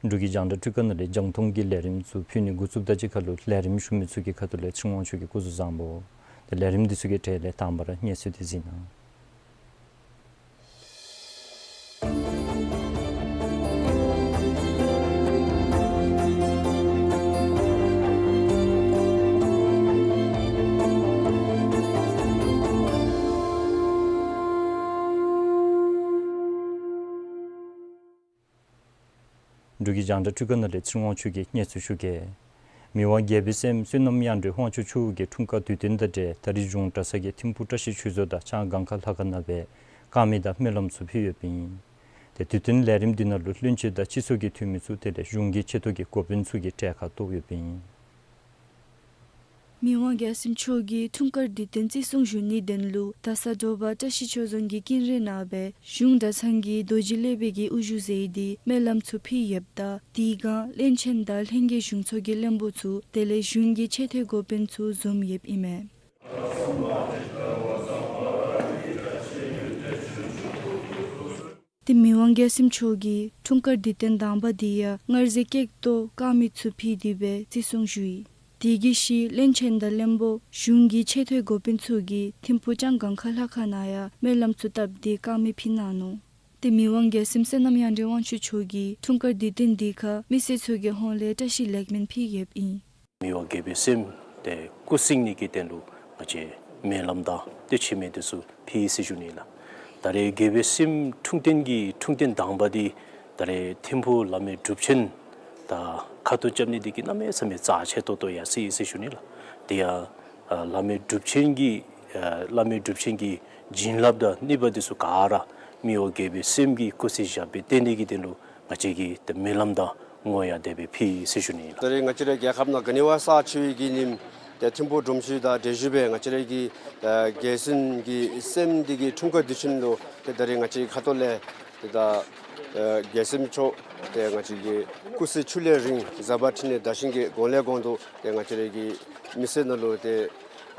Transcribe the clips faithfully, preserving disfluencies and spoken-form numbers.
འབྲུག་གི་རྒྱང་བསྒྲགས་འཕྲུལ་ཁང་ནང་ལས་རྒྱང་མཐོང་གི་ལས་རིམ་ཚུ་ཕུལ་ནི་འགོ་བཙུགསཔ་དང་གཅིག་ཁར་ལུ་ལས་རིམ་ཞུ་མི་ཚུ་གི་ཁ་ཐུག་ལས་ཚེ་རིང་དབང་ཕྱུག་གིས་སྐུ་གཟུགས་བཟང་པོ། ཏེ་ལས་རིམ་འདི་ཚུ་གི་གྲས་ལས་དང་པ་ར་གནས་ཚུལ་འདི་གཟིགས་གནང་། འབྲུག་གི་རྒྱང་བསྒྲགས་འཕྲུལ་ཁང་ནང་ལས་ཚེ་རིང་དབང་ཕྱུག་གིས་གནས་ཚུལ་ཞུ་གེ། མི་དབང་རྒྱལ་པོའི་སྲསམོ་བསོད་ནམས་དབྱངས་སྒྲོན་དབང་ཕྱུག་མཆོག་གི་འཁྲུངས་སྐར་དུས་སྟོན་དང་འབྲེལ་ད་རིས་གཞུང་གྲྭ་ཚང་གིས་ཐིམ་ཕུག་བཀྲ་ཤིས་ཆོས་རྫོང་དང་ལྕང་སྒང་ཁ་ལྷ་ཁང་ནང་སྦེ་དཀར་མེ་དང་སྨོན་ལམ་ཚུ་ཕུལ་ཡོདཔ་ཨིན། ཏེ་དུས་སྟོན་ལས་རིམ་འདི་ནང་ལུ་བློན་ཆེན་དང་སྤྱི་ཚོགས་ཀྱི་འཐུས་མི་ཚུ་དེ་ལས་གཞུང་གི་ཆེ་མཐོ་གི་འགོ་དཔོན་ཚུ་གིས་གྲལ་ཁར་གཏོགས་ཡོདཔ་ཨིན། མི་དབང་རྒྱལ་སྲས་མཆོག་གི་འཁྲུངས་སྐར་དུས་སྟོན་བརྩི་སྲུང་ཞུ་ནིའི་དོན་ལུ་རྡ་ས་དྲོ་པ་བཀྲ་ཤིས་ཆོས་རྫོང་གི་ཀུན་ར་ནང་སྦེ་གཞུང་གྲྭ་ཚང་གི་རྡོ་རྗེ་སློབ་དཔོན་གྱིས་དབུ་བཞུགས་མཛད་དེ་སྨོན་ལམ་ཚུ་ཕུལ་ཡོདཔ་ད་དེའི་སྒང་བློན་ཆེན་དང་ལྷན་རྒྱས་གཞུང་ཚོགས་ཀྱི་བློན་པོ་ཚུ་དེ་ལས་གཞུང་གི་ཆེ་མཐོའི་འགོ་དཔོན་ཚུ་འཛོམས་ཡོདཔ་ཨིན་མས། ཏེ་མི་དབང་རྒྱལ་སྲས་མཆོག་གི་འཁྲུངས་སྐར་དུས་སྟོན་དང་པ་འདི་ཡང་སྔར་ཟས་ཀྱི་ཐོག་དཀར་མེ་ཚུ་ཕུལ་ཏེ་སྦེ་བརྩི་སྲུང་ཞུ་ཡི། དེ་གི་ཤུལ་བློན་ཆེན་དང་བློན་པོ་གཞུང་གི་ཆེ་མཐོའི་འགོ་དཔོན་ཚུ་གིས་ཐིམ་ཕུག་ལྕང་སྒང་ཁ་ལྷ་ཁང་ནང་ཡང་སྨོན་ལམ་ཚུ་བཏབ་སྟེ་དཀར་མེ་ཕུལ་གནང་ནུག། ཏེ་མི་དབང་རྒྱལ་སྲས་བསོད་ནམས་དབྱངས་སྒྲོན་དབང་ཕྱུག་མཆོག་གི་འཁྲུངས་སྐར་དུས་སྟོན་འདི་ཁར་མི་སེར་ཚུ་གི་ཧོངས་ལས་བཀྲ་ཤིས་ལེགས་སྨོན་ཕུལ་ཡོདཔ་ཨིན། མི་དབང་རྒྱལ་པོའི་སྲསམོ་དེ་སྐུ་གཟིགས་ནི་གི་དོན་ལུ་ང་བཅས་སྨོན་ལམ་དང་དེ་ཆ་མེད་དེ་ཚུ་ཕུལ་ཡི་ཟེར་ཞུ་ནི་ལགས། ད་རེས་རྒྱལ་པོའི་སྲསམོ་འཁྲུངས་སྟོན་གྱི་འཁྲུངས་སྟོན་དང་པ་འདི་ད་རེས་ཐིམ་ཕུག་བླ་མའི་སྒྲུབ་ཆེན་དང་ཁ་འདོན་རྐྱབ་ནི་འདི་གིས་གནམ་མེད་ས་མེད་རྩ་ཆེ་ཏོག་ཏོ་ཡར་སོ་ཡི་ཟེར་ཞུ་ནི་ལགས། དེ་ཡང་ཨ་བླ་མའི་སྒྲུབ་ཆེན་གྱི་ཨ་བླ་མའི་སྒྲུབ་ཆེན་གྱི་བྱིན་རླབས་དང་ནུས་པ་དེ་ཚུ་ག་ར་མི་དབང་རྒྱལ་པོའི་སྲསམོ་གི་སྐུ་ཚེ་ཞབས་པད་བརྟན་ནི་གི་དོན་ལུ་ང་བཅས་ཀྱིས་ཏེ་སྨོན་ལམ་དང་བསྔོ་བ་དེ་སྦེ་ཕུལ་ཡི་ཟེར་ཞུ་ནི་ཨིན་ལགས། ད་རེས་ང་བཅས་རའི་རྒྱལ་ཁབ་ནང་ག་ནི་བ་རྩ་ཆེ་བའི་གི་ཉིནམ་ཏེ་ཐིམ་ཕུག་སྒྲོམ་གཞི་དང་འབྲེལ་ཞུ་སྦེ་ང་བཅས་རའི་གི་ཨ་རྒྱལ་སྲས་ཀྱི་སྲསམོ་འདི་གི་འཁྲུངས་སྐར་དུས་ཆེན་ལུ་ཏེ་ད་རེས་ང་བཅས་ཁ་ཐུག་ལས་ཏེ་ད་ཨ་རྒྱལ་སྲས་མཆོག་ཏེ་ང་བཅས་ཀྱི་སྐུ་ཚེ་ཁྱུར་ལས་རིང་བཟའ་དཔའ་འཕྲིན་ལས་དར་ཞིང་རྒྱས། གོང་ལས་གོང་དུ་ཏེ་ང་བཅས་རའི་གི་མི་སེར་ནང་ལུ་ཏེ་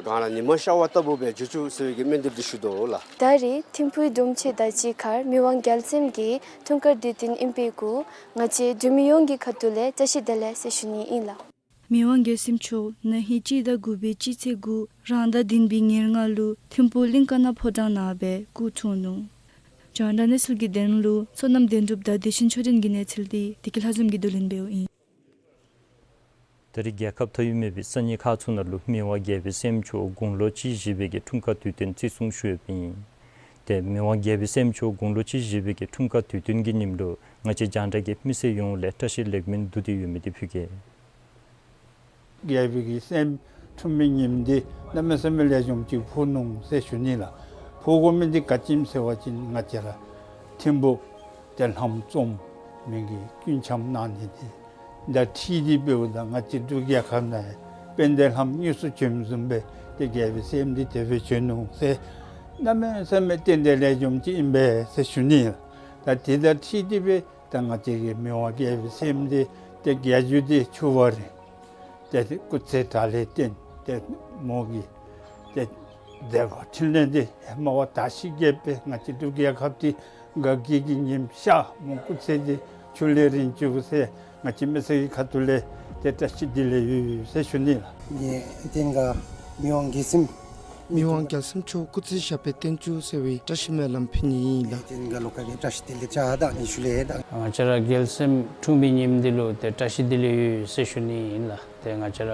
གངས་ལ་ཉི་མ་ཤར་བ་ལྟ་བུ་སྦེ་འགྱུར་བཅུག་ཟེར་བའི་གི་སྨོན་འདེབས་འདི་ཞུ་དོ་ལགས། ད་རེས་ཐིམ་ཕུག་སྒྲོམ་གཞི་དང་གཅིག་ཁར་མི་དབང་རྒྱལ་སྲས་ཀྱི་འཁྲུངས་སྐར་དུས་སྟོན་ཨིན་པའི་གུ་ང་བཅས་འབྲུག་མི་ཡོངས་ཀྱི་ཁ་ཐུག་ལས་བཀྲ་ཤིས་བདེ་ལེགས་ཟེར་ཞུ་ནི་ཨིན་ལགས། མི་དབང་རྒྱལ་སྲས་མཆོག་ན་ཧིང་སྤྱི་ཟླ་དགུ་པའི་སྤྱི་ཚེས་དགུ་རང་ཟླ་བདུན་པའི་ཉེར་ལྔ་ལུ་ཐིམ་ཕུག་གླིང་ཀ་ན་ཕོ་བྲང་ནང་སྦེ་སྐུ་འཁྲུངས་ནུག། རྒྱང་བསྒྲགས་གནས་ཚུལ་གྱི་དོན་ལུ་བསོད་ནམས་བདེན་གྲུབ་དང་བདེ་ཆེན་ཆོས་སྒྲོན་གྱི་གནས་ཚུལ་འདི་བདེ་སྐྱིད་ལྷ་འཛོམས་ཀྱིས་བསྡུ་ལེན་འབདཝ་ཨིན། ད་རེས་རྒྱལ་ཁབ་མཐའ་དབུས་མེད་པའི་ས་གནས་ཁག་ཚུ་ནང་ལུ་མི་དབང་རྒྱལ་པོའི་སྲསམོ་མཆོག་དགུང་ལོ་གཅིག་བཞེས་པའི་གི་འཁྲུངས་སྐར་དུས་སྟོན་བརྩི་སྲུང་ཞུ་ཡོདཔ་ཨིན། ཏེ་མི་དབང་རྒྱལ་པོའི་སྲསམོ་མཆོག་དགུང་ལོ་གཅིག་བཞེས་པའི་གི་འཁྲུངས་སྐར་དུས་སྟོན་གྱི་ཉིནམ་ལུ་ང་བཅས་རྒྱང་བསྒྲགས་ཀྱིས་མི་སེར་ཡོངས་ལས་བཀྲ་ཤིས་ལེགས་སྨོན་བསྡུ་སྟེ་ཡོད་མི་འདི་ཕུལ་གེ། རྒྱལ་པོའི་གི་སྲསམོ་འཁྲུངས་པའི་ཉིནམ་འདི་གནམ་མེད་ས་མེད་ལེགས་ཤོམ་ཅིག་ཕུལ་ནུག་ཟེར་ཞུ་ནི་ལགས། ཕུལ་དགོ་མི་འདི་ག་ཅི་སྨོ་ཟེར་བ་ཅིན་ང་བཅས་ར་ཐིམ་ཕུག་ཏེ་ལྷ་མོ་རྩོམ་མི་གིས་སྐུ་འཆམ་གནང་ནི་འདི་དང་འཁྲིལ་ཏེ་འབདཝ་ད་ང་བཅས་འབྲུག་རྒྱལ་ཁབ་ནང་དཔལ་ལྡན་ལྷ་མོ་དངོས་སུ་བྱོནམ་བཟུམ་སྦེ་ཏེ་རྒྱལ་པོའི་སྲསམོ་འདི་དེ་སྦེ་བྱོན་ནུག་ཟེར་གནམ་མེད་ས་མེད་ཏན་ཏན་ལེགས་ཤོམ་ཅིག་ཨིན་པས་ཟེར་ཞུ་ནི་ལགས། ད་དེ་དང་འཁྲིལ་ཏེ་སྦེ་ད་ང་བཅས་ཀྱི་མི་དབང་རྒྱལ་པོའི་སྲསམོ་འདི་ཏེ་རྒྱལ་བརྒྱུད་དེ་ཆུ་བར་རིང་ཏེ་སྐུ་ཚེ་དྲག་ལས་བརྟེན་ཏེ་མོ་གི་ཏེ་མཛད་པ་འཕྲིན་ལས་འདི་ཧེ་མ་བ་དར་ཞིང་རྒྱས་པའི་ང་བཅས་འབྲུག་རྒྱལ་ཁབ་འདི་དགའ་སྐྱིད་ཀྱི་ཉིམ་ཤར་མོ་སྐུ་ཚེ་འདི་ཁྱུར་ལས་རིང་བཅུག་ཟེར་ང་བཅས་མི་སེར་གྱི་ཁ་ཐུག་ལས་ཏེ་བཀྲ་ཤིས་བདེ་ལེགས་ཡོད་ཟེར་ཞུ་ནི་ལགས། ཏེ་ད་མི་དབང་རྒྱལ་སྲས་མི་དབང་རྒྱལ་སྲས་མཆོག་སྐུ་ཚེ་ཞབས་པད་བརྟན་བཅུག་ཟེར་བའི་བཀྲ་ཤིས་སྨོན་ལམ་ཕུལ་ནི་ཨིན་ལགས། ཏེ་ད་ལོ་ཀ་གི་བཀྲ་ཤིས་བདེ་ལེགས་ཅ་ད་ནི་ཞུ་ལེ་ད། ང་བཅས་ར་རྒྱལ་སྲས་འཁྲུངས་པའི་ཉིནམ་འདི་ལུ་ཏེ་བཀྲ་ཤིས་བདེ་ལེགས་ཡོད་ཟེར་ཞུ་ནི་ཨིན་ལགས། ཏེ་ང་བཅས་ར་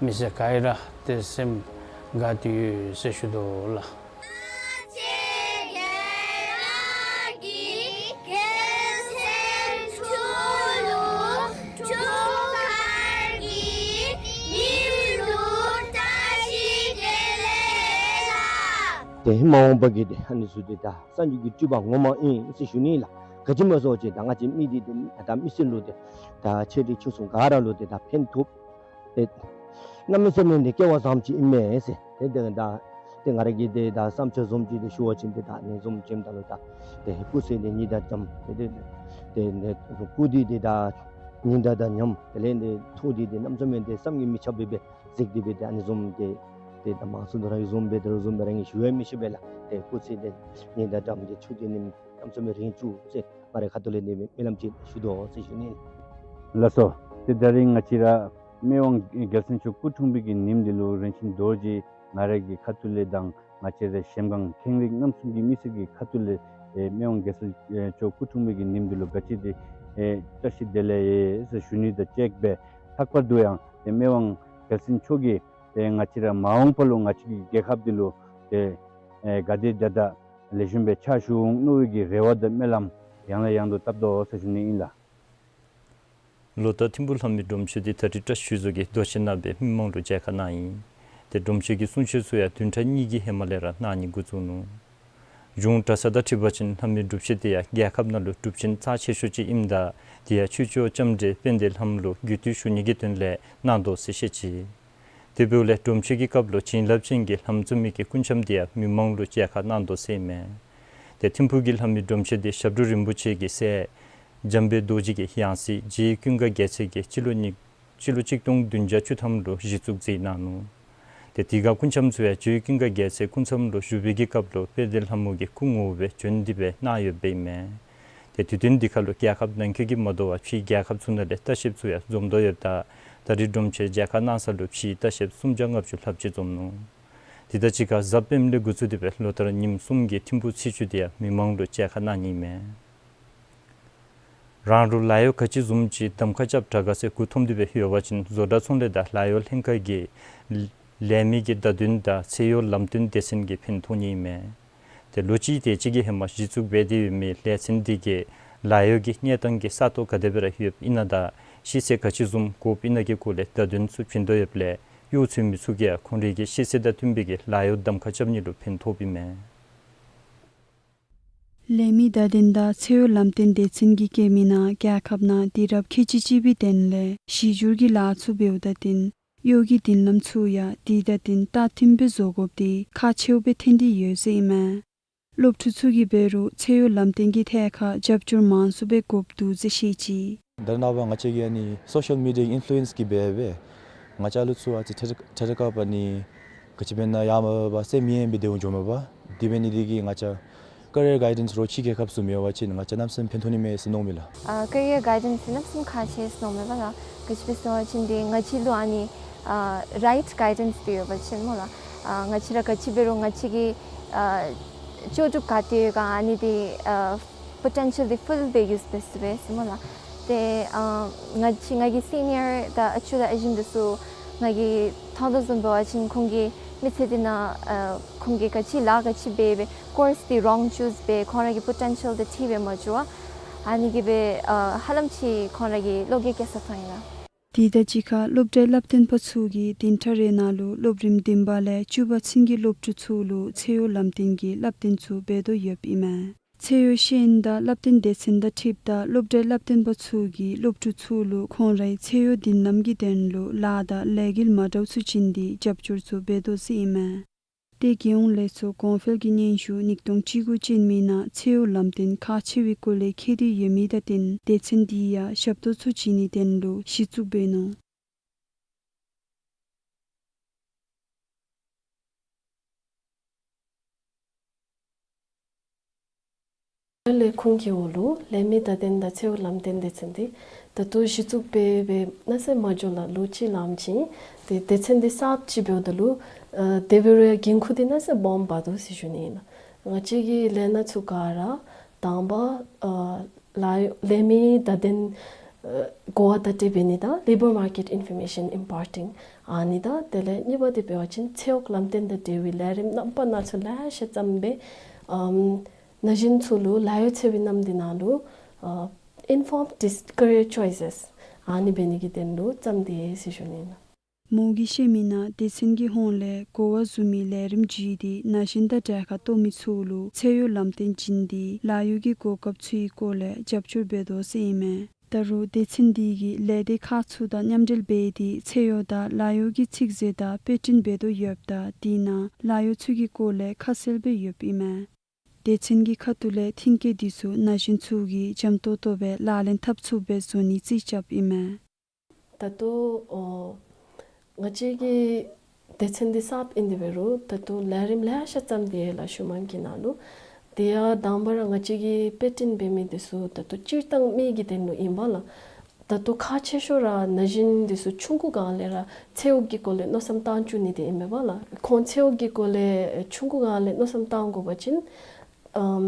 མི་སེར་ག་ར་ཏེ་སེམས་དགའ་སྟེ་ཡོད་ཟེར་ཞུ་དོ་ལགས། ཏེ་མ་འོངས་པ་གི་ཏེ་ཨ་ནི་ཚུ་ཏེ་ད་གསར་འགྱུར་གྱི་སྤྲུལ་པ་ངོ་མ་ཨིན་ཟེར་ཞུ་ནི་ལགས། ག་ཅི་སྨོ་ཟེར་བ་ཅིན་ད་ང་བཅས་མི་འདི་ཏེ་ད་མི་སེར་ལུ་ཏེ་ད་ཆེ་འབྲིང་ཆུང་གསུམ་ག་ར་ལུ་ཏེ་ད་ཕན་ཐོགས། ཏེ་གནམ་མེད་ས་མེད་ཏེ་སྐལ་བ་བཟངམ་ཅིག་ཨིན་མས་ཟེར། ཏེ་ཏེ་ད་ཏེ་ང་ར་གི་ཏེ་ད་བསམ་འཆར་བཟུམ་ཅིག་ཏེ་ཞུ་བ་ཅིན་ཏེ་ད་ཨ་ནི་བཟུམ་ཅིག་ཨིནམ་ད་ལུ་ད་ཏེ་སྐུ་ཚེ་ཏེ་སྙིང་དང་འདྲཝ། ཏེ་ཏེ་ཏེ་ཏེ་སྐུ་འདི་ཏེ་ད་སྙིང་དང་ད་མཉམ། དེ་ལས་ཏེ་ཐུགས་འདི་ཏེ་གནམ་མེད་ས་མེད་ཏེ་བསམ་གྱིས་མི་ཁྱབ་པའི་སྦེ་གཟིགས་ཏེ་སྦེ་ཏེ་ཨ་ནི་བཟུམ་ཏེ་ཏེ་ད་མང་སུ་དོ་ར་གི་བཟུམ་སྦེ་དོ་ར་བཟུམ་སྦེ་ར་ངེ་ཞུ་ཡང་མི་ཤེས་པས་ལགས། ཏེ་སྐུ་ཚེ་ཏེ་སྙིང་དང་འདྲཝ་ཏེ་ཆུ་ཏེ་ནི་གནམ་མེད་ས་མེད་རིང་བཅུག་ཟེར་ང་རའི་ཁ་ཐུག་ལས་ཏེ་སྨོན་ལམ་ཅིག་ཞུ་དོ་ཟེར་ཞུ་ནི། ལགས་སོ། ཏེ་ད་རིས་ང་བཅས་ར་སྨན་དབང་རྒྱལ་མཚན་མཆོག་སྐུ་འཁྲུངས་པའི་གི་ཉིནམ་འདི་ལུ་རིན་ཆེན་རྡོ་རྗེ་ང་རའི་གི་ཁ་ཐུག་ལས་དང་ང་བཅས་རའི་གཞལམ་སྒང་ཁེངས་རིགས་རྣམ་གསུམ་གྱི་མི་སེར་གྱི་ཁ་ཐུག་ལས་ཨེ་སྨན་དབང་རྒྱལ་མཚན་མཆོག་སྐུ་འཁྲུངས་པའི་གི་ཉིནམ་འདི་ལུ་ག་ཅི་ཏེ་ཨེ་བཀྲ་ཤིས་བདེ་ལེགས་ཟེར་ཞུ་ནི་དང་གཅིག་ཁར་སྦེ་ལྷག་པར་དུ་ཡང་ཏེ་སྨན་དབང་རྒྱལ་མཚན་མཆོག་གིས་ཏེ་ང་བཅས་ར་མ་འོངས་པ་ལུ་ང་བཅས་ཀྱི་རྒྱལ་ཁབ་འདི་ལུ་ཏེ་ཨེ་ག་དེ་དྲག་དྲག་ལེགས་ཤོམ་སྦེ་ཕྱག་ཞུ་འོང་མནོ་བའི་གི་རེ་བ་དང་སྨོན་ལམ་ཡང་ལས་ཡང་དུ་བཏབ་དོ་ཟེར་ཞུ་ནི་ཨིན་ལགས། ལོ་ལྟར་ཐིམ་ཕུག་ལྷ་མོའི་སྒྲོམ་མཆོད་འདི་ད་རིས་བཀྲ་ཤིས་བཟང་གིས་རྡོ་གཅལ་གནང་སྦེ་མི་མང་ལུ་མཇལ་ཁ་གནང་ཡི། ཏེ་སྒྲོམ་མཆོད་ཀྱི་གསུང་ཆོག་ཚུ་ཡང་བདུན་ཕྲག་གཉིས་ཀྱི་ཧེ་མ་ལས་ར་གནང་ནི་འགོ་བཙུགས་ནུག། གཞུང་གྲྭ་ཚང་དང་འཁྲིལ་བ་ཅིན་ལྷ་མོའི་སྒྲུབ་མཆོད་འདི་ཡང་རྒྱལ་ཁབ་ནང་ལུ་སྒྲུབ་ཆེན་རྩ་ཆེ་ཤོས་ཅིག་ཨིནམ་ད་དེ་ཡང་ཆོས་སྐྱོང་ལྕམ་དྲལ་དཔལ་ལྡན་ལྷ་མོ་ལུ་གུས་བཏུད་ཞུ་ནི་གི་དོན་ལས་གནང་དོ་ཟེར་བཤད་ཅི། དེ་འབདཝ་ལས་སྒྲོམ་མཆོད་ཀྱི་སྐབས་ལུ་བྱིན་རླབས་ཅན་གྱི་ལྷ་མོ་བཙུགས་མི་གི་སྐུ་འཆམ་འདི་ཡང་མི་མང་ལུ་མཇལ་ཁ་གནང་དོ་ཟེར་ཨིན་མས། ཏེ་ཐིམ་ཕུག་གི་ལྷ་མོའི་སྒྲོམ་མཆོད་འདི་ཞབས་དྲུང་རིན་པོ་ཆེ་གི་སྲས་འཇམ་དཔལ་རྡོ་རྗེ་གི་ཡང་སྲིད་རྗེ་ཀུན་དགའ་རྒྱལ་མཚན་གྱིས་སྤྱི་ལོ་ཉིས་སྤྱི་ལོ་གཅིག་སྟོང་བདུན་བརྒྱ་བཅུ་ཐམ་ལུ་གཞི་བཙུགས་མཛད་གནང་ནུག། ཏེ་དེ་ཁར་སྐུ་འཆམ་ཚུ་ཡང་རྗེ་ཀུན་དགའ་རྒྱལ་མཚན་སྐུ་མཚམས་ལུ་བཞུགས་པའི་གི་སྐབས་ལུ་དཔལ་ལྡན་ལྷ་མོ་གི་སྐུ་ངོ་བོ་སྦེ་བྱོན་ཏེ་སྦེ་གནང་ཡོདཔ་ཨིན་མས། ཏེ་དུས་སྟོན་འདི་ཁར་ལུ་རྒྱལ་ཁབ་ནང་འཁོད་ཀྱི་མ་དོ་བར་ཕྱིའི་རྒྱལ་ཁབ་ཚུ་ནང་ལས་ལྟ་བཤལཔ་ཚུ་ཡང་འཛོམས་དོ་ཡོདཔ་ད་ད་རིས་སྒྲོམ་མཆོད་མཇལ་ཁ་གནང་ས་ལུ་ཕྱིའི་ལྟ་བཤལཔ་སུམ་བརྒྱ་ལྔ་བཅུ་ལྷགཔ་ཅིག་འཛོམས་ནུག། དེ་དང་གཅིག་ཁར་གཟའ་སྤེནམ་ལས་འགོ་བཙུགས་ཏེ་སྦེ་ལོ་ལྟར་ཉིནམ་གསུམ་གྱི་ཐིམ་ཕུག་ཚེས་བཅུ་འདི་ཡང་མི་མང་ལུ་མཇལ་ཁ་གནང་ནི་ཨིན་མས། རང་ལུ་ལཱ་གཡོག་ག་ཅི་བཟུམ་ཅིག་གདམ་ཁ་རྐྱབ་དྲག་ག་ཟེར་མགུ་འཐོམས་ཏེ་སྦེ་ཡོད་པ་ཅིན་བཟོ་གྲྭ་ཚོང་ལས་དང་ལཱ་གཡོག་ལྷན་ཁག་གིས་ལས་མི་གི་བརྡ་དོན་དང་ཚེ་གཡོག་ལམ་སྟོན་སྡེ་ཚན་གྱིས་ཕན་ཐོགས་ནི་ཨིན་མས། ཏེ་ལོ་གཅིག་དེ་ཅིག་གི་ཧེ་མ་གཞི་བཙུགས་འབད་དེ་ཡོད་མི་ལས་ཚན་འདི་གིས་ལཱ་གཡོག་གི་གནས་སྟངས་ཀྱི་ས་སྟོང་ག་དེ་སྦེ་ར་ཡོདཔ་ཨིན་ན་དང་ཤེས་ཚད་ག་ཅི་བཟུམ་དགོཔ་ཨིན་ན་གི་སྐོར་ལས་བརྡ་དོན་ཚུ་བྱིན་དོ་ཡོདཔ་ལས་གཡོག་བཙུགས་མི་ཚུ་གིས་ཡང་ཁོང་རའི་གི་ཤེས་ཚད་དང་བསྟུན་པའི་གི་ལཱ་གཡོག་གདམ་ཁ་རྐྱབ་ནི་ལུ་ཕན་ཐོགསཔ་ཨིན་མས། ལས་མི་བརྡ་དོན་དང་ཚེ་གཡོག་ལམ་སྟོན་སྡེ་ཚན་གྱིས་བཀོད་མི་ནང་རྒྱལ་ཁབ་ནང་དུས་རབས་ཁལ་གཅིག་གཅིག་པའི་སྟེང་ལས་གཞི་བསྒྱུར་གྱི་ལཱ་ཚུ་འབདཝ་དང་བསྟུན་གཡོག་གི་མདུན་ལམ་ཚུ་ཡང་དུས་དང་བསྟུན་སྟབས་བསྟུན་སྦེ་བཟོ་དགོཔ་འདི་ཁག་ཆེཝ་སྦེ་ཐོན་ཏེ་ཡོད་ཟེར་ཨིན་མས། སློབ་ཕྲུག་ཚུ་གིས་འབད་རུང་ཚེ་གཡོག་ལམ་སྟོན་གྱི་ཐད་ཁར་རྒྱབ་སྐྱོར་མང་སུ་སྦེ་དགོཔ་འདུག་ཟེར་བཤད་ཅི། ད་རེས་ནངས་པ་ང་བཅས་ཀྱིས་ཨ་ནི་སོ་ཤལ་མི་ཌི་ཡ་ཨིན་ཕུ་ལུ་ཨེནསི་གིས་འབད་སྦེ་ང་བཅས་ལུ་ཚུ་ཨ་ཙི་ཐད་ཐད་ཀར་ཨ་ནི་ག་ཅི་འབད་ན་ཡང་མ་འབད་བར་སེམས་ཡེངས་སྦེ་སྡོད་འོང་འགྱོཝ་མས་པ། དེ་འབད་ནི་འདི་གིས་ང་བཅས་ཀེ་རི་ཡར་གའི་ཌེནསི་རོགས་ཕྱིའི་རྒྱལ་ཁབ་ཚུ་མེད་པ་ཅིན་ང་བཅས་གནམ་མེད་ས་མེད་ཕན་ཐོགས་ནི་མས་ཟེར་མནོཝ་མས་ལགས། ཨ་ཀེ་རི་ཡར་གའི་ཌེནསི་འདི་གནམ་མེད་ས་མེད་ཁག་ཆེ་ཟེར་མནོཝ་མས་པ་ལགས། ག་ཅི་སྦེ་ཟེར་བ་ཅིན་འདི་ང་བཅས་ལུ་ཨ་ནི་ཨ་རའིཊ་གའི་ཌེནསི་འདི་ཡོད་པ་ཅིན་སྨོ་ལགས། ཨ་ང་བཅས་ར་ག་ཅི་འབད་རུང་ང་བཅས་ཀྱི་ཨ་ལྕོགས་གྲུབ་ག་ཏེ་ཡོད་ག་ཨ་ནི་འདི་ཨ་པོ་ཊེན་ཤལ་འདི་ཕུལ་སྦེ་ཡུས་འབད་ཚུགས་པས་ཟེར་སྨོ་ལགས། ཏེ་ཨ་ང་བཅས་ང་གི་སི་ནི་ཡར་དང་ཨ་ཅོ་དང་ཨ་ཞེམ་འདི་ཚུ་ང་གིས་མཐོང་དོ་བཟུམ་འབད་བ་ཅིན་ཁོང་གིས་མི་ཚེ་འདི་ནང་ཨ་ཁོང་གིས་ག་ཅི་ལཱ་ག་ཅི་འབད་སྦེ་ཀོརསི་འདི་རོང་ཅུས་འབད་ཁོང་ར་གི་པོ་ཊེན་ཤལ་དང་འཁྲིལ་སྦེ་མ་འགྱོ་བར་ཨ་ནི་གིས་སྦེ་ཨ་ཧ་ལམ་ཅིག་ཁོང་ར་གི་བློ་འགྱོད་སྐྱེ་ས་ཐོན་ཡི་ལགས། དེ་དང་གཅིག་ཁར་སློབ་གྲྭའི་བསླབ་སྟོན་པ་ཚུ་གིས་བདུན་ཕྲག་རེ་ནང་ལུ་སློབ་རིམ་བདུན་པ་ལས་བཅུ་པ་ཚུན་གྱི་སློབ་ཕྲུག་ཚུ་ལུ་ཚེ་གཡོག་ལམ་སྟོན་གྱི་བསླབ་སྟོན་ཚུ་འབད་དོ་ཡོདཔ་ཨིན་མས། ཚེ་གཡོག་ཤེས་ཡོན་དང་བསླབ་སྟོན་སྡེ་ཚན་དང་འཁྲིལཝ་ད་སློབ་གྲྭའི་བསླབ་སྟོན་པ་ཚུ་གིས་སློབ་ཕྲུག་ཚུ་ལུ་ཁོང་རའི་ཚེ་གཡོག་མདུན་ལམ་གྱི་དོན་ལུ་ལཱ་དང་ལས་འགུལ་མ་འདྲཝ་ཚུ་བྱིན་ཏེ་རྒྱབ་སྐྱོར་ཚུ་འབད་དོ་ཟེར་ཨིན་མས། ཏེ་རྒྱལ་ཡོངས་ལས་ཚོགས་གོང་འཕེལ་གྱི་སྙན་ཞུ་ཉིས་སྟོང་བཅུ་དགུ་ཅན་མའི་ནང་ཚེ་གཡོག་ལམ་སྟོན་ཁག་ཆེ་བའི་སྐོར་ལས་འཁོད་དེ་ཡོད་མི་དང་བསྟུན་སྡེ་ཚན་འདི་ཡང་ཞབས་ཏོག་ཚུ་བྱིན་ནིའི་དོན་ལུ་གཞི་བཙུགས་འབད་ནུག། ལས་ཁུངས་ཀྱི་འོག་ལུ་ལས་མི་བརྡ་དོན་དང་ཚེ་གཡོག་ལམ་སྟོན་སྡེ་ཚན་འདི་ད་ལྟོ་གཞི་བཙུགས་འབད་འབད་གནངས་ཚེ་མ་འགྱོ་ལགས། ལོ་གཅིག་ལངམ་ཅིག་ཨིན། ཏེ་སྡེ་ཚན་འདི་གསརཔ་ཅིག་འབདཝ་ད་ལུ་ཨ་དེ་འབད་རུང་ཡང་འགན་ཁུར་འདི་གནངས་ཚེ་སྦོམ་འབག་དོ་ཟེར་ཞུ་ནི་ཨིན་ལགས། ང་བཅས་ཀྱི་ལས་སྣ་ཚུ་ག་ར་དང་པ་ཨ་ལཱ་གཡོག་ལས་མི་བརྡ་དོན་ཨ་གོ་བ་བརྡ་སྤྲོད་འབད་ནི་དང་Labour Market Information Imparting ཨ་ནི་དང་དེ་ལས་གཉིས་པ་འདི་འབད་བ་ཅིན་ཚེ་གཡོག་ལམ་སྟོན་དང་འབྲེལ་བའི་ལས་རིམ་རྣམ་པ་སྣ་ཚོགས་ལེ་ཤ་བརྩམས་སྦེ་ཨམ་ན་གཞོན་ཚུ་ལུ་ལཱ་གཡོག་འཚོལ་བའི་ནམ་དུས་ནང་ལུ་ཨ་Informed Dis- Career Choices ཨ་ནི་འབད་ནི་གི་དོན་ལུ་བརྩམས་ཏེ་ཡོད་ཟེར་ཞུ་ནི་ཨིན་ལགས། མོ་གིས་བཤད་མི་ནང་སྡེ་ཚན་གྱི་ཧོངས་ལས་གོ་བ་བཟུང་མི་ལས་རིམ་བརྒྱུད་དེ་ན་གཞོན་དང་གྲལ་ཁར་གཏོགས་མི་ཚུ་ལུ་ཚེ་ཡོད་ལམ་སྟོན་བྱིན་ཏེ་ལཱ་གཡོག་གི་གོ་སྐབས་ཚུའི་སྐོར་ལས་རྒྱབ་སྐྱོར་འབད་དོ་ཟེར་ཨིན་མས། ད་རུང་སྡེ་ཚན་འདི་གིས་ལས་སྡེ་ཁག་ཚུ་དང་མཉམ་འབྲེལ་འབད་དེ་ཚེ་ཡོད་དང་ལཱ་གཡོག་གི་ཚིག་མཛོད་དང་དཔེ་སྐྲུན་འབད་དོ་ཡོདཔ་ད་དེ་ནང་ལཱ་གཡོག་ཚུ་གི་སྐོར་ལས་ཁ་གསལ་སྦེ་ཡོདཔ་ཨིན་མས། སྡེ་ཚན་གྱི་ཁ་ཐུག་ལས་མཐུན་རྐྱེན་འདི་ཚུ་ན་གཞོན་ཚུ་གིས་འཇམ་ཏོང་ཏོ་སྦེ་ལག་ལེན་འཐབ་ཚུགསཔ་སྦེ་བཟོ་ནི་རྩིས་རྐྱབ་ཨིན་མས། ད་ལྟོ་ཨོ་ང་བཅས་ཀྱི་སྡེ་ཚན་འདི་གསརཔ་ཨིན་ཏེ་འབད་རུང་ད་ལྟོ་ལས་རིམ་ལེ་ཤ་བརྩམས་ཏེ་ཡོད་ལགས་ཤུལ་མ་གི་ནང་ལུ། དེ་ཡང་དང་པ་ར་ང་བཅས་ཀྱིས་དཔེ་སྐྲུན་འབད་མི་འདི་ཚུ་ད་ལྟོ་སྤྱིར་བཏང་མི་གི་དོན་ལུ་ཨིན་པས་ལགས། ད་ལྟོ་ཁག་ཆེ་ཤོས་ར་ན་གཞོན་འདི་ཚུ་ཆུང་ཀུ་སྒང་ལས་ར་ཚེ་ཡོད་ཀྱི་སྐོར་ལས་མནོ་བསམ་བཏང་བཅུག་ནི་འདི་ཨིན་མས་པ་ལགས། ཁོང་ཚེ་ཡོད་ཀྱི་སྐོར་ལས་ཆུང་ཀུ་སྒང་ལས་མནོ་བསམ་བཏང་དགོ་པ་ཅིན་ཨམ་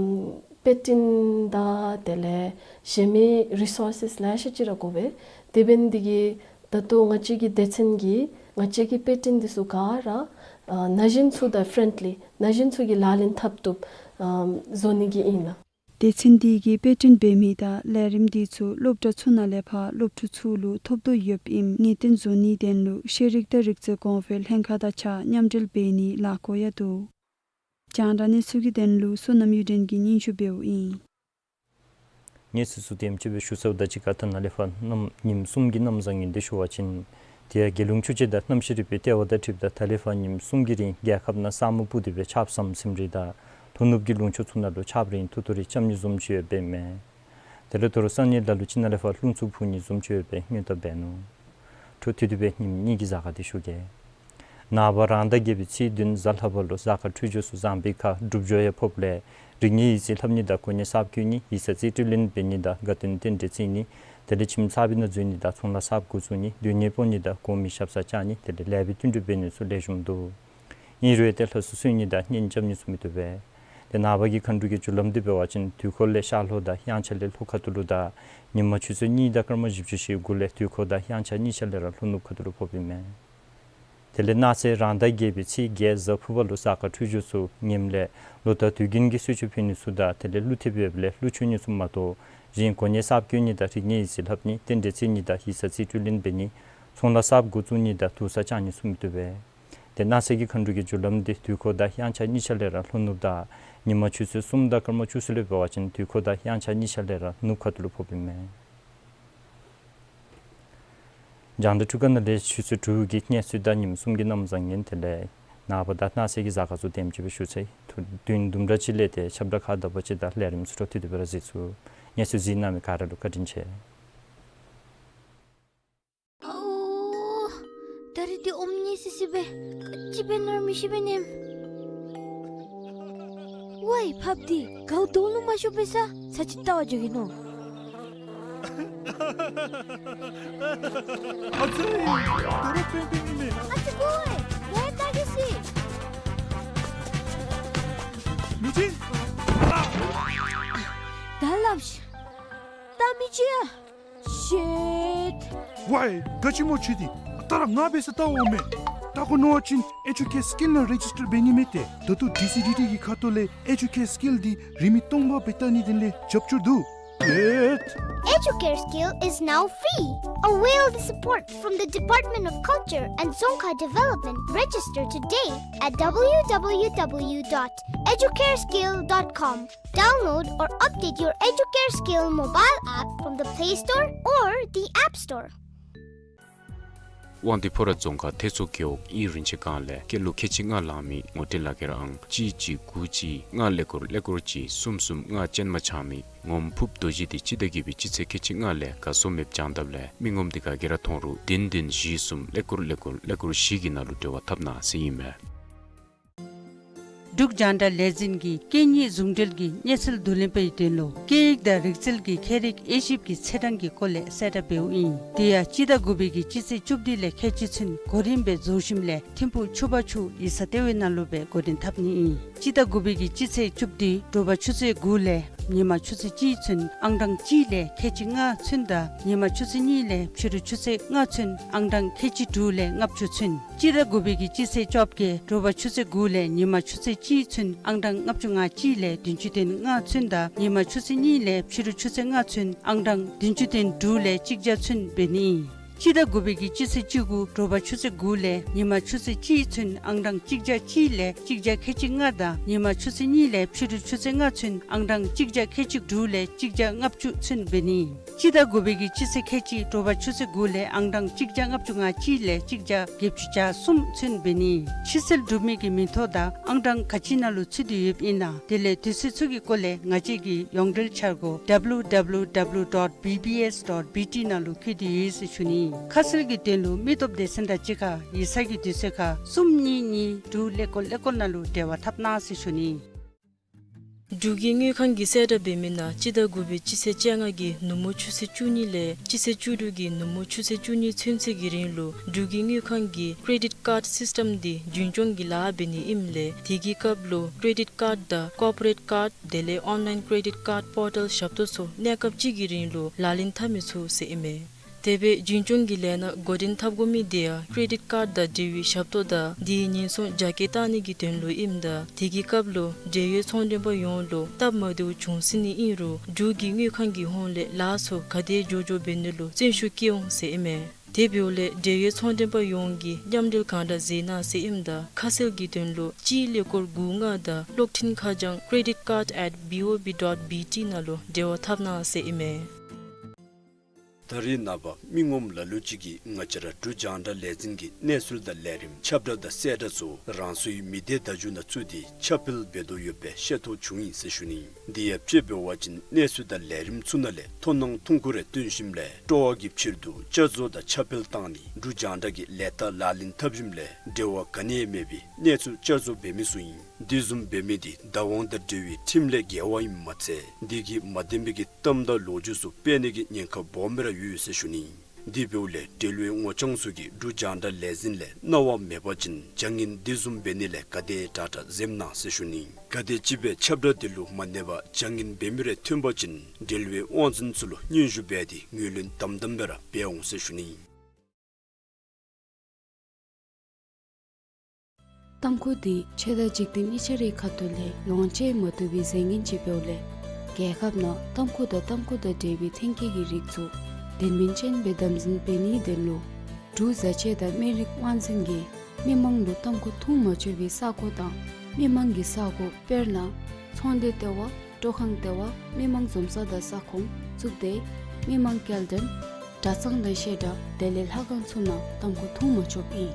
དཔེ་སྐྲུན་དང་དེ་ལས་གཞན་མི་རི་སོར་སེས་ལེ་ཤ་ཅིག་ར་དགོ་པས། དེ་འབད་ནི་འདི་གིས་ད་ལྟོ་ང་བཅས་ཀྱི་སྡེ་ཚན་གྱིས་ང་བཅས་ཀྱི་དཔེ་སྐྲུན་འདི་ཚུ་ག་ར་ཨ་ན་གཞོན་ཚུ་དང་ཕྲེནཌ་ལི་ན་གཞོན་ཚུ་གིས་ལག་ལེན་འཐབ་བཏུབ་ཨམ་བཟོ་ནི་གི་ཨིན་ལགས། སྡེ་ཚན་འདི་གིས་དཔེ་སྐྲུན་འབད་མི་དང་ལས་རིམ་འདི་ཚུ་སློབ་གྲྭ་ཚུ་ནང་ལས་ཕར་སློབ་ཕྲུག་ཚུ་ལུ་ཐོབ་དོ་ཡོདཔ་ཨིནམ་ངེས་བརྟན་བཟོ་ནིའི་དོན་ལུ་ཤེས་རིག་དང་རིག་རྩལ་གོང་འཕེལ་ལྷན་ཁག་དང་གཅིག་ཁར་མཉམ་འབྲེལ་འབད་ནིའི་ལས་འགུལ་ཡང་འདུག། རྒྱང་བསྒྲགས་གནས་ཚུལ་གྱི་དོན་ལུ་བསོད་ནམས་གཡུ་སྒྲོན་གྱིས་སྙན་ཞུ་འབདཝ་ཨིན། གནས་ཚུལ་ཚུ་དེམ་ཅིག་སྦེ་ཞུ་ཚརཝ་དང་གཅིག་ཁར་ད་ནཱ་ལས་ཕར་གནམ་ཉིནམ་གསུམ་གྱི་གནམ་བཟང་ངན་འདི་ཞུ་བ་ཅིན་དེ་ཡང་རྒྱལ་ཡོངས་ཆུ་དཔྱད་དང་གནམ་གཤིས་རིག་པའི་ལྟེ་བ་དང་འཁྲིལཝ་ད་ད་ལས་ཕར་ཉིནམ་གསུམ་གྱི་རིང་རྒྱལ་ཁབ་ནང་ས་སྨུག་སྤུབས་ཏེ་སྦེ་ཆརཔ་ཟམ་ཟིམ་རེ་དང་ལྷོ་ནུབ་ཀྱི་ལུང་ཕྱོགས་ཚུ་ནང་ལུ་ཆརཔ་རེ་ཐུ་ཐུ་རེ་རྐྱབ་ནི་བཟུམ་ཅིག་ཡོདཔ་ཨིན་མས། དེ་ལས་ད་རུང་སང་ཉིན་ལ་ལུ་ཅིག་ནཱ་ལས་ཕར་རླུང་འཚུབ་འཕུ་ནི་བཟུམ་ཅིག་ཡོདཔ་སྦེ་སྔོན་བརྡ་འབད་ནུག། འཕྲོ་མཐུད་དེ་སྦེ་ཉིནམ་གཉིས་ཀྱི་གཟའ་སྐར་འདི་ཞུ་གེ། ནངས་པ་རང་ཟླ་བརྒྱད་པའི་ཚེས་བདུན་གཟའ་ལྷག་པ་ལུ་གཟའ་སྐར་འཕྲོད་སྦྱོར་ཚུ་བཟང་པའི་ཁར་སྒྲུབ་སྦྱོར་ཡང་ཕོགཔ་ལས་རིག་གནས་ཡིག་རྩིས་ལྷབ་ནི་དང་གོ་གནས་གསརཔ་བསྐོ་ནི་ཡིག་ཚང་རྩིས་སྤྲོད་ལེན་འབད་ནི་དང་དགའ་སྟོན་རྟེན་འབྲེལ་བརྩི་ནི་དེ་ལས་ཁྱིམ་གསར་པའི་ནང་འཛུལ་ནི་དང་ཚོང་ལཱ་གསརཔ་འགོ་བཙུགས་ནི་སྡོད་གནས་སྤོ་ནི་དང་གོང་མའི་ཞབས་སར་བཅར་ནི་དེ་ལས་ལེགས་པའི་བསྟུན་གྲོས་འབད་ནི་ཚུ་ལེགས་ཤོམ་འདུག། ཨིན་རུང་ཏེ་ལྷ་སྲུང་གསོལ་ནི་དང་གཉེན་རྐྱབ་ནི་ཚུ་མི་བཏུབ་པས། ཏེ་ནངས་པ་གི་མཁའ་འགྲོ་གི་རྒྱུ་ལམ་འདི་འབད་བ་ཅིན་དུས་འཁོར་ལས་ཤར་ལྷོ་དང་དབྱངས་འཆར་ལས་ལྷོ་ཁ་ཐུག་ལུ་དང་ཉིན་མ་ཆུ་ཚོད་གཉིས་དང་སྐར་མ་བཞི་བཅུ་ཞེ་དགུ་ལས་དུས་འཁོར་དང་དབྱངས་འཆར་གཉིས་ཆ་ལས་ར་ལྷོ་ནུབ་ཁ་ཐུག་ལུ་ཕོགཔ་ཨིན་མས། དེ་ལས་གནངས་ཚེ་རང་ཟླ་བརྒྱད་པའི་ཚེས་བརྒྱད་གཟའ་ཕུར་པ་ལུ་གཟའ་སྐར་འཕྲོད་སྦྱོར་ཚུ་ངནམ་ལས་ལོ་ཟླ་དུས་རྒྱུན་གྱི་གསོལ་མཆོད་ཕུལ་ནི་ཚུ་དང་དེ་ལས་ཀླུ་ཐེབས་ཡོདཔ་ལས་ཀླུ་མཆོད་ནི་ཚུ་མ་གཏོགས་གཞན་གོ་གནས་གསརཔ་བསྐོ་ནི་དང་རིག་གནས་ཡིག་རྩིས་ལྷབ་ནི་རྟེན་འབྲེལ་བརྩི་ནི་དང་ཡིག་ཚང་རྩིས་སྤྲོད་ལེན་འབད་ནི་ཚོང་ལཱ་གསརཔ་འགོ་བཙུགས་ནི་དང་དུར་ས་བཅག་ནི་ཚུ་མི་བཏུབ་པས། ཏེ་གནངས་ཚེ་གི་མཁའ་འགྲོ་གི་རྒྱུ་ལམ་འདི་དུས་འཁོར་དང་དབྱངས་འཆར་གཉིས་ཆ་ལས་ར་ལྷོ་ནུབ་དང་ཉིན་མ་ཆུ་ཚོད་གསུམ་དང་སྐར་མ་བཅུ་གསུམ་ལས་འབད་བ་ཅིན་དུས་འཁོར་དང་དབྱངས་འཆར་གཉིས་ཆ་ལས་ར་ནུབ་ཁ་ཐུག་ལུ་ཕོགཔ་ཨིན་མས། རྒྱང་བསྒྲགས་འཕྲུལ་ཁང་ནང་ལས་ཆུ་ཚོད་དྲུག་གི་གནས་ཚུལ་དང་ཉིནམ་གསུམ་གྱི་གནམ་བཟང་ངན་དེ་ལས་ནངས་པ་དང་གནངས་ཚེ་གི་གཟའ་སྐར་ཚུ་དེམ་ཅིག་སྦེ་ཞུ་ཚར་ཡི། ཐུགས་བདེན་དུམ་གྲ་ཅིག་ལས་ཏེ་ཁྱབ་བསྒྲགས་ཁག་དག་པ་ཅིག་དང་ལས་རིམ་ཚུ་འཕྲོ་མཐུད་དེ་སྦེ་ར་གཟིགས་ཚུགས། གནས་ཚུལ་གཟིགས་གནང་མི་ག་ར་ལུ་བཀའ་དྲིན་ཆེ། ཨོ། ད་རིས་འདི་ཨོམ་ཉེ་སི་སི་སྦེ་ཅིག་འབད་ནི་ར་མི་ཤེས་པས་ནམ། ཝའི་ཕགཔ་འདི་གའུ་དོང་ལུ་མ་ཤོར་བས་ས་ཚར་ཅིག་བལྟ་བར་འགྱོ་གེ་ནོ། ཨ་ཙི། དོ་རུང་པེང་པེང་ཨིན་མས། ཨ་ཙི་ཀོ་ཝའི་ལས་བལྟ་གེ་སི། མི་ཅིག། ད་སླབ་ཤིག། བལྟ་མི་ཅིག་ཡ། ཤིཊ། ཝའི་ག་ཅི་སྨོ་ཁྱོད་འདི། ད་ར་ང་འབད་ས་བལྟ་འོང་མས། བལྟ་དགོ་མནོ་བ་ཅིན་ཨེ་ཇུ་ཀེར་སི་ཀིལ་ནང་རེ་ཇིས་ཊར་འབད་ནི་མས་ཏེ། ད་ལྟོ་ཌི་སི་ཌི་ཊི་གི་ཁ་ཐུག་ལས་ཨེ་ཇུ་ཀེར་སི་ཀིལ་འདི་རིང་མི་སྟོང་པ་སྦེ་བལྟ་ནིའི་དོན་ལས་རྒྱབ་སྐྱོར་འདུག། Educare Skill is now free. Avail the support from the Department of Culture and Dzongkha Development. Register today at w w w dot educareskill dot com. Download or update your Educare Skill mobile app from the Play Store or the App Store. དབང་འདུས་ཕོ་བྲང་རྫོང་ཁག་ཐེད་ཚོ་རྒེད་འོག་ཨིན་རིན་ཆེན་སྒང་ལས་སྐྱེས་ལོ་ཁལ་གཅིག་ལྔ་ལང་མི་ངོ་སྤྲོད་ལག་ཁྱེར་ཨང་གཅིག་གཅིག་དགུ་གཅིག་ལྔ་ཀླད་ཀོར་ཀླད་ཀོར་གཅིག་གསུམ་གསུམ་ལྔ་ཅན་མ་ཆགས་མི་ངོམ་ཕུབ་རྡོ་རྗེ་འདི་སྤྱི་ཟླ་བརྒྱད་པའི་སྤྱི་ཚེས་ཁལ་གཅིག་ལྔ་ལས་ག་སོང་མེདཔ་བྱང་དཔ་ལས་མི་ངོམ་འདི་ག་གིས་ར་མཐོང་རུང་བདུན་བདུན་བཞི་གསུམ་ཀླད་ཀོར་ཀླད་ཀོར་ཀླད་ཀོར་བཞི་གི་ནང་ལུ་འབྲེལ་བ་འཐབ་གནང་ཟེར་ཨིན་མས། འབྲུག་རྒྱང་བསྒྲགས་ལས་འཛིན་གྱིས་སྐད་གཉིས་ཟུང་འབྲེལ་གྱི་གནས་ཚུལ་བསྡུ་ལེན་པའི་དོན་ལུ་སྐད་ཡིག་དང་རིག་རྩལ་གྱི་ཁྱད་རིག་དབྱེ་ཞིབ་ཀྱི་ཚེས་གྲངས་ཀྱི་སྐོར་ལས་གསལ་བསྒྲགས་འབདཝ་ཨིན། དེ་ཡང་སྤྱི་ཟླ་དགུ་པའི་གི་སྤྱི་ཚེས་བཅུ་བདུན་ལས་ཁལ་གཅིག་ཚུན་གོ་རིམ་སྦེ་རྫོགས་ཞིནམ་ལས་ཐིམ་ཕུག་ཆུ་བར་ཆུ་ཡིག་ཚང་ལྟེ་བའི་ནང་ལུ་སྦེ་འགོ་འདྲེན་འཐབ་ནི་ཨིན། སྤྱི་ཟླ་དགུ་པའི་གི་སྤྱི་ཚེས་བཅུ་བདུན་དྲོ་པ་ཆུ་ཚོད་དགུ་ལས་ཉིན་མ་ཆུ་ཚོད་གཅིག་ཚུན་ཨང་གྲངས་གཅིག་ལས་ཁལ་གཅིག་ལྔ་ཚུན་དང་ཉིན་མ་ཆུ་ཚོད་གཉིས་ལས་ཕྱི་རུ་ཆུ་ཚོད་ལྔ་ཚུན་ཨང་གྲངས་ཁལ་གཅིག་དྲུག་ལས་ལྔ་བཅུ་ཚུན། སྤྱི་ཟླ་དགུ་པའི་གི་སྤྱི་ཚེས་བཅོ་བརྒྱད་དྲོ་པ་ཆུ་ཚོད་དགུ་ལས་ཉིན་མ་ཆུ་ཚོད་གཅིག་ཚུན་ཨང་གྲངས་ལྔ་བཅུ་ང་གཅིག་ལས་བདུན་ཅུ་དོན་ལྔ་ཚུན་དང་ཉིན་མ་ཆུ་ཚོད་གཉིས་ལས་ཕྱི་རུ་ཆུ་ཚོད་ལྔ་ཚུན་ཨང་གྲངས་བདུན་ཅུ་དོན་དྲུག་ལས་གཅིག་བརྒྱ་ཚུན་འབད་ནི་ཨིན། སྤྱི་ཟླ་དགུ་པའི་གི་སྤྱི་ཚེས་བཅུ་དགུ་དྲོ་པ་ཆུ་ཚོད་དགུ་ལས་ཉིན་མ་ཆུ་ཚོད་གཅིག་ཚུན་ཨང་གྲངས་གཅིག་བརྒྱ་གཅིག་ལས་གཅིག་བརྒྱ་ཁལ་གཅིག་ལྔ་དང་ཉིན་མ་ཆུ་ཚོད་གཉིས་ལས་ཕྱི་རུ་ཆུ་ཚོད་ལྔ་ཚུན་ཨང་གྲངས་གཅིག་བརྒྱ་ཁལ་གཅིག་དྲུག་ལས་གཅིག་བརྒྱ་ལྔ་བཅུ་ཚུན་འབད་ནི། སྤྱི་ཟླ་དགུ་པའི་གི་སྤྱི་ཚེས་ཁལ་གཅིག་དྲོ་པ་ཆུ་ཚོད་དགུ་ལས་ཨང་གྲངས་གཅིག་བརྒྱ་ལྔ་བཅུ་ང་གཅིག་ལས་གཅིག་བརྒྱ་བརྒྱད་ཅུ་གྱ་གསུམ་ཚུན་འབད་ནི། ཕྱི་སེལ་གྲུབ་མི་གི་མིང་ཐོ་དང་ཨང་གྲངས་ག་ཅི་ནང་ལུ་ཚུད་དེ་ཡོདཔ་ཨིན་ན། དེ་ལས་དུས་ཚོད་ཚུ་གི་སྐོར་ལས་ང་བཅས་ཀྱི་ཡོངས་འབྲེལ་འཆར་སྒོ་W W W dot B B S dot B T ནང་ལུ་བཀོད་དེ་ཡོད་ཟེར་ཞུ་ནི། ཁ་གསལ་གྱི་དོན་ལུ་མི་སྟོབས་སྡེ་ཚན་དང་གཅིག་ཁར་ཡིག་ཚང་གི་དུས་ཚོད་ཁར་གསུམ་གཉིས་གཉིས་དྲུག་ཀླད་ཀོར་ཀླད་ཀོར་ནང་ལུ་འབྲེལ་བ་འཐབ་གནང་ཟེར་ཞུ་ནི། འབྲུག་གི་དངུལ་ཁང་གིས་གསལ་བསྒྲགས་འབད་མི་ནང་སྤྱི་ཟླ་དགུ་པའི་སྤྱི་ཚེས་བཅོ་ལྔ་གི་ནུབ་མོ་ཆུ་ཚོད་བཅུ་གཉིས་ལས་སྤྱི་ཚེས་བཅུ་དྲུག་གི་ནུབ་མོ་ཆུ་ཚོད་བཅུ་གཉིས་ཚུན་ཚོད་ཀྱི་རིང་ལུ་འབྲུག་གི་དངུལ་ཁང་གི་Credit Card System འདི་རྒྱུན་སྐྱོང་གི་ལཱ་འབད་ནི་ཨིནམ་ལས་དེ་གི་སྐབས་ལུ་Credit Card དང་Corporate Card དེ་ལས་Online Credit Card Portal ཞབས་ཏོག་ཚུ་གནས་སྐབས་གཅིག་གི་རིང་ལུ་ལག་ལེན་འཐབ་མི་ཚུགས་ཟེར་ཨིན་མས། དེ་སྦེ་རྒྱུན་སྐྱོང་གི་ལས་སྣ་འགོ་འདྲེན་འཐབ་དགོ་མི་དེ་ཡང་Credit Card དང་འབྲེལ་བའི་ཞབས་ཏོག་དང་དེའི་ཉེན་སྲུང་རྒྱ་སྐྱེད་བཏང་ནི་གི་དོན་ལུ་ཨིནམ་ད་དེ་གི་སྐབས་ལུ་འབྲེལ་ཡོད་ཚོང་མགྲོན་པ་ཡོངས་ལུ་སྟབས་མ་བདེཝ་བྱུང་སྲིད་ནི་ཨིན་རུང་འབྲུག་གི་དངུལ་ཁང་གི་ཧོངས་ལས་ལཱ་ཚུ་ག་དེ་མགྱོགས་མགྱོགས་འབད་ནི་ལུ་བརྩོན་ཤུགས་བསྐྱེད་འོང་ཟེར་ཨིན་མས། དེ་འབདཝ་ལས་འབྲེལ་ཡོད་ཚོང་མགྲོན་པ་ཡོངས་ཀྱིས་མཉམ་འབྲེལ་གང་དྲག་མཛད་གནང་ཟེར་ཨིནམ་ད་ཁ་གསལ་གྱི་དོན་ལུ་གཅིག་ཀླད་ཀོར་དགུ་ལྔ་དང་གློག་འཕྲིན་ཁ་བྱང་credit card at B O B dot B T ནང་ལུ་འབྲེལ་བ་འཐབ་གནང་ཟེར་ཨིན་མས། ད་རེས་ནངས་པ་མི་ངོམ་ལ་ལུ་ཅིག་གིས་ང་བཅས་ར་འབྲུག་རྒྱང་བསྒྲགས་ལས་འཛིན་གྱི་གནས་ཚུལ་དང་ལས་རིམ་ཁྱབ་བསྒྲགས་དང་གསལ་བསྒྲགས་ཚུ་རང་སོའི་མི་སྡེ་བརྡ་བརྒྱུད་ནང་བཙུགས་ཏེ་ཁྱབ་སྤེལ་འབད་དོ་ཡོདཔ་སྦེ་ཤེས་རྟོགས་བྱུང་ཡི་ཟེར་ཞུ་ནི། དེ་ཡང་དཔྱེ་འབད་བ་ཅིན་གནས་ཚུལ་དང་ལས་རིམ་ཚུ་ནང་ལས་མཐོང་སྣང་ཐོན་ཁུངས་རེ་བཏོན་ཞིནམ་ལས་སྤྲོ་བ་གི་ཕྱིར་དུ་བསྐྱར་བཟོ་དང་ཁྱབ་སྤེལ་བཏང་ནི་འབྲུག་རྒྱང་བསྒྲགས་ཀྱི་ལས་རྟགས་ལག་ལེན་འཐབ་ཞིནམ་ལས་འབྲེལ་བ་ག་ནི་ཡང་མེད་པའི་གནས་ཚུལ་བསྐྱར་བཟོ་འབད་མི་ཚུ་ཨིན། དེ་བཟུམ་འབད་མི་དེ་བདག་དབང་དང་འབྲེལ་བའི་ཁྲིམས་ལས་འགལ་བ་ཨིནམ་མ་ཚད་དེ་གིས་མ་བདེན་པའི་གི་གཏམ་དང་ལོ་རྒྱུས་ཚུ་སྤེལ་ནི་གི་ཉེན་ཁ་སྦོམ་སྦེ་ར་ཡོད་ཟེར་ཞུ་ནི། དེ་འབདཝ་ལས་འབྲེལ་ཡོད་ངོ་རྐྱང་ཚུ་གིས་འབྲུག་རྒྱང་བསྒྲགས་ལས་འཛིན་ལས་གནང་བ་མེད་པ་ཅིན་བྱ་ངན་དེ་བཟུམ་འབད་ནི་ལས་ག་དེ་དྲག་དྲག་འཛེམ་གནང་ཟེར་ཞུ་ནི། ག་དེམ་ཅིག་སྦེ་ཁྱབ་བསྒྲགས་དེ་ལུ་མ་གནས་པར་བྱ་ངན་འབད་མི་རེ་ཐོན་པ་ཅིན་འབྲེལ་ཡོད་དབང་འཛིན་ཚུ་ལུ་སྙན་ཞུ་འབད་དེ་ངོས་ལེན་དམ་དམ་སྦེ་ར་འབད་འོང་ཟེར་ཞུ་ནི། ཏམ་ཁུ་དེ་ཆོས་དང་འཇིག་རྟེན་གཉིས་ཆ་རའི་ཁ་ཐུག་ལས་ལོངས་སྤྱོད་མ་བཏུབ་པའི་རྫས་ངན་ཅིག་འབདཝ་ལས་རྒྱལ་ཁབ་ནང་ཏམ་ཁུ་དང་ཏམ་ཁུ་དང་འབྲེལ་བའི་ཐོན་སྐྱེད་ཀྱི་རིགས་ཚུ་དོན་སྨིན་ཅན་སྦེ་དམ་འཛིན་འབད་ནིའི་དོན་ལུ་འབྲུག་བཟའ་ཆས་དང་སྨན་རིགས་དབང་འཛིན་གྱིས་མི་མང་ལུ་ཏམ་ཁུ་འཐུང་མ་ཆོག་པའི་ས་གོ་དང་མི་མང་གི་ས་གོ་དཔེར་ན་ཚོང་སྡེ་ལྟེ་བ། སྤྲོ་ཁང་ལྟེ་བ། མི་མང་འཛོམས་ས་དང་ས་ཁོངས། གཙུག་སྡེ། མི་མང་སྐྱེལ་འདྲེན། གྲྭ་ཚང་དང་བཤད་གྲྭ་དེ་ལས་ལྷ་ཁང་ཚུ་ནང་ཏམ་ཁུ་འཐུང་མ་ཆོགཔ་ཨིན།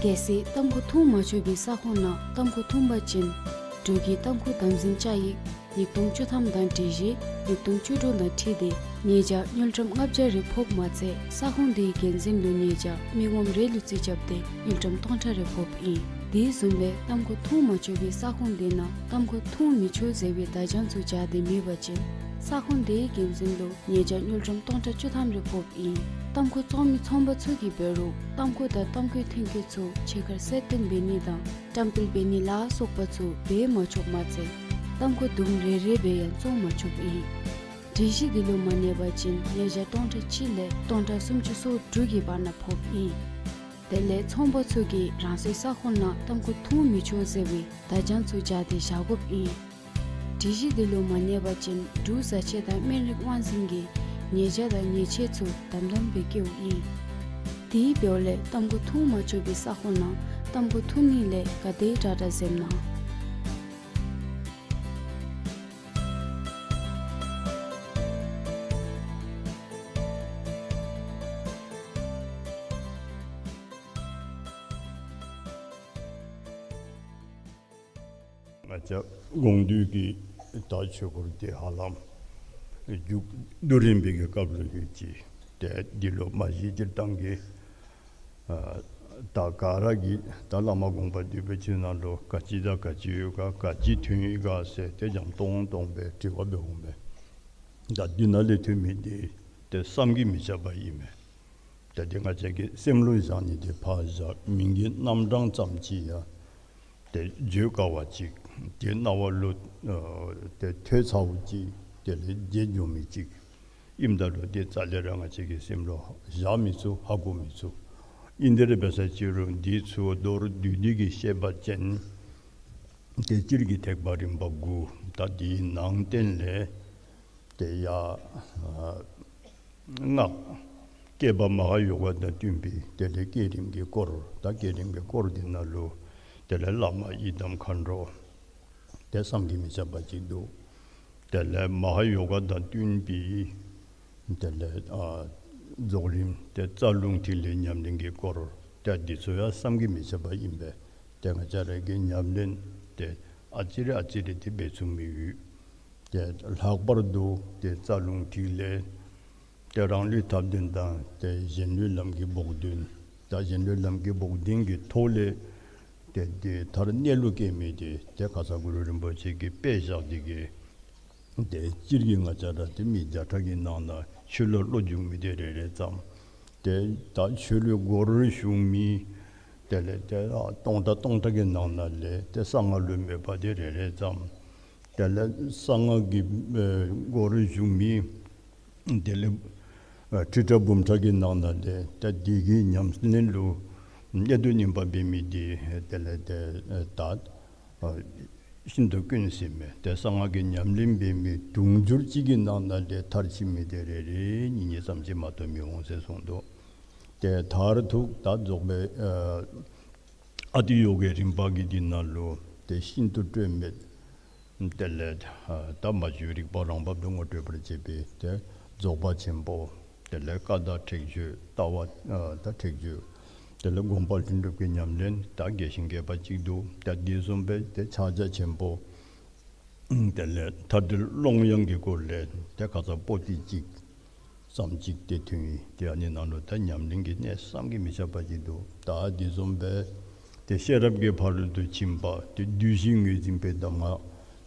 གལ་སྲིད་ཏམ་ཁུ་འཐུང་མ་ཆོག་པའི་ས་ཁོངས་ནང་ཏམ་ཁུ་འཐུང་པ་ཅིན་འབྲུག་གི་ཏམ་ཁུ་དམ་འཛིན་བཅའ་ཡིག་ཉིས་སྟོང་བཅུ་ཐམ་དང་སྒྲིག་གཞི་ཉིས་སྟོང་བཅུ་དྲུག་དང་འཁྲིལ་ཏེ་ཉེས་བྱ་དངུལ་ཀྲམ་ལྔ་བརྒྱ་རེ་ཕོགཔ་མ་ཚད་ས་ཁོངས་དེའི་འགན་འཛིན་ལུ་ཉེས་བྱ་མི་ངོམ་རེ་ལུ་རྩིས་རྐྱབ་སྟེ་དངུལ་ཀྲམ་སྟོང་ཕྲག་རེ་ཕོགཔ་ཨིན། དེ་བཟུམ་སྦེ་ཏམ་ཁུ་འཐུང་མ་ཆོག་པའི་ས་ཁོངས་དེ་ནང་ཏམ་ཁུ་འཐུང་མི་ཆོག་ཟེར་བའི་བརྡ་བྱང་ཚུ་སྦྱར་ཏེ་མེད་པ་ཅིན་ས་ཁོངས་དེའི་འགན་འཛིན་ལུ་ཉེས་བྱ་དངུལ་ཀྲམ་སྟོང་ཕྲག་བཅུ་ཐམ་རེ་ཕོགཔ་ཨིན། ཏམ་ཁུ་བཙོང་མི་ཚོང་པ་ཚུ་གིས་འབད་རུང་ཏམ་ཁུ་དང་ཏམ་ཁུའི་ཐོན་སྐྱེད་ཚུ་ཕྱི་ཁར་གསལ་སྟོན་འབད་ནི་དང་བཀྲམ་སྤེལ་འབད་ནི་ལ་སོགས་པ་ཚུ་འབད་མ་ཆོགཔ་མ་ཚད་ཏམ་ཁུ་དུམ་རེ་རེ་སྦེ་ཡང་བཙོང་མ་ཆོགཔ་ཨིན། སྒྲིག་གཞི་དེ་ལུ་མ་གནས་པ་ཅིན་ཉེས་བྱ་སྟོང་ཕྲག་གཅིག་ལས་སྟོང་ཕྲག་སུམ་ཅུ་སོ་དྲུག་གི་བར་ན་ཕོགཔ་ཨིན། དེ་ལས་ཚོང་པ་ཚུ་གིས་རང་སོའི་ས་ཁོངས་ནང་ཏམ་ཁུ་འཐུང་མི་ཆོག་ཟེར་བའི་བརྡ་བྱང་ཚུ་སྦྱར་ཏེ་བཞག་དགོཔ་ཨིན། སྒྲིག་གཞི་དེ་ལུ་མ་གནས་པ་ཅིན་འབྲུག་བཟའ་ཆས་དང་སྨན་རིགས་དབང་འཛིན་གྱིས་ཉེས་བྱ་དང་ཉེས་ཆད་ཚུ་དམ་དམ་སྦེ་བཀལཝ་ཨིན། དེ་འབདཝ་ལས་ཏམ་ཁུ་འཐུང་མ་ཆོག་པའི་ས་ཁོངས་ནང་ཏམ་ཁུ་འཐུང་ནི་ལས་ག་དེ་དྲག་དྲག་འཛེམ་གནང་། ང་བཅས་དགོངས་འདུས་ཀྱི་ད་ཆོས་སྐོར་འདི་ཧ་ལམ་མཇུག་བསྡུ་རན་པའི་གི་སྐབས་ལུ་ཡོད་ཅི། ཏེ་འདི་ལུ་མ་གཞི་སྤྱིར་བཏང་གི་ཨ་ད་ག་ར་གིས་ད་བླ་མ་དགོངས་པ་འདུས་པའི་ཆོས་ནང་ལུ་ག་ཅི་དང་ག་ཅི་ཡོད་ག་ག་ཅི་ཐོན་ཡི་ག་ཟེར་ཏེ་འཇམ་ཏོང་ཏོ་སྦེ་དྲི་བ་འབད་འོང་པས། ད་འདི་ནང་ལས་ཐོན་མི་འདི་ཏེ་བསམ་གྱིས་མི་ཁྱབ་པ་ཨིན་མས། ཏེ་འདི་ང་བཅས་ཀྱི་སེམས་ལུ་བཞག་ནི་འདི་ཕར་བཞག་མིང་གི་རྣམ་གྲངས་ཙམ་ཅིག་ཡང་ཏེ་བརྗོད་དཀའ་བ་ཅིག་ཏེ་རྣ་བ་ལུ་ཨ་ཏེ་ཐོས་ཚརཝ་ཅིག་དེ་ལས་བརྗེད་འགྱོ་མི་ཅིག་ཨིནམ་ད་ལུ་ཏེ་རྩ་ལས་ར་ང་བཅས་ཀྱི་སེམས་ལུ་བཞག་མི་ཚུགས། ཧ་གོ་མི་ཚུགས། ཨིན་དེ་ར་འབད་ས་ཅིག་རུང་འདི་ཚུ་མདོར་བསྡུས་ཏེ་གི་བཤད་པ་ཅིན་ཏེ་སྤྱིར་གྱི་ཐེག་པ་རིམ་པ་དགུ་ད་འདིའི་ནང་བསྟན་ལས་ཏེ་ཡ་ཨ་སྔགས་ བསྐྱེད་པ་མ་ཧཱ་ཡོ་ག་དང་བསྟུན་པའི་དེ་ལས་བསྐྱེད་རིམ་གྱི་སྐོར། ད་བསྐྱེད་རིམ་གྱི་སྐོར་འདི་ནང་ལུ་དེ་ལས་བླ་མ་ཡི་དམ་མཁའ་འགྲོ་དེ་བསམ་གྱིས་མི་ཁྱབ་པ་ཅིག་འདུག། དེ་ལས་མ་ཧཱ་ཡོ་ག་དང་བསྟུན་པའི་དེ་ལས་ཨ་རྫོགས་རིམ་དེ་རྩ་རླུང་ཐིག་ལེ་ཉམས་ལེན་གྱི་སྐོར། དེ་འདི་ཚུ་ཡང་བསམ་གྱིས་མི་ཁྱབ་པ་ཨིན་པས། དེ་ང་བཅས་ར་གིས་ཉམས་ལེན་དེ་ཨ་ཙི་རེ་ཨ་ཙི་རེ་དེ་འབད་ཚུགས་མི་ཡོད། དེ་ལྷག་པར་དུ་དེ་རྩ་རླུང་ཐིག་ལེ་དེ་རང་ལུས་ཐབས་ལྡན་དང་དེ་གཞན་ལུས་ལམ་གྱི་བོགས་འདོན། ད་གཞན་ལུས་ལམ་གྱི་བོགས་འདོན་གྱི་ཐོག་ལས་དེ་དེ་མཐར་གནས་ལུགས་སྐྱེ་མི་དེ་དེ་ཁ་ཙ་གུ་རུ་རིན་པོ་ཆེ་གིས་དཔེ་བཞག་དེ་གིས་དེ་སྤྱིར་གྱིས་ང་བཅས་ར་དེ་མི་བརྒྱ་ཕྲག་གི་ནང་ན་ཆོས་ལུ་བློ་འཇུག་མི་དེ་རེ་རེ་ཙམ། དེ་ད་ཆོས་ལུ་སྒོར་ཞུགས་མི་དེ་ལས་དེ་སྟོང་ཕྲག་སྟོང་ཕྲག་གི་ནང་ན་ལས་དེ་གསང་སྔགས་ལུ་མོས་པ་དེ་རེ་རེ་ཙམ། དེ་ལས་གསང་སྔགས་ཀྱི་ཨེ་སྒོར་ཞུགས་མི་དེ་ལས་ཨེ་ཁྲི་ཕྲག་འབུམ་ཕྲག་གི་ནང་ན་ལས་དེ་དེ་གི་ཉམས་ལེན་ལུ་གནད་དུ་སྨིན་པ་འབད་མི་དེ་དེ་ལས་དེ་ཨེ་ད་ཨ་ཤིན་ཏུ་དཀོན་ཟེར་མས། དེ་གསང་སྔགས་ཀྱི་ཉམས་ལེན་འབད་མི་དུང་ཕྱུར་གཅིག་གི་ནང་ན་ལས་མཐར་ཕྱིན་མི་དེ་རེ་རེ་གཉིས་གཉིས་ཙམ་ཅིག་མ་གཏོགས་མི་འོང་ཟེར་གསུངས་འདུག། དེ་མཐར་ཐུག་ད་རྫོགས་པའི་ཨ་ཨ་ཏི་ཡོ་གའི་རིམ་པ་གི་འདི་ནང་ལུ་དེ་ཤིན་ཏུ་སྤྲོས་མེད། དེ་ལས་ཨ་ད་མ་བཅོས་རིག་པ་རང་བབས་སུ་ངོ་སྤྲོད་པར་བྱེད་པའི་དེ་རྫོགས་པ་ཆེན་པོ། དེ་ལས་ཀ་དག་ཁྲེགས་ཆོད་ལྟ་བ་ཨ་ད་ཁྲེགས་ཆོད། དེ་ལས་སྒོམ་པ་ལྷུན་གྲུབ་ཀྱི་ཉམས་ལེན་ད་རྒྱས་ཤིང་རྒྱས་པ་ཅིག་འདུག། ད་དེ་བཟུམ་སྦེ་དེ་ཕྱག་རྒྱ་ཆེན་པོ། དེ་ལས་མཐའ་བྲལ་ཀློང་ཡངས་ཀྱི་སྐོར་ལས་དེ་ཁ་ཙ་པོ་ཏི་གཅིག་ཙམ་ཅིག་དེ་ཐོན་ཡི། དེ་ཨ་ནི་ནང་ལུ་ད་ཉམས་ལེན་གྱི་གནད་བསམ་གྱིས་མི་ཁྱབ་པ་ཅིག་འདུག། ད་དེ་བཟུམ་སྦེ་དེ་ཤེས་རབ་ཀྱི་ཕ་རོལ་ཏུ་ཕྱིན་པ་དེ་བསྡུས་ཤིང་ངོས་འཛིན་པའི་གདམས་ངག་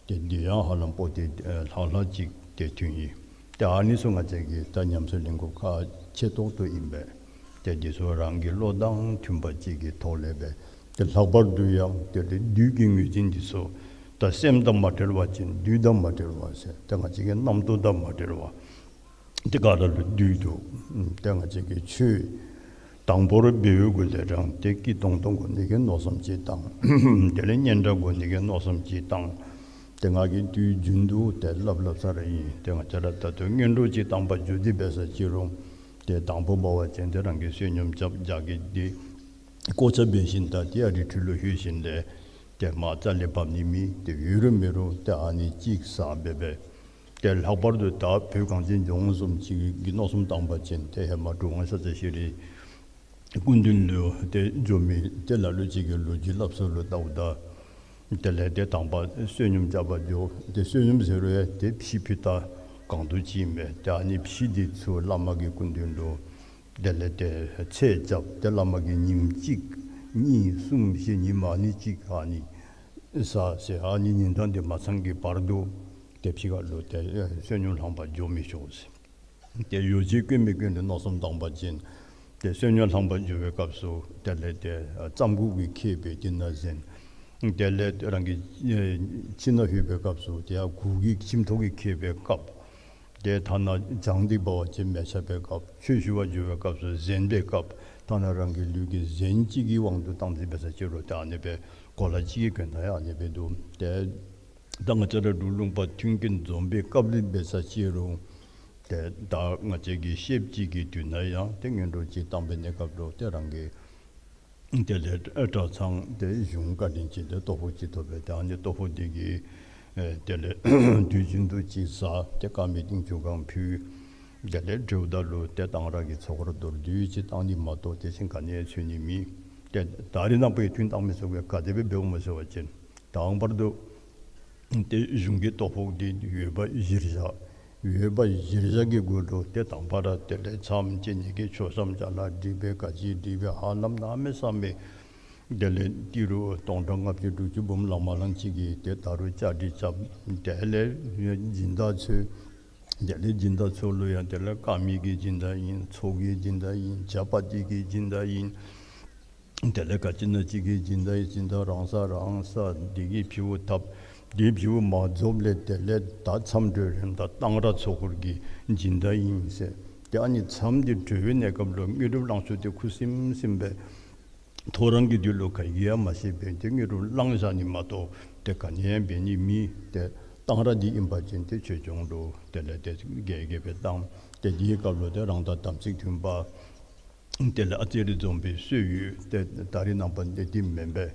དེ་འདི་ཡང་ཧ་ལམ་པོ་ཏི་ཨེ་ལྷག་ལྷག་ཅིག་དེ་ཐོན་ཡི། ཏེ་ཨ་ནི་ཚུ་ང་བཅས་ཀྱིས་ད་ཉམས་སུ་ལེན་དགོཔ་ཁག་ཆེ་ཏོག་ཏོ་ཨིན་པས། ཏེ་འདི་ཚུ་རང་གི་བློ་དང་མཐུན་པ་ཅིག་གི་ཐོག་ལས་སྦེ་ཏེ་ལྷག་པར་དུ་ཡང་ཏེ་ཏེ་བསྡུས་ཀྱི་ངོས་འཛིན་འདི་ཚུ་ད་སེམས་དང་མ་བྲལ་བ་ཅིན་བསྡུས་དང་མ་བྲལ་བ་ཟེར། ཏེ་ང་བཅས་ཀྱི་རྣམ་རྟོག་དང་མ་བྲལ་བ། ཏེ་ག་ར་ལུ་བསྡུས་འདུག། ཏེ་ང་བཅས་ཀྱིས་ཆོས་དང་པོར་འབད་བའི་གུ་ལས་རང་ཏེ་སྐྱིད་ཏོང་ཏོ་དགོ་ནི་གི་མནོ་བསམ་ཅིག་བཏང་། དེ་ལས་སྙན་གྲགས་དགོ་ནི་གི་མནོ་བསམ་ཅིག་བཏང་། ཏེ་ང་གིས་དུས་རྒྱུན་དུ་ཏེ་སླབ་སླབ་ས་ར་ཨིན། ཏེ་ང་བཅས་ར་ད་ལྟོ་སྔོན་འགྲོ་ཅིག་བཏང་པར་འགྱོ་སྟེ་འབད་ས་ཅིག་རུང་ཏེ་དང་པོ་འབད་བ་ཅིན་ཏེ་རང་གིས་བསོད་སྙོམས་རྐྱབ་རྒྱགས་ཀྱི་ཏེ་གོ་ཆ་འབད་ཞིནམ་ད་ཏེ་ཡར་རི་ཁྲོད་ལུ་ལྷོད་ཞིནམ་ལས་ཏེ་མར་རྩ་ལས་བབས་ནི་མེད། ཏེ་ཡོད་རུང་མེད་རུང་ཏེ་ཨ་ནི་ཅིག་ཟ་འབད་འབད། ཏེ་ལྷག་པར་དུ་ད་བོད་གངས་ཅན་ལྗོངས་བཟུམ་ཅིག་གི་མནོ་བསམ་བཏང་པ་ཅིན་ཏེ་ཧེ་མ་གྲུབ་དབང་ཤཱཀྱ་ཤྲཱི་སྐུ་མདུན་ལུ་ཏེ་འགྱོ་མི་ཏེ་ལ་ལུ་ཅིག་གིས་ལོ་རྒྱུས་སླབ་ས་ལུ་བལྟཝ་ད་དེ་ལས་ཏེ་དང་པ་བསོད་སྙོམས་རྐྱབ་པར་འགྱོ། ཏེ་བསོད་སྙོམས་ཟེར་རུང་ཡང་ཏེ་ཕྱེ་ཕུད་ད་གང་དུ་ཅིག་མས། ཏེ་ཨ་ནི་ཕྱེ་འདི་ཚུ་བླ་མ་གི་སྐུ་མདུན་ལུ་དེ་ལས་ཏེ་ཚད་རྐྱབ། ཏེ་བླ་མ་གིས་ཉིནམ་གཅིག་གཉིས་གསུམ་བཞི་ཉིནམ་ཨ་ནི་ཅིག་ཨ་ནི་ཟ་ཟེར། ཨ་ནི་ཉིན་གྲངས་འདི་མ་ཚང་གི་བར་དུ་ཏེ་ཕྱི་ཁ་ལུ་ཏེ་བསོད་སྙོམས་བླང་པར་འགྱོ་མི་ཆོག་ཟེར། ཏེ་ཡོ་བྱད་དཀོན་མི་དཀོན་ཏེ་མནོ་བསམ་བཏང་པ་ཅིན་ཏེ་བསོད་སྙོམས་བླང་པར་འགྱོ་བའི་སྐབས་སུ་དེ་ལས་ཏེ་ཨ་རྩམ་ཁུག་གི་ཁེབས་སྦེ་དེ་ནང་གཟན། དེ་ལས་རང་གི་ཨེ་ཁྱིམ་ནང་ལྷོད་པའི་སྐབས་སུ་ཏེ་ཡར་གུར་གྱི་ཁྱིམ་ཐོག་གི་ཁེབས་སྦེ་བཀབ། ཏེ་ཐ་ན་བྱང་སྟེ་འབད་བ་ཅིན་མལ་ཆ་སྦེ་བཀབ། ཆོས་ཞུ་བར་འགྱོ་བའི་སྐབས་སུ་གཟན་སྦེ་བཀབ། ཐ་ན་རང་གི་ལུས་ཀྱི་གཟན་གཅིག་གི་དབང་དུ་བཏང་སྟེ་འབད་ས་ཅིག་རུང་ཏེ་ཨ་ནི་སྦེ་གོ་ལ་གཅིག་གི་གྱོན་ཐངས་ཡང་ཨ་ནི་སྦེ་འདུག། ཏེ་ད་ང་བཅས་ར་འབྲུག་ལུང་པ་མཐུན་རྐྱེན་འཛོམས་པའི་སྐབས་ལུ་འབད་ས་ཅིག་རུང་ཏེ་ད་ང་བཅས་ཀྱི་ཤེསཔ་ཅིག་གི་དུས་ན་ཡང་ཏེ་སྔོན་འགྲོ་ཅིག་བཏང་པའི་གནས་སྐབས་ལུ་ཏེ་རང་གི་དེ་ལས་གྲྭ་ཚང་ཏེ་གཞུང་བཀའ་དྲིན་ཅིག་ཏེ་ལྟོ་ཕོགས་ཅིག་ཐོབ་པས། ཏེ་ཨ་ནི་ལྟོ་ཕོགས་འདི་གིས་ཨེ་དེ་ལས་དུས་རྒྱུན་དུ་ཅིག་ཟ། ཏེ་དཀར་མེ་ཏིང་ཆུ་གང་ཕུལ། དེ་ལས་འགྱོཝ་ད་ལུ་ཏེ་གཏང་རག་གི་ཚོགས་ར་མདོར་བསྡུས་ཅིག་བཏང་ནི་མ་གཏོགས་ཏེ་གཞན་ག་ནི་ཡང་འཚོལ་ནི་མེད། ཏེ་ད་རེས་ནངས་པ་ཡང་ཐུན་བཏང་མི་ཚུ་གིས་ག་དེ་སྦེ་འབདཝ་སྨོ་ཟེར་བ་ཅིན་དང་པར་དུ་ཏེ་གཞུང་གི་ལྟོ་ཕོགས་འདི་ཡོད་པ་གཞིར་བཞག། ཡོད་པ་གཞིར་བཞག་གི་གུ་ལུ་ཏེ་དང་པ་ར་དེ་ལས་མཚམས་བཅད་ནི་གི་ཆོག་མཆན་ཅ་ལ་སྒྲིག་སྦེ་ག་ཅི་སྒྲིག་སྦེ་ཧ་ལམ་གནམ་མེད་ས་མེད། དེ་ལས་ཏི་རུ་སྟོང་ཕྲག་ལྔ་བཅུ་དྲུག་ཅུ་འབུམ་ལང་མ་ལང་ཅིག་གིས་ཏེ་ད་རུང་བཅའ་སྒྲིག་རྐྱབ། དེ་ལས་སྦྱིན་བདག་འཚོལ། དེ་ལས་སྦྱིན་བདག་འཚོལ་ལུ་ཡང་དེ་ལས་དཀར་མེ་གི་སྦྱིན་བདག་ཨིན། ཚོགས་ཀྱི་སྦྱིན་བདག་ཨིན། ཇ་པ་ཏི་གི་སྦྱིན་བདག་ཨིན། དེ་ལས་ག་ཅི་ན་ཅིག་གི་སྦྱིན་བདག་ཨིན། སྦྱིན་བདག་རང་ས་རང་ས་འདི་གིས་ཕུལཝ་འཐབ། འདི་ཕུལཝ་མ་རྫོགསཔ་ལས་དེ་ལས་ད་མཚམས་གྲོལ་རནམ་ད་གཏང་རག་ཚོགས་འཁོར་གྱི་སྦྱིན་བདག་ཨིན་ཟེར། ཏེ་ཨ་ནི་མཚམས་འདི་གྲོལ་བའི་གནས་སྐབས་ལུ་དངོས་གྲུབ་བླང་ཕྱོགས་འདི་ཁུ་སིམ་སིམ་སྦེ་ཐོ་རངས་ཀྱི་དུས་ལུ་ག་གིས་ཡང་མ་ཤེས་པས། ཏེ་དངོས་གྲུབ་བླང་བཞག་ནི་མ་གཏོགས་ཏེ་ག་ནི་ཡང་འབད་ནི་མེད། ཏེ་ད་ གཏང་རག་འདི་ཨིན་པ་ཅིན་ཏེ་ཆོས་སྐྱོང་ལུ་དེ་ལས་ཏེ་རྒྱས་རྒྱས་སྦེ་གཏང་། ཏེ་འདི་གི་སྐབས་ལུ་ཏེ་རང་དང་དམ་ཚིག་མཐུན་པ་དེ་ལས་ཨ་ཙི་རེ་འཛོམས་པའི་སྲོལ་ཡོད། ཏེ་ད་རེས་ནངས་པ་འདི་འདི་མེན་པས།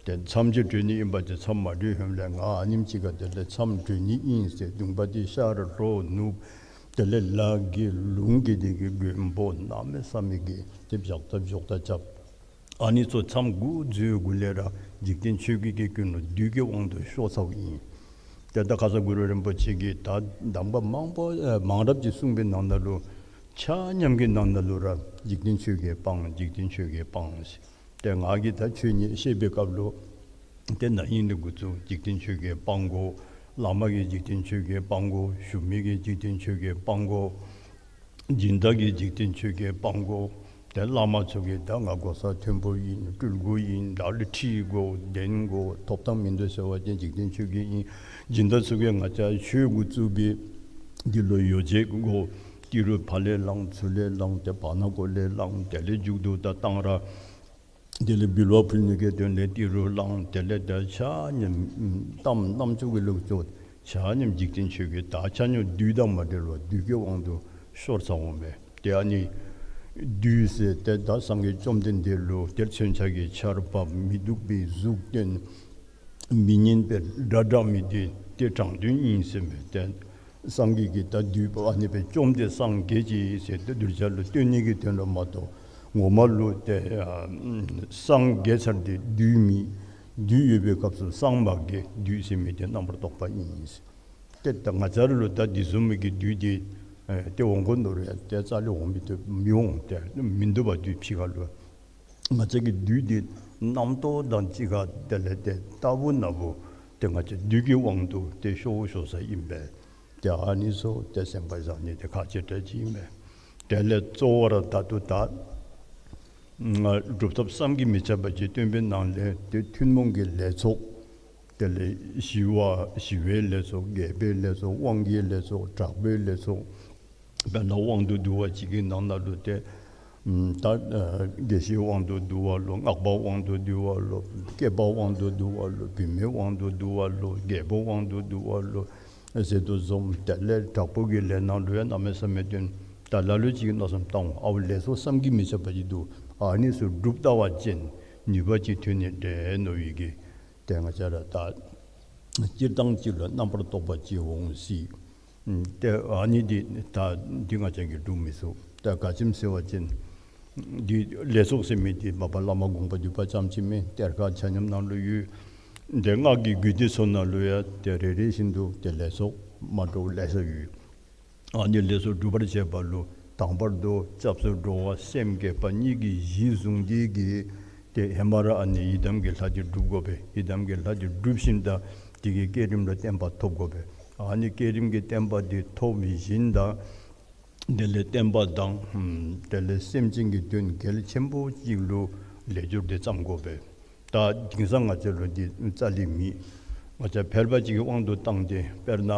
ཏེ་མཚམས་ཅིག་གྲོལ་ནི་ཨིན་པ་ཅིན་མཚམས་མ་གྲོལ་ཧེ་མ་ལས་ང་ཨ་ནེམ་ཅིག་ཁར་དེ་ལས་མཚམས་གྲོལ་ནི་ཨིན་ཟེར་གདོང་པ་འདི་ཤར་ལྷོ་ནུབ་དེ་ལས་ལ་གི་ལུང་གི་དེ་གི་མགོན་པོ་གནམ་མེད་ས་མེད་ཀྱི་ཏེ་བཞག་ཐབས་བཞག་ཐབས་རྐྱབ། ཨ་ནི་ཚུ་མཚམས་འགོ་བཙུགས་འགོ་ལས་ར་འཇིག་རྟེན་ཆོས་བརྒྱད་ཀྱི་ཀུན་སློང་བདུད་ཀྱི་དབང་དུ་ཤོར་ཚརཝ་ཨིན། ཏེ་ད་ཁ་ཙ་གུ་རུ་རིན་པོ་ཆེ་གིས་ད་གདམས་པ་མང་པོ་ཨེ་མང་རབས་ཅིག་གསུངས་པའི་ནང་ན་ལུ་ཆ་མཉམ་གྱི་ནང་ན་ལུ་ར་འཇིག་རྟེན་ཆོས་བརྒྱད་སྤང་། འཇིག་རྟེན་ཆོས་བརྒྱད་སྤང་ཟེར། ཏེ་ང་གིས་ད་ཆོས་ཉིད་བཤད་པའི་སྐབས་ལུ་ཏེ་ན་ཧིང་ལས་འགོ་བཙུགས་འཇིག་རྟེན་ཆོས་བརྒྱད་སྤང་དགོ། བླ་མ་གིས་འཇིག་རྟེན་ཆོས་བརྒྱད་སྤང་དགོ། ཞུ་མི་གིས་འཇིག་རྟེན་ཆོས་བརྒྱད་སྤང་དགོ། སྦྱིན་བདག་གིས་འཇིག་རྟེན་ཆོས་བརྒྱད་སྤང་དགོ། ཏེ་བླ་མ་ཚུ་གིས་ད་ང་གོ་ས་མཐོན་པོ་ཨིན། སྤྲུལ་སྐུ་ཨིན། བདག་ལུ་ཁྲི་དགོ་གདན་དགོ་ཐོབ་ཐང་མིན་འདུག་ཟེར་བ་ཅིན་འཇིག་རྟེན་ཆོས་བརྒྱད་ཨིན། སྦྱིན་བདག་ཚུ་གིས་ང་བཅས་ཆོས་འགོ་བཙུགས་པའི་འདི་ལུ་ཡོ་བྱད་དགོ། ཏི་རུ་ཕར་ལས་བླང་ཚུར་ལས་བླང་ཏེ་བར་ན་གོ་ལས་བླང་དེ་ལས་མཇུག་ཏུ་ད་གཏང་རག་དེ་ལས་འབུལ་བ་ཕུལ་ནི་གི་དོན་ལས་ཏི་རུ་བླང་དེ་ལས་ད་ཆ་མཉམ་གཏམ་རྣམ་ཅོ་གི་ལུགས་ཅོ་ཆ་མཉམ་འཇིག་རྟེན་ཆོས་བརྒྱད་ད་ཆ་མཉམ་བདུད་དང་མ་འབྲེལ་བར་བདུད་ཀྱི་དབང་དུ་ཤོར་ཚརཝ་མས། ཏེ་ཨ་ནི་བདུད་ཟེར་ཏེ་ད་སངས་རྒྱས་བཅོམ་ལྡན་འདས་ལུ་ཏེ་མཚོན་ཆ་གི་ཆརཔ་མི་སྡུག་པའི་གཟུགས་སྟོན་མི་སྙན་པའི་སྒྲ་བསྒྲགས་མི་འདི་ཏེ་དྲང་དོན་ཨིན་ཟེར་མས། ཏེ་སངས་རྒྱས་ཀྱིས་ད་བདུད་པོ་ཨ་ནི་སྦེ་བཅོམ་སྟེ་སངས་རྒྱས་ཅི་ཟེར་ཏེ་གདུལ་བྱ་ལུ་སྟོན་ནི་གི་དོན་ལུ་མ་གཏོགས་ངོ་མ་ལུ་ཏེ་ཨ་སངས་རྒྱས་ཚར་ཏེ་བདུད་མེད། བདུད་ཡོད་པའི་སྐབས་སུ་སངས་མ་རྒྱས། བདུད་ཟེར་མི་འདི་རྣམ་པར་རྟོག་པ་ཨིན། ཏེ་ད་ང་བཅས་ར་ལུ་ད་འདི་བཟུམ་མའི་གི་བདུད་འདི་ཨེ་ཏེ་འོང་དགོ་མནོ་རུང་ཡང་ཏེ་རྩ་ལས་འོང་མི་འདུག་མི་འོང་། ཏེ་མི་འདུག་པ་བདུད་ཕྱི་ཁ་ལུ། ང་བཅས་ཀྱི་བདུད་འདི་རྣམ་རྟོག་དང་གཅིག་ཁར་དེ་ལས་ཏེ་རྟག་བུ་ན་བུ་ཏེ་ང་བཅས་བདུད་ཀྱི་དབང་དུ་ཏེ་ཤོར་ཤོར་ས་ཨིན་པས། ཏེ་ཨ་ནི་ཚུ་ཏེ་སེམས་ཁར་བཞག་ནི་ཏེ་ཁག་ཆེ་དྲགས་ཅིག་ཨིན་པས། དེ་ལས་གཙོ་བོ་ར་ད་ལྟོ་ད་སྒྲུབ་ཐབས་བསམ་གྱིས་མི་ཁྱབ་པ་ཅིག་སྟོན་པའི་ནང་ལས་ཏེ་ཐུན་མོང་གི་ལས་ཚོགས་དེ་ལས་ཞི་བ་ཞི་བའི་ལས་ཚོགས་རྒྱས་པའི་ལས་ཚོགས་དབང་གི་ལས་ཚོགས་དྲག་པོའི་ལས་ཚོགས། དཔེར་ན་དབང་དུ་བསྡུ་བ་ཅིག་གི་ནང་ན་ལུ་ཏེ་ཨམ་ད་ཨ་དགེ་བཤེས་དབང་དུ་བསྡུ་བ་ལོ། སྔགས་པ་དབང་དུ་བསྡུ་བ་ལོ། སྐྱེས་པ་དབང་དུ་བསྡུ་བ་ལོ། བུད་མེད་དབང་དུ་བསྡུ་བ་ལོ། རྒྱལ་པོ་དབང་དུ་བསྡུ་བ་ལོ་ཟེར་དོ་བཟུམ། དེ་ལས་དྲག་པོ་གི་ལས་ནང་ལུ་ཡང་གནམ་མེད་ས་མེད་སྟོན། ད་ལ་ལུ་ཅིག་མནོ་བསམ་བཏང་འོང་། ཨའུ་ལས་ཚོགས་བསམ་གྱིས་མི་ཁྱབ་པ་ཅིག་འདུག། ཨ་ནི་ཚུ་སྒྲུབ་ལྟ་བ་ཅིན་ནུས་པ་ཅིག་ཐོན་ནི་འདྲས་མནོ་བའི་གི་ཏེ་ང་བཅས་ར་ད་སྤྱིར་བཏང་ཅིག་ལུ་རྣམ་པར་རྟོག་པ་ཅིག་འོང་སྲིད། ཨམ་ཏེ་ཨ་ནི་འདི་ད་འདི་ང་བཅས་ཀྱིས་སྒྲུབ་མི་ཚུགས། ད་ག་ཅི་སྨོ་ཟེར་བ་ཅིན་འདི་ལས་ཚོགས་ཟེར་མི་འདི་མ་པ་བླ་མ་དགོངས་པ་འདུས་པ་ཙམ་ཅིག་མེན། གཏེར་ཁ་ཆ་མཉམ་ནང་ལུ་ཡོད། ཏེ་སྔགས་ཀྱི་རྒྱུད་སྡེ་ཚུ་ནང་ལུ་ཡང་ཏེ་རེ་རེ་བཞིན་དུ་ཏེ་ལས་ཚོགས་མ་འདྲཝ་ལེ་ཤ་ཡོད། ཨ་ནི་ལས་ཚོགས་སྒྲུབ་པར་བྱེད་པ་ལུ་དང་པར་དུ་སྐྱབས་སུ་འགྲོ་བ་སེམས་བསྐྱེད་པ་གཉིས་ཀྱི་གཞི་བཟུང་སྟེ་གིས་ཏེ་ཧེ་མ་ར་ཨ་ནི་ཡི་དམ་གྱི་ལྷ་འདི་སྒྲུབ་དགོ་པས། ཡི་དམ་གྱི་ལྷ་འདི་སྒྲུབ་ཞིནམ་ད་དེ་གི་བསྐྱེད་རིམ་ལུ་བརྟན་པ་ཐོབ་དགོ་པས། ཨ་ནི་བསྐྱེད་རིམ་གྱི་བརྟན་པ་འདི་ཐོབ་ཞིནམ་ད་དེ་ལས་བསྟན་པ་དང་ཨམ་དེ་ལས་སེམས་ཅན་གྱི་དོན་གལ་ཆེན་པོ་ཅིག་ལུ་ལས་སྦྱོར་འདི་བརྩམ་དགོ་པས། ད་དེང་སང་ང་བཅས་ལུ་འདི་རྩ་ལས་མེད། ང་བཅས་ཕལ་པ་ཅིག་གི་དབང་དུ་བཏང་སྟེ་དཔེར་ན་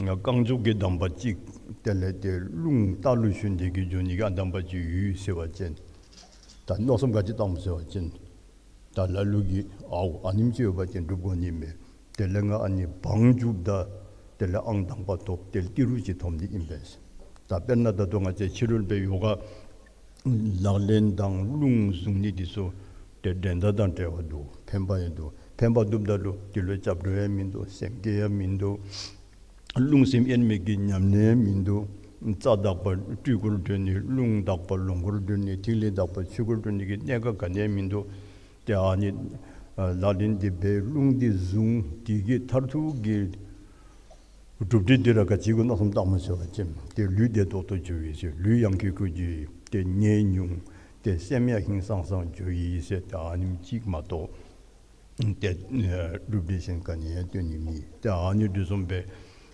རྐང་མགྱོགས་ཀྱི་གདམས་པ་ཅིག་དེ་ལས་ཏེ་རླུང་རྟ་ལུ་ཞོན་ཏེ་གིས་འགྱོ་ནི་གི་ཨ་གདམས་པ་ཅིག་ཡོད་ཟེར་བ་ཅིན་ད་མནོ་བསམ་ག་ཅི་བཏངམ་ཟེར་བ་ཅིན་ད་ལ་ལུ་གིས་ཨའུ་ཨ་ནེམ་ཅིག་ཡོད་པ་ཅིན་སྒྲུབ་དགོ་ནི་མས། དེ་ལས་ང་ཨ་ནི་བང་རྒྱུགཔ་ད་དེ་ལས་ཨང་དང་པ་ཐོབ། དེ་ལས་ཏི་རུ་ཅིག་ཐོབ་ནི་ཨིན་པས། ད་དཔེར་ན་ད་ལྟོ་ང་བཅས་ཕྱི་རོལ་པའི་ཡོ་ག་ལག་ལེན་དང་རླུང་བཟུང་ནི་འདི་ཚུ་ཏེ་འགྲན་ཟླ་དང་བྲལ་བ་འདུག། ཕན་པ་ཡང་འདུག། ཕན་པ་འདུགཔ་ད་ལུ་འདི་ལུ་སྐྱབས་འགྲོ་ཡང་མིན་འདུག། སེམས་བསྐྱེད་ཡང་མིན་འདུག། རླུང་སེམས་དབྱེར་མེད་ཀྱི་ཉམས་ལེན་ཡང་མིན་འདུག། རྩ་དག་པ་སྤྲུལ་སྐུར་གྲོལ་ནི། རླུང་དག་པ་ལོངས་སྐུར་གྲོལ་ནི། ཐིག་ལེ་དག་པ་ཆོས་སྐུར་གྲོལ་ནི་གི་གནད་འགག་ག་ནི་ཡང་མིན་འདུག། ཏེ་ཨ་ནི་ཨ་ལག་ལེན་འདི་འབད་རླུང་འདི་བཟུང་། དེ་གི་མཐར་ཐུག་གི་གྲུབ་འབྲས་འདི་ར་ག་ཅི་གུ་མནོ་བསམ་བཏངམ་ཟེར་བ་ཅིན་ཏེ་ལུས་བདེ་ཏོག་ཏོ་འགྱོཝ་ཨིན་ཟེར། ལུས་ཡང་ཁེ་ཁེ་འགྱོཝ་ཨིན། ཏེ་ནད་ཉུང་། ཏེ་སེམས་ཡང་ཧིང་སངས་སངས་འགྱོཝ་ཨིན་ཟེར། ཏེ་ཨ་ནེམ་ཅིག་མ་གཏོགས་ཏེ་ཨེ་གྲུབ་འབྲས་གཞན་ག་ནི་ཡང་སྟོན་ནི་མེད། ཏེ་ཨ་ནི་འདི་བཟུམ་སྦེ་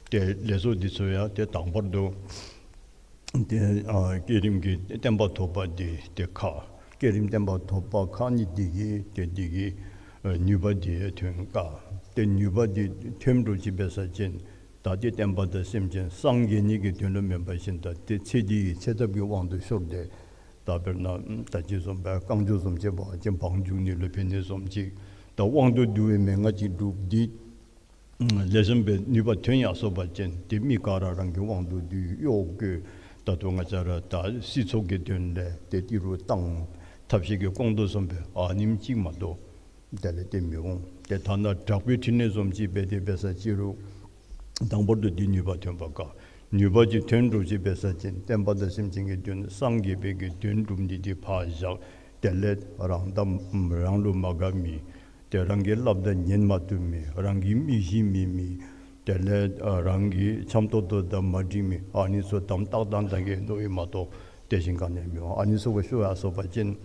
ཏེ་ལས་ཚོགས་འདི་ཚུ་ཡང་ཏེ་དང་པར་དུ་ཏེ་ཨ་བསྐྱེད་རིམ་གྱི་བརྟན་པ་ཐོབ་པ་འདི་ཏེ་ཁག། བསྐྱེད་རིམ་བརྟན་པ་ཐོབ་པ་ཁག་ནི་འདི་གིས་ཏེ་འདི་གི་ཨ་ནུས་པ་འདི་ཐོན་དཀའ། ཏེ་ནུས་པ་འདི་ཐོན་འགྲོ་ཅི་འབད་ས་ཅིན་ད་ཏེ་བསྟན་པ་དང་སེམས་ཅན་སངས་རྒྱས་ནི་གི་དོན་ལུ་མེན་པ་ཅིན་ད་ཏེ་ཚེ་འདི་གི་ཚེ་ཐབས་ཀྱི་དབང་དུ་ཤོར་ཏེ་ད་དཔེར་ན་ད་ཅི་བཟུམ་སྦེ་རྐང་མགྱོགས་བཟུམ་ཅིག་འབད་བ་ཅིན་བང་རྒྱུག་ནི་ལུ་ཕན་ནི་བཟུམ་ཅིག། ད་དབང་དུ་བསྡུ་བའི་མན་ངག་ཅིག་སྒྲུབ་སྟེ་ ལེགས་ཤོམ་སྦེ་ནུས་པ་ཐོན་ཡར་སོང་པ་ཅིན་ཏེ་མི་ག་ར་རང་གི་དབང་དུ་བསྡུས་གཡོག་བཀོལ། ད་ལྟོ་ང་བཅས་ར་ད་སྲིད་ཚོགས་ཀྱི་དོན་ལས་ཏེ་ཏི་རུ་བཏང་ཐབས་ཤེས་ཀྱིས་སྐོང་དོ་བཟུམ་སྦེ་ཨ་ནེམ་ཅིག་མ་གཏོགས་དེ་ལས་ཏེ་མི་འོང་། ཏེ་ཐ་ན་དྲག་པོའི་ཕྲིན་ལས་བཟུམ་ཅིག་འབད་དེ་འབད་ས་ཅི་རུང་དང་པོར་དུ་འདི་ནུས་པ་ཐོན་པ་དཀའ། ནུས་པ་ཅིག་ཐོན་འགྲོ་ཅིག་འབད་ས་ཅིན་བསྟན་པ་དང་སེམས་ཅན་གྱི་དོན་སངས་རྒྱས་པའི་གི་དོན་སྒྲུབ་ནི་འདི་ཕར་བཞག། དེ་ལས་རང་དང་རང་ལུ་མ་དགའ་མི་ཏེ་རང་གི་སླབ་ད་ཉན་མ་བཏུབ་མི་རང་གི་མི་གཤིས་མེད་མི་དེ་ལས་ཨ་རང་གི་འཆམ་ཏོག་ཏོ་དང་མ་འགྲིག་མི་ཨ་ནི་ཚུ་དམ་ཏག་ཏག་ད་གེ་འདུག་ཨིན་མ་གཏོགས་དེ་བཞིན་ག་ནི་མི་འོང་། ཨ་ནི་ཚུ་ག་ཤོར་ཡར་སོང་པ་ཅིན་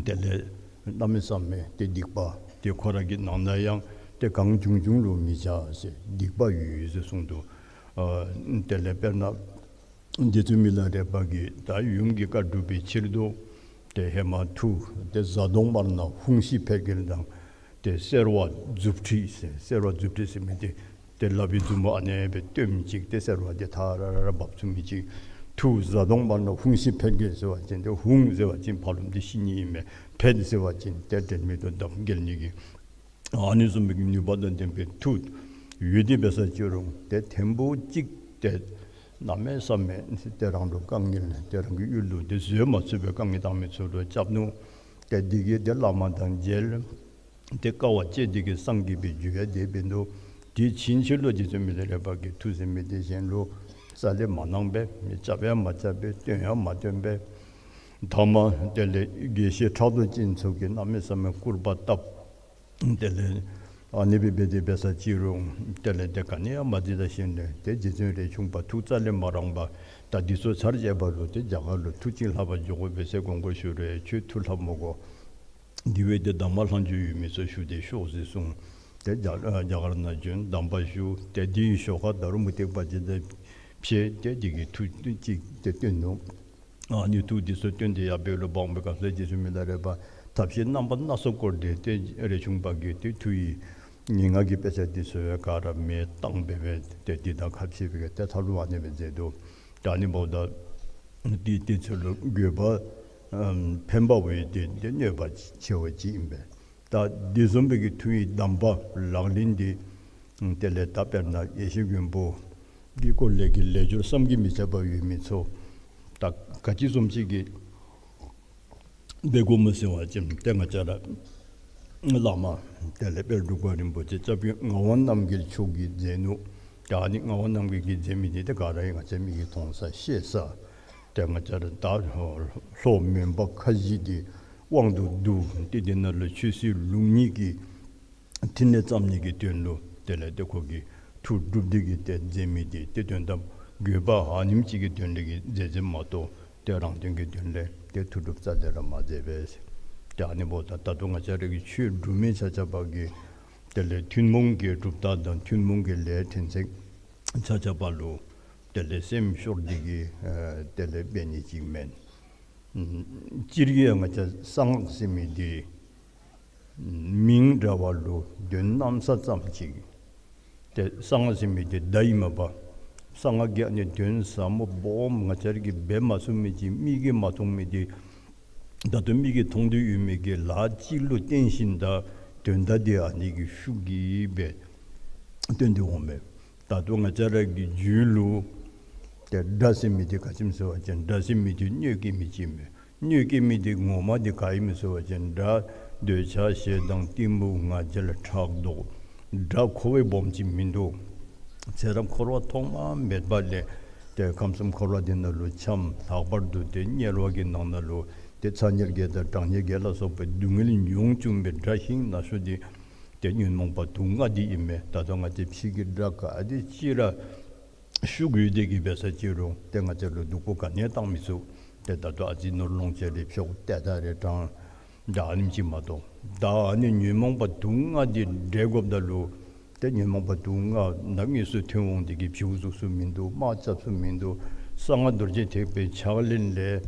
དེ་ལས་གནམ་མེད་ས་མེད་ཏེ་སྡིག་པ་ཏེ་ཁོ་ར་གི་ནང་ན་ཡང་ཏེ་གང་བྱུང་བྱུང་ལུ་མི་བྱ་ཟེར་སྡིག་པ་ཡོད་ཡོད་ཟེར་གསུངས་འདུག། ཨ་དེ་ལས་དཔེར་ན་རྗེ་བཙུན་མི་ལ་རས་པ་གིས་ད་ཡུམ་གྱི་བཀའ་སྒྲུབ་པའི་ཕྱིར་དུ་ཏེ་ཧེ་མ་མཐུ་ཏེ་གཟའ་གདོང་དམར་ནག་ཧཱུྃ་ཤི་ཕཊ་འགྱེལ་དང་ཏེ་སེར་བ་མཛུབ་ཁྲིད་ཟེར་སེར་བ་མཛུབ་ཁྲིད་ཟེར་མི་འདི་ཏེ་ལག་པའི་མཛུབ་མོ་ཨ་ནེ་སྦེ་སྟོནམ་ཅིག་ཏེ་སེར་བ་འདི་ཐ་ར་ར་ར་འབབ་ཚུགས་མི་ཅིག། མཐུ་གཟའ་གདོང་དམར་ནག་ཧཱུྃ་ཤི་ཕཊ་འགྱེལ་ཟེར་བ་ཅིན་ཏེ་ཧཱུྃ་ཟེར་བ་ཅིན་ཕར་ལོགམ་འདི་ཤི་ནི་ཨིན་མས། ཕཊ་ཟེར་བ་ཅིན་ཏེ་དྲན་མེད་དུ་བརྡབ་འགྱེལ་ནི་གི་ཨ་ནི་བཟུམ་མའི་ནུས་པ་དང་ལྡན་པའི་མཐུ་ཡོད་དེ་འབད་ས་ཅི་རུང་ཏེ་ཐེངས་པོ་གཅིག་ཏེ་གནམ་མེད་ས་མེད་ཏེ་རང་ལུ་དཀའ་ངལ་ཏེ་རང་གི་ཡུལ་ལུ་ཏེ་བཟོད་མ་ཚུགས་པའི་དཀའ་ངལ་བཏང་མི་ཚུ་ལུ་རྐྱབ་ནུག། ཏེ་འདི་གིས་ཏེ་བླ་མ་དང་མཇལ། ཏེ་དཀའ་བ་སྤྱད་དེ་གིས་སངས་རྒྱས་པའི་རྒྱུ་ཡང་དེ་འབད་ནུག། དེ་ཕྱིན་ཆད་ལུ་རྗེ་བཙུན་མི་ལ་རས་པ་གིས་མཐུ་ཟེར་མི་འདི་གཞན་ལུ་རྩ་ལས་མ་གནང་པས། མི་རྐྱབ་ཡང་མ་རྐྱབ་པས། སྟོན་ཡང་མ་སྟོན་པས། ཐ་མ་དེ་ལས་དགེ་བཤེས་ཕྲག་དོག་ཅན་ཚུ་གིས་གནམ་མེད་ས་མེད་སྐུར་པ་བཏབ། དེ་ལས་ཨ་ནི་སྦེ་འབད་དེ་འབད་ས་ཅི་རུང་དེ་ལས་ཏེ་ག་ནི་ཡང་མ་མཛད་ད་ཞིནམ་ལས་ཏེ་རྗེ་བཙུན་རས་ཆུང་པ་ཐུགས་རྩ་ལས་མ་རངས་པར་ད་འདི་ཚུ་ཚར་བཅད་པ་ལུ་ཏེ་རྒྱ་གར་ལུ་མཐུ་ཅིག་ལྷབ་པར་འགྱོ་དགོ་པས་ཟེར་དགོངས་སྐོར་ཞུ་རུང་ཁྱོད་མཐུ་ལྷབ་མི་དགོ། འདི་བ་ཏེ་གདམས་པ་ལྷག་མཇུག་ཡོད་མི་ཚུ་ཞུ་སྟེ་ཤོག་ཟེར་གསུངས། ཏེ་རྒྱ་རྒྱ་གར་ནང་བྱོན་གདམས་པ་ཞུ། ཏེ་འདི་ཡི་ཞོར་ཁར་ད་རུང་མུ་སྟེགས་པ་ཅིག་དང་ཕྱད་དེ་འདི་གི་མཐུ་ཅིག་ཏེ་སྟོན་ནུག། ཨ་ནི་མཐུ་འདི་ཚུ་སྟོན་ཏེ་ཡར་སྦེ་ལུ་འབག་པའི་སྐབས་སུ་རྗེ་བཙུན་མི་ལ་རས་པ་ཐབས་ཤེས་རྣམ་པ་སྣ་ཚོགས་བསྐོར་ཏེ་ཏེ་རས་ཆུང་པ་གིས་ཏེ་མཐུ་ཡི་ངན་སྔགས་ཀྱི་དཔེ་ཆ་འདི་ཚུ་ག་ར་མེ་བཏང་སྦེ་སྦེ་ཏེ་འདི་དང་ཁ་ཕྱེ་སྦེ་ཏེ་ཐབས་ལུ་ཨ་ནི་སྦེ་མཛད་དོ། ད་ཨ་ནི་འབདཝ་ད་འདི་འདི་ཚུ་ལུ་དགོས་པ་ཨམ་ཕན་པ་འོང་སྟེ་ཏེ་གནོད་པ་ཆེ་བ་ཅིག་ཨིན་པས། ད་འདི་བཟུམ་སྦེ་གི་མཐུ་ཡི་གདམས་པ་ལག་ལེན་འདི་དེ་ལས་ད་དཔེར་ན་ཡེ་ཤེས་མགོན་པོ་གི་སྐོར་ལས་ཀྱི་ལས་སྦྱོར་བསམ་གྱིས་མི་ཁྱབ་པ་ཡོད་མི་ཚུ་ད་ག་ཅི་བཟུམ་ཅིག་གི་འབད་དགོཔ་སྨོ་ཟེར་བ་ཅིན་ཏེ་ང་བཅས་ར་བླ་མ་དེ་ལས་དཔལ་འབྲུག་པ་རིན་པོ་ཆེ་སྐྱབས་རྗེ་ངག་དབང་རྣམ་རྒྱལ་མཆོག་གིས་མཛད་ནུག། ད་ཨ་ནི་ངག་དབང་རྣམ་རྒྱལ་གྱིས་མཛད་མི་འདི་ཏེ་ག་ར་ཡང་ང་བཅས་མིག་གིས་མཐོང་ས་ཤེས་ས། ཏེ་ང་བཅས་ར་ད་ལྷོ་མོན་པ་ཁ་བཞི་འདི་དབང་དུ་བསྡུ་སྟེ་འདི་ནང་ལུ་ཆོས་སྲིད་ལུགས་གཉིས་ཀྱི་ཕྲིན་ལས་བརྩམ་ནི་གི་དོན་ལུ་དེ་ལས་ཏེ་ཁོ་གིས་མཐུ་སྒྲུབ་སྟེ་གིས་ཏེ་མཛད་མི་འདི་ཏེ་དོན་དམ་དགོས་པ་ཨ་ནེམ་ཅིག་གི་དོན་ལས་ཀྱི་མཛད་མཛདཔ་མ་གཏོགས་ཏེ་རང་དོན་གྱི་དོན་ལས་ཏེ་མཐུ་སྒྲུབ་རྩ་ལས་ར་མ་མཛད་པས། ཏེ་ཨ་ནི་འབདཝ་ད་ད་ལྟོ་ང་བཅས་ར་གི་ཆོས་སྒྲུབ་མི་ཆ་ཁྱབ་པ་གིས་དེ་ལས་ཐུན་མོང་གི་གྲུབ་རྟགས་དང་ཐུན་མོང་གི་ལས་ཕྲན་ཚེགས་ཆ་ཁྱབ་པ་ལུ་དེ་ལས་སེམས་ཤོར་འདི་གིས་ཨ་དེ་ལས་འབད་ནི་ཅིག་མེན། ཨམ་སྤྱིར་གྱིས་ང་བཅས་གསང་སྔགས་ཟེར་མི་འདི་མིང་འདྲ་བ་ལུ་དོན་གནམ་ས་ཙམ་ཅིག། ཏེ་གསང་སྔགས་ཟེར་མི་འདི་བརྡ་ཨིན་མས་པ། གསང་སྔགས་ཀྱི་ཨ་ནི་དོན་ཟབ་མོ་སྦོམ་ང་བཅས་ར་གིས་འབད་མ་ཚུགས་མི་ཅིག་མིག་གིས་མ་མཐོང་མི་འདི་ད་ལྟོ་མིག་གིས་མཐོང་དོ་ཡོད་མི་གི་ལཱ་ཅིག་ལུ་བརྟེན་ཞིནམ་ད་དོན་དག་འདི་ཨ་ནི་གི་ཤུགས་ཀྱིས་སྦེ་སྟོན་ཏེ་འོང་མས། ད་ལྟོ་ང་བཅས་ར་གི་རྒྱུད་ལུ་ཏེ་དགྲ་ཟེར་མི་འདི་ག་ཅི་སྨོ་ཟེར་བ་ཅིན་དགྲ་ཟེར་མི་འདི་གནོད་བསྐྱལ་མི་ཅིག་མས། གནོད་བསྐྱལ་མི་འདི་ངོ་མ་འདི་ག་ཨིན་སྨོ་ཟེར་བ་ཅིན་དགྲ་འདོད་ཆགས་ཞེ་སྡང་གཏི་མུག་ང་རྒྱལ་ཕྲག་དོག། དགྲ་ཁོ་བ་སྦོམ་ཅིག་མིན་འདུག། ཚེ་རབས་འཁོར་བ་ཐོག་མ་མེད་པ་ལས་ཏེ་ཁམས་གསུམ་འཁོར་བ་འདི་ནང་ལུ་འཁྱམས། ལྷག་པར་དུ་ཏེ་དམྱལ་བ་གི་ནང་ན་ལུ་ཏེ་ཚ་དམྱལ་བརྒྱད་དང་གྲང་དམྱལ་བརྒྱད་ལ་སོགས་པའི་སྡུག་བསྔལ་མྱོང་བཅུག་པའི་དགྲ་ཞིང་ན་ཤོས་འདི་ཏེ་ཉོན་མོངས་པ་དུག་ལྔ་འདི་ཨིན་མས། ད་ལྟོ་ང་བཅས་ཕྱི་གི་དགྲ་ག་དེ་ཅིག་ར་ཤུགས་ཡོད་དེ་གིས་འབད་ས་ཅི་རུང་ཏེ་ང་བཅས་ལུ་སྡུག་པོ་ག་ནི་ཡང་བཏང་མི་ཚུགས། ཏེ་ད་ལྟོ་ཨ་ཙི་ནོར་ལོངས་སྤྱོད་རེ་འཕྱོག་ཏེ་ད་རེ་དྲང་ད་ཨ་ནེམ་ཅིག་མ་གཏོགས། ད་ཨ་ནི་ཉོན་མོངས་པ་དུག་ལྔ་འདི་བསྒྲལ་དགོཔ་ད་ལུ་ཏེ་ཉོན་མོངས་པ་དུག་ལྔ་ནམ་དངོས་སུ་ཐོན་འོང་འདི་གིས་བྱིའུ་བཙུགས་ས་མིན་འདུག། དམག་རྐྱབ་ས་མིན་འདུག། གསང་སྔགས་རྡོ་རྗེ་ཐེག་པའི་ཕྱག་ལེན་ལས་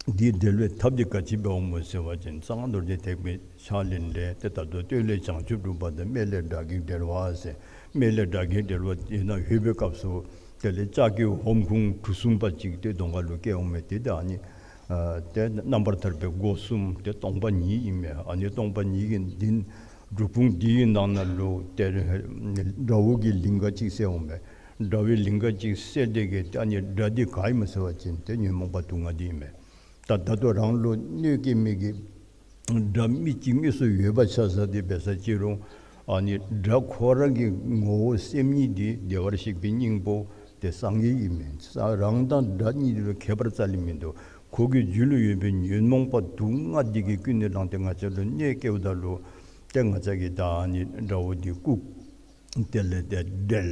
འདི་བསྒྲལ་བའི་ཐབས་འདི་ག་ཅི་འབད་འོང་སྨོ་ཟེར་བ་ཅིན་གསང་སྔགས་རྡོ་རྗེ་ཐེག་པའི་ཕྱག་ལེན་ལས་ཏེ་ད་ལྟོ་སྟོད་ལས་བྱང་ཆུབ་སྒྲུབ་པ་དང་སྨད་ལས་དགྲ་བགེགས་བསྒྲལ་བ་ཟེར། སྨད་ལས་དགྲ་བགེགས་བསྒྲལ་བ་དེ་ནང་ལྷོད་པའི་སྐབས་སུ་དེ་ལས་ལྕགས་ཀྱི་ཧོམ་ཁུང་གྲུ་གསུམ་པ་ཅིག་ཏེ་གདོང་ཁ་ལུ་བཀལ་འོང་མས། ཏེ་ད་ཨ་ནི་ཨ་ཏེ་རྣམ་པར་ཐར་པའི་སྒོ་གསུམ་ཏེ་སྟོང་པ་ཉིད་ཨིན་མས། ཨ་ནི་སྟོང་པ་ཉིད་ཀྱི་འདི་ སྒྲུབ་ཁུངས་འདི་གི་ནང་ན་ལུ་ཏེ་དགྲ་བོ་གི་ལིང་ག་ཅིག་གསལ་འོང་མས། དགྲ་བོའི་ལིང་ག་ཅིག་གསལ་ཏེ་གི་ཏེ་ཨ་ནི་དགྲ་འདི་ག་ཨིན་མས་ཟེར་བ་ཅིན་ཏེ་ཉོན་མོངས་པ་དུག་ལྔ་འདི་ཨིན་མས། ད་ད་ལྟོ་རང་ལུ་གནོད་སྐྱེལ་མི་གི་དགྲ་མི་གཅིག་དངོས་སུ་ཡོད་པ་ཆ་བཞག་སྟེ་འབད་ས་ཅི་རུང་ཨ་ནི་དགྲ་ཁོ་རང་གི་ངོ་བོ་སེམས་ཉིད་འདི་བདེ་བར་གཤེགས་པའི་སྙིང་པོ་ཏེ་སངས་རྒྱས་ཨིན་མས། རང་དང་དགྲ་གཉིས་ལུ་ཁྱད་པར་རྩ་ལས་མིན་འདུག། ཁོ་གི་རྒྱུད་ལུ་ཡོད་པའི་ཉོན་མོངས་པ་དུག་ལྔ་འདི་གིས་ཀུན་ནས་བསླངས་ཏེ་ང་བཅས་ལུ་གནོད་སྐྱེལཝ་ད་ལུ་ཏེ་ང་བཅས་ཀྱིས་ད་ཨ་ནི་དགྲ་བོ་འདི་བཀུག། དེ་ལས་ཏེ་བསྒྲལ།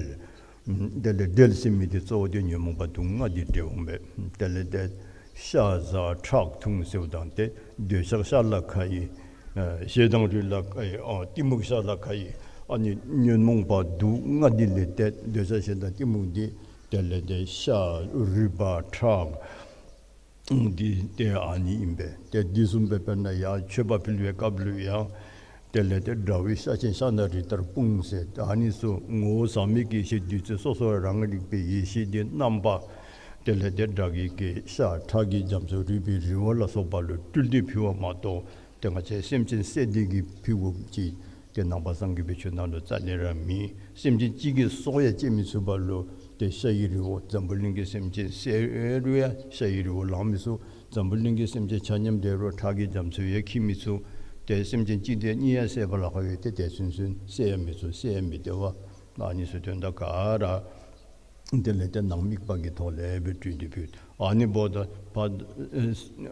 དེ་ལས་བསྒྲལ་ཟེར་མི་འདི་གཙོ་བོ་འདི་ཉོན་མོངས་པ་དུག་ལྔ་འདི་བསྒྲལ་འོང་པས། དེ་ལས་ཏེ་ཤ་ཟ་ཁྲག་འཐུང་ཟེརཝ་དང་ཏེ་འདོད་ཆགས་ཤ་ལ་ཁ་ཡི། ཨ་ཞེ་སྡང་རུས་ལ་ཁ་ཡི། ཨ་གཏི་མུག་ཤ་ལ་ཁ་ཡི། ཨ་ནི་ཉོན་མོངས་པ་དུག་ལྔ་འདི་ལས་ཏེ་འདོད་ཆགས་ཞེ་སྡང་གཏི་མུག་འདི་དེ་ལས་ཏེ་ཤ་རུས་པ་ཁྲག་འདི་ཏེ་ཨ་ནི་ཨིན་པས། ཏེ་འདི་བཟུམ་སྦེ་དཔེར་ན་ཡང་མཆོད་པ་ཕུལ་བའི་སྐབས་ལུ་ཡང་དེ་ལས་ཏེ་དགྲ་བོའི་ཤ་ཆེན་ཤ་ནག་རི་ལྟར་སྤུངས་ཟེར། ཨ་ནི་ཚུ་ངོ་བོ་ཟག་མེད་ཀྱི་ཡེ་ཤེས་བདུད་རྩི་སོ་སོ་རང་རིག་པའི་ཡེ་ཤེས་འདི་རྣམ་པ་དེ་ལས་ཏེ་དགྲ་བགེགས་ཀྱི་ཤ་ཁྲག་གི་རྒྱ་མཚོ་རུས་པའི་རི་བོ་ལ་སོགས་པ་ལུ་སྤྲུལ་ཏེ་ཕུལ་བ་མ་གཏོགས་ཏེ་ང་བཅས་སེམས་ཅན་བསད་དེ་གི་ཕུལ་དགོཔ་ཅིག་ཏེ་ནང་པ་སངས་རྒྱས་པའི་ཆོས་ནང་ལུ་རྩ་ལས་ར་མེད། སེམས་ཅན་གཅིག་གི་སྲོག་ཡང་བཅད་མི་ཚུགས་པ་ལུ་ཏེ་ཤ་ཡི་རི་བོ་འཛམ་བུ་གླིང་གི་སེམས་ཅན་བསད་རུང་ཡང་ཤ་ཡི་རི་བོ་ལང་མི་ཚུགས། འཛམ་བུ་གླིང་གི་སེམས་ཅན་ཆ་མཉམ་བསྒྲལ་རུང་ཁྲག་གི་རྒྱ་མཚོ་ཡང་འཁྱིལ་མི་ཚུགས། ཏེ་སེམས་ཅན་གཅིག་དེ་གཉིས་ཡང་བསད་པར་ལཱ་ཁག་ཡོད། ཏེ་དེ་ཚུན་ཚོད་བསད་ཡང་མི་ཚུགས། བསད་ཡང་མི་བདེ་བ། ཨ་ནི་ཚུ་དོན་དག་ག་ར་དེ་ལས་ཏེ་ནང་དམིགས་པ་གི་ཐོག་ལས་སྦེ་སྤྲུལ་ཏེ་ཕུལ། ཨ་ནི་འབདཝ་ད་ཕར་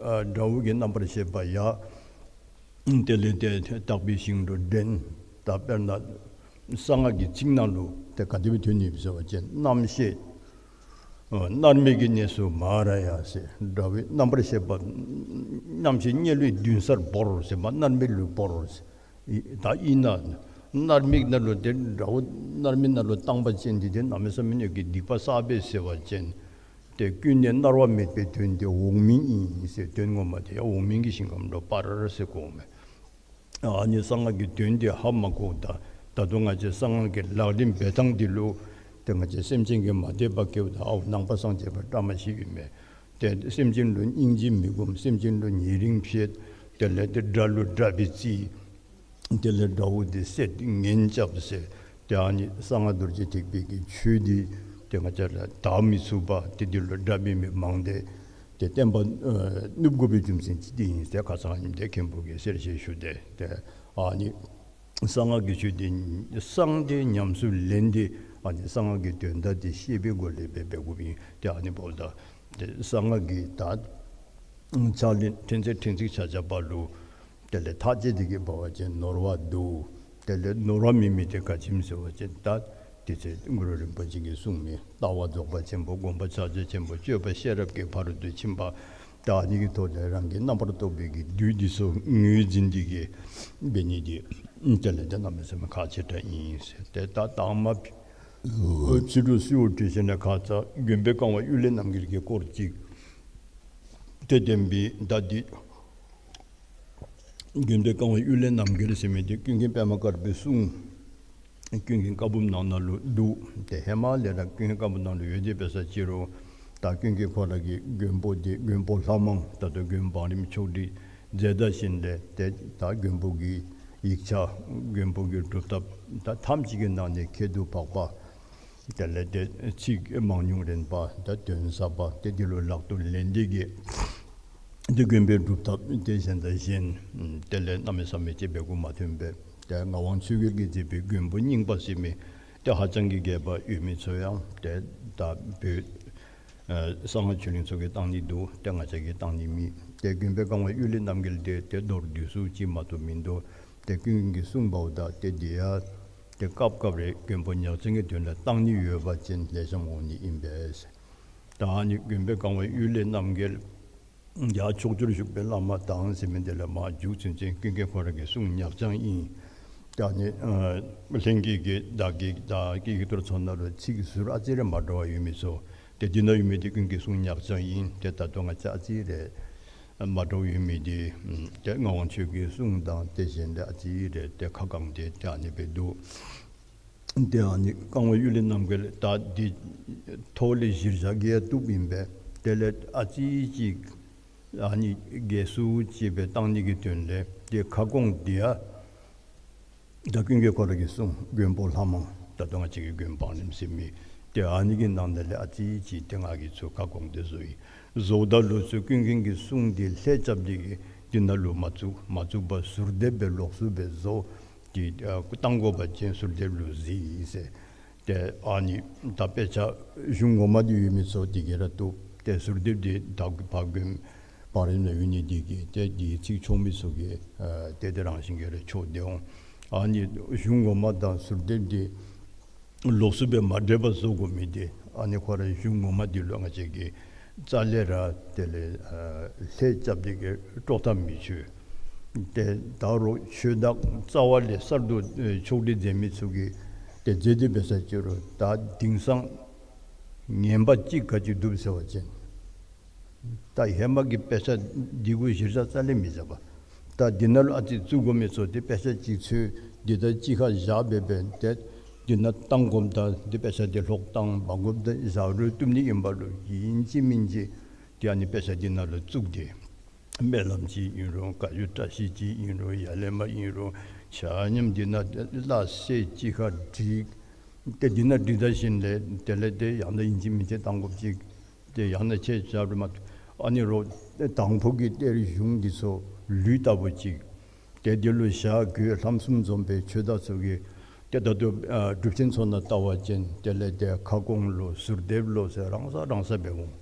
ཨ་དགྲ་བོ་གི་རྣམ་པར་ཤེས་པ་ཡང་དེ་ལས་ཏེ་དག་པའི་ཞིང་དུ་འདྲེན། ད་དཔེར་ན་གསང་སྔགས་ཀྱི་ཚིག་ནང་ལུ་ཏེ་ག་དེ་སྦེ་ཐོན་ནི་ཡོད་ཟེར་བ་ཅིན་རྣམ་ཤེས་ཨ་མནར་མེད་ཀྱི་གནས་སུ་མ་ར་ཡ་ཟེར། དགྲ་བོའི་རྣམ་པར་ཤེས་པ་རྣམ་ཤེས་དམྱལ་བའི་མདུན་སར་བོར་ཟེར་མ་མནར་མེད་ལུ་བོར་ཟེར། ཨི་ད་ཨིན་ན་མནར་མེད་ནང་ལུ་ཏེ་དགྲ་བོ་མནར་མེད་ནང་ལུ་བཏང་པ་ཅིན་འདི་ཏེ་གནམ་མེད་ས་མེད་ཀྱི་སྡིག་པ་བསགས་པས་ཟེར་བ་ཅིན་ཏེ་ཀུན་ནས་མནར་བ་མེད་པའི་དོན་དེ་འོག་མིན་ཨིན་ཟེར། དོན་ངོ་མ་དེ་ཡང་འོག་མིན་གྱི་ཞིང་ཁམས་ལུ་སྤར་ཟེར་གོཝ་མས། ཨ་ནི་གསང་སྔགས་ཀྱི་དོན་དེ་ཧ་མ་གོཝ་ད་ད་ལྟོ་ང་བཅས་གསང་སྔགས་ཀྱི་ལག་ལེན་འབད་ཐངས་འདི་ལུ་ཏེ་ང་བཅས་སེམས་ཅན་གྱིས་མ་དད་པ་སྐྱེཝ་ད་ཨའོ་ནང་པ་སངས་རྒྱས་པ་བཀྲ་མ་ཤིས་ཨིན་མས། ཏེ་སེམས་ཅན་ལུ་སྙིང་རྗེ་མི་སྒོམ། སེམས་ཅན་ལུ་ཉེ་རིང་ཕྱེ། དེ་ལས་ཏེ་དགྲ་ལུ་དགྲ་སྦེ་བརྩི། དེ་ལས་དགྲ་བོ་དེ་བསད་ངན་རྐྱབ་ཟེར། ཏེ་ཨ་ནི་གསང་སྔགས་རྡོ་རྗེ་ཐེག་པའི་གི་ཆོས་འདི་ཏེ་ང་བཅས་ར་དར་མི་ཚུགས་པ་ཏེ་འདི་ལུ་དགྲ་འབད་མི་མང་སྟེ་ཏེ་བསྟན་པ་ཨ་ནུབ་དགོ་པའི་རྒྱུ་མཚན་ཅིག་འདི་ཨིན་ཟེར་ཁ་ཙ་ཨ་ནི་འདི་མཁན་པོ་གིས་གསལ་བཤད་ཞུ་སྟེ། ཏེ་ཨ་ནི་གསང་སྔགས་ཀྱི་ཆོས་འདི་གསང་སྟེ་ཉམས་སུ་ལེན་ཏེ་ཨ་ནི་གསང་སྔགས་ཀྱི་དོན་དག་འདི་ཤེས་པའི་སྒོ་ལས་འབད་འབད་དགོཔ་ཨིན། ཏེ་ཨ་ནི་འབདཝ་ད་ཏེ་གསང་སྔགས་ཀྱི་ད་ཕྱག་ལེན་ཕྲན་ཚེགས་ཕྲན་ཚེགས་ཆ་ཁྱབ་པ་ལུ་དེ་ལས་ཐག་བཅད་དེ་གི་འབད་བ་ཅིན་ནོར་བ་འདུག། དེ་ལས་ནོར་བ་མེད་མི་དེ་ག་ཅི་སྨོ་ཟེར་བ་ཅིན་ད་དེ་ཚེ་གུ་རུ་རིན་པོ་ཆེ་གིས་གསུངས་མི་ལྟ་བ་རྫོགས་པ་ཆེན་པོ། སྒོམ་པ་ཕྱག་རྒྱ་ཆེན་པོ། སྤྱོད་པ་ཤེས་རབ་ཀྱི་ཕ་རོལ་ཏུ་ཕྱིན་པ། ད་ཨ་ནི་གི་ཐོག་ལས་རང་གི་རྣམ་པར་རྟོག་པའི་གི་བདུད་འདི་ཚུ་ངོས་འཛིན་ཏེ་གི་འབད་ནི་འདི་དེ་ལས་ཏེ་གནམ་མེད་ས་མེད་ཁག་ཆེ་དྲགས་ཨིན་ཟེར། ཏེ་ད་དང་པ་ཕྱི་རུ་གསོལཝ་བཏབ་ཞིནམ་ལས་ཁ་ཙ་མགོན་པོའི་བཀའ་དབང་གཡུལ་ལས་རྣམ་རྒྱལ་གྱི་སྐོར་ཅིག་ཏེ་བསྟན་པའི་ད་འདི་མགོན་པོའི་བཀའ་དབང་གཡུལ་ལས་རྣམ་རྒྱལ་ཟེར་མི་འདི་ཀུན་མཁྱེན་པདྨ་དཀར་པོའི་གསུང་ཀུན་མཁྱེན་བཀའ་འབུམ་ནང་ན་ལུ་འདུག། ཏེ་ཧེ་མ་ལས་ར་ཀུན་མཁྱེན་བཀའ་འབུམ་ནང་ལུ་ཡོད་དེ་འབད་ས་ཅི་རུང་ད་ཀུན་མཁྱེན་ཁོ་ར་གི་མགོན་པོ་འདི་མགོན་པོ་ལྷ་མང་ད་ལྟོ་མགོན་བང་རིམ་ཕྱོགས་སྒྲིག་མཛད་ད་ཞིནམ་ལས་ཏེ་ད་མགོན་པོ་གི་ཡིག་ཆ་མགོན་པོ་གི་སྒྲུབ་ཐབས་ད་ཐམས་ཅད་ཀྱི་ནང་ནས་ཁྱད་དུ་འཕགས་པ། དེ་ལས་ཏེ་ཚིག་མང་ཉུང་རན་པ་ད་དོན་ཟབ་པ་ཏེ་འདི་ལུ་ལག་ཏུ་ལེན་ཏེ་གི་ཏེ་མགོན་པོའི་སྒྲུབ་ཐབས་ཏེ་གཞན་དང་གཞན་དེ་ལས་གནམ་མེད་ས་མེད་ཅིག་འབད་དགོཔ་མ་ཐོན་པས། ཏེ་ངག་དབང་ཆོས་རྒྱལ་གྱིས་མཛད་པའི་མགོན་པོ་རྙིང་པ་ཟེར་མི་ཏེ་ཧ་ཅང་གི་རྒྱས་པ་ཡོད་མི་ཚུ་ཡང་ཏེ་ད་བོད་ཨ་གསང་སྔགས་ཆོས་གླིང་ཚུ་གིས་བཏང་ནི་འདུག། ཏེ་ང་བཅས་ཀྱིས་བཏང་ནི་མེད། ཏེ་མགོན་པོའི་བཀའ་དབང་གཡུལ་ལས་རྣམ་རྒྱལ་འདི་ཏེ་མདོར་བསྡུས་སུ་ཅིག་མ་གཏོགས་མིན་འདུག། ཏེ་ཀུན་མཁྱེན་གྱིས་གསུངས་པའོ། ད་ཏེ་འདི་ཡང་ཏེ་སྐབས་སྐབས་རེ་མགོན་པོ་ཉག་ཅན་གྱི་དོན་ལུ་བཏང་ནི་ཡོད་པ་ཅིན་ལེགས་ཤོམ་འོང་ནི་ཨིན་པས། ད་ཨ་ནི་མགོན་པོའི་བཀའ་དབང་གཡུལ་ལས་རྣམ་རྒྱལ་ཡར་ཕྱོགས་བཅུར་བཞུགས་པའི་བླ་མ་དང་ཟེར་མི་འདི་ལས་མར་མཇུག་ཚུན་ཚོད་ཀུན་མཁྱེན་ཁོ་ར་གི་གསུང་ཉག་ཅན་ཨིན། ད་ཨ་ནི་ཨ་ལྷན་རྒྱས་ཀྱི་བདག་གི་བདག་གི་ཡིག་ཐོར་ཚུ་ནང་ལུ་ཚིག་ཟུར་ཨ་ཙི་རེ་མ་འདྲཝ་ཡོད་མི་ཚུ་ཏེ་འདི་ནང་ཡོད་མི་འདི་ཀུན་མཁྱེན་གསུང་ཉག་ཅན་ཨིན། ཏེ་ད་ལྟོ་ང་བཅས་ཨ་ཙི་རེ་མ་འདྲཝ་ཡོད་མི་འདི་ཏེ་ངག་དབང་ཆོས་ཀྱི་གསུང་དང་ཏེ་གཞན་ལས་ཨ་ཙི་རེ་ཏེ་ཁ་བསྐངས་ཏེ་ཏེ་ཨ་ནི་སྦེ་འདུག། ཏེ་ཨ་ནི་བཀའ་དབང་གཡུལ་ལས་རྣམ་རྒྱལ་ད་འདི་ཐོག་ལས་གཞིར་བཞག་གི་ཡང་བཏུབ་ཨིན་པས། དེ་ལས་ཨ་ཙི་ཅིག་ཨ་ནི་རྒྱས་སུ་ཅིག་སྦེ་བཏང་ནི་གི་དོན་ལས་ཏེ་ཁ་སྐོང་འདི་ཡང་ ད་ཀུན་མཁྱེན་ཁོ་ར་གི་གསུང་མགོན་པོ་ལྷ་མང་ད་ལྟོ་ང་བཅས་ཀྱི་མགོན་པོ་འཕགས་ལམ་ཟེར་མི་ཏེ་ཨ་ནི་གི་ནང་ན་ལས་ཨ་ཙི་ཅིག་ཏེ་ང་གིས་ཚུར་ཁ་སྐོང་སྟེ་བཟོ་ཡི། བཟོཝ་ད་ལུ་ཚུར་ཀུན་མཁྱེན་གྱི་གསུང་འདི་ལྷད་རྐྱབ་སྟེ་གིས་འདི་ནང་ལུ་མ་བཙུགས། མ་བཙུགས་པར་ཟུར་དེབ་སྦེ་ལོགས་སུ་སྦེ་བཟོ་སྟེ་ཨ་བཏང་དགོ་པ་ཅིན་ཟུར་དེབ་ལུ་གཟིགས་ཟེར། ཏེ་ཨ་ནི་ད་དཔེ་ཆ་གཞུང་ངོ་མ་འདི་ཡོད་མི་ཚུ་འདི་གིས་ར་བཏུབ། ཏེ་ཟུར་དེབ་འདི་ད་ཕར་མགོན་པོ་འཕགས་ལམ་ཡོད་ནི་འདི་གིས་ཏེ་འདི་ཚིག་ཆོག་མི་ཚུ་གིས་ཨ་ཏེ་དེ་རང་བཞིན་གྱིས་ར་ཆོག་སྟེ་འོང་། ཨ་ནི་གཞུང་ངོ་མ་དང་ཟུར་དེབ་འདི་ལོགས་སུ་སྦེ་མ་འདྲེས་པར་བཟོ་དགོ་མི་འདི་ཨ་ནི་ཁོ་རའི་གཞུང་ངོ་མ་འདི་ལུ་ང་བཅས་ཀྱིས་རྩ་ལས་ར་དེ་ལས་ཨ་ལྷད་རྐྱབ་སྟེ་གིས་དཀྲོག་ཐག་མི་ཆོད། ཏེ་ད་རུང་ཆོས་བདག་རྩ་བ་ལས་གསར་དུ་ཨེ་ཕྱོགས་སྒྲིག་མཛད་མི་ཚུ་གིས་ཏེ་མཛད་དེ་འབད་ས་ཅིག་རུང་ད་དེང་སང་ངན་པ་ཅིག་ག་ཅི་འདུག་ཟེར་བ་ཅིན་ད་ཧེ་མ་གི་དཔེ་ཆ་འདི་གུ་གཞིར་བཞག་རྩ་ལས་མི་བཞག་པར་ད་འདི་ནང་ལུ་ཨ་ཙི་བཙུགས་དགོ་མི་ཚུ་ཏེ་དཔེ་ཆ་ཅིག་འཚོལ། འདི་ད་གཅིག་ཁར་བཞག་སྦེ་འབད་དེ་འདི་ནང་བཏང་དགོཔ་ད་འདི་དཔེ་ཆ་འདི་ལྷོག་བཏང་འབག་དགོཔ་ད་བཞག་རུང་བཏུབ་ནི་ཨིན་པ་ལུ་ཨིན་ཅི་མིན་ཅི་ཏེ་ཨ་ནི་དཔེ་ཆ་འདི་ནང་ལུ་བཙུགས་ཏེ་སྨོན་ལམ་ཅིག་ཨིན་རུང་བཀའ་བརྒྱུད་བཀྲ་ཤིས་ཅིག་ཨིན་རུང་ཡར་ལས་མར་ཨིན་རུང་ཆ་མཉམ་འདི་ནང་སླ་བསྲེ་གཅིག་ཁར་བསྒྲིགས། ཏེ་འདི་ནང་བསྒྲིགས་ད་ཞིནམ་ལས་དེ་ལས་ཏེ་ཡང་ན་ཨིན་ཅི་མིན་ཅི་བཏང་དགོཔ་ཅིག་ཏེ་ཡང་ན་ཁྱེད་ཅག་རུང་མ་ཨ་ནི་རོགས་དང་ཕུ་གི་གཏེར་གཞུང་འདི་ཚུ་ལུད་ལྟ་བུ་ཅིག་ཏེ་འདི་ལུ་བཞག་དགོས། ལྷམ་གསུམ་འཛོམས་པའི་ཆོས་བདག་ཚུ་གིས་ཏེ་ད་ལྟོ་ཨ་སྒྲུབ་ཆེན་ཚུ་ནང་ལྟ་བ་ཅིན་དེ་ལས་ཏེ་ཁ་སྐོང་ལོ་ཟུར་དེབ་ལོ་ཟེར་རང་ས་རང་ས་འབད་འོང་།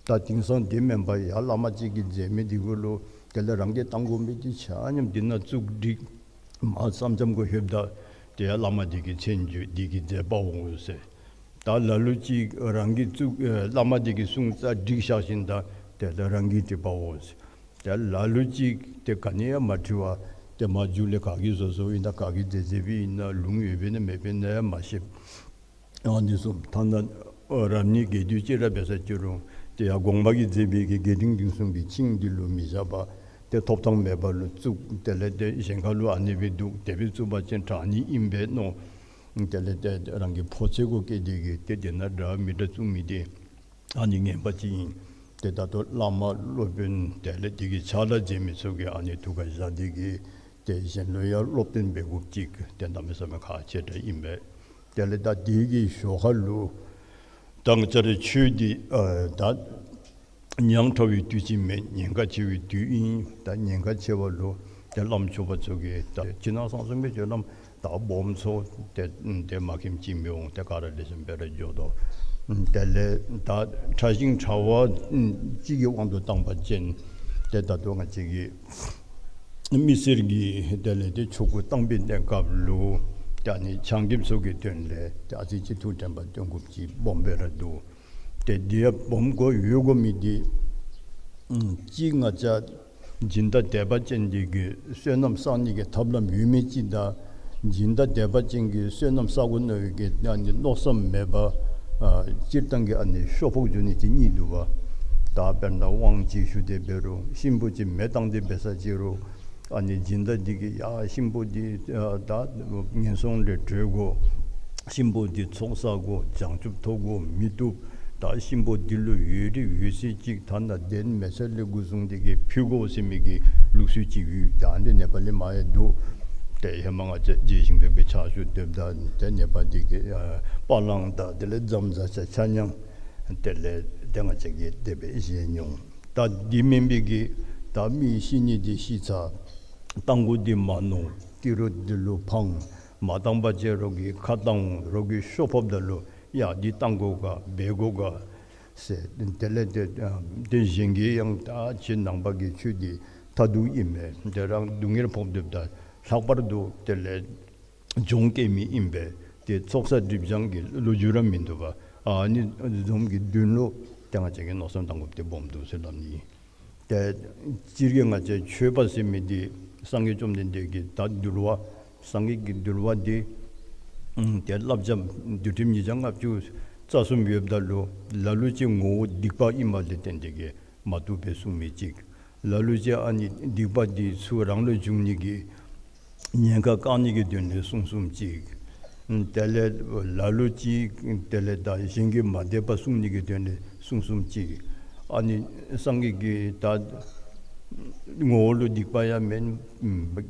ད་དེང་སང་འདི་མེན་པར་ཡར་བླ་མ་ཅིག་གིས་མཛད་མི་འདི་གུ་ལུ་དེ་ལས་རང་གིས་བཏང་དགོ་མི་འདི་ཆ་མཉམ་འདི་ནང་བཙུགས་བསྒྲིགས། མར་ཙམ་ཙམ་གུ་ལྷོདཔ་ད་ཏེ་ཡར་བླ་མ་འདི་གི་མཚན་བརྗོད་འདི་གིས་མཛད་པ་འོང་ཟེར། ད་ལ་ལུ་ཅིག་རང་གིས་བཙུགས་ཨེ་བླ་མ་འདི་གི་གསུང་རྩ་བསྒྲིགས་བཞག་ཞིནམ་ད་དེ་ལས་རང་གིས་བྲིས་པ་འོང་ཟེར། ཏེ་ལ་ལུ་ཅིག་ཏེ་ག་ནི་ཡང་མ་བྲིས་པར་ཏེ་མར་མཇུག་ལས་ག་གིས་བཟོ་བཟོཝ་ཨིན་ན་ག་གིས་མཛད་མཛདཔ་ཨིན་ན་ལུང་ཡོདཔ་ཨིན་ན་མེདཔ་ཨིན་ན་ཡང་མ་ཤེས། ཨ་ནི་གསུངས། ཐ་ན་ཨ་རབ་གནས་རྒྱས་བསྡུས་ཅིག་ར་འབད་ས་ཅིག་རུང་ཏེ་ཡར་དགོངས་པ་གིས་མཛད་པའི་གི་རྒྱས་འབྲིང་བསྡུས་གསུམ་གྱི་ཆིངས་འདི་ལུ་མི་བཞག་པར་ཏེ་ཐོབ་ཐང་མེད་པ་ལུ་བཙུགས། དེ་ལས་ཏེ་གཞན་ཁ་ལུ་ཨ་ནི་སྦེ་འདུག་དེ་སྦེ་བཙུགས་པ་ཅིན་དྲག་ནི་ཨིན་པས་མནོ། དེ་ལས་ཏེ་རང་གི་ཕོ་ཚོད་གུ་བསྐྱེད་དེ་གིས་ཏེ་དེ་ནང་འདྲ་མི་འདྲ་བཙུགས་མི་འདི་ཨ་ནི་ངན་པ་ཅིག་ཨིན། ཏེ་ད་ལྟོ་བླ་མ་སློབ་དཔོན་དེ་ལས་དེ་གི་ཕྱག་ལཱ་མཛད་མི་ཚུ་གིས་ཨ་ནི་ཐུགས་ཁར་བཞག་སྟེ་གིས་ཏེ་གཞན་ལུ་ཡང་སློབ་སྟོན་འབད་དགོཔ་ཅིག་ཏེ་གནམ་མེད་ས་མེད་ཁག་ཆེ་དྲགས་ཨིན་པས། དེ་ལས་ད་དེ་གི་ཞོར་ཁ་ལུ་ད་ང་བཅས་རའི་ཆོས་འདི་ཨ་ད་ཉག་ཕྲ་བའི་དུས་ཅིག་མེན། ཉེན་ཁ་ཆེ་བའི་དུས་ཨིན། ད་ཉེན་ཁ་ཆེ་བ་ལུ་ཏེ་བླམ་ཆོསཔ་ཚུ་གིས་ད་ཕྱི་ནང་གསང་གསུམ་གྱི་སྤྱོད་ལམ་ད་སྦོམ་ཚུ་ཏེ་ཏེ་མ་མཁྱེནམ་ཅིག་མི་འོང་། ཏེ་ག་ར་ལེགས་ཤོམ་སྦེ་ར་འགྱོ་དོ། དེ་ལས་ད་ཕྲ་ཞིང་ཕྲ་བ་གཅིག་གི་དབང་དུ་བཏང་པ་ཅིན་ཏེ་ད་ལྟོ་ང་བཅས་ཀྱི་མི་སེར་གྱི་དེ་ལས་ཏེ་ཆོ་ག་བཏང་པའི་གནས་སྐབས་ལུ་ཏེ་ཨ་ནི་ཆང་རྐྱབ་ཚུ་གི་དོན་ལས་ཏེ་ཨ་ཙི་ཅིག་ཐུགས་དྲན་པ་བཏོན་དགོཔ་ཅིག་སྦོམ་སྦེ་ར་འདུག། ཏེ་འདི་ཡང་སྦོམ་དགོ་ཡོད་དགོ་མི་འདི་ཨམ་གཅིག་ང་བཅས་སྦྱིན་བདག་དད་པ་ཅན་འདི་གིས་བསོད་ནམས་བསག་ནི་གི་ཐབས་ལམ་ཡོད་མི་ཅིག་དང་སྦྱིན་བདག་དད་པ་ཅན་གྱིས་བསོད་ནམས་བསག་དགོ་མནོ་བའི་གི་ཨ་ནི་མནོ་བསམ་མེད་པར་ཨ་སྤྱིར་བཏང་གི་ཨ་ནི་ཤོ་ཕོག་འགྱོ་ནི་ཅིག་གཉིས་འདུག་པ། ད་དཔེར་ན་དབང་ཅིག་ཞུ་སྟེ་འབད་རུང་གཤིན་པོ་ཅིག་མེ་བཏང་སྟེ་འབད་ས་ཅིག་རུང་ཨ་ནི་སྦྱིན་བདག་འདི་གིས་ཡ་གཤིན་པོ་འདི་ཨ་ད་ངན་སོང་ལས་གྲོལ་དགོ། གཤིན་པོ་འདི་ཚོགས་བསགས་དགོ། བྱང་ཆུབ་ཐོབ་དགོ་མི་བཏུབ། ད་གཤིན་པོ་འདི་ལུ་འོད་རིས་འོད་ཟེར་ཅིག་ཐ་ན་གདན་མལ་ཆ་ལས་འགོ་བཟུང་སྟེ་གིས་ཕུལ་དགོ་ཟེར་མི་གི་ལུགས་སྲོལ་ཅིག་ཡོད། ད་འདི་ནེ་པ་ལི་མ་ཡང་འདུག། ཏེ་ཧེ་མ་ང་བཅས་རྗེ་ཞིང་ཕེབས་ཀྱི་ཕྱག་ཞུ་སྡོདཔ་ད་ཏེ་ནེ་པ་འདི་གི་ཨ་པ་ལང་དང་དེ་ལས་རྫམ་ཟ་ཆ་ཆ་མཉམ་དེ་ལས་ཏེ་ང་བཅས་ཀྱིས་དེ་སྦེ་བཞེས་མྱོང་། ད་འདི་མེན་པའི་གི་ད་མི་ཤི་ནི་འདི་ཤི་ཚར། རྟ་མགོ་འདི་མར་ནོར། ཏི་རུ་འདི་ལུ་འཕངས། མ་བཏང་པ་ཅིན་རོགས་ཀྱིས་ཁ་བཏང་འོང་། རོགས་ཀྱིས་ཤོ་ཕོགཔ་ད་ལུ་ཡ་འདི་བཏང་དགོ་ག་འབད་དགོ་ག་ཟེར། དེ་ལས་ཏེ་ཨ་ཏེ་གཞན་གྱིས་ཡང་ད་ཁྱེད་ནང་པ་གི་ཆོས་འདི་མཐར་ཐུག་ཨིན་མས། ཏེ་རང་སྡུག་བསྔལ་ཕོག་སྡོདཔ་ད་ལྷག་པར་དུ་དེ་ལས་གྱོང་བཀལ་མི་ཨིན་པས། ཏེ་ཚོགས་བསགས་སྒྲིབ་སྦྱང་གི་ལོ་རྒྱུས་ར་མིན་འདུག་པ། ཨ་ནི་འཛོམས་ཀྱི་དོན་ལུ་ཏེ་ང་བཅས་ཀྱིས་མནོ་བསམ་བཏང་དགོཔ་འདི་སྦོམ་འདུག་ཟེར་སླབ་ནི་ཨིན། ཏེ་སྤྱིར་གྱིས་ང་བཅས་ཆོས་པ་ཟེར་མི་འདི་སངས་རྒྱས་བཅོམ་ལྡན་འདས་ཀྱི་ད་འདུལ་བ་སངས་རྒྱས་ཀྱི་འདུལ་བ་འདི་ཨམ་ཏེ་བསླབ་བྱ་འདུལ་ཁྲིམས་ཉིས་བརྒྱ་ལྔ་བཅུ་རྩ་གསུམ་ཡོདཔ་ད་ལུ་ལ་ལུ་ཅིག་ངོ་བོ་སྡིག་པ་ཨིནམ་ལས་བརྟེན་ཏེ་གིས་མ་བཏུབ་པའི་གསུང་མི་ཅིག། ལ་ལུ་ཅིག་ཨ་ནི་སྡིག་པ་འདི་ཚུར་རང་ལུ་འབྱུང་ནི་གི་ཉེན་ཁ་བཀག་ནི་གི་དོན་ལས་གསུང་གསུངམ་ཅིག། དེ་ལས་ལ་ལུ་ཅིག་དེ་ལས་ད་གཞན་གྱིས་མ་དད་པ་སྲུང་ནི་གི་དོན་ལས་གསུང་གསུངམ་ཅིག། ཨ་ནི་སངས་རྒྱས་ཀྱི་ད་ངོ་བོ་ལུ་སྡིག་པ་ཡང་མེན།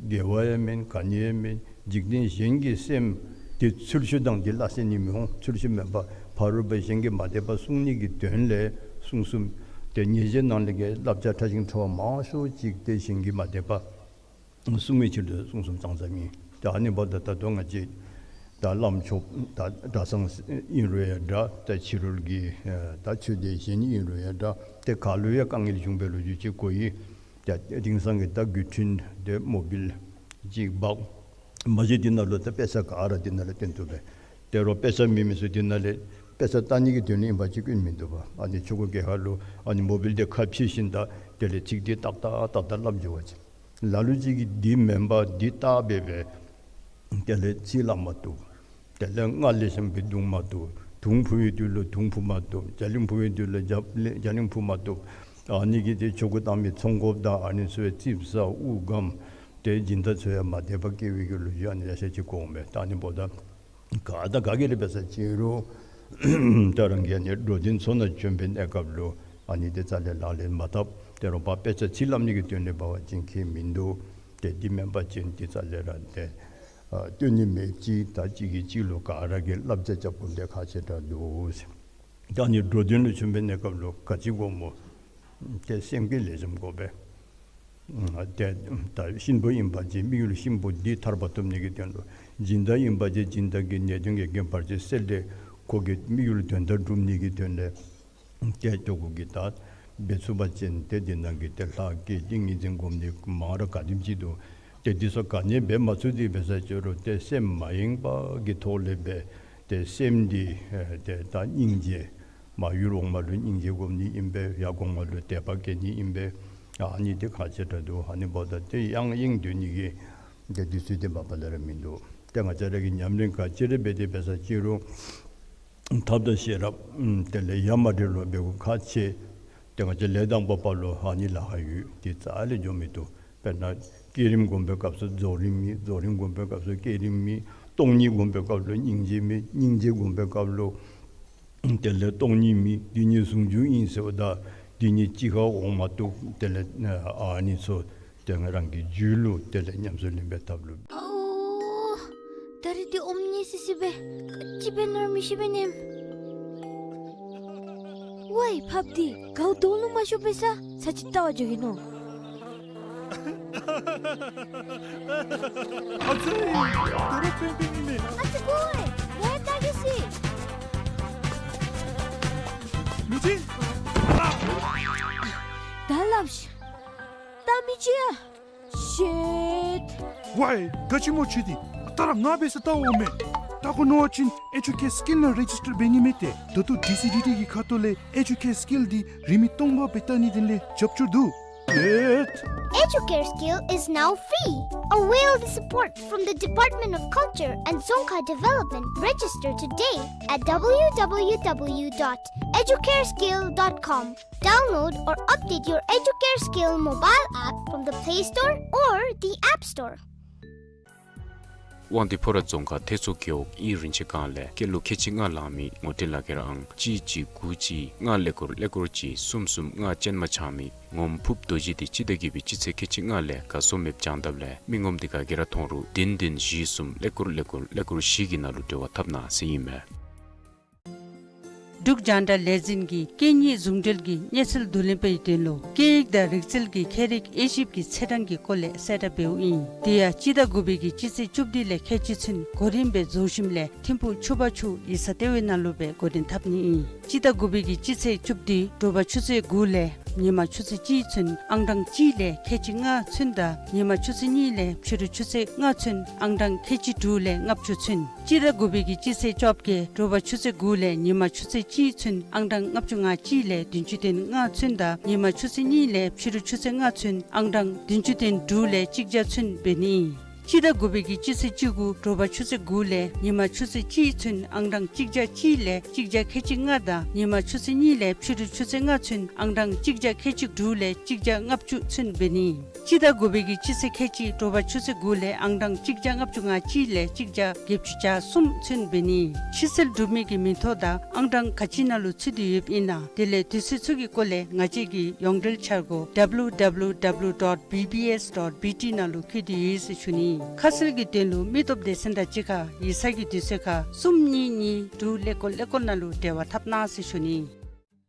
དགེ་བ་ཡང་མེན། ག་ནི་ཡང་མེན། འཇིག་རྟེན་གཞན་གྱི་སེམས་དེ་ཚུལ་ཤུལ་དང་དེ་སླ་བསྲེ་ནི་མི་འོང་། ཚུལ་ཤུལ་མེན་པར་ཕ་རོལ་པོ་གཞན་གྱིས་མ་དད་པ་བསྲུང་ནི་གི་དོན་ལས་གསུངས་གསུངསམ། ཏེ་ཉེས་བྱས་ནང་ལས་ཀྱི་བསླབ་བྱ་ཕྲ་ཞིང་ཕྲ་བ་མང་ཤོས་ཅིག་ཏེ་གཞན་གྱིས་མ་དད་པ་བསྲུང་བའི་ཕྱིར་དུ་གསུངས་གསུངསམ་ཙང་ཙང་ཨིན། ཏེ་ཨ་ནི་འབདཝ་ད་ད་ལྟོ་ང་བཅས་ད་བླམ་ཆོསཔ་ད་གྲྭ་ཚང་ཨིན་རུང་ཡང་འདྲ། ད་ཕྱི་རོལ་གྱི་ད་ཆོས་སྡེ་གཞན་ཨིན་རུང་ཡང་འདྲ། ཏེ་ག་ལུ་ཡང་དཀའ་ངལ་བྱུང་བའི་ལོ་རྒྱུས་ཅིག་གོ་ཡི། ཏེ་དེང་སང་གི་ད་འགོ་འདྲེན་ཏེ་མོ་བཱའིལ་ཅིག་འབག་མ་གཞི་དེ་ནང་ལུ་ད་དཔེ་ཆ་ག་ར་དེ་ནང་ལས་སྟོན་བཏུབ་པས། དེ་རུང་དཔེ་ཆ་མེད་མི་ཚུ་དེ་ནང་ལས་དཔེ་ཆ་ལྟ་ནི་གི་དོན་ལས་ཨིན་པ་ཅིན་སྐྱོན་མིན་འདུག་པ། ཨ་ནི་ཆོས་སྐུ་གི་ཁ་ལུ་ཨ་ནི་མོ་བཱའིལ་དེ་ཁ་ཕྱེ་ཞིནམ་ད་དེ་ལས་ཚིག་དེ་ཏག་ཏག་ཏག་ཏག་སླབ་འགྱོ་བ་ཅིན། ལ་ལུ་ཅིག་གིས་འདི་མེན་པར་འདི་བལྟ་སྦེ་སྦེ་དེ་ལས་ཚིག་སླབ་མ་བཏུབ། དེ་ལས་སྔགས་ལེགས་ཤོམ་སྦེ་བརྡུང་མ་བཏུབ། དུང་ཕུ་བའི་དུས་ལུ་དུང་ཕུ་མ་བཏུབ། རྒྱ་གླིང་ཕུ་བའི་དུས་ལུ་རྒྱ་རྒྱ་གླིང་ཕུ་མ་བཏུབ། ཨ་ནི་གིས་ཏེ་ཆོ་ག་བཏང་མི་ཚོང་དཔོན་དང་ཨ་ནི་ཚུ་ཡང་ཙིགཔ་ཟ་དབུགས་སྒམ། ཏེ་སྦྱིན་བདག་ཚུ་ཡང་མ་དད་པ་སྐྱེ་བའི་གི་ལོ་རྒྱུས་ཨ་ནི་ཡང་ཤེས་ཅིག་གོ་འོང་པས། ད་ཨ་ནི་འབདཝ་ད་ག་དང་ག་གིས་ར་འབད་ས་ཅིན་རུང་ད་རང་གིས་ཨ་ནི་འགྲོ་དོན་ཚུ་ནང་བྱོན་པའི་གནས་སྐབས་ལུ་ཨ་ནི་དེ་རྩ་ལས་ལག་ལེན་མ་འཐབ། དེ་རུང་ཕར་དཔེ་ཆ་ཚིག་སླབ་ནི་གི་དོན་ལས་འབད་བ་ཅིན་ཁྱད་མིན་འདུག། ཏེ་འདི་མེན་པ་ཅིན་འདི་རྩ་ལས་ར་ཏེ་ཨ་སྟོན་ནི་མེདཔ་ཅིག། ད་གཅིག་གིས་གཅིག་ལུ་ག་ར་གིས་བསླབ་བྱ་རྐྱབ་དགོཔ་འདི་ཁག་ཆེ་དྲགས་འདུག་ཟེར། ད་ཨ་ནི་འགྲོ་དོན་ལུ་བྱོན་པའི་གནས་སྐབས་ལུ་ག་ཅི་དགོཔ་སྨོ། ཏེ་སེམས་ཀྱི་ལེགས་ཤོམ་དགོ་པས། ཏེ་ད་གཤིན་པོ་ཨིན་པ་ཅིན་དམིགས་ཡུལ་གཤིན་པོ་འདི་ཐར་པ་ཐོབ་ནི་གི་དོན་ལུ། སྦྱིན་བདག་ཨིན་པ་ཅིན་སྦྱིན་བདག་གི་ནད་གདོན་གྱི་རྐྱེན་བར་ཆད་སེལ་ཏེ་ཁོ་གི་དམིགས་ཡུལ་དོན་དག་སྒྲུབ་ནི་གི་དོན་ལས། ཏེ་ཆོ་ག་གི་ད་འབད་ཚུགས་པ་ཅིན་ཏེ་འདི་ནང་གི་ཏེ་ལྷ་བསྐྱེད་ཏིང་ངེ་འཛིན་སྒོམ་ནི་མང་ར་ག་དེམ་ཅིག་འདུག། ཏེ་འདི་ཚུ་ག་ནི་འབད་མ་ཚུགས་ཏེ་འབད་ས་ཅིན་རུང་ཏེ་སེམས་མ་ཡེངས་པ་གི་ཐོག་ལས་འབད། ཏེ་སེམས་འདི་ཨེ་ཏེ་ད་སྙིང་རྗེ་མར་ཡུལ་འོག་མ་ལུ་སྙིང་རྗེ་སྒོམ་ནི་ཨིན་པས། ཡར་གོང་མ་ལུ་དད་པ་བསྐྱེད་ནི་ཨིན་པས། ཨ་ནི་འདི་ཁག་ཆེ་དྲགས་འདུག། ཨ་ནི་འབདཝ་ད་ཏེ་ཡང་ཡེངས་སྡོད་ནི་གི་ཏེ་དུས་ཚོད་འདི་མ་པ་ལས་ར་མིན་འདུག། ཏེ་ང་བཅས་ར་གིས་ཉམས་ལེན་ག་ཅི་ར་འབད་དེ་འབད་ས་ཅིན་རུང་ཐབས་དང་ཤེས་རབ་ཨམ་དེ་ལས་ཡ་མ་བྲལ་བར་འབད་དགོཔ་ཁག་ཆེ། ཏེ་ང་བཅས་ལས་དང་པོ་པ་ལུ་ཨ་ནི་ལཱ་ཁག་ཡོད། དེ་རྩ་ལས་འགྱོ་མི་བཏུབ། དཔེར་ན་བསྐྱེད་རིམ་སྒོམ་པའི་སྐབས་སུ་རྫོགས་རིམ་མེད། རྫོགས་རིམ་སྒོམ་པའི་སྐབས་སུ་བསྐྱེད་རིམ་མེད། སྟོང་ཉིད་སྒོམ་པའི་སྐབས་ལུ་སྙིང་རྗེ་མེད། སྙིང་རྗེ་སྒོམ་པའི་སྐབས་ལུ་དེ་ལས་སྟོང་ཉིད་མེད། འདི་གཉིས་ཟུང་འཇུག་ཨིན་ཟེརཝ་ད་འདི་གཉིས་གཅིག་ཁར་འོང་མ་བཏུབ། དེ་ལས་ཨ་ནི་ཚུ་ཏེ་ང་རང་གི་རྒྱུད་ལུ་དེ་ལས་ཉམས་སུ་ལེན་པའི་ཐབས་ལུ། ཨོ། ད་རིས་འདི་ཨོམ་ནི་སི་སི་སྦེ་ག་ཅི་འབད་ནི་ར་མི་ཤེས་པས་ནམ། ཝའི་ཕགཔ་འདི་གའུ་དོང་ལུ་མ་ཤོར་བས་ས་ཚར་ཅིག་བལྟ་བར་འགྱོ་གེ་ནོ། ཨ་ཙི། ད་རུང་ཕན་པའི་ཉི་མས། ཨ་ཙི་ཀོ་ཨེ། ཡ་བལྟ་གེ་སི། མི་ཅིག། ད་སླབ་ཤིག། ད་མི་ཅིག་ཡ། ཤིཊ། ཝའི་ག་ཅི་སྨོ་ཁྱོད་འདི། ད་ར་ང་འབད་ས་བལྟ་འོང་མས། བལྟ་དགོ་མནོ་བ་ཅིན་ཨེ་ཇུ་ཀེར་སི་ཀིལ་ནང་རེ་ཇིས་ཊར་འབད་ནི་མས་ཏེ། ད་ལྟོ་ཌི་སི་ཌི་ཊི་གི་ཁ་ཐུག་ལས་ཨེ་ཇུ་ཀེར་སི་ཀིལ་འདི་རིན་མེད་སྟོང་པ་སྦེ་བལྟ་ནི་དེ་ལས་རྒྱབ་སྐྱོར་འདུག། ཤིཊ། Educare Skill is now free. Avail the support from the Department of Culture and Dzongkha Development. Register today at w w w dot educareskill dot com. Download or update your Educare Skill mobile app from the Play Store or the App Store. དབང་འདུས་ཕོ་བྲང་རྫོང་ཁག་ཐེད་ཚོ་རྒེད་འོག་ཨིན་རིན་ཆེན་སྒང་ལས་སྐྱེས་ལོ་ཁལ་གཅིག་ལྔ་ལང་མི་ངོ་འཕྲོད་ལག་ཁྱེར་ཨང་གཅིག་གཅིག་དགུ་གཅིག་ལྔ་ཀླད་ཀོར་ཀླད་ཀོར་གཅིག་གསུམ་གསུམ་ལྔ་ཅན་མ་ཆགས་མི་ངོམ་ཕུགཔ་རྡོ་རྗེ་འདི་སྤྱི་ཟླ་བརྒྱད་པའི་སྤྱི་ཚེས་ཁལ་གཅིག་ལྔ་ལས་ག་སོང་མེདཔ་བྱང་དཔ་ལས་མི་ངོམ་འདི་ག་གིས་ར་མཐོང་རུང་བདུན་བདུན་བཞི་གསུམ་ཀླད་ཀོར་ཀླད་ཀོར་ཀླད་ཀོར་བཞི་གི་ནང་ལུ་འབྲེལ་བ་འཐབ་གནང་ཟེར་ཨིན་མས། འབྲུག་རྒྱང་བསྒྲགས་ལས་འཛིན་གྱིས་སྐད་གཉིས་ཟུང་འབྲེལ་གྱི་གནས་ཚུལ་བསྡུ་ལེན་པའི་དོན་ལུ་སྐད་ཡིག་དང་རིག་རྩལ་གྱི་ཁྱད་རིག་དབྱེ་ཞིབ་ཀྱི་ཚད་གྲངས་ཀྱི་སྐོར་ལས་གསལ་བསྒྲགས་འབདཝ་ཨིན། དེ་ཡང་སྤྱི་ཟླ་དགུ་པའི་གི་སྤྱི་ཚེས་བཅུ་བདུན་ལས་ཁལ་གཅིག་ཚུན་གོ་རིམ་སྦེ་རྫོགས་ཞིནམ་ལས་ཐིམ་ཕུག་ཆུ་བར་ཆུ་ཡིག་ཚང་ལྟེ་བའི་ནང་ལུ་སྦེ་འགོ་འདྲེན་འཐབ་ནི་ཨིན། སྤྱི་ཟླ་དགུ་པའི་གི་སྤྱི་ཚེས་བཅུ་བདུན་དྲོ་པ་ཆུ་ཚོད་དགུ་ལས་ཉིན་མ་ཆུ་ཚོད་གཅིག་ཚུན་ཨང་གྲངས་གཅིག་ལས་ཁལ་གཅིག་ལྔ་ཚུན་དང་ཉིན་མ་ཆུ་ཚོད་གཉིས་ལས་ཕྱི་རུ་ཆུ་ཚོད་ལྔ་ཚུན་ཨང་གྲངས་ཁལ་གཅིག་དྲུག་ལས་ལྔ་བཅུ་ཚུན། སྤྱི་ཟླ་དགུ་པའི་གི་སྤྱི་ཚེས་བཅོ་བརྒྱད་དྲོ་པ་ཆུ་ཚོད་དགུ་ལས་ཉིན་མ་ཆུ་ཚོད་གཅིག་ཚུན་ཨང་གྲངས་ལྔ་བཅུ་ང་གཅིག་ལས་བདུན་ཅུ་དོན་ལྔ་ཚུན་དང་ཉིན་མ་ཆུ་ཚོད་གཉིས་ལས་ཕྱི་རུ་ཆུ་ཚོད་ལྔ་ཚུན་ཨང་གྲངས་བདུན་ཅུ་དོན་དྲུག་ལས་གཅིག་བརྒྱ་ཚུན་འབད་ནི་ཨིན། སྤྱི་ཟླ་དགུ་པའི་གི་སྤྱི་ཚེས་བཅུ་དགུ་དྲོ་པ་ཆུ་ཚོད་དགུ་ལས་ཉིན་མ་ཆུ་ཚོད་གཅིག་ཚུན་ཨང་གྲངས་གཅིག་བརྒྱ་གཅིག་ལས་གཅིག་བརྒྱ་ཁལ་གཅིག་ལྔ་དང་ཉིན་མ་ཆུ་ཚོད་གཉིས་ལས་ཕྱི་རུ་ཆུ་ཚོད་ལྔ་ཚུན་ཨང་གྲངས་གཅིག་བརྒྱ་ཁལ་གཅིག་དྲུག་ལས་གཅིག་བརྒྱ་ལྔ་བཅུ་ཚུན་འབད་ནི། སྤྱི་ཟླ་དགུ་པའི་གི་སྤྱི་ཚེས་ཁལ་གཅིག་དྲོ་པ་ཆུ་ཚོད་དགུ་ལས་ཨང་གྲངས་གཅིག་བརྒྱ་ལྔ་བཅུ་ང་གཅིག་ལས་གཅིག་བརྒྱ་བརྒྱད་ཅུ་གྱ་གསུམ་ཚུན་འབད་ནི། ཕྱི་སེལ་གྲུབ་མི་གི་མིང་ཐོ་དང་ཨང་གྲངས་ག་ཅི་ནང་ལུ་ཚུད་དེ་ཡོདཔ་ཨིན་ན། དེ་ལས་དུས་ཚོད་ཚུ་གི་སྐོར་ལས་ང་བཅས་ཀྱི་ཡོངས་འབྲེལ་འཆར་སྒོ་W W W dot B B S dot B T ནང་ལུ་བཀོད་དེ་ཡོད་ཟེར་ཞུ་ནི། ཁ་གསལ་གྱི་དོན་ལུ་མི་སྟོབས་སྡེ་ཚན་དང་གཅིག་ཁར་ཡིག་ཚང་གི་དུས་ཚོད་ཁར་གསུམ་གཉིས་གཉིས་དྲུག་ཀླད་ཀོར་ཀླད་ཀོར་ནང་ལུ་འབྲེལ་བ་འཐབ་གནང་ཟེར་ཞུ་ནི།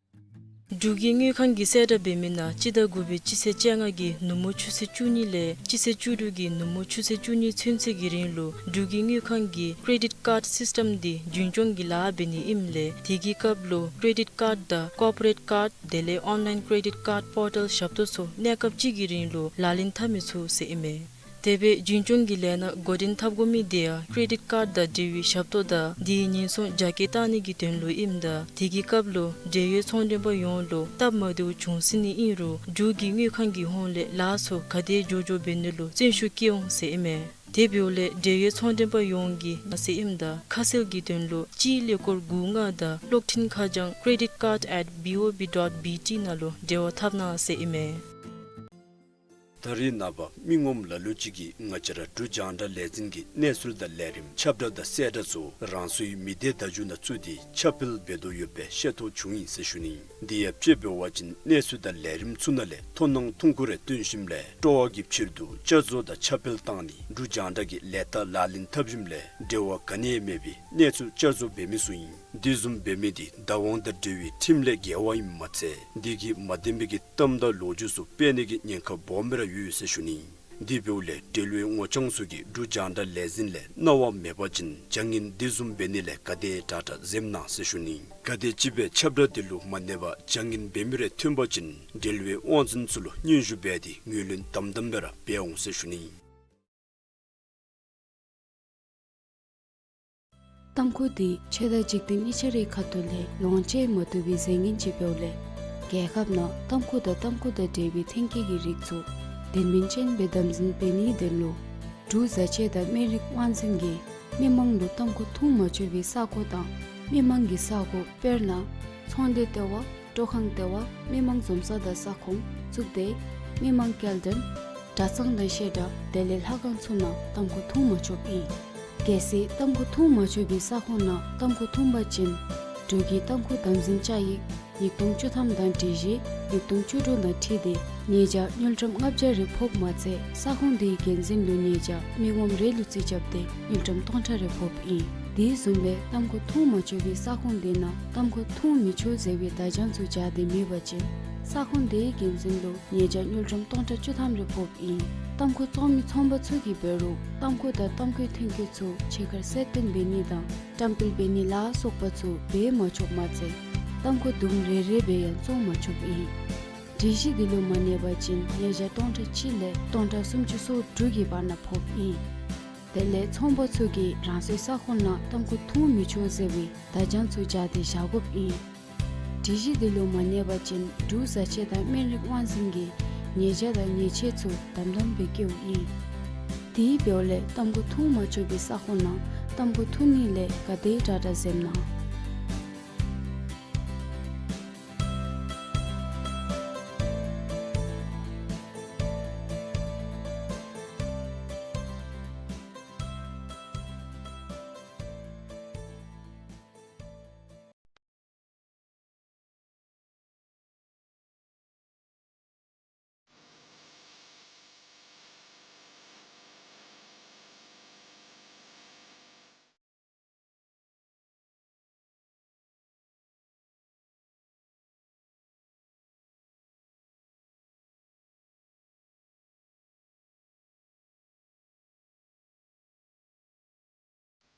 འབྲུག་གི་དངུལ་ཁང་གིས་གསལ་བསྒྲགས་འབད་མི་ནང་སྤྱི་ཟླ་དགུ་པའི་སྤྱི་ཚེས་བཅོ་ལྔ་གི་ནུབ་མོ་ཆུ་ཚོད་བཅུ་གཉིས་ལས་སྤྱི་ཚེས་བཅུ་དྲུག་གི་ནུབ་མོ་ཆུ་ཚོད་བཅུ་གཉིས་ཚུན་ཚོད་ཀྱི་རིང་ལུ་འབྲུག་གི་དངུལ་ཁང་གི་ཀྲེ་ཌིཊ་ཀཱརཌ་སིསི་ཊམ་འདི་རྒྱུན་སྐྱོང་གི་ལཱ་འབད་ནི་ཨིནམ་ལས་དེ་གི་སྐབས་ལུ་ཀྲེ་ཌིཊ་ཀཱརཌ་དང་ཀོར་པོ་རེཊ་ཀཱརཌ་དེ་ལས་ཨོན་ལའིན་ཀྲེ་ཌིཊ་ཀཱརཌ་པོར་ཊལ་ཞབས་ཏོག་ཚུ་གནས་སྐབས་གཅིག་གི་རིང་ལུ་ལག་ལེན་འཐབ་མི་ཚུགས་ཟེར་ཨིན་མས། དེ་སྦེ་རྒྱུན་སྐྱོང་གི་ལས་སྣ་འགོ་འདྲེན་འཐབ་དགོ་མི་དེ་ཡང་ཀྲེ་ཌིཊ་ཀཱརཌ་དང་འབྲེལ་བའི་ཞབས་ཏོག་དང་དེའི་ཉེན་སྲུང་རྒྱ་སྐྱེད་བཏང་ནི་གི་དོན་ལུ་ཨིནམ་ད་དེ་གི་སྐབས་ལུ་འབྲེལ་ཡོད་ཚོང་མགྲོན་པ་ཡོངས་ལུ་སྟབས་མ་བདེཝ་བྱུང་སྲིད་ནི་ཨིན་རུང་འབྲུག་གི་དངུལ་ཁང་གི་ཧོངས་ལས་ལཱ་ཚུ་ག་དེ་མགྱོགས་མགྱོགས་འབད་ནི་ལུ་བརྩོན་ཤུགས་བསྐྱེད་འོང་ཟེར་ཨིན་མས། དེ་འབདཝ་ལས་འབྲེལ་ཡོད་ཚོང་མགྲོན་པ་ཡོངས་ཀྱིས་ནཱ་ཟེར་ཨིནམ་ད་ཁ་གསལ་གྱི་དོན་ལུ་གཅིག་ཀླད་ཀོར་དགུ་ལྔ་དང་གློག་འཕྲིན་ཁ་བྱང་credit card at B O B dot B T ནང་ལུ་འབྲེལ་བ་འཐབ་གནང་ཟེར་ཨིན་མས། ད་རེས་ནངས་པ་མི་ངོམ་ལ་ལུ་ཅིག་གིས་ང་བཅས་ར་འབྲུག་རྒྱང་བསྒྲགས་ལས་འཛིན་གྱི་གནས་ཚུལ་དང་ལས་རིམ་ཁྱབ་བསྒྲགས་དང་གསལ་བསྒྲགས་ཚུ་རང་སོའི་མི་སྡེ་བརྡ་བརྒྱུད་ནང་བཙུགས་ཏེ་ཁྱབ་སྤེལ་འབད་དོ་ཡོདཔ་སྦེ་ཤེས་རྟོགས་བྱུང་ཡི་ཟེར་ཞུ་ནི། དེ་ཡང་དཔྱེ་འབད་བ་ཅིན་གནས་ཚུལ་དང་ལས་རིམ་ཚུ་ནང་ལས་མཐོང་སྣང་ཐུང་ཀུ་རེ་སྟོན་ཞིནམ་ལས་སྤྲོ་བ་གི་ཕྱིར་དུ་བསྐྱར་བཟོ་དང་ཁྱབ་སྤེལ་བཏང་ནི་འབྲུག་རྒྱང་བསྒྲགས་ཀྱི་ལས་རྟགས་ལག་ལེན་འཐབ་ཞིནམ་ལས་འབྲེལ་བ་ག་ནི་ཡང་མེད་པའི་གནས་ཚུལ་བསྐྱར་བཟོ་འབད་མི་ཚུ་ཨིན། དེ་བཟུམ་འབད་མི་དེ་བདག་དབང་དང་འབྲེལ་བའི་ཁྲིམས་ལས་འགལ་བ་ཨིནམ་མ་ཚད་དེ་གིས་མ་བདེན་པའི་གི་གཏམ་དང་ལོ་རྒྱུས་ཚུ་སྤེལ་ནི་གི་ཉེན་ཁ་སྦོམ་སྦེ་ར་ཡོད་ཟེར་ཞུ་ནི། དེ་འབདཝ་ལས་འབྲེལ་བའི་ངོ་རྐྱང་ཚུ་གིས་འབྲུག་རྒྱང་བསྒྲགས་ལས་འཛིན་ལས་གནང་བ་མེད་པ་ཅིན་བྱ་ངན་དེ་བཟུམ་འབད་ནི་ལས་ག་དེ་དྲག་དྲག་འཛེམ་གནང་ཟེར་ཞུ་ནི། གལ་ཏེ་ཅིག་སྦེ་ཁྱབ་བསྒྲགས་དེ་ལུ་མ་གནས་པར་བྱ་ངན་འབད་མི་རེ་ཐོན་པ་ཅིན་འབྲེལ་བའི་དབང་འཛིན་ཚུ་ལུ་སྙན་ཞུ་འབད་དེ་ངོས་ལེན་དམ་དམ་སྦེ་ར་འབད་འོང་ཟེར་ཞུ་ནི། ཏམ་ཁུ་འདི་ཆོས་དང་འཇིག་རྟེན་གཉིས་ཆ་རའི་ཁ་ཐུག་ལས་ལོངས་སྤྱོད་མ་བཏུབ་པའི་རྫས་ངན་ཅིག་འབདཝ་ལས་རྒྱལ་ཁབ་ནང་ཏམ་ཁུ་དང་ཏམ་ཁུ་དང་འབྲེལ་བའི་ཐོན་སྐྱེད་ཀྱི་རིགས་ཚུ་དོན་སྨིན་ཅན་སྦེ་དམ་འཛིན་འབད་ནིའི་དོན་ལུ་འབྲུག་བཟའ་ཆས་དང་སྨན་རིགས་དབང་འཛིན་གྱིས་མི་མང་ལུ་ཏམ་ཁུ་འཐུང་མ་ཆོག་པའི་ས་གོ་དང་མི་མང་གི་ས་གོ་དཔེར་ན་ཚོང་སྡེ་ལྟེ་བ། སྤྲོ་ཁང་ལྟེ་བ། མི་མང་འཛོམས་ས་དང་ས་ཁོངས་གཙུག་སྡེ། མི་མང་སྐྱེལ་འདྲེན། གྲྭ་ཚང་དང་བཤད་གྲྭ་དེ་ལས་ལྷ་ཁང་ཚུ་ནང་ཏམ་ཁུ་འཐུང་མ་ཆོགཔ་ཨིན། གལ་སྲིད་ཏམ་ཁུ་འཐུང་མ་ཆོག་པའི་ས་ཁོངས་ནང་ཏམ་ཁུ་འཐུང་པ་ཅིན་འབྲུག་གི་ཏམ་ཁུ་དམ་འཛིན་བཅའ་ཡིག་ཉིས་སྟོང་བཅུ་ཐམ་དང་སྒྲིག་གཞི་ཉིས་སྟོང་བཅུ་དྲུག་དང་འཁྲིལ་ཏེ་ཉེས་བྱ་དངུལ་ཀྲམ་ལྔ་བརྒྱ་རེ་ཕོགཔ་མ་ཚད་ས་ཁོངས་དེའི་འགན་འཛིན་ལུ་ཉེས་བྱ་མི་ངོམ་རེ་ལུ་རྩིས་རྐྱབ་སྟེ་དངུལ་ཀྲམ་སྟོང་ཕྲག་རེ་ཕོགཔ་ཨིན། དེ་བཟུམ་སྦེ་ཏམ་ཁུ་འཐུང་མ་ཆོག་པའི་ས་ཁོངས་དེ་ནང་ཏམ་ཁུ་འཐུང་མི་ཆོག་ཟེར་བའི་བརྡ་བྱང་ཚུ་སྦྱར་ཏེ་མེད་པ་ཅིན་ས་ཁོངས་དེའི་འགན་འཛིན་ལུ་ཉེས་བྱ་དངུལ་ཀྲམ་སྟོང་ཕྲག་བཅུ་ཐམ་རེ་ཕོགཔ་ཨིན། ཏམ་ཁུ་བཙོང་མི་ཚོང་པ་ཚུ་གིས་འབད་རུང་ཏམ་ཁུ་དང་ཏམ་ཁུའི་ཐོན་སྐྱེད་ཚུ་ཕྱི་ཁར་གསལ་སྟོན་འབད་ནི་དང་བཀྲམ་སྤེལ་འབད་ནི་ལ་སོགས་པ་ཚུ་འབད་མ་ཆོགཔ་མ་ཚད་ཏམ་ཁུ་དུམ་རེ་རེ་སྦེ་ཡང་བཙོང་མ་ཆོགཔ་ཨིན། སྒྲིག་གཞི་འདི་ལུ་མ་གནས་པ་ཅིན་ཉེས་བྱ་སྟོང་ཕྲག་གཅིག་ལས་སྟོང་ཕྲག་སུམ་ཅུ་སོ་དྲུག་གི་བར་ན་ཕོགཔ་ཨིན། དེ་ལས་ཚོང་པ་ཚུ་གིས་རང་སོའི་ས་ཁོངས་ནང་ཏམ་ཁུ་འཐུང་མི་ཆོག་ཟེར་བའི་བརྡ་བྱང་ཚུ་སྦྱར་ཏེ་བཞག་དགོཔ་ཨིན། སྒྲིག་གཞི་འདི་ལུ་མ་གནས་པ་ཅིན་འབྲུག་བཟའ་ཆས་དང་སྨན་རིགས་དབང་འཛིན་གྱིས་ཉེས་བྱ་དང་ཉེས་ཆད་ཚུ་དམ་དམ་སྦེ་བཀལཝ་ཨིན། དེ་འབདཝ་ལས་ཏམ་ཁུ་འཐུང་མ་ཆོག་པའི་ས་ཁོངས་ནང་ཏམ་ཁུ་འཐུང་ནི་ལས་ག་དེ་དྲག་དྲག་འཛེམ་གནང་།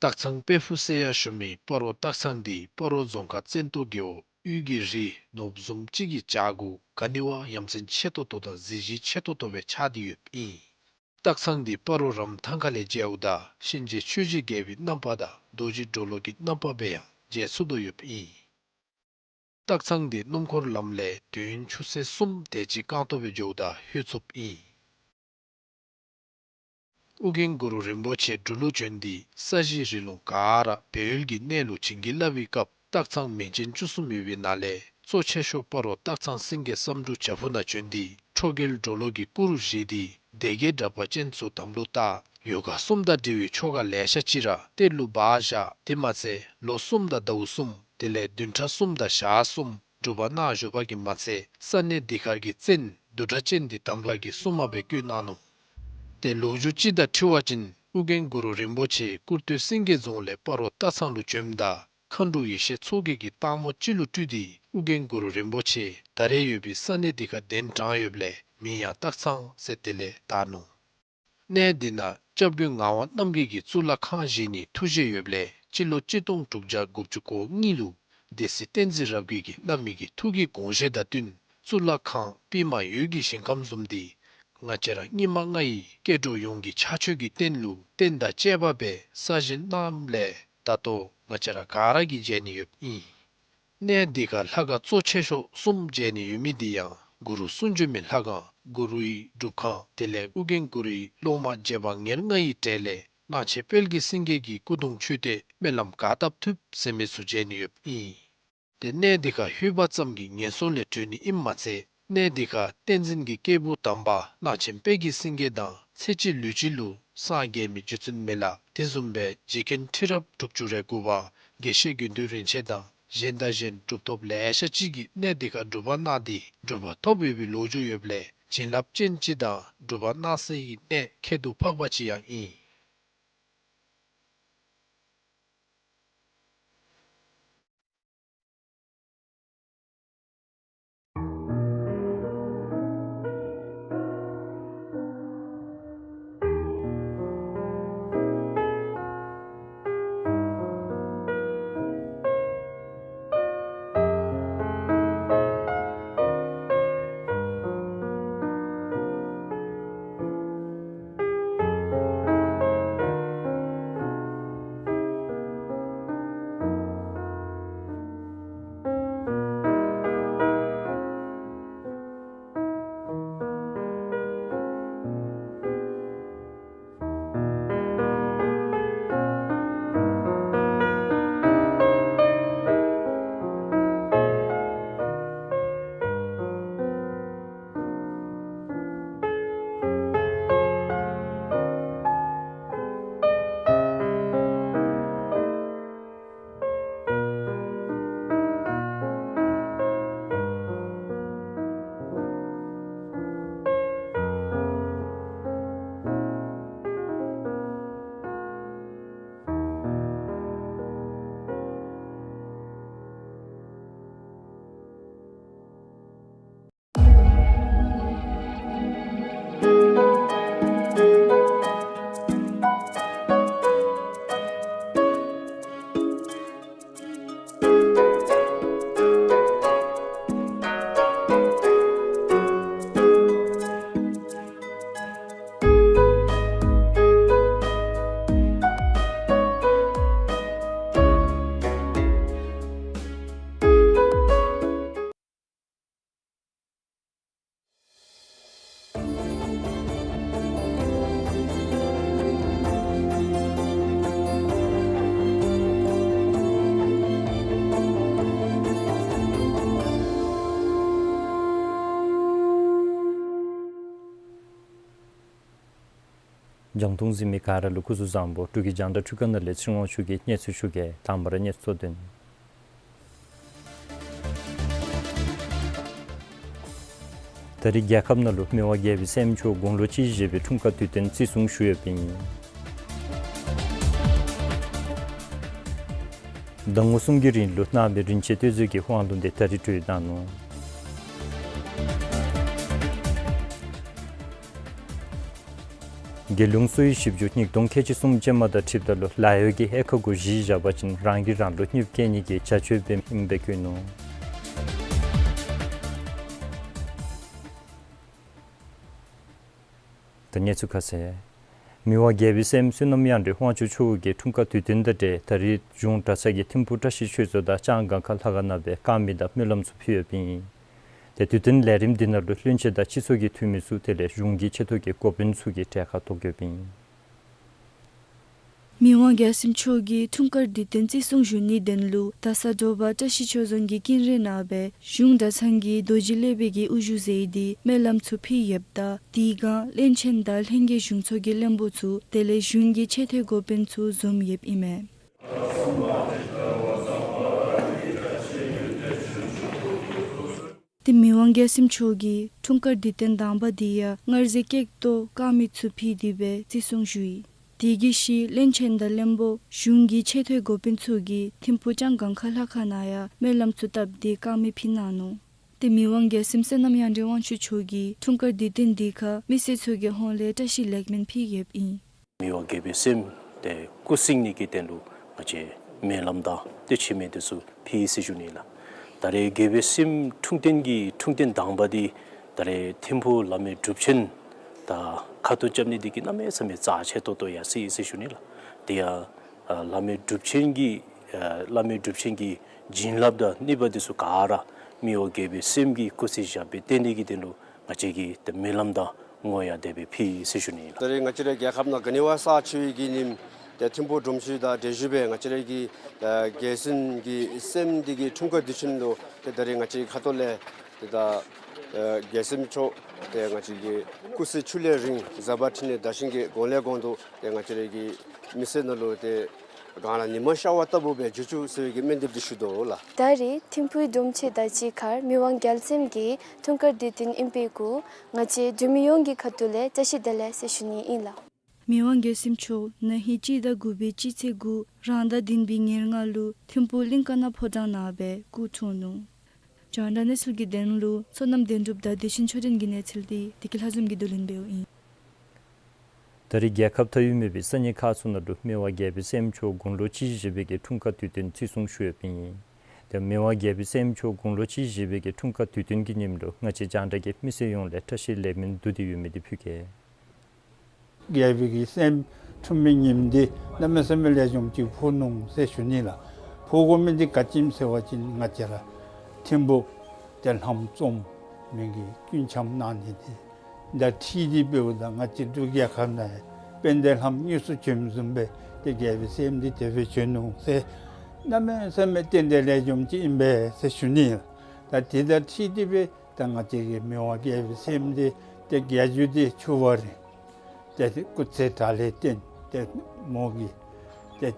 སྟག་ཚང་དཔལ་ཕུག་ཟེར་ཡང་ཞུ་མི་སྤ་རོ་སྟག་ཚང་འདི་སྤ་རོ་རྫོང་ཁག་བཙན་ཏོ་རྒེད་འོག་དབུས་ཀྱི་རི་ནོར་བུ་བཟུམ་ཅིག་གི་བྱག་གུ་ག་ནི་བ་ཡ་མཚན་ཆེ་ཏོག་ཏོ་དང་གཟི་བརྗིད་ཆེ་ཏོག་ཏོ་སྦེ་ཆགས་ཏེ་ཡོདཔ་ཨིན། སྟག་ཚང་འདི་སྤ་རོ་རམ་ཐང་ཁ་ལས་མཇལཝ་ད་གཤིན་རྗེ་ཆོས་ཀྱི་རྒྱལ་པོའི་རྣམ་པ་དང་རྡོ་རྗེ་གྲོ་ལོད་ཀྱི་རྣམ་པ་སྦེ་ཡང་མཇལ་ཚུགས་དོ་ཡོདཔ་ཨིན། སྟག་ཚང་འདི་སྣུམ་འཁོར་ལམ་ལས་དུས་ཡུན་ཆུ་ཚོད་གསུམ་དེ་ཅིག་རྐང་སྟོང་སྦེ་འགྱོཝ་ད་ལྷོད་ཚུགསཔ་ཨིན། ཨོ་རྒྱན་གུ་རུ་རིན་པོ་ཆེ་འབྲུག་ལུ་བྱོན་ཏེ་ས་གཞི་རི་ལུང་ག་ར་སྦས་ཡུལ་གྱི་གནས་ལུ་བྱིན་གྱིས་བརླབས་པའི་སྐབས་སྟག་ཚང་མིང་ཅན་བཅུ་གསུམ་ཡོད་པའི་ནང་ལས་གཙོ་ཆེ་ཤོས་སྤ་རོ་སྟག་ཚང་སེང་གེ་བསམ་འབྲུག་བྱག་ཕུག་ནང་བྱོན་ཏེ་ཁྲོ་རྒྱལ་གྲོ་ལོད་ཀྱི་སྐུ་རུ་བཞེངས་ཏེ་སྡེ་བརྒྱད་དྲེགས་པ་ཅན་ཚུ་དམ་ལུ་བཏགས། ཡོ་ག་གསུམ་དང་འབྲེལ་བའི་ཆོ་ག་ལེ་ཤ་ཅིག་ར་གཏེར་ལུ་སྦ་བཞག། དེ་མ་ཚད་ལོ་གསུམ་དང་ཟླཝ་གསུམ་དེ་ལས་བདུན་ཕྲག་གསུམ་དང་ཞག་གསུམ་སྒྲུབ་པ་གནང་བཞུགས་པ་གིས་མ་ཚད་ས་གནས་འདི་ཁར་གྱི་བཙན་བདུད་དྲེགས་ཅན་འདི་དམ་ལ་གི་སྲུང་མ་སྦེ་བསྐོས་གནང་ནུག། ཏེ་ལོ་རྒྱུས་ཅིག་དང་འཁྲིལ་བ་ཅིན་ཨོ་རྒྱན་གུ་རུ་རིན་པོ་ཆེ་ཀུར་སྟོད་སེང་གེ་རྫོང་ལས་སྤ་རོ་སྟག་ཚང་ལུ་བྱོནམ་ད་མཁའ་འགྲོ་ཡེ་ཤེས་མཚོ་རྒྱལ་གྱིས་སྟག་མོ་ཅིག་ལུ་སྤྲུལ་ཏེ་ཨོ་རྒྱན་གུ་རུ་རིན་པོ་ཆེ་ད་རེས་ཡོད་པའི་ས་གནས་འདི་ཁར་གདན་དྲངས་ཡོདཔ་ལས་མིང་ཡང་སྟག་ཚང་ཟེར་དེ་ལས་བཏགས་ནུག། གནས་འདི་ནང་སྐྱབས་མགོན་ངག་དབང་རྣམ་རྒྱལ་གྱིས་གཙུག་ལག་ཁང་བཞེངས་ནི་ཐུགས་བཞེད་ཡོདཔ་ལས་སྤྱི་ལོ་གཅིག་སྟོང་དྲུག་བརྒྱ་དགུ་བཅུ་གོ་གཉིས་ལུ་སྡེ་སྲིད་བསྟན་འཛིན་རབ་རྒྱས་ཀྱིས་བླ་མའི་གི་ཐུགས་ཀྱི་དགོངས་བཞེད་དང་བསྟུན་གཙུག་ལག་ཁང་པདྨ་འོད་ཀྱི་ཞིང་ཁམས་བཟུམ་འདི་ང་བཅས་ར་སྙིགས་མ་ལྔ་ཡི་སྐྱེ་འགྲོ་ཡོངས་ཀྱི་ཕྱག་མཆོད་ཀྱི་རྟེན་ལུ་རྟེན་དང་བཅས་པ་སྦེ་གསར་བཞེངས་གནངམ་ལས་ད་ལྟོ་ང་བཅས་ར་ག་ར་གིས་མཇལ་ནི་ཡོདཔ་ཨིན། གནས་འདི་ཁར་ལྷ་ཁང་གཙོ་ཆེ་ཤོས་གསུམ་མཇལ་ནི་ཡོད་མི་འདི་ཡང་གུ་རུ་གསུང་བྱོན་མའི་ལྷ་ཁང་གུ་རུའི་སྒྲུབ་ཁང་དེ་ལས་ཨོ་རྒྱན་གུ་རུའི་སློབ་མ་རྗེ་འབངས་ཉེར་ལྔ་ཡི་གྲས་ལས་གླང་ཆེན་དཔལ་གྱི་སེང་གེ་གི་སྐུ་གདུང་མཆོད་རྟེན་སྨོན་ལམ་ག་བཏབ་ཐུབ་ཟེར་མི་ཚུ་མཇལ་ནི་ཡོདཔ་ཨིན། ཏེ་གནས་འདི་ཁར་ལྷོད་པ་ཙམ་གྱིས་ངན་སོང་ལས་གྲོལ་ནི་ཨིནམ་མ་ཚད་གནས་འདི་ཁར་བསྟན་འཛིན་གྱི་སྐྱེས་བུ་དམ་པ་གླང་ཆེན་དཔལ་གྱི་སེང་གེ་དང་ཚེ་གཅིག་ལུས་གཅིག་ལུ་སངས་རྒྱས་མི་རྗེ་བཙུན་མི་ལ་དེ་བཟུམ་སྦེ་རྗེ་མཁན་ཁྲི་རབས་དྲུག་ཅུ་རེ་དགུ་པ་དགེ་བཤེས་དགེ་འདུན་རིན་ཆེན་དང་གཞན་དང་གཞན་གྲུབ་ཐོབ་ལེ་ཤ་ཅིག་གིས་གནས་འདི་ཁར་སྒྲུབ་པ་གནང་སྟེ་གྲུབ་པ་ཐོབ་ཡོད་པའི་ལོ་རྒྱུས་ཡོདཔ་ལས་བྱིན་རླབས་ཅན་ཅིག་དང་སྒྲུབ་པ་གནང་སའི་གནས་ཁྱད་དུ་འཕགས་པ་ཅིག་ཡང་ཨིན། རྒྱང་མཐོང་གཟིགས་མི་ག་ར་ལུ་སྐུ་གཟུགས་བཟང་པོ། འབྲུག་གི་རྒྱང་བསྒྲགས་ཁྲུས་ཁང་ནང་ལས་ཚེ་རིང་དབང་ཕྱུག་གིས་གནས་ཚུལ་ཞུ་གེ། དང་པ་ར་གནས་ཚུལ་གཙོ་དོན། ད་རེས་རྒྱལ་ཁབ་ནང་ལུ་མི་དབང་རྒྱལ་པོའི་སྲས་མོ་མཆོག་དགུང་ལོ་གཅིག་བཞེས་པའི་འཁྲུངས་སྐར་དུས་སྟོན་བརྩི་སྲུང་ཞུ་ཡོདཔ་ཨིན། ཟླ་ངོ་གསུམ་གྱི་རིང་ལུ་གནང་བའི་རིན་ཆེན་གཏེར་མཛོད་ཀྱི་དབང་ལུང་འདི་ད་རེས་གྲོལ་གནང་ནུག། དགེ་སློང་ཚུ་གིས་ཞིབ་འཇུག་སྙིགས་དོང་ཁལ་གཅིག་གསུམ་ཅན་མ་དང་འཁྲིལཝ་ད་ལུ་ལཱ་གཡོག་གིས་དབྱེ་ཁག་གུ་གཞི་བཞག་པ་ཅིན་རང་གིས་རང་ལུ་གནོདཔ་བཀལ་ནི་གི་བྱ་སྤྱོད་སྦེ་ཨིནམ་སྦེ་བཀོད་ནུག། ད་གནས་ཚུལ་ཁ་གསལ། མི་དབང་རྒྱལ་པོའི་སྲསམོ་བསོད་ནམས་དབྱངས་སྒྲོན་དབང་ཕྱུག་མཆོག་གི་འཁྲུངས་སྐར་དུས་སྟོན་དང་འབྲེལ་ད་རེས་གཞུང་གྲྭ་ཚང་གི་ཐིམ་ཕུག་བཀྲ་ཤིས་ཆོས་རྫོང་དང་ལྕང་སྒང་ཁ་ལྷ་ཁང་ནང་སྦེ་དཀར་མེ་དང་སྨོན་ལམ་ཚུ་ཕུལ་ཡོདཔ་ཨིན། ཏེ་དུས་སྟོན་ལས་རིམ་འདི་ནང་ལུ་བློན་ཆེན་དང་སྤྱི་ཚོགས་ཀྱི་འཐུས་མི་ཚུ་དེ་ལས་གཞུང་གི་ཆེ་མཐོ་གི་འགོ་དཔོན་ཚུ་གིས་གྲལ་ཁར་གཏོགས་ཡོདཔ་ཨིན། མི་དབང་རྒྱལ་སྲས་མཆོག་གི་འཁྲུངས་སྐར་དུས་སྟོན་བརྩི་སྲུང་ཞུ་ནིའི་དོན་ལུ་རྡ་ས་དྲོ་པ་བཀྲ་ཤིས་ཆོས་རྫོང་གི་ཀུན་ར་ནང་སྦེ་གཞུང་གྲྭ་ཚང་གི་རྡོ་རྗེ་སློབ་དཔོན་གྱིས་དབུ་བཞུགས་མཛད་དེ་སྨོན་ལམ་ཚུ་ཕུལ་ཡོདཔ་ད་དེའི་སྒང་བློན་ཆེན་དང་ལྷན་རྒྱས་གཞུང་ཚོགས་ཀྱི་བློན་པོ་ཚུ་དེ་ལས་གཞུང་གི་ཆེ་མཐོའི་འགོ་དཔོན་ཚུ་འཛོམས་ཡོདཔ་ཨིན་མས། ཏེ་མི་དབང་རྒྱལ་སྲས་མཆོག་གིས་འཁྲུངས་སྐར་དུས་སྟོན་དང་པ་འདི་ཡང་སྔར་ཟས་ཀེག་ཏོ་དཀར་མེ་ཚུ་ཕུལ་ཏེ་སྦེ་བརྩི་སྲུང་ཞུ་ཡི། དེ་གི་ཤུལ་བློན་ཆེན་དང་བློན་པོ་གཞུང་གི་ཆེ་མཐོའི་འགོ་དཔོན་ཚུ་གིས་ཐིམ་ཕུག་ལྕང་སྒང་ཁ་ལྷ་ཁང་ནང་ཡང་སྨོན་ལམ་ཚུ་བཏབ་སྟེ་དཀར་མེ་ཕུལ་གནང་ནུག། ཏེ་མི་དབང་རྒྱལ་སྲས་བསོད་ནམས་དབྱངས་ཅན་དབང་ཕྱུག་མཆོག་གིས་འཁྲུངས་སྐར་དུས་སྟོན་འདི་ཁར་མི་སེར་ཚུ་གི་ཧོངས་ལས་བཀྲ་ཤིས་ལེགས་སྨོན་ཕུལ་ཡོདཔ་ཨིན། མི་དབང་རྒྱལ་པོའི་སྲསམོ་ཏེ་སྐུ་གཟིགས་ནི་གི་དོན་ལུ་ང་བཅས་སྨོན་ལམ་དང་ཏེ་མཆོད་མེ་འདི་ཚུ་ཕུལ་ཡི་ཟེར་ཞུ་ནི་ལགས། ད་རེས་རྒྱལ་པོའི་སྲསམོ་འཁྲུངས་སྟོན་གྱི་འཁྲུངས་སྟོན་དང་པ་འདི་ད་རེས་ཐིམ་ཕུག་བླ་མའི་སྒྲུབ་ཆེན་དང་ཁ་ཐུག་རྐྱབ་ནི་འདི་གིས་གནམ་མེད་ས་མེད་རྩ་ཆེ་ཏོག་ཏོ་ཡར་སོ་ཡི་ཟེར་ཞུ་ནི་ལགས། དེ་ཡང་ཨ་བླ་མའི་སྒྲུབ་ཆེན་གྱི་ཨ་བླ་མའི་སྒྲུབ་ཆེན་གྱི་བྱིན་རླབས་དང་ནུས་པ་འདི་ཚུ་ག་ར་མི་དབང་རྒྱལ་པོའི་སྲསམོ་གི་སྐུ་ཚེ་ཞབས་པད་བརྟན་ནི་གི་དོན་ལུ་ང་བཅས་ཀྱིས་ཏེ་སྨོན་ལམ་དང་བསྔོ་བ་དེ་སྦེ་ཕུལ་ཡི་ཟེར་ཞུ་ནི་ལགས། ད་རེས་ང་བཅས་རའི་རྒྱལ་ཁབ་ནང་ག་ནི་བ་རྩ་ཆེ་བའི་གི་ཉིནམ་ཏེ་ཐིམ་ཕུག་སྒྲོམ་ཆེན་དང་འབྲེལ་བཞུགས་སྦེ་ང་བཅས་རའི་གི་ཨ་རྒྱལ་སྲས་ཀྱི་སྲསམོ་འདི་གི་འཁྲུངས་སྐར་དུས་ཆེན་ལུ་ཏེ་ད་རེས་ང་བཅས་ཁ་ཐུག་ལས་ཏེ་ད་ཨ་རྒྱལ་སྲས་མཆོག་ཏེ་ང་བཅས་ཀྱི་སྐུ་ཚེ་ཕྱུགས་ལས་རིང་བཟའ་དཔའ་འཕྲིན་ལས་དར་ཞིང་རྒྱས། གོང་ལས་གོང་དུ་ཏེ་ང་བཅས་རའི་གི་མི་སེར་ནང་ལུ་ཏེ་གངས་ལ་ཉི་མ་ཤར་བ་ལྟ་བུ་སྦེ་འགྱུར་བཅུག་ཟེར་བའི་གི་སྨོན་འདེབས་འདི་ཞུ་དོ་ལགས། ད་རེས་ཐིམ་ཕུག་སྒྲོམ་ཆེན་དང་གཅིག་ཁར་མི་དབང་རྒྱལ་སྲས་ཀྱི་འཁྲུངས་སྐར་དུས་སྟོན་ཨིན་པའི་གུ་ང་བཅས་འབྲུག་མི་ཡོངས་ཀྱི་ཁ་ཐུག་ལས་བཀྲ་ཤིས་བདེ་ལེགས་ཟེར་ཞུ་ནི་ཨིན་ལགས། མི་དབང་རྒྱལ་སྲས་མཆོག་ན་ཧིང་སྤྱི་ཟླ་དགུ་པའི་སྤྱི་ཚེས་དགུ་རང་ཟླ་བདུན་པའི་ཉེར་ལྔ་ལུ་ཐིམ་ཕུག་གླིང་ཀ་ན་ཕོ་བྲང་ནང་སྦེ་སྐུ་འཁྲུངས་ནུག། རྒྱང་བསྒྲགས་གནས་ཚུལ་གྱི་དོན་ལུ་བསོད་ནམས་བདེན་གྲུབ་དང་བདེ་ཆེན་ཆོས་སྒྲོན་གྱི་གནས་ཚུལ་འདི་བདེ་སྐྱིད་ལྷ་འཛོམས་ཀྱིས་བསྡུ་ལེན་འབདཝ་ཨིན། ད་རེས་རྒྱལ་ཁབ་མཐའ་དབུས་མེད་པའི་ས་གནས་ཁག་ཚུ་ནང་ལུ་མི་དབང་རྒྱལ་པོའི་སྲསམོ་མཆོག་དགུང་ལོ་བཅུ་བཞི་པའི་གི་འཁྲུངས་སྐར་དུས་སྟོན་བརྩི་སྲུང་ཞུ་ཡོདཔ་ཨིན། ཏེ་མི་དབང་རྒྱལ་པོའི་སྲསམོ་མཆོག་དགུང་ལོ་བཅུ་བཞི་པའི་གི་འཁྲུངས་སྐར་དུས་སྟོན་གྱི་ཉིནམ་ལུ་ང་བཅས་རྒྱང་བསྒྲགས་ཀྱིས་མི་སེར་ཡོངས་ལས་བཀྲ་ཤིས་ལེགས་སྨོན་བསྡུ་སྟེ་ཡོད་མི་འདི་ཕུལ་གེ། རྒྱལ་པོའི་གི་སྲསམོ་འཁྲུངས་པའི་ཉིནམ་འདི་གནམ་མེད་ས་མེད་ལེགས་ཤོམ་ཅིག་ཕོག་ནུག་ཟེར་ཞུ་ནི་ལགས། ཕོག་དགོ་མི་འདི་ག་ཅི་སྨོ་ཟེར་བ་ཅིན་ང་བཅས་ར་ཐིམ་ཕུག་ཏེ་ལྷམ་བཙུམ་མི་གི་སྐུ་འཆམ་གནང་ནི་འདི་དང་འཁྲིལ་ཏེ་འབདཝ་ད་ང་བཅས་འབྲུག་རྒྱལ་ཁབ་ནང་དཔལ་ལྡན་ལྷམ་དངོས་སུ་བྱོནམ་བཟུམ་སྦེ་ཏེ་རྒྱལ་པོའི་སྲསམོ་འདི་དེ་སྦེ་བྱོན་ནུག་ཟེར་གནམ་མེད་ས་མེད་ཏན་ཏན་ལེགས་ཤོམ་ཅིག་ཨིན་པས་ཟེར་ཞུ་ནི་ལགས། ད་དེ་དང་འཁྲིལ་ཏེ་སྦེ་ད་ང་བཅས་ཀྱི་མི་དབང་རྒྱལ་པོའི་སྲསམོ་འདི་ཏེ་རྒྱལ་བརྒྱུད་འདི་ཆུ་བར་རིང་ཏེ་སྐུ་ཚེ་དྲག་ལས་བརྟན་ཏེ་མོ་གི་ཏེ་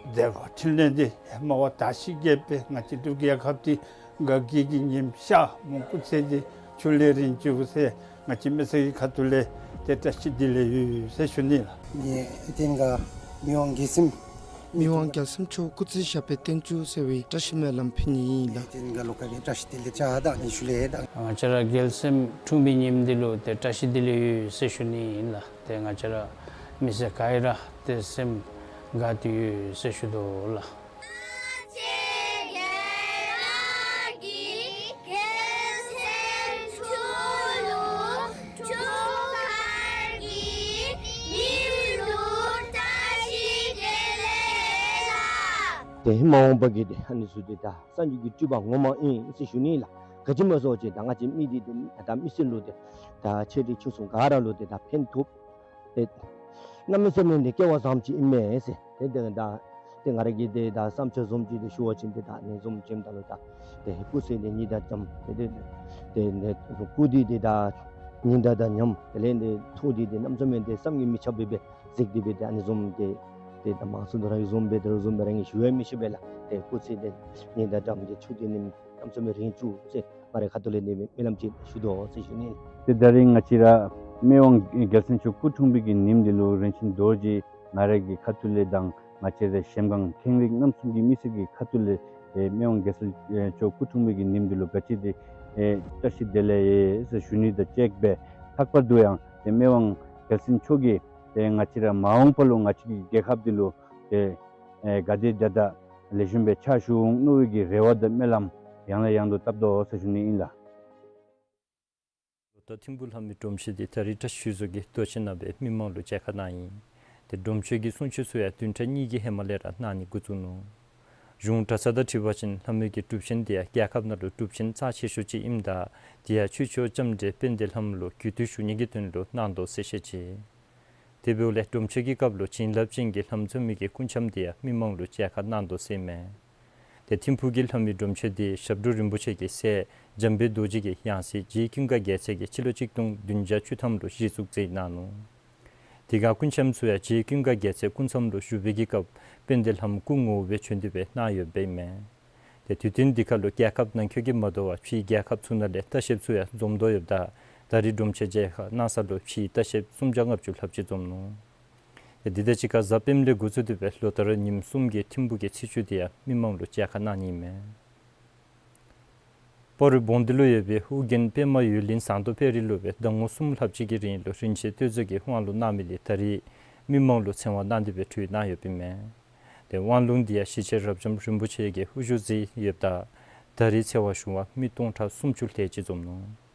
མཛད་པ་འཕྲིན་ལས་འདི་ཧེ་མ་བ་དར་ཞིང་རྒྱས་པའི་ང་བཅས་འབྲུག་རྒྱལ་ཁབ་འདི་དགའ་སྐྱིད་ཀྱི་ཉིམ་ཤར། མོ་སྐུ་ཚེ་འདི་ཕྱུགས་ལས་རིང་བཅུག་ཟེར་ང་བཅས་མི་སེར་གྱི་ཁ་ཐུག་ལས་ཏེ་བཀྲ་ཤིས་བདེ་ལེགས་ཡོད་ཟེར་ཞུ་ནི་ལགས། ངེ་ཏེ་ནི་ག་མི་དབང་རྒྱལ་སྲས་མི་དབང་རྒྱལ་སྲས་མཆོག་སྐུ་ཚེ་ཞབས་པད་བརྟན་བཅུག་ཟེར་བའི་བཀྲ་ཤིས་སྨོན་ལམ་ཕུལ་ནི་ཨིན་ལགས། ཏེ་ནི་ག་ལོག་ཁ་གི་བཀྲ་ཤིས་བདེ་ལེགས་ཅ་དང་ནི་ཞུ་ལེ་དང་། ང་བཅས་ར་རྒྱལ་སྲས་འཁྲུངས་པའི་ཉིནམ་འདི་ལུ་ཏེ་བཀྲ་ཤིས་བདེ་ལེགས་ཡོད་ཟེར་ཞུ་ནི་ཨིན་ལགས། ཏེ་ང་བཅས་ར་མི་སེར་ག་ར་ཏེ་སེམས་དགའ་སྟེ་ཡོད་ཟེར་ཞུ་དོ་ལགས། ཏེ་མ་འོངས་པ་གི་ཏེ་ཨ་ནི་ཚུ་འདི་ད་སངས་རྒྱས་ཀྱི་སྤྲུལ་པ་ངོ་མ་ཨིན་ཟེར་ཞུ་ནི་ལགས། ག་ཅི་སྨོ་ཟེར་བ་ཅིན་ད་ང་བཅས་མི་འདི་ཏེ་ད་མི་སེར་ལུ་ཏེ་ད་ཆེ་འབྲིང་ཆུང་གསུམ་ག་ར་ལུ་ཏེ་ད་ཕན་ཐོགས། ཏེ་གནམ་མེད་ས་མེད་ཏེ་སྐལ་བ་བཟངམ་ཅིག་ཨིན་མས་ཟེར། ཏེ་ཏེ་ད་ཏེ་ང་ར་གི་ཏེ་ད་བསམ་འཆར་བཟུམ་ཅིག་ཏེ་ཞུ་བ་ཅིན་ཏེ་ད་ཨ་ནི་བཟུམ་ཅིག་ཨིནམ་ད་ལུ་ད་ཏེ་སྐུ་ཚེ་ཏེ་སྙིང་དང་འཇམ། ཏེ་ཏེ་ཏེ་ཏེ་སྐུ་འདི་ཏེ་ད་སྙིང་དང་ད་མཉམ། དེ་ལས་ཏེ་ཐུགས་འདི་ཏེ་གནམ་མེད་ས་མེད་ཏེ་བསམ་གྱིས་མི་ཁྱབ་པའི་སྦེ་གཟིགས་ཏེ་སྦེ་ཏེ་ཨ་ནི་བཟུམ་ཏེ་ཏེ་ད་མང་སུ་དོ་ར་གི་བཟུམ་སྦེ་དོ་ར་བཟུམ་སྦེ་ར་ངེ་ཞུ་ཡང་མི་ཞུ་བས་ལགས། ཏེ་སྐུ་ཚེ་ཏེ་སྙིང་དང་འཇམ་ཏེ་ཕྱུགས་ཏེ་ནི་གནམ་མེད་ས་མེད་རིང་བཅུག་ཟེར་ང་རའི་ཁ་ཐུག་ལས་ཏེ་སྨོན་ལམ་ཅིག་ཞུ་དོ་ཟེར་ཞུ་ནི། ཏེ་ད་རིས་ང་བཅས་ར་མི་དབང་རྒྱལ་སྲས་མཆོག་སྐུ་འཁྲུངས་པའི་གི་ཉིནམ་འདི་ལུ་རིན་ཆེན་རྡོ་རྗེ་ང་རའི་གི་ཁ་ཐུག་ལས་དང་ང་བཅས་ར་གཞལམ་སྒང་ཁེངས་རིགས་རྣམ་གསུམ་གྱི་མི་སེར་གྱི་ཁ་ཐུག་ལས་ཨེ་མི་དབང་རྒྱལ་སྲས་ཨེ་མཆོག་སྐུ་འཁྲུངས་པའི་གི་ཉིནམ་འདི་ལུ་ག་ཅི་ཏེ་ཨེ་བཀྲ་ཤིས་བདེ་ལེགས་ཟེར་ཞུ་ནི་དང་གཅིག་ཁར་ལྷག་པར་དུ་ཡང་ཏེ་མི་དབང་རྒྱལ་སྲས་མཆོག་གིས་ཏེ་ང་བཅས་ར་མ་འོངས་པ་ལུ་ང་བཅས་ཀྱི་རྒྱལ་ཁབ་འདི་ལུ་ཏེ་ཨེ་ག་དེ་དེ་ད་ལེགས་ཤོམ་སྦེ་ཕྱག་ཞུ་འོང་མནོ་བའི་གི་རེ་བ་དང་སྨོན་ལམ་ཡང་ལས་ཡང་དུ་བཏབ་དོ་ཟེར་ཞུ་ནི་ཨིན་ལགས། ལོ་ལྟར་ཐིམ་ཕུག་ལྷ་མོའི་སྒྲོམ་ཆེན་འདི་ད་རིས་བཀྲ་ཤིས་ཆོས་རྫོང་གི་རྡོ་གཅལ་ནང་སྦེ་མི་མང་ལུ་མཇལ་ཁ་གནང་ཡི། ཏེ་སྒྲོམ་ཆེན་གྱི་སྲུང་མཆོད་ཚུ་ཡང་བདུན་ཕྲག་གཉིས་ཀྱི་ཧེ་མ་ལས་ར་གནང་ནི་འགོ་བཙུགས་ནུག། གཞུང་གྲྭ་ཚང་དང་འཁྲིལ་བ་ཅིན་ལྷ་མོའི་གི་སྒྲུབ་ཆེན་འདི་ཡང་རྒྱལ་ཁབ་ནང་ལུ་སྒྲུབ་ཆེན་རྩ་ཆེ་ཤོས་ཅིག་ཨིནམ་ད་དེ་ཡང་ཆོས་སྐྱོང་ལྕམ་དྲལ་དཔལ་ལྡན་ལྷ་མོ་ལུ་གུས་བཏུད་ཞུ་ནི་གི་དོན་ལུ་གནང་དོ་ཟེར་བཤད་ཅི། དེ་འབདཝ་ལས་སྒྲོམ་ཆེན་གྱི་སྐབས་ལུ་བྱིན་རླབས་ཅན་གྱི་ལྷ་མོ་འཛོམས་མི་གི་སྐུ་འཆམ་འདི་ཡང་མི་མང་ལུ་མཇལ་ཁ་གནང་དོ་ཟེར་མས། ཏེ་ཐིམ་ཕུག་གི་ལྷ་མོའི་སྒྲོམ་ཆེན་འདི་ཞབས་དྲུང་རིན་པོ་ཆེ་གི་སྲས་འཇམ་དཔལ་རྡོ་རྗེ་གི་ཡང་སྲིད་རྗེ་ཀུན་དགའ་རྒྱལ་མཚན་གྱིས་སྤྱི་ལོ་གཅིག་སྟོང་བདུན་བརྒྱ་བཅུ་ཐམ་ལུ་གཞི་བཙུགས་མཛད་གནང་ནུག། དེ་ཁར་སྐུ་འཆམ་ཚུ་ཡང་རྗེ་ཀུན་དགའ་རྒྱལ་མཚན་སྐུ་མཚམས་ལུ་བཞུགས་པའི་གི་སྐབས་དཔལ་ལྡན་ལྷ་མོ་སྐུ་ངོ་བོ་སྦེ་བྱོན་ཏེ་སྦེ་གནང་ཡོདཔ་ཨིན་མས། ཏེ་དུས་སྟོན་འདི་ཁར་ལུ་རྒྱལ་ཁབ་ནང་འཁོད་ཀྱིས་མ་དོ་བར་ཕྱིའི་རྒྱལ་ཁབ་ཚུ་ནང་ལས་ལྟ་བཤལཔ་ཚུ་ཡང་འཛོམས་དོ་ཡོདཔ་ད་ད་རིས་སྒྲུབ་ཆེན་མཇལ་ཁ་གནང་ས་ལུ་ཕྱིའི་ལྟ་བཤལཔ་སུམ་བརྒྱ་ལྔ་བཅུ་ལྷགཔ་ཅིག་འཛོམས་ནུག། ཏེ་འདི་དང་གཅིག་ཁར་གཟའ་སྤེནམ་ལས་འགོ་བཙུགས་ཏེ་སྦེ་ལོ་ལྟར་ཉིནམ་གསུམ་གྱི་ཐིམ་ཕུག་གི་ཚེས་བཅུ་དེ་ཡང་མི་མང་ལུ་མཇལ་ཁ་གནང་ནི་ཨིན་མས། སྤ་རོ་བོང་སྡེ་ལུ་ཡོད་པའི་ཨོ་རྒྱན་པདྨ་ཡུལ་གླིང་ཟངས་མདོག་དཔལ་རི་ལུ་སྦེ་ཟླ་ངོ་གསུམ་ལྷགཔ་ཅིག་གི་རིང་ལུ་རིན་ཆེན་གཏེར་མཛོད་ཀྱི་དབང་ལུང་གནང་མི་འདི་ད་རིས་མི་མང་ལུ་ཚེ་དབང་གནང་སྟེ་སྦེ་གྲོལ་གནང་ཡོདཔ་ཨིན་མས། ཏེ་དབང་ལུང་འདི་ཡང་གཞིས་བྱེས་རབ་འབྱམས་རིན་པོ་ཆེ་གིས་དབུ་བཞུགས་མཛད་ཡོདཔ་ད་ད་རིས་ཚེ་དབང་ཞུ་བར་མི་སྟོང་ཕྲག་སུམ་ཅུ་ལྷགཔ་ཅིག་འཛོམས་ནུག།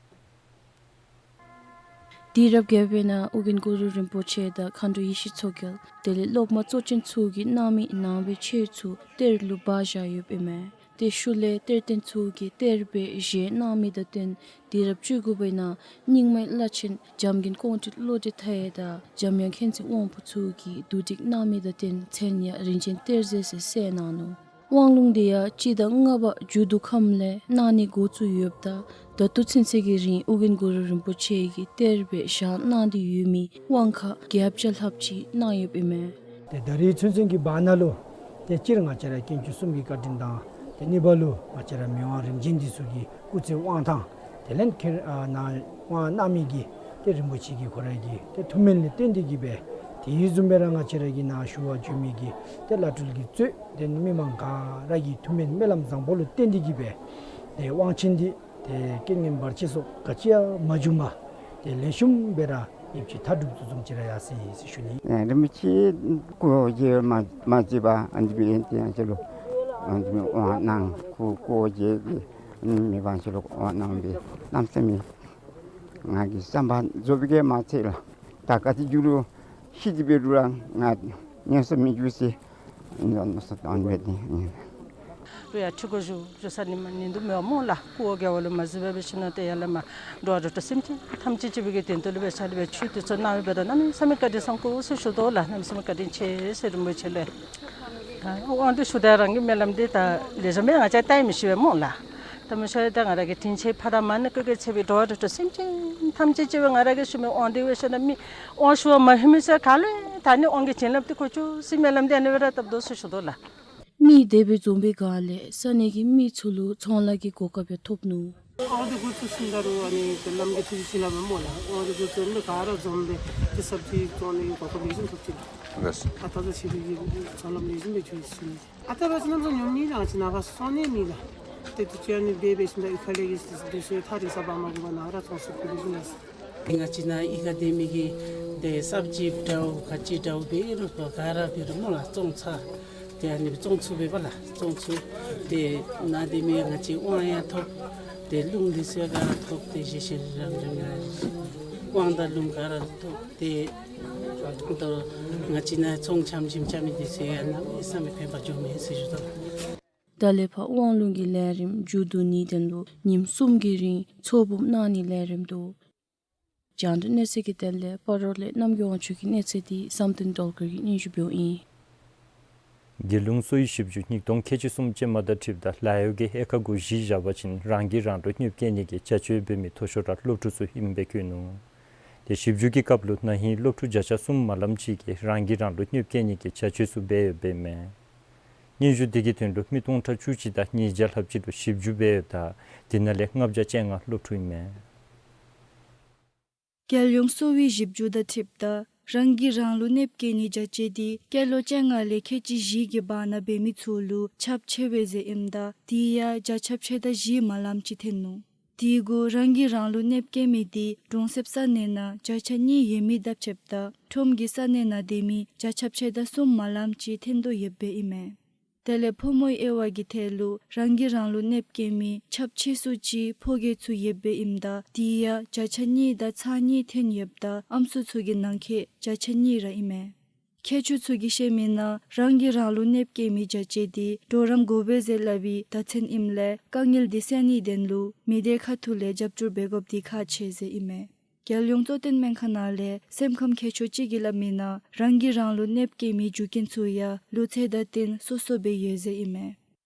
དུས་རབས་བརྒྱད་པའི་ནང་ཨོ་རྒྱན་གུ་རུ་རིན་པོ་ཆེ་དང་མཁའ་འགྲོ་ཡེ་ཤེས་མཚོ་རྒྱལ་དེ་ལས་སློབ་མ་གཙོ་ཅན་ཚུ་གིས་གནང་མི་ནང་པའི་ཆོས་ཚུ་གཏེར་ལུ་སྦ་བཞག་ཡོདཔ་ཨིན་མས། དེ་ཤུལ་ལས་གཏེར་སྟོན་ཚུ་གིས་གཏེར་སྦེ་བཞེས་གནང་མི་དང་བསྟུན་དུས་རབས་བཅུ་དགུ་པའི་ནང་རྙིང་མའི་བླ་ཆེན་འཇམ་མགོན་ཀོང་སྤྲུལ་བློ་གྲོས་མཐའ་ཡས་དང་འཇམ་དབྱངས་མཁྱེན་བརྩེ་དབང་ཕོ་ཚུ་གིས་བསྡུ་སྒྲིག་གནང་མི་དང་བསྟུན་མཚན་ཡང་རིན་ཆེན་གཏེར་མཛོད་ཟེར་གསལ་གནང་ནུག། དབང་ལུང་འདི་ཡང་སྤྱི་ཟླ་ལྔ་པ་མཇུག་བསྡུ་ཁམས་ལས་གནང་ནི་འགོ་བཙུགས་ཡོདཔ་ད་ད་ལྟོ་ཚུན་ཚོད་ཀྱི་རིང་ཨོ་རྒྱན་གུ་རུ་རིན་པོ་ཆེ་གིས་གཏེར་སྦེ་བཞག་གནང་སྟེ་ཡོད་མི་དབང་ཁག་བརྒྱད་བརྒྱ་ལྷགཔ་ཅིག་གནང་ཡོདཔ་ཨིན་མས། ཏེ་ད་རིས་ཚུན་ཚོད་ཀྱི་བར་ན་ལུ་ཏེ་སྤྱིར་ང་བཅས་ར་དཀོན་མཆོག་གསུམ་གྱི་བཀའ་དྲིན་དང་ཏེ་གཉིས་པ་ལུ་ང་བཅས་ར་མི་དབང་རིམ་བྱོན་འདི་ཚུ་གི་སྐུ་ཚེ་དབང་ཐང་དེ་ལས་ཁྱེད་ཨ་ནཱ་དབང་གནང་མི་གི་ཏེ་རིན་པོ་ཆེ་གི་ཁོ་ར་གི་ཏེ་ཐུགས་སྨོན་ལས་བརྟེན་ཏེ་གི་སྦེ་དེ་བཟུམ་སྦེ་ར་ང་བཅས་ར་གི་ནཱ་ཞུ་བར་འབྱོན་མི་གི་ཏེ་བླ་སྤྲུལ་གྱིས་གཙོས་ཏེ་མི་མང་ག་ར་གི་ཐུགས་སྨོན་སྨོན་ལམ་བཟང་པོ་ལུ་བརྟེན་ཏེ་གི་སྦེ་ཏེ་དབང་ཆེན་འདི་ཏེ་རྐྱེན་ངན་བར་ཆད་སོགས་ག་ཅི་ཡང་མ་བྱུང་བར་ཏེ་ལེགས་ཤོམ་སྦེ་ར་ཡོདཔ་ཅིག་མཐའ་གྲུབ་ཏུ་བཟུམ་ཅིག་ར་ཡར་སོ་ཡི་ཟེར་ཞུ་ནི། ཨེ་རིན་པོ་ཆེ་སྐུ་འོ་བརྒྱལ་མ་མ་མཛད་པར་ཨ་ནི་སྦེ་ཏེ་ང་བཅས་ལུ་ཨ་ནི་སྦེ་དབང་གནང་སྐུ་སྐུ་འོ་བརྒྱལ་ཏེ་མེད་པར་ང་བཅས་ལུ་དབང་གནང་སྦེ་གནམ་མེད་ས་མེད་ང་གི་བསམ་པ་རྫོགས་པའི་གི་མ་ཚད་ལགས། ད་ག་ཏེ་འགྱོ་རུང་ཤི་སྟེ་འབད་རུང་ར་ང་མནོ་བསམ་མི་འགྱུར་ཟེར་མནོ་བསམ་བཏང་སྦེ་ཏེ། ཡ་ཕྱི་གུ་བཞུགས་བཞུགས་ས་ནི་མ་ནི་དུ་མེད་པ་སྨོ་ལགས། སྐུ་འོ་བརྒྱལ་བ་ལུ་མ་གཟིགས་པར་སྦེ་ཞིནམ་ལས་ཏེ་ཡར་ལས་མར་འགྲོ་བ་རིགས་དྲུག་སེམས་ཅན་ཐམས་ཅད་གཅེས་པའི་གི་དོན་དུ་ལུ་སྦེ་ཕྱག་ལུ་སྦེ་ཆོས་དེ་ཚུ་གནང་བའི་འབད་དོ་གནམ་མེད་ས་མེད་བཀའ་དྲིན་བསམ་དགོ་ཟེར་ཞུ་དོ་ལགས། གནམ་མེད་ས་མེད་བཀའ་དྲིན་ཆེ་ཟེར་རིན་པོ་ཆེ་ལུ། ཨ་དབང་འདི་ཞུ་ད་རང་གི་སྨོན་ལམ་འདི་ད་ལེགས་ཤོམ་སྦེ་ང་བཅས་བཏང་ཡི་མི་ཤེས་པས་སྨོ་ལགས། ད་མི་ཤེས་ད་ང་ར་གི་དྲིན་ཆེ་ཕ་དང་མ་ནས་བཀོད་བཀོད་ཚེ་སྦེ་འགྲོ་བ་རིགས་དྲུག་སེམས་ཅན་ཐམས་ཅད་གཅེས་པའི་ང་ར་གིས་ཞུ་མི་དབང་འདི་འབད་ཞིནམ་ལས་མི་དབང་ཞུ་བར་མ་ལྷོད་མི་ཚུ་ག་ལུ་ད་ནི་དབང་གི་བྱིན་རླབས་འདི་འཁོར་བཅུག་ཟེར་སྨོན་ལམ་འདི་ཨ་ནི་སྦེ་ར་བཏབ་དོ་ཟེར་ཞུ་དོ་ལགས། མི་སྡེ་པའི་འཛོམས་པའི་སྒང་ལས་ས་གནས་ཀྱི་མི་ཚུ་ལུ་ཚོང་ལཱ་གི་གོ་སྐབས་ཡང་ཐོབ་ནུག། དབང་འདི་འགོ་བཙུགས་ཞིནམ་ད་རུང་ཨ་ནི་ཏེ་བླམ་གིས་ཐུགས་རྗེ་ཆེ་ལགས་སྦེ་སྨོ་ལགས། དབང་འདི་འགོ་བཙུགས་མི་ག་ར་འཛོམས་སྦེ་ཏེ་སབ་ཇི་བཙོང་ནི་གི་གོ་སྐབས་ལེགས་ཤོམ་ཐོབ་ཅི། ལགས། ད་ད་ལྟོ་ཚེ་འདི་གི་ཚོང་ལམ་ལེགས་ཤོམ་སྦེ་འགྱོ་ཡི་ཟེར་ནི། ཨ་ད་ར་ཅིག་གནམ་ས་ཉོ་ནི་ལགས་ཅིག་ནཱ་ཕར་སོང་ནི་མེད་ལགས། ཏེ་དུས་ཅི་ཨ་ནི་འབད་འབད་ཞིནམ་ད་གཡུས་ཁ་ལས་ཀྱི་སྡོད་ས་ཐག་རིང་ས་འབག་མ་དགོ་པར་ནཱ་ར་ཚོང་ཟོག་ཕུལ་ལེགས་ཤོམ་ལགས། ང་བཅས་ནཱ་གཡུས་ཁར་སྡོད་མི་གིས་ཏེ་སབ་ཇི་འདྲཝ་ག་ཅི་འདྲཝ་འབད་རུང་ག་ར་འབད་རུང་སྨོ་ལགས་བཙོང་ཚར། ཏེ་ཨ་ནི་བཙོང་ཚུགས་པས་པ་ལགས། བཙོང་ཚུགས། ཏེ་ནཱ་སྡོད་མི་ང་བཅས་དབང་ཡང་ཐོབ། ཏེ་ལུང་འདི་ཚུ་ག་ར་ཐོབ། ཏེ་བཞེས་ཤིང་རམ་རིམ་ཡང་དབང་དང་ལུང་ག་ར་ཐོབ། ཏེ་ད་ང་བཅས་ནཱ་ཚོང་འཆམ་ཞིམ་འཆམ་མི་འདི་ཚུ་ཡང་གནམ་མེད་ས་མེད་ཕན་པ་འབྱུངམ་ཨིན་ཟེར་ཞུ་དོ། ད་ལས་ཕར་དབང་ལུང་གི་ལས་རིམ་མཇུག་བསྡུ་ནི་དོན་ལུ་ཉིནམ་གསུམ་གྱི་རིང་ཚོགས་ཕུབ་གནང་ནིའི་ལས་རིམ་འདུག། རྒྱང་བསྒྲགས་གནས་ཚུལ་གྱི་དོན་ལས་སྤ་རོ་ལས་རྣམ་རྒྱལ་དབང་ཕྱུག་གི་གནས་ཚུལ་འདི་བསམ་གཏན་སྒྲོལ་དཀར་གྱིས་སྙན་ཞུ་འབདཝ་ཨིན། རྒྱལ་ཡོངས་གསོ་བའི་ཞིབ་འཇུག་གཉིས་སྟོང་ཁལ་གཅིག་གསུམ་ཅན་མ་དང་འཁྲིལཝ་ད་ལཱ་གཡོག་གིས་དབྱེ་ཁག་གུ་གཞི་བཞག་པ་ཅིན་རང་གིས་རང་ལུ་གནོདཔ་བཀལ་ནི་གི་བྱ་སྤྱོད་འབད་མི་མཐོ་ཤོས་ར་སློབ་ཕྲུག་ཚུ་ཨིནམ་སྦེ་བཀོད་ནུག། ཏེ་ཞིབ་འཇུག་གི་སྐབས་ལུ་ན་ཧིང་སློབ་ཕྲུག་བརྒྱ་ཆ་གསུམ་མ་ལངམ་ཅིག་གིས་རང་གིས་རང་ལུ་གནོདཔ་བཀལ་ནི་གི་བྱ་སྤྱོད་ཚུ་འབད་ཡོདཔ་ཨིན་མས། སྙན་ཞུ་འདི་གི་དོན་ལུ་མི་སྟོང་ཕྲག་བཅུ་གཅིག་དང་ཉིས་བརྒྱ་ལྷགཔ་ཅིག་ལུ་ཞིབ་འཇུག་འབད་ཡོདཔ་ད་དེ་ནང་ལས་ལྔ་བརྒྱ་བཅོ་ལྔ་སློབ་ཕྲུག་ཨིན་མས། རྒྱལ་ཡོངས་གསོ་བའི་ཞིབ་འཇུག་དང་འཁྲིལཝ་ད་རང་གིས་རང་ལུ་གནོདཔ་བཀལ་ནིའི་བྱ་སྤྱོད་འདི་སྐྱེས་ལོ་བཅོ་ལྔ་ལས་ཁལ་གཅིག་བཞི་གི་བར་ན་འབད་མི་ཚུ་ལུ་ཁྱབ་ཆེ་བས་ཟེར་ཨིནམ་ད་དེ་ཡང་བརྒྱ་ཆ་ཕྱེད་དང་བཞི་མ་ལངམ་ཅིག་ཐོན་ནུག། དེ་གུ་རང་གིས་རང་ལུ་གནོདཔ་བཀལ་མི་འདི་གྲོང་གསེབ་ས་གནས་ནང་བརྒྱ་ཆ་གཉིས་ཡོད་མི་དང་ཕྱདཔ་ད་ཁྲོམ་གྱི་ས་གནས་ནང་སྡོད་མི་བརྒྱ་ཆ་ཕྱེད་དང་གསུམ་མ་ལངམ་ཅིག་ཐོན་དོ་ཡོདཔ་ཨིན་མས། དེ་ལས་ཕོ་མོའི་དབྱེ་བ་གི་ཐད་ལུ་རང་གིས་རང་ལུ་གནོདཔ་བཀལ་མི་ཁྱབ་ཆེ་སུ་ཅིག་ཕོ་རྒས་ཚུ་ཡོདཔ་ཨིནམ་ད་དེ་ཡང་བརྒྱ་ཆ་གཉིས་དང་ཚག་གཉིས་ཐོན་ཡོདཔ་ད་ཨམ་སྲུ་ཚུ་གི་ནང་འཁོད་བརྒྱ་ཆ་གཉིས་ར་ཨིན་མས། མཁས་མཆོག་ཚུ་གིས་བཤད་མི་ནང་རང་གིས་རང་ལུ་གནོདཔ་བཀལ་མི་བྱ་སྤྱོད་འདི་གྲོགས་རམ་དགོ་པས་ཟེར་སླབ་པའི་བརྡ་མཚོན་ཨིནམ་ལས་དཀའ་ངལ་འདི་སེལ་ནིའི་དོན་ལུ་མི་སྡེ་ཁ་ཐུག་ལས་རྒྱབ་སྐྱོར་འབད་དགོཔ་འདི་ཁག་ཆེ་ཟེར་ཨིན་མས། རྒྱལ་ཡོངས་གཙོ་བསྟེན་སྨན་ཁང་ནང་ལས་སེམས་ཁམས་མཁས་མཆོག་ཅིག་གིས་སླབ་མི་ནང་རང་གིས་རང་ལུ་གནོདཔ་བཀལ་མི་རྒྱུ་རྐྱེན་ཚུ་ཡང་ལོ་ཚད་དང་བསྟུན་སོ་སོ་སྦེ་ཡོད་ཟེར་ཨིན་མས།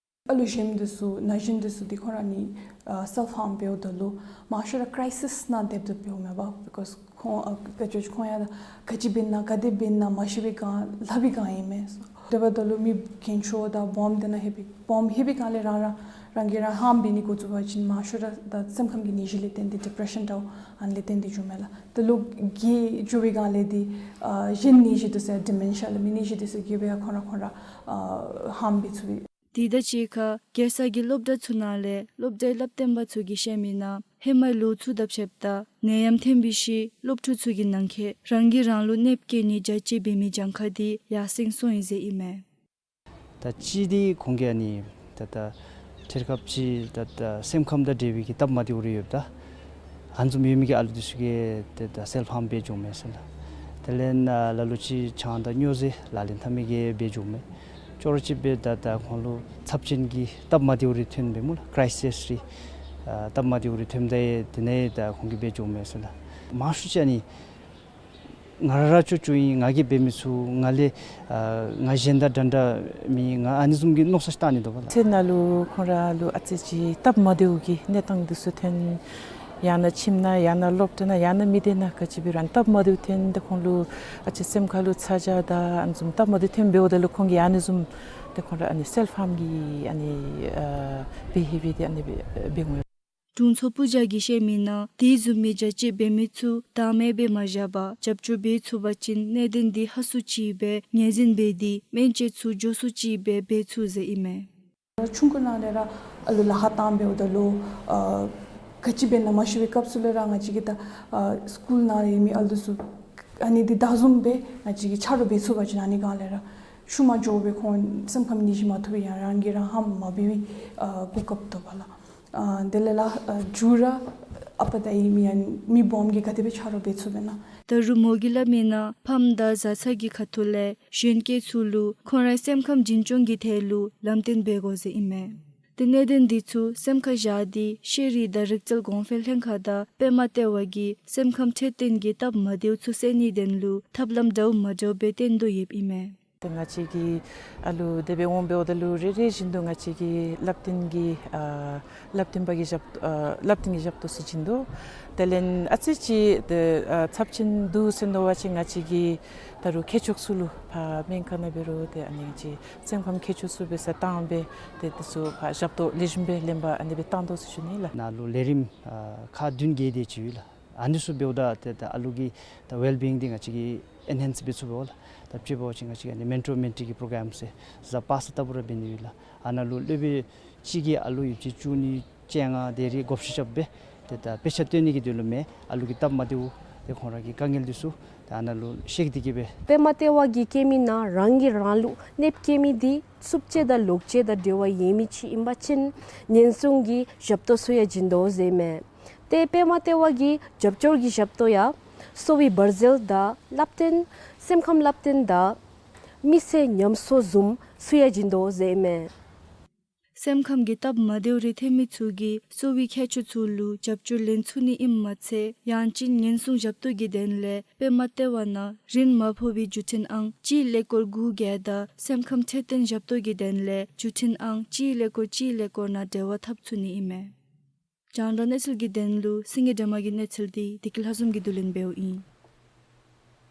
ཨ་ལུ་གཞོནམ་འདི་ཚུ་ན་གཞོན་འདི་ཚུ་འདི་ཁོང་ར་ནི་ཨ་self harm འབདཝ་ད་ལུ་མང་ཤོས་ར་crisis ནང་སྡོདཔ་ད་འབདཝ་མས་པ། because ཁོང་ཨ་དཔེ་ཆ་ཁོང་ཡང་ག་ཅི་འབད་ན་ག་དེ་འབད་ན་མ་ཤེས་པའི་སྒང་ལྷབ་པའི་སྒང་ཨིན་མས། དེ་འབདཝ་ད་ལུ་མི་རྒན་ཤོས་དང་སྦོམ་དེ་ནང་ལྷོད་པའི་སྦོམ་ལྷོད་པའི་སྒང་ལས་རང་ར་ རང་གིས་རང་ཧམ་འབད་ནི་འགོ་བཙུགས་པ་ཅིན་མང་ཤོས་ར་ད་སེམས་ཁམས་ཀྱི་ནད་གཞི་ལས་བརྟེན་ཏེ་ཌི་པི་རེ་ཤཱན་འདྲཝ་ཨ་ནི་ལས་བརྟེན་ཏེ་འགྱོཝ་མས་ལགས། ད་ལོ་རྒས་འགྱོ་བའི་སྒང་ལས་འདི་ཨ་གཞན་ནད་གཞི་འདི་ཚུ་ཌི་མེན་ཤ་ལགས་མི་ནད་གཞི་འདི་ཚུ་རྒས་པའི་ཁོང་ར་ཁོང་ར་ཨ་ཧམ་འབད་ཚུགས་པས། དེ་དང་གཅིག་ཁར་རྒྱལ་ས་གི་སློབ་གྲྭ་ཚུ་ནང་ལས་སློབ་གྲྭའི་སླབ་སྟོན་པ་ཚུ་གིས་བཤད་མི་ནང་ཧེ་མའི་ལོ་ཚུ་དང་ཕྱདཔ་ད་ནད་ཡམས་ཐོན་པའི་ཤུལ་སློབ་ཕྲུག་ཚུ་གི་ནང་འཁོད་རང་གིས་རང་ལུ་གནོདཔ་བཀལ་ནི་རྒྱ་བསྐྱེད་འབད་མི་གྱངས་ཁ་འདི་ཡར་སེང་སོང་ཡི་ཟེར་ཨིན་མས། ད་གཅིག་འདི་ཁོང་གིས་ཨ་ནི་ད་ད་ཐད་ཁར་ཅིག་ད་ད་སེམས་ཁམས་དང་འབྲེལ་བའི་གི་སྟབས་མ་བདེཝ་རེ་ཡོདཔ་ད་ཨ་ནི་བཟུམ་ཡོད་མི་གི་ཨ་ལུ་འདི་ཚུ་གིས་ད་ད་སེལཕ་ཧམ་འབད་འགྱོཝ་མས་ཟེར་ལགས། དེ་ལས་ཨ་ལ་ལུ་ཅིག་ཆང་དང་སྨྱོ་རྫས་ལག་ལེན་འཐབ་མི་གིས་འབད་འགྱོཝ་མས། ཅོག་ར་ཅིག་སྦེ་ད་ད་ཁོང་ལུ་ཚབས་ཆེན་གྱི་སྟབས་མ་བདེཝ་རེ་ཐོན་པས་སྨོ་ལགས། ཀྲའི་སིས་རེ་ཨ་སྟབས་མ་བདེཝ་རེ་ཐོནམ་ད་དེ་ནང་ད་ཁོང་གིས་འབད་འགྱོཝ་མས་ཟེར་ལགས། མང་ཤོས་ཅིག་ཨ་ནི་ང་ར་ར་ཅོ་ཅོ་ཨིན། ང་གིས་འབད་མི་ཚུགས། ང་ལས་ཨ་ང་གཞན་དང་འདྲ་འདྲ་མེད། ང་ཨ་ནི་བཟུམ་གྱི་མནོ་བསམ་ཅིག་བཏང་ནི་འདུག་པ་ལགས། ཚེ་ནང་ལུ་ཁོང་ར་ལུ་ཨ་ཙི་ཅིག་སྟབས་མ་བདེཝ་གི་གནས་སྟངས་འདི་ཚུ་ཐོན། ཡང་ན་ཁྱིམ་ནང་ཡང་ན་སློབ་གྲྭ་ནང་ཡང་ན་མི་སྡེ་ནང་ག་ཅི་འབད་རུང་སྟབས་མ་བདེཝ་ཐོན་ཏེ་ཁོང་ལུ་ཨ་ཙི་སེམས་ཁ་ལུ་ཚ་གྱང་དང་ཨ་ནི་བཟུམ་སྟབས་མ་བདེཝ་ཐོན་འབདཝ་ད་ལུ་ཁོང་གིས་ཨ་ནི་བཟུམ་ཏེ་ཁོང་ར་ཨ་ནི་སེལཕ་ཧམ་གྱི་ཨ་ནི་ཨ་བི་ཧེ་བི་ཡར་འདི་ཨ་ནི་འབད་འབད་འོང་། དྲུང་འཚོ་སྤུ་རྒྱལ་གྱིས་བཤད་མི་ནང་དེ་བཟུམ་མའི་རྒྱ་བསྐྱེད་འབད་མི་ཚུ་བདག་མེད་སྦེ་མ་བཞག་པར་རྒྱབ་སྐྱོར་འབད་ཚུགས་པ་ཅིན་གནད་དོན་འདི་ཧ་སུ་ཅིག་སྦེ་ངོས་འཛིན་འབད་དེ་སྨན་བཅོས་ཚུ་མགྱོགས་སུ་ཅིག་སྦེ་འབད་ཚུགས་ཟེར་ཨིན་མས། ཆུང་ཀུ་ནང་ལས་ར་ཨ་ལུ་ལཱ་ཁག་བཏང་འབདཝ་ད་ལུ་ཨ་ག་ཅི་འབད་ན་མ་ཤེས་པའི་སྐབས་སུ་ལས་ར་ང་བཅས་ཀྱིས་ད་ཨ་སི་ཀུལ་ནང་ཡོད་མི་ཨ་ལུ་ཚུ་ཨ་ནི་འདི་བདའ་བཟུང་སྦེ་ང་བཅས་ཀྱིས་ཆ་རོགས་འབད་ཚུགས་པ་ཅིན་ཨ་ནི་སྒང་ལས་ར་ཤུལ་མ་འགྱོ་སྦེ་ཁོང་སེམས་ཁམས་ནད་གཞི་མ་ཐུབ་པར་ཡང་རང་གིས་རང་ཧམ་མ་འབད་བའི་ཨ་གོ་སྐབས་ཐོབ་པ་ལགས། ཨ་དེ་ལས་ལགས་ཨ་མཇུག་ར་ཨ་པ་དང་ཨའི་མི་ཡང་མི་སྦོམ་གྱིས་ག་དེ་སྦེ་ཆ་རོགས་འབད་ཚུགས་པས་ན། ད་རུང་མོ་གིས་སླབ་མི་ནང་ཕམ་དང་བཟའ་ཚང་གི་ཁ་ཐུག་ལས་གཞོན་སྐྱེས་ཚུ་ལུ་ཁོང་རའི་སེམས་ཁམས་འཛིན་སྐྱོང་གི་ཐད་ལུ་ལམ་སྟོན་འབད་དགོ་ཟེར་ཨིན་མས། ཏེ་གནད་དོན་འདི་ཚུ་སེམས་ཁར་བཞག་སྟེ་ཤེས་རིག་དང་རིག་རྩལ་གོང་འཕེལ་ལྷན་ཁག་དང་པདྨ་ལྟེ་བ་གིས་སེམས་ཁམས་འཕྲོད་བསྟེན་གྱི་སྟབས་མ་བདེཝ་ཚུ་སེལ་ནིའི་དོན་ལུ་ཐབས་ལམ་འདྲཝ་མ་འདྲཝ་སྦེ་སྟོན་དོ་ཡོདཔ་ཨིན་མས། ཏེ་ང་བཅས་ཀྱིས་ཨ་ལུ་དེ་སྦེ་འོང་འབདཝ་ད་ལུ་རེ་རེ་བཞིན་དུ་ང་བཅས་ཀྱིས་བསླབ་སྟོན་གྱི་ཨ་བསླབ་སྟོན་པ་གི་ཞབས་ཨ་བསླབ་སྟོན་གྱི་ཞབས་ཏོག་ཚུ་བྱིན་དོ། དེ་ལས་ཨ་ཙི་ཅིག་ཏེ་ཨ་ཚབས་ཆེན་འདུག་ཟེར་མནོ་བ་ཅིན་ང་བཅས་ཀྱིས་ད་རུང་མཁས་མཆོག་ཚུ་ལུ་ཕར་སྨན་ཁང་ནང་འབད་རུང་ཏེ་ཨ་ནི་ཅིག་སེམས་ཁམས་མཁས་མཆོག་ཚུ་འབད་སར་བཏང་སྦེ་ཏེ་དེ་ཚུ་ཕར་ཞབས་ཏོག་ལེགས་ཤོམ་སྦེ་ལེན་པར་ཨ་ནི་སྦེ་བཏང་དོ་ཟེར་ཞུ་ནི་ལགས། ནཱ་ལུ་ལས་རིམ་ཨ་ཁག་བདུན་བརྒྱད་དེ་ཅིག་ཡོད་ལགས། ཨ་ནི་ཚུ་འབདཝ་ད་ཏེ་ད་ཨ་ལུ་གི་ད་ཝེལ་བི་ཡིང་འདི་ང་བཅས་ཀྱིས་ཨེན་ཧེནསི་འབད་ཚུགས་པས་ལགས། ད་དཔྱེ་འབད་བ་ཅིན་ང་བཅས་ཀྱིས་ཨ་ནི་མེན་ཊོར་མེན་ཊི་གི་པྲོ་གརམ་ཟེར་གཟའ་པ་སངས་ལྟ་བུ་ར་འབད་ནི་ཡོད་ལགས། ཨ་ནཱ་ལུ་སློབ་དཔོན་གཅིག་གིས་ཨ་ལུ་ཡོདཔ་ཅིག་བཅུ་གཉིས་བཅོ་ལྔ་དེ་རེ་བགོ་བཤའ་རྐྱབ་སྦེ་ཏེ་ད་དཔེ་ཆ་སྟོན་ནི་གི་དོན་ལུ་མེན། ཨ་ལུ་གི་སྟབས་མ་བདེཝ་ཏེ་ཁོང་ར་གི་དཀའ་ངལ་འདི་ཚུ་ཏེ་ཨ་ནཱ་ལུ་བཤད་དེ་གིས་སྦེ། པདྨ་ལྟེ་བ་གིས་བཀོད་མི་ནང་རང་གིས་རང་ལུ་གནོདཔ་བཀལ་མི་འདི་རྩུབ་སྤྱོད་དང་ལོག་སྤྱོད་དང་འབྲེལ་བ་ཡོད་མི་ཅིག་ཨིན་པ་ཅིན་ཉེན་སྲུང་གི་ཞབས་ཏོག་ཚུ་ཡང་བྱིན་དོ་ཟེར་མས། ཏེ་པདྨ་ལྟེ་བ་གིས་རྒྱབ་སྐྱོར་གྱི་ཞབས་ཏོག་ཡང་གསོ་བའི་འབར་རྫས་དང་བསླབ་སྟོན་སེམས་ཁམས་བསླབ་སྟོན་དང་མི་ཚེ་ཉམས་གསོ་བཟུམ་ཚུ་ཡང་བྱིན་དོ་ཟེར་མས། སེམས་ཁམས་ཀྱི་སྟབས་མ་བདེཝ་རེ་ཐོན་མི་ཚུ་གིས་གསོ་བའི་མཁས་མཆོག་ཚུ་ལུ་རྒྱབ་སྐྱོར་ལེན་ཚུགས་ནི་ཨིནམ་མ་ཚད་ཡང་ཅིན་ཉེན་སྲུང་ཞབས་ཏོག་གི་དོན་ལས་པདྨ་ལྟེ་བ་ནང་རིན་མ་ཕོག་པའི་བརྒྱུད་འཕྲིན་ཨང་གཅིག་ཀླད་ཀོར་དགུ་བརྒྱད་དང་སེམས་ཁམས་འཕྲོད་བསྟེན་ཞབས་ཏོག་གི་དོན་ལས་བརྒྱུད་འཕྲིན་ཨང་གཅིག་ཀླད་ཀོར་གཅིག་ཀླད་ཀོར་ནང་འབྲེལ་བ་འཐབ་ཚུགས་ནི་ཨིན་མས། རྒྱང་བསྒྲགས་གནས་ཚུལ་གྱི་དོན་ལུ་སེང་གེ་སྒྲོལ་མ་གི་གནས་ཚུལ་འདི་བདེ་སྐྱིད་ལྷ་འཛོམས་ཀྱིས་བསྡུ་ལེན་འབདཝ་ཨིན།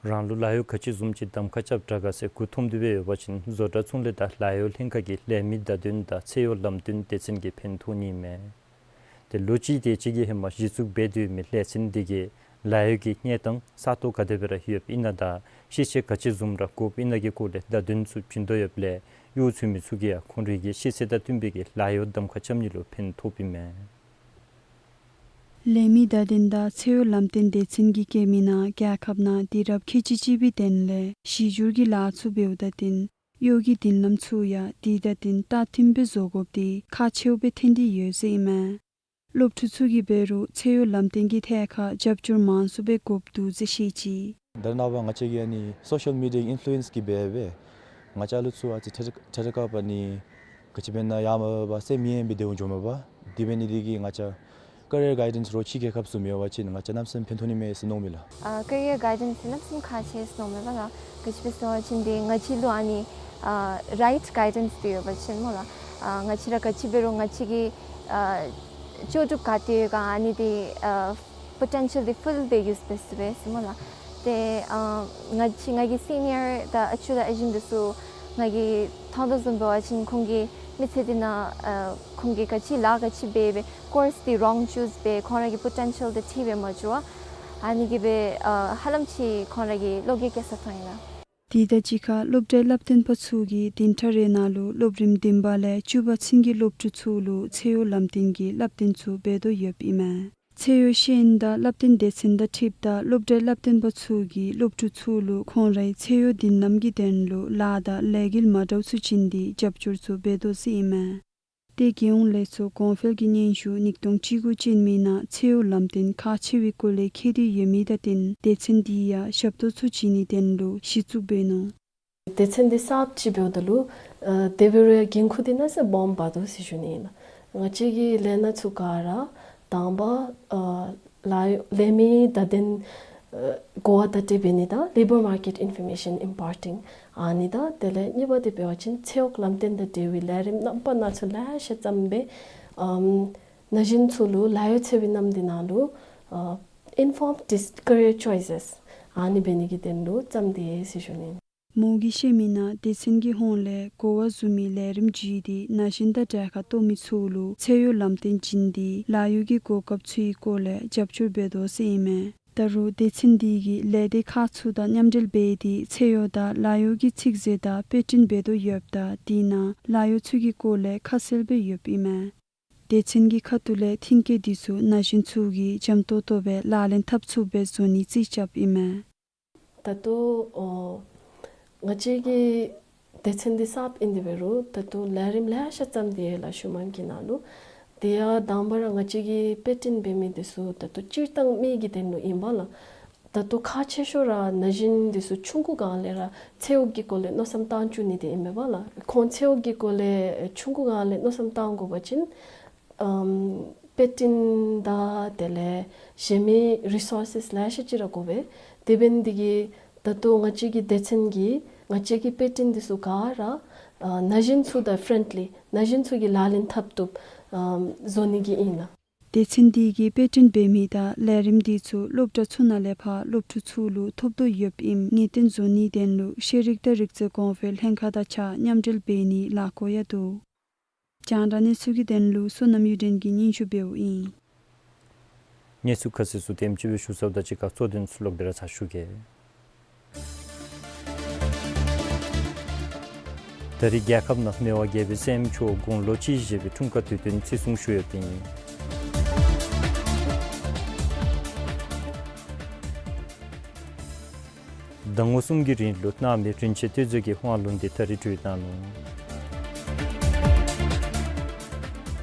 རང་ལུ་ལཱ་གཡོག་ག་ཅི་བཟུམ་ཅིག་གདམ་ཁ་རྐྱབ་དྲག་ག་ཟེར་མགུ་འཐོམས་ཏེ་སྦེ་ཡོད་པ་ཅིན་བཟོ་གྲྭ་ཚོང་ལས་དང་ལཱ་གཡོག་ལྷན་ཁག་གི་ལས་མི་བརྡ་དོན་དང་ཚེ་གཡོག་ལམ་སྟོན་སྡེ་ཚན་གྱིས་ཕན་ཐོགས་ནི་མས། ཏེ་ལོ་གཅིག་དེ་ཅིག་གི་ཧེ་མ་གཞི་བཙུགས་འབད་དོ་མི་ལས་ཚན་འདི་གིས་ལཱ་གཡོག་གི་གནས་སྟངས་ས་སྟོང་ག་དེ་སྦེ་ར་ཡོདཔ་ཨིན་ན་དང་ཤེས་ཚད་ག་ཅི་བཟུམ་ར་དགོཔ་ཨིན་ན་གི་སྐོར་ལས་བརྡ་དོན་ཚུ་བྱིན་དོ་ཡོདཔ་ལས་གཡོག་བཙུགས་མི་ཚུ་གིས་ཡང་ཁོང་རའི་གི་ཤེས་ཚད་དང་བསྟུན་པའི་གི་ལཱ་གཡོག་གདམ་ཁ་རྐྱབ་ནི་ལུ་ཕན་ཐོགསཔ་ཨིན་མས། ལས་མི་བརྡ་དོན་དང་ཚེ་གཡོག་ལམ་སྟོན་སྡེ་ཚན་གྱིས་བཀོད་མི་ནང་རྒྱལ་ཁབ་ནང་དུས་རབས་ཁལ་གཅིག་གཅིག་པའི་དོན་ལས་གཞི་སྒྱུར་གྱི་ལཱ་ཚུ་འབདཝ་དང་བསྟུན་གཡོག་གི་མདུན་ལམ་ཚུ་ཡང་དུས་དང་བསྟུན་ལྟ་མཐུན་སྦེ་བཟོ་དགོཔ་འདི་ཁག་ཆེཝ་སྦེ་ཐོན་ཏེ་ཡོད་ཟེར་ཨིན་མས། སློབ་ཕྲུག་ཚུ་གིས་འབད་རུང་ཚེ་གཡོག་ལམ་སྟོན་གྱི་ཐད་ཁར་རྒྱབ་སྐྱོར་མང་སུ་སྦེ་དགོཔ་འདུག་ཟེར་བཤད་ཅི། ད་རེས་ནངས་པ་ང་བཅས་ཀྱིས་ཨ་ནི་སོ་ཤལ་མི་ཌི་ཡ་ཨིན་ཕུ་ལུ་ཨེནསི་གིས་འབད་སྦེ་ང་བཅས་ལུ་ཚུ་ཨ་ཙི་ཐད་ཐད་ཀར་ཨ་ནི་ག་ཅི་འབད་ན་ཡང་མ་འབད་བར་སེམས་ཡེངས་སྦེ་སྡོད་འོང་འགྱོཝ་མས་པ། དེ་འབད་ནི་འདི་གིས་ང་བཅས་ཀེ་རི་ཡར་གའི་ཌེནསི་རོགས་ཅིག་རྒྱལ་ཁབ་ཚུ་མེད་པ་ཅིན་ང་བཅས་གནམ་མེད་ས་མེད་ཕན་ཐོགས་ནི་མས་ཟེར་མནོཝ་མས་ལགས། ཨ་ཀེ་རི་ཡར་གའི་ཌེནསི་གནམ་མེད་ས་མེད་ཁག་ཆེ་ཟེར་མནོཝ་མས་པ་ལགས། ག་ཅི་སྦེ་ཟེར་བ་ཅིན་འདི་ང་བཅས་ལུ་ཨ་ནི་ཨ་རའིཊ་གའི་ཌེནསི་འདི་ཡོད་པ་ཅིན་སྨོ་ལགས། ཨ་ང་བཅས་ར་ག་ཅི་འབད་རུང་ང་བཅས་ཀྱི་ཨ་ལྕོགས་གྲུབ་ག་ཏེ་ཡོད་ག་ཨ་ནི་འདི་ཨ་པོ་ཊེན་ཤལ་འདི་ཕུལ་སྦེ་ཡུས་འབད་ཚུགས་པས་ཟེར་སྨོ་ལགས། ཏེ་ཨ་ང་བཅས་ང་གི་སི་ནི་ཡར་དང་ཨ་ཅུ་དང་ཨ་ཞེམོ་འདི་ཚུ་ང་གིས་མཐོང་དོ་བཟུམ་འབད་བ་ཅིན་ཁོང་གིས་ མི་ཚེ་འདི་ནང་ཨ་ཁོང་གིས་ག་ཅི་ལཱ་ག་ཅི་འབད་འབད་ཀོརསི་འདི་རོང་ཅུས་འབད་ཁོང་ར་གི་པོ་ཊེན་ཤཱལ་འདི་འཁྲིད་འབད་མ་བཅུག་པར་ཨ་ནི་གིས་འབད་ཨ་ཧ་ལམ་ཅིག་ཁོང་ར་གི་བློ་འགྱོད་སྐྱེ་ས་ཐོན་ཡི་ལགས། དེ་དང་གཅིག་ཁར་སློབ་གྲྭའི་བསླབ་སྟོན་པ་ཚུ་གིས་བདུན་ཕྲག་རེ་ནང་ལུ་སློབ་རིམ་བདུན་པ་ལས་བཅུ་པ་ཚུན་གྱི་སློབ་ཕྲུག་ཚུ་ལུ་ཚད་ཡོད་ལམ་སྟོན་གྱི་བསླབ་སྟོན་ཚུ་འབད་དོ་ཡོདཔ་ཨིན་མས། ཚད་ཡོད་ཤེས་ཡོན་དང་བསླབ་སྟོན་སྡེ་ཚན་དང་འཁྲིལཝ་ད་སློབ་གྲྭའི་བསླབ་སྟོན་པ་ཚུ་གིས་སློབ་ཕྲུག་ཚུ་ལུ་ཁོང་རའི་ཚད་ཡོད་མདུན་ལམ་གྱི་དོན་ལུ་ལཱ་དང་ལས་འགུལ་མ་འདྲཝ་ཚུ་བྱིན་ཏེ་རྒྱབ་སྐྱོར་ཚུ་འབད་དོ་ཟེར་ཨིན་མས། ཏེ་རྒྱལ་ཡོངས་ལས་ཚོགས་གོང་འཕེལ་གྱི་སྙན་ཞུ་ཉིས་སྟོང་བཅུ་དགུ་ཅན་མའི་ནང་ཚད་ཡོད་ལམ་སྟོན་ཁག་ཆེ་བའི་སྐོར་ལས་འཁོད་དེ་ཡོད་མི་དང་བསྟུན་སྡེ་ཚན་འདི་ཡང་ཞབས་ཏོག་ཚུ་བྱིན་ནིའི་དོན་ལུ་གཞི་བཙུགས་འབད་ནུག། སྡེ་ཚན་འདི་གསརཔ་ཅིག་འབདཝ་ད་ལུ་ཨ་དེ་འབད་རུང་ཡང་འགན་ཁུར་འདི་གནམ་མེད་ས་མེད་སྦོམ་འབག་དོ་ཟེར་ཞུ་ནི་ཨིན་ལགས། ང་བཅས་ཀྱི་ལས་སྣ་ཚུ་ག་ར་དང་པ་ཨ་ལཱ་ལས་མི་བརྡ་དོན་ཨ་གོ་བ་བརྡ་སྤྲོད་འབད་ནི་དང་Labour Market Information Imparting ཨ་ནི་དང་དེ་ལས་གཉིས་པ་འདི་འབད་བ་ཅིན་ཚད་ཡོད་ལམ་སྟོན་དང་འབྲེལ་བའི་ལས་རིམ་རྣམ་པ་སྣ་ཚོགས་ལེ་ཤ་བརྩམས་སྦེ་ཨམ་ན་གཞོན་ཚུ་ལུ་ལཱ་གཡོག་འཚོལ་བའི་ནམ་དུས་ནང་ལུ་ཨ་Informed Dis- Career Choices ཨ་ནི་འབད་ནི་གི་དོན་ལུ་བརྩམས་ཏེ་ཡོད་ཟེར་ཞུ་ནི། མོ་གིས་བཤད་མི་ནང་སྡེ་ཚན་གྱི་ཧོངས་ལས་གོ་བ་བཟུམ་མའི་ལས་རིམ་བརྒྱུད་དེ་ན་གཞོན་དང་གྲལ་ཁར་གཏོགས་མི་ཚུ་ལུ་ཚད་ཡོད་ལམ་སྟོན་བྱིན་ཏེ་ལཱ་གཡོག་གི་གོ་སྐབས་ཚུའི་སྐོར་ལས་རྒྱབ་སྐྱོར་འབད་དོ་ཟེར་ཨིན་མས། ད་རུང་སྡེ་ཚན་འདི་གིས་ལས་སྡེ་ཁག་ཚུ་དང་མཉམ་འབྲེལ་འབད་དེ་ཚད་ཡོད་དང་ལཱ་གཡོག་གི་ཚིག་མཛོད་དང་དཔེ་སྐྲུན་འབད་དོ་ཡོདཔ་ད་དེ་ནང་ལཱ་གཡོག་ཚུ་གི་སྐོར་ལས་ཁ་གསལ་སྦེ་ཡོདཔ་ཨིན་མས། སྡེ་ཚན་གྱི་ཁ་ཐུག་ལས་མཐུན་རྐྱེན་འདི་ཚུ་ན་གཞོན་ཚུ་གིས་འཇམ་ཏོང་ཏོ་སྦེ་ལག་ལེན་འཐབ་ཚུགསཔ་སྦེ་བཟོ་ནིའི་རྩིས་རྐྱབ་ཨིན་མས། ད་ལྟོ་ཨོ་ང་བཅས་ཀྱི་སྡེ་ཚན་འདི་གསརཔ་ཨིན་དེ་འབད་རུང་ད་ལྟོ་ལས་རིམ་ལེ་ཤ་བརྩམས་ཏེ་ཡོད་ལགས་ཤུལ་མམ་གྱི་ནང་ལུ། དེ་ཡང་དང་པ་ར་ང་བཅས་ཀྱིས་དཔེ་སྐྲུན་འབད་མི་འདི་ཚུ་ད་ལྟོ་སྤྱིར་བཏང་མི་གི་དོན་ལུ་ཨིན་པས་ལགས། ད་ལྟོ་ཁག་ཆེ་ཤོས་ར་ན་གཞོན་འདི་ཚུ་ཆུང་ཀུ་སྒང་ལས་ར་ཚད་ཡོད་ཀྱི་སྐོར་ལས་མནོ་བསམ་བཏང་བཅུག་ནི་འདི་ཨིན་མས་པ་ལགས། ཁོང་ཚད་ཡོད་ཀྱི་སྐོར་ལས་ཆུང་ཀུ་སྒང་ལས་མནོ་བསམ་བཏང་དགོ་པ་ཅིན་ཨམ་དཔེ་སྐྲུན་དང་དེ་ལས་གཞན་མི་རི་སོར་སེས་ལེ་ཤ་ཅིག་ར་དགོ་པས། དེ་འབད་ནི་འདི་གིས་ད་ལྟོ་ང་བཅས་ཀྱི་སྡེ་ཚན་གྱིས་ང་བཅས་ཀྱི་དཔེ་སྐྲུན་འདི་ཚུ་ག་ར་ཨ་ན་གཞོན་ཚུ་དང་ཕེརེནཌ་ལི་ན་གཞོན་ཚུ་གིས་ལག་ལེན་འཐབ་བཏུབ་ཨམ་བཟོ་ནི་གི་ཨིན་ལགས། སྡེ་ཚན་འདི་གིས་དཔེ་སྐྲུན་འབད་མི་དང་ལས་རིམ་འདི་ཚུ་སློབ་གྲྭ་ཚུ་ནང་ལས་ཕར་སློབ་ཕྲུག་ཚུ་ལུ་ཐོབ་དོ་ཡོདཔ་ཨིནམ་ངེས་བསྟན་བཟོ་ནིའི་དོན་ལུ་ཤེས་རིག་དང་རིག་རྩལ་གོང་འཕེལ་ལྷན་ཁག་དང་གཅིག་ཁར་མཉམ་འབྲེལ་འབད་ནིའི་ལས་འགུལ་ཡང་འདུག། རྒྱང་བསྒྲགས་གནས་ཚུལ་གྱི་དོན་ལུ་བསོད་ནམས་གཡུ་སྒྲོན་གྱིས་སྙན་ཞུ་འབདཝ་ཨིན། གནས་ཚུལ་ཁ་གསལ་ཚུ་དེམ་ཅིག་སྦེ་ཞུ་ཚརཝ་དང་གཅིག་ཁར་གཙོ་དོན་ཚུ་ལོག་སྟེ་ར་ཚར་ཞུ་གེ། ད་རེས་རྒྱལ་ཁབ་ནང་མི་དབང་རྒྱལ་པོའི་སྲསམོ་མཆོག་དགུང་ལོ་གཅིག་བཞེས་པའི་འཁྲུངས་སྐར་དུས་སྟོན་བརྩི་སྲུང་ཞུ་ཡོདཔ་ཨིན། ཟླ་ངོ་གསུམ་གྱི་རིང་ལུ་གནང་མི་རིན་ཆེན་གཏེར་མཛོད་ཀྱི་དབང་ལུང་འདི་ད་རེས་གྲོལ་གནང་ནུག།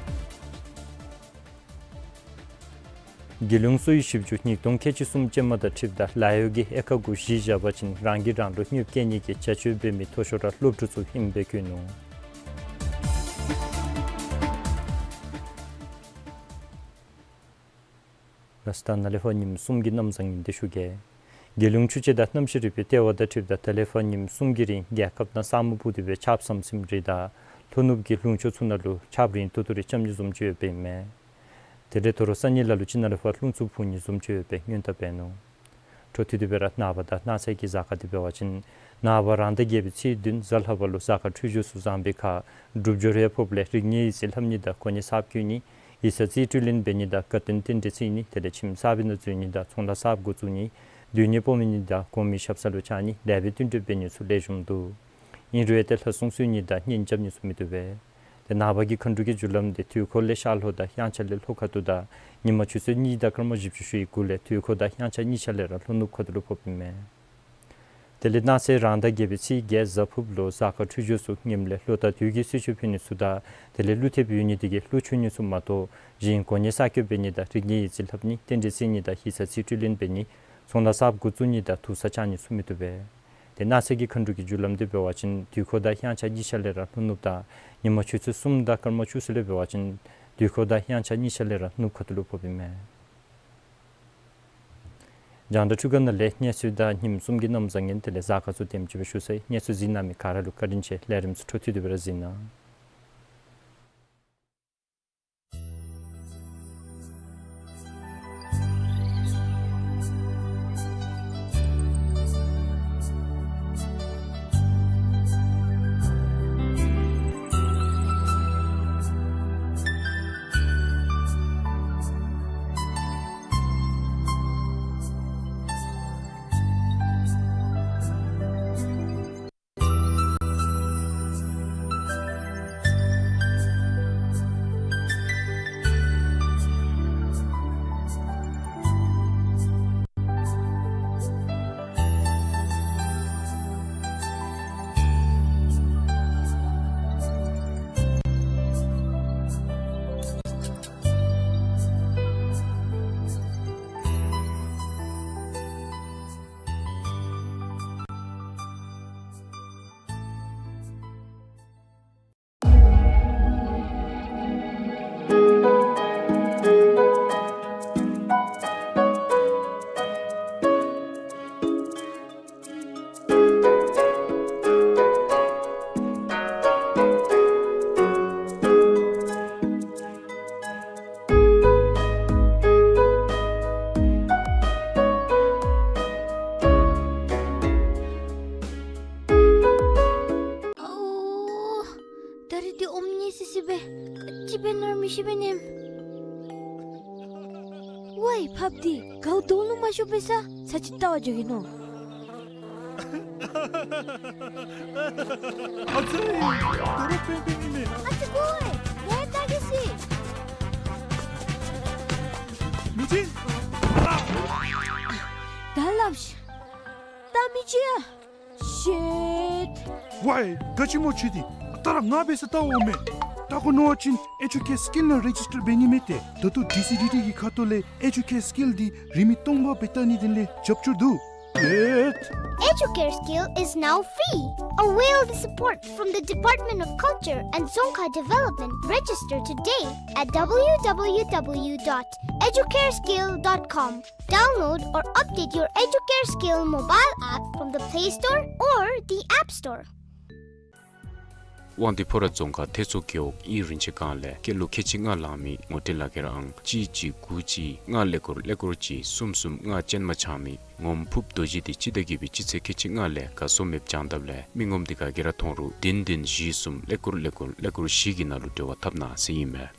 རྒྱལ་ཡོངས་གསོ་བའི་ཞིབ་འཇུག་ཉིས་སྟོང་ཁལ་གཅིག་གསུམ་ཅན་མ་དང་འཁྲིལཝ་ད་ལཱ་གཡོག་གིས་དབྱེ་ཁག་དགུ་གཞི་བཞག་པ་ཅིན་རང་གིས་རང་ལུ་གནོདཔ་བཀལ་ནི་གི་བྱ་སྤྱོད་འབད་མི་མཐོ་ཤོས་ར་སློབ་ཕྲུག་ཚུ་ཨིནམ་སྦེ་བཀོད་ནུག། ལགས་སོ། ད་ནཱ་ལས་ཕར་ཉིནམ་གསུམ་གྱི་གནམ་བཟང་ངན་འདི་ཞུ་གེ། རྒྱལ་ཡོངས་ཆུ་དཔྱད་དང་གནམ་གཤིས་རིག་པའི་ལྟེ་བ་དང་འཁྲིལཝ་ད་ད་ལས་ཕར་ཉིནམ་གསུམ་གྱི་རིང་རྒྱལ་ཁབ་ནང་ས་སྨུག་སྤུབས་ཏེ་སྦེ་ཆརཔ་ཟམ་ཟིམ་རེ་དང་ལྷོ་ནུབ་ཀྱི་ལུང་ཕྱོགས་ཚུ་ནང་ལུ་ཆརཔ་རིང་ཏོག་ཏོ་རེ་རྐྱབ་ནི་བཟུམ་ཅིག་ཡོདཔ་ཨིན་མས། དེ་ལས་དོ་རུང་སང་ཉིན་ལ་ལུ་ཅིག་ནང་ལས་ཕར་རླུང་འཚུབ་འཕུ་ནི་བཟུམ་ཅིག་ཡོདཔ་སྦེ་སྔོན་བརྡ་འབད་ནུག། འཕྲོ་མཐུད་དེ་སྦེ་ར་ནངས་པ་དང་གནངས་ཚེ་གི་གཟའ་སྐར་འདི་འབད་བ་ཅིན་ནངས་པ་རང་ཟླ་བརྒྱད་པའི་ཚེས་བདུན་གཟའ་ལྷག་པ་ལུ་གཟའ་སྐར་འཕྲོད་སྦྱོར་ཚུ་བཟང་པའི་ཁར་འགྲུབ་འབྱོར་ཡང་ཕོགཔ་ལས་རིག་གནས་ཡིག་རྩིས་ལྷབ་ནི་དང་གོ་གནས་གསརཔ་བསྐོ་ནི་ཡིག་ཚང་རྩིས་སྤྲོད་ལེན་འབད་ནི་དང་དགའ་སྟོན་རྟེན་འབྲེལ་བརྩི་ནི་དེ་ལས་ཁྱིམ་གསར་པའི་ནང་འཛུལ་ནི་དང་ཚོང་ལཱ་གསརཔ་འགོ་བཙུགས་ནི་སྡོད་གནས་སྤོ་མི་ནི་དང་གོང་མའི་ཞབས་ས་ལུ་བཅར་ནི་ལེགས་པའི་བསྟུན་གྲོས་འབད་ནི་ཚུ་ལེགས་ཤོམ་འདུག། ཨིན་རུང་ཡང་ཏེ་ལྷ་སྲུང་གསོལ་ནི་དང་གཉེན་རྐྱབ་ནི་ཚུ་མི་བཏུབ་པས། ཏེ་ནངས་པ་གི་མཁའ་འགྲོ་གི་རྒྱུ་ལམ་འདི་དུས་འཁོར་ལས་ཤར་ལྷོ་དང་དབྱངས་འཆར་ལས་ལྷོ་ཁ་ཐུག་དང་ཉིན་མ་ཆུ་ཚོད་གཉིས་དང་སྐར་མ་བཞི་བཅུ་ཞེ་དགུ་ལས་དུས་འཁོར་དང་དབྱངས་འཆར་གཉིས་ཆ་ལས་ར་ལྷོ་ནུབ་ཁ་ཐུག་ལུ་ཕོགཔ་ཨིན་མས། དེ་ལས་གནངས་ཚེ་རང་ཟླ་བརྒྱད་པའི་ཚེས་བརྒྱད་གཟའ་ཕུརཔ་ལུ་གཟའ་སྐར་འཕྲོད་སྦྱོར་ཚུ་ངནམ་ལས་ལོ་དང་དུས་ཀྱི་གསོལ་མཆོད་ཕུལ་ནི་ཚུ་དང་དེ་ལས་ཀླུ་ཐེབས་ཡོད་ནི་དེ་གིས་ཀླུ་མཆོད་ནི་ཚུ་མ་གཏོགས་གཞན་གོ་གནས་གསར་བསྐོ་འབད་ནི་དང་རིག་གནས་ཡིག་རྩིས་ལྷབ་ནི་རྟེན་འབྲེལ་བརྩི་ནི་དང་ཡིག་ཚང་རྩིས་སྤྲོད་ལེན་འབད་ནི་ཚོང་ལཱ་གསརཔ་འགོ་བཙུགས་ནི་དང་དུར་ས་བཅག་ནི་ཚུ་མི་བཏུབ་པས། ཏེ་གནངས་ཚེ་གི་མཁའ་འགྲོ་གི་རྒྱུ་ལམ་འདི་འབད་བ་ཅིན་དུས་འཁོར་དང་དབྱངས་འཆར་གཉིས་ཆ་ལས་ར་ལྷོ་ནུབ་དང་ཉིན་མ་ཆུ་ཚོད་གསུམ་དང་སྐར་མ་བཅུ་གསུམ་ལས་འབད་བ་ཅིན་དུས་འཁོར་དང་དབྱངས་འཆར་གཉིས་ཆ་ལས་ར་ནུབ་ཁ་ཐུག་ལུ་ཕོགཔ་ཨིན་མས། རྒྱང་བསྒྲགས་འཕྲུལ་ཁང་ནང་ལས་གནས་ཚུལ་དང་ཉིནམ་གསུམ་གྱི་གནམ་བཟང་ངན་དེ་ལས་གཟའ་སྐར་ཚུ་དེམ་ཅིག་སྦེ་ཞུ་ཚར་ཡི། གནས་ཚུལ་གཟིགས་གནང་མི་ག་ར་ལུ་བཀའ་དྲིན་ཆེ། ལས་རིམ་ཚུ་འཕྲོ་མཐུད་དེ་སྦེ་ར་གཟིགས་གནང་། ཝའི་ཕགཔ་འདི་གའུ་དོང་ལུ་མ་ཤོར་བའི་ས་ཚར་ཅིག་བལྟ་བར་འགྱོ་གེ་ནོ། ཨ་ཙི། དོ་རུང་པེན་པེན་ཨིན་མས། ཨ་ཙི་ཀོ་ཝའི་ལས་བལྟ་གེ་ཤིག། མི་ཅིག། ད་སླབ་ཤིག། ད་མི་ཅིག་ཡ། ཤིཊ། ཝའི་ག་ཅི་སྨོ་ཁྱོད་འདི། ད་ར་ང་འབད་ས་བལྟ་འོང་མས། བལྟ་དགོ་མནོ་བ་ཅིན་ཨེ་ཇུ་ཀེར་སི་ཀིལ་ནང་རེ་ཇིས་ཊར་འབད་ནི་མས་ཏེ། ད་ལྟོ་ཌི་སི་ཌི་ཊི་གི་ཁ་ཐུག་ལས་ཨེ་ཇུ་ཀེར་སི་ཀིལ་འདི་རིན་མེད་སྟོང་པ་སྦེ་བལྟ་ནིའི་དོན་ལས་རྒྱབ་སྐྱོར་འདུག། ཨེ་ཇུ་ཀེར་སི་ཀིལ་is now free. Avail the support from the Department of Culture and Dzongkha Development. Register today at w w w dot educareskill dot com. Download or update your Educare Skill mobile app from the Play Store or the App Store. དབང་འདུས་ཕོ་བྲང་རྫོང་ཁག་ཐེད་གཙོ་རྒེད་འོག་ཨིན་རུང་ཕྱེད་ཀ་ལས་སྐྱེས་ལོ་ཁལ་གཅིག་ལྔ་ལང་མི་ངོ་སྤྲོད་ལག་ཁྱེར་ཨང་གཅིག་གཅིག་དགུ་གཅིག་ལྔ་ཀླད་ཀོར་ཀླད་ཀོར་གཅིག་གསུམ་གསུམ་ལྔ་ཅན་མ་ཆགས་མི་ངོམ་ཕུབ་རྡོ་རྗེ་འདི་སྤྱི་ཟླ་བརྒྱད་པའི་སྤྱི་ཚེས་ཁལ་གཅིག་ལྔ་ལས་ག་སོང་མེདཔ་བྱང་དཔ་ལས་མི་ངོམ་འདི་ག་གིས་ར་མཐོང་རུང་བདུན་བདུན་བཞི་གསུམ་ཀླད་ཀོར་ཀླད་ཀོར་ཀླད་ཀོར་བཞི་གི་ནང་ལུ་འབྲེལ་བ་འཐབ་གནང་ཟེར་ཨིན་མས།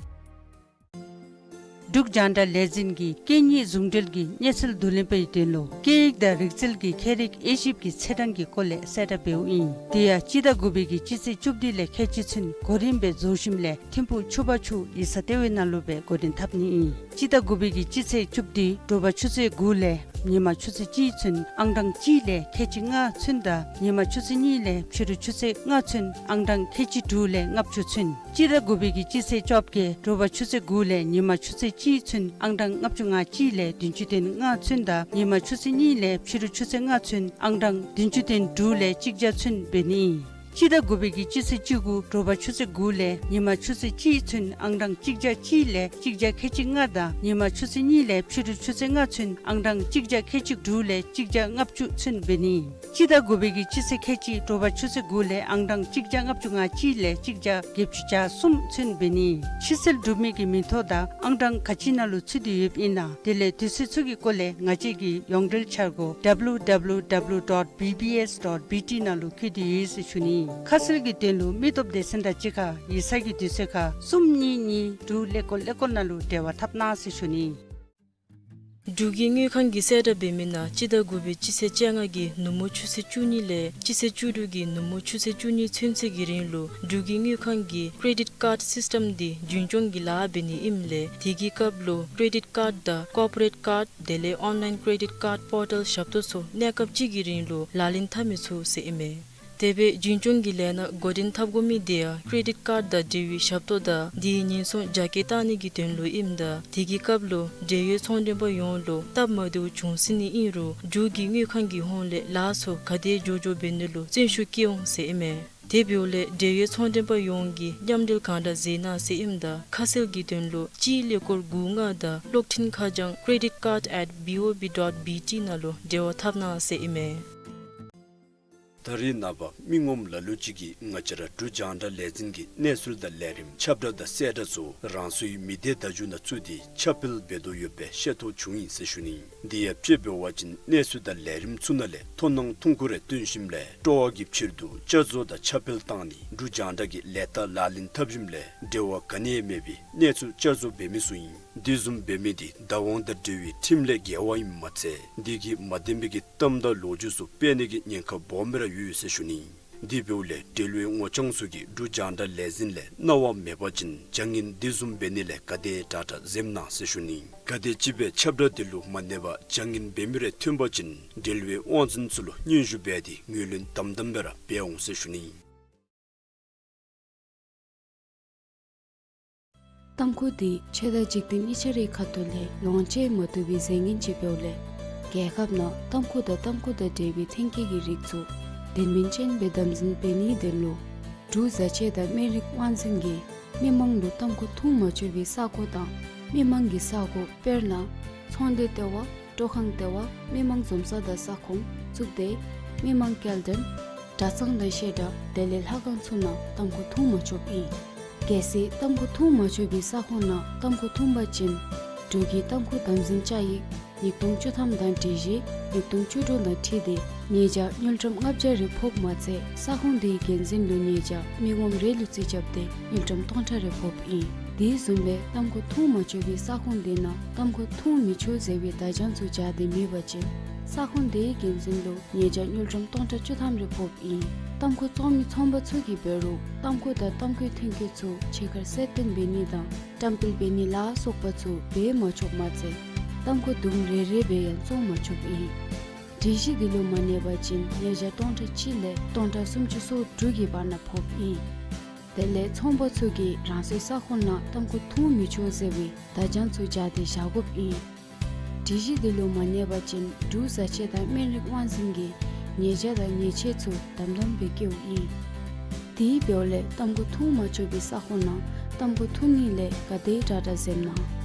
འབྲུག་རྒྱང་བསྒྲགས་ལས་འཛིན་གྱིས་སྐད་གཉིས་ཟུང་འབྲེལ་གྱི་གནས་ཚུལ་བསྡུ་ལེན་པའི་དོན་ལུ་སྐད་ཡིག་དང་རིག་རྩལ་གྱི་ཁྱད་རིག་དབྱེ་ཞིབ་ཀྱི་ཚེས་གྲངས་ཀྱི་སྐོར་ལས་གསལ་བསྒྲགས་འབདཝ་ཨིན། དེ་ཡང་སྤྱི་ཟླ་དགུ་པའི་གི་སྤྱི་ཚེས་བཅུ་བདུན་ལས་ཁལ་གཅིག་ཚུན་གོ་རིམ་སྦེ་རྫོགས་ཞིནམ་ལས་ཐིམ་ཕུག་ཆུ་བར་ཆུ་ཡིག་ཚང་ལྟེ་བའི་ནང་ལུ་སྦེ་འགོ་འདྲེན་འཐབ་ནི་ཨིན། སྤྱི་ཟླ་དགུ་པའི་གི་སྤྱི་ཚེས་བཅུ་བདུན་དྲོ་པ་ཆུ་ཚོད་དགུ་ལས་ཉིན་མ་ཆུ་ཚོད་གཅིག་ཚུན་ཨང་གྲངས་གཅིག་ལས་ཁལ་གཅིག་ལྔ་ཚུན་དང་ཉིན་མ་ཆུ་ཚོད་གཉིས་ལས་ཕྱི་རུ་ཆུ་ཚོད་ལྔ་ཚུན་ཨང་གྲངས་ཁལ་གཅིག་དྲུག་ལས་ལྔ་བཅུ་ཚུན། སྤྱི་ཟླ་དགུ་པའི་གི་སྤྱི་ཚེས་བཅོ་བརྒྱད་དྲོ་པ་ཆུ་ཚོད་དགུ་ལས་ཉིན་མ་ཆུ་ཚོད་གཅིག་ཚུན་ཨང་གྲངས་ལྔ་བཅུ་ང་གཅིག་ལས་བདུན་ཅུ་དོན་ལྔ་ཚུན་དང་ཉིན་མ་ཆུ་ཚོད་གཉིས་ལས་ཕྱི་རུ་ཆུ་ཚོད་ལྔ་ཚུན་ཨང་གྲངས་བདུན་ཅུ་དོན་དྲུག་ལས་གཅིག་བརྒྱ་ཚུན་འབད་ནི་ཨིན། སྤྱི་ཟླ་དགུ་པའི་གི་སྤྱི་ཚེས་བཅུ་དགུ་དྲོ་པ་ཆུ་ཚོད་དགུ་ལས་ཉིན་མ་ཆུ་ཚོད་གཅིག་ཚུན་ཨང་གྲངས་གཅིག་བརྒྱ་གཅིག་ལས་གཅིག་བརྒྱ་ཁལ་གཅིག་ལྔ་དང་ཉིན་མ་ཆུ་ཚོད་གཉིས་ལས་ཕྱི་རུ་ཆུ་ཚོད་ལྔ་ཚུན་ཨང་གྲངས་གཅིག་བརྒྱ་ཁལ་གཅིག་དྲུག་ལས་གཅིག་བརྒྱ་ལྔ་བཅུ་ཚུན་འབད་ནི་ཨིན། སྤྱི་ཟླ་དགུ་པའི་གི་སྤྱི་ཚེས་ཁལ་གཅིག་དྲོ་པ་ཆུ་ཚོད་དགུ་ལས་ཨང་གྲངས་གཅིག་བརྒྱ་ལྔ་བཅུ་ང་གཅིག་ལས་གཅིག་བརྒྱ་བརྒྱད་ཅུ་གྱ་གསུམ་ཚུན་འབད་ནི་ཨིན། ཕྱིར་སེལ་གྲུབ་མི་གི་མིང་ཐོ་དང་ཨང་གྲངས་ག་ཅི་ནང་ལུ་ཚུད་དེ་ཡོདཔ་ཨིན་ན་དེ་ལས་དུས་ཚོད་ཚུ་གི་སྐོར་ལས་ང་བཅས་ཀྱི་ཡོངས་འབྲེལ་འཆར་སྒོ་ཌབ་ལུ་ཌབ་ལུ་ཌབ་ལུ་ཌོཊ་བི་བི་ཨེསི་ཌོཊ་བི་ཊི་ནང་ལུ་བཀོད་དེ་ཡོད་ཟེར་ཞུ་ནི། ཁ་གསལ་གྱི་དོན་ལུ་མི་སྟོབས་སྡེ་ཚན་དང་གཅིག་ཁར་ཡིག་ཚང་གི་དུས་ཚོད་ཁར་གསུམ་གཉིས་གཉིས་དྲུག་ཀླད་ཀོར་ཀླད་ཀོར་ནང་ལུ་འབྲེལ་བ་འཐབ་གནང་ཟེར་ཞུ་ནི། འབྲུག་གི་དངུལ་ཁང་གིས་གསལ་བསྒྲགས་འབད་མི་ནང་སྤྱི་ཟླ་དགུ་པའི་སྤྱི་ཚེས་བཅོ་ལྔ་གི་ནུབ་མོ་ཆུ་ཚོད་བཅུ་གཉིས་ལས་སྤྱི་ཚེས་བཅུ་དྲུག་གི་ནུབ་མོ་ཆུ་ཚོད་བཅུ་གཉིས་ཚུན་ཚོད་ཀྱི་རིང་ལུ་འབྲུག་གི་དངུལ་ཁང་གི་ཀེ་རེ་ཌིཊ་ཀཱརཌ་སིསི་ཊམ་འདི་རྒྱུན་སྐྱོང་གི་ལཱ་འབད་ནི་ཨིནམ་ལས་དེ་གི་སྐབས་ལུ་ཀེ་རེ་ཌིཊ་ཀཱརཌ་དང་ཀོར་པོ་རེཊ་ཀཱརཌ་དེ་ལས་ཨོན་ལའིན་ཀེ་རེ་ཌིཊ་ཀཱརཌ་པོར་ཊལ་ཞབས་ཏོག་ཚུ་གནས་སྐབས་གཅིག་གི་རིང་ལུ་ལག་ལེན་འཐབ་མི་ཚུགས་ཟེར་ཨིན་མས། དེ་སྦེ་རྒྱུན་སྐྱོང་གི་ལས་སྣ་འགོ་འདྲེན་འཐབ་དགོ་མི་དེ་ཡང་ཀེ་རེ་ཌིཊ་ཀཱརཌ་དང་འབྲེལ་བའི་ཞབས་ཏོག་དང་དེའི་ཉེན་སྲུང་རྒྱ་སྐྱེད་བཏང་ནི་གི་དོན་ལུ་ཨིནམ་ད་དེ་གི་སྐབས་ལུ་འབྲེལ་ཡོད་ཚོང་མགྲོན་པ་ཡོངས་ལུ་སྟབས་མ་བདེཝ་བྱུང་སྲིད་ནི་ཨིན་རུང་འབྲུག་གི་དངུལ་ཁང་གི་ཧོངས་ལས་ལཱ་ཚུ་ག་དེ་མགྱོགས་མགྱོགས་འབད་ནི་ལུ་བརྩོན་ཤུགས་བསྐྱེད་འོང་ཟེར་ཨིན་མས། དེ་འབདཝ་ལས་འབྲེལ་ཡོད་ཚོང་མགྲོན་པ་ཡོངས་ཀྱིས་མཉམ་འབྲེལ་གང་དྲག་མཛད་གནང་ཟེར་ཨིནམ་ད་ཁ་གསལ་གྱི་དོན་ལུ་གཅིག་ཀླད་ཀོར་དགུ་ལྔ་དང་གློག་འཕྲིན་ཁ་བྱང་ཀེ་རེ་ཌིཊ་ཀཱརཌ་ཨེཊ་བི་ཨོ་བི་ཌོཊ་བི་ཊི་ནང་ལུ་འབྲེལ་བ་འཐབ་གནང་ཟེར་ཨིན་མས། ད་རེས་ནངས་པ་མི་ངོམ་ལ་ལུ་ཅིག་གིས་ང་བཅས་ར་འབྲུག་རྒྱང་བསྒྲགས་ལས་འཛིན་གྱི་གནས་ཚུལ་དང་ལས་རིམ་ཁྱབ་བསྒྲགས་དང་གསལ་བསྒྲགས་ཚུ་རང་སོའི་མི་སྡེ་བརྡ་བརྒྱུད་ནང་བཙུགས་ཏེ་ཁྱབ་སྤེལ་འབད་དོ་ཡོདཔ་སྦེ་ཤེས་རྟོགས་བྱུང་ཡི་ཟེར་ཞུ་ནི། དེ་ཡང་དཔྱེ་འབད་བ་ཅིན་གནས་ཚུལ་དང་ལས་རིམ་ཚུ་ནང་ལས་མཐོང་སྣང་ཐུང་ཀུ་རེ་བཏོན་ཞིནམ་ལས་སྤྲོ་བ་གི་ཕྱིར་དུ་བསྐྱར་བཟོ་དང་ཁྱབ་སྤེལ་བཏང་ནི་འབྲུག་རྒྱང་བསྒྲགས་ཀྱི་ལས་རྟགས་ལག་ལེན་འཐབ་ཞིནམ་ལས་འབྲེལ་བ་ག་ནི་ཡང་མེད་པའི་གནས་ཚུལ་བསྐྱར་བཟོ་འབད་མི་ཚུ་ཨིན། དེ་བཟུམ་འབད་མི་དེ་བདག་དབང་དང་འབྲེལ་བའི་ཁྲིམས་ལས་འགལ་བ་ཨིནམ་མ་ཚད་དེ་གིས་མ་བདེན་པའི་གི་གཏམ་དང་ལོ་རྒྱུས་ཚུ་སྤེལ་ནི་གི་ཉེན་ཁ་སྦོམ་སྦེ་ར་ཡོད་ཟེར་ཞུ་ནི། དེ་འབདཝ་ལས་འབྲེལ་ཡོད་ངོ་རྐྱང་ཚུ་གིས་འབྲུག་རྒྱང་བསྒྲགས་ལས་འཛིན་ལས་གནང་བ་མེད་པ་ཅིན་བྱ་ངན་དེ་བཟུམ་འབད་ནི་ལས་ག་དེ་དྲག་དྲག་འཛེམ་གནང་ཟེར་ཞུ་ནི། ག་དེ་ཅིག་སྦེ་ཁྱབ་བསྒྲགས་དེ་ལུ་མ་གནས་པར་བྱ་ངན་འབད་མི་རེ་ཐོན་པ་ཅིན་འབྲེལ་ཡོད་དབང་འཛིན་ཚུ་ལུ་སྙན་ཞུ་འབད་དེ་ངོས་ལེན་དམ་དམ་སྦེ་ར་འབད་འོང་ཟེར་ཞུ་ནི། ཏམ་ཁུ་འདི་ཆོས་དང་འཇིག་རྟེན་གཉིས་ཆ་རའི་ཁ་ཐུག་ལས་ལོངས་སྤྱོད་མ་བཏུབ་པའི་རྫས་ངན་ཅིག་འབདཝ་ལས་རྒྱལ་ཁབ་ནང་ཏམ་ཁུ་དང་ཏམ་ཁུ་དང་འབྲེལ་བའི་ཐོན་སྐྱེད་ཀྱི་རིགས་ཚུ་དོན་སྨིན་ཅན་སྦེ་དམ་འཛིན་འབད་ནིའི་དོན་ལུ་འབྲུག་བཟའ་ཆས་དང་སྨན་རིགས་དབང་འཛིན་གྱིས་མི་མང་ལུ་ཏམ་ཁུ་འཐུང་མ་ཆོག་པའི་ས་གོ་དང་མི་མང་གི་ས་གོ་དཔེར་ན་ཚོང་སྡེ་ལྟེ་བ། སྤྲོ་ཁང་ལྟེ་བ། མི་མང་འཛོམས་ས་དང་ས་ཁོངས་བཙུགས་ཏེ་མི་མང་སྐྱེལ་འདྲེན་གྲྭ་ཚང་དང་བཤད་གྲྭ་དེ་ལས་ལྷ་ཁང་ཚུ་ནང་ཏམ་ཁུ་འཐུང་མ་ཆོགཔ་ཨིན། གལ་སྲིད་ཏམ་ཁུ་འཐུང་མ་ཆོག་པའི་ས་ཁོངས་ནང་ཏམ་ཁུ་འཐུང་པ་ཅིན་འབྲུག་གི་ཏམ་ཁུ་དམ་འཛིན་བཅའ་ཡིག་ཉིས་སྟོང་བཅུ་ཐམ་དང་སྒྲིག་གཞི་ཉིས་སྟོང་བཅུ་དྲུག་དང་འཁྲིལ་ཏེ་ཉེས་བྱ་དངུལ་ཀྲམ་ལྔ་བརྒྱ་རེ་ཕོགཔ་མ་ཚད་ས་ཁོངས་དེའི་འགན་འཛིན་ལུ་ཉེས་བྱ་མི་ངོམ་རེ་ལུ་རྩིས་རྐྱབ་སྟེ་དངུལ་ཀྲམ་སྟོང་ཕྲག་རེ་ཕོགཔ་ཨིན། དེ་བཟུམ་སྦེ་ཏམ་ཁུ་འཐུང་མ་ཆོག་པའི་ས་ཁོངས་དེ་ནང་ཏམ་ཁུ་འཐུང་མི་ཆོག་ཟེར་བའི་བརྡ་བྱང་ཚུ་སྦྱར་ཏེ་མེད་པ་ཅིན་ས་ཁོངས་དེའི་འགན་འཛིན་ལུ་ཉེས་བྱ་དངུལ་ཀྲམ་སྟོང་ཕྲག་བཅུ་ཐམ་རེ་ཕོགཔ་ཨིན། ཏམ་ཁུ་བཙོང་མི་ཚོང་པ་ཚུ་གིས་འབད་རུང་ཏམ་ཁུ་དང་ཏམ་ཁུའི་ཐོན་སྐྱེད་ཚུ་ཕྱི་ཁར་གསལ་སྟོན་འབད་ནི་དང་བཀྲམ་སྤེལ་འབད་ནི་ལ་སོགས་པ་ཚུ་འབད་མ་ཆོགཔ་མ་ཚད་ཏམ་ཁུ་དུམ་རེ་རེ་སྦེ་ཡང་བཙོང་མ་ཆོགཔ་ཨིན། སྒྲིག་གཞི་འདི་ལུ་མ་གནས་པ་ཅིན་ཉེས་བྱ་སྟོང་ཕྲག་གཅིག་ལས་སྟོང་ཕྲག་སུམ་ཅུ་སོ་དྲུག་གི་བར་ན་ཕོགཔ་ཨིན། དེ་ལས་ཚོང་པ་ཚུ་གིས་རང་སོའི་ས་ཁོངས་ནང་ཏམ་ཁུ་འཐུང་མི་ཆོག་ཟེར་བའི་བརྡ་བྱང་ཚུ་སྦྱར་ཏེ་བཞག་དགོཔ་ཨིན། སྒྲིག་གཞི་འདི་ལུ་མ་གནས་པ་ཅིན་འབྲུག་བཟའ་ཆས་དང་སྨན་རིགས་དབང་འཛིན་གྱིས་ཉེས་བྱ་དང་ཉེས་ཆད་ཚུ་དམ་དམ་སྦེ་བཀལཝ་ཨིན། དེ་འབདཝ་ལས་ཏམ་ཁུ་འཐུང་མ་ཆོག་པའི་ས་ཁོངས་ནང་ཏམ་ཁུ་འཐུང་ནི་ལས་ག་དེ་དྲག་དྲག་འཛེམ་གནང་།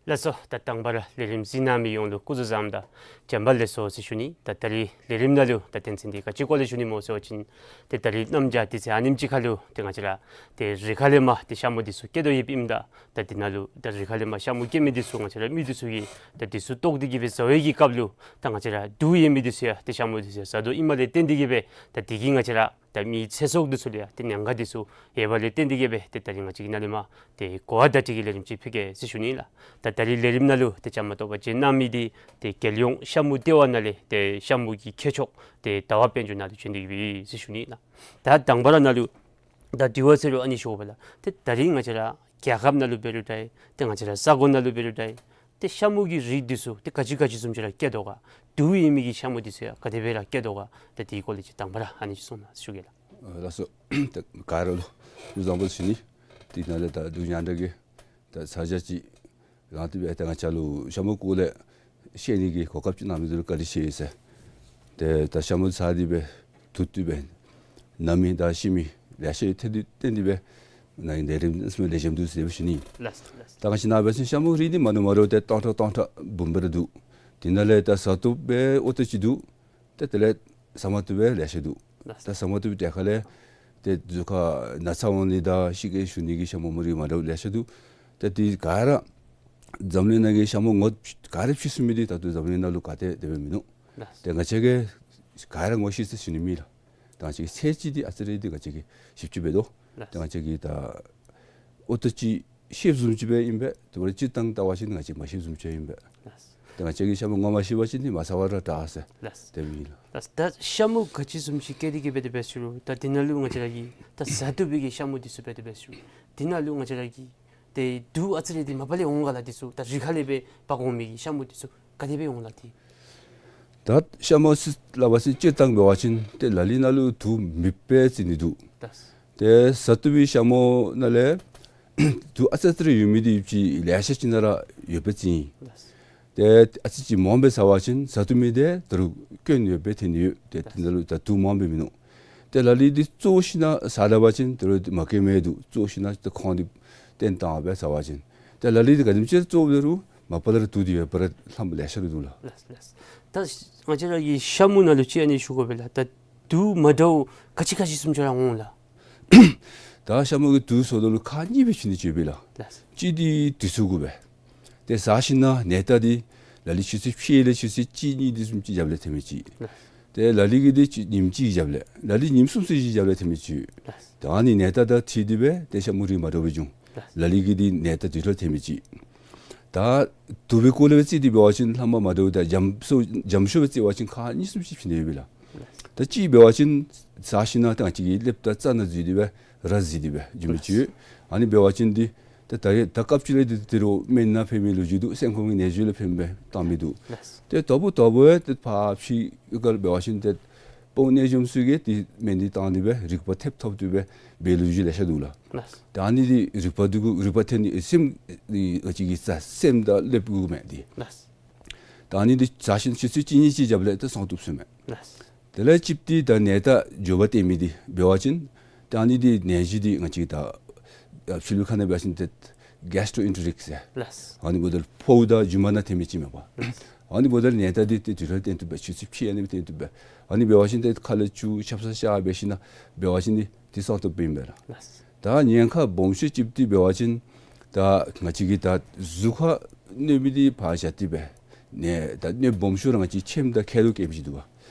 ལགས་སོ། ད་དང་པ་ར་ལས་རིམ་གཟིགས་གནང་མི་ཡོངས་ལུ་སྐུ་གཟུགས་བཟང་དང་བྱོན་པ་ལེགས་སོ་ཟེར་ཞུ་ནི། ད་ད་རིས་ལས་རིམ་ནང་ལུ་ད་དོན་ཚན་འདི་ག་ཅི་སྐོར་ལས་ཞུ་ནི་སྨོ་ཟེར་བ་ཅིན་ཏེ་ད་རིས་གནམ་བྱཱར་དུས་ཚོད་ཨ་ནེམ་ཅིག་ཁར་ལུ་ཏེ་ང་བཅས་ར་ཏེ་རི་ཁ་ལས་མར་ཏེ་ཤ་མུ་འདི་ཚུ་སྐྱེ་དོ་ཡོདཔ་ཨིནམ་ད་ད་འདི་ནང་ལུ་ད་རི་ཁ་ལས་མར་ཤ་མུ་སྐྱེ་མི་འདི་ཚུ་ང་བཅས་ར་མི་འདི་ཚུ་གིས་ད་འདི་ཚུ་བཏོག་སྟེ་གི་སྦེ་བཟའ་བའི་གི་སྐབས་ལུ་ད་ང་བཅས་ར་དུག་ཡོད་མི་འདི་ཚུ་ཡང་ཏེ་ཤ་མུ་འདི་ཚུ་ཡང་བཟའ་དོ་ཨིནམ་ལས་བརྟེན་ཏེ་གི་སྦེ་ད་འདི་གིས་ང་བཅས་ར་ད་མི་ཚེ་སྲོག་འདི་ཚུ་ལུ་ཡང་ཏེ་ཉེན་ཁ་འདི་ཚུ་ཡོདཔ་ལས་བརྟེན་ཏེ་གི་སྦེ་ཏེ་ད་རིས་ང་བཅས་ཀྱིས་ནཱ་ལས་མར་ཏེ་གོ་བ་བརྡ་སྤྲོད་ཀྱི་ལས་རིམ་ཅིག་ཕུལ་གེ་ཟེར་ཞུ་ནི་ལགས། ད་ད་རིས་ལས་རིམ་ནང་ལུ་ཏེ་བཅའ་མར་གཏོགས་པར་བྱོན་གནང་མི་འདི་ཏེ་རྒྱལ་ཡོངས་ཤ་མུ་ལྟེ་བ་ནང་ལས་ཏེ་ཤ་མུ་གི་མཁས་མཆོག་ཏེ་ཟླ་བ་དཔལ་འབྱོར་ནཱ་ལུ་བྱོན་ཏེ་གི་སྦེ་ཟེར་ཞུ་ནི་ལགས། ད་དང་པ་ར་ནཱ་ལུ་ད་དྲི་བ་ཟེར་རུང་ཨ་ནི་ཞུ་དགོ་པས་ལགས། ཏེ་ད་རིས་ང་བཅས་ར་རྒྱལ་ཁབ་ནང་ལུ་འབད་རུང་འདྲ་ཏེ་ང་བཅས་ར་ས་གོ་ནང་ལུ་འབད་རུང་འདྲ་ཏེ་ཤ་མུ་གི་རིགས་འདི་ཚུ་ཏེ་ག་ཅི་ག་ཅི་བཟུམ་ཅིག་ར་སྐྱེ་དོ་ག། དུག་ཡོད་མི་གི་ཤ་མུ་འདི་ཚུ་ཡང་ག་དེ་སྦེ་ར་སྐྱེ་དོ་ག། ད་དེའི་སྐོར་ལས་ཅིག་དང་པ་ར་ཨ་ནི་ཅིག་གསུང་གནང་ཞུ་གེ་ལགས། ཨ་ལགས་སོ། ད་ག་ར་ལུ་སྐུ་གཟུགས་བཟང་པོ་ཟེར་ཞུ་ནི། དེ་ནང་ལས་ད་འབྲུག་ཉང་བྲག་གི་ད་ས་ཆ་ཅིག་རང་དེ་སྦེ་ད་ང་བཅས་ལུ་ཤ་མུ་སྐོར་ལས་ཤེས་ནི་གི་གོ་སྐབས་ཅིག་གནང་མི་འདི་ལུ་བཀའ་དྲིན་ཆེ་ཟེར། ཏེ་ད་ཤ་མུ་བཟའ་སྟེ་སྦེ་དུག་འཐུང་སྦེ་ན་མི་དང་ཤི་མི་ལེ་ཤ་ཡོད། ཏེ་དེ་བརྟེན་ཏེ་སྦེ་ནཱ་གི་ལས་རིམ་ལེགས་ཤོམ་འདུག་ཟེར་ཞུ་ནི། ལགས་སོ་ལགས་སོ། ད་ང་བཅས་ནཱ་འབད་བ་ཅིན་ཤ་མུ་རིགས་འདི་མ་འདྲཝ་མ་འདྲཝ་ཏེ་སྟོང་ཕྲག་སྟོང་ཕྲག་འབུམ་སྦེ་ར་འདུག། དེ་ནང་ལས་ད་བཟའ་བཏུབ་སྦེ་ཨོ་ཏོ་ཅིག་འདུག། ཏེ་དེ་ལས་བཟའ་མ་བཏུབ་སྦེ་ལེ་ཤ་འདུག། ལགས་སོ། ད་བཟའ་མ་བཏུབ་པའི་གྲས་ཁ་ལས་ཏེ་གཟུགས་ཁར་ན་ཚ་འོང་ནི་དང་ཤི་གེ་ཞུ་ནི་གི་ཤ་མུ་མུ་རིགས་མ་འདྲཝ་ལེ་ཤ་འདུག། ཏེ་དེ་ག་ར་འཛམ་གླིང་ནང་གི་ཤ་མུ་ངོ་ག་ར་ཕྱེ་ཚུགས་མི་འདི་ད་ལྟོ་འཛམ་གླིང་ནང་ལུ་ག་ཏེ་དེ་སྦེ་མིན་ནུག། ལགས་སོ། ཏེ་ང་བཅས་ཀྱིས་ག་ར་ངོ་ཤེས་ཟེར་ཞུ་ནི་མེད་ལགས། ད་ང་བཅས་ཀྱི་ཚད་ཅིག་འདི་ཨ་ཙི་རེ་འདི་ང་བཅས་ཀྱིས་ཞིབ་ཅིག་འབད་དོ། ལགས་སོ། ཏེ་ང་བཅས་ཀྱིས་ད་ཨོ་ཏོ་ཅིག་ཤེསཔ་བཟུམ་ཅིག་སྦེ་ཨིན་པས། དེ་འབདཝ་ད་སྤྱིར་བཏང་བལྟ་བ་ཅིན་ང་བཅས་མ་ཤེསཔ་བཟུམ་ཅིག་ཨིན་པས། ལགས་སོ། ཏེ་ང་བཅས་ཀྱིས་ཤ་མུ་ངོ་མ་ཤེས་པ་ཅིན་འདི་མ་བཟའ་བ་ར་དྲག་ཟེར། ལགས་སོ། དེ་སྦེ་ཨིན་ལགས། ལགས་སོ། ད་ཤ་མུ་ག་ཅི་བཟུམ་ཅིག་སྐྱེ་སྟེ་གི་སྦེ་དེ་སྦེ་ཞུ་རུང་ད་དེ་ནང་ལུ་ང་བཅས་ར་གི་ད་བཟའ་བཏུབ་པའི་གི་ཤ་མུ་འདི་ཚུ་སྦེ་དེ་སྦེ་ཞུ་རུང་དེ་ནང་ལུ་ང་བཅས་ར་གི་ཏེ་དུག་ཨ་ཙི་རེ་འདི་མ་པ་ལས་འོང་ག་ལགས། འདི་ཚུ་ད་རི་ཁ་ལས་སྦེ་འབག་འོང་མི་གི་ཤ་མུ་འདི་ཚུ་ག་དེ་སྦེ་འོང་ལགས་འདི། ད་ཤ་མུ་ཟེར་སླབ་པ་ཅིན་སྤྱིར་བཏང་འབད་བ་ཅིན་ཏེ་ལ་ལུ་ནང་ལུ་དུག་མེདཔ་སྦེ་བརྩི་ནི་འདུག། ལགས་སོ། ཏེ་བཟའ་བཏུབ་པའི་ཤ་མུ་ནང་ལས་དུག་ཨ་ཙི་ཙི་རེ་ཡོད་མི་འདི་ཅིག་ལེ་ཤ་ཅིག་ནང་ར་ཡོདཔ་སྦེ་བརྩི་ཡི། ལགས་སོ། ཏེ་ཨ་ཙི་ཅིག་མངམ་སྦེ་བཟའ་བ་ཅིན་བཟའ་བཏུབ་མི་འདི་ད་རུང་སྐྱོན་ཡོདཔ་སྦེ་ཐོན་ནི་ཡོད། ཏེ་དེ་ནང་ལུ་ད་དུག་མངམ་སྦེ་མིན་ནུག། ཏེ་ལ་ལུ་འདི་བཙོ་ཞིན་ན་བཟའ་སླབ་པ་ཅིན་ད་རུང་མ་སྐྱོན་མི་འདུག། བཙོ་ཞིན་ན་ཏེ་ཁོང་འདི་བཏོན་བཏང་སྦེ་བཟའ་བ་ཅིན། ཏེ་ལ་ལུ་འདི་ག་དེམ་ཅིག་བཙོ་འབད་རུང་མ་པ་ལས་ར་དུག་འདི་ཡོདཔ་ར་ལྷམ་ལེ་ཤ་ར་འདུག་ལགས། ལགས་སོ་ལགས་སོ། ད་ང་བཅས་ར་གི་ཤ་མུ་ནང་ལུ་ཅིག་ཨ་ནི་ཞུ་དགོ་པས་ལགས། ད་དུག་མ་འདྲཝ་ག་ཅི་ག་ཅི་བཟུམ་ཅིག་ར་འོང་ལགས། ད་ཤ་མུ་གི་དུག་བཟོ་དོ་ལུ་ཁག་གཉིས་སྦེ་ཕྱེ་ནི་ཅིག་ཡོད་པས་ལགས། ལགས་སོ། གཅིག་འདི་དུས་ཚོད་གུ་སྦེ། ཏེ་བཟའ་ཞིན་ན་ནད་རྟགས་འདི་ལ་ལུ་ཆུ་ཚོད་ཕྱེད་ལས་ཆུ་ཚོད་གཅིག་གཉིས་འདི་བཟུམ་ཅིག་རྒྱབ་ལས་ཐོན་མི་ཅིག། ལགས་སོ། ཏེ་ལ་ལུ་གིས་འདི་ཉིནམ་གཅིག་རྒྱབ་ལས་ལ་ལུ་ཉིནམ་གསུམ་ཚུན་ཅིག་རྒྱབ་ལས་ཐོན་མི་ཅིག། ལགས་སོ། ད་ཨ་ནི་ནད་རྟགས་དང་འཁྲིལ་ཏེ་སྦེ་ཏེ་ཤ་མུ་རིགས་མ་འདྲཝ་སྦེ་འབྱུང་། ལགས་སོ། ལ་ལུ་གིས་འདི་ནད་རྟགས་དུས་ཐོག་ཐོན་མི་ཅིག། ད་དུག་པའི་སྐོར་ལས་སྦེ་བརྩི་སྟེ་འབད་བ་ཅིན་ལྷག་མ་མ་འདྲཝ་ད་འཇམ་སུ་འཇམ་ཤོས་སྦེ་བརྩི་བ་ཅིན་ཁག་གཉིས་གསུམ་ཅིག་ཕྱེ་ནི་ཡོད་པས་ལགས། ད་གཅིག་འབད་བ་ཅིན་བཟའ་ཞིན་ན་ད་ང་བཅས་ཀྱི་ཀླདཔ་དང་རྩ་ནང་འཛུལ་ཏེ་སྦེ་ར་འཛུལ་ཏེ་སྦེ་འགྱོ་མི་ཅིག་ཡོད། ཨ་ནི་འབད་བ་ཅིན་འདི་ད་ད་རེས་ད་སྐབས་ཅིག་ལས་འདི་དེ་རུ་སྨན་ནང་ཕན་མི་ལོ་རྒྱུས་འདུག། སེམས་ཁོང་གི་ནད་གཞི་ལུ་ཕན་པའི་བཏང་མི་འདུག། ལགས་སོ། ཏེ་དོ་བུ་དོ་བུ་ཡང་ཏེ་ཕར་ཕྱི་ཡུལ་ཁར་འབད་བ་ཅིན་ཏེ་ དཔུང་གནས་འཇོམས་ཚུ་གིས་ཏེ་སྨན་འདི་བཏང་སྟེ་སྦེ་རིག་པ་ཐེབས་ཐོབ་སྟེ་སྦེ་འབད་ལུགས་ཅིག་ལེ་ཤ་འདུག་ལགས། ལགས། ད་ཨ་ནི་འདི་རིག་པ་འདི་གུ་རིག་པ་ཐོན་ནི་སེམས་འདི་ཨ་ཙི་གི་རྩ་སེམས་དང་ལེབ་དགོ་མས་འདི། ལགས། ད་ཨ་ནི་འདི་ཟ་ཞིནམ་ཆུ་ཚོད་གཅིག་གཉིས་ཅིག་རྐྱབ་ལས་ཏེ་སངས་བཏུབ་ཟེར་མས། ལགས། དེ་ལས་གཅིག་འདི་ད་ནད་རྟགས་འགྱོད་པ་སྟོན་མི་འདི་འབད་བ་ཅིན་ད་ཨ་ནི་འདི་ནད་གཞི་འདི་ང་བཅས་ད་ཕྱི་ལུ་ཁ་ནང་འབད་བ་ཅིན་ཏེ་གེསི་ཊོ་ཨེན་ཊེ་རིག་ཟེར། ལགས། ཨ་ནི་འབདཝ་ད་ཕོཝ་དང་རྒྱུ་མ་ནང་ཐོན་མི་ཅིག་མས་པ། ལགས། ཨ་ནི་འབདཝ་ད་ནད་རྟགས་འདི་ཏེ་དུས་ལྟར་བསྟེན་བཏུབ་པས། ཆུ་ཚོད་ཕྱེད་ཨ་ནི་སྦེ་བསྟེན་བཏུབ་པས། ཨ་ནི་འབད་བ་ཅིན་ཏེ་ཁ་ལས་ཆུ་ཆབ་གསང་ཤ་འབད་ཞིནམ་འབད་བ་ཅིན་འདི་ཏེ་སངས་བཏུབ་ཨིན་པས་ལགས། ལགས། ད་ཉེན་ཁ་སྦོམ་ཤོས་ཅིག་འདི་འབད་བ་ཅིན་ད་ང་བཅས་ཀྱི་ད་གཟུགས་ཁར་གནོད་མི་འདི་ཕར་བཞག་སྟེ་སྦེ་ནི་ད་གནོད་སྦོམ་ཤོས་ར་ང་བཅས་ཁྱེམ་དང་མཁལ་རྡོག་སྐྱེ་མི་ཅིག་འདུག་པ།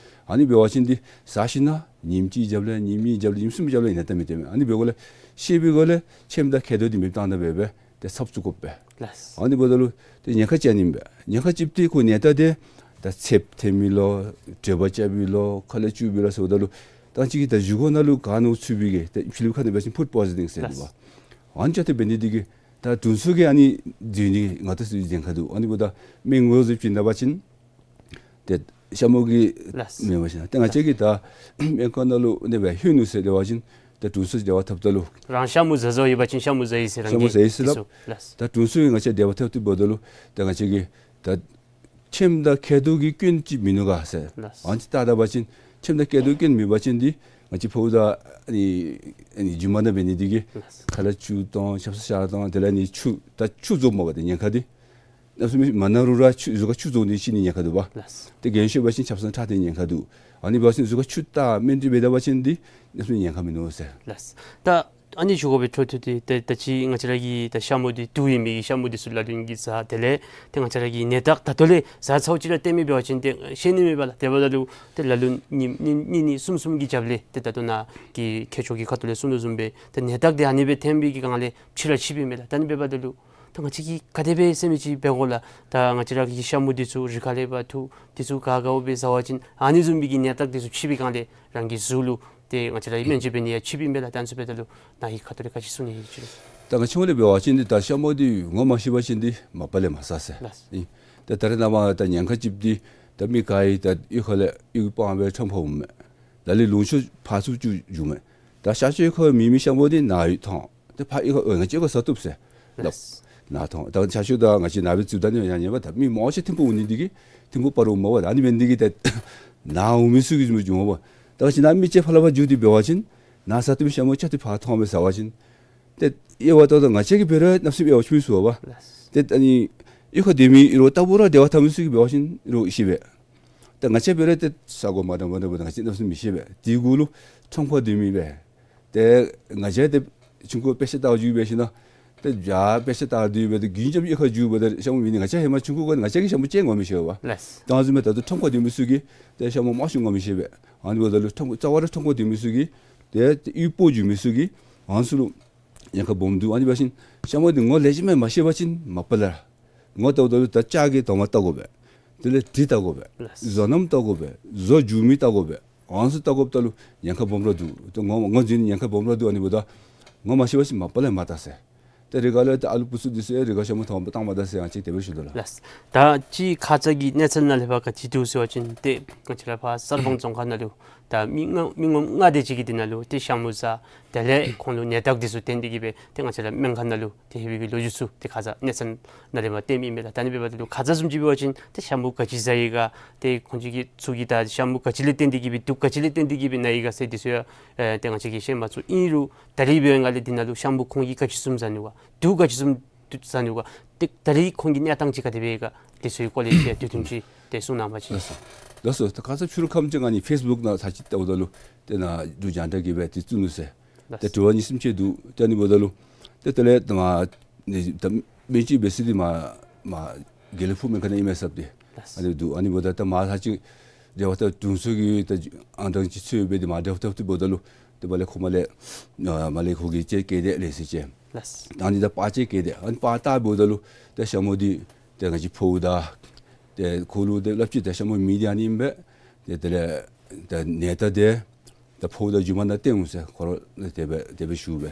ཨ་ནི་འབད་བ་ཅིན་འདི་ཟ་ཞིནམ་ཉིནམ་གཅིག་རྐྱབ་ལས་ཉིནམ་གཉིས་རྐྱབ་ལས་ཉིནམ་གསུམ་རྐྱབ་ལས་ཨིན་ན་ད་མི་སྟོན་མས། ཨ་ནི་འབད་དགོཔ་ལས་ཤེས་པའི་སྒོ་ལས་ཁྱེམ་དང་མཁལ་རྡོག་འདི་མེདཔ་བཏང་ད་འབད་སྦེ་ཏེ་ཚབ་བཙུགས་དགོ་པས། ལགས། ཨ་ནི་འབདཝ་ད་ལུ་ཏེ་ཉེན་ཁ་ཅིག་ཨ་ནི་ཨིན་པས། ཉེན་ཁ་གཅིག་འདི་ཁོ་ནད་རྟགས་འདི་ད་ཚདཔ་ཐོན་མི་ལོ་དྲོད་འབར་རྐྱབ་པའི་ལོ་ཁ་ལས་ཆུ་འབུད་ལོ་ཟེརཝ་ད་ལུ་ད་ཅིག་གིས་ད་བཞེས་སྒོ་ནང་ལུ་ག་ནོར་ཚུད་པའི་གི་ཏེ་ཕྱི་ལུ་ཁ་ནང་འབད་བ་ཅིན་ཕུཌ་པོའི་ཛོན་ཟེར་འདུག་པ། ལགས། ཨ་ནི་ཅིག་ཏེ་འབད་ནི་འདི་གིས་ད་དྲུང་འཚོ་གིས་ཨ་ནི་འདི་ནི་ང་ད་ཚུ་ཉེན་ཁ་འདུག། ཨ་ནི་འབདཝ་ད་སྨན་ངོས་ཟུར་བྱིན་ད་པ་ཅིན་ཏེ་ཤ་མུ་གི་ལགས། མེན་པ་ཅིན་ཏེ་ང་བཅས་ཀྱིས་ད་སྨན་ཁང་ནང་ལུ་ཨ་ནི་སྦེ་ལྷོད་ནུག་ཟེར་འབད་བ་ཅིན་ཏེ་དྲུང་འཚོ་འབྲེལ་བ་འཐབ་ད་ལུ་རང་ཤ་མུ་ཟ་བཟོཝ་ཡོད་པ་ཅིན་ཤ་མུ་ཟ་ཡི་ཟེར་ཤ་མུ་ཟ་ཡི་ཟེར་སླབ། ལགས། ད་དྲུང་འཚོ་གིས་ང་བཅས་འབྲེལ་བ་འཐབ་སྟེ་འབདཝ་ད་ལུ་ཏེ་ང་བཅས་ཀྱིས་ད་ཁྱེམ་དང་མཁལ་རྡོག་གི་སྐྱོན་ཅིག་མིན་ནུག་ག་ཟེར། ལགས། ཨ་ནི་ཅིག་བལྟ་ད་པ་ཅིན་ཁྱེམ་དང་མཁལ་རྡོག་སྐྱོན་མེད་པ་ཅིན་འདི་ང་བཅས་ཕོཝ་དང་ཨ་ནི་ཨ་ནི་རྒྱུ་མ་ནང་འབད་ནི་འདི་གིས་ལགས། ཁ་ལས་ཆུ་དང་ཆབ་གསང་ཤ་དང་དེ་ལས་ཨ་ནི་ཆུ་ད་ཆུ་རྫོགས་མ་པ་ཏེ་ཉེན་ཁ་འདི་གནམ་མེད་ས་མེད་མ་ན་རུང་ར་ཆུ་གཟུགས་ཁར་ཆུ་རྫོགས་ནི་ཤི་ནི་ཉེན་ཁ་འདུག་པ། ལགས། ཏེ་རྒན་ཤོས་འབད་བ་ཅིན་ཆབ་གསང་ཁྲག་ཐོན་ཉེན་ཁ་འདུག། ཨ་ནི་འབད་བ་ཅིན་གཟུགས་ཁར་ཆུ་བཏགས་སྨན་བཏབ་ད་པ་ཅིན་འདི་གནམ་མེད་ས་མེད་ཉེན་ཁ་མིན་ནུག་ཟེར། ལགས། ད་ཨ་ནི་ཞུ་དགོ་པའི་འཕྲོ་མཐུད་དེ་ཏེ་ད་ཅི་ང་བཅས་ར་གི་ད་ཤ་མུ་འདི་དུག་ཡོད་མི་གི་ཤ་མུ་འདི་ཚུ་ལ་ལུ་གིས་ཟ། དེ་ལས་ཏེ་ང་བཅས་ར་གི་ནད་རྟགས་ད་ལྟོ་ལས་ཟ་ཚརཝ་ཅིག་ར་སྟོན་མི་འབད་བ་ཅིན་ཏེ་ཤེས་ནི་མེད་པས་ལགས། དེ་འབདཝ་ད་ལུ་ཏེ་ལ་ལུ་ཉིནམ་གཉིས་གཉིས་གཉིས་གསུམ་གསུམ་གྱི་རྒྱབ་ལས་ཏེ་ད་ལྟོ་ནཱ་གི་མཁས་མཆོག་གིས་ཁ་ཐུག་ལས་གསུངས་དོ་བཟུམ་སྦེ་ཏེ་ནད་རྟགས་འདི་ཨ་ནི་སྦེ་ཐོན་པའི་གི་སྒང་ལས་ཕྱི་ར་ཕྱིས་པའི་མས་ལགས། ད་ཨ་ནི་འབདཝ་ད་ལུ་ད་ང་བཅས་ཀྱིས་ག་དེ་སྦེ་ཟེར་མི་ཅིག་འབད་དགོ་ལགས། ད་ང་བཅས་ར་གི་ཤ་མུ་འདི་ཚུ་རི་ཁ་ལས་འབག་འཐུ་འདི་ཚུ་ག་ག་བོ་སྦེ་ཟ་བ་ཅིན་ཨ་ནི་བཟུམ་མའི་གི་ནད་རྟགས་འདི་ཚུ་ཕྱིས་པའི་སྒང་ལས་རང་གི་གཟུགས་ལུ་ཏེ་ང་བཅས་ར་གིས་སྨན་བཅོས་འབད་ནི་ཡང་ཕྱིས་པའི་མས་ལགས། ད་ཨ་ནི་འབདཝ་ད་ལུ་ནཱ་གི་ཁ་ཐུག་ལས་ག་ཅི་གསུང་ནི་ཡོད་ཅི། ད་ང་བཅས་ལས་འབད་བ་ཅིན་འདི་ད་ཤ་མུ་འདི་ངོ་མ་ཤེས་པ་ཅིན་འདི་མ་པ་ལས་མ་ཟ་ཟེར། ལགས། ཨིན། ད་ད་རེས་ནངས་པ་ད་ཉེན་ཁ་ཅིག་འདི་ད་མི་ག་ཡང་ད་གཡུས་ཁ་ལས་གཡུས་སྤང་སྦེ་ཁྲམ་ཁར་འོངམ་མས། ད་ལས་ལུང་ཕྱོགས་ཕར་ཚུར་བཅུག་འགྱོཝ་མས། ད་ཤར་ཕྱོགས་ཁར་མེད་མི་ཤ་མུ་འདི་ནཱ་ཡོད་ཐོན། ཏེ་ཕར་གཡུས་ཁར་ཨོ་ང་བཅས་ཁར་ཟ་བཏུབ་ཟེར་སླབ། ལགས། ནཱ་ཐོན། ད་ཤར་ཕྱོགས་ད་ང་བཅས་ནཱ་སྦེ་བཙུགས་ད་ནི་ཡང་ཉན་པས། ད་མི་མང་ཤོས་ཐིམ་ཕུག་འོང་ནི་འདི་གིས་ཐིམ་ཕུག་སྤ་རོ་འོངམ་མས་པ། ཨ་ནི་འབད་ནི་འདི་གིས་ཏེ་ནཱ་འོང་མི་ཚུ་གིས་བཟུམ་འགྱོཝ་མས་པ། ད་ང་བཅས་ནཱ་མི་ཅིག་ཕར་ལས་ཕར་བརྒྱུད་དེ་འབད་བ་ཅིན་ནཱ་ཟ་བཏུབ་མི་ཤ་མུ་ཅིག་ཏེ་ཕར་ཐོན་སྦེ་ཟ་བ་ཅིན་ཏེ་དབྱེ་བ་ད་ལྟོ་ང་བཅས་ཀྱིས་འབད་རུང་གནམ་མེད་ས་མེད་དབྱེ་བ་ཕྱེ་མི་ཚུགས་པས། ལགས། ཏེ་ཨ་ནི་གཡུས་ཁར་སྡོད་མི་རོགས་ལྟ་བུ་ར་འབྲེལ་བ་འཐབ་མི་ཚུ་གིས་འབད་བ་ཅིན་རོགས་ཤེས་པས། ད་ང་བཅས་འབད་རུང་ཏེ་ས་གོ་མ་འདྲཝ་མ་འདྲཝ་འབདཝ་ད་ང་བཅས་གནམ་མེད་ས་མེད་མི་ཤེས་པས། དེ་གུ་ལུ་ཁྲམ་ཁར་སྡོད་མི་སྦེ་ཏེ་ང་བཅས་ཏེ་ཆུང་ཀུ་དཔེ་ཆ་ལྟ་བར་འགྱོ་བའི་ཤུལ་ནང་ཏེ་ཡར་དཔེ་ཆ་ལྟ་སྡོད་སྦེ་ཏེ་རྒྱུན་བཅོམ་གཡུས་ཁར་འགྱོཝ་ད་ཤ་མུ་མེད་ནི་ང་བཅས་ཧེ་མ་ཆུང་ཀུ་གུ་ང་བཅས་ཀྱིས་ཤ་མུ་ཅིག་ངོ་མི་ཤེས་པས། ལགས། ད་ཨ་ནི་བཟུམ་སྦེ་ད་ལྟོ་ཁྲམ་ཁར་སྡོད་མི་ཚུ་གིས་ཏེ་ཤ་མུ་མང་ཤོས་ངོ་མི་ཤེས་པས། ཨ་ནི་འབདཝ་ད་ལུ་ཁྲམ་རྩ་བ་ར་ཁྲམ་ཁར་སྡོད་མི་ཚུ་གིས་ཏེ་ཏེ་གཡུས་སྤོ་འགྱོ་མི་ཚུ་གིས་ཨ་ནི་ཚུ་ལུ་ཉེན་ཁ་སྦོམ་འདུག། ཨ་ནི་འབད་བ་ཅིན་ཤ་མུ་འདི་ངོ་ལེགས་ཤོམ་སྦེ་མ་ཤེས་པ་ཅིན་མ་པ་ལས་ངོ་བལྟཝ་ད་ལུ་ད་ལྕགས་ཀྱི་དོང་པ་བལྟ་དགོ་པས། དེ་ལས་གྲི་བལྟ་དགོ་པས། ལགས། བཟོ་རྣམ་བལྟ་དགོ་པས། བཟོ་འགྱོ་མི་བལྟ་དགོ་པས། ཨ་ནི་ཚུ་བལྟ་དགོཔ་ད་ལུ་ཉེན་ཁ་སྦོམ་ར་འདུག། ཏེ་ངོ་ངོ་འཛིན་ཉེན་ཁ་སྦོམ་ར་འདུག། ཨ་ནི་འབདཝ་ད་ངོ་མ་ཤེས་པ་ཅིན་མ་པ་ལས་མ་བལྟ་ཟེར། ཏེ་རི་ཁ་ལས་ཏེ་ཨ་ལུ་བུ་ཚུ་འདི་ཚུ་ཡང་རི་ཁ་ཤ་མུ་ཐོན་སྦེ་བཏང་མ་ད་ཟེར་ཡང་ཅིག་དེ་སྦེ་ཞུ་དོ་ལགས། ལགས། ད་ཅི་ཁ་ཙ་གི་གནས་ཚུལ་ནང་ལས་ཕར་ག་ཅི་འདུག་ཟེར་བ་ཅིན་ཏེ་ང་བཅས་ར་ཕར་གསར་སྤང་རྫོང་ཁག་ནང་ལུ་ད་མི་ལྔ་མི་ངོམ་ལྔ་དེ་ཅིག་གིས་འདི་ནང་ལུ་ཏེ་ཤ་མུ་ཟ། དེ་ལས་ཁོང་ལུ་ནད་རྟགས་འདི་ཚུ་བསྟན་ཏེ་གིས་སྦེ་ཏེ་ང་བཅས་ར་སྨན་ཁང་ནང་ལུ་ཏེ་ལྷོད་པའི་གི་ལོ་རྒྱུས་ཚུ་ཏེ་ཁ་ཙ་གནས་ཚུལ་ནང་ལས་མར་བཏོན་མི་མས་ལགས། ད་ཨ་ནི་འབདཝ་ད་ལུ་ཁ་ཙ་བཟུམ་ཅིག་འབད་བ་ཅིན་ཏེ་ཤ་མུ་ག་ཅི་ཟ་ཡི་ག་ཏེ་ཁོང་ཅིག་གིས་ཚུ་གིས་ད་ཤ་མུ་ག་ཅི་ལས་བརྟེན་ཏེ་གིས་སྦེ་དུག་ག་ཅི་ལས་བརྟེན་ཏེ་གིས་སྦེ་ན་ཡི་ག་ཟེར་འདི་ཚུ་ཡང་ཨེ་ཏེ་ང་བཅས་ཀྱིས་ཤེས་མ་ཚུགས། ཨིན་རུང་ད་རིས་འབད་བའི་སྒང་ལས་འདི་ནང་ལུ་ཤ་མུ་ཁོང་གིས་ག་ཅི་བཟུམ་ཟ་ནུག་ག། དུག་ག་ཅི་བཟུམ་ཟ་ནུག་ག། ཏེ་ད་རིས་ཁོང་གི་གནས་སྟངས་ཅིག་ག་དེ་སྦེ་ག་དེ་ཚུ་གི་སྐོར་ལས་ཅིག་དུས་ཐུང་ཅིག་ཏེ་གསུང་གནང་བ་ཅིན། ལགས་སོ། ལགས་སོ། ད་ཁ་ཙ་ཕྱི་རུ་ཁམས་ཅིག་ང་གཉིས་ཕེསི་བུཀ་ནང་ཚར་ཅིག་བལྟཝ་ད་ལུ་ཏེ་ནཱ་འབྲུག་རྒྱང་བསྒྲགས་ཀྱིས་སྦེ་ཏེ་བཙུགས་ནུག་ཟེར། ལགས། ཏེ་དྲི་བ་གཉིས་གསུམ་ཅིག་འདུག། ཏེ་ཨ་ནི་འབདཝ་ད་ལུ་ཏེ་དེ་ལས་ད་མར་ནི་ད་སྨན་བཅོས་འབད་ས་འདི་མར་མར་དགེ་ལེགས་ཕུག་སྨན་ཁང་ནང་ཨིན་མས་ཟེར་ཏེ། ལགས། ཨ་ནི་འདུག། ཨ་ནི་འབདཝ་ད་ད་མར་ཚར་ཅིག་འབྲེལ་བ་འཐབ་དྲུང་འཚོ་གིས་ད་ཨང་གྲངས་ཅིག་འཚོལ་སྦེ་ཏེ་མར་འབྲེལ་བ་འཐབ་སྟེ་འབདཝ་ད་ལུ་ཏེ་མར་ལས་ཁོ་མར་ལས་ཨ་མར་ལས་ཁོ་གིས་ཅིག་བཀལ་ཏེ་ལེ་ཤ་ཅིག། ལགས། ད་ཨ་ནི་ད་པར་ཅིག་བཀལ་ཏེ་ཨ་ནི་པར་བལྟ་འབདཝ་ད་ལུ་ཏེ་ཤ་མུ་འདི་ཏེ་ང་བཅས་ཕོཝ་དང་ཏེ་ཁོ་ལུ་ཏེ་སླབ་ཅི། ཏེ་ཤ་མུ་མེད་འདི་ཨ་ནི་ཨིན་པས། ཏེ་དེ་ལས་ད་ནད་རྟགས་འདི་ད་ཕོཝ་དང་རྒྱུ་མ་ནང་སྟོན་འོང་ཟེར་ཁོ་ར་དེ་སྦེ་དེ་སྦེ་ཞུ་སྦེ།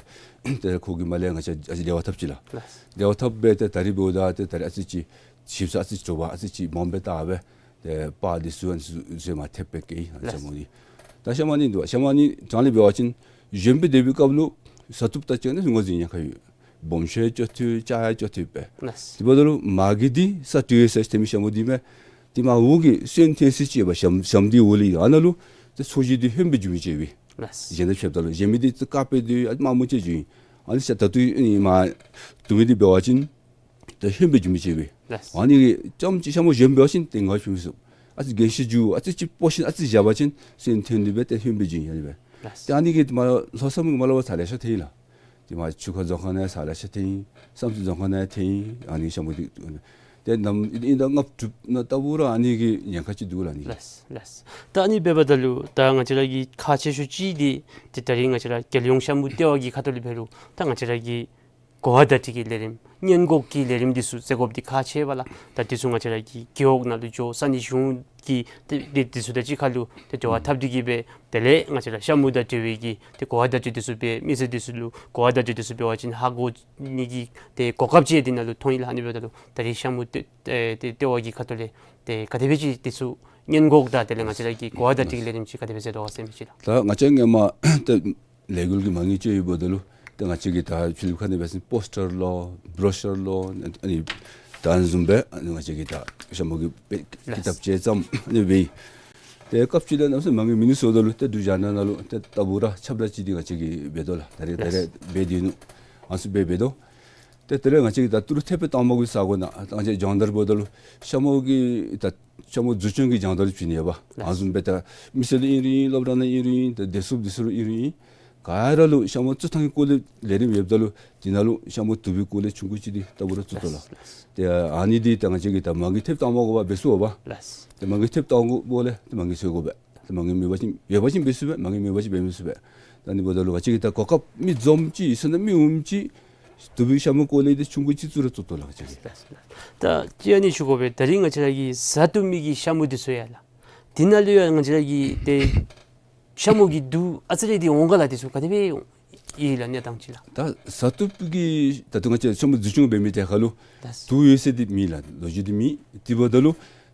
ཏེ་ཁོ་གིས་མར་ལས་ང་བཅས་ཨ་ཙི་འབྲེལ་བ་འཐབ་ཅི་ལགས། ལགས། འབྲེལ་བ་འཐབ་སྦེ་ཏེ་ད་རིས་འབདཝ་ད་ཏེ་ད་རིས་ཨ་ཙི་ཅིག་ཞིབ་ཚགས་ཨ་ཙི་དྲོ་པ་ཨ་ཙི་ཅིག་མངམ་སྦེ་བལྟ་སྦེ་ཏེ་པར་འདི་ཚུ་ཨ་ནི་ཚུ་ཚུ་མར་ཐེབས་སྦེ་བཀལ་ཡི། ལགས། ཤ་མུ་འདི། ད་ཤ་མོ་ཨ་ནི་འདུག། ཤ་མོ་ཨ་ནི་གྲངས་ལས་འབད་བ་ཅིན་གཞོནམ་སྦེ་སྡོད་པའི་སྐབས་ལུ་བཟའ་བཏུབ་ད་ཅིག་ནི་ངོས་འཛིན་ཉེན་ཁ་ཡོད། སྦོམ་ཤོས་ཡང་བཅོ་ཐུབ། ཆ་ཡང་བཅོ་ཐུབ་པས། ལགས། དེ་འབདཝ་ད་ལུ་མ་གི་འདི་ས་སྟོད་ས་ཐེམ་ཤ་མོ་འདི་མས། དེ་མ་འོག་གི་སོན་ཐོན་ས་ཅིག་ཡོདཔ་ཤམ་ཤམ་འདི་འོག་ལས་ཨ་ནཱ་ལུ་ཏེ་ཚོས་གཞི་འདི་ཧོནམ་སྦེ་འགྱོ་མི་ཅིག་ཡོད་པས། ལགས། གཞན་དང་ཕྱདཔ་ད་ལུ་གཞན་མི་འདི་ཏེ་དཀརཔོ་འདི་ཨ་དམར་མོ་ཅིག་འགྱོ་ཡི། ཨ་ནི་ཤ་ད་ལྟོ་ཨ་ནི་མ་བཏུབ་མི་འདི་འབད་བ་ཅིན་ཏེ་ཧོནམ་སྦེ་འགྱོ་མི་ཅིག་ཡོད་པས། ལགས། ཨ་ནི་གིས་རྐྱངམ་ཅིག་ཤ་མོ་གཞོནམ་འབད་བ་ཅིན་ཏེ་ངོ་ཕྱེ་མི་ཚུགས། ཨ་ཙི་རྒན་ཤོས་འགྱོ་ཨ་ཙི་ཅིག་སྤོ་ཞིནམ་ཨ་ཙི་བཞག་པ་ཅིན་སོན་ཐོན་ནི་སྦེ་ཏེ་ཧོནམ་སྦེ་འགྱོ་ཡི་ཨ་ནི་སྦེ། ལགས། ཏེ་ཨ་ནི་གིས་མ་ལྷོ་མཚམས་མ་ལུ་ས་ལེ་ཤ་ཐོན་ཡི་ལགས། ཏེ་མ་ཆུ་ཁ་རྫོང་ཁག་ནང་ས་ལེ་ཤ་ཐོན་ཡི། བསམ་རྩེ་རྫོང་ཁག་ནང་ཐོན་ཡི། ཨ་ནི་ཤ་མོ་འདི་ཏེ་ནམ་ཨིན་ཨིན་ད་ལྔ་དྲུག་ནང་ལྟ་བུ་ར་ཨ་ནི་གི་ཉེན་ཁ་ཅིག་འདུག་ལགས་ཨ་ནི་གི། ལགས་ལགས། ད་ཨ་ནི་འབདཝ་ད་ལུ་ད་ང་བཅས་ར་གི་ཁག་ཆེ་ཤོས་ཅིག་འདི་ཏེ་ད་རིས་ང་བཅས་ར་རྒྱལ་ཡོངས་ཤ་མུ་ལྟེ་བ་གི་ཁ་ཐུག་ལས་འབད་རུང་ད་ང་བཅས་ར་གི་གོ་བ་བརྡ་སྤྲོད་ཀྱི་ལས་རིམ་སྔོན་འགོག་གི་ལས་རིམ་འདི་ཚུ་སྤྱོད་དགོཔ་འདི་ཁག་ཆེ་བས་ལགས། ད་འདི་ཚུ་ང་བཅས་ར་གི་རྒེད་འོག་ནང་ལུ་འགྱོ་ས་གནས་གཞུང་གི་ཏེ་ཏེ་འདི་ཚུ་དང་གཅིག་ཁར་ལུ་ཏེ་འབྲེལ་བ་འཐབ་སྟེ་གི་སྦེ་དེ་ལས་ང་བཅས་ར་ཤ་མུ་དང་འབྲེལ་བའི་གི་ཏེ་གོ་བ་བརྡ་སྤྲོད་འདི་ཚུ་འབད་མི་སེར་འདི་ཚུ་ལུ་གོ་བ་བརྡ་སྤྲོད་འདི་ཚུ་འབད་བ་ཅིན་ཧ་གོ་ནི་གི་ཏེ་གོ་སྐབས་ཅིག་འདི་ནང་ལུ་མཐོང་ཡི་ལགས། ཨ་ནི་འབདཝ་ད་ལུ་ད་རིས་ཤ་མུ་ལྟེ་ཨེ་ཏེ་ལྟེ་བ་གི་ཁ་ཐུག་ལས་ཏེ་ག་དེ་སྦེ་ཅིག་འདི་ཚུ་སྔོན་འགོག་དང་དེ་ལས་ང་བཅས་ར་གི་གོ་བ་བརྡ་སྤྲོད་ཀྱི་ལས་རིམ་ཅིག་ག་དེ་སྦེ་མཛད་དོ་ག་ཟེར་མི་ཅིག་ལགས། ད་ང་བཅས་སྔོན་མ་ཏེ་ལས་འགུལ་གྱི་མ་དངུལ་ཅིག་ཡོདཔ་ད་ལུ་ཏེ་ང་བཅས་ཀྱིས་ད་ཕྱི་ལུ་ཁ་ནང་འབད་བ་ཅིན་པོསི་ཊར་ལོ་བྲོ་ཤར་ལོ་ཨ་ནི་ད་བཟུམ་སྦེ་ཨ་ནི་ང་བཅས་ཀྱིས་ད་ཤ་མུ་གི་དཔེ་ཀི་ཏབ་ཅིག་བརྩམས་ཨ་ནི་འབད་ཡི། ཏེ་སྐབས་ཅིག་ལས་གནམ་མེད་ས་མེད་མ་དངུལ་མིན་ནུག་ཟེརཝ་ད་ལུ་ཏེ་འབྲུག་རྒྱལ་ནང་ན་ལུ་ཏེ་ལྟ་བུ་ར་ཁྱབ་བསྒྲགས་ཅིག་འདི་ང་བཅས་ཀྱིས་འབད་དོ་ལགས། ད་རེས་ད་རེས་འབད་དེ་ནུག། ཨ་ནི་ཚུ་འབད་འབད་དོ། ཏེ་དེ་ལས་ང་བཅས་ཀྱིས་ད་ཏི་རུ་ཐེབས་དང་པ་གི་ས་གོ་ནང་ད་ང་བཅས་སྦྱོང་བརྡར་འབདཝ་ད་ལུ་ཤ་མུ་གི་ད་ཤ་མུ་འཛུགས་སྐྱོང་གི་སྦྱོང་བརྡར་བྱིན་ནི་ཡོདཔ། ལགས། ཨ་ནི་བཟུམ་སྦེ་ད་མི་སེར་ལུ་ཨིན་རུང་ཨིན། སློབ་གྲྭ་ནང་ཨིན་རུང་ཨིན། ད་བདེ་སྲུངཔ་འདི་ཚུ་ལུ་ཨིན་རུང་ཨིན། ག་ར་ལུ་ཤ་མུ་བཙུགས་ཐངས་ཀྱི་སྐོར་ལས་ལས་རིམ་ཡོདཔ་ད་ལུ་དེ་ནང་ལུ་ཤ་མུ་བཏུབ་པའི་སྐོར་ལས་ཆུང་ཀུ་ཅིག་འདི་ལྟ་བུ་ར་བཙུགས་དོ་ལགས། ལགས། ཏེ་ཨ་ནི་འདི་ད་ང་བཅས་ཀྱིས་ད་མ་དངུལ་ཐེབས་དང་པ་གུ་འབད་ཚུགས་པས། ལགས། ཏེ་མ་དངུལ་ཐེབས་དང་པ་གུ་འབདཝ་ལས་ཏེ་མ་དངུལ་འཚོལ་དགོ་པས། ཏེ་མ་དངུལ་མེད་པ་ཅིན་ཡོད་པ་ཅིན་འབད་ཚུགས་པས། མ་དངུལ་མེད་པ་ཅིན་འབད་མི་ཚུགས་པས། ད་ཨ་ནི་འབདཝ་ད་ལུ་ང་བཅས་ཀྱིས་ད་གོ་སྐབས་མི་འཛོམས་ཅིག་ཡོད་ས་ན་མི་འོངམ་ཅིག་བཏུབ་པའི་ཤ་མུ་སྐོར་ལས་འདི་ཆུང་ཀུ་ཅིག་བཙུགས་ར་བཙུགས་དོ་ལགས་ང་བཅས་ཀྱིས། ད་ཅི་ཨ་ནི་ཞུ་དགོ་པས། ད་རིས་ང་བཅས་ར་གི་བཟའ་བཏུབ་མི་གི་ཤ་མུ་འདི་ཚུ་ཡོད་ལགས། དེ་ནང་ལུ་ཡང་ང་བཅས་ར་གི་ཏེ་ཤ་མུ་གི་དུག་ཨ་ཙི་རེ་འདི་འོང་ག་ལགས། འདི་ཚུ་ག་དེ་སྦེ་ཡོད་ལགས་གནས་སྟངས་ཅིག་ལགས། ད་བཟའ་བཏུབ་ཀྱི་ད་ལྟོ་ང་བཅས་ཤ་མུ་འཛུགས་སྐྱོང་འབད་མི་དེ་ཁར་ལུ་ད་དུག་ཡོད་ཟེར་འདི་མེད་ལགས། ལོ་རྒྱུས་འདི་མེད། དེ་འབདཝ་ད་ལུ་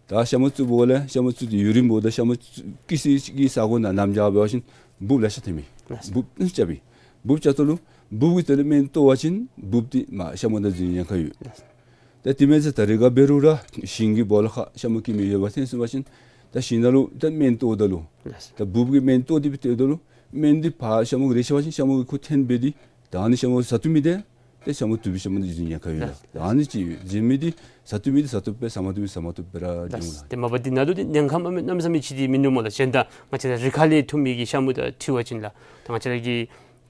ད་ཤ་མུ་བཙུགས་པ་ལས་ཤ་མུ་བཙུགས་ཏེ་ཡུན་རིངམོ་འབདཝ་ད་ཤ་མུ་བཙུགས་ཀྱི་སའི་གི་ས་གོ་ནང་གནམ་བྱཱར་འབད་བ་ཅིན་འབུཔ་ལེ་ཤ་ཐོན་མི། ལགས། འབུཔ་ཨ་ནི་རྐྱབ་པས། འབུཔ་རྐྱབ་ད་ལུ་འབུཔ་གི་དེ་ལས་སྨན་གཏོར་བ་ཅིན་འབུཔ་འདི་མ་ཤ་མུ་དང་འཛིང་ཉེན་ཁ་ཡོད། ལགས། ད་དེ་མེན་ཟེར་ད་རེས་ག་འབད་རུང་ར་ཞིང་གི་སྦོ་ལོགས་ཁར་ཤ་མུ་སྐྱེ་མི་ཡོདཔ་ཐོན་སོང་པ་ཅིན་ད་ཞིང་ནང་ལུ་ད་སྨན་གཏོརཝ་ད་ལུ་ལགས། ད་འབུཔ་གི་སྨན་གཏོར་ཏེ་སྦེ་གཏོརཝ་ད་ལུ་སྨན་འདི་ཕར་ཤ་མུ་གི་རེག་ཤོར་བ་ཅིན་ཤ་མུ་གི་ཁོ་ཐོན་འབད་དེ་ད་ཨ་ནི་ཤ་མུ་བཟའ་བཏུབ་མི་འདི་ཏེ་ཤ་མུ་བཏུབ་པའི་ཤ་མུ་འདི་འཛིང་ཉེན་ཁ་ཡོད་ལགས། ལགས། ད་ཨ་ནི་ཅིག་འཛིང་མི་འདི་བཟའ་བཏུབ་མི་འདི་བཟའ་བཏུབ་སྦེ་བཟའ་མ་བཏུབ་མི་བཟའ་མ་བཏུབ་སྦེ་ར་འགྱོ་འོང་ལགས། ཏེ་མ་པ་འདི་ནང་ལུ་ཏེ་ཉེན་ཁ་མ་མེད་གནམ་མེད་ས་མེད་ཅིག་འདི་མིན་འདུག་སྨོ་ལགས། གཞན་དང་ང་བཅས་ར་རི་ཁ་ལས་འཐུ་མི་གི་ཤ་མུ་དང་འཁྲིལ་བ་ཅིན་ལགས། ད་ང་བཅས་ར་གི་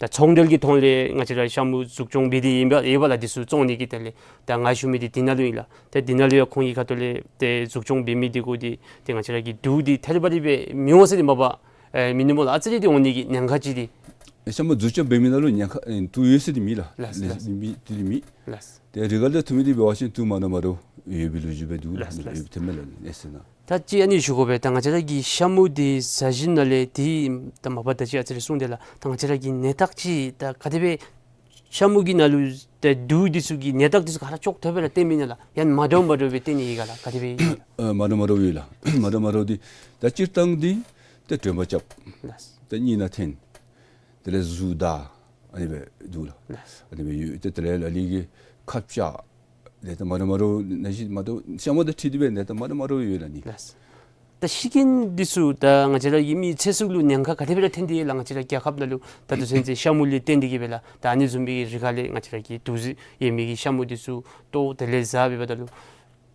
ད་ཚོང་འབྲེལ་གྱི་ཐོག་ལས་ང་བཅས་ར་ཤ་མུ་འཛུགས་སྐྱོང་འབད་དེ་ཨིན་པས་ཨིན་པས་ལགས། འདི་ཚུ་བཙོང་ནི་གི་དེ་ལས་ད་ང་ཞུ་མི་འདི་འདི་ནང་ལུ་ཨིན་ལགས། ཏེ་འདི་ནང་ལུ་ཡང་ཁོང་གི་ཁ་ཐུག་ལས་ཏེ་འཛུགས་སྐྱོང་འབད་མི་འདི་གུ་འདི་ཏེ་ང་བཅས་ར་གི་དུག་འདི་ཐད་རི་བ་རི་སྦེ་མི་འོང་ཟེར་འདི་མ་པ་ཨེ་མིན་འདུག་སྨོ་ལགས། ཨ་ཙི་རེ་འདི་འོང་ནི་གི་ཉེན་ཁ་ཅིག་འདི། ཤ་མུ་འཛུགས་སྐྱོང་འབད་མི་ནང་ལུ་ཉེན་ཁ་ཨེ་དུག་ཡོད་ཟེར་འདི་མེད་ལགས། ལགས་ལགས། མེད་འདི་མེད། ལགས། ཏེ་རི་ཁ་ལས་འཐུ་མི་འདི་འབད་བ་ཅིན་དུག་མ་འདྲཝ་མ་འདྲཝ་ཡོད་པའི་ལོ་རྒྱུས་སྦེ་འདུག་ལགས། ལགས་ལགས། ཡོད་པའི་ཐོན་མས་ལགས་གནས་ཚུལ་ནང་། ད་ཅི་ཨ་ནི་ཞུ་དགོ་པས། ད་ང་བཅས་ར་གི་ཤ་མུ་འདི་བཟའ་བཞིན་ནང་ལས་འདི་ད་མ་པ་ད་ཅི་ཨ་ཙི་རེ་གསུངས་ཏེ་ལགས། ད་ང་བཅས་ར་གི་ནད་རྟགས་ཅིག་ད་ག་དེ་སྦེ་ཤ་མུ་གི་ནང་ལུ་ད་དུག་འདི་ཚུ་གི་ནད་རྟགས་འདི་ཚུ་ག་ར་ཅོག་འཐདཔ་སྦེ་ར་སྟོན་མི་ཨིན་ན་ལགས། ཡང་མ་འདྲཝ་མ་འདྲཝ་སྦེ་སྟོན་ནི་ཨིན་ག་ལགས། ག་དེ་སྦེ་ཨིན། ཨ་མ་འདྲཝ་མ་འདྲཝ་ཡོད་ལགས། མ་འདྲཝ་མ་འདྲཝ་འདི་ད་སྤྱིར་བཏང་འདི་ད་དྲོད་འབར་རྐྱབ། ལགས། ད་གཉིད་ནང་འཐོན། དེ་ལས་གཟུགས་འདར། ཨ་ནི་སྦེ་འདུག་ལགས། ལགས། ཨ་ནི་སྦེ་ཡོད། ཏེ་དེ་ལས་ལ་ལུ་གིས་ཁ་བྱལ། ཏེ་ད་མ་འདྲཝ་མ་འདྲཝ་ནད་གཞི་མ་འདྲཝ་ཤ་མུ་དང་འཁྲིལ་ཏེ་སྦེ་ནད་རྟགས་མ་འདྲཝ་མ་འདྲཝ་ཡོད་ལགས་ཨ་ནི། ལགས། ད་ཤི་རྐྱེན་འདི་ཚུ་ད་ང་བཅས་ར་གི་མི་ཚེ་སྲོག་ལུ་ཉེན་ཁ་ག་དེ་སྦེ་ར་ཐོན་ཏེ་ཡོད་ལགས། ང་བཅས་ར་རྒྱལ་ཁབ་ནང་ལུ་ད་ལྟོ་ཚུན་ཚོད་ཤ་མུ་ལས་བརྟེན་ཏེ་གིས་སྦེ་ལགས། ད་ཨ་ནི་བཟུམ་སྦེ་རི་ཁ་ལས་ང་བཅས་ར་གི་དུག་རྫས་ཡོད་མི་གི་ཤ་མུ་འདི་ཚུ་གཏོར་དེ་ལས་བཟའ་འབདཝ་ད་ལུ་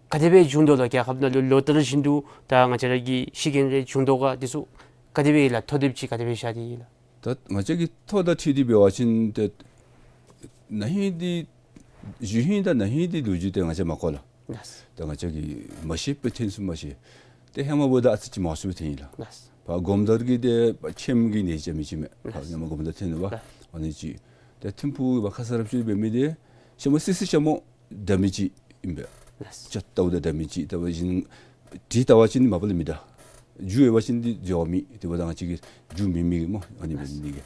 ག་དེ་སྦེ་བྱུང་དོ་ལགས། རྒྱལ་ཁབ་ནང་ལུ་ལོ་ལྟར་བཞིན་དུ་ད་ང་བཅས་ར་གི་ཤི་རྐྱེན་རེ་བྱུང་དོ་ག་འདི་ཚུ་ག་དེ་སྦེ་ལགས། ཐོ་དེབ་ཅིག་ག་དེ་སྦེ་བཞག་སྟེ་ཡོད་ལགས། ད་ང་བཅས་ཀྱི་ཐོ་དང་འཁྲིལ་ཏེ་འབད་བ་ཅིན་ཏེ་ན་ཧིང་འདི་གཞེས་ཧིང་དང་ན་ཧིང་འདི་ལོ་རྒྱུས་འདི་ང་བཅས་མ་གོ་ལགས། ལགས། ད་ང་བཅས་ཀྱིས་མ་ཤེས་པར་ཐོན་སོང་མ་ཤེས། ཏེ་ཧེ་མ་འབདཝ་ད་ཨ་ཙི་ཅིག་མང་སུ་སྦེ་ཐོན་ཡི་ལགས། ལགས། ཕར་སྒོམ་དར་གྱི་ཏེ་ཁྱེམ་གྱི་ནད་ཅིག་མི་ཅིག་མས། ལགས། ཕར་ཧེ་མ་སྒོམ་དར་ཐོན་ནུག་པ། ལགས། ཨ་ནི་ཅིག། ཏེ་ཐིམ་ཕུག་ཕར་ཁ་སར་རབ་ཅིག་འབད་མི་འདི་ཤ་མུ་སི་སི་ཤ་མུ་འདར་མི་ཅིག་ཨིན་པས། ལགས། ཅ་ཏའུ་ད་འདར་མི་ཅིག། ད་འབད་བ་ཅིན་དྲི་བལྟ་བ་ཅིན་མ་པ་ལས་མི་འདྲ། རྒྱུ་ཡོད་པ་ཅིན་འདི་འཛོལ་བ་མེད། དེ་འབདཝ་ད་ང་བཅས་ཀྱིས་རྒྱུ་མེད་མི་གི་སྨོ་ཨ་ནི་འབད་ནི་གི།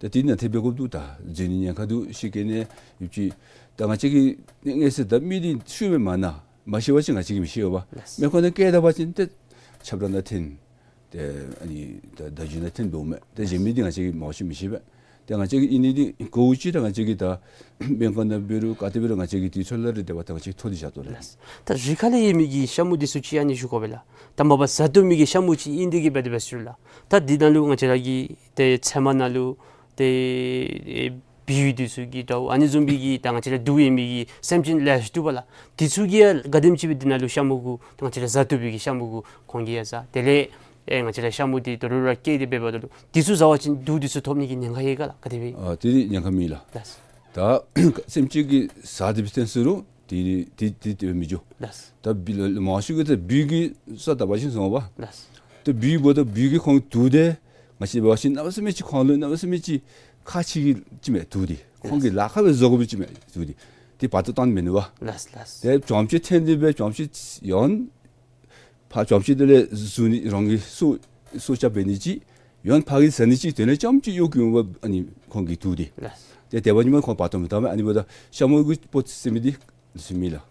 ད་འདི་ནང་ཐེབས་འབད་དགོཔ་འདུག། ད་འཛོལ་ནི་ཉེན་ཁ་འདུག། ཤི་རྐྱེན་ནད་ཡོདཔ་ཅིག། ད་ང་བཅས་ཀྱིས་མངོན་གསལ་ད་མི་འདི་ཤུལ་མ་མ་ན་མ་ཤེས་པ་ཅིན་ང་བཅས་ཀྱིས་མི་ཤེས་པས། ལགས། མི་ཁོ་ནང་བསྐྱལ་ད་པ་ཅིན་ཏེ་ཆབ་ར་ནང་འཐོན། ཨ་ནི་ད་བརྡ་བརྒྱུད་ནང་འཐེན་འབདཝ་མས། ཏེ་གཞན་མི་འདི་ང་བཅས་ཀྱིས་མང་ཤོས་མི་ཤེས་པས། ཏེ་ང་བཅས་ཀྱིས་ཨིན་ནི་འདི་གོ་བ་ཅིག་ར་ང་བཅས་ཀྱིས་ད་སྨན་ཁང་ནང་འབད་རུང་ག་ཏེ་འབད་རུང་ང་བཅས་ཀྱིས་དུས་ཚོད་ལ་ར་དེ་སྦེ་ད་ང་བཅས་ཐོ་འདི་བཞག་དོ་ལགས། ད་རི་ཁ་ལས་ཡོད་མི་གི་ཤ་མུ་འདི་ཚུ་ཅིག་ཨ་ནི་ཞུ་དགོ་པས་ལགས། ད་མ་པ་བཟའ་བཏུབ་མི་གི་ཤ་མུ་ཅིག་ཨིན་ཏེ་གི་འབད་དེ་འབད་ཟེར་ལགས། ད་འདི་ནང་ལུ་ང་བཅས་ར་གི་ཏེ་ཚལ་མ་ནང་ལུ་ཏེ་ཨེ་བི་འདི་ཚུ་གི་དྲཝ་ཨ་ནི་བཟུམ་མའི་གི་ད་ང་བཅས་ར་དུག་ཡོད་མི་གི་སེམས་ཅན་ལེ་ཤ་འདུག་པ་ལགས། དེ་ཚུ་གིས་ཡང་ག་དེམ་ཅིག་སྦེ་འདི་ནང་ལུ་ཤ་མུ་གུ་ད་ང་བཅས་ར་བཟའ་བཏུབ་པའི་གི་ཤ་མུ་གུ་ཁོང་གིས་ཡང་བཟའ། དེ་ལས་ཨེ་ང་བཅས་ར་ཤ་མུ་འདི་དོ་རུང་ར་སྐྱེས་ཏེ་འབདཝ་ད་ལུ་དེ་ཚུ་བཟའ་བ་ཅིན་དུག་འདི་ཚུ་ཐོབ་ནི་གི་ཉེན་ཁ་ཡོད་ག་ལགས། ག་དེ་སྦེ། ཨ་དེ་ཉེན་ཁ་མེད་ལགས། ལགས། ད་སེམས་ཅན་གྱིས་བཟའ་སྟེ་འབད་བ་ཅིན་ཟེར་རུང་དེ་དེ་དེ་དེ་མི་འགྱོ། ལགས། ད་བི་ལ་མང་ཤོས་ཀྱིས་ད་བི་གི་ས་ད་འབད་བ་ཅིན་སོང་པ། ལགས། ད་བི་འབདཝ་ད་བི་གིས་ཁོང་དུག་དེ་ང་བཅས་འབད་བ་ཅིན་གནམ་མེད་ས་མེད་ཅིག་ཁོང་ལུ་གནམ་མེད་ས་མེད་ཅིག་ཁག་ཆེ་གི་ཅིག་མས་དུག་དེ། ཁོང་གིས་ལཱ་ཁག་སྦེ་བཟོ་དགོ་པའི་ཅིག་མས་དུག་དེ། དེ་བར་དུ་བཏང་མི་ནུས་པ། ལགས་ལགས། དེ་བྱང་ཆུབ་ཐོན་ཏེ་སྦེ་བྱང་ཆུབ་ཡང་ཕར་བྱང་ཆུབ་དེ་ལས་བཟུང་ནི་རང་གི་སྲོག་སྲོག་སྐྱབས་འབད་ནི་ཅིག་ཡང་ཕར་གྱི་བཟའ་ནི་ཅིག་དེ་ལས་རྐྱངམ་ཅིག་གཡོག་གི་འོང་པ། ཨ་ནི་ཁོང་གིས་དུག་དེ། ལགས། དེ་དེ་འབདཝ་ཉིནམ་ཁོང་བར་དུ་མི་བཏང་མས། ཨ་ནི་འབདཝ་ད་ཤ་མུ་གི་སྤོ་ཟེར་མི་འདི་ལུ་སུ་མེད་ལགས།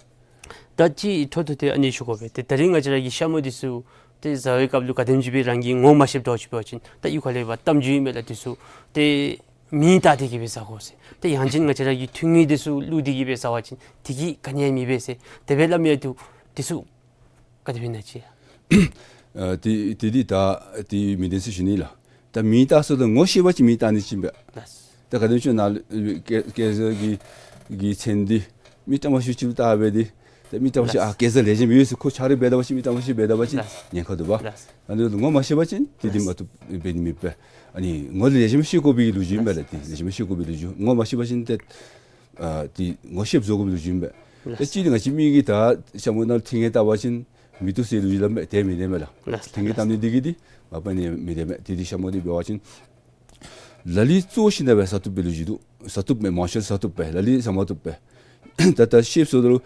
ད་ཅི་འཕྲོ་མཐུད་དེ་ཨ་ནི་ཞུ་དགོ་པས། ཏེ་ད་རིས་ང་བཅས་ར་གི་ཤ་མུ་འདི་ཚུ་ཏེ་བཟའ་བའི་སྐབས་ལུ་ག་དེམ་ཅིག་སྦེ་རང་གིས་ངོ་མ་ཤེསཔ་འདྲཝ་ཅིག་འབད་བ་ཅིན་ད་གཡུས་ཁ་ལས་འབད་གཏམ་རྒྱུད་ཨིན་མས་ལགས། འདི་ཚུ་ཏེ་མེ་བཏང་སྟེ་གི་སྦེ་བཟའ་དགོ་ཟེར། ཏེ་ཡང་ཅིན་ང་བཅས་ར་གི་ཐུང་ངུ་འདི་ཚུ་བླུགས་ཏེ་གི་སྦེ་བཟའ་བ་ཅིན་དེ་གིས་ག་ནི་ཡང་མི་འབད་ཟེར་དེ་སྦེ་སླབ་མི་ཡང་འདུག། འདི་ཚུ་ག་དེ་སྦེ་ཨིན་ན་ཅིག། ཨ་དེ་དེ་འདི་ད་དེ་མི་བདེན་ཟེར་ཞུ་ནི་ལགས། ད་མེ་བཏང་ཟེརཝ་ད་ངོ་ཤེས་པ་ཅིན་མེ་བཏང་ནི་ཅིག་ཨིན་པས། ལགས། ད་ག་དེམ་ཅིག་ནཱ་ལུ་ཨེ་ཀེ་ཀེ་ཟར་གྱི་གི་ཚན་འདི་མི་ཏ་མ་ཤུ་ཅིག་བཏང་སྦེ་འདི་ད་མི་ཏ་མ་ཤུ། ལགས། ཨ་ཀེ་ཟར་ལེགས་ཤོམ་ཡོད་ཟེར་ཁོ་ཆ་རོགས་འབད་ད་པ་ཅིན་མི་ཏ་མ་ཤུ་འབད་ད་པ་ཅིན། ལགས། ཉེན་ཁ་འདུག་པ། ལགས། ཨ་ནི་ངོ་མ་ཤེས་པ་ཅིན་དེ་འདི་མ་བཏུབ་འབད་ནི་མེད་པས། ཨ་ནི་ངོ་ལེགས་ཤོམ་ཤེས་དགོ་པའི་ལོ་རྒྱུས་ཨིན་པས་ལགས། དེ་ལེགས་ཤོམ་ཤེས་དགོ་པའི་ལོ་རྒྱུས། ངོ་མ་ཤེས་པ་ཅིན་ཏེ་ཨ་དེ་ངོ་ཤེསཔ་བཟོ་དགོ་པའི་ལོ་རྒྱུས་ཨིན་པས། ལགས། ད་ཅི་ང་བཅས་མི་གིས་ད་ཤ་མུ་ནང་ལུ་ཐིང་ངེ་བཏབ་པ་ཅིན་མེ་བཏུབ་ཟེར་ལོ་རྒྱུས་སླབ་མས། དེ་མི་བདེན་མས་ལགས། ལགས། ཐིང་ངེ་བཏབ་ནི་འདི་གིས་འདི་མ་པ་ནི་མི་བདེན་མས། དེ་འདི་ཤ་མུ་འདི་འབད་བ་ཅིན་ལ་ལུ་བཙོ་ཞིནམ་ལས་སྦེ་བཟའ་བཏུབ་པའི་ལོ་རྒྱུས་འདུག། བཟའ་བཏུབ་མས། མང་ཤོས་བཟའ་བཏུབ་པས། ལ་ལུ་བཟའ་མ་བཏུབ་པས། ད་ད་ཤེསཔ་ཟེརཝ་ད་ལུ་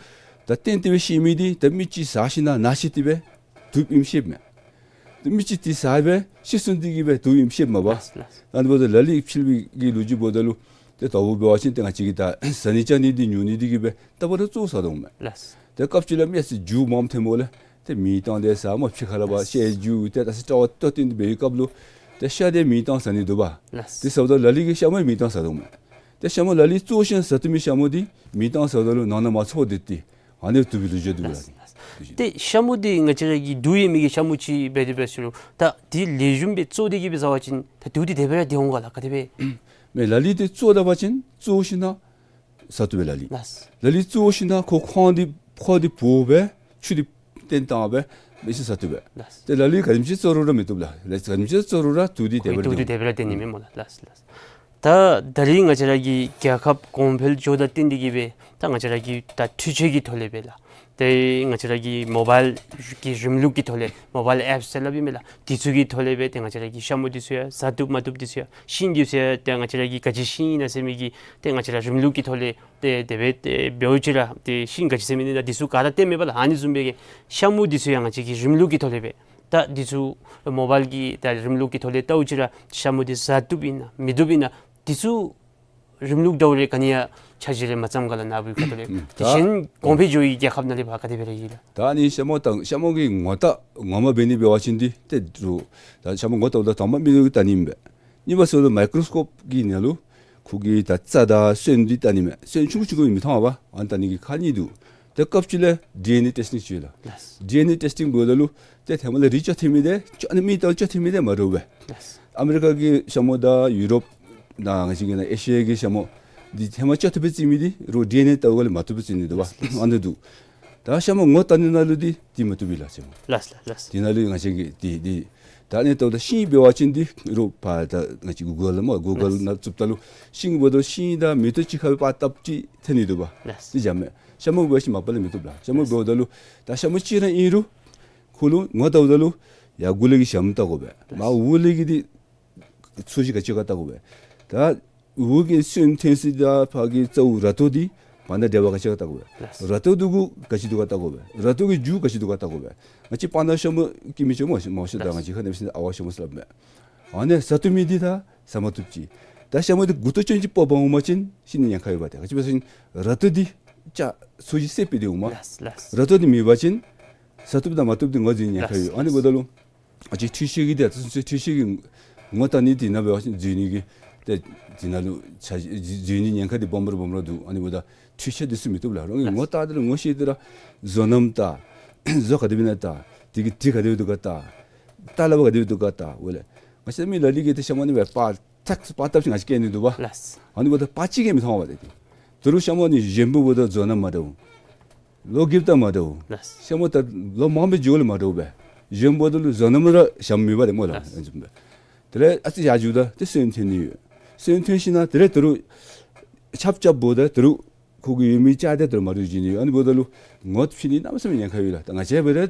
ད་གཏན་དུ་སྦེ་ཤེས་མི་འདི་ད་མི་ཅིག་བཟའ་ཞིནམ་ལས་ན་ཤེས་ཏེ་སྦེ་དུག་ཨིནམ་ཤེསཔ་མས། ད་མི་ཅིག་འདི་བཟའ་སྦེ་ཤི་སོང་སྟེ་གི་སྦེ་དུག་ཨིནམ་ཤེསཔ་མས་པ། ལགས་ལགས། ཨ་ནི་འབདཝ་ད་ལ་ལུ་ཕྱེ་བའི་གི་ལོ་རྒྱུས་འབདཝ་ད་ལུ་ཏེ་དང་པ་འབད་བ་ཅིན་ཏེ་ང་བཅས་ཀྱིས་ད་བཟའ་ནི་བཅའ་ནི་འདི་ཉོ་ནི་འདི་གིས་སྦེ་ད་པ་ར་བཙོ་བཟའ་དོ་མས། ལགས། ཏེ་སྐབས་ཅིག་ལས་མི་ཚུ་རྒྱུ་མངམ་ཐོནམ་ལས་ཏེ་མེ་བཏང་སྟེ་བཟའ་མ་ཕྱི་ཁ་ལས་ཕར་ལགས། བཤལ་རྒྱུ་ཏེ་ད་ཟེར་དྲག་པ་ཏོག་ཏོ་འདི་འབད་བའི་སྐབས་ལུ་ཏེ་ཤ་འདི་མེ་བཏང་བཟའ་ནི་འདུག་པ། ལགས། དེ་ཟེརཝ་ད་ལ་ལུ་གིས་ཤ་མུ་མེ་བཏང་བཟའ་དོ་མས། ཏེ་ཤ་མུ་ལ་ལུ་བཙོ་ཞིནམ་ལས་བཟའ་བཏུབ་མི་ཤ་མུ་འདི་མེ་བཏང་བཟའཝ་ད་ལུ་ནང་ན་མ་ཚོར་བར་ཏེ་ཨ་ནི་བཏུབ་པའི་ལོ་རྒྱུས་འདུག་ལགས། ལགས། ཏེ་ཤ་མུ་འདི་ང་བཅས་ར་གི་དུག་ཡོད་མི་གི་ཤ་མུ་ཅིག་འབད་དེ་འབད་ཟེར་རུང་ད་འདི་ལེགས་ཤོམ་སྦེ་བཙོ་སྟེ་གི་སྦེ་བཟའ་བ་ཅིན་ད་དུག་འདི་དེ་སྦེ་ར་འདི་འོང་ག་ལགས། ག་དེ་སྦེ། མས། ལ་ལུ་འདི་བཙོ་ད་པ་ཅིན་བཙོ་ཞིནམ་ལས་བཟའ་བཏུབ་པས་ལ་ལུ། ལགས། ལ་ལུ་བཙོ་ཞིནམ་ལས་ཁོ་ཁོང་འདི་ཁོ་འདི་བོ་སྦེ་ཆུ་འདི་བཏོན་བཏང་སྦེ་མི་ཅིག་བཟའ་བཏུབ་པས། ལགས། ཏེ་ལ་ལུ་ག་དེམ་ཅིག་བཙོ་རུང་ར་མི་བཏུབ་ལགས། ལ་ལུ་ག་དེམ་ཅིག་བཙོ་རུང་ར་དུག་འདི་དེ་སྦེ་ར་འདི་འོང་། དུག་འདི་དེ་སྦེ་ར་འདི་ནི་མས་སྨོ་ལགས། ལགས་ལགས། ད་ད་རིས་ང་བཅས་ར་གི་རྒྱལ་ཁབ་གོང་འཕེལ་འགྱོཝ་དང་བསྟུན་ཏེ་གི་སྦེ་ད་ང་བཅས་ར་གི་ད་འཕྲུལ་ཆས་ཀྱི་ཐོག་ལས་སྦེ་ལགས། ཏེ་ང་བཅས་ར་གི་མོ་བཱའིལ་གྱི་རིམ་ལུགས་ཀྱི་ཐོག་ལས་མོ་བཱའིལ་ཨེཔསི་ཟེར་སླབ་ཨིན་མས་ལགས། དེ་ཚུ་གི་ཐོག་ལས་སྦེ་ཏེ་ང་བཅས་ར་གི་ཤ་མུ་འདི་ཚུ་ཡང་བཟའ་བཏུབ་མ་བཏུབ་འདི་ཚུ་ཡང་ཤིང་འདི་ཚུ་ཡང་ཏེ་ང་བཅས་ར་གི་ག་ཅི་ཤིང་ཨིན་ན་ཟེར་མི་གི་ཏེ་ང་བཅས་ར་རིམ་ལུགས་ཀྱི་ཐོག་ལས་ཏེ་དེ་སྦེ་ཏེ་འབདཝ་ཅིག་ར་ཏེ་ཤིང་ག་ཅི་ཟེར་མི་ཨིན་ན་འདི་ཚུ་ག་ར་སྟོནམ་མས་པ་ལགས། ཨ་ནི་བཟུམ་སྦེ་གི་ཤ་མུ་འདི་ཚུ་ཡང་ང་བཅས་ཀྱིས་རིམ་ལུགས་ཀྱི་ཐོག་ལས་སྦེ་ད་འདི་ཚུ་མོ་བཱའིལ་གྱི་ད་རིམ་ལུགས་ཀྱི་ཐོག་ལས་བལྟཝ་ཅིག་ར་ཤ་མུ་འདི་བཟའ་བཏུབ་ཨིན་ན་མི་བཏུབ་ཨིན་ན་འདི་ཚུ་རིམ་ལུགས་འདྲཝ་རེ་ག་ནི་ཡང་འཆར་གཞི་རེ་མ་བརྩམས་ག་ལགས། ནཱ་བུའི་ཁ་ཐུག་ལས། ཨུམ། དེ་ད་གཞན་གོང་འཕེལ་འགྱོ་བའི་རྒྱལ་ཁབ་ནང་ལས་ཕར་ག་དེ་སྦེ་ར་ཨིན་ལགས། ད་ཨ་ནི་ཤ་མུ་དང་ཤ་མུ་གི་ངོ་རྟགས་ངོ་མ་འབད་ནི་འབད་བ་ཅིན་འདི་ཏེ་རུང་ད་ཤ་མུ་ངོ་བལྟཝ་ད་དང་པ་མི་ལུ་བལྟ་ནི་ཨིན་པས། གཉིས་པ་ཟེརཝ་ད་མའི་ཀོརོ་སི་ཀོཔ་གི་ནང་ལུ་ཁོ་གི་ད་རྩ་དང་སོན་འདི་བལྟ་ནི་མས། སོན་ཆུང་ཀུ་ཆུང་ཀུ་མི་མཐོང་བས། ཨ་ནི་བལྟ་ནི་གི་ཁག་གཉིས་འདུག། ཏེ་སྐབས་ཅིག་ལས་ཌི་ཨེན་ཨེ་ཊེསི་ཊིང་ཅིག་ཡོད་ལགས། ལགས། ཌི་ཨེན་ཨེ་ཊེསི་ཊིང་འབདཝ་ད་ལུ་ཏེ་ཐ་མ་ལས་རིགས་བཅོ་ཐོན་མི་འདི་བཅོ་ཨ་ནི་མི་དང་བཅོ་ཐོན་མི་འདི་མ་འདྲཝ་སྦེ། ལགས། ཨ་མི་རི་ཀ་གི་ཤ་མུ་དང་ཡུ་རོབ་ནང་ང་བཅས་ཀྱི་ནང་ཨེ་ཤི་ཡ་གི་ཤ་མུ་འདི་ཧེ་མ་བཅོ་ཐོན་སྦེ་བརྩི་མི་འདི་རོགས་ཌི་ཨེན་ཨེ་བལྟཝ་ལས་མ་བཏུབ་སྦེ་བརྩི་ནི་འདུག་པ། ལགས། ཨ་ནི་འདུག། ད་ཤ་མུ་ངོ་བལྟ་ནི་ནང་ལུ་འདི་འདི་མ་བཏུབ་པས་ལགས་ཤ་མུ། ལགས་ལགས་ལགས། དེ་ནང་ལུ་ང་བཅས་ཀྱིས་འདི་འདི་ད་ཨ་ནི་བལྟཝ་ད་ཤིང་འབད་བ་ཅིན་འདི་རོགས་ཕར་ད་ང་བཅས་གུ་གཱལ་ལུ་མ་གུ་གཱལ་ལགས། ནང་བཙུགསཔ་ད་ལུ་ཤིང་འབདཝ་ད་ཤིང་དང་མེ་ཏོག་གཅིག་ཁར་སྦེ་པར་བཏབ་ཅིག་ཐོན་ནི་འདུག་པ། ལགས། འདི་བྱ་མས། ཤ་མུ་འབད་བ་ཅིན་མ་པ་ལས་མི་བཏུབ་ལགས། ཤ་མུ་ལགས། འབདཝ་ད་ལུ་ད་ཤ་མུ་གཅིག་ར་ཨིན་རུང་ཁོ་ལུ་ངོ་བལྟཝ་ད་ལུ་ཡར་མགུ་ལས་ཀྱི་ཞྭམོ་བལྟ་དགོ་པས། ལགས། མར་འོག་ལས་ཀྱི་འདི་ཚོས་གཞི་ག་ཅི་ག་བལྟ་དགོ་པས། ད་འོག་གི་སོན་ཐོན་ས་དང་ཕར་གྱི་རྩ་བོ་ར་ཏོ་འདི་བར་ན་འབྲེལ་བ་ག་ཅི་ག་བལྟ་དགོ་པས། ལགས། ར་ཏོ་འདི་གུ་ག་ཅི་འདུག་ག་བལྟ་དགོ་པས། ར་ཏོ་གི་རྒྱུ་ག་ཅི་འདུག་ག་བལྟ་དགོ་པས། ང་བཅས་སྤང་ཐང་ཤ་མུ་སྐྱེ་མི་ཅིག་མ་ཤེས་མ་ཤེས། ད་ལགས། ང་བཅས་ཁ་ནང་ཕྱིན་ཨ་ཝ་ཤ་མུ་ཟེར་སླབ་མས། ཨ་ནི་བཟའ་བཏུབ་མི་འདི་ད་བཟའ་མ་བཏུབ་ཅིག། ད་ཤ་མུ་འདི་མགུ་ཏོ་ཅན་ཅིག་སྤོ་འབག་འོང་པ་ཅིན་ཤི་ནི་ཉེན་ཁ་ཡོད་པ། ཏེ་ག་ཅི་འབད་ཟེར་བ་ཅིན་ར་ཏོ་འདི་ཅ་ཚོས་གཞི་སེརཔོ་སྦེ་འདི་འོང་མས། ལགས་ལགས། ར་ཏོ་འདི་མེད་པ་ཅིན་བཟའ་བཏུབ་དང་མ་བཏུབ་འདི་ངོ་འཛིན་ཉེན་ཁ་ཡོད། ལགས་ལགས། ཨ་ནི་འབདཝ་ད་ལུ་ ཨ་ཙི་འཕྲུལ་ཆས་ཀྱི་དེ་ཨ་ཙི་འཕྲུལ་ཆས་ཀྱི་ངོ་བལྟ་ནི་དེ་ནང་འབད་བ་ཅིན་འཛུལ་ནི་གི་ཏེ་དེ་ནང་ལུ་ཆ་འཛུལ་ནི་ཉེན་ཁ་དེ་སྦོམ་ར་སྦོམ་ར་འདུག། ཨ་ནི་འབདཝ་ད་འཕྲུལ་ཆས་དེ་ཚུ་མི་བཏུབ་ལགས། རང་གིས་ངོ་བལྟ་སྟེ་ར་ངོ་ཤེས་ཏེ་ར་བཟོ་རྣམ་བལྟ། བཟོ་ག་དེ་སྦེ་ཨིན་ན་བལྟ། དེ་གི་དྲི་ག་དེ་སྦེ་འདུག་ག་བལྟ། ལྟ་སླབ་པ་ག་དེ་སྦེ་འདུག་ག་བལྟ། འོ་ལགས། ང་བཅས་མི་ལ་ལུ་གིས་ཏེ་ཤ་མོ་ཨ་ནི་སྦེ་པར་ཐག་པར་བཏབ་ཞིནམ་ང་བཅས་སྐྱེལ་ནི་འདུག་པ། ལགས། ཨ་ནི་འབདཝ་ད་པར་གཅིག་ལས་མི་མཐོང་བས་ཏེ། ད་རུང་ཤ་མོ་ཨ་ནི་གཞོནམ་འབདཝ་ད་བཟོ་རྣམ་མ་འདྲཝ། ལོ་རྒསཔ་ད་མ་འདྲཝ། ལགས། ཤ་མོ་ད་ལོ་མང་པོའི་རྒྱུན་ལས་མ་འདྲཝ་སྦེ། གཞོནམ་འབདཝ་ད་ལུ་བཟོ་རྣམ་ར་ཞྭམོ་མེད་པ་ཏེ་སྨོ་ལགས། ལགས། དེ་ལས་ཨ་ཙི་ཡར་འགྱོཝ་ད་ཏེ་སོན་ཐོན་ནི་ཡོད། སོན་ཐོན་ཞིནམ་དེ་ལས་ད་རུང་ཆབ་རྐྱབ་འབདཝ་ད་ད་རུང་ཁོ་གི་ཡོད་མི་ཅིག་ཏེ་ད་རུང་མ་འདྲཝ་འགྱོ་ནི་ཡོད། ཨ་ནི་འབདཝ་ད་ལུ་ངོ་ཕྱེ་ནི་གནམ་མེད་ས་མེད་ཉེན་ཁ་ཡོད་ལགས། ད་ང་བཅས་འབད་རུང་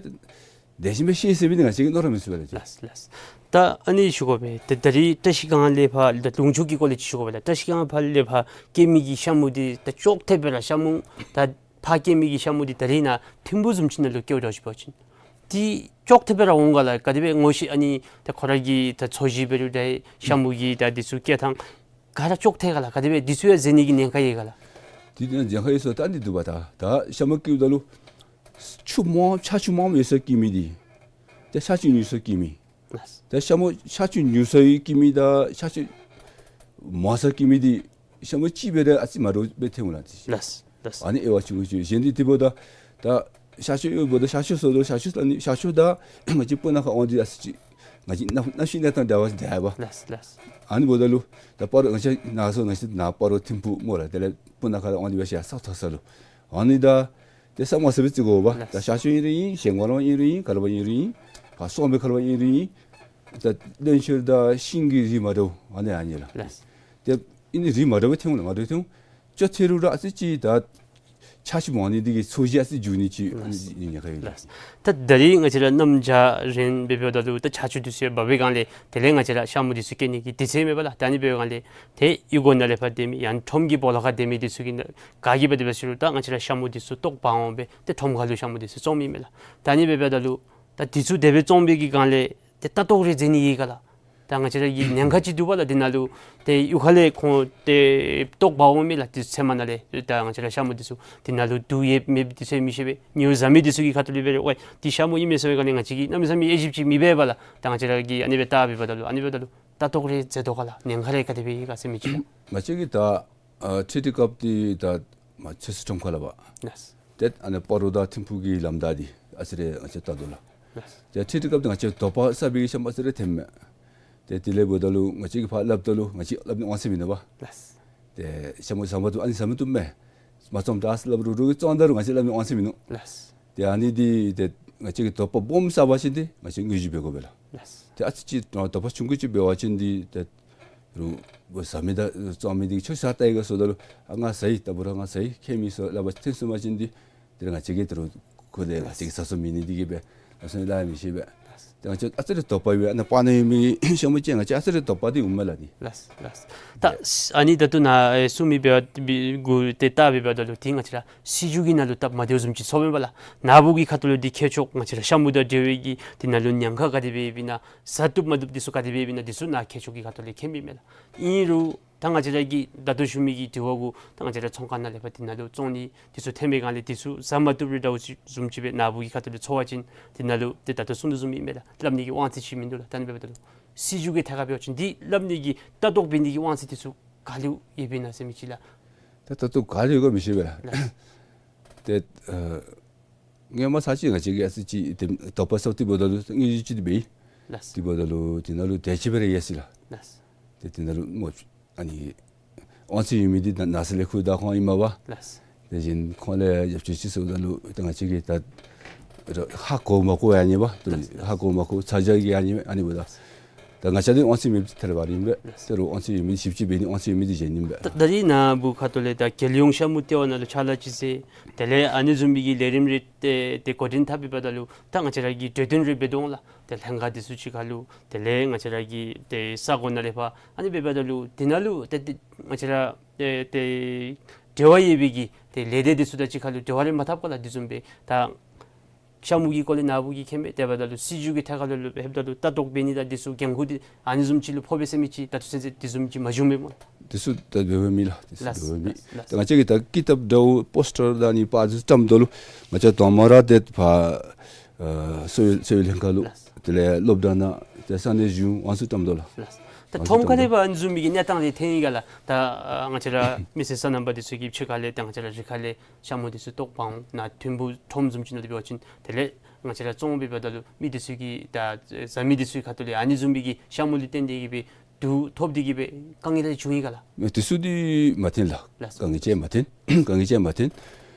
དེ་བཞིན་སྦེ་ཤེས་ཟེར་མི་འདི་ང་བཅས་ཀྱིས་མནོ་ར་མི་ཚུགས་པས་ལགས། ལགས་ལགས། ད་ཨ་ནི་ཞུ་དགོ་པས། ད་ད་རིས་བཀྲ་ཤིས་སྒང་ལས་ཕར་ད་ལུང་ཕྱོགས་ཀྱི་སྐོར་ལས་ཅིག་ཞུ་དགོ་པས་ལགས། བཀྲ་ཤིས་སྒང་ཕར་ལས་ཕར་སྐྱེལ་མི་གི་ཤ་མོ་འདི་ད་ཅོག་འཐདཔ་སྦེ་ར་ཤ་མོ་ད་ཕར་སྐྱེལ་མི་གི་ཤ་མོ་འདི་ད་རིས་ནཱ་ཐིམ་ཕུག་བཟུམ་ཅིག་ནང་ལུ་སྐྱེལཝ་འདྲཝ་ཅིག་འབད་བ་ཅིན་འདི་ཅོག་འཐདཔ་སྦེ་ར་འོང་ག་ལགས། ག་དེ་སྦེ་ངོ་ཤེས་ཨ་ནི་ད་ཁོ་ར་གི་ད་འཚོ་གཞི་འབད་རུང་ད་ཤ་མོ་གི་ད་འདི་ཚུ་སྐྱེལ་ཐངས་ག་ར་ཅོག་འཐད་ག་ལགས། ག་དེ་སྦེ་འདི་ཚུ་ཡང་འཛེམ་ནི་གི་ཉེན་ཁ་ཡོད་ག་ལགས། འདི་ནང་ཉེན་ཁ་ཡོད་ཟེར་ད་འདི་འདུག་པ། ད་ད་ཤ་མོ་སྐྱེལཝ་ད་ལུ་ཆུ་མང་ཆར་ཆུ་མངམ་ཡོད་སར་སྐྱེལ་མི་འདི་ཏེ་ཆར་ཆུ་ཉུང་སར་སྐྱེལ་མི། ལགས། ད་ཤ་མོ་ཆར་ཆུ་ཉུང་སར་སྐྱེལ་མི་དང་ཆར་ཆུ་མང་སར་སྐྱེལ་མི་འདི་ཤ་མོ་གཅིག་སྦེ་ར་ཨ་ཙི་མ་འདྲཝ་སྦེ་ཐོན་འོང་ལགས། ལགས་ལགས། ཨ་ནི་དབྱེ་བ་ཆུང་ཀུ་ཅིག། གཞན་འདི་དེ་འབདཝ་ད་ད་ཤ་ཤོ་ཡོདཔ་ད་ཤ་ཤོ་ཟེརཝ་ད་ཤ་ཤོ་ད་ནི་ཤ་ཤོ་དང་ང་བཅས་སྤུ་ན་ཁ་དབང་འདུས་ཨ་ཙི་ཅིག་ང་བཅས་གནམ་གནམ་གཤིས་གནས་སྟངས་འདྲ་བ་འདྲ་བས། ལགས་ལགས། ཨ་ནི་འབདཝ་ད་ལུ་ད་སྤ་རོ་ང་བཅས་ནཱ་སོ་ང་བཅས་ནཱ་སྤ་རོ་ཐིམ་ཕུག་སྨོ་ལགས། དེ་ལས་སྤུ་ན་ཁ་དབང་འདུས་སྦེ་ཤར་ས་མཐོ་ས་ལུ་ཨ་ནི་ད་ཏེ་ས་མ་ས་སྦེ་བརྩི་དགོ་པ། ལགས། ད་ཤར་ཕྱོགས་ཨིན་རུང་ཨིན། གཞན་ཁ་ལུ་ཨིན་རུང་ཨིན། ག་ལུ་ཨིན་རུང་ཨིན། ཕར་སོང་པའི་ཁ་ལུ་ཨིན་རུང་ཨིན། ད་བློན་ཤོད་དང་ཤིང་གི་རིགས་མ་འདྲཝ་ཨ་ནི་ཨ་ནི་ལགས། ལགས། ཏེ་ཨ་ནི་རིགས་མ་འདྲཝ་སྦེ་ཐོན་འོང་ལགས། མ་འདྲཝ་ཐོན་འོང་། ཅོག་འཐད་རུང་ར་ཨ་ཙི་ཅིག་ད་ཆར་ཆུ་མང་ནི་འདི་གིས་འཚོ་གཞི་ཨ་ཙི་འགྱུར་ནི་ཅིག་ཨ་ནི་ཉེན་ཁ་ཡོད། ལགས། ད་ད་རིས་ང་བཅས་ར་གནམ་བྱཱར་རན་སྦེ་འབདཝ་ད་ལུ་ད་ཆར་ཆུ་འདི་ཚུ་ཡང་འབབ་པའི་སྒང་ལས་དེ་ལས་ང་བཅས་ར་ཤ་མོ་འདི་ཚུ་སྐྱེལ་ནི་གི་དུས་ཚོད་མེད་པ་ལགས། ད་ཨ་ནི་འབདཝ་སྒང་ལས་ཏེ་གཡུས་སྒོ་ནང་ལས་ཕར་སྡོད་མི་ཡང་ཁྲོམ་གྱི་སྦོ་ལོགས་ཁར་སྡོད་མི་འདི་ཚུ་གིས་ག་གིས་འབད་དེ་འབད་ཟེར་རུང་ད་ང་བཅས་ར་ཤ་མོ་འདི་ཚུ་ལྟོ་འབག་འོང་སྦེ་ཏེ་ཁྲོམ་ཁ་ལུ་ཤ་མོ་འདི་ཚུ་བཙོང་མི་མས་ལགས། ད་ཨ་ནི་འབདཝ་ད་ལུ་ད་འདི་ཚུ་དེ་སྦེ་བཙོང་པའི་གི་སྒང་ལས་ཏེ་ལྟ་རྟོག་རེ་མཛད་ནི་ཡོད་ག་ལགས། ད་ང་བཅས་ར་གི་ཉེན་ཁ་ཅིག་འདུག་པ་ལགས། འདི་ནང་ལུ་ཏེ་གཡུས་ཁ་ལས་ཁོང་ཏེ་ལྟོ་འབག་འོང་མི་ལགས། འདི་ཚུ་ཚལ་མ་ནང་ལས་ད་ང་བཅས་ར་ཤ་མོ་འདི་ཚུ་འདི་ནང་ལུ་དུག་ཡོད་མེད་འདི་ཚུ་མི་ཤེས་པས། ཉོ་བཟའ་མི་འདི་ཚུ་གི་ཁ་ཐུག་ལས་འབད་རུང་ཝའི་འདི་ཤ་མོ་ཨིན་མས་ཟེར་བའི་སྒང་ལས་ང་བཅས་ཀྱིས་གནམ་མེད་ས་མེད་དབྱེ་ཞིབ་ཅིག་མི་འབད་བས་ལགས། ད་ང་བཅས་ར་གིས་ཨ་ནི་སྦེ་ལྟ་འབདཝ་ད་ལུ་ཨ་ནི་འབདཝ་ད་ལུ་ལྟ་རྟོག་རེ་མཛད་དོ་ག་ལགས། ཉེན་ཁ་རེ་ག་དེ་སྦེ་ཡོད་ག་ཟེར་མི་ཅིག་ལགས། ང་བཅས་ཀྱིས་ད་ཨ་འཕྲུལ་འཕྲུལ་སྐབས་འདི་ད་མ་ཚོད་སུ་ཁྲོམ་ཁ་ལུ་བ། ལགས། ཏེ་ཨ་ནི་སྤ་རོ་དང་ཐིམ་ཕུག་གི་ལམ་བདའ་འདི་ཨ་ཙི་རེ་ང་བཅས་ལྟ་དོ་ལགས། ལགས། ཏེ་འཕྲུལ་འཕྲུལ་སྐབས་འདི་ང་བཅས་དོགས་པ་ཟ་བའི་ཤ་མོ་ཨ་ཙི་རེ་ཐོནམ་མས། ཏེ་དེ་ལས་འབདཝ་ད་ལུ་ང་བཅས་ཀྱིས་ཕར་སླབ་ད་ལུ་ང་བཅས་སླབ་ནི་དབང་ཚད་མིན་ནུག་པ། ལགས། ཏེ་ཤ་མོ་བཟའ་མ་བཏུབ་ཨ་ནི་བཟའ་མ་བཏུབ་མས། མ་བཙོངམ་ད་ཨ་ཙི་སླབ་རུང་རུང་གིས་བཙོང་ད་རུང་ང་བཅས་སླབ་ནི་དབང་ཚད་མིན་ནུག། ལགས། ཏེ་ཨ་ནི་འདི་ཏེ་ང་བཅས་ཀྱིས་དོགས་པ་སྦོམ་ཟ་བ་ཅིན་འདི་ང་བཅས་དངོས་གཞི་འབད་དགོ་པས་ལགས། ལགས། ཏེ་ཨ་ཙི་ཅིག་དོགས་པ་ཆུང་ཀུ་ཅིག་འབད་བ་ཅིན་འདི་ཏེ་རུང་བཟའ་མི་དང་བཙོང་མི་འདི་ཁྱོད་ཤ་བཏབ་ཡི་ག་ཟེརཝ་ད་ལུ་ཨ་ང་བཟའ་ཡི། ད་འབད་རུང་ང་བཟའ་ཡི། ཁྱད་མེད་ཟེར་སླབ་པ་ཐོན་སོང་པ་ཅིན་འདི་ཏེ་ང་བཅས་ཀྱིས་ད་རུང་ཁོ་ལས་ང་བཅས་ཀྱིས་བཟའ་སོང་མི་ནི་འདི་གིས་སྦེ་ཨ་ཙི་ལ་མི་ཤེས་པས། ཏེ་ང་བཅས་ཨ་ཙི་རེ་དོགས་པ་ཡོད། ཨ་ནཱ་སྤ་ནང་ཡོད་མི་ཤ་མོ་ཅིག་ང་བཅས་ཨ་ཙི་རེ་དོགས་པ་འདི་འོངམ་མས་ལགས་འདི། ལགས་ལགས། ད་ཨ་ནི་ད་ལྟོ་ནཱ་ཨེ་གསུང་མི་འབད་བ་འབད་གུ་ཏེ་ལྟ་འབདཝ་ད་ལུ་འདི་ང་བཅས་ར་སྲིད་བྱུས་ཀྱི་ནང་ལུ་སྟབས་མ་བདེཝ་བཟུམ་ཅིག་ཚོརཝ་མས་པ་ལགས། ནཱ་བུ་གི་ཁ་ཐུག་ལུ་འདི་ཁྱད་ཆོས་ང་བཅས་ར་ཤ་མོ་དང་འབྲེལ་བའི་གི་འདི་ནང་ལུ་ཉེན་ཁ་ག་དེ་སྦེ་ཡོདཔ་ཨིན་ན་བཟའ་བཏུབ་མ་བཏུབ་འདི་ཚུ་ག་དེ་སྦེ་ཡོདཔ་ཨིན་ན་འདི་ཚུ་ནཱ་ཁྱད་ཆོས་ཀྱི་ཁ་ཐུག་ལས་མཁྱེན་མི་མས་ལགས། ཨིན་རུང་ད་ང་བཅས་ར་གིས་ད་ལྟོ་ཞུ་མི་གི་དྲི་བ་གུ་ད་ང་བཅས་ར་ཚོང་ཁང་ནང་ལས་ཕར་འདི་ནང་ལུ་བཙོང་ནི་འདི་ཚུ་ཐོན་པའི་སྒང་ལས་འདི་ཚུ་བཟའ་མ་བཏུབ་རུང་འདྲཝ་ཅིག་བཟུམ་ཅིག་སྦེ་ནཱ་བུ་གི་ཁ་ཐུག་ལུ་ཚོར་བ་ཅིན་འདི་ནང་ལུ་ཏེ་ད་ལྟོ་གསུང་དོ་བཟུམ་ཨིན་མས་ལགས། སླབ་ནི་གི་དབང་ཚད་ཅིག་མིན་འདུག་ལགས། ད་ཨ་ནི་འབདཝ་ད་ལུ་སྲིད་བྱུས་ཀྱི་ཐད་ཁར་འབད་བ་ཅིན་འདི་སླབ་ནི་གི་ལྟ་རྟོག་འབད་ནི་གི་དབང་ཚད་འདི་ཚུ་ག་ལུ་ཡོདཔ་ཨིན་ན་ཟེར་མི་ཅིག་ལགས། ད་ད་ལྟོ་ག་ལུ་ཡོད་ག་མི་ཤེས་པས་ལགས། ལགས། ཏེ་ཨ་སྔོན་མ་ཚར་ཅིག་ང་བཅས་ཀྱིས་ཨ་ཙི་ཅིག་ཏེ་དོགས་པ་ཟ་སྟེ་འབདཝ་ད་ལུ་དངོས་གཞི་ཅིག་འདི་འབད་ཡི། ལགས། དེ་འབདཝ་ད་ལུ་དེ་ནང་ལུ་དེ་ཅིག་སྦེ་ར་ཡོད་ཟེར་ལགས། ལགས། ཏེ་དེ་ནང་ལུ་སྨོ་ཨ་ནི་དབང་ཚད་ཡོད་མི་འདི་ན་ན་ས་ལས་ཁུངས་དང་ཁོང་ཨིན་མས་པ། ལགས། དེ་བཞིན་ཁོང་ལས་ཡབ་ཆོས་ཅིག་ཟེརཝ་ད་ལུ་ཏེ་ང་བཅས་ཀྱིས་ད་ཧ་གོ་མ་གོ་ཡང་ཨ་ནི་པ། ཏེ་ལགས། ཧ་གོ་མ་གོ་ཚ་གྱང་གིས་ཨ་ནི་ཨ་ནི་འབདཝ་ད། ད་ང་བཅས་འདི་དབང་ཚད་མེདཔ་ཐལ་བ་ར་ཨིན་པས། ལགས། ཏེ་རུང་དབང་ཚད་ཡོད་མི་ཞིབ་དཔྱད་འབད་ནི་དབང་ཚད་ཡོད་མི་འདི་གཞན་ཨིན་པས། ད་ད་རིས་ནཱ་བུ་ཁ་ཐུག་ལས་ད་རྒྱལ་ཡོངས་ཤ་མོ་ལྟེ་བ་ནང་ལུ་ཕྱག་ལཱ་ཅིག་མཛད། དེ་ལས་ཨ་ནི་བཟུམ་མའི་གི་ལས་རིམ་རེ་ཏེ་ཏེ་འགོ་འདྲེན་འཐབ་པའི་བར་ན་ལུ་ད་ང་བཅས་ར་གིས་གྲོས་བསྟུན་རེ་འབད་དོ་ལགས། ཏེ་ལྷན་ཁག་འདི་ཚུ་གཅིག་ཁར་ལུ་དེ་ལས་ང་བཅས་ར་གི་ཏེ་ས་གོ་ནང་ལས་ཕར་ཨ་ནི་འབདཝ་ད་ལུ་དེ་ནང་ལུ་ཏེ་ཏེ་ང་བཅས་ར་ཏེ་ཏེ་འབྲེལ་བ་ཡོད་པའི་གི་ཏེ་ལས་སྡེ་འདི་ཚུ་དང་གཅིག་ཁར་ལུ་འབྲེལ་བ་རེ་མ་འཐབ་ག་ལགས། དེ་བཟུམ་སྦེ་ད་ཤ་མོ་གི་སྐོར་ལས་ནཱ་བུ་གིས་མཁྱེན་མས། དེ་འབདཝ་ད་ལུ་སྲིད་བྱུས་ཀྱི་ཐད་ཁར་ལུ་ལུ་ལྷོདཔ་ད་ལུ་ལྟ་རྟོག་འབད་ནི་དང་འདི་ཚུ་འགན་ཁུར་འདི་ཨ་ནི་བཟུམ་ཅིག་ལུ་ཕོག་པས་ཟེར་མི་ཅིག་ད་ལྟོ་ཚུན་ཚོད་དེ་བཟུམ་ཅིག་མ་བྱུངམ་མས་སྨོ། དེ་ཚུ་ད་འབད་བའི་མེད་ལགས། དེ་ཚུ་ལགས། འབད་བའི་མེད། ལགས། ད་ང་བཅས་ཀྱིས་ད་ཀི་ཏབ་འདྲཝ་པོསི་ཊར་དང་ཨ་ནི་པར་འདི་ཚུ་བཀྲམ་དོ་ལུ་ང་བཅས་དང་པ་ར་ཏེ་ཕར་ཨ་གསོ་བའི་གསོ་བའི་ལྷན་ཁག་ལུ། ལགས། དེ་ལས་སློབ་གྲྭ་ནང་ཏེ་ས་གནས་གཞུང་ཨ་ནི་ཚུ་བཀྲམ་དོ་ལགས། ལགས། ད་ཨ་ནི་ཚུ་ཁྲོམ་ཁ་ལས་འབད་ཨ་ནི་བཟུམ་མའི་གི་གནས་སྟངས་དེ་ཐོན་ཡི་ག་ལགས། ད་ཨ་ང་བཅས་ར་མི་སེར་སོ་ནམ་པ་འདི་ཚུ་གིས་ཕྱི་ཁ་ལས་ད་ང་བཅས་ར་རི་ཁ་ལས་ཤ་མུ་འདི་ཚུ་བཏོག་འབག་འོང་ནཱ་ཐིམ་ཕུག་ཁྲོམ་བཟུམ་ཅིག་ནང་འདི་འབད་བ་ཅིན་དེ་ལས་ང་བཅས་ར་བཙོང་འབད་བ་ད་ལུ་མི་འདི་ཚུ་གིས་ད་བཟའ་མི་འདི་ཚུའི་ཁ་ཐུག་ལས་ཨ་ནི་བཟུམ་མའི་གི་ཤ་མུ་ལུ་བརྟེན་ཏེ་གིས་སྦེ་དུག་ཐོབ་སྟེ་གིས་སྦེ་དཀའ་ངལ་རེ་བྱུང་ཡི་ག་ལགས། མེན་དེ་ཚུ་འདི་མ་ཐོན་ལགས། ལགས་སོ། དཀའ་ངལ་ཅིག་མ་ཐོན། དཀའ་ངལ་ཅིག་མ་ཐོན།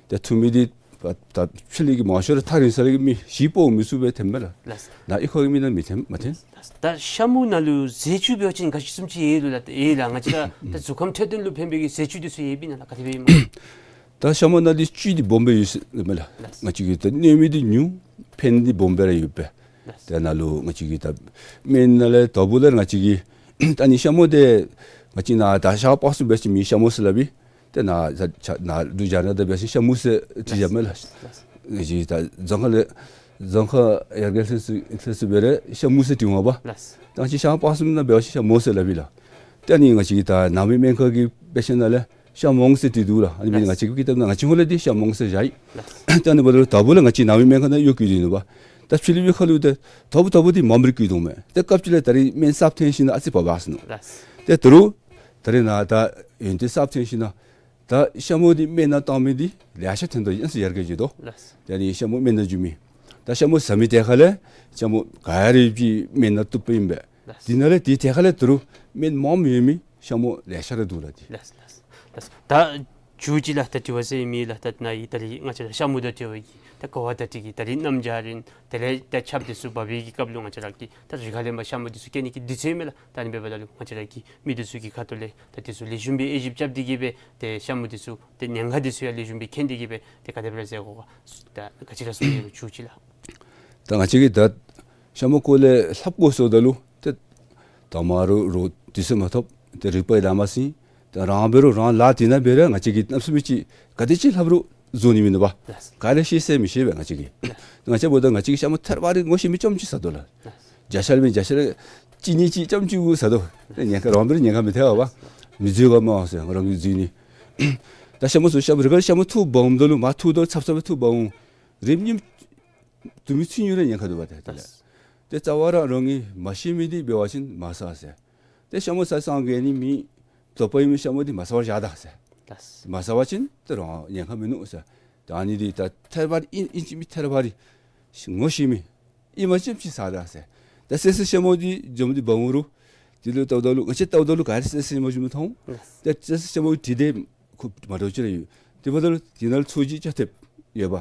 ཏེ་ཐུག་མི་འདི་ད་ཕྱི་ལས་ཀྱི་མང་ཤོས་ར་ཐག་རིང་ས་ལས་ཀྱི་མི་གཞིས་སྤོ་མི་ཚུ་སྦེ་ཐོནམ་མས་ལགས། ལགས་སོ། ནཱ་གཡུས་ཁ་གི་མི་ནང་མི་ཐོན་མ་ཐོན། ད་ཤ་མུ་ནང་ལུ་ཟས་བཅུད་འབད་བ་ཅིན་ག་ཅི་བཟུམ་ཅིག་ཡོད་ལོ་ལགས། ཡོད་ལགས། ང་བཅས་ར་ད་གཟུགས་ཁམས་འཕྲོད་བསྟེན་ལུ་ཕན་པའི་གི་ཟས་བཅུད་འདི་ཚུ་ཡོདཔ་ཨིན་ན་ལགས། ག་དེ་སྦེ་ཨིན་མས། ད་ཤ་མུ་ནང་འདི་བཅུད་འདི་སྦོམ་སྦེ་ཡོད་ཟེར་མས་ལགས། ལགས། ང་བཅས་ཀྱི་ད་གནོད་མི་འདི་ཉུང་ཕན་འདི་སྦོམ་སྦེ་ར་ཡོད་པས། ལགས། ཏེ་ནཱ་ལུ་ང་བཅས་ཀྱི་ད་སྨན་ནང་ལས་དོ་པོ་ལས་ང་བཅས་ཀྱི་ད་ནི་ཤ་མུ་འདི་ང་བཅས་ནཱ་ད་ཤར་ཕྱོགས་སུ་འབད་བ་ཅིན་མི་ཤ་མོ་ཟེར་སླབ་ཨིན། ཏེ་ནཱ་ད་ནཱ་ལུ་རྒྱ་ནག་ད་འབད་བ་ཅིན་ཤ་མུ་ཟེར་བྲིས་བཞག་མས་ལགས། ལགས། ང་བཅས་ད་རྫོང་ཁ་ལས་རྫོང་ཁ་ཡར་རྒྱས་ལྷན་ཚོགས་ལྷན་ཚོགས་འབད་རུང་ཤ་མུ་ཟེར་བྲིས་འོང་པ། ལགས། ད་ང་བཅས་ཤར་ཕྱོགས་སུ་ནང་འབད་བ་ཅིན་ཤ་མོ་ཟེར་སླབ་ཨིན་ལགས། ཏེ་ཨ་ནི་ང་བཅས་ཀྱི་ད་ནང་མི་སྨན་ཁང་གི་དཔེ་ཆ་ནང་ལས་ཤ་མོང་ཟེར་བྲིས་འདུག་ལགས། ཨ་ནི་འབད་ནི་ལགས། ང་བཅས་ཀྱི་ཀི་ཏབ་ནང་ང་བཅས་ཧོང་ལས་འདི་ཤ་མོང་ཟེར་བཞག་ཡི། ལགས། ཏེ་ཨ་ནི་འབདཝ་ད་ལུ་དོ་པོ་ལས་ང་བཅས་ནང་མི་སྨན་ཁང་ནང་གཡོག་བཀོལ་ཏེ་ཨིན་ནོ་པ། ད་ཕྱི་གླིང་པའི་ཁ་ལུ་ཏེ་དོ་པོ་དོ་པོ་འདི་མངམ་ར་བཀོལ་དོ་མས། ཏེ་སྐབས་ཅིག་ལས་ད་རིས་སྨན་གསརཔ་ཐོན་ཞིནམ་ལས་ཨ་ཙི་བབས་བབས་སོང་ནུག། ལགས། ཏེ་ད་རུང་ད་རིས་ནཱ་ད་ཡོན་ཏན་གསརཔ་ཐོན་ཞིནམ་ལས་ད་ཤ་མོ་འདི་སྨན་ནང་བཏང་མི་འདི་ལེ་ཤ་ཐོན་དོ་ཡོད་ཟེར་ཡར་རྒྱས་འགྱོ་དོ། ལགས། ད་ནི་ཤ་མོ་སྨན་ནང་འཇུ་མི་ད་ཤ་མོ་ཟ་མི་དེ་ཁ་ལས་ཤ་མོ་ག་ཡ་ར་ཡོད་པའི་སྨན་ནང་བཏུབ་པ་ཨིན་པས། ལགས། དེ་ནང་ལས་དེ་དེ་ཁ་ལས་ད་རུང་སྨན་མངམ་ཡོད་མི་ཤ་མོ་ལེ་ཤ་ར་འདུག་ལགས། དེ་ལགས་ལགས་ལགས། ད་མཇུག་ཅིག་ལགས་ད་དྲི་བ་ཟེར་མི་ལགས། ད་ནཱ་ཡི་ད་རིས་ང་བཅས་ར་ཤ་མོ་དང་འབྲེལ་བའི་གི་ད་གོ་བ་ད་དེ་གི་ད་རིས་གནམ་བྱཱར་ཨིན། དེ་ལས་ད་ཆརཔ་འདི་ཚུ་འབབ་པའི་གི་སྐབས་ལུ་ང་བཅས་ར་གི་ད་རི་ཁ་ལས་མར་ཤ་མོ་འདི་ཚུ་སྐྱེ་ནི་གི་དུས་ཚོད་མས་ལགས། ད་ཨ་ནི་འབདཝ་ད་ལུ་ང་བཅས་ར་གི་མི་འདི་ཚུ་གི་ཁ་ཐུག་ལས་ད་འདི་ཚུ་ལེགས་ཤོམ་སྦེ་དབྱེ་ཞིབ་རྐྱབ་སྟེ་གིས་སྦེ་ཏེ་ཤ་མོ་འདི་ཚུ་ཏེ་ཉེན་ཁ་འདི་ཚུ་ཡང་ལེགས་ཤོམ་སྦེ་མཁྱེན་ཏེ་གིས་སྦེ་ཏེ་ག་དེ་སྦེ་ར་མཛད་དགོ་ག། ད་ག་ཅི་ར་གསུང་ནི་ལགས། མཇུག་ཅིག་ལགས། ད་ང་བཅས་ཀྱིས་ད་ཤ་མོ་སྐོར་ལས་ལྷབ་དགོ་ཟེརཝ་ད་ལུ་ཏེ་དང་པ་ར་རོགས་དུས་ཚོད་མ་ཐོབ། ཏེ་རིག་པ་ཡང་ལང་མ་ཟིན། ཏེ་རང་འབད་རུང་རང་ལཱ་དེ་ནང་འབད་རུང་ང་བཅས་ཀྱིས་གནམ་མེད་ས་མེད་ཅིག་ག་དེ་ཅིག་ལྷབ་རུང་བཟོ་ནི་མིན་འདུག་པ། ལགས། ག་ར་ཤེས་ཟེར་མི་ཤེས་པས་ང་བཅས་ཀྱིས། ལགས། ང་བཅས་འབདཝ་ད་ང་བཅས་ཀྱིས་ཤ་མོ་ཐེར་པ་རེ་ངོ་ཤེས་མི་རྐྱངམ་ཅིག་ཟ་དོ་ལགས། ལགས། བརྒྱ་ཆ་ལས་བརྒྱ་ཆ་ལས་གཅིག་གཉིས་ཅིག་རྐྱངམ་ཅིག་གུ་ཟ་དོ། ཏེ་ཉེན་ཁ་རང་འབད་རུང་ཉེན་ཁ་མི་ཐེག་པས། མི་འཛུལ་ག་མ་ཟེར་ང་རང་གིས་འཛུལ་ནི། ད་ཤ་མོ་ཚུ་ཤ་མོ་རི་ཁར་ཤ་མོ་འཐུ་འབག་འོངམ་ད་ལུ་མར་འཐུཝ་ད་ཚབ་ཚབ་སྦེ་འཐུ་འབག་འོང་། རིམ་གཉིས་དུ་མི་ཚུ་ཉུང་རུང་ཉེན་ཁ་འདུག་པ། ཏེ་དེ་ལས་ཏེ་རྩ་བ་ར་རང་གིས་མ་ཤེས་མི་འདི་འབད་བ་ཅིན་མ་ཟ་ཟེར། ཏེ་ཤ་མོ་ཟ་སངས་རྒྱས་ནི་མེད། དོགས་པ་ཡོད་མི་ཤ་མོ་འདི་མ་ཟ་བར་བཞག་ད་ཟེར། ལགས། མ་ཟ་བ་ཅིན་ཏེ་རང་ཉེན་ཁ་མིན་ནུག་ཟེར། ད་ཨ་ནི་འདི་ད་ཐེར་པ་རེ་ཨིན་ཨིན་ཅི་མེན་ཐེར་པ་རེ་ངོ་ཤེས་མི་ཨིན་མ་ཅིག་ཅིག་ཟ་ད་ཟེར། ད་གསེར་གསེར་ཤ་མོ་འདི་འཇམ་འདི་འབག་འོང་རུང་དེ་ལུ་བལྟཝ་ད་ལུ་ང་བཅས་བལྟཝ་ད་ལུ་ག་ར་གསེར་གསེར་ཤ་མོ་བཟུམ་མཐོང་། ལགས། ད་གསེར་གསེར་ཤ་མོ་འདི་དེ་ཁུ་མ་འདྲཝ་ཅིག་ར་ཡོད། དེ་འབདཝ་ད་ལུ་དེ་ནང་ལུ་ཚོས་གཞི་རྐྱབ་སྟེ་ཡོད་པ།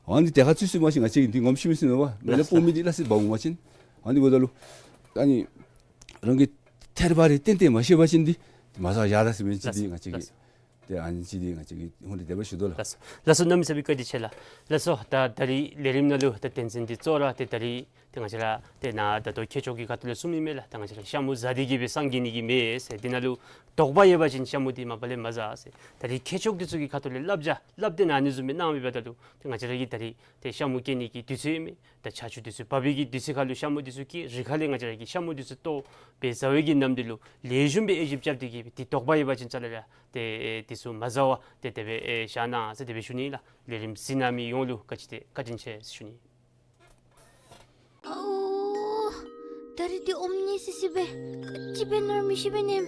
ཨ་ནི་དེ་ཁར་ཚུད་ཚུདཔ་མ་ཤེས། ང་བཅས་ཀྱིས་འདི་ངོ་མི་ཤེས་མི་ཟེར་ནུག་པ། མེན་ན་སྤོ་མི་འདི་སླ་བསྲེ་འབག་འོང་པ་ཅིན། ཨ་ནི་འབདཝ་ད་ལུ་ཨ་ནི་རང་གིས་ཐེར་པ་རེ་ཏན་ཏན་མ་ཤེས་པ་ཅིན་འདི་མ་ཟ་བར་བཞག་ད་ཟེར་མི་ཅིག་འདི་ང་བཅས་ཀྱིས། ལགས། ཏེ་ཨ་ནི་ཅིག་འདི་ང་བཅས་ཀྱིས་ཧོང་ཏེ་དེ་སྦེ་ཞུ་དོ་ལགས། ལགས་སོ། ལགས་སོ། གནམ་མེད་ས་མེད་བཀའ་དྲིན་ཆེ་ལགས། ལགས་སོ། ད་ད་རིས་ལས་རིམ་ནང་ལུ་ད་དོན་ཚན་འདི་གཙོ་བོ་ར་ཏེ་ད་རིས་ཏེ་ང་བཅས་ར་ཏེ་ནཱ་ད་ལྟོ་མཁས་མཆོག་གི་ཁ་ཐུག་ལས་གསུངས་མི་མས་ལགས། ད་ང་བཅས་ར་ཤ་མོ་ཟ་སྟེ་གིས་སྦེ་སངས་རྒྱས་ནི་གི་མེད་ཟེར། འདི་ནང་ལུ་དོགས་པ་ཡོད་པ་ཅིན་ཤ་མོ་འདི་མ་པ་ལས་མ་ཟ་ཟེར། ད་རིས་མཁས་མཆོག་འདི་ཚུ་གི་ཁ་ཐུག་ལས་བསླབ་བྱ་བསླབ་སྟེ་ནཱ་ཨ་ནི་བཟུམ་སྦེ་གནང་མི་འབདཝ་ད་ལུ་ཏེ་ང་བཅས་ར་གི་ད་རིས་ཏེ་ཤ་མོ་སྐྱེ་ནི་གི་དུས་ཚོད་ཨིན་མས། ད་ཆར་ཆུ་དུས་ཚོད་བབས་པའི་གི་དུས་ཚོད་ཁར་ལུ་ཤ་མོ་འདི་ཚུ་སྐྱེ། རི་ཁ་ལས་ང་བཅས་ར་གིས་ཤ་མོ་འདི་ཚུ་བཏོག་སྦེ་ཟ་བའི་གི་ནམ་འདི་ལུ་ལེགས་ཤོམ་སྦེ་དབྱེ་ཞིབ་རྐྱབ་སྟེ་གིས་སྦེ་ཏེ་དོགས་པ་ཡོད་པ་ཅིན་རྩ་ལས་ར་ཏེ་ཨེ་འདི་ཚུ་མ་ཟ་བར་ཏེ་དེ་སྦེ་ཨེ་བཞག་གནང་ཟེར་དེ་སྦེ་ཞུ་ནི་ལགས། ལས་རིམ་གཟིགས་གནང་མི་ཡོངས་ལུ་བཀའ་དྲིན་ཆེ་བཀའ་དྲིན་ཆེ་ཟེར་ཞུ་ནི། ཨོ། ད་རིས་འདི་ཨོམ་ནི་སི་སི་སྦེ་ག་ཅི་འབད་ནི་ར་མི་ཤེས་པས་ནམ།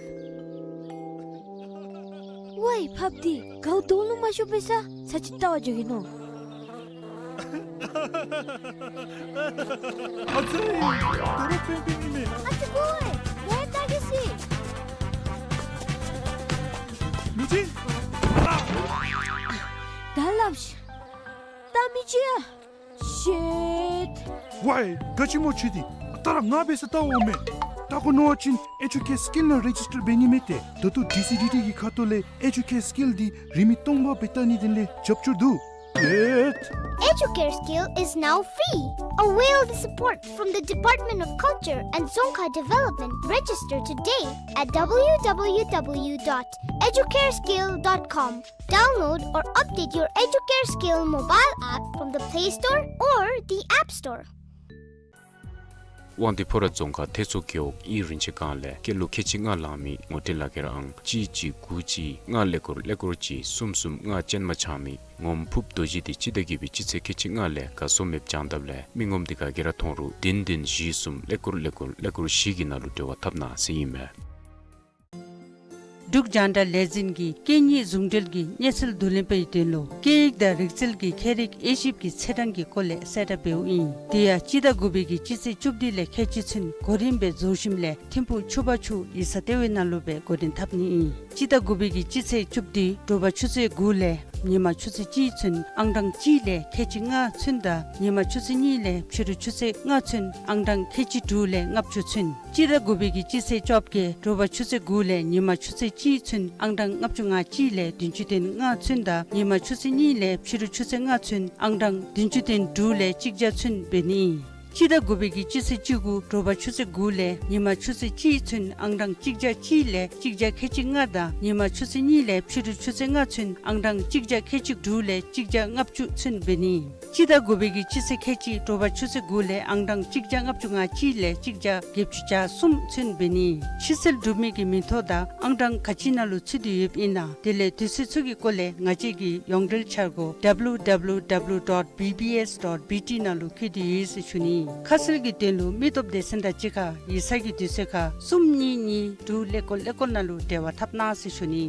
ཝའི་ཕགཔ་འདི་གའུ་དོང་ལུ་མ་ཤོར་བས་ས་ཚར་ཅིག་བལྟ་བར་འགྱོ་གེ་ནོ། ཨ་ཙི། ད་རུང་པེན་པེན་ཨིན་མས། ཨ་ཙི་ཀོ་ཝའི། ཝའི་བལྟ་གེ་ཤིག། མི་ཅིག། ད་སླབ་ཤིག། ད་མི་ཅིག་ཡ། ཤིཊ། ཝའི་ག་ཅི་སྨོ་ཁྱོད་འདི། ད་ར་ང་འབད་སར་བལྟ་འོང་མས། བལྟ་དགོ་མནོ་བ་ཅིན་ཨེ་ཇུ་ཀེར་སི་ཀིལ་ནང་རེ་ཇིས་ཊར་འབད་ནི་མས་ཏེ། ད་ལྟོ་ཌི་སི་ཌི་ཊི་གི་ཁ་ཐུག་ལས་ཨེ་ཇུ་ཀེར་སི་ཀིལ་འདི་རིན་མེད་སྟོང་པ་སྦེ་བལྟ་ནིའི་དོན་ལས་རྒྱབ་སྐྱོར་འདུག། ཨེ་ཇུ་ཀེར་སི་ཀིལ་is now free. Avail the support from the Department of Culture and Dzongkha Development. Register today at w w w dot educareskill dot com. Download or update your Educare Skill mobile app from the Play Store or the App Store. དབང་འདུས་ཕོ་བྲང་རྫོང་ཁག་ཐེད་ཚོ་རྒེད་འོག་ཨིན་རིན་ཆེན་སྒང་ལས་སྐྱེས་ལོ་ཁལ་གཅིག་ལྔ་ལང་མི་ངོ་སྤྲོད་ལག་ཁྱེར་ཨང་གཅིག་གཅིག་དགུ་གཅིག་ལྔ་ཀླད་ཀོར་ཀླད་ཀོར་གཅིག་གསུམ་གསུམ་ལྔ་ཅན་མ་ཆགས་མི་ངོམ་ཕུགཔ་རྡོ་རྗེ་འདི་སྤྱི་ཟླ་བརྒྱད་པའི་སྤྱི་ཚེས་ཁལ་གཅིག་ལྔ་ལས་ག་སོང་མེདཔ་བྱང་དཔ་ལས་མི་ངོམ་འདི་ག་གིས་ར་མཐོང་རུང་བདུན་བདུན་བཞི་གསུམ་ཀླད་ཀོར་ཀླད་ཀོར་ཀླད་ཀོར་བཞི་གི་ནང་ལུ་འབྲེལ་བ་འཐབ་གནང་ཟེར་ཨིན་མས། འབྲུག་རྒྱང་བསྒྲགས་ལས་འཛིན་གྱིས་སྐད་གཉིས་ཟུང་འབྲེལ་གྱི་གནས་ཚུལ་བསྡུ་ལེན་པའི་དོན་ལུ་སྐད་ཡིག་དང་རིག་རྩལ་གྱི་ཁྱད་རིག་དབྱེ་ཞིབ་ཀྱི་ཚེས་གྲངས་ཀྱི་སྐོར་ལས་གསལ་བསྒྲགས་འབདཝ་ཨིན། དེ་ཡང་སྤྱི་ཟླ་དགུ་པའི་གི་སྤྱི་ཚེས་བཅུ་བདུན་ལས་ཁལ་གཅིག་ཚུན་གོ་རིམ་སྦེ་རྫོགས་ཞིནམ་ལས་ཐིམ་ཕུག་ཆུ་བར་ཆུ་ཡིག་ཚང་ལྟེ་བའི་ནང་ལུ་སྦེ་འགོ་འདྲེན་འཐབ་ནི་ཨིན། སྤྱི་ཟླ་དགུ་པའི་གི་སྤྱི་ཚེས་བཅུ་བདུན་དྲོ་པ་ཆུ་ཚོད་དགུ་ལས་ཉིན་མ་ཆུ་ཚོད་གཅིག་ཚུན་ཨང་གྲངས་གཅིག་ལས་ཁལ་གཅིག་ལྔ་ཚུན་དང་ཉིན་མ་ཆུ་ཚོད་གཉིས་ལས་ཕྱི་རུ་ཆུ་ཚོད་ལྔ་ཚུན་ཨང་གྲངས་ཁལ་གཅིག་དྲུག་ལས་ལྔ་བཅུ་ཚུན། སྤྱི་ཟླ་དགུ་པའི་གི་སྤྱི་ཚེས་བཅོ་བརྒྱད་དྲོ་པ་ཆུ་ཚོད་དགུ་ལས་ཉིན་མ་ཆུ་ཚོད་གཅིག་ཚུན་ཨང་གྲངས་ལྔ་བཅུ་ང་གཅིག་ལས་བདུན་ཅུ་དོན་ལྔ་ཚུན་དང་ཉིན་མ་ཆུ་ཚོད་གཉིས་ལས་ཕྱི་རུ་ཆུ་ཚོད་ལྔ་ཚུན་ཨང་གྲངས་བདུན་ཅུ་དོན་དྲུག་ལས་གཅིག་བརྒྱ་ཚུན་འབད་ནི་ཨིན། སྤྱི་ཟླ་དགུ་པའི་གི་སྤྱི་ཚེས་བཅུ་དགུ་དྲོ་པ་ཆུ་ཚོད་དགུ་ལས་ཉིན་མ་ཆུ་ཚོད་གཅིག་ཚུན་ཨང་གྲངས་གཅིག་བརྒྱ་གཅིག་ལས་གཅིག་བརྒྱ་ཁལ་གཅིག་ལྔ་དང་ཉིན་མ་ཆུ་ཚོད་གཉིས་ལས་ཕྱི་རུ་ཆུ་ཚོད་ལྔ་ཚུན་ཨང་གྲངས་གཅིག་བརྒྱ་ཁལ་གཅིག་དྲུག་ལས་གཅིག་བརྒྱ་ལྔ་བཅུ་ཚུན་འབད་ནི། སྤྱི་ཟླ་དགུ་པའི་གི་སྤྱི་ཚེས་ཁལ་གཅིག་དྲོ་པ་ཆུ་ཚོད་དགུ་ལས་ཨང་གྲངས་གཅིག་བརྒྱ་ལྔ་བཅུ་ང་གཅིག་ལས་གཅིག་བརྒྱ་བརྒྱད་ཅུ་གྱ་གསུམ་ཚུན་འབད་ནི། ཕྱི་སེལ་གྲུབ་མི་གི་མིང་ཐོ་དང་ཨང་གྲངས་ག་ཅི་ནང་ལུ་ཚུད་དེ་ཡོདཔ་ཨིན་ན། དེ་ལས་དུས་ཚོད་ཚུ་གི་སྐོར་ལས་ང་བཅས་ཀྱི་ཡོངས་འབྲེལ་འཆར་སྒོ་W W W dot B B S dot B T ནང་ལུ་བཀོད་དེ་ཡོད་ཟེར་ཞུ་ནི། ཁ་གསལ་གྱི་དོན་ལུ་མི་སྟོབས་སྡེ་ཚན་དང་གཅིག་ཁར་ཡིག་ཚང་གི་དུས་ཚོད་ཁར་གསུམ་གཉིས་གཉིས་དྲུག་ཀླད་ཀོར་ཀླད་ཀོར་ནང་ལུ་འབྲེལ་བ་འཐབ་གནང་ཟེར་ཞུ་ནི།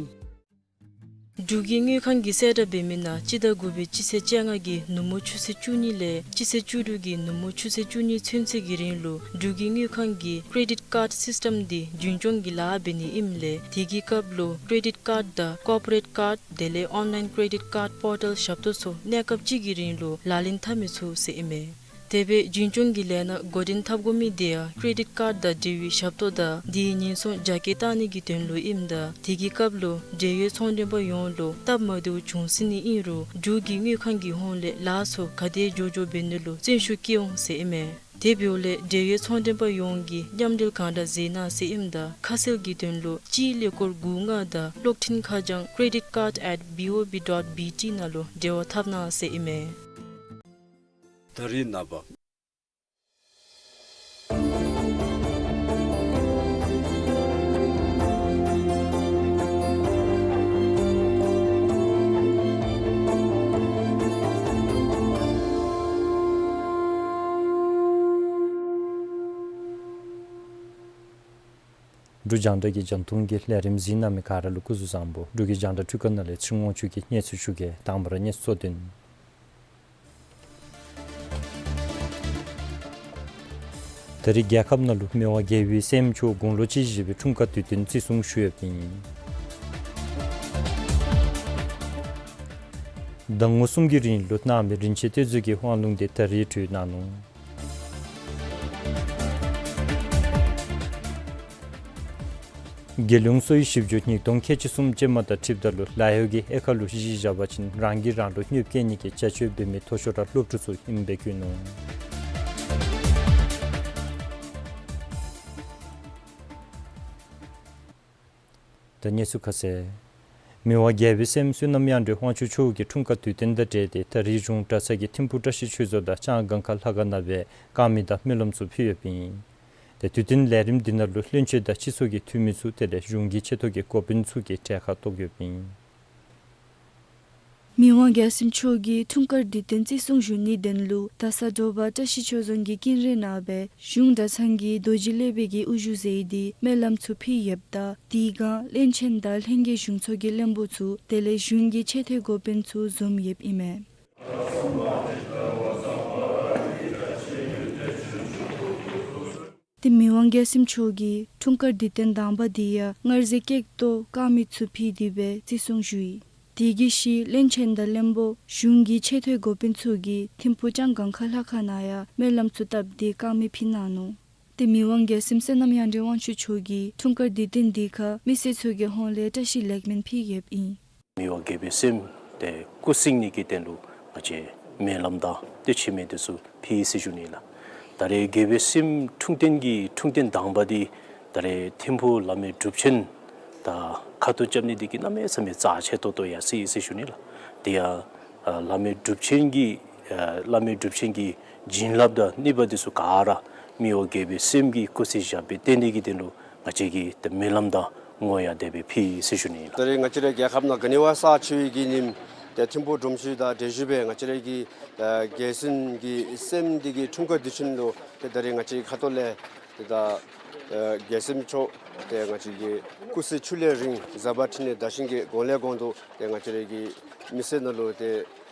འབྲུག་གི་དངུལ་ཁང་གིས་གསལ་བསྒྲགས་འབད་མི་ནང་སྤྱི་ཟླ་དགུ་པའི་སྤྱི་ཚེས་བཅོ་ལྔ་གི་ནུབ་མོ་ཆུ་ཚོད་བཅུ་གཉིས་ལས་སྤྱི་ཚེས་བཅུ་དྲུག་གི་ནུབ་མོ་ཆུ་ཚོད་བཅུ་གཉིས་ཚུན་ཚོད་ཀྱི་རིང་ལུ་འབྲུག་གི་དངུལ་ཁང་གི་ཀེ་རེ་ཌིཊ་ཀཱཌ་སིསི་ཊམ་འདི་རྒྱུན་སྐྱོང་གི་ལཱ་འབད་ནི་ཨིནམ་ལས་དེ་གི་སྐབས་ལུ་ཀེ་རེ་ཌིཊ་ཀཱཌ་དང་ཀོར་པོ་རེཊ་ཀཱཌ་དེ་ལས་ཨོན་ལའིན་ཀེ་རེ་ཌིཊ་ཀཱཌ་པོར་ཊལ་ཞབས་ཏོག་ཚུ་གནས་སྐབས་གཅིག་གི་རིང་ལུ་ལག་ལེན་འཐབ་མི་ཚུགས་ཟེར་ཨིན་མས། དེ་སྦེ་རྒྱུན་སྐྱོང་གི་ལས་སྣ་འགོ་འདྲེན་འཐབ་དགོ་མི་དེ་ཡང་ཀེ་རེ་ཌིཊ་ཀཱཌ་དང་འབྲེལ་བའི་ཞབས་ཏོག་དང་དེའི་ཉེན་སྲུང་རྒྱ་སྐྱེད་བཏང་ནི་གི་དོན་ལུ་ཨིནམ་ད་དེ་གི་སྐབས་ལུ་འབྲེལ་ཡོད་ཚོང་མགྲོན་པ་ཡོངས་ལུ་སྟབས་མ་བདེཝ་བྱུང་སྲིད་ནི་ཨིན་རུང་འབྲུག་གི་དངུལ་ཁང་གི་ཧོངས་ལས་ལཱ་ཚུ་ག་དེ་མགྱོགས་མགྱོགས་འབད་ནི་ལུ་བརྩོན་ཤུགས་བསྐྱེད་འོང་ཟེར་ཨིན་མས། དེ་འབདཝ་ལས་འབྲེལ་ཡོད་ཚོང་མགྲོན་པ་ཡོངས་ཀྱིས་མཉམ་འབྲེལ་གང་དྲག་མཛད་གནང་ཟེར་ཨིནམ་ད་ཁ་གསལ་གྱི་དོན་ལུ་གཅིག་ཀླད་ཀོར་དགུ་ལྔ་དང་གློག་འཕྲིན་ཁ་བྱང་credit card at B O B dot B T ནང་ལུ་འབྲེལ་བ་འཐབ་གནང་ཟེར་ཨིན་མས། ད་རིས་ནངས་པ། འབྲུག་རྒྱང་བསྒྲགས་ཀྱི་རྒྱང་མཐོང་གི་ལས་རིམ་གཟིགས་གནང་མི་ག་ར་ལུ་སྐུ་གཟུགས་བཟང་པོ། འབྲུག་གི་རྒྱང་བསྒྲགས་འཕྲུལ་ཁང་ནང་ལས་ཚེ་རིང་དབང་ཕྱུག་གིས་གནས་ཚུལ་ཞུ་གེ། དང་པ་ར་གནས་ཚུལ་གཙོ་དོན། ད་རེས་རྒྱལ་ཁབ་ནང་ལུ་མི་དབང་རྒྱལ་བའི་སྲསམོ་མཆོག་དགུང་ལོ་གཅིག་བཞེས་པའི་འཁྲུངས་སྐར་དུས་སྟོན་བརྩི་སྲུང་ཞུ་ཡོདཔ་ཨིན། ཟླ་ངོ་གསུམ་གྱི་རིང་ལུ་གནང་མི་རིན་ཆེན་གཏེར་མཛོད་ཀྱི་དབང་ལུང་དེ་ད་རེས་གྲོལ་གནང་ནུག། རྒྱལ་ཡོངས་གསོ་བའི་ཞིབ་འཇུག་ཉིས་སྟོང་ཁལ་གཅིག་གསུམ་ཅན་མ་དང་འཁྲིལཝ་ད་ལུ་ལཱ་གཡོག་གི་དབྱེ་ཁག་ལུ་གཞི་བཞག་པ་ཅིན་རང་གིས་རང་ལུ་གནོདཔ་བཀལ་ནི་གི་བྱ་སྤྱོད་འབད་མི་མཐོ་ཤོས་ར་སློབ་ཕྲུག་ཚུ་ཨིནམ་སྦེ་བཀོད་ནུག། ད་གནས་ཚུལ་ཁ་གསལ། མི་དབང་རྒྱལ་བའི་སྲསམོ་བསོད་ནམས་དབྱངས་སྒྲོན་དབང་ཕྱུག་མཆོག་གི་འཁྲུངས་སྐར་དུས་སྟོན་དང་འབྲེལ་ཏེ་ད་རིས་གཞུང་གྲྭ་ཚང་གིས་ཐིམ་ཕུག་བཀྲ་ཤིས་ཆོས་རྫོང་དང་ལྕང་སྒང་ཁ་ལྷ་ཁང་ནང་སྦེ་དཀར་མེ་དང་སྨོན་ལམ་ཚུ་ཕུལ་ཡོདཔ་ཨིན། ཏེ་དུས་སྟོན་ལས་རིམ་འདི་ནང་ལུ་བློན་ཆེན་དང་སྤྱི་ཚོགས་ཀྱི་འཐུས་མི་ཚུ་དེ་ལས་གཞུང་གི་ཆེ་མཐོ་གི་འགོ་དཔོན་ཚུ་གིས་གྲལ་ཁར་གཏོགས་ཡོདཔ་ཨིན། མི་དབང་རྒྱལ་སྲས་མཆོག་གི་འཁྲུངས་སྐར་དུས་སྟོན་བརྩི་སྲུང་ཞུ་ནིའི་དོན་ལུ་ད་ས་དྲོ་པ་བཀྲ་ཤིས་ཆོས་རྫོང་གི་ཀུན་ར་ནང་སྦེ་གཞུང་གྲྭ་ཚང་གི་རྡོ་རྗེ་སློབ་དཔོན་གྱིས་དབུ་བཞུགས་མཛད་དེ་སྨོན་ལམ་ཚུ་ཕུལ་ཡོདཔ་ད་དེའི་སྒང་བློན་ཆེན་དང་ལྷན་རྒྱས་གཞུང་ཚོགས་ཀྱི་བློན་པོ་ཚུ་དེ་ལས་གཞུང་གི་ཆེ་མཐོའི་འགོ་དཔོན་ཚུ་འཛོམས་ཡོདཔ་ཨིན་མས། ཏེ་མི་དབང་རྒྱལ་སྲས་མཆོག་གི་འཁྲུངས་སྐར་དུས་སྟོན་དང་པ་འདི་ཡང་སྔར་ཟེར་ཀེག་གཏོར་དཀར་མེ་ཚུ་ཕུལ་ཏེ་སྦེ་བརྩི་སྲུང་ཞུ་ཡི། དེ་གི་ཤུལ་བློན་ཆེན་དང་བློན་པོ་གཞུང་གི་ཆེ་མཐོའི་འགོ་དཔོན་ཚུ་གིས་ཐིམ་ཕུག་ལྕང་སྒང་ཁ་ལྷ་ཁང་ནང་ཡང་སྨོན་ལམ་ཚུ་བཏབ་སྟེ་དཀར་མེ་ཕུལ་གནང་ནུག། ཏེ་མི་དབང་རྒྱལ་སྲས་བསོད་ནམས་དབྱངས་སྒྲོན་དབང་ཕྱུག་མཆོག་གིས་འཁྲུངས་སྐར་དུས་སྟོན་འདི་ཁར་མི་སེར་ཚུ་གི་ཧོངས་ལས་བཀྲ་ཤིས་ལེགས་སྨོན་ཕུལ་ཡོདཔ་ཨིན། མི་དབང་རྒྱལ་བའི་སྲསམོ་དེ་སྐུ་བསིལ་ནི་གི་དོན་ལུ་ང་བཅས་སྨོན་ལམ་དང་དེ་ཆེ་མེ་དེ་ཚུ་ཕུལ་ཡི་ཟེར་ཞུ་ནི་ལགས། ད་རེས་རྒྱལ་བའི་སྲསམོ་འཁྲུངས་སྟོན་གྱི་འཁྲུངས་སྟོན་དང་པ་འདི་ད་རེས་ཐིམ་ཕུག་བླ་མའི་སྒྲུབ་ཆེན་དང་ཁ་ཐུག་རྐྱབ་ནི་འདི་གིས་གནམ་མེད་ས་མེད་རྩ་ཆེ་ཏོག་ཏོ་ཡར་སོ་ཡི་ཟེར་ཞུ་ནི་ལགས། དེ་ཡང་ཨ་བླ་མའི་སྒྲུབ་ཆེན་གྱི་ཨ་བླ་མའི་སྒྲུབ་ཆེན་གྱི་བྱིན་རླབས་དང་ནུས་པ་དེ་ཚུ་ག་ར་ མི་དབང་རྒྱལ་པོའི་སྲསམོ་གིས་སྐུ་ཚེ་ཞབས་པད་བརྟན་ཏེ་གི་དོན་ལུ་ང་བཅས་ཀྱིས་ཏེ་སྨོན་ལམ་དང་བསྔོ་ཡང་དེ་སྦེ་ཕུལ་ཟེར་ཞུ་ནི་ལགས། ད་རེས་ང་བཅས་རའི་རྒྱལ་ཁབ་ནང་ག་ནི་བ་ས་ཆུ་ཡི་གི་ཉིནམ་ཏེ་ཐིམ་ཕུག་སྒྲོམ་ཆུ་དང་འབྲེལ་ཞུ་སྦེ་ང་བཅས་རའི་གི་ཨ་རྒྱལ་སྲས་ཀྱི་སྲསམོ་འདི་གི་འཁྲུངས་སྐར་དུས་ཆེན་ལུ་ཏེ་ད་རེས་ང་བཅས་ཀྱི་ཁ་ཐུག་ལས་ཏེ་ད་ཨ་རྒྱལ་སྲསམོ་མཆོག་ཏེ་ང་བཅས་ཀྱི་སྐུ་ཚེ་ཁྱོན་ལས་རིང་ཟབ་པ་ཕྲིན་ལས་དར་ཞིང་རྒྱས། གོང་ལས་གོང་དུ་ཏེ་ང་བཅས་རའི་གི་མི་སེར་ནང་ལུ་ཏེ་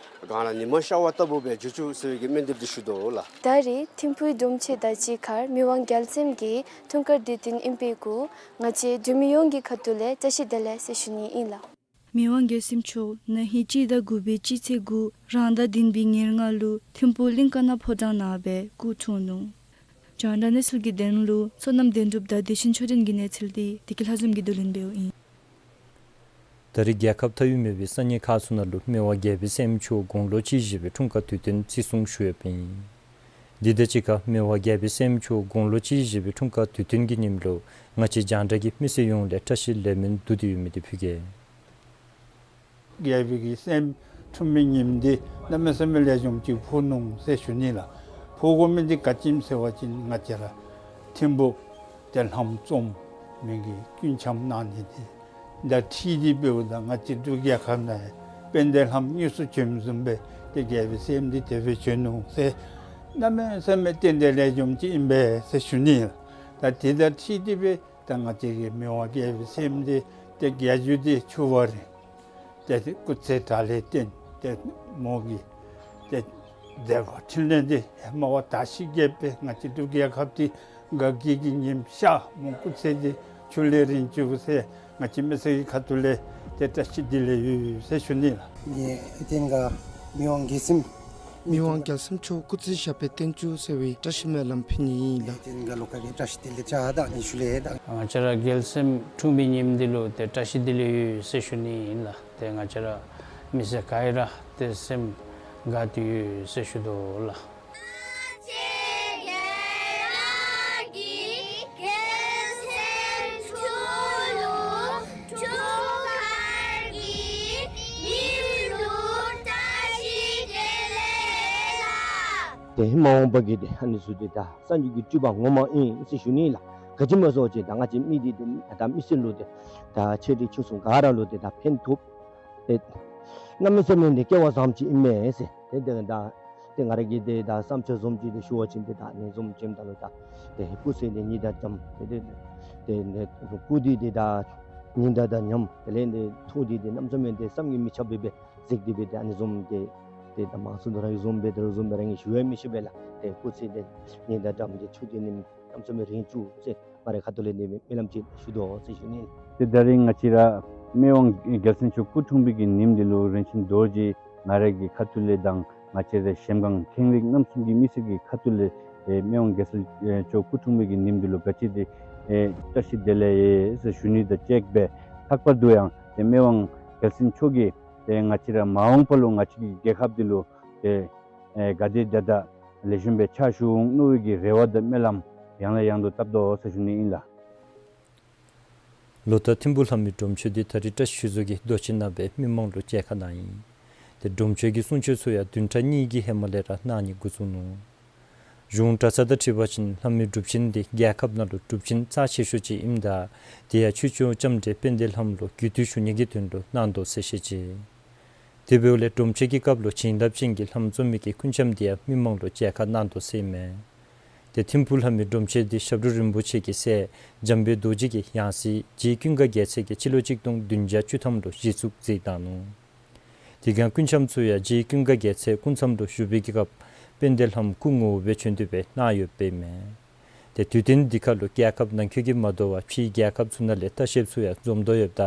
གངས་ལ་ཉི་མ་ཤར་བ་ལྟ་བུ་སྦེ་འགྱུར་བཅུག་ཟེར་བའི་གི་སྨོན་འདེབས་འདི་ཞུ་དོ་ལགས། ད་རེས་ཐིམ་ཕུག་སྒྲོམ་ཆེན་དང་གཅིག་ཁར་མི་དབང་རྒྱལ་སྲསམོ་གི་འཁྲུངས་སྐར་དུས་སྟོན་ཨིན་པའི་གུ་ང་བཅས་འབྲུག་མི་ཡོངས་ཀྱི་ཁ་ཐུག་ལས་བཀྲ་ཤིས་བདེ་ལེགས་ཟེར་ཞུ་ནི་ཨིན་ལགས། མི་དབང་རྒྱལ་སྲསམོ་མཆོག་ན་ཧིང་སྤྱི་ཟླ་དགུ་པའི་སྤྱི་ཚེས་དགུ་རང་ཟླ་བདུན་པའི་ཉེར་ལྔ་ལུ་ཐིམ་ཕུག་གླིང་ཀ་ན་ཕོ་བྲང་ནང་སྦེ་སྐུ་འཁྲུངས་ནུག། རྒྱང་བསྒྲགས་གནས་ཚུལ་གྱི་དོན་ལུ་བསོད་ནམས་དོན་གྲུབ་དང་བདེ་ཆེན་ཆོས་སྒྲོན་གྱི་གནས་ཚུལ་འདི་བདེ་སྐྱིད་ལྷ་འཛོམས་ཀྱིས་བསྡུ་ལེན་འབདཝ་ཨིན། ད་རེས་རྒྱལ་ཁབ་མཐའ་དབུས་མེད་པའི་ས་གནས་ཁག་ཚུ་ནང་ལུ་མི་དབང་རྒྱལ་པོའི་སྲསམོ་མཆོག་དགུང་ལོ་གཅིག་བཞེས་པའི་འཁྲུངས་སྐར་དུས་སྟོན་བརྩི་སྲུང་ཞུ་ཡོདཔ་ཨིན། འདི་དང་གཅིག་ཁར་མི་དབང་རྒྱལ་པོའི་སྲསམོ་མཆོག་དགུང་ལོ་གཅིག་བཞེས་པའི་འཁྲུངས་སྐར་དུས་སྟོན་གྱི་ཉིནམ་ལུ་ང་བཅས་རྒྱང་བསྒྲགས་ཀྱི་མི་སེར་ཡོངས་ལས་བཀྲ་ཤིས་ལེགས་སྨོན་བསྡུ་སྟེ་ཡོད་མི་འདི་ཕུལ་གེ། རྒྱལ་པོའི་གི་སྲསམོ་འཁྲུངས་པའི་ཉིནམ་འདི་གནམ་མེད་ས་མེད་ལེགས་ཤོམ་ཅིག་ཕོག་ནུག་ཟེར་ཞུ་ནི་ལགས། ཕོག་དགོ་མི་འདི་ག་ཅི་སྨོ་ཟེར་བ་ཅིན་ང་བཅས་ར་ཐིམ་ཕུག་ཏེ་ལྷམ་བཙུམ་མི་གི་སྐུ་འཆམ་གནང་ནི་འདི་དང་འཁྲིལ་ཏེ་འབདཝ་ད་ང་བཅས་འབྲུག་རྒྱལ་ཁབ་ནང་དཔལ་ལྡན་ལྷམ་དངོས་སུ་བྱོནམ་བཟུམ་སྦེ་ཏེ་རྒྱལ་པོའི་སྲསམོ་འདི་དེ་སྦེ་བྱོན་ནུག་ཟེར་གནམ་མེད་ས་མེད་ཏན་ཏན་ལེགས་ཤོམ་ཅིག་ཨིན་པས་ཟེར་ཞུ་ནི་ལགས། ད་དེ་དང་འཁྲིལ་ཏེ་སྦེ་ད་ང་བཅས་ཀྱི་མི་དབང་རྒྱལ་པོའི་སྲསམོ་འདི་ཏེ་རྒྱལ་བརྒྱུད་འདི་ཆུ་བར་རིང་ཏེ་སྐུ་ཚེ་དྲག་ལས་བརྟེན་ཏེ་མོ་གི་ཏེ་མཛད་པ་འཕྲིན་ལས་འདི་ཧེ་མ་བ་དར་ཞིང་རྒྱས་པའི་ང་བཅས་འབྲུག་རྒྱལ་ཁབ་འདི་དགའ་སྐྱིད་ཀྱི་ཉིམ་ཤར་མོ་སྐུ་ཚེ་འདི་ཁྱོན་ལས་རིང་བཅུག་ཟེར་ང་བཅས་མི་སེར་གྱི་ཁ་ཐུག་ལས་ཏེ་བཀྲ་ཤིས་བདེ་ལེགས་ཡོད་ཟེར་ཞུ་ནི་ལགས། ངེ་ཨེ་ཏེན་ག་མི་དབང་རྒྱལ་སྲསམོ་མི་དབང་རྒྱལ་སྲསམོ་མཆོག་སྐུ་ཚེ་ཞབས་པད་བརྟན་བཅུག་ཟེར་བའི་བཀྲ་ཤིས་སྨོན་ལམ་ཕུལ་ནི་ཨིན་ལགས། ཏེན་ག་ལོ་ཁ་གི་བཀྲ་ཤིས་བདེ་ལེགས་ཅ་དང་ནི་ཞུ་ལེ་དང་། ང་བཅས་ར་རྒྱལ་སྲསམོ་འཁྲུངས་པའི་ཉིནམ་འདི་ལུ་ཏེ་བཀྲ་ཤིས་བདེ་ལེགས་ཡོད་ཟེར་ཞུ་ནི་ཨིན་ལགས། ཏེ་ང་བཅས་ར་མི་སེར་ག་ར་ཏེ་སེམས་དགའ་སྟེ་ཡོད་ཟེར་ཞུ་དོ་ལགས། ཏེ་མ་འོངས་པ་གི་ཏེ་ཨ་ནི་ཚུ་ཏེ་ད་སངས་རྒྱས་ཀྱི་སྤྲུལ་པ་ངོ་མ་ཨིན་ཟེར་ཞུ་ནི་ལགས། ག་ཅི་སྨོ་ཟེར་བ་ཅིན་ད་ང་བཅས་མི་འདི་ཏེ་ད་མི་སེར་ལུ་ཏེ་ད་ཆེ་འབྲིང་ཆུང་གསུམ་ག་ར་ལུ་ཏེ་ད་ཕན་ཐོགས་ཏེ་གནམ་མེད་ས་མེད་ཏེ་སྐལ་བ་བཟངམ་ཅིག་ཨིན་མས་ཟེར། ཏེ་ཏེ་ད་ཏེ་ང་ར་གི་ཏེ་ད་བསམ་འཆར་བཟུམ་ཅིག་ཏེ་ཞུ་བ་ཅིན་ཏེ་ད་ཨ་ནི་བཟུམ་ཅིག་ཨིནམ་ད་ལུ་ད་ཏེ་སྐུ་ཚེ་ཏེ་ཉི་ཟླ་ཙམ་ཏེ་ཏེ་ཏེ་ཏེ་སྐུ་འདི་ཏེ་ད་ཉི་ཟླ་དང་མཉམ་དེ་ལས་ཏེ་ཐོག་འདི་ཏེ་གནམ་མེད་ས་མེད་ཏེ་བསམ་གྱིས་མི་ཁྱབ་པའི་སྦེ་གཟིགས་ཏེ་སྦེ་ཏེ་ཨ་ནི་བཟུམ་ཏེ་ཏེ་ད་མང་སུ་དོ་ར་གི་བཟུམ་སྦེ་དོ་ར་བཟུམ་སྦེ་ར་ངེ་ཞུ་ཡང་མི་ཤེས་པས་ལགས། ཏེ་སྐུ་ཚེ་ཏེ་ཉི་ཟླ་ཙམ་ཏེ་ཆུ་འདི་ནི་གནམ་མེད་ས་མེད་རིང་བཅུག་ཟེར་ང་རའི་ཁ་ཐུག་ལས་ཏེ་སྨོན་ལམ་ཅིག་ཞུ་དོ་ཟེར་ཞུ་ནི། ཏེ་ད་རིས་ང་བཅས་ར་མི་དབང་རྒྱལ་སྲས་མཆོག་སྐུ་འཁྲུངས་པའི་གི་ཉིནམ་འདི་ལུ་རིན་ཆེན་རྡོ་རྗེ་ང་རའི་གི་ཁ་ཐུག་ལས་དང་ང་བཅས་རའི་གཞལམ་སྒང་ཁེངས་རིགས་རྣམ་གསུམ་གྱི་མི་སེར་གྱི་ཁ་ཐུག་ལས་ཨེ་མི་དབང་རྒྱལ་སྲས་ཨེ་མཆོག་སྐུ་འཁྲུངས་པའི་གི་ཉིནམ་འདི་ལུ་ག་ཅི་ཏེ་ཨེ་བཀྲ་ཤིས་བདེ་ལེགས་ཡོད་ཟེར་ཞུ་ནི་དང་གཅིག་སྦེ་ལྷག་པར་དུ་ཡང་ཏེ་མི་དབང་རྒྱལ་སྲས་མཆོག་གིས་ཏེ་ང་བཅས་ར་མ་འོངས་པ་ལུ་ང་བཅས་ཀྱི་རྒྱལ་ཁབ་འདི་ལུ་ཏེ་ཨེ་ག་དེ་དེ་དང་ལེགས་ཤོམ་སྦེ་ཕྱག་ཞུ་འོང་མནོ་བའི་གི་རེ་བ་དང་སྨོན་ལམ་ཡང་ལས་ཡང་དུ་བཏབ་དོ་ཟེར་ཞུ་ནི་ཨིན་ལགས། ལོ་ལྟར་ཐིམ་ཕུག་ལྷ་མོའི་སྒྲོམ་མཆོད་འདི་ད་རིས་བཀྲ་ཤིས་ཆོས་རྫོང་གི་རྡོ་གཅལ་ནང་སྦེ་མི་མང་ལུ་མཇལ་ཁ་གནང་ཡི། ཏེ་སྒྲོམ་མཆོད་ཀྱི་གསུང་ཆོག་ཚུ་ཡང་བདུན་ཕྲག་གཉིས་ཀྱི་ཧེ་མ་ལས་ར་གནང་ནི་འགོ་བཙུགས་ནུག། གཞུང་གྲྭ་ཚང་དང་འཁྲིལ་བ་ཅིན་ལྷ་མོའི་སྒྲུབ་ཆེན་འདི་རྒྱལ་ཁབ་ནང་ལུ་སྒྲུབ་ཆེན་རྩ་ཆེ་ཤོས་ཅིག་ཨིནམ་ད་དེ་ཡང་ཆོས་སྐྱོང་ལྕམ་དྲལ་དཔལ་ལྡན་ལྷ་མོ་ལུ་གུས་བཏུད་ཞུ་ནི་གི་དོན་ལུ་གནང་དོ་ཟེར་བཤད་ཅི། དེ་འབདཝ་ལས་སྒྲོམ་མཆོད་ཀྱི་སྐབས་ལུ་བྱིན་རླབས་ཅན་གྱི་ལྷ་མོ་འཛོམས་མི་གི་སྐུ་འཆམ་འདི་ཡང་མི་མང་ལུ་མཇལ་ཁ་གནང་དོ་ཟེར་ཨིན་མས། ཏེ་ཐིམ་ཕུག་ལྷ་མོའི་སྒྲོམ་མཆོད་འདི་ཞབས་དྲུང་རིན་པོ་ཆེ་གི་སྲས་འཇམ་དཔལ་རྡོ་རྗེ་གི་ཡང་སྲིད་རྗེ་ཀུན་དགའ་རྒྱལ་མཚན་གྱིས་སྤྱི་ལོ་གཅིག་སྟོང་བདུན་བརྒྱ་བཅུ་ཐམ་ལུ་གཞི་བཙུགས་མཛད་གནང་ནུག། དེ་སྒང་སྐུ་འཆམ་ཚུ་ཡང་རྗེ་ཀུན་དགའ་རྒྱལ་མཚན་སྐུ་མཚམས་ལུ་བཞུགས་པའི་གི་སྐབས་དཔལ་ལྡན་ལྷ་མོ་སྐུ་ངོ་བོ་སྦེ་བྱོན་ཏེ་སྦེ་གནང་ཡོདཔ་ཨིན་མས། ཏེ་དུས་སྟོན་འདི་ཁར་ལུ་རྒྱལ་ཁབ་ནང་འཁོད་ཀྱི་མ་དོ་བར་ཕྱིའི་རྒྱལ་ཁབ་ཚུ་ནང་ལས་ལྟ་བཤལཔ་ཚུ་ཡང་འཛོམས་དོ་ཡོདཔ་ད་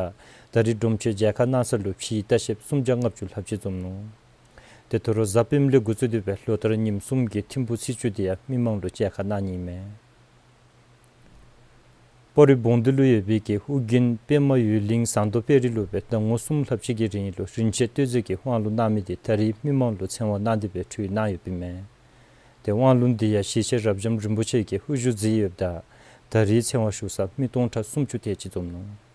ད་རིས་སྒྲོམ་མཆོད་མཇལ་ཁ་གནང་ས་ལུ་ཕྱིའི་ལྟ་བཤལཔ་སུམ་བརྒྱ་ལྔ་བཅུ་ལྷགཔ་ཅིག་འཛོམས་ནུག། ཏེ་དོ་རུང་གཟའ་སྤེནམ་ལས་འགོ་བཙུགས་ཏེ་སྦེ་ལོ་ལྟར་ཉིནམ་གསུམ་གྱི་ཐིམ་ཕུག་ཚེས་བཅུ་འདི་ཡང་མི་མང་ལུ་མཇལ་ཁ་གནང་ནི་ཨིན་མས། སྤ་རོ་བོང་སྡེ་ལུ་ཡོད་པའི་གི་ཨོ་རྒྱན་པདྨ་འོད་གླིང་ཟངས་མདོག་དཔལ་རི་ལུ་སྦེ་ཟླ་ངོ་གསུམ་ལྷགཔ་ཅིག་གི་རིང་ལུ་རིན་ཆེན་གཏེར་མཛོད་ཀྱི་དབང་ལུང་གནང་མི་འདི་ད་རིས་མི་མང་ལུ་ཚེ་དབང་གནང་སྟེ་སྦེ་ཁྲུས་གནང་ཡོདཔ་ཨིན་མས། ཏེ་དབང་ལུང་འདི་ཡང་ཞེ་ཆེ་རབ་འབྱམས་རིན་པོ་ཆེ་གིས་དབུ་བཞུགས་མཛད་ཡོདཔ་ད་ད་རིས་ཚེ་དབང་ཞུ་ས་མི་སྟོང་ཕྲག་སུམ་ཅུ་དེ་ཅིག་འཛོམས་ནུག།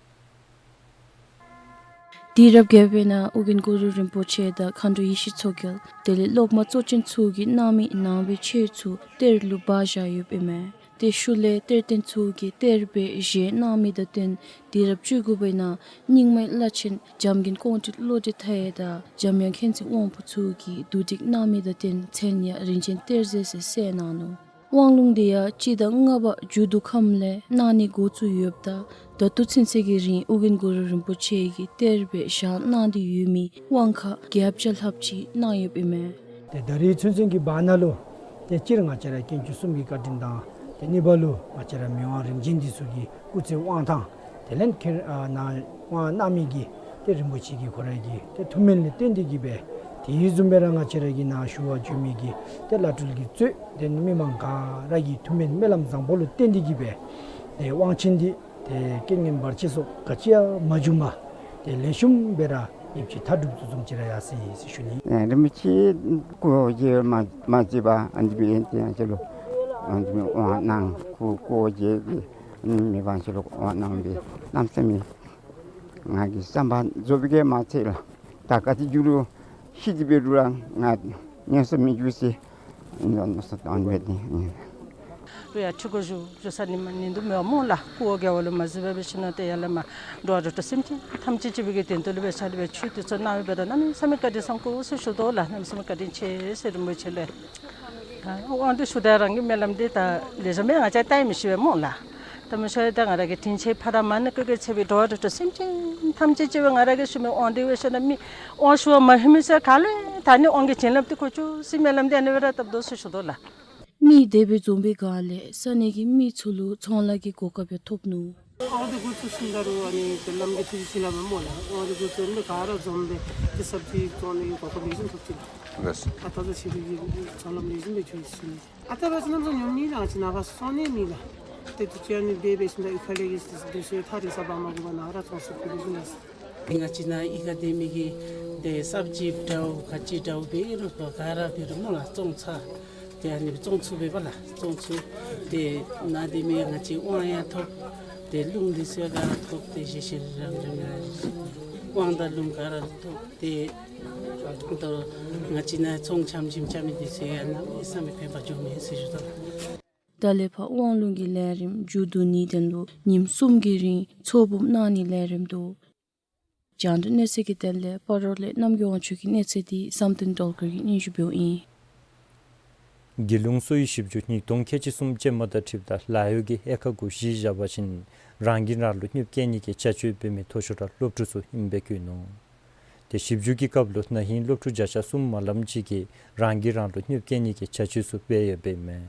དུས་རབས་བརྒྱད་པའི་ནང་ཨོ་རྒྱན་གུ་རུ་རིན་པོ་ཆེ་དང་མཁའ་འགྲོ་ཡེ་ཤེས་མཚོ་རྒྱལ་དེ་ལས་སློབ་མ་གཙོ་ཅན་ཚུ་གིས་གནང་མི་ནང་པའི་ཆོས་ཚུ་གཏེར་ལུ་སྦ་བཞག་ཡོདཔ་ཨིན་མས། དེ་ཤུལ་ལས་གཏེར་སྟོན་ཚུ་གིས་གཏེར་སྦས་བཞེས་གནང་མི་དང་བསྟུན་དུས་རབས་བཅུ་དགུ་པའི་ནང་རྙིང་མའི་བླ་ཆེན་འཇམ་མགོན་ཀོང་སྤྲུལ་བློ་གྲོས་མཐའ་ཡས་དང་འཇམ་དབྱངས་མཁྱེན་བརྩེ་དབང་པོ་ཚུ་གིས་བསྡུ་སྒྲིག་གནང་མི་དང་བསྟུན་མཚན་ཡང་རིན་ཆེན་གཏེར་མཛོད་ཟེར་གསལ་གནང་ནུག། དབང་ལུང་དེ་ཡང་སྤྱི་ཟླ་ལྔ་པ་མཇུག་བསྡུ་ཁམས་ལས་གནང་ནི་འགོ་བཙུགས་ཡོདཔ་ད་ད་ལྟོ་ཚུན་ཚོད་ཀྱི་རིང་ཨོ་རྒྱན་གུ་རུ་རིན་པོ་ཆེ་གིས་གཏེར་སྦས་བཞག་གནང་སྟེ་ཡོད་མི་དབང་ཁག་བརྒྱད་བརྒྱ་ལྷགཔ་ཅིག་གནང་ཡོདཔ་ཨིན་མས། ཏེ་ད་རེས་ཚུན་ཚོད་ཀྱི་བར་ན་ལུ་ཏེ་སྤྱིར་ང་བཅས་ར་དཀོན་མཆོག་གསུམ་གྱི་བཀའ་དྲིན་དང་ཏེ་གཉིས་པ་ལུ་ང་བཅས་ར་མི་དབང་རིམ་བྱོན་འདི་ཚུ་གི་སྐུ་ཚེ་དབང་ཐང་དེ་ལས་ཁྱེད་ཨ་ནཱ་དབང་གནང་མི་གི་ཏེ་རིན་པོ་ཆེ་གི་ཁོ་ར་གི་ཏེ་ཐུགས་སྨོན་ལས་བརྟེན་ཏེ་གིས་སྦེ་དེ་བཟུམ་སྦེ་ར་ང་བཅས་ར་གི་ནཱ་ཞུ་བར་བྱོན་མི་གི་ཏེ་བླ་སྤྲུལ་གྱིས་གཙོས་ཏེ་མི་མང་ག་ར་གི་ཐུགས་སྨོན་སྨོན་ལམ་བཟང་པོ་ལུ་བརྟེན་ཏེ་གིས་སྦེ་ཏེ་དབང་ཆེན་འདི་ཏེ་རྐྱེན་ངན་བར་ཆད་སོགས་ག་ཅི་ཡང་མ་བྱུང་བར་ཏེ་ལེགས་ཤོམ་སྦེ་ར་ཡོདཔ་ཅིག་མཐའ་གྲུབ་ཚུན་ཚོད་ཅིག་ར་ཡར་སོ་ཡི་ཟེར་ཞུ་ནི། ཨེ་རིན་པོ་ཆེ་སྐུ་འོ་བརྒྱལ་མ་མ་བརྗེད་པར་ཨ་ནི་སྦེ་ཏེ་ང་བཅས་ལུ་ཨ་ནི་སྦེ་དབང་གནང་སྐུ་སྐུ་འོ་བརྒྱལ་གྱི་མི་དབང་ཆེ་ལུ་དབང་གནང་སྦེ་གནམ་མེད་ས་མེད་ང་གི་བསམ་པ་རྫོགས་པའི་གི་མ་ཚད་ལགས། ད་ག་ཏེ་འགྱོ་རུང་ཤི་སྟེ་འབད་རུང་ར་ང་ཉན་ས་མི་འགྱོ་ཟེར་ཨིན་ལགས། མནོ་བསམ་བཏང་སྦེ་ཏེ་ཨིན། ཡ་ཁྲི་སྐོར་བཞུགས་བཞུགས་ས་ནི་མ་ནི་འདུག་མེད་པ་སྨོ་ལགས། སྐུ་འོ་བརྒྱལ་བ་ལུ་མ་གཟིགས་པར་སྦེ་ཞིནམ་ལས་ཏེ་ཡར་ལས་མར་འགྲོ་བ་རིགས་དྲུག་སེམས་ཅན་ཐམས་ཅད་སྤྱི་བོ་གི་དོན་དུ་ལུ་སྦེ་ཕྱག་ལུ་སྦེ་ཆོས་འདི་ཚུ་གནང་བའི་སྦེ་ད་གནམ་མེད་ས་མེད་བཀའ་དྲིན་བསམ་དགོ་ཟེར་ཞུ་དོ་ལགས། གནམ་མེད་ས་མེད་བཀའ་དྲིན་ཆེ་ཟེར་རིན་པོ་ཆེ་ལུ། ད་དབང་འདི་ཞུ་ད་རང་གི་སྨོན་ལམ་འདི་ད་ལེགས་ཤོམ་སྦེ་ང་བཅས་བཏབ་ཡི་མི་ཤེས་པས་སྨོ་ལགས། ད་མི་ཤེས་ད་ང་ར་གི་དྲིན་ཆེན་ཕ་དང་མ་ནི་བཀོད་བཀོད་ཚེ་སྦེ་འགྲོ་བ་རིགས་དྲུག་སེམས་ཅན་ཐམས་ཅད་སྤྱི་བོ་ང་ར་གིས་ཞུ་མི་དབང་འདི་འབད་ཞིནམ་ལས་མི་དབང་ཞུ་བ་མ་ལྷོད་མི་ཚུ་ག་ལུ་ད་ནི་དབང་གི་བྱིན་རླབས་འདི་འཁོར་བཅུག་ཟེར་སྨོན་ལམ་འདི་ཨ་ནི་སྦེ་ར་བཏབ་དོ་ཟེར་ཞུ་དོ་ལགས། མི་སྡེ་སྦེ་འཛོམས་པའི་སྒང་ལས་ས་གནས་ཀྱི་མི་ཚུ་ལུ་ཚོང་ལཱ་གི་གོ་སྐབས་ཡང་ཐོབ་ནུག། དབང་འདི་འགོ་བཙུགས་ཞིནམ་ད་རུང་ཨ་ནི་ཏེ་བླམ་གིས་ཐུགས་རྗེ་ཆེ་སླབ་མས་སྨོ་ལགས། དབང་འདི་འགོ་བཙུགས་ནི་ག་ར་འཛོམས་སྦེ་ཏེ་སབ་ཇི་བཙོང་ནི་གི་གོ་སྐབས་ལེགས་ཤོམ་ཐོབ་ཅི། ལགས། ཨ་ད་ད་ཆེ་བའི་གི་ཚོང་ལམ་ལེགས་ཤོམ་སྦེ་འགྱོ་ཡི་ཟེར་ནི། ཨ་ད་ར་ཅིག་གནམ་ས་ཉོ་མི་རང་ཅིག་ནཱ་ཕར་སོང་ནི་མེད་ལགས། ཏེ་དུས་ཅི་ཨ་ནི་སྦེ་འབད་ཞིནམ་ད་གཡུས་ཁ་ལས་ཀྱི་སྡོད་སའི་ཐག་རིང་ས་འབག་མ་དགོ་པར་ནཱ་ར་བཙོང་ས་ཕུལ་ལེགས་ཤོམ་ལགས། ང་བཅས་ནཱ་གཡུས་ཁར་སྡོད་མི་གིས་ཏེ་སབ་ཇི་འདྲཝ་ག་ཅི་འདྲཝ་འབད་རུང་ག་ར་འབད་རུང་སྨོ་ལགས་བཙོང་ཚར། ཏེ་ཨ་ནི་བཙོང་ཚུགས་པས་པ་ལགས། བཙོང་ཚུགས། ཏེ་ནཱ་སྡོད་མི་ང་བཅས་དབང་ཡང་ཐོབ། ཏེ་རླུང་འདི་ཚུ་ཡང་ག་ར་ཐོབ། ཏེ་བཞེས་བཞེས་རང་རང་ཡང་དབང་དང་རླུང་ག་ར་ཐོབ། ཏེ་ད་ང་བཅས་ནཱ་ཚོང་འཆམ་འཆམ་འཆམ་མི་འདི་ཚུ་ཡང་གནམ་མེད་ས་མེད་ཕན་པ་བྱུང་མས་ཟེར་ཞུ་དོ་ལགས། ད་ལས་ཕར་དབང་ལུང་གི་ལས་རིམ་མཇུག་བསྡུ་ནིའི་དོན་ལུ་ཉིནམ་གསུམ་གྱི་རིང་ཚོགས་འབུམ་གནང་ནིའི་ལས་རིམ་འདུག། རྒྱང་བསྒྲགས་གནས་ཚུལ་གྱི་དོན་ལས་སྤ་རོ་ལས་རྣམ་རྒྱལ་དབང་ཕྱུག་གི་གནས་ཚུལ་འདི་བསམ་གཏན་སྒྲོལ་དཀར་གྱིས་སྙན་ཞུ་འབདཝ་ཨིན། རྒྱལ་ཡོངས་གསོ་བའི་ཞིབ་འཇུག་ཉིས་སྟོང་ཁལ་གཅིག་གསུམ་ཅན་མ་དང་འཁྲིལཝ་ད་ལཱ་གཡོག་གི་དབྱེ་ཁག་གུ་གཞི་བཞག་པ་ཅིན་རང་གིས་རང་ལུ་གནོདཔ་བཀལ་ནི་གི་བྱ་སྤྱོད་འབད་མི་མཐོ་ཤོས་ར་སློབ་ཕྲུག་ཚུ་ཨིནམ་སྦེ་བཀོད་ནུག། ཏེ་ཞིབ་འཇུག་གི་སྐབས་ལུ་ན་ཧིང་སློབ་ཕྲུག་བརྒྱ་ཆ་གསུམ་མ་ལངམ་ཅིག་གིས་རང་གིས་རང་ལུ་གནོདཔ་བཀལ་ནི་གི་བྱ་སྤྱོད་ཚུ་འབད་ཡོདཔ་ཨིན་མས།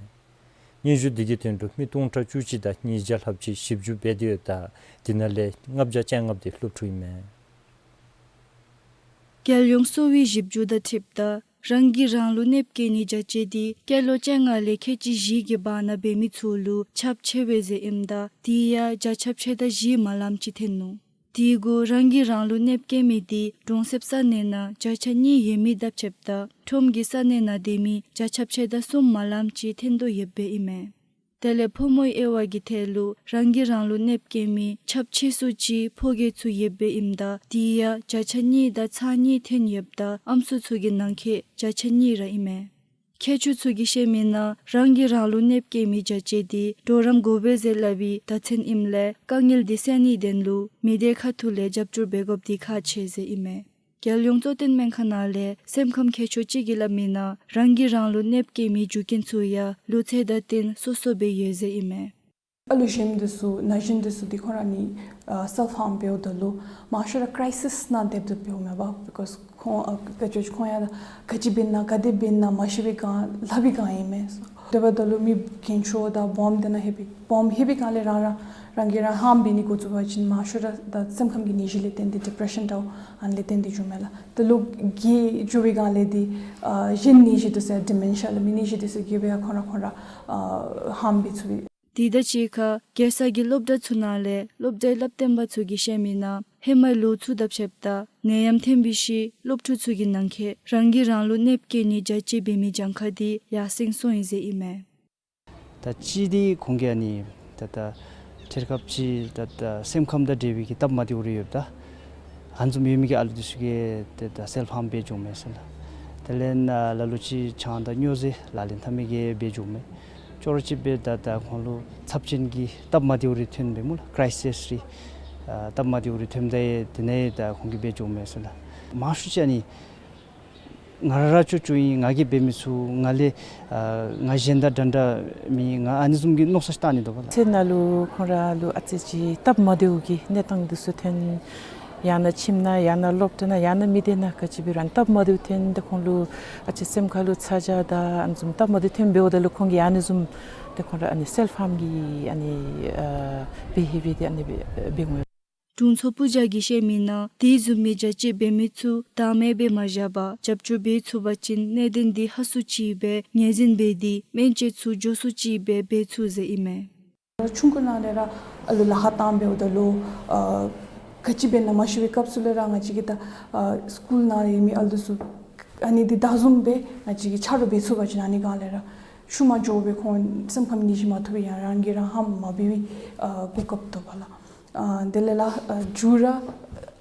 སྙན་ཞུ་འདི་གི་དོན་ལུ་མི་སྟོང་ཕྲག་བཅུ་གཅིག་དང་ཉིས་བརྒྱ་ལྷགཔ་ཅིག་ཞིབ་འཇུག་འབད་དེ་ཡོདཔ་ད་དེ་ནང་ལས་ལྔ་བརྒྱ་བཅོ་ལྔ་པོ་དེ་སློབ་ཕྲུག་ཨིན་མས། རྒྱལ་ཡོངས་གསོ་བའི་ཞིབ་འཇུག་དང་འཁྲིལཝ་ད་རང་གིས་རང་ལུ་གནོདཔ་བཀལ་ནིའི་བྱ་སྤྱོད་འདི་སྐྱེས་ལོ་བཅོ་ལྔ་ལས་ཁལ་གཅིག་བཞི་གི་བར་ན་འབད་མི་ཚུ་ལུ་ཁྱབ་ཆེ་བས་ཟེར་ཨིནམ་ད་དེ་ཡང་བརྒྱ་ཆ་ཕྱེད་དང་བཞི་མ་ལངམ་ཅིག་ཐོན་ནུག། དེ་གུ་རང་གིས་རང་ལུ་གནོདཔ་བཀལ་མི་དེ་གྲོང་གསེབ་ས་གནས་ནང་བརྒྱ་ཆ་གཉིས་ཡོད་མི་དང་ཕྱདཔ་ད་ཁྲོམ་གྱི་ས་གནས་ནང་སྡོད་མི་བརྒྱ་ཆ་ཕྱེད་དང་གསུམ་མ་ལངམ་ཅིག་ཐོན་དོ་ཡོདཔ་ཨིན་མས། དེ་ལས་ཕོ་མོའི་དབྱེ་བ་གི་ཐད་ལུ་རང་གིས་རང་ལུ་གནོདཔ་བཀལ་མི་ཁྱབ་ཆེ་སུ་ཅིག་ཕོ་རྒས་ཚུ་ཡོདཔ་ཨིནམ་ད་དེ་ཡང་བརྒྱ་ཆ་གཉིས་དང་ཚག་གཉིས་ཐོན་ཡོདཔ་ད་ཨམ་སྲུ་ཚུ་གི་ནང་འཁོད་བརྒྱ་ཆ་གཉིས་ར་ཨིན་མས། མཁས་མཆོག་ཚུ་གིས་བཤད་མི་ནང་རང་གིས་རང་ལུ་གནོདཔ་བཀལ་མི་བྱ་སྤྱོད་འདི་གྲོགས་རམ་དགོ་པས་ཟེར་སླབ་པའི་བརྡ་མཚོན་ཨིནམ་ལས་དཀའ་ངལ་འདི་སེལ་ནིའི་དོན་ལུ་མི་སྡེ་ཁ་ཐུག་ལས་རྒྱབ་སྐྱོར་འབད་དགོཔ་འདི་ཁག་ཆེ་ཟེར་ཨིན་མས། རྒྱལ་ཡོངས་གཙོ་བསྟེན་སྨན་ཁང་ནང་ལས་སེམས་ཁམས་མཁས་མཆོག་ཅིག་གིས་སླབ་མི་ནང་རང་གིས་རང་ལུ་གནོདཔ་བཀལ་མི་རྒྱུ་རྐྱེན་ཚུ་ཡང་ལོ་ཚད་དང་བསྟུན་སོ་སོ་སྦེ་ཡོད་ཟེར་ཨིན་མས། ཨ་ལུ་གཞོནམ་འདི་ཚུ་ན་གཞོན་འདི་ཚུ་འདི་ཁོང་ར་ནི་ཨ་སེལཕ་ཧཱརམ་འབདཝ་ད་ལུ་མང་ཤོས་ར་ཀྲའི་སིས་ནང་སྡོདཔ་ད་འབདཝ་མས་པ། བི་ཀོས་ཁོང་ཨ་ག་ཅི་ཁོང་ཡང་ག་ཅི་འབད་ན་ག་དེ་འབད་ན་མ་ཤེས་པའི་སྒང་ལྷབ་པའི་སྒང་ཨིན་མས། དེ་འབདཝ་ད་ལུ་མི་རྒན་ཤོས་དང་སྦོམ་དེ་ནང་ལྷོད་པའི་སྦོམ་ལྷོད་པའི་སྒང་ལས་རང་རང་རང་གིས་རང་ཧཱརམ་འབད་ནི་འགོ་བཙུགས་པ་ཅིན་མང་ཤོས་ར་ད་སེམས་ཁམས་ཀྱི་ནད་གཞི་ལས་བརྟེན་ཏེ་ཌི་པི་རེ་ཤཱན་འདྲཝ་ཨ་ནི་ལས་བརྟེན་ཏེ་འགྱོཝ་མས་ལགས། ད་ལུ་རྒས་འགྱོ་བའི་སྒང་ལས་འདི་ཨ་གཞན་ནད་གཞི་འདི་ཚུ་ཌི་མེན་ཤ་ལགས་མི་ནད་གཞི་འདི་ཚུ་རྒས་པའི་ཡང་ཁོང་ར་ཁོང་ར་ཨ་ཧཱརམ་འབད་ཚུགས་པས། དེ་དང་གཅིག་ཁར་རྒྱལ་ས་གི་སློབ་གྲྭ་ཚུ་ནང་ལས་སློབ་གྲྭའི་སླབ་སྟོན་པ་ཚུ་གིས་བཤད་མི་ནང་ཧེ་མའི་ལོ་ཚུ་དང་ཕྱདཔ་ད་ནད་ཡམས་ཐོན་པའི་ཤུལ་སློབ་ཕྲུག་ཚུ་གི་ནང་འཁོད་རང་གིས་རང་ལུ་གནོདཔ་བཀལ་ནིའི་བྱ་སྤྱོད་འབད་མི་གྱངས་ཁ་འདི་ཡར་སེང་སོང་ཡི་ཟེར་ཨིན་མས། ད་གཅིག་འདི་ཁོང་གིས་ཨ་ནི་ད་ད་འཕྲལ་སྐབས་ཅིག་ད་ད་སེམས་ཁམས་དང་འབྲེལ་བའི་གི་སྟབས་མ་བདེཝ་རེ་ཡོདཔ་ད་ ཨ་ནི་བཟུམ་ཡོད་མི་གི་ཨ་ལུ་འདི་ཚུ་གིས་ཏེ་ད་སེལཕ་ཧཱརམ་འབད་འགྱོཝ་མས་ཟེར་ལགས། དེ་ལས་ཨ་ལ་ལུ་ཅིག་ཆང་དང་སྨྱོ་རྫས་ལག་ལེན་འཐབ་མི་གིས་འབད་འགྱོཝ་མས། ཅོག་ར་ཅིག་སྦེ་ད་ད་ཁོང་ལུ་ཚབས་ཆེན་གྱི་སྟབས་མ་བདེཝ་རེ་ཐོན་སྦེ་སྨོ་ལགས། ཀྲའི་སི་སི་རེ་ཨ་སྟབས་མ་བདེཝ་རེ་ཐོནམ་ད་ཡང་དེ་ནང་ཡང་ད་ཁོང་གིས་འབད་འགྱོཝ་མས་ཟེར་ལགས། མང་ཤོས་ཅིག་ཨ་ནི་ང་ར་ར་ཅོ་ཅོ་ཨིན། ང་གིས་འབད་མི་ཚུགས། ང་ལས་ཨ་ང་གཞན་དང་འདྲ་འདྲ་མེད། ང་ཨ་ནི་བཟུམ་གྱི་མནོ་བསམ་ཅིག་བཏང་ནི་འདུག་པ་ལགས། ཚེ་ནང་ལུ་ཁོང་ར་ལུ་ཨ་ཙི་ཅིག་སྟབས་མ་བདེཝ་གི་གནས་སྟངས་འདི་ཚུ་ཐོན། ཡང་ན་ཁྱིམ་ནང་ཡང་ན་སློབ་གྲྭ་ནང་ཡང་ན་མི་སྡེ་ནང་ག་ཅི་འབད་རུང་སྟབས་མ་བདེཝ་ཐོན་ཏེ་ཁོང་ལུ་ཨ་ཙི་སེམས་ཁ་ལུ་ཚ་གྱང་དང་ཨ་ནི་བཟུམ་སྟབས་མ་བདེཝ་ཐོན་འབདཝ་ད་ལུ་ཁོང་གིས་ཨ་ནི་བཟུམ་ཏེ་ཁོང་ར་ཨ་ནི་སེལཕ་ཧཱརམ་གྱི་ཨ་ནི་ཨ་བི་ཧེ་བི་ཡར་འདི་ཨ་ནི་འབད་འབད་འོང་། དྲུང་འཚོ་སྤུ་རྒྱལ་གྱིས་བཤད་མི་ནང་དེ་བཟུམ་མའི་བྱ་སྤྱོད་འབད་མི་ཚུ་བདག་མེད་སྦེ་མ་བཞག་པར་རྒྱབ་སྐྱོར་འབད་ཚུགས་པ་ཅིན་གནད་དོན་འདི་ཧ་སུ་ཅིག་སྦེ་ངོས་འཛིན་འབད་དེ་སྨན་བཅོས་ཚུ་མགྱོགས་སུ་ཅིག་སྦེ་འབད་ཚུགས་ཟེར་ཨིན་མས། ཆུང་ཀུ་ནང་ལས་ར་ཨ་ལུ་ལཱ་ཁག་བཏང་འབདཝ་ད་ལུ་ཨ་ག་ཅི་འབད་ན་མ་ཤེས་པའི་སྐབས་སུ་ལས་ར་ང་བཅས་ཀྱིས་ད་ཨ་སི་ཀུལ་ནང་ཡོད་མི་ཨ་ལུ་འདི་ཚུ་ཨ་ནི་འདི་བདའ་འཛུམ་སྦེ་ང་བཅས་ཀྱིས་ཆ་རོགས་འབད་ཚུགས་པ་ཅིན་ཨ་ནི་སྒང་ལས་ར་ཤུལ་མ་འགྱོ་སྦེ་ཁོང་སེམས་ཁམས་ནད་གཞི་མ་ཐོབ་པའི་ཡང་རང་གིས་རང་ཧམ་མ་འབད་བའི་ཨ་གོ་སྐབས་ཐོབ་པ་ལགས། ཨ་དེ་ལས་ལགས་ཨ་མཇུག་ར་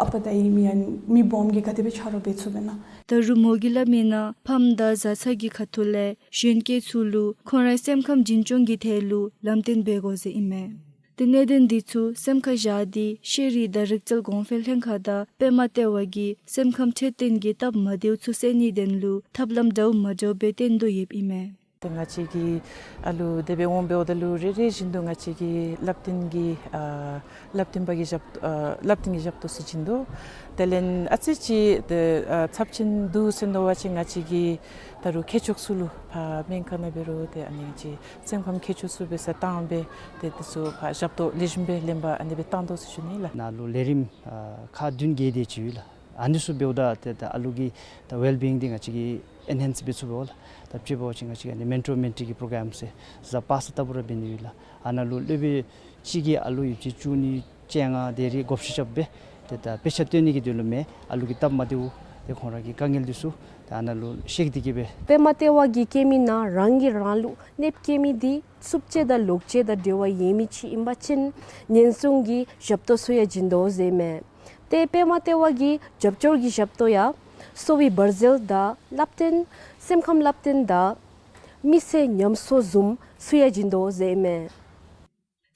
ཨ་པ་དང་ཨའི་མི་ཡང་མི་སྦོམ་གིས་ག་དེ་སྦེ་ཆ་རོགས་འབད་ཚུགས་པས་ན། ད་རུང་མོ་གིས་སླབ་མི་ནང་ཕམ་དང་བཟའ་ཚང་གི་ཁ་ཐུག་ལས་གཞོན་སྐྱེས་ཚུ་ལུ་ཁོང་རའི་སེམས་ཁམས་འཛིན་སྐྱོང་གི་ཐད་ལུ་ལམ་སྟོན་འབད་དགོ་ཟེར་ཨིན་མས། ཏེ་གནད་དོན་འདི་ཚུ་སེམས་ཁར་བཞག་སྟེ་ཤེས་རིག་དང་རིག་རྩལ་གོང་འཕེལ་ལྷན་ཁག་དང་པདྨ་ལྟེ་བ་གིས་སེམས་ཁམས་འཕྲོད་བསྟེན་གྱི་སྟབས་མ་བདེཝ་ཚུ་སེལ་ནིའི་དོན་ལུ་ཐབས་ལམ་འདྲཝ་མ་འདྲཝ་སྦེ་སྟོན་དོ་ཡོདཔ་ཨིན་མས། ཏེ་ང་བཅས་ཀྱི་ཨ་ལུ་དེ་སྦེ་འོང་འབདཝ་ད་ལུ་རེ་རེ་བཞིན་དུ་ང་བཅས་ཀྱི་བསླབ་སྟོན་གྱི་ཨ་བསླབ་སྟོན་པ་གི་ཞབས་ཨ་བསླབ་སྟོན་གྱི་ཞབས་ཏོག་ཚུ་བྱིན་དོ། དེ་ལས་ཨ་ཙི་ཅིག་ཏེ་ཨ་ཚབས་ཆེན་འདུག་ཟེར་མནོ་བ་ཅིན་ང་བཅས་ཀྱིས་ད་རུང་མཁས་མཆོག་ཚུ་ལུ་ཕར་སྨན་ཁང་ནང་འབད་རུང་ཏེ་ཨ་ནི་ཅིག་སེམས་ཁམས་མཁས་མཆོག་ཚུ་འབད་ས་བཏང་སྦེ་ཏེ་འདི་ཚུ་ཕར་ཞབས་ཏོག་ལེགས་ཤོམ་སྦེ་ལེན་པར་ཨ་ནི་སྦེ་བཏང་དོ་ཟེར་ཞུ་ནི་ལགས། ནཱ་ལུ་ལས་རིམ་ཨ་ཁག་བདུན་བརྒྱད་དེ་ཅིག་ཡོད་ལགས། ཨ་ནི་ཚུ་འབདཝ་ད་ཏེ་ད་ཨ་ལུ་གི་ད་ཝེལ་བིང་འདི་ང་བཅས་ཀྱིས་ཨེན་ཧེནསི་འབད་ཚུགས་པས་ལགས། ད་ཅིག་འབད་བ་ཅིན་ང་བཅས་ཀྱིས་ཨ་ནི་མེན་ཊོར་མེན་ཊི་གི་པྲོ་གརམ་ཟེར་གཟའ་པ་སངས་ལྟ་བུ་ར་འབད་ནི་ཡོད་ལགས། ཨ་ནཱ་ལུ་སློབ་དཔོན་གཅིག་གིས་ཨ་ལུ་ཡོདཔ་ཅིག་བཅུ་གཉིས་བཅོ་ལྔ་དེ་རེ་བགོ་བཤའ་རྐྱབ་སྦེ་ཏེ་ད་དཔེ་ཆ་སྟོན་ནི་གི་དོན་ལུ་མེན། ཨ་ལུ་གི་སྟབས་མ་བདེཝ་ཏེ་ཁོང་ར་གི་དཀའ་ངལ་འདི་ཚུ་ད་ཨ་ནཱ་ལུ་བཤད་དེ་གི་སྦེ། པདྨ་ལྟེ་བ་གིས་བཀོད་མི་ནང་རང་གིས་རང་ལུ་གནོདཔ་བཀལ་མི་འདི་རྩུབ་སྤྱོད་དང་ལོག་སྤྱོད་དང་འབྲེལ་བ་ཡོད་མི་ཅིག་ཨིན་པ་ཅིན་ཉེན་སྲུང་གི་ཞབས་ཏོག་ཚུ་ཡང་བྱིན་དོ་ཟེར་མས། ཏེ་པདྨ་ལྟེ་བ་གིས་རྒྱབ་སྐྱོར་གྱི་ཞབས་ཏོག་ཡང་གསོ་བའི་འབར་རྫས་དང་བསླབ་སྟོན་སེམས་ཁམས་བསླབ་སྟོན་དང་མི་ཚེ་ཉམས་གསོ་བཟུམ་ཚུ་ཡང་བྱིན་དོ་ཟེར་མས།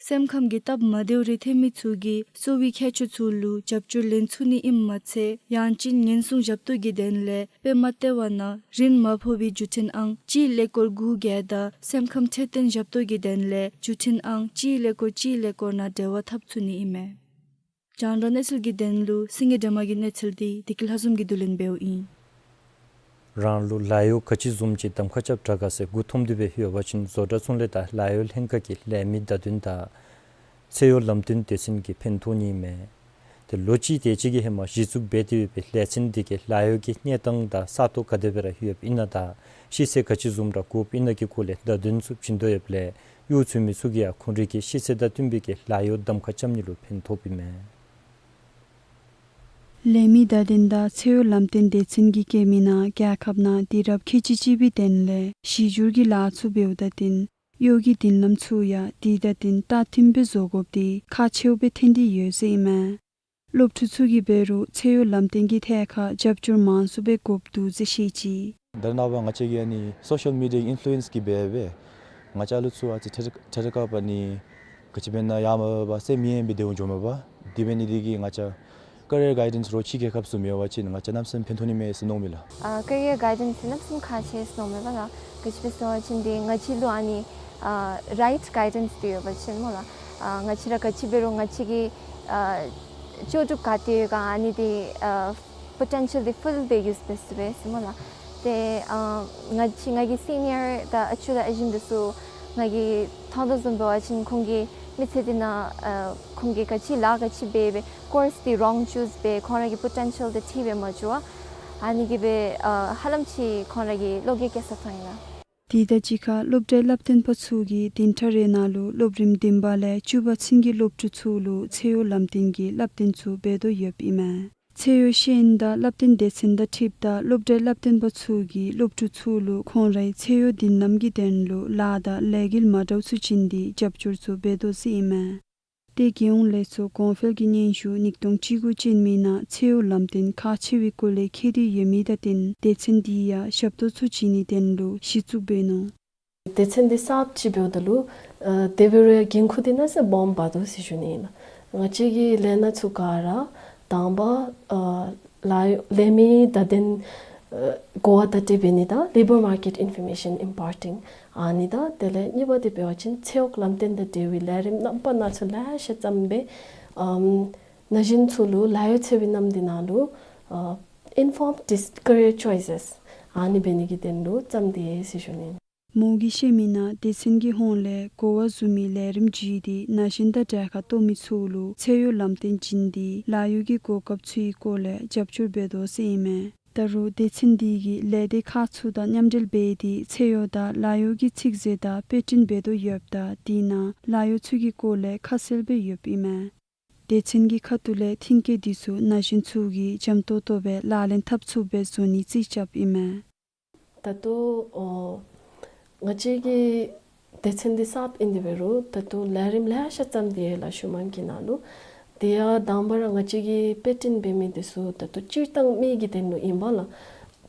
སེམས་ཁམས་ཀྱི་སྟབས་མ་བདེཝ་རེ་ཐོན་མི་ཚུ་གིས་གསོ་བའི་མཁས་མཆོག་ཚུ་ལུ་རྒྱབ་སྐྱོར་ལེན་ཚུགས་ནི་ཨིནམ་མ་ཚད་ཡང་ཅིན་ཉེན་སྲུང་ཞབས་ཏོག་གི་དོན་ལས་པདྨ་ལྟེ་བ་ནང་རིན་མ་ཕོག་པའི་བརྒྱུད་འཕྲིན་ཨང་གཅིག་ཀླད་ཀོར་དགུ་བརྒྱད་དང་སེམས་ཁམས་འཕྲོད་བསྟེན་ཞབས་ཏོག་གི་དོན་ལས་བརྒྱུད་འཕྲིན་ཨང་གཅིག་ཀླད་ཀོར་གཅིག་ཀླད་ཀོར་ནང་འབྲེལ་བ་འཐབ་ཚུགས་ནི་ཨིན་མས། རྒྱང་བསྒྲགས་གནས་ཚུལ་གྱི་དོན་ལུ་སེང་གེ་སྒྲོལ་མ་གི་གནས་ཚུལ་འདི་བདེ་སྐྱིད་ལྷ་འཛོམས་ཀྱིས་བསྡུ་ལེན་འབདཝ་ཨིན། རང་ལུ་ལཱ་གཡོག་ག་ཅི་བཟུམ་ཅིག་གདམ་ཁ་རྐྱབ་དྲག་ག་ཟེར་མགུ་འཐོམས་ཏེ་སྦེ་ཡོད་པ་ཅིན་བཟོ་གྲྭ་ཚུ་ལས་ད་ལཱ་གཡོག་ལྷན་ཁག་གི་ལས་མི་བརྡ་དོན་དང་ཚེ་གཡོག་ལམ་སྟོན་སྡེ་ཚན་གྱིས་ཕན་ཐོགས་ནི་མས། ཏེ་ལོ་གཅིག་དེ་ཅིག་གི་ཧེ་མ་གཞི་བཙུགས་འབད་དེ་ཡོད་པའི་ལས་ཚན་འདི་གིས་ལཱ་གཡོག་གི་གནས་སྟངས་དང་ས་སྟོང་ག་དེ་སྦེ་ར་ཡོདཔ་ཨིན་ན་དང་ཤེས་ཚད་ག་ཅི་བཟུམ་ར་དགོཔ་ཨིན་ན་གི་སྐོར་ལས་བརྡ་དོན་ཚུ་བྱིན་དོ་ཡོདཔ་ལས་གཡོག་བཙུགས་མི་ཚུ་གིས་ཡང་ཁོང་རའི་གི་ཤེས་ཚད་དང་བསྟུན་པའི་གི་ལཱ་གཡོག་གདམ་ཁ་རྐྱབ་ནི་ལུ་ཕན་ཐོགསཔ་ཨིན་མས། ལས་མི་བརྡ་དོན་དང་ཚེ་གཡོག་ལམ་སྟོན་སྡེ་ཚན་གྱིས་བཀོད་མི་ནང་རྒྱལ་ཁབ་ནང་དུས་རབས་ཁལ་གཅིག་གཅིག་པའི་དོན་ལས་གཞི་བསྒྱུར་གྱི་ལཱ་ཚུ་འབདཝ་ད་བརྟེན་གཡོག་གི་མདུན་ལམ་ཚུ་ཡང་དུས་དང་བསྟུན་སྟབས་མཐུན་སྦེ་བཟོ་དགོཔ་འདི་ཁག་ཆེཝ་སྦེ་ཐོན་ཏེ་ཡོད་ཟེར་ཨིན་མས། སློབ་ཕྲུག་ཚུ་གིས་འབད་རུང་ཚེ་གཡོག་ལམ་སྟོན་གྱི་ཐད་ཁར་རྒྱབ་སྐྱོར་མང་སུ་སྦེ་དགོཔ་འདུག་ཟེར་བཤད་ཅི། ད་རེས་ནངས་པ་ང་བཅས་ཀྱིས་ཨ་ནི་སོ་ཤལ་མི་ཌི་ཡ་ཨིན་ཕུ་ལུ་ཨེནསི་གིས་འབད་སྦེ་ང་བཅས་ཨ་ལུ་ཚུ་ཨ་ཙི་ཐད་ཐད་ཀར་ཨ་ནི་ག་ཅི་འབད་ན་ཡང་མ་འབད་བར་སེམས་ཡེངས་སྦེ་སྡོད་འོང་འགྱོཝ་མས་པ། དེ་འབད་ནི་འདི་གིས་ང་བཅས་ཀེ་རི་ཡར་གའི་ཌེནསི་རོགས་ཅིག་རྒྱལ་ཁབ་ཚུ་མེད་པ་ཅིན་ང་བཅས་གནམ་མེད་ས་མེད་ཕན་ཐོགས་ནི་མས་ཟེར་མནོཝ་མས་ལགས། ཨ་ཀེ་རི་ཡར་གའི་ཌེནསི་འདི་གནམ་མེད་ས་མེད་ཁག་ཆེ་ཟེར་མནོཝ་མས་པ་ལགས། ག་ཅི་སྦེ་ཟེར་བ་ཅིན་འདི་ང་བཅས་ལུ་ཨ་ནི་ཨ་རའིཊ་གའི་ཌེནསི་འདི་ཡོད་པ་ཅིན་སྨོ་ལགས། ཨ་ང་བཅས་ར་ག་ཅི་འབད་རུང་ང་བཅས་ཀྱི་ཨ་ལྕོགས་གྲུབ་ག་ཏེ་ཡོད་ག་ཨ་ནི་འདི་ཨ་པོ་ཊེན་ཤལ་འདི་ཕུལ་སྦེ་ཡུསི་འབད་ཚུགས་པས་ཟེར་སྨོ་ལགས། ཏེ་ཨ་ང་བཅས་ང་གི་སི་ནི་ཡར་དང་ཨ་ཅོ་དང་ཨ་ཞེམོ་འདི་ཚུ་ང་གིས་མཐོང་དོ་བཟུམ་འབད་བ་ཅིན་ཁོང་གིས་མི་ཚེ་འདི་ནང་ཨ་ཁོང་གིས་ག་ཅི་ལཱ་ག་ཅི་འབད་སྦེ་ཀོརསི་འདི་རོང་ཅུསི་འབད་ཁོང་ར་གི་པོ་ཊེན་ཤལ་འདི་ཁྲིད་སྦེ་མ་འགྱོ་བར་ཨ་ནི་གིས་སྦེ་ཨ་ཧ་ལམ་ཅིག་ཁོང་ར་གི་བློ་འགྱོད་བསྐྱེད་ས་ཐོན་ཡི་ལགས། དེ་དང་གཅིག་ཁར་སློབ་གྲྭའི་བསླབ་སྟོན་པ་ཚུ་གིས་བདུན་ཕྲག་རེ་ནང་ལུ་སློབ་རིམ་བདུན་པ་ལས་བཅུ་པ་ཚུན་གྱི་སློབ་ཕྲུག་ཚུ་ལུ་ཚེ་གཡོག་ལམ་སྟོན་གྱི་བསླབ་སྟོན་ཚུ་འབད་དོ་ཡོདཔ་ཨིན་མས། ཚེ་གཡོག་ཤེས་ཡོན་དང་བསླབ་སྟོན་སྡེ་ཚན་དང་འཁྲིལཝ་ད་སློབ་གྲྭའི་བསླབ་སྟོན་པ་ཚུ་གིས་སློབ་ཕྲུག་ཚུ་ལུ་ཁོང་རའི་ཚེ་གཡོག་མདུན་ལམ་གྱི་དོན་ལུ་ལཱ་དང་ལས་འགུལ་མ་འདྲཝ་ཚུ་བྱིན་ཏེ་རྒྱབ་སྐྱོར་ཚུ་འབད་དོ་ཟེར་ཨིན་མས། ཏེ་རྒྱལ་ཡོངས་ལས་ཚོགས་གོང་འཕེལ་གྱི་སྙན་ཞུ་ཉིས་སྟོང་བཅུ་དགུ་ཅན་མི་ནང་ཚེ་གཡོག་ལམ་སྟོན་ཁག་ཆེ་བའི་སྐོར་ལས་ཁྱད་དུ་ཡོད་མི་དང་བསྟུན་སྡེ་ཚན་འདི་ཡང་ཞབས་ཏོག་ཚུ་བྱིན་ནིའི་དོན་ལུ་གཞི་བཙུགས་འབད་ནུག། སྡེ་ཚན་འདི་གསརཔ་ཅིག་འབདཝ་ད་ལུ་ཨ་དེ་འབད་རུང་ཡང་འགན་ཁུར་འདི་གནམ་མེད་ས་མེད་སྦོམ་འབག་དོ་ཟེར་ཞུ་ནི་ཨིན་ལགས། ང་བཅས་ཀྱི་ལས་སྣ་ཚུ་ག་ར་དང་པ་ཨ་ལཱ་གཡོག་ལས་མི་བརྡ་དོན་ཨ་གོ་བ་བརྡ་སྤྲོད་འབད་ནི་དང་Labour Market Information Imparting ཨ་ནི་དང་དེ་ལས་གཉིས་པ་འདི་འབད་བ་ཅིན་ཚེ་གཡོག་ལམ་སྟོན་དང་འབྲེལ་བའི་ལས་རིམ་རྣམ་པ་སྣ་ཚོགས་ལེ་ཤ་བརྩམས་སྦེ་ཨམ་ན་གཞོན་ཚུ་ལུ་ལཱ་གཡོག་འཚོལ་བའི་ནམ་དུས་ནང་ལུ་ཨ་Informed Dis- Career Choices ཨ་ནི་འབད་ནི་གི་དོན་ལུ་བརྩམས་ཏེ་ཡོད་ཟེར་ཞུ་ནི། མོ་གིས་བཤད་མི་ནང་སྡེ་ཚན་གྱི་ཧོངས་ལས་གོ་བ་བཟུང་མི་ལས་རིམ་བརྒྱུད་དེ་ན་གཞོན་དང་གྲལ་ཁར་གཏོགས་མི་ཚུ་ལུ་ཚེ་གཡོག་ལམ་སྟོན་བྱིན་ཏེ་ལཱ་གཡོག་གི་གོ་སྐབས་ཚུའི་སྐོར་ལས་རྒྱབ་སྐྱོར་འབད་དོ་ཟེར་ཨིན་མས། ད་རུང་སྡེ་ཚན་འདི་གིས་ལས་སྡེ་ཁག་ཚུ་དང་མཉམ་འབྲེལ་འབད་དེ་ཚེ་གཡོག་དང་ལཱ་གཡོག་གི་ཚིག་མཛོད་དང་དཔེ་སྐྲུན་འབད་དོ་ཡོདཔ་ད་དེ་ནང་ལཱ་གཡོག་ཚུ་གི་སྐོར་ལས་ཁ་གསལ་སྦེ་ཡོདཔ་ཨིན་མས། སྡེ་ཚན་གྱི་ཁ་ཐུག་ལས་མཐུན་རྐྱེན་འདི་ཚུ་ན་གཞོན་ཚུ་གིས་འཇམ་ཏོང་ཏོ་སྦེ་ལག་ལེན་འཐབ་ཚུགསཔ་སྦེ་བཟོ་ནིའི་རྩིས་རྐྱབ་ཨིན་མས། ད་ལྟོ་ཨོ་ང་བཅས་ཀྱི་སྡེ་ཚན་འདི་གསརཔ་ཨིན་ཏེ་འབད་རུང་ད་ལྟོ་ལས་རིམ་ལེ་ཤ་བརྩམས་ཏེ་ཡོད་ལགས་ཤུལ་མ་གི་ནང་ལུ། དེ་ཡང་དང་པ་ར་ང་བཅས་ཀྱི་དཔེ་སྐྲུན་འབད་མི་འདི་ཚུ་ད་ལྟོ་སྤྱིར་བཏང་མི་གི་དོན་ལུ་ཨིན་པས་ལགས།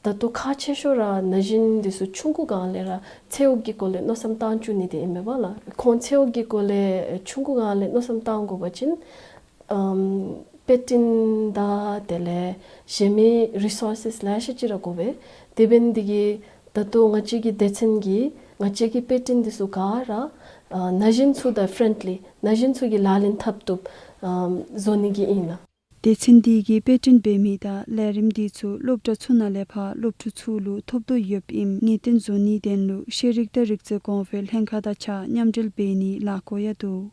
ད་ལྟོ་ཁག་ཆེ་ཤོས་ར་ན་གཞོན་འདི་ཚུ་ཆུང་ཀུ་སྒང་ལས་ར་ཚེ་གཡོག་གི་སྐོར་ལས་མནོ་བསམ་བཏང་བཅུག་ནི་འདི་ཨིན་མས་པ་ལགས། ཁོང་ཚེ་གཡོག་གི་སྐོར་ལས་ཆུང་ཀུ་སྒང་ལས་མནོ་བསམ་བཏང་དགོ་པ་ཅིན་ཨམ་དཔེ་སྐྲུན་དང་དེ་ལས་གཞན་མི་རི་སོར་སེས་ལེ་ཤ་ཅིག་ར་དགོ་པས། དེ་འབད་ནི་འདི་གིས་ད་ལྟོ་ང་བཅས་ཀྱི་སྡེ་ཚན་གྱིས་ང་བཅས་ཀྱི་དཔེ་སྐྲུན་འདི་ཚུ་ག་ར་ཨ་ན་གཞོན་ཚུ་དང་ཕྲེནཌ་ལི་ན་གཞོན་ཚུ་གིས་ལག་ལེན་འཐབ་བཏུབ་ཨམ་བཟོ་ནི་གི་ཨིན་ལགས། སྡེ་ཚན་འདི་གིས་དཔེ་སྐྲུན་འབད་མི་དང་ལས་རིམ་འདི་ཚུ་སློབ་གྲྭ་ཚུ་ནང་ལས་ཕར་སློབ་ཕྲུག་ཚུ་ལུ་ཐོབ་དོ་ཡོདཔ་ཨིནམ་ངེས་བསྟན་བཟོ་ནིའི་དོན་ལུ་ཤེས་རིག་དང་རིག་རྩལ་གོང་འཕེལ་ལྷན་ཁག་དང་གཅིག་ཁར་མཉམ་འབྲེལ་འབད་ནིའི་ལས་འགུལ་ཡང་འདུག།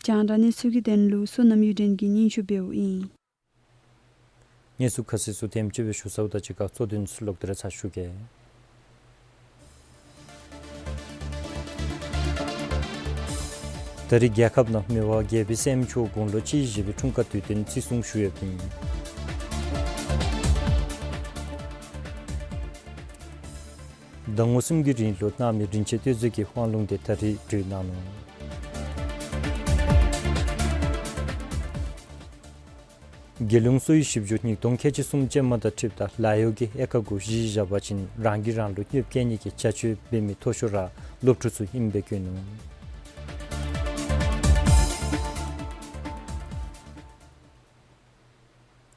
རྒྱང་བསྒྲགས་གནས་ཚུལ་གྱི་དོན་ལུ་བསོད་ནམས་གཡུ་སྒྲོན་གྱིས་སྙན་ཞུ་འབདཝ་ཨིན། གནས་ཚུལ་ཁ་གསལ་ཚུ་དེམ་ཅིག་སྦེ་ཞུ་ཚརཝ་དང་གཅིག་ཁར་གཙོ་དོན་ཚུ་ལོག་སྟེ་ར་ཚར་ཞུ་གེ། ད་རེས་རྒྱལ་ཁབ་ནང་མི་དབང་རྒྱལ་པོའི་སྲསམོ་མཆོག་དགུང་ལོ་གཅིག་བཞེས་པའི་འཁྲུངས་སྐར་དུས་སྟོན་བརྩི་སྲུང་ཞུ་ཡོདཔ་ཨིན། ཟླ་ངོ་གསུམ་གྱི་རིང་ལུ་གནང་མི་རིན་ཆེན་གཏེར་མཛོད་ཀྱི་དབང་ལུང་འདི་ད་རེས་གྲོལ་གནང་ནུག། རྒྱལ་ཡོངས་གསོ་བའི་ཞིབ་འཇུག་ཉིས་སྟོང་ཁལ་གཅིག་གསུམ་ཅན་མ་དང་འཁྲིལཝ་ད་ལཱ་གཡོག་གི་དབྱེ་ཁག་གུ་གཞི་བཞག་པ་ཅིན་རང་གིས་རང་ལུ་གནོདཔ་བཀལ་ནི་གི་བྱ་སྤྱོད་འབད་མི་མཐོ་ཤོས་ར་སློབ་ཕྲུག་ཚུ་ཨིནམ་སྦེ་བཀོད་ནུག།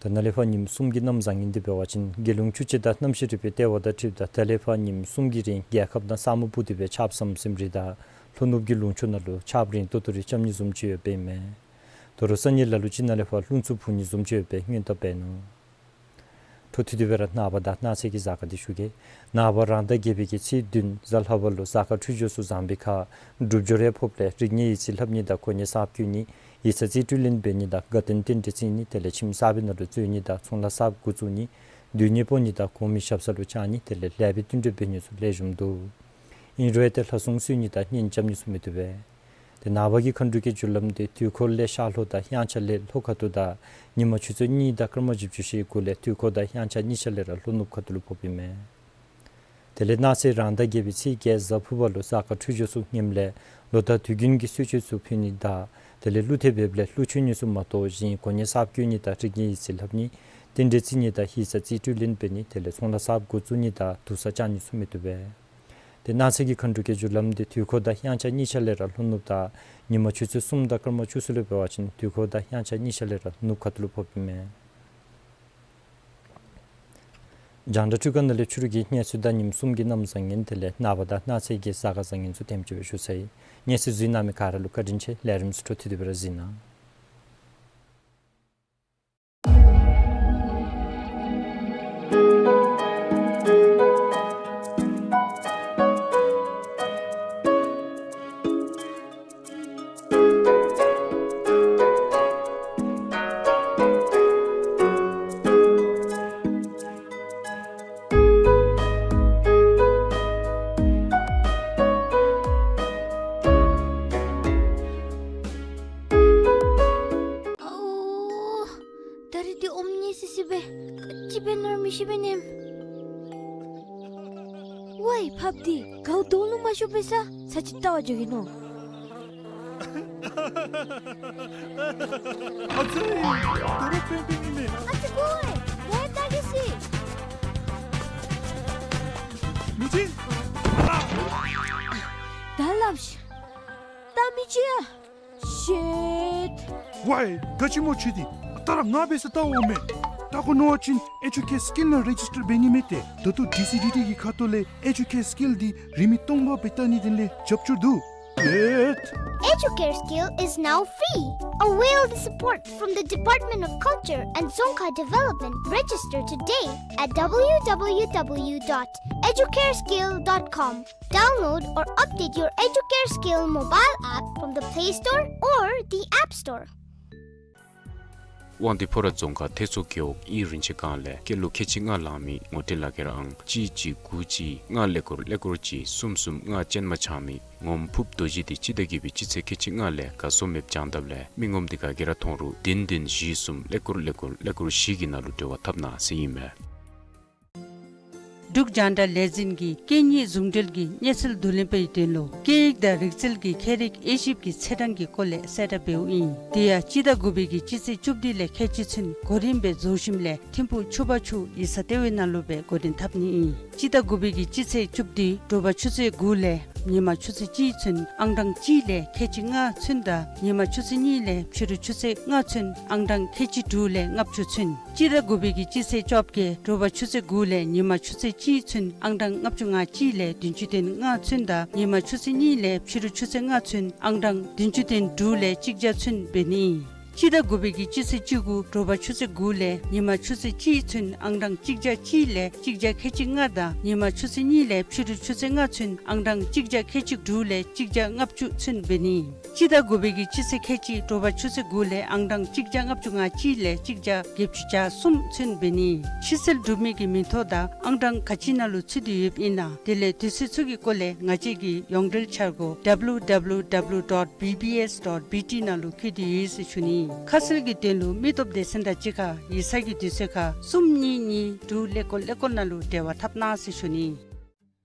ད་ནཱ་ལས་ཕར་ཉིནམ་གསུམ་གྱི་གནམ་བཟང་ངན་འདི་འབད་བ་ཅིན་རྒྱལ་ཡོངས་ཆུ་སྤྱོད་དང་གནམ་གཤིས་རིག་པའི་ལྟེ་བ་དང་འཁྲིལཝ་ད་ད་ལས་ཕར་ཉིནམ་གསུམ་གྱི་རིང་རྒྱལ་ཁབ་ནང་ས་སྨུག་སྤུབས་ཏེ་སྦེ་ཆརཔ་ཟམ་ཟིམ་རེ་དང་ལྷོ་ནུབ་ཀྱི་ལུང་ཕྱོགས་ནང་ལུ་ཆརཔ་རན་ཏོག་ཏོ་རེ་རྐྱབ་ནི་བཟུམ་ཅིག་ཡོདཔ་ཨིན་མས། དོ་རུང་སང་ཉིན་ལ་ལུ་ཅིག་ནང་ལས་ཕར་རླུང་འཚུབ་འཕུ་ནི་བཟུམ་ཅིག་ཡོདཔ་སྦེ་སྔོན་བརྡ་འབད་ནུག། འཕྲོ་མཐུད་དེ་སྦེ་ར་ནངས་པ་དང་གནངས་ཚེ་གི་གཟའ་སྐར་འདི་ཞུ་གེ། ནངས་པ་རང་ཟླ་བརྒྱད་པའི་གི་ཚེས་བདུན་གཟའ་ལྷག་པ་ལུ་གཟའ་སྐར་འཕྲོད་སྦྱོར་ཚུ་བཟང་པའི་ཁར་འགྲུབ་འབྱོར་ཡང་ཕོགཔ་ལས་རིག་གནས་ཡིག་རྩིས་ལྷབ་ནི་དང་གོ་གནས་གསརཔ་བསྐོ་ནི་ཡིག་ཚང་རྩིས་སྤྲོད་ལེན་འབད་ནི་དང་དགའ་སྟོན་རྟེན་འབྲེལ་བརྩི་ནི་དེ་ལས་ཁྱིམ་གསར་པའི་ནང་ལུ་འཛུལ་ནི་དང་ཚོང་ལཱ་གསརཔ་འགོ་བཙུགས་ནི་སྡོད་གནས་སྤོ་ནི་དང་གོང་མའི་ཞབས་སར་ལུ་བཅར་ནི་དེ་ལས་ལེགས་པའི་བསྟུན་གྲོས་འབད་ནི་ཚུ་ལེགས་ཤོམ་འདུག། ཨིན་རུང་ཡང་ཏེ་ལྷ་སྲུང་གསོལ་ནི་དང་གཉེན་རྐྱབ་ནི་ཚུ་མི་བཏུབ་པས། ཏེ་ནངས་པ་གི་མཁའ་འགྲོ་གི་རྒྱུ་ལམ་འདི་དུས་འཁོར་ལས་ཤར་ལྷོ་དང་དབྱངས་འཆར་ལས་ལྷོ་ཁ་ཐུག་དང་ཉིན་མ་ཆུ་ཚོད་གཉིས་དང་སྐར་མ་བཞི་བཅུ་ཞེ་དགུ་ལས་དུས་འཁོར་དང་དབྱངས་འཆར་གཉིས་ཆ་ལས་ར་ལྷོ་ནུབ་ཁ་ཐུག་ལུ་ཕོགཔ་ཨིན་མས། དེ་ལས་གནངས་ཚེ་རང་ཟླ་བརྒྱད་པའི་ཚེས་བརྒྱད་གཟའ་ཕུར་པ་ལུ་གཟའ་སྐར་འཕྲོད་སྦྱོར་ཚུ་སྔོནམ་ལས་ལོ་ཟླ་དུས་རྒྱུན་གྱི་གསོལ་མཆོད་ཚུ་ཕུལ་ནི་དང་དེ་ལས་གླུ་ཐེབས་འབདཝ་ལས་གླུ་མཆོད་ནི་ཚུ་མ་གཏོགས་གཞན་གོ་གནས་གསརཔ་བསྐོ་ནི་དང་རིག་གནས་ཡིག་རྩིས་ལྷབ་ནི་རྟེན་འབྲེལ་བརྩི་ནི་དང་ཡིག་ཚང་རྩིས་སྤྲོད་ལེན་འབད་ནི་དེ་ལས་ཚོང་ལཱ་གསརཔ་འགོ་བཙུགས་ནི་དང་དུར་ས་བཅག་ནི་ཚུ་མི་བཏུབ་པས། ཏེ་གནངས་ཚེ་གི་མཁའ་འགྲོ་གི་རྒྱུ་ལམ་འདི་དུས་འཁོར་དང་དབྱངས་འཆར་གཉིས་ཆ་ལས་ར་ལྷོ་ནུབ་དང་ཉིན་མ་ཆུ་ཚོད་གསུམ་དང་སྐར་མ་བཅུ་གསུམ་ལུ་འབད་བ་ཅིན་དུས་འཁོར་དང་དབྱངས་འཆར་གཉིས་ཆ་ལས་ར་ནུབ་ཁ་ཐུག་ལུ་ཕོགཔ་ཨིན་མས། རྒྱང་བསྒྲགས་འཕྲུལ་ཁང་ནང་ལས་ཕྱི་རུ་གི་གནས་ཚུལ་དང་ཉིནམ་གསུམ་གྱི་གནམ་བཟང་ངན་དེ་ལས་ནངས་པ་དང་གནངས་ཚེ་གི་གཟའ་སྐར་བཟང་ངན་ཚུ་དེམ་ཅིག་སྦེ་ཞུ་ཚར་ཡི། གནས་ཚུལ་གཟིགས་གནང་མི་ག་ར་ལུ་བཀའ་དྲིན་ཆེ། ལས་རིམ་ཚུ་འཕྲོ་མཐུད་དེ་སྦེ་ར་གཟིགས་གནང་། ཨའོ། ད་རིས་འདི་ཨོམ་ཉེ་སི་སི་སྦེ་ག་ཅི་འབད་ནི་ར་མི་ཤེས་པས་ནེམ། ཝའི་ཕགཔ་འདི་གའུ་དོང་ལུ་མ་ཤོར་བའི་ས་ས་ཅིག་བལྟ་བར་འགྱོ་གེ་ནོ། ཨ་ཙི། དོ་རུང་པེན་པེན་ཨིན་མས། ཨ་ཙི་ཀོ་ཨེ། ཝེབ་ད་གི་སི། མི་ཅིག། ད་སླབ་ཤིག། ད་མི་ཅིག་ཡ། ཤིཊ། ཝའི་ག་ཅི་སྨོ་ཁྱོད་འདི། ད་ར་ང་འབད་ས་ལྟ་འོང་མས། ད་ཁོ་ནོར་བ་ཅིན་ཨེ་ཇུ་ཀེར་སི་ཀིལ་ནང་རེ་ཇིས་ཊར་འབད་ནི་མས་ཏེ། ད་ལྟོ་ཌི་སི་ཌི་ཊི་གི་ཁ་ཐུག་ལས་ཨེ་ཇུ་ཀེར་སི་ཀིལ་འདི་རིན་མེད་སྟོང་པ་འབད་བལྟ་ནིའི་དོན་ལས་རྒྱབ་སྐྱོར་འདུག། ཨེ་ཊ། Educare Skill is now free. Avail the support from the Department of Culture and Dzongkha Development. Register today at w w w dot educare skill dot com. Download or update your Educare Skill mobile app from the Play Store or the App Store. དབང་འདུས་ཕོ་བྲང་རྫོང་ཁག་ཐེད་ཚོ་རྒེད་འོག་ཨིན་རིན་ཆེན་སྒང་ལས་སྐྱེས་ལོ་ཁལ་གཅིག་ལྔ་ལང་མི་ངོ་སྤྲོད་ལག་ཁྱེར་ཨང་གཅིག་གཅིག་དགུ་གཅིག་ལྔ་ཀླད་ཀོར་ཀླད་ཀོར་གཅིག་གསུམ་གསུམ་ལྔ་ཅན་མ་ཆགས་མི་ངོམ་ཕུརཔ་རྡོ་རྗེ་འདི་སྤྱི་ཟླ་བརྒྱད་པའི་སྤྱི་ཚེས་ཁལ་གཅིག་ལྔ་ལས་ག་སོང་མེདཔ་སྦྱང་དཔ་ལས་མི་ངོམ་འདི་ག་གིས་ར་མཐོང་རུང་བདུན་བདུན་བཞི་གསུམ་ཀླད་ཀོར་ཀླད་ཀོར་ཀླད་ཀོར་བཞི་གི་ནང་ལུ་འབྲེལ་བ་འཐབ་གནང་ཟེར་ཨིན་མས། འབྲུག་རྒྱང་བསྒྲགས་ལས་འཛིན་གྱིས་སྐད་གཉིས་ཟུང་འབྲེལ་གྱི་གནས་ཚུལ་བསྡུ་ལེན་པའི་དོན་ལུ་སྐད་ཡིག་དང་རིག་རྩལ་གྱི་ཁྱད་རིག་དབྱེ་ཞིབ་ཀྱི་ཚེས་གྲངས་ཀྱི་སྐོར་ལས་གསལ་བསྒྲགས་འབདཝ་ཨིན། དེ་ཡང་སྤྱི་ཟླ་དགུ་པའི་གི་སྤྱི་ཚེས་བཅུ་བདུན་ལས་ཁལ་གཅིག་ཚུན་གོ་རིམ་སྦེ་རྫོགས་ཞིནམ་ལས་ཐིམ་ཕུག་ཆུ་བར་ཆུ་ཡིག་ཚང་ལྟེ་བའི་ནང་ལུ་སྦེ་འགོ་འདྲེན་འཐབ་ནི་ཨིན། སྤྱི་ཟླ་དགུ་པའི་གི་སྤྱི་ཚེས་བཅུ་བདུན་དྲོ་པ་ཆུ་ཚོད་དགུ་ལས་ཉིན་མ་ཆུ་ཚོད་གཅིག་ཚུན་ཨང་གྲངས་གཅིག་ལས་ཁལ་གཅིག་ལྔ་ཚུན་དང་ཉིན་མ་ཆུ་ཚོད་གཉིས་ལས་ཕྱི་རུ་ཆུ་ཚོད་ལྔ་ཚུན་ཨང་གྲངས་ཁལ་གཅིག་དྲུག་ལས་ལྔ་བཅུ་ཚུན། སྤྱི་ཟླ་དགུ་པའི་གི་སྤྱི་ཚེས་བཅོ་བརྒྱད་དྲོ་པ་ཆུ་ཚོད་དགུ་ལས་ཉིན་མ་ཆུ་ཚོད་གཅིག་ཚུན་ཨང་གྲངས་ལྔ་བཅུ་ང་གཅིག་ལས་བདུན་ཅུ་དོན་ལྔ་ཚུན་དང་ཉིན་མ་ཆུ་ཚོད་གཉིས་ལས་ཕྱི་རུ་ཆུ་ཚོད་ལྔ་ཚུན་ཨང་གྲངས་བདུན་ཅུ་དོན་དྲུག་ལས་གཅིག་བརྒྱ་ཚུན་འབད་ནི་ཨིན། སྤྱི་ཟླ་དགུ་པའི་གི་སྤྱི་ཚེས་བཅུ་དགུ་དྲོ་པ་ཆུ་ཚོད་དགུ་ལས་ཉིན་མ་ཆུ་ཚོད་གཅིག་ཚུན་ཨང་གྲངས་གཅིག་བརྒྱ་གཅིག་ལས་གཅིག་བརྒྱ་ཁལ་གཅིག་ལྔ་དང་ཉིན་མ་ཆུ་ཚོད་གཉིས་ལས་ཕྱི་རུ་ཆུ་ཚོད་ལྔ་ཚུན་ཨང་གྲངས་གཅིག་བརྒྱ་ཁལ་གཅིག་དྲུག་ལས་གཅིག་བརྒྱ་ལྔ་བཅུ་ཚུན་འབད་ནི་ཨིན། སྤྱི་ཟླ་དགུ་པའི་གི་སྤྱི་ཚེས་ཁལ་གཅིག་དྲོ་པ་ཆུ་ཚོད་དགུ་ལས་ཨང་གྲངས་གཅིག་བརྒྱ་ལྔ་བཅུ་ང་གཅིག་ལས་གཅིག་བརྒྱ་བརྒྱད་ཅུ་གྱ་གསུམ་ཚུན་འབད་ནི་ཨིན། ཕྱིར་བསལ་གྲུབ་མི་གི་མིང་ཐོ་དང་ཨང་གྲངས་ག་ཅི་ནང་ལུ་ཚུད་དེ་ཡོདཔ་ཨིན་ན་དེ་ལས་དུས་ཚོད་ཚུ་གི་སྐོར་ལས་ང་བཅས་ཀྱི་ཡོངས་འབྲེལ་འཆར་སྒོ་W W W dot B B S dot B T ནང་ལུ་བཀོད་དེ་ཡོད་ཟེར་ཞུ་ནི་ཨིན། ཁ་གསལ་གྱི་དོན་ལུ་མི་སྟོབས་སྡེ་ཚན་དང་གཅིག་ཁར་ཡིག་ཚང་གི་དུས་ཚོད་ཁར་གསུམ་གཉིས་གཉིས་དྲུག་ཀླད་ཀོར་ཀླད་ཀོར་ནང་ལུ་འབྲེལ་བ་འཐབ་གནང་ཟེར་ཞུ་ནི་ཨིན།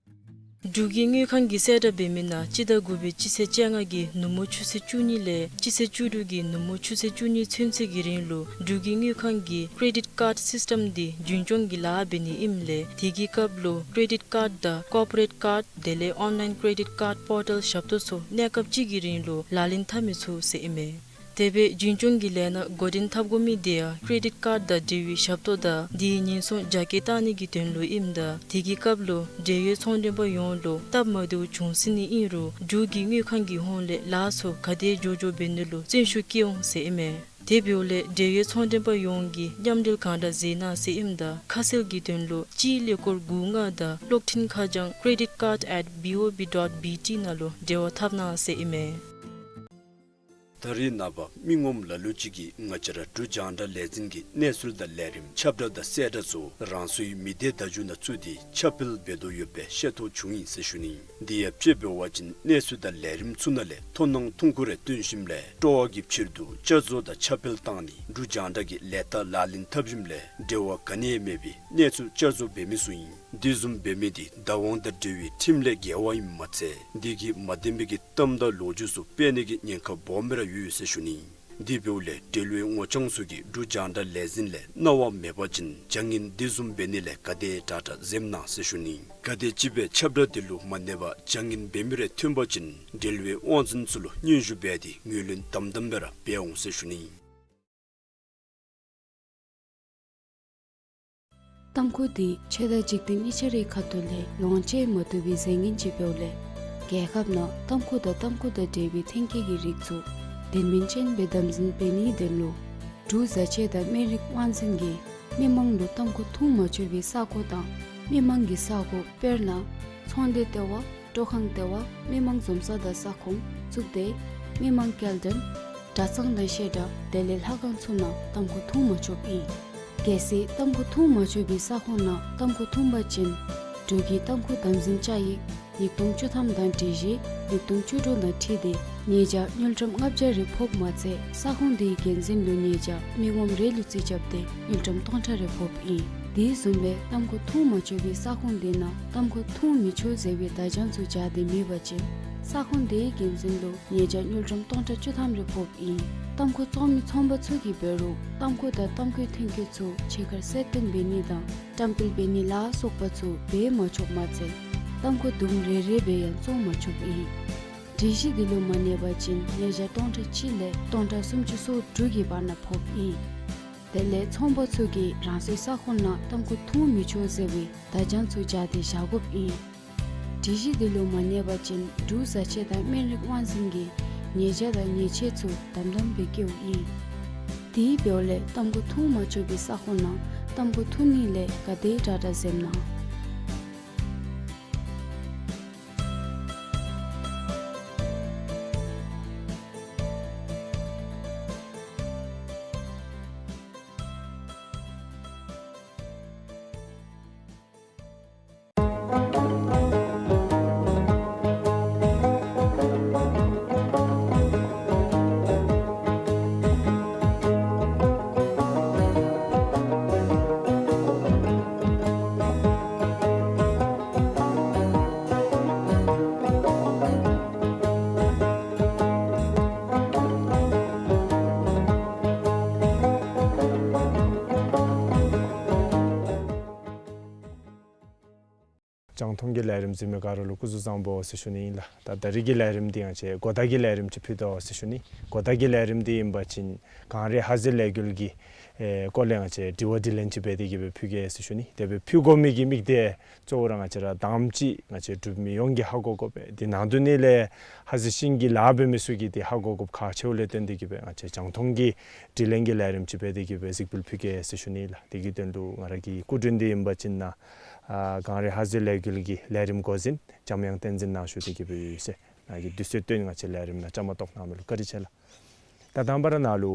འབྲུག་གི་དངུལ་ཁང་གིས་གསལ་བསྒྲགས་འབད་མི་ནང་སྤྱི་ཟླ་དགུ་པའི་སྤྱི་ཚེས་བཅོ་ལྔ་གི་ནུབ་མོ་ཆུ་ཚོད་བཅུ་གཉིས་ལས་སྤྱི་ཚེས་བཅུ་དྲུག་གི་ནུབ་མོ་ཆུ་ཚོད་བཅུ་གཉིས་ཚུན་ཚོད་ཀྱི་རིང་ལུ་འབྲུག་གི་དངུལ་ཁང་གི་ཀེ་རེ་ཌིཊ་ཀཱཌ་སིསི་ཊམ་འདི་རྒྱུན་སྐྱོང་གི་ལཱ་འབད་ནི་ཨིནམ་ལས་དེ་གི་སྐབས་ལུ་ཀེ་རེ་ཌིཊ་ཀཱཌ་དང་ཀོར་པོ་རེཊ་ཀཱཌ་དེ་ལས་ཨོན་ལའིན་ཀེ་རེ་ཌིཊ་ཀཱཌ་པོར་ཊལ་ཞབས་ཏོག་ཚུ་གནས་སྐབས་གཅིག་གི་རིང་ལུ་ལག་ལེན་འཐབ་མི་ཚུགས་ཟེར་ཨིན་མས། དེ་སྦེ་རྒྱུན་སྐྱོང་གི་ལས་སྣ་འགོ་འདྲེན་འཐབ་དགོ་མི་དེ་ཡང་ཀེ་རེ་ཌིཊ་ཀཱཌ་དང་འབྲེལ་བའི་ཞབས་ཏོག་དང་དེའི་ཉེན་སྲུང་རྒྱ་སྐྱེད་གཏང་ནི་གི་དོན་ལུ་ཨིནམ་ད་དེ་གི་སྐབས་ལུ་འབྲེལ་ཡོད་ཚོང་མགྲོན་པ་ཡོངས་ལུ་སྟབས་མ་བདེཝ་བྱུང་སྲིད་ནི་ཨིན་རུང་འབྲུག་གི་དངུལ་ཁང་གི་ཧོངས་ལས་ལཱ་ཚུ་ག་དེ་མགྱོགས་མགྱོགས་འབད་ནི་ལུ་བརྩོན་ཤུགས་བསྐྱེད་འོང་ཟེར་ཨིན་མས། དེ་འབདཝ་ལས་འབྲེལ་ཡོད་ཚོང་མགྲོན་པ་ཡོངས་ཀྱིས་མཉམ་འབྲེལ་གང་དྲག་མཛད་གནང་ཟེར་ཨིནམ་ད་ཁ་གསལ་གྱི་དོན་ལུ་གཅིག་ཀླད་ཀོར་དགུ་ལྔ་དང་གློག་འཕྲིན་ཁ་བྱང་credit card at B O B dot B T ནང་ལུ་འབྲེལ་བ་འཐབ་གནང་ཟེར་ཨིན་མས། ད་རེས་ནངས་པ་མི་ངོམ་ལ་ལུ་ཅིག་གིས་ང་བཅས་ར་འབྲུག་རྒྱང་བསྒྲགས་ལས་འཛིན་གྱི་གནས་ཚུལ་དང་ལས་རིམ་ཁྱབ་བསྒྲགས་དང་གསལ་བསྒྲགས་ཚུ་རང་སོའི་མི་སྡེ་བརྡ་བརྒྱུད་ནང་བཙུགས་ཏེ་ཁྱབ་སྤེལ་འབད་དོ་ཡོདཔ་སྦེ་ཤེས་རྟོགས་བྱུང་ཡི་ཟེར་ཞུ་ནི། དེ་ཡང་དཔྱེ་འབད་བ་ཅིན་གནས་ཚུལ་དང་ལས་རིམ་ཚུ་ནང་ལས་མཐོང་སྣང་ཐུང་ཀུ་རེ་བཏོན་ཞིནམ་ལས་སྤྲོ་བ་གི་ཕྱིར་དུ་བསྐྱར་བཟོ་དང་ཁྱབ་སྤེལ་བཏང་ནི་འབྲུག་རྒྱང་བསྒྲགས་ཀྱི་ལས་རྟགས་ལག་ལེན་འཐབ་ཞིནམ་ལས་འབྲེལ་བ་ག་ནི་ཡང་མེད་པའི་གནས་ཚུལ་བསྐྱར་བཟོ་འབད་མི་ཚུ་ཨིན། དེ་བཟུམ་འབད་མི་དེ་བདག་དབང་དང་འབྲེལ་བའི་ཁྲིམས་ལས་འགལ་བ་ཨིནམ་མ་ཚད་དེ་གིས་མ་བདེན་པའི་གི་གཏམ་དང་ལོ་རྒྱུས་ཚུ་སྤེལ་ནི་གི་ཉེན་ཁ་སྦོམ་སྦེ་ར་ཡོད་ཟེར་ཞུ་ནི། དེ་འབདཝ་ལས་འབྲེལ་ཡོད་ངོ་རྐྱང་ཚུ་གིས་འབྲུག་རྒྱང་བསྒྲགས་ལས་འཛིན་ལས་གནང་བ་མེད་པ་ཅིན་བྱ་ངན་དེ་བཟུམ་འབད་ནི་ལས་ག་དེ་དྲག་དྲག་འཛེམ་གནང་ཟེར་ཞུ་ནི། ག་དེམ་ཅིག་སྦེ་ཁྱབ་བསྒྲགས་དེ་ལུ་མ་གནས་པར་བྱ་ངན་འབད་མི་རེ་ཐོན་པ་ཅིན་འབྲེལ་ཡོད་དབང་འཛིན་ཚུ་ལུ་སྙན་ཞུ་འབད་དེ་ངོས་ལེན་དམ་དམ་སྦེ་ར་འབད་འོང་ཟེར་ཞུ་ནི། ཏམ་ཁུ་འདི་ཆོས་དང་འཇིག་རྟེན་གཉིས་ཆ་རའི་ཁ་ཐུག་ལས་ལོངས་སྤྱོད་མ་བཏུབ་པའི་རྫས་ངན་ཅིག་འབདཝ་ལས་རྒྱལ་ཁབ་ནང་ཏམ་ཁུ་དང་ཏམ་ཁུ་དང་འབྲེལ་བའི་ཐོན་སྐྱེད་ཀྱི་རིགས་ཚུ་དོན་སྨིན་ཅན་སྦེ་དམ་འཛིན་འབད་ནིའི་དོན་ལུ་འབྲུག་བཟའ་ཆས་དང་སྨན་རིགས་དབང་འཛིན་གྱིས་མི་མང་ལུ་ཏམ་ཁུ་འཐུང་མ་ཆོག་པའི་ས་གོ་དང་མི་མང་གི་ས་གོ་དཔེར་ན་ཚོང་སྡེ་ལྟེ་བ། སྤྲོ་ཁང་ལྟེ་བ། མི་མང་འཛོམས་ས་དང་ས་ཁོངས། གཙུག་སྡེ། མི་མང་སྐྱེལ་འདྲེན། གྲྭ་ཚང་དང་བཤད་གྲྭ་དེ་ལས་ལྷ་ཁང་ཚུ་ནང་ཏམ་ཁུ་འཐུང་མ་ཆོགཔ་ཨིན། གལ་སྲིད་ཏམ་ཁུ་འཐུང་མ་ཆོག་པའི་ས་ཁོངས་ནང་ཏམ་ཁུ་འཐུང་པ་ཅིན་འབྲུག་གི་ཏམ་ཁུ་དམ་འཛིན་བཅའ་ཡིག་ཉིས་སྟོང་བཅུ་ཐམ་དང་སྒྲིག་གཞི་ཉིས་སྟོང་བཅུ་དྲུག་དང་འཁྲིལ་ཏེ་ཉེས་བྱ་དངུལ་ཀྲམ་ལྔ་བརྒྱ་རེ་ཕོགཔ་མ་ཚད་ས་ཁོངས་དེའི་འགན་འཛིན་ལུ་ཉེས་བྱ་མི་ངོམ་རེ་ལུ་རྩིས་རྐྱབ་སྟེ་དངུལ་ཀྲམ་སྟོང་ཕྲག་རེ་ཕོགཔ་ཨིན། དེ་བཟུམ་སྦེ་ཏམ་ཁུ་འཐུང་མ་ཆོག་པའི་ས་ཁོངས་དེ་ནང་ཏམ་ཁུ་འཐུང་མི་ཆོག་ཟེར་བའི་བརྡ་བྱང་ཚུ་སྦྱར་ཏེ་མེད་པ་ཅིན་ས་ཁོངས་དེའི་འགན་འཛིན་ལུ་ཉེས་བྱ་དངུལ་ཀྲམ་སྟོང་ཕྲག་བཅུ་ཐམ་རེ་ཕོགཔ་ཨིན། ཏམ་ཁུ་བཙོང་མི་ཚོང་པ་ཚུ་གིས་འབད་རུང་ཏམ་ཁུ་དང་ཏམ་ཁུའི་ཐོན་སྐྱེད་ཚུ་ཕྱི་ཁར་གསལ་སྟོན་འབད་ནི་དང་བཀྲམ་སྤེལ་འབད་ནི་ལ་སོགས་པ་ཚུ་འབད་མ་ཆོགཔ་མ་ཚད་ཏམ་ཁུ་དུམ་རེ་རེ་སྦེ་ཡང་བཙོང་མ་ཆོགཔ་ཨིན། སྒྲིག་གཞི་འདི་ལུ་མ་གནས་པ་ཅིན་ཉེས་བྱ་སྟོང་ཕྲག་གཅིག་ལས་སྟོང་ཕྲག་སུམ་ཅུ་སོ་དྲུག་གི་བར་ན་ཕོགཔ་ཨིན། དེ་ལས་ཚོང་པ་ཚུ་གིས་རང་སོའི་ས་ཁོངས་ནང་ཏམ་ཁུ་འཐུང་མི་ཆོག་ཟེར་བའི་བརྡ་བྱང་ཚུ་སྦྱར་ཏེ་བཞག་དགོཔ་ཨིན། སྒྲིག་གཞི་འདི་ལུ་མ་གནས་པ་ཅིན་འབྲུག་བཟའ་ཆས་དང་སྨན་རིགས་དབང་འཛིན་གྱིས་ཉེས་བྱ་དང་ཉེས་ཆད་ཚུ་དམ་དམ་སྦེ་བཀལཝ་ཨིན། དེ་འབདཝ་ལས་ཏམ་ཁུ་འཐུང་མ་ཆོག་པའི་ས་ཁོངས་ནང་ཏམ་ཁུ་འཐུང་ནི་ལས་ག་དེ་དྲག་དྲག་འཛེམ་གནང་། རྒྱང་མཐོང་གི་ལས་རིམ་གཟིགས་མི་ག་ར་ལུ་སྐུ་གཟུགས་བཟང་པོ་ཟེར་ཞུ་ནི་ཨིན་ལགས། ད་ད་རིས་ཀྱི་ལས་རིམ་འདི་ང་བཅས་གོ་བརྡ་གི་ལས་རིམ་ཅིག་ཕུལ་དོ་ཟེར་ཞུ་ནི། གོ་བརྡ་གི་ལས་རིམ་འདི་ཨིན་པ་ཅིན་གངས་རི་ཧ་ཟེ་ལས་འགུལ་གྱི་ཨེ་སྐོར་ལས་ང་བཅས་དྲི་བ་དྲིས་ལན་ཅིག་འབད་དེ་གི་སྦེ་ཕུལ་གེ་ཟེར་ཞུ་ནི། དེ་སྦེ་ཕུལ་དགོ་མི་གི་དམིགས་གཏད་གཙོ་བོ་ར་ང་བཅས་ར་དང་པ་ཅིག་ང་བཅས་འབྲུག་མི་ཡོངས་ཀྱིས་ཧ་གོ་དགོ་པས། དེ་ནང་དོན་ནི་ལས་ཧ་ཟེ་ཤིང་གི་ལཱ་འབད་མི་ཚུ་གིས་དེ་ཧ་གོ་དགོཔ་ཁག་ཆེཝ་ལས་བརྟེན་ཏེ་གི་སྦེ་ང་བཅས་རྒྱང་མཐོང་གི་དྲིས་ལན་གྱི་ལས་རིམ་ཅིག་འབད་དེ་གི་སྦེ་གཟིགས་འབུལ་ཕུལ་གེ་ཟེར་ཞུ་ནི་ལགས། དེ་གི་དོན་ལུ་ང་ར་གི་སྐུ་མགྲོན་འདི་ཨིན་པ་ཅིན་ནཱ་ཨ་གངས་རི་ཧ་ཟེ་ལས་འགུལ་གྱི་ལས་རིམ་འགོ་འཛིན་འཇམ་དབྱངས་བསྟན་འཛིན་ནཱ་བཞུགས་ཏེ་གི་སྦེ་ཡོད་ཟེར། ནཱ་གིས་དུས་ཚོད་བཏོན་ང་བཅས་ལས་རིམ་ནང་བཅའ་མར་གཏོགས་གནང་མི་ལུ་བཀའ་དྲིན་ཆེ་ལགས། ད་དང་པ་ར་ནཱ་ལུ་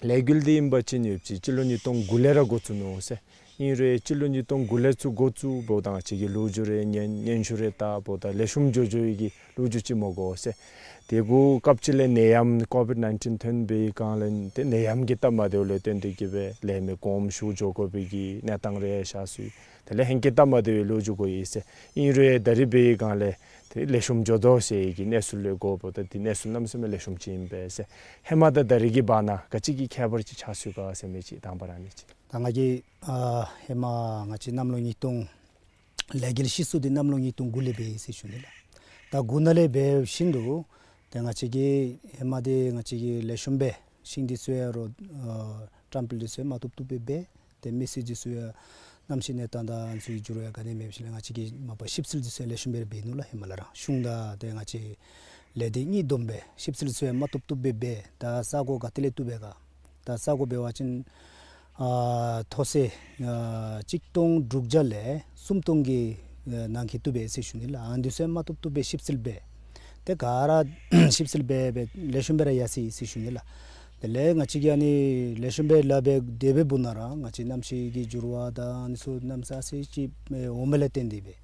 ལས་འགུལ་འདི་ཨིན་པ་ཅིན་ཡོད་ཅི་སྤྱི་ལོ་ཉིས་སྟོང་དགུ་ལས་ར་འགོ་བཙུགས་ནུག་ཟེར། ཨིན་རུང་སྤྱི་ལོ་ཉིས་སྟོང་དགུ་ལས་ཚུར་འགོ་བཙུགས་འབདཝ་ད་ང་བཅས་ཀྱིས་ལོ་རྒྱུས་རེ་ཉན་སྙན་ཞུ་རེ་བལྟ་འབདཝ་ད་ལེགས་ཤོམ་འགྱོ་འགྱོ་བའི་གི་ལོ་རྒྱུས་ཅིག་མ་གོ་ཟེར། དེ་གུ་སྐབས་ཅིག་ལས་ནད་ཡམས་ཀོ་བིཌ་ནའིན་ཊིན་ཐོན་པའི་སྒང་ལས་ཏེ་ནད་ཡམས་ཀྱིས་སྟབས་མ་བདེཝ་ལས་བརྟེན་ཏེ་གི་སྦེ་ལས་མི་དགོངསམ་ཞུ་འགྱོ་དགོ་པའི་གི་གནས་སྟངས་རེ་ཤར་སོ་ཡི། དེ་ལས་ཧེང་སྐལ་སྟབས་མ་བདེ་བའི་ལོ་རྒྱུས་གོ་ཡི་ཟེར། ཨིན་རུང་ད་རིས་འབད་བའི་སྒང་ལས་ཏེ་ལེགས་ཤོམ་འགྱོ་དོ་ཟེར་གྱི་གནས་ཚུལ་ལས་གོཝ་ད་ཏེ་གནས་ཚུལ་གནམ་མེད་ས་མེད་ལེགས་ཤོམ་ཅིག་ཨིན་པས་ཟེར། ཧེ་མ་དང་ད་རིས་ཀྱི་བར་ན་ག་ཅི་གི་ཁྱད་པར་ཅིག་ཆགས་སོ་ཡི་ག་ཟེར་མི་ཅིག་དང་པ་ར་ཨ་ནི་ཅིག། ད་ང་གིས་ཨ་ཧེ་མ་ང་བཅས་གནམ་ལོ་ཉིས་སྟོང་ལས་འགུལ་ཤི་སོ་འདི་གནམ་ལོ་ཉིས་སྟོང་དགུ་ལས་འབད་ཡི་ཟེར་ཞུ་ནི་ལགས། ད་དགུ་ནང་ལས་འབད་བཞིན་དུ་ཏེ་ང་བཅས་ཀྱིས་ཧེ་མ་འདི་ང་བཅས་ཀྱིས་ལེགས་ཤོམ་སྦེ་ཤིང་འདི་ཚུ་ཡང་རོ་ཨ་བཀྲམ་སྤེལ་འདི་ཚུ་ཡང་མ་བཏུབ་བཏུབ་སྦེ་འབད། ཏེ་མེ་ཤིང་འདི་ཚུ་ཡང་གནམ་གཤིས་གནས་སྟངས་དང་ཨ་ནི་ཚུ་གི་འགྱུར་བ་ཡང་ག་ནི་མེད་པ་ཅིག་ལས་ང་བཅས་ཀྱིས་མ་པ་ཞིབ་འཚོལ་འདི་ཚུ་ཡང་ལེགས་ཤོམ་སྦེ་ར་འབད་ནུག་ལགས། ཧེ་མ་ལས་ར་གཞུང་དང་ཏེ་ང་བཅས་ལས་སྡེ་གཉིས་བསྡོམས་སྦེ་ཞིབ་འཚོལ་འདི་ཚུ་ཡང་མ་བཏུབ་བཏུབ་སྦེ་འབད། ད་ས་གོ་ག་ཏེ་ལས་བཏུབ་པས་ག། ད་ས་གོ་འབད་བ་ཅིན་ཨ་མཐོ་ས་ཨ་གཅིག་སྟོང་དྲུག་བརྒྱ་ལས་སུམ་སྟོང་གི་ཨ་ནང་འཁོད་བཏུབ་པས་ཟེར་ཞུ་ནི་ལགས། ཨ་ནི་འདི་ཚུ་ཡང་མ་བཏུབ་བཏུབ་སྦེ་ཞིབ་འཚོལ་འབད། ཏེ་ག་ར་ཞིབ་འཚོལ་འབད་འབད་ལེགས་ཤོམ་སྦེ་ར་ཡར་སོ་ཡི་ཟེར་ཞུ་ནི་ལགས། དེ་ལས་ང་བཅས་ཀྱིས་ཨ་ནི་ལེགས་ཤོམ་སྦེ་ལཱ་འབད་དེ་འབདཝ་ད་ར་ང་བཅས་གནམ་གཤིས་ཀྱི་འགྱུར་བ་དང་ཨ་ནི་ཚུ་གནམ་ས་ཨ་ཙི་ཅིག་ཨེ་འོང་མི་ལས་བརྟེན་ཏེ་སྦེ།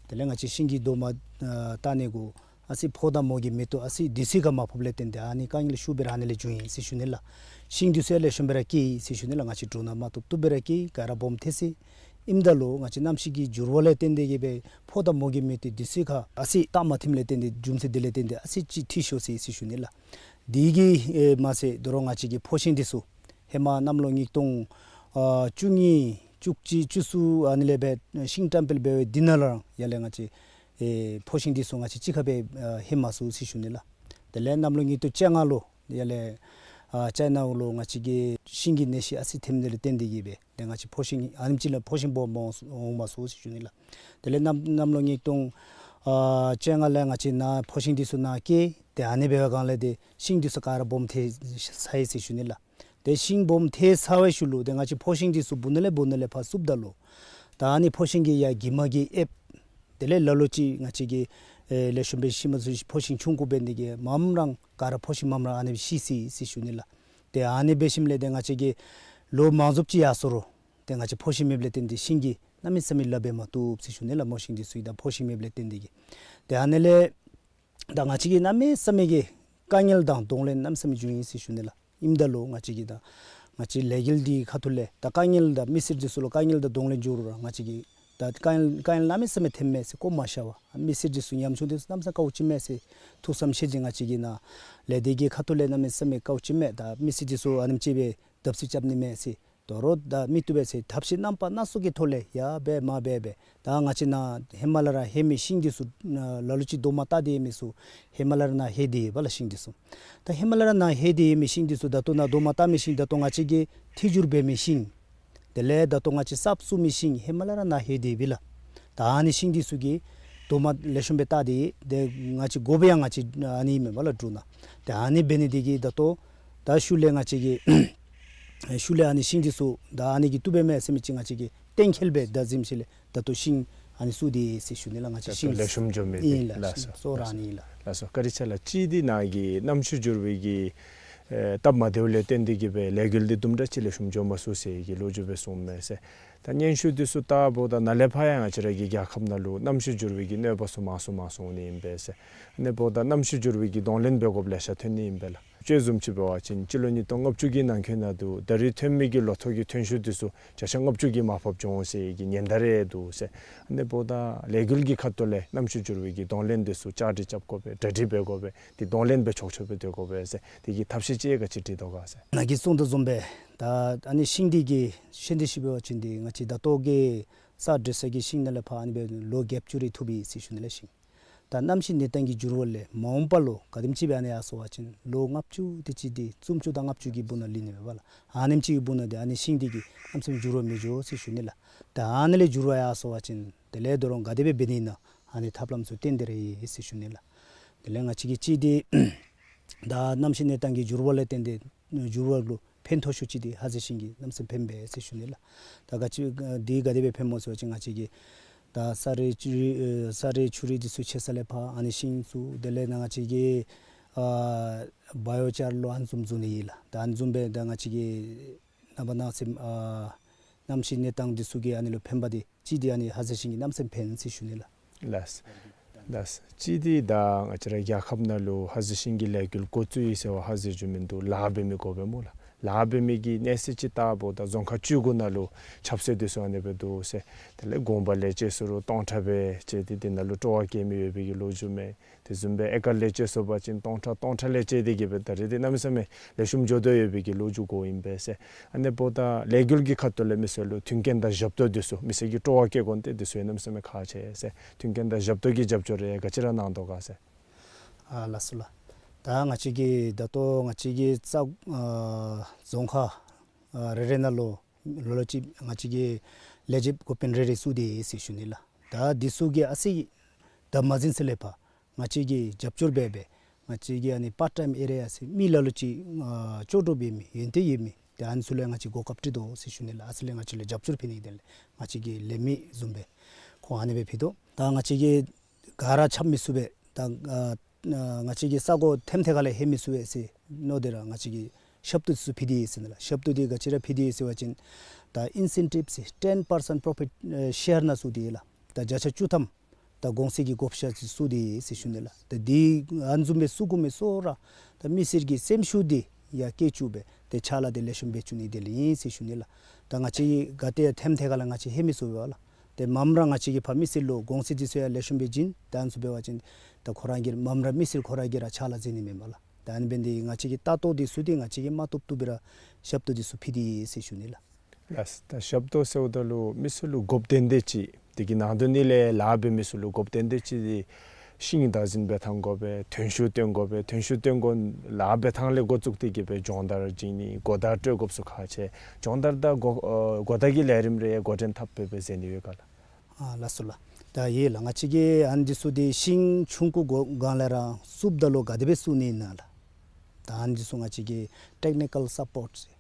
དེ་ལས་ང་བཅས་ཤིང་གི་རྡོག་མ་ཨ་བཏགས་ནི་གུ་ཨ་ཙི་ཕོཝ་དང་མོ་གི་མེ་ཏོག་ཨ་ཙི་དུས་ཚོད་ཁར་མ་ཕོགཔ་ལས་བརྟེན་ཏེ་ཨ་ནི་དཀའ་ངལ་ཤུགས་སྦེ་ར་ཨ་ནི་ལས་བྱུང་ཡི་ཟེར་ཞུ་ནི་ལགས། ཤིང་འདི་ཚུ་ཡང་ལེགས་ཤོམ་སྦེ་ར་སྐྱེས་ཡི་ཟེར་ཞུ་ནི་ལགས། ང་བཅས་འབྲུག་ནང་མ་བཏུབ་བཏུབ་སྦེ་ར་སྐྱེས་ཡི། ག་ར་སྦོམ་ཐལ་སོ་ཡི། ཨིནམ་ད་ལུ་ང་བཅས་གནམ་གཤིས་ཀྱི་འགྱུར་བ་ལས་བརྟེན་ཏེ་གི་སྦེ་ཕོཝ་དང་མོ་གི་མེ་ཏོག་དུས་ཚོད་ཁར་ཨ་ཙི་སྟབས་མ་བདེཝ་ལས་བརྟེན་ཏེ་རྒྱུ་མཚན་འདི་ལས་བརྟེན་ཏེ་ཨ་ཙི་ཅིག་འཐུས་ཤོར་སོ་ཡི་ཟེར་ཞུ་ནི་ལགས། དེ་གིས་ཨེ་མ་ཚད་དོ་རུང་ང་བཅས་ཀྱི་ཕོ་ཤིང་འདི་ཚུ་ཧེ་མ་གནམ་ལོ་ཉིས་སྟོང་ཨ་བཅུ་གཉིས་བཅུ་གཅིག་བཅུ་གསུམ་ཨ་ནི་ལས་སྦེ་ཤིང་བཀྲམ་སྤེལ་འབད་བའི་དེ་ནང་ལུ་ར་ཡར་ལས་ང་བཅས་ཨེ་ཕོ་ཤིང་འདི་ཚུ་ང་བཅས་གཅིག་ཁར་སྦེ་ཨ་ལྷོད་མ་ཚུགས་ཟེར་ཞུ་ནི་ལགས། དེ་ལས་གནམ་ལོ་ཉིས་སྟོང་བཅོ་ལྔ་ལུ་ཡར་ལས་ཨ་ཅའི་ནཱ་ལུ་ང་བཅས་ཀྱི་ཤིང་གི་ནད་གཞི་ཨ་ཙི་ཐོནམ་དེ་ལས་བརྟེན་ཏེ་གི་སྦེ་ཏེ་ང་བཅས་ཕོ་ཤིང་ཨ་ནེམ་ཅིག་ལས་ཕོ་ཤིང་སྦོམ་སྦོམ་འོང་མ་ཚུགས་ཟེར་ཞུ་ནི་ལགས། དེ་ལས་གནམ་གནམ་ལོ་ཉིས་སྟོང་ཨ་བཅོ་ལྔ་ལས་ང་བཅས་ནཱ་ཕོ་ཤིང་འདི་ཚུ་ནཱ་སྐྱེས། ཏེ་ཨ་ནི་འབད་བའི་སྒང་ལས་ཏེ་ཤིང་འདི་ཚུ་ག་ར་སྦོམ་ཐལ་ཚར་ཡི་ཟེར་ཞུ་ནི་ལགས། ཏེ་ཤིང་སྦོམ་ཐལ་ཚར་བའི་ཤུལ་ལུ་ཏེ་ང་བཅས་ཕོ་ཤིང་འདི་ཚུ་སྦུག་ནང་ལས་སྦུག་ནང་ལས་ཕར་བཙུགསཔ་ད་ལུ་ད་ཨ་ནི་ཕོ་ཤིང་གིས་ཡར་གྱིབ་མ་གིས་ཨེབ། དེ་ལས་ལ་ལུ་ཅིག་ང་བཅས་ཀྱིས་ཨེ་ལེགས་ཤོམ་སྦེ་ཤིང་མ་ཚུགས་ཕོ་ཤིང་ཆུང་ཀུ་འབད་ནི་དེ་གིས་མངམ་ར་ག་ར་ཕོ་ཤིང་མངམ་ར་ཨ་ནི་སྦེ་ཤི་སོ་ཡི་ཟེར་ཞུ་ནི་ལགས། ཏེ་ཨ་ནི་འབད་ཞིནམ་ལས་ཏེ་ང་བཅས་ཀྱིས་ལོ་མང་རབས་ཅིག་ཡར་སོ་རུང་ཏེ་ང་བཅས་ཕོ་ཤིང་མེདཔ་ལས་བརྟེན་ཏེ་ཤིང་གིས་གནམ་མེད་ས་མེད་ལཱ་འབད་མ་བཏུབ་ཟེར་ཞུ་ནི་ལགས། མོ་ཤིང་འདི་ཚུ་གིས་ད་ཕོ་ཤིང་མེདཔ་ལས་བརྟེན་ཏེ་གི། ཏེ་ཨ་ནི་ལས་ད་ང་བཅས་ཀྱིས་གནམ་མེད་ས་མེད་ཀྱི་དཀའ་ངལ་དང་གདོང་ལེན་གནམ་མེད་ས་མེད་བྱུང་ཡི་ཟེར་ཞུ་ནི་ལགས། ཨིནམ་ད་ལུ་ང་བཅས་ཀྱིས་ད་ ང་བཅས་ལས་འགུལ་འདི་ཁ་ཐུག་ལས་ད་དཀའ་ངལ་དང་མི་སེར་འདི་ཚུ་ལུ་དཀའ་ངལ་དང་གདོང་ལེན་འགྱོ་རུང་ར་ང་བཅས་ཀྱིས་ད་དཀའ་ངལ་དཀའ་ངལ་གནམ་མེད་ས་མེད་ཐོནམ་མས་ཟེར་བཀོ་མ་བཞག་པར་མི་སེར་འདི་ཚུ་ཉམ་ཆུང་འདི་ཚུ་གནམ་མེད་ས་མེད་དཀའཝ་སྤྱད་མས་ཟེར་ཐུགས་བསམ་བཞེས་ཏེ་ང་བཅས་ཀྱིས་ནཱ་ལས་སྡེ་གི་ཁ་ཐུག་ལས་གནམ་མེད་ས་མེད་དཀའཝ་སྤྱད་མས། ད་མི་སེར་འདི་ཚུ་ཨ་ནེམ་ཅིག་སྦེ་བརྡབ་གསིག་རྐྱབ་ནི་མས་ཟེར་དོ་རུང་ད་མི་བཏུབ་པས་ཟེར་ཐབས་ཤེས་རྣམ་པ་སྣ་ཚོགས་ཀྱི་ཐོག་ལས་ཡར་འབད་མར་འབད་འབད་ད་ང་བཅས་ནཱ་ཧི་མ་ལ་ཡ་ལྷོད་མི་ཤིང་འདི་ཚུ་ལ་ལུ་ཅིག་རྡོག་མ་བཏགས་ཏེ་ཡོད་མི་ཚུ་ཧི་མ་ལ་ཡ་ནང་ལྷོད་དེ་ཡོདཔ་ལགས། ཤིང་འདི་ཚུ་ད་ཧི་མ་ལ་ཡ་ནང་ལྷོད་དེ་ཡོད་མི་ཤིང་འདི་ཚུ་ད་ལྟོ་ནཱ་རྡོག་མ་བཏགས་མི་ཤིང་ད་ལྟོ་ང་བཅས་ཀྱིས་ཐད་སྦྱོར་འབད་མི་ཤིང་དེ་ལས་ད་ལྟོ་ང་བཅས་གསརཔ་བཙུགས་མི་ཤིང་ཧི་མ་ལ་ཡ་ནང་ལྷོད་དེ་ཡོདཔ་ལགས། ད་ཨ་ནི་ཤིང་འདི་ཚུ་གི་རྡོག་མ་ལེགས་ཤོམ་སྦེ་བཏགས་ཏེ་ཏེ་ང་བཅས་དགོ་པའི་ཡང་ང་བཅས་ཨ་ནི་མེན་པ་ལགས་འབྲུག་ནང་། ཏེ་ཨ་ནི་འབད་ནི་དེ་གིས་ད་ལྟོ་ད་ཤུལ་ལས་ང་བཅས་ཀྱིས་ཤུལ་ལས་ཨ་ནི་ཤིང་འདི་ཚུ་ད་ཨ་ནི་གིས་བཏུབ་པས་མས་ཟེར་མི་ཅིག་ང་བཅས་ཀྱིས་གཏན་འཁེལ་སྦེ་ད་གཟིམ་ཤུལ་ལས་ད་ལྟོ་ཤིང་ཨ་ནི་བཙུགས་ཏེ་ཟེར་ཞུ་ནི་ལགས། ང་བཅས་ད་ལྟོ་ཤིང་ལེགས་ཤོམ་འགྱོ་མི་འདི་ཨིན་ལགས། ལགས་སོ། ཤིང་གཙོ་བོ་ར་ཨ་ནི་ཨིན་ལགས། ལགས་སོ། བཀའ་དྲིན་ཆེ་ལགས། གཅིག་འདི་ནཱ་གི་གནམ་གཤིས་འགྱུར་བའི་གི་ཨེ་སྟབས་མ་བདེཝ་ལས་བརྟེན་ཏེ་གིས་སྦེ་ལས་འགུལ་འདི་དུམ་གྲ་ཅིག་ལེགས་ཤོམ་འགྱོ་མ་ཚུགས་ཟེར་གྱི་ལོ་རྒྱུས་སྦེ་གསུངམ་མས་ཟེར། ད་སྙན་ཞུ་འདི་ཚུ་བལྟཝ་ད་ནཱ་ལས་ཕར་ཡང་ང་བཅས་ར་གི་རྒྱལ་ཁབ་ནང་ལུ་གནམ་གཤིས་འགྱུར་བའི་གི་གནོད་པ་ཚུ་མང་སུ་མང་སུ་འོང་ནི་ཨིན་པས་ཟེར། ཨ་ནི་འབདཝ་ད་གནམ་གཤིས་འགྱུར་བའི་གི་གདོང་ལེན་འབད་དགོཔ་ལེ་ཤ་ཐོན་ནི་ཨིན་པས་ལགས། དཔྱེ་བཟུམ་ཅིག་འབད་བ་ཅིན་སྤྱི་ལོ་ཉིས་སྟོང་ལྔ་བཅུ་གི་ནང་འཁོད་ནང་དུ་ད་རིས་ཐོན་མི་གི་ལོ་ཐོག་གི་ཐོན་ཤུགས་འདི་ཚུ་བརྒྱ་ཆ་ལྔ་བཅུ་གིས་མར་ཕབ་འགྱོ་འོང་ཟེར་གྱི་ཉེན་བརྡ་རེ་འདུག་ཟེར། ཨ་ནི་འབདཝ་ད་ལས་འགུལ་གྱི་ཁ་ཐུག་ལས་གནམ་གཤིས་འགྱུར་བའི་གི་གདོང་ལེན་འདི་ཚུ་བཅའ་སྒྲིག་རྐྱབ་དགོ་པས། གྲ་སྒྲིག་འབད་དགོ་པས། དེ་གདོང་ལེན་འབད་ཆོག་ཆོག་སྦེ་སྡོད་དགོ་པས་ཟེར། དེ་གི་ཐབས་ཤེས་ཅིག་ག་ཅི་སྒྲིག་དོ་ག་ཟེར། ནཱ་གིས་གསུངས་དོ་བཟུམ་སྦེ་ད་ཨ་ནི་ཤིང་འདི་གི་ཤིང་འདི་ཤུལ་འབད་བ་ཅིན་འདི་ང་བཅས་ད་ལྟོ་གི་ས་འདྲུད་ས་གི་ཤིང་ནང་ལས་ཕར་ཨ་ནི་སྦེ་ལོ་བརྒྱད་ཅུ་རེ་ཐུབ་ཡི་ཟེར་ཞུ་ནི་ལགས། ཤིང་ད་གནམ་གཤིས་གནས་སྟངས་ཀྱི་འགྱུར་བ་ལས་མ་འོངས་པ་ལུ་ག་དེམ་ཅིག་སྦེ་ཨ་ནི་ཡར་སོང་བ་ཅིན་ལོ་ལྔ་བཅུ་དེ་ཅིག་འདི་སུམ་ཅུ་དང་ལྔ་བཅུ་གི་སྦུག་ན་ལུས་ནི་མས་པ་ལགས། ཨ་ནེམ་ཅིག་གི་སྦུག་ན་འདི་ཨ་ནི་ཤིང་འདི་གིས་གནམ་མེད་ས་མེད་འགྱུར་བ་མི་འགྱོ་ཟེར་ཞུ་ནི་ལགས། ད་ཨ་ནི་ལས་འགྱུར་བ་ཡར་སོང་བ་ཅིན་དེ་ལས་ད་རུང་ག་དེ་སྦེ་འབད་ནི་ཨིན་ན་ཨ་ནི་ཐབས་ལམ་ཚུ་བཏོན་ཏེ་ར་ཡོད་ཟེར་ཞུ་ནི་ལགས། དེ་ལས་ང་བཅས་ཀྱིས་གཅིག་འདི་ད་གནམ་གཤིས་གནས་སྟངས་ཀྱི་འགྱུར་བ་ལས་བརྟེན་ཏེ་འགྱུར་བ་ལུ་ཕན་ཐོགས་ཤོས་ཅིག་འདི་ཧ་ཟེ་ཤིང་གིས་གནམ་མེད་ས་མེད་ཕནམ་མས་ཟེར་ཞུ་ནི་ལགས། ད་ག་ཅི་འདི་ག་དེ་སྦེ་ཕནམ་སྨོ་ཟེར་བ་ཅིན་ང་བཅས་ཀྱིས་ད་ས་རུད་ཆུ་རུད་ཨེ་ས་རུད་ཆུ་རུད་འདི་ཚུ་ཆད་ས་ལས་ཕར་ཨ་ནི་ཤིང་ཚུ་དེ་ལས་ནཱ་ང་བཅས་ཀྱིས་ཨ་བ་ཡོ་ཅར་ལོ་ཨ་ནི་བཟུམ་བཙུགས་ནི་ཨིན་ལགས། ད་ཨ་ནི་བཟུམ་སྦེ་ད་ང་བཅས་ཀྱིས་ནངས་པ་གནངས་ཚེ་ཨ་གནམ་གཤིས་གནས་སྟངས་འདི་ཚུ་གིས་ཨ་ནི་ལུ་ཕན་པ་འདི་གཅིག་འདི་ཨ་ནི་ཧ་ཟེ་ཤིང་གིས་གནམ་མེད་ས་མེད་ཕནམ་ཟེར་ཞུ་ནི་ལགས། ལགས། ལགས། གཅིག་འདི་ད་ང་བཅས་ར་རྒྱལ་ཁབ་ནང་ལུ་ཧ་ཟེ་ཤིང་གི་ལས་འགུལ་འགོ་བཙུགས་ཡི་ཟེར་བ་ཧ་ཟེ་འགྱོ་མིན་འདུག། ལཱ་འབད་མི་དགོ་པས་སྨོ་ལགས། ལཱ་འབད་མི་གི་གནས་ཚད་ཅིག་བལྟཝ་ད་རྫོང་ཁག་བཅུ་དགུ་ནང་ལུ་ཆབ་སྲིད་འདི་ཚུ་ཨ་ནི་སྦེ་འདུག་ཟེར། དེ་ལས་དགོངས་པ་ལས་བཅད་སོང་རུང་སྟོང་ཕྲག་སྦེ་བཅད་དེ་དེ་ནང་ལུ་སྤྲོ་བ་བསྐྱེད་མི་ཡོད་པའི་གི་ལོ་རྒྱུས་མས། དེ་བཟུམ་སྦེ་ཨེ་ཀར་ལས་བཅད་སོང་བ་ཅིན་སྟོང་ཕྲག་སྟོང་ཕྲག་ལས་བཅད་དེ་གིས་སྦེ་ད་རེས་འདི་གནམ་མེད་ས་མེད་ལེགས་ཤོམ་འགྱོ་དོ་ཡོད་པའི་གི་ལོ་རྒྱུས་གོཝ་ཨིན་པས་ཟེར། ཨ་ནི་འབདཝ་ད་ལས་འགུལ་གྱི་ཁ་ཐུག་ལས་མི་སེར་ལུ་མཐུན་རྐྱེན་དང་ཞབས་ཏོག་འདི་ཚུ་མི་སེར་གྱི་སྤྲོ་བ་བསྐྱེད་དགོ་ནི་འདི་ཚུ་གནམ་མེད་ས་མེད་ཁག་ཆེ་ཟེར། མཐུན་རྐྱེན་དང་ཞབས་ཏོག་གི་རྒྱབ་སྐྱོར་རེ་ག་ཅི་ར་གནང་དོ་ག་ཟེར། ཨ་ལགས་སོ་ལགས། ད་ང་བཅས་ཀྱིས་ད་ལྟོ་ང་བཅས་ཀྱི་ས་ཨ་རྫོང་ཁག་ཨ་རེ་རེ་ནང་ལུ་ལོ་ལོ་ཅིག་ང་བཅས་ཀྱིས་ལས་བྱེདཔ་འགོ་དཔོན་རེ་རེ་བཙུགས་ཏེ་ཡོད་ཟེར་ཞུ་ནི་ལགས། ད་འདི་ཚུ་གིས་ཨ་ཙི་ད་མ་ཟིན་ས་ལས་ཕར་ང་བཅས་ཀྱིས་རྒྱབ་སྐྱོར་འབད་འབད་ང་བཅས་ཀྱིས་ཨ་ནི་པཱརཊ་ཊའིམ་ཨེ་རི་ཡ་ཟེར་མི་ལ་ལུ་ཅིག་ཨ་ལྕོགས་གྲུབ་ཡོད་མི་ཡོན་ཏན་ཡོད་མི་ཏེ་ཨ་ནི་ཚུ་ལུ་ཡང་ང་བཅས་གོ་སྐབས་སྤྲོད་དོ་ཟེར་ཞུ་ནི་ལགས། ཨ་ཙི་ལས་ང་བཅས་ལུ་རྒྱབ་སྐྱོར་འབད་ནི་དེ་ལས་ང་བཅས་ཀྱི་ལས་མི་བཟུམ་སྦེ་ཁོང་ཨ་ནི་སྦེ་ཕུལ་དོ། ད་ང་བཅས་ཀྱིས་ག་ར་འཆམ་མི་ཚུགས་པས། ད་ཨ་ང་བཅས་ཀྱི་ས་གོ་ཐེམ་ཐེ་ཁ་ལས་ལྷོད་མི་ཚུགས་པས་ཟེར་མནོ་སྟེ་ར་ང་བཅས་ཀྱིས་ཞབས་ཏོག་འདི་ཚུ་ཕུལ་ཏེ་ཡོད་ཟེར་ནི་ལགས། ཞབས་ཏོག་འདི་ག་ཅི་ར་ཕུལ་ཏེ་ཡོད་ཟེར་བ་ཅིན་ད་ཨིན་སེན་ཊིབ་ཟེར་ཊེན་པར་སེནཊ་པོརོ་ཕིཊ་ཨེ་ཤེར་ནང་བཙུགས་ཏེ་ཡོད་ལགས། ད་བརྒྱ་ཆ་བཅུ་ཐམ་ད་གོང་ཚད་ཀྱི་བགོ་བཤའ་ཅིག་བཙུགས་ཏེ་ཡོད་ཟེར་ཞུ་ནི་ལགས། ད་འདི་ཨ་ནི་བཟུམ་སྦེ་བཙུགས་དགོ་མི་ཚུ་ར་ད་མི་སེར་གྱི་སེམས་ཤུགས་འདི་ཡར་བསྐྱེད་བཅུག་སྦེ་ཏེ་ཕྱག་ལཱ་འདི་ལེགས་ཤོམ་འབད་བཅུག་ནི་དེ་ལས་ཨིན་ཟེར་ཞུ་ནི་ལགས། ད་ང་བཅས་ག་ཏེ་ཐེམ་ཐེ་ཁ་ལས་ང་བཅས་ལྷོད་མི་ཚུགས་པས་ལགས། ཏེ་མ་མ་ར་ང་བཅས་ཀྱིས་ཕར་མི་སེར་ལུ་གོང་ཚད་འདི་ཚུ་ཡང་ལེགས་ཤོམ་སྦེ་བྱིན། ད་ཨ་ནི་ཚུ་འབད་བ་ཅིན་ད་ཁོ་ར་གིས་མ་མ་ར་མི་སེར་ཁོ་ར་གིས་ར་ཕྱག་ལཱ་མཛད་ནི་མེན་པ་ལགས། ད་ཨ་ནི་འབད་ནི་དེ་གིས་ང་བཅས་ཀྱིས་ལྟ་རྟོག་འདི་ཚུ་འདི་ང་བཅས་ཀྱིས་མ་བཏུབ་བཏུབ་སྦེ་ར་ཞབས་ཏོག་འདི་ཚུ་ཕུལ་ཏེ་ཡོད་ཟེར་ཞུ་ནི་ལགས། ལགས། ད་ཞབས་ཏོག་ཟེརཝ་ད་ལུ་མི་སེར་ལུ་དགོཔ་ཏན་ཏན་ཅིག་དེ་གི་ནང་དོན་འདི་ལས་ལཱ་འབད་མི་ཚུ་ལུ་དགོཔ་ཏན་ཏན་ཅིག་འདི་ཤིང་བདག་འཛིན་འབད་ཐངས་དགོ་པས། ཐོན་ཤུགས་བཏོན་དགོ་པས། ཐོན་ཤུགས་བཏོན་དགོ། ལཱ་འབད་ཐངས་ལས་འགོ་བཙུགས་ཏེ་གིས་སྦེ་སྦྱོང་བརྡར་བྱིན་ནི་གོ་བརྡ་སྤྲོད་དགོཔ་ཚུ་ཁག་ཆེ། སྦྱོང་བརྡར་དང་གོ་ཨ་གོ་བརྡ་གི་ལས་རིམ་རེ་འགོ་འདྲེན་འཐབ་སྦེ་སྦེ་མཛད་ནི་ཡོད་ག་ལགས། ཨ་ལགས་སོ་ལགས། ད་ཡོད་ལགས། ང་བཅས་ཀྱིས་ཨ་ནི་འདི་ཚུ་འདི་ཤིང་ཆུང་ཀུ་གོ་སྒང་ལས་ར་བཙུགསཔ་ད་ལུ་ག་དེ་སྦེ་བཙུགས་ནི་ཨིན་ན་ལགས། ད་ཨ་ནི་འདི་ཚུ་ང་བཅས་ཀྱིས་ཊེཀ་ནི་ཀཱལ་སཔོརཊ་ཟེར།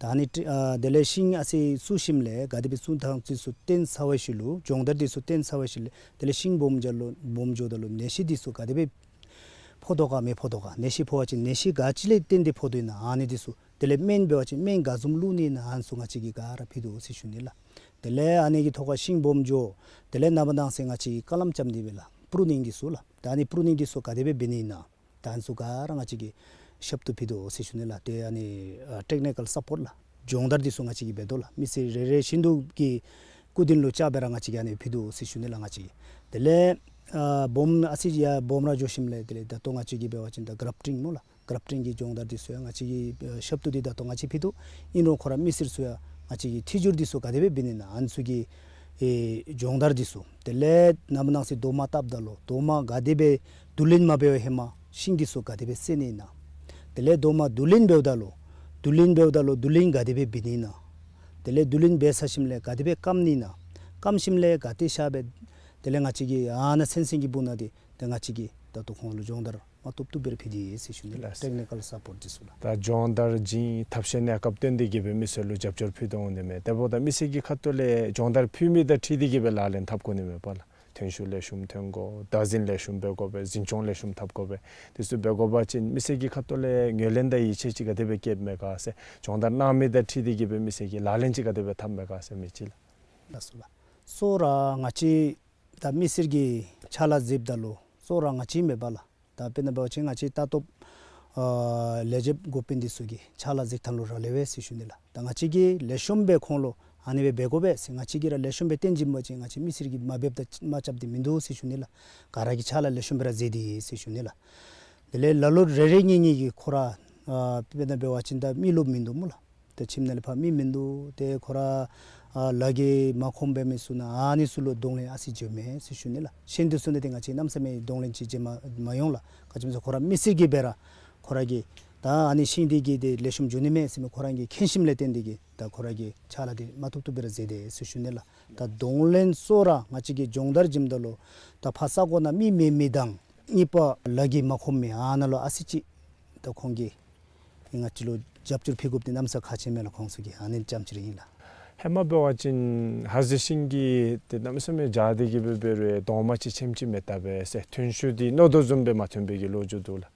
ད་ཨ་ནི་ཊི་ཨ་དེ་ལས་ཤིང་ཨ་ཙི་བཙུགས་ཞིནམ་ལས་ག་དེ་སྦེ་བཙུགས་ཐངས་འདི་ཚུ་སྟོན་ཚར་བའི་ཤུལ་ལུ་སྦྱོང་བརྡར་འདི་ཚུ་སྟོན་ཚར་བའི་ཤུལ་ལས་དེ་ལས་ཤིང་སྦོམ་འགྱོ་ལོ་སྦོམ་འགྱོཝ་ད་ལུ་ནད་གཞི་འདི་ཚུ་ག་དེ་སྦེ་ཕོག་དོ་ག་མི་ཕོག་དོ་ག། ནད་གཞི་ཕོག་པ་ཅིན་ནད་གཞི་ག་ཅི་ལས་བརྟེན་ཏེ་ཕོག་དོ་ཨིན་ན་ཨ་ནི་འདི་ཚུ། དེ་ལས་སྨན་འབད་བ་ཅིན་སྨན་ག་བཟུམ་བླུག་ནི་ཨིན་ན་ཨ་ནི་ཚུ་ང་བཅས་ཀྱིས་ག་ར་ཕུལ་དོ་ཟེར་ཞུ་ནི་ལགས། དེ་ལས་ཨ་ནི་གི་ཐོག་ཁར་ཤིང་སྦོམ་འགྱོ། དེ་ལས་ནངས་པ་གནངས་ཚེ་ང་བཅས་ཀྱིས་ཀ་ལམ་རྐྱབ་ནི་སྦེ་ལགས། པུ་རུ་ནིང་འདི་ཚུ་ལགས། ད་ཨ་ནི་པུ་རུ་ནིང་འདི་ཚུ་ག་དེ་སྦེ་འབད་ནི་ཨིན་ན། ད་ཨ་ནི་ཚུ་ག་ར་ང་བཅས་ཀྱིས་ཞབས་ཏོག་ཕུལ་དོ་ཟེར་ཞུ་ནི་ལགས། ཏེ་ཨ་ནི་ཨ་ཊེཀ་ནི་ཀཱལ་སཔོརཊ་ལགས། སྦྱོང་བརྡར་འདི་ཚུ་ང་བཅས་ཀྱིས་འབད་དོ་ལགས། མི་སེར་རེ་རེ་བཞིན་དུ་གི་སྐུ་མདུན་ལུ་བཅར་སྦེ་ར་ང་བཅས་ཀྱིས་ཨ་ནི་ཕུལ་དོ་ཟེར་ཞུ་ནི་ལགས། ང་བཅས་ཀྱིས་དེ་ལས་ཨ་སྦོམ་ཨ་ཙི་ཡར་སྦོམ་ར་འགྱོ་ཞིནམ་ལས་དེ་ལས་ད་ལྟོ་ང་བཅས་ཀྱིས་འབད་བ་ཅིན་ད་གརཔ་ཊིང་སྨོ་ལགས། གརཔ་ཊིང་གི་སྦྱོང་བརྡར་འདི་ཚུ་ཡང་ང་བཅས་ཀྱིས་ཨ་ཞབས་ཏོག་འདི་ད་ལྟོ་ང་བཅས་ཕུལ་དོ། ཨིན་རུང་ཁོ་ར་མི་སེར་ཚུ་ཡང་ང་བཅས་ཀྱིས་ཐི་ཇུར་འདི་ཚུ་ག་དེ་སྦེ་འབད་ནི་ཨིན་ན་ཨ་ནི་ཚུ་གི་ཨེ་སྦྱོང་བརྡར་འདི་ཚུ། དེ་ལས་ནངས་པ་གནངས་ཚེ་རྡོག་མ་བཏབ་ད་ལུ་རྡོག་མ་ག་དེ་སྦེ་བསྡུ་ལེན་མ་འབད་བར་ཧེ་མ་ཤིང་འདི་ཚུ་ག་དེ་སྦེ་བསད་ནི་ཨིན་ན། དེ་ལས་རྡོག་མ་བསྡུ་ལེན་འབདཝ་ད་ལུ་བསྡུ་ལེན་འབདཝ་ད་ལུ་བསྡུ་ལེན་ག་དེ་སྦེ་འབད་ནི་ཨིན་ན། དེ་ལས་བསྡུ་ལེན་འབད་ཚར་ཞིནམ་ལས་ག་དེ་སྦེ་སྐམ་ནི་ཨིན་ན། སྐམ་ཞིནམ་ལས་ག་ཏེ་བཞག་སྦེ་དེ་ལས་ང་བཅས་ཀྱིས་ཨ་ནཱ་ཚན་ཚན་གྱི་སྦུག་ན་འདི་ཏེ་ང་བཅས་ཀྱིས་ད་ལྟོ་ཁོང་ལུ་སྦྱོང་བརྡར་མ་བཏུབ་བཏུབ་སྦེ་ར་ཕུལ་ཏེ་ཡོད་ཟེར་ཞུ་ནི་ལགས། ལགས་སོ། ཊེཀ་ནི་ཀཱལ་སཔོརཊ་འདི་ཚུ་ལགས། ད་སྦྱོང་བརྡར་བྱིན་ཐབས་ཤེས་གནས་སྐབས་བཏོན་ཏེ་གིས་སྦེ་མི་སེར་ལུ་རྒྱབ་སྐྱོར་ཕུལ་དོ་འོང་དེ་མས། དེ་འབདཝ་ད་མི་སེར་གྱི་ཁ་ཐུག་ལས་སྦྱོང་བརྡར་ཕུལ་མི་དང་འཁྲིལ་ཏེ་གིས་སྦེ་ལག་ལེན་འཐབ་དགོ་ནི་མས་པ་ལགས། ཐོན་ཤུགས་ལེགས་ཤོམ་ཐོན་དགོ། བདག་འཛིན་ལེགས་ཤོམ་འབད་དགོ་པས། འཛིན་སྐྱོང་ལེགས་ཤོམ་འཐབ་དགོ་པས། དེ་ཚུ་འབད་དགོ་པ་ཅིན་མི་སེར་གྱི་ཁ་ཐུག་ལས་ངོས་ལེན་དང་ཡིད་ཆེས་ཅིག་ག་དེ་སྦེ་བསྐྱེདཔ་མས་ག་ཟེར། སྦྱོང་བརྡར་གནང་མི་དང་འཁྲིལ་ཏེ་གིས་སྦེ་མི་སེར་གྱིས་ལག་ལེན་ཅིག་ག་དེ་སྦེ་འཐབ་མས་ག་ཟེར་མི་ཅིག་ལགས། ལགས་སོ་ལགས། གཙོ་བོ་ར་ང་བཅས་ད་མི་སེར་གྱི་ཕྱག་ལཱ་མཛདཔ་ད་ལུ་གཙོ་བོ་ར་ང་བཅས་མེན་པ་ལགས། ད་དཔེར་ན་འབད་བ་ཅིན་ང་བཅས་ལྟ་རྟོག་ཨ་ལས་བྱེདཔ་འགོ་དཔོན་འདི་ཚུ་གི་ཕྱག་ལཱ་མཛད་ཐངས་ལུ་རག་ལས་པས་ཟེར་ཞུ་ནི་ལགས། ད་ང་བཅས་ཀྱིས་ལེགས་ཤོམ་སྦེ་ཁོང་ལུ་ཨ་ནི་སྦེ་འབད་དགོ་པས་ཟེར་ང་བཅས་ཀྱིས་ར་ལེགས་ཤོམ་སྦེ་སྟོན་བྱིན་པ་ཅིན་ང་བཅས་མི་སེར་གྱིས་མ་འབདཝ་དང་མ་རྐྱབ་སྟེ་མིན་འདུག་ཟེར་ཞུ་ནི་ལགས། ག་ར་གིས་ཕྱག་ལཱ་ལེགས་ཤོམ་སྦེ་ར་མཛད་དེ་ཡོད་ཟེར་ཞུ་ནི་ལགས། དེ་ལས་ལ་ལུ་རེ་རེ་གཉིས་གཉིས་ཀྱིས་ཁོ་ར་ཨ་དཔེར་ན་འབད་བ་ཅིན་ད་མི་རློབས་མིན་འདུག་སྨོ་ལགས། ཏེ་ཁྱིམ་ནང་ལས་ཕར་མི་མིན་འདུག། ཏེ་ཁོ་ར་ཨ་ལཱ་གིས་མ་ཁོམ་པའི་མི་ཚུ་ནང་ཨ་ནི་ཚུ་ལུ་གདོང་ལེན་ཨ་ཙི་འགྱོཝ་མས་ཟེར་ཞུ་ནི་ལགས། གཞན་འདི་ཚུ་ནང་འདི་ང་བཅས་གནམ་མེད་ས་མེད་གདོང་ལེན་ཅིག་འགྱོ་མ་མ་ཡོང་ལགས། ག་ཅི་སྨོ་ཟེར་ཁོ་ར་མི་སེར་གྱིས་འབད་ར་ཁོ་ར་གིས་ད་ཨ་ནི་ཤིང་འདི་གིས་ཏེ་ལེགས་ཤོམ་འགྱོ་ནི་མས་ཟེར་མི་ཁོ་ར་གིས་མཁྱེན་ཞིནམ་ལས་བརྟེན་ཏེ་གིས་ད་ཁོ་ར་གིས་ཕྱག་ལཱ་འདི་མ་བཏུབ་བཏུབ་སྦེ་ར་མཛད་དེ་ཟེར་ཞུ་ནི་ལགས། ད་གདོང་ལེན་གཙོ་བོ་ར་ང་བཅས་ཀྱིས་སྦྱོང་བརྡར་བྱིནམ་ད་ལུ་ད་ཕར་ས་གོ་ནང་མི་མེད་མི་དང་གཉིས་པ་ལཱ་གིས་མ་ཁོམ་མི་ཨ་ནཱ་ལུ་ཨ་ཙི་ཅིག་ད་ཁོང་གིས་ང་བཅས་ལུ་རྒྱབ་སྐྱོར་ཕུལ་དགོཔ་འདི་གནམ་ས་ཁག་ཆེ་མས་ལགས། ཁོང་ཚུ་གིས་ཨ་ནི་ཙམ་ཅིག་ར་ཨིན་ལགས། ཧེ་མ་འབད་བ་ཅིན་ཧ་ཟེ་ཤིང་གི་ཏེ་གནམ་མེད་ས་མེད་འཇའ་འདི་གིས་འབད་འབད་རུང་གདོང་མ་ཅིག་ཆེམ་ཅིག་མེད་ད་པས་ཟེར་ཐོན་ཤུགས་འདི་མནོ་དོ་བཟུམ་སྦེ་མ་ཐོན་པའི་གི་ལོ་རྒྱུས་འདུག་ལགས།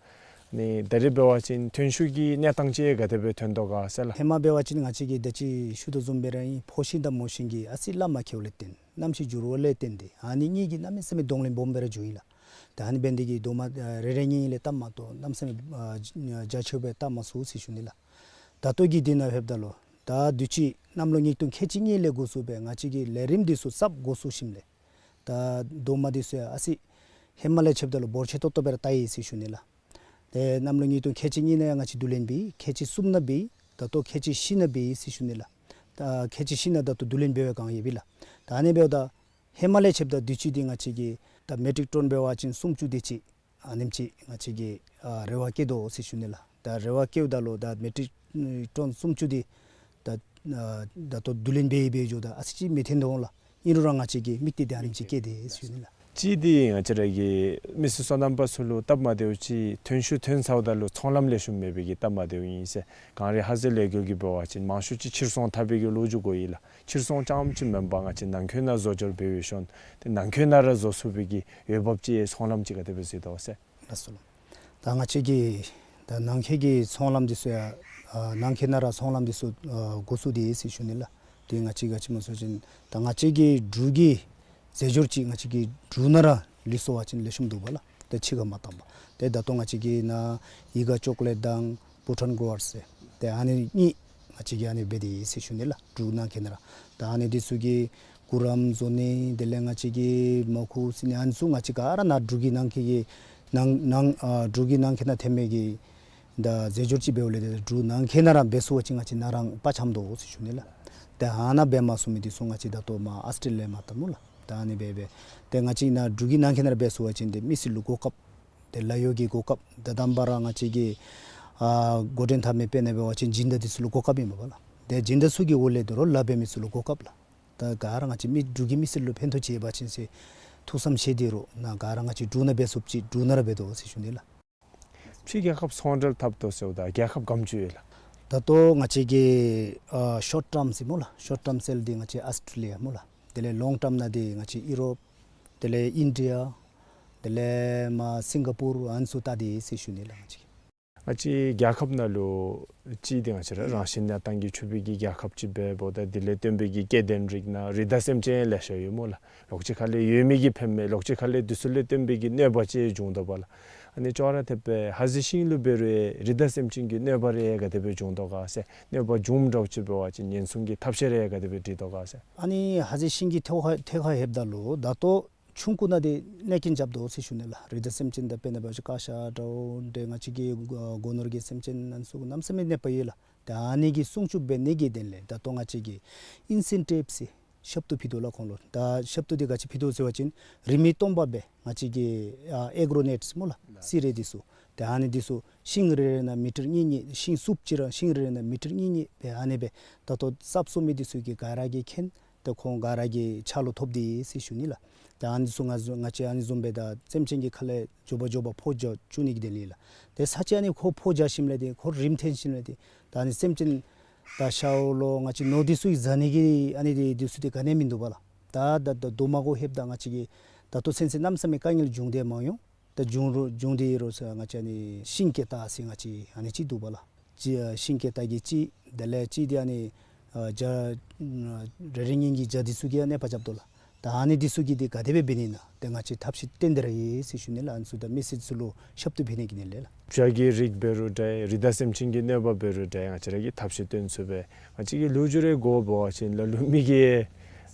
ནི་ད་རེས་འབད་བ་ཅིན་ཐོན་ཤུགས་ཀྱི་གནས་སྟངས་ཅིག་ག་དེ་སྦེ་ཐོན་དོ་ག་ཟེར་ལགས། ཧེ་མ་འབད་བ་ཅིན་ང་བཅས་ཀྱིས་ད་ཅི་ཞུ་དོ་བཟུམ་སྦེ་ར་ཨིན། ཕོ་ཤིང་དང་མོ་ཤིང་གི་ཨ་ཙི་གླ་མ་ཁེལཝ་ལས་བརྟེན་གནམ་གཤིས་འགྱུར་བ་ལས་བརྟེན་ཏེ་ཨ་ནི་གཉིས་ཀྱིས་གནམ་མེད་ས་མེད་གདོང་ལེན་སྦོམ་སྦེ་ར་འགྱོཝ་ཨིན་ལགས། ད་ཨ་ནི་འབད་ནི་འདི་གིས་རྡོག་མ་ཨ་རེ་རེ་གཉིས་གཉིས་ལས་བཏབ་མ་གཏོགས་གནམ་མེད་ས་མེད་ཨ་རྒྱ་ཆེཝ་སྦེ་བཏབ་མ་ཚུགས་ཟེར་ཞུ་ནི་ལགས། ད་ལྟོ་གི་དུས་ནང་ལྷོདཔ་ད་ལུ་ད་དུས་ཅི་གནམ་ལོ་ཉིས་སྟོང་ཁལ་གཅིག་གཉིས་ལས་འགོ་བཙུགས་སྦེ་ང་བཅས་ཀྱིས་ལས་རིམ་འདི་ཚུ་གསརཔ་འགོ་བཙུགས་ཞིནམ་ལས་ད་རྡོག་མ་འདི་ཚུ་ཡང་ཨ་ཙི་ཧེ་མ་ལས་ཕྱདཔ་ད་ལུ་འབོར་ཆེ་ཏོག་ཏོ་སྦེ་ར་བཏགས་ཡི་ཟེར་ཞུ་ནི་ལགས། ཏེ་གནམ་ལོ་ཉིས་སྟོང་ཁལ་གཅིག་གཉིས་ནང་ཡང་ང་བཅས་བསྡུ་ལེན་འབད་ཡི། ཁལ་གཅིག་གསུམ་ནང་འབད་ཡི། ད་ལྟོ་ཁལ་གཅིག་བཞི་ནང་འབད་ཡི་ཟེར་ཞུ་ནི་ལགས། ད་ཁལ་གཅིག་བཞི་ནང་ད་ལྟོ་བསྡུ་ལེན་འབད་བའི་བསྒང་ཡོད་པས་ལགས། ད་ཨ་ནི་འབདཝ་ད་ཧེ་མ་ལས་ཕྱདཔ་ད་དུས་ཅི་འདི་ང་བཅས་ཀྱིས་ད་མེ་ཊིག་ཊོན་འབད་བ་ཅིན་སུམ་ཅུ་དེ་ཅིག་ཨ་ནེམ་ཅིག་ང་བཅས་ཀྱིས་ཨ་རེ་བ་བསྐྱེད་དོ་ཟེར་ཞུ་ནི་ལགས། ད་རེ་བ་བསྐྱེདཔ་ད་ལུ་ད་མེ་ཊིག་ཊོན་སུམ་ཅུ་འདི་ད་ཨ་ད་ལྟོ་བསྡུ་ལེན་འབད་འབད་འགྱོཝ་ད་ཨ་ཙི་ཅིག་མི་ཐོན་དོ་འོང་ལགས། ཨིན་རུང་ར་ང་བཅས་ཀྱིས་དམིགས་གཏད་འདི་ཨ་ནེམ་ཅིག་བསྐྱེད་དེ་ཟེར་ཞུ་ནི་ལགས། གཅིག་འདི་ང་བཅས་ར་གི་མི་སེར་སོ་ནམ་པ་ཚུ་ལུ་སྟབས་མ་བདེཝ་ཅིག་ཐོན་ཤུགས་ཐོན་ཚརཝ་ད་ལུ་ཚོང་ལམ་ལེགས་ཤོམ་མེད་པའི་གི་སྟབས་མ་བདེཝ་ཨིན་ཟེར། གངས་རི་ཧ་ཟེ་ལས་འགུལ་གྱིས་འབད་བ་ཅིན་མང་ཤོས་ཅིག་ཕྱིར་ཚོང་འཐབ་པའི་གི་ལོ་རྒྱུས་གོ་ཡི་ལགས། ཕྱིར་ཚོང་རྐྱངམ་ཅིག་མེན་པར་ང་བཅས་ནང་འཁོད་ནང་བཟོ་སྦྱོར་འབད་བའི་ཤུལ་ཏེ་ནང་འཁོད་ནང་ར་བཟོ་ཚུགས་པའི་གི་འོས་འབབ་ཅིག་ཚོང་ལམ་ཅིག་ག་དེ་སྦེ་གཟིགས་དོ་ཟེར། ལགས་སོ་ལགས། ད་ང་བཅས་ཀྱི་ད་ནང་འཁོད་ཀྱི་ཚོང་ལམ་འདི་ཚུ་ཡང་ཨ་ནང་འཁོད་ནང་ར་ཚོང་ལམ་འདི་ཚུ་ཨ་འགོ་བཙུགས་ཏེ་ཡོད་ཟེར་ཞུ་ནི་ལགས། ཏེ་ང་བཅས་ག་ཅི་སྨོ་ཟེར་བ་ཅིན་ད་ང་བཅས་ཀྱི་འབྲུག་གི་རྫས་སྦྱོར་ཅིག་ང་བཅས་ཀྱི་འབྲུག་ནང་ར་ལུས་སོང་བ་ཅིན་ལེགས་ཤོམ་འདུག་པ་ལགས། ཏེ་ཕྱི་ཁར་མ་བཏང་པར། ཏེ་ད་ལྟོ་ང་བཅས་ཀྱི་ནཱ་ཡི་ག་ཅོག་ལེཊ་དང་བྷུ་ཊཱན་གོ་ཝར་ཟེར་ཏེ་ཨ་ནི་གཉིས་ང་བཅས་ཀྱིས་ཨ་ནི་འབད་དེ་ཡོད་ཟེར་ཞུ་ནི་ལགས། འབྲུག་ནང་འཁོད་ནང་ར། ད་ཨ་ནི་འདི་ཚུ་གི་གུ་རམ་བཟོ་ནི་དེ་ལས་ང་བཅས་ཀྱི་མར་ཁུ་བཙིར་ནི་ཨ་ནི་ཚུ་ང་བཅས་ག་ར་ནཱ་འབྲུག་གི་ནང་འཁོད་ཀྱི་ནང་ནང་ཨ་འབྲུག་གི་ནང་འཁོད་ནང་ཐོན་མི་གི་ད་རྫས་སྦྱོར་ཅིག་འབདཝ་ལས་ཏེ་འབྲུག་ནང་འཁོད་ནང་ར་འབད་ཚུགས་པ་ཅིན་ང་བཅས་ནཱ་རང་དཔའ་འཆམ་དོ་ཟེར་ཞུ་ནི་ལགས། ཏེ་ཨ་ནཱ་འབད་མ་ཚུགས་མི་འདི་ཚུ་ང་བཅས་ད་ལྟོ་མར་ཨཱོས་ཊེ་ལི་ཡ་མར་བཏང་སྨོ་ལགས། ད་ཨ་ནི་འབད་འབད་ཏེ་ང་བཅས་ནཱ་འབྲུག་གི་ནང་འཁོད་ནང་ར་འབད་ཚུགས་པ་ཅིན་ཏེ་མི་སེར་ལུ་གོ་སྐབས་ཏེ་ལཱ་གཡོག་གི་གོ་སྐབས་ད་དང་པ་ར་ང་བཅས་ཀྱི་ཨ་འགོ་འདྲེན་འཐབ་མི་དཔེར་ན་འབད་བ་ཅིན་སྦྱིན་བདག་འདི་ཚུ་ལུ་གོ་སྐབས་ཨིན་པས་ལགས། ཏེ་སྦྱིན་བདག་ཚུ་གི་འོག་ལས་དོ་རུང་ལཱ་འབད་མི་ཚུ་ལུ་གོ་སྐབས་ལགས། ད་ག་ར་ང་བཅས་མི་འབྲུག་གི་མི་སེར་ལུ་ཕན་ཐོགས་ཅིག་ཡོད་པ་ཅིན་ཟེར་ཐུགས་བསམ་བཞེས་ཏེ་རོགས་ནཱ་ག་ར་ང་བཅས་འབྲུག་ནང་འབད་ཚུགསཔ་ཅིག་འབྲུག་ནང་ར་འབད་དོ་ཟེར་ཞུ་ནི་ལགས། ཕྱི་རྒྱལ་ཁབ་ཚོང་འབྲེལ་འཐབ་དོ་ཟེརཝ་ད་རྒྱལ་ཁབ་ག་དེམ་ཅིག་ཡོད་ལགས། ད་ལྟོ་ང་བཅས་ཀྱི་ཨ་ཤོཊ་ཊརམ་ཟེར་སྨོ་ལགས། ཤོཊ་ཊརམ་སེལ་འདི་ང་བཅས་ཨཱོས་ཊེ་ལི་ཡ་སྨོ་ལགས། དེ་ལས་ལོངག་ཊརམ་ནང་འདི་ང་བཅས་ཡུ་རོབ། དེ་ལས་ཨིན་ཌི་ཡ། དེ་ལས་མར་སིང་ག་པུར་ཨ་ནི་ཚུ་བལྟ་སྟེ་ཡོད་ཟེར་ཞུ་ནི་ལགས་ང་བཅས་ཀྱིས། ང་བཅས་རྒྱལ་ཁབ་ནང་ལུ་གཅིག་འདི་ང་བཅས་ར་རང་བཞིན་གནས་སྟངས་ཀྱིས་ཕྱུག་པའི་གི་རྒྱལ་ཁབ་ཅིག་འབདཝ་ད་དེ་ལས་བརྟེན་པའི་གི་སྐྱེ་ལྡན་རིགས་ནང་རི་དྭགས་སེམས་ཅན་ལེ་ཤ་ཡོད་སྨོ་ལགས། ལོགས་ཅིག་ཁ་ལས་ཡོད་མི་གིས་ཕནམ་མས། ལོགས་ཅིག་ཁ་ལས་དེ་ཚུ་ལས་བརྟེན་པའི་གི་གནོད་པ་ཅིག་འབྱུང་དོ་བ་ལགས། ཨ་ནི་ཅོག་ར་འཐདཔ་སྦེ་ཧ་ཟེ་ཤིང་ལུ་འབད་རུང་རི་དྭགས་སེམས་ཅན་གྱི་གནོད་པ་རེ་ག་དེ་སྦེ་འབྱུང་དོ་ག་ཟེར། གནོད་པ་འབྱུངམ་འདྲཝ་ཅིག་འབད་བ་ཅིན་ཉེན་སྲུང་གི་ཐབས་ཤེས་རེ་ག་དེ་སྦེ་སྒྲིག་དོ་ག་ཟེར། ཨ་ནི་ཧ་ཟེ་ཤིང་གི་ཐད་ཁར་ཐད་ཁར་ལྷོདཔ་ད་ལུ་ད་ལྟོ་ཆུང་ཀུ་ནང་འདི་གནོད་རྐྱེན་རྐྱབ་དོ་ཟེར་ཞུ་ནི་ལགས། རི་དྭགས་སེམས་ཅན་དང་དཔེར་ན་འབད་བ་ཅིན་ཀ་ཤ་འདྲཝ་འདི་ང་བཅས་ཀྱི་སྒོ་ནོར་གྱི་སེམས་ཅན་ནང་ཚུ་གནམ་མེད་ས་མེད་གནོད་པ་ཡོད་ལགས། ད་ཨ་ནི་གི་སྲུང་སྐྱོབ་འབད་ནི་གི་དོན་ལས་ད་ལྟོ་ང་བཅས་ཀྱིས་ཨིན་སེན་ཊིབ་ཟེར་ཞབས་ཏོག་ཕུལ་དོ་ལགས་ཁོང་ལུ། ད་ཞབས་ཏོག་འདི་ག་ཅི་ཕུལ་དོ་ཟེར་བ་ཅིན་རིན་མེད་སྟོང་པ་སྦེ་ང་བཅས་ཀྱི་ཨ་ཨེག་རོ་ནེཊ་ཟེར་སྨོ་ལགས། ལགས། སི་རེ་འདི་ཚུ། ད་ཨ་ནི་འདི་ཚུ་ཤིང་རེ་རེ་ནང་མི་ཊར་གཉིས་གཉིས་ཤིང་སུབ་ཅིག་ར་ཤིང་རེ་རེ་ནང་མི་ཊར་གཉིས་གཉིས་སྦེ་ཨ་ནི་སྦེ་ད་ལྟོ་གསརཔ་བཙུགས་མི་འདི་ཚུ་གིས་ག་ར་གིས་མཁྱེན། ཏེ་ཁོང་ག་ར་གིས་ཆ་ལུ་ཐོབ་སྟེ་ཟེར་ཞུ་ནི་ལགས། ཏེ་ཨ་ནི་ཚུ་ང་ང་བཅས་ཨ་ནི་བཟུམ་སྦེ་ད་སེམས་ཅན་གྱི་ཁ་ལས་མགྱོགས་པ་མགྱོགས་པ་ཕོ་རྒྱས་བཅུག་ནི་གི་དོན་ལས་ལགས། ཏེ་ས་ཆ་ཨ་ནི་ཁོ་ཕོ་རྒྱས་ཞིནམ་ལས་ཏེ་ཁོ་རིམ་འཐེན་ཞིནམ་ལས་ཏེ་ད་ཨ་ནི་སེམས་ཅན་ད་ཤཝ་ལོ་ང་བཅས་ནོར་འདི་ཚུ་གིས་བཟའ་ནི་གི་ཨ་ནི་འདི་འདི་ཚུ་ཏེ་ག་ནི་མིན་འདུག་པ་ལགས། ད་ད་ད་རྡོག་མ་གུ་ལྷོདཔ་ད་ང་བཅས་ཀྱི་ད་ལྟོ་ཚུན་ཚོད་གནམ་མེད་ས་མེད་དཀའ་ངལ་བྱུང་སྟེ་མ་ཡོང་། ད་བྱུང་རུང་བྱུང་སྟེ་རུང་ཟེར་ང་བཅས་ཨ་ནི་ཤིང་སྐྱེ་རྟགས་ཟེར་ང་བཅས་ཨ་ནི་ཅིག་འདུག་པ་ལགས། ཅིག་ཤིང་སྐྱེ་རྟགས་ཀྱི་ཅིག་དེ་ལས་ཅིག་འདི་ཨ་ནི་ཨ་བྱ་རེ་རེ་གཉིས་གཉིས་བྱ་འདི་ཚུ་གིས་ཡང་གནོད་པ་རྐྱབ་དོ་ལགས། ད་ཨ་ནི་འདི་ཚུ་གི་འདི་ག་དེ་སྦེ་འབད་ནི་ན་ཏེ་ང་བཅས་ཐབས་ཤེས་བཏོན་ཏེ་ར་ཡོད་ཟེར་ཞུ་ནི་ལགས། ཨ་ནི་ཚུ་ད་མི་སེར་ཚུ་ལུ་ཞབས་ཏོག་ཕུལ་ནི་གི་དོན་ལས་ལགས། བྱ་གི་རིགས་འབད་རུང་འདྲ་རི་དྭགས་སེམས་ཅན་གྱི་གནོད་པ་འབད་རུང་འདྲ་ང་བཅས་ར་གིས་ཐབས་ཤེས་བཏོན་ཚུགས་པས། ང་བཅས་ཀྱི་ལོ་རྒྱུས་རེ་གོ་འབད་བ་ཅིན་ལ་ལུ་མི་གིས་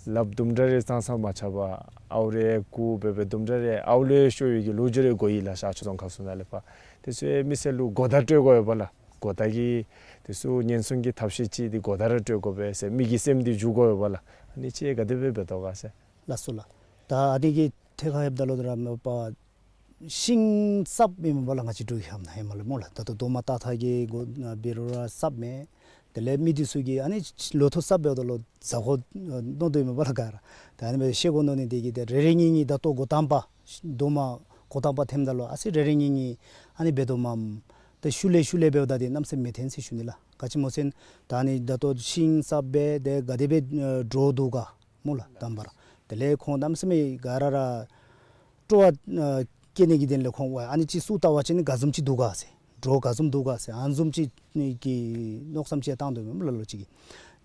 ལགཔ་དུམ་གྲ་རེ་ཙང་ཙང་མ་ཆག་པར་ཨའུ་རེ་རྐུ་འབད་འབད་དུམ་གྲ་རེ་ཨའུ་ལས་ཤོར་བའི་གི་ལོ་རྒྱུས་རེ་གོ་ཡི་ལགས། ཤར་ཕྱོགས་རྫོང་ཁག་ཚུ་ནང་ལས་ཕར། དེ་ཚུ་མི་སེར་ལུ་གོ་བརྡ་སྤྲོད་དགོ་པས་ལགས། གོ་བརྡ་གི་དེ་ཚུ་ཉེན་སྲུང་གི་ཐབས་ཤེས་ཅིག་འདི་གོ་བརྡ་ར་སྤྲོད་དགོ་པས་ཟེར་མི་གི་སེམས་འདི་འཇུག་དགོ་པས་ལགས། ཨ་ནི་ཅིག་ག་དེ་སྦེ་འབད་དོ་ག་ཟེར། ལགས་སོ་ལགས། ད་ཨ་ནི་གི་ཐད་ཁར་ལྷོདཔ་ད་ལུ་ད་ར་མ་པ་ཤིང་གསརཔ་མེན་པ་ལགས། ང་བཅས་འབྲུག་གི་ཧམ་ན་ཧེ་མ་ལས་སྨོ་ལགས། ད་ལྟོ་རྡོག་མ་བཏགས་ཐངས་ཀྱི་སྒོ་འབད་རུང་ར་གསརཔ་མས། དེ་ལས་མི་འདི་ཚུ་གིས་ཨ་ནི་ལོ་ཐོག་གསརཔ་འབདཝ་ད་ལུ་ཟ་དགོ་མནོ་དོ་མེན་པ་ལགས་ག་ར། ད་ཨ་ནི་སྦེ་ཤེས་དགོ་མནོ་ནི་དེ་གིས་ཏེ་རེ་རེ་གཉིས་གཉིས་ད་ལྟོ་འགོ་དང་པ་རྡོག་མ་འགོ་དང་པ་འཐོནམ་ད་ལུ་ཨ་ཙི་རེ་རེ་གཉིས་གཉིས་ཨ་ནི་འབད་དོ་མས། ཏེ་ཤུལ་ལས་ཤུལ་ལས་འབདཝ་ད་འདི་གནམ་མེད་ས་མེད་མི་འཐོན་ཟེར་ཞུ་ནི་ལགས། ག་ཅི་སྨོ་ཟེར་ན་ད་ཨ་ནི་ད་ལྟོ་ཤིང་གསརཔ་སྦེ་ཏེ་ག་དེ་སྦེ་ཨེ་འགྲོ་འདུག་ག་སྨོ་ལགས། དང་པ་ར་དེ་ལས་ཁོང་གནམ་མེད་ས་མེད་ག་ར་ར་སྤྲོ་བ་ཨ་སྐྱེ་ནི་གི་དོན་ལས་ཁོང་ཨ་ནི་ཅིག་བཙུགས་བལྟ་བ་ཅིན་ག་བཟུམ་ཅིག་འདུག་ག་ཟེར། འགྲོ་ག་བཟུམ་འདུག་ག་ཟེར་ཨ་ནི་བཟུམ་ཅིག་གི་མནོ་བསམ་ཅིག་བཏང་དོ་མས་ལ་ལུ་ཅིག་གིས།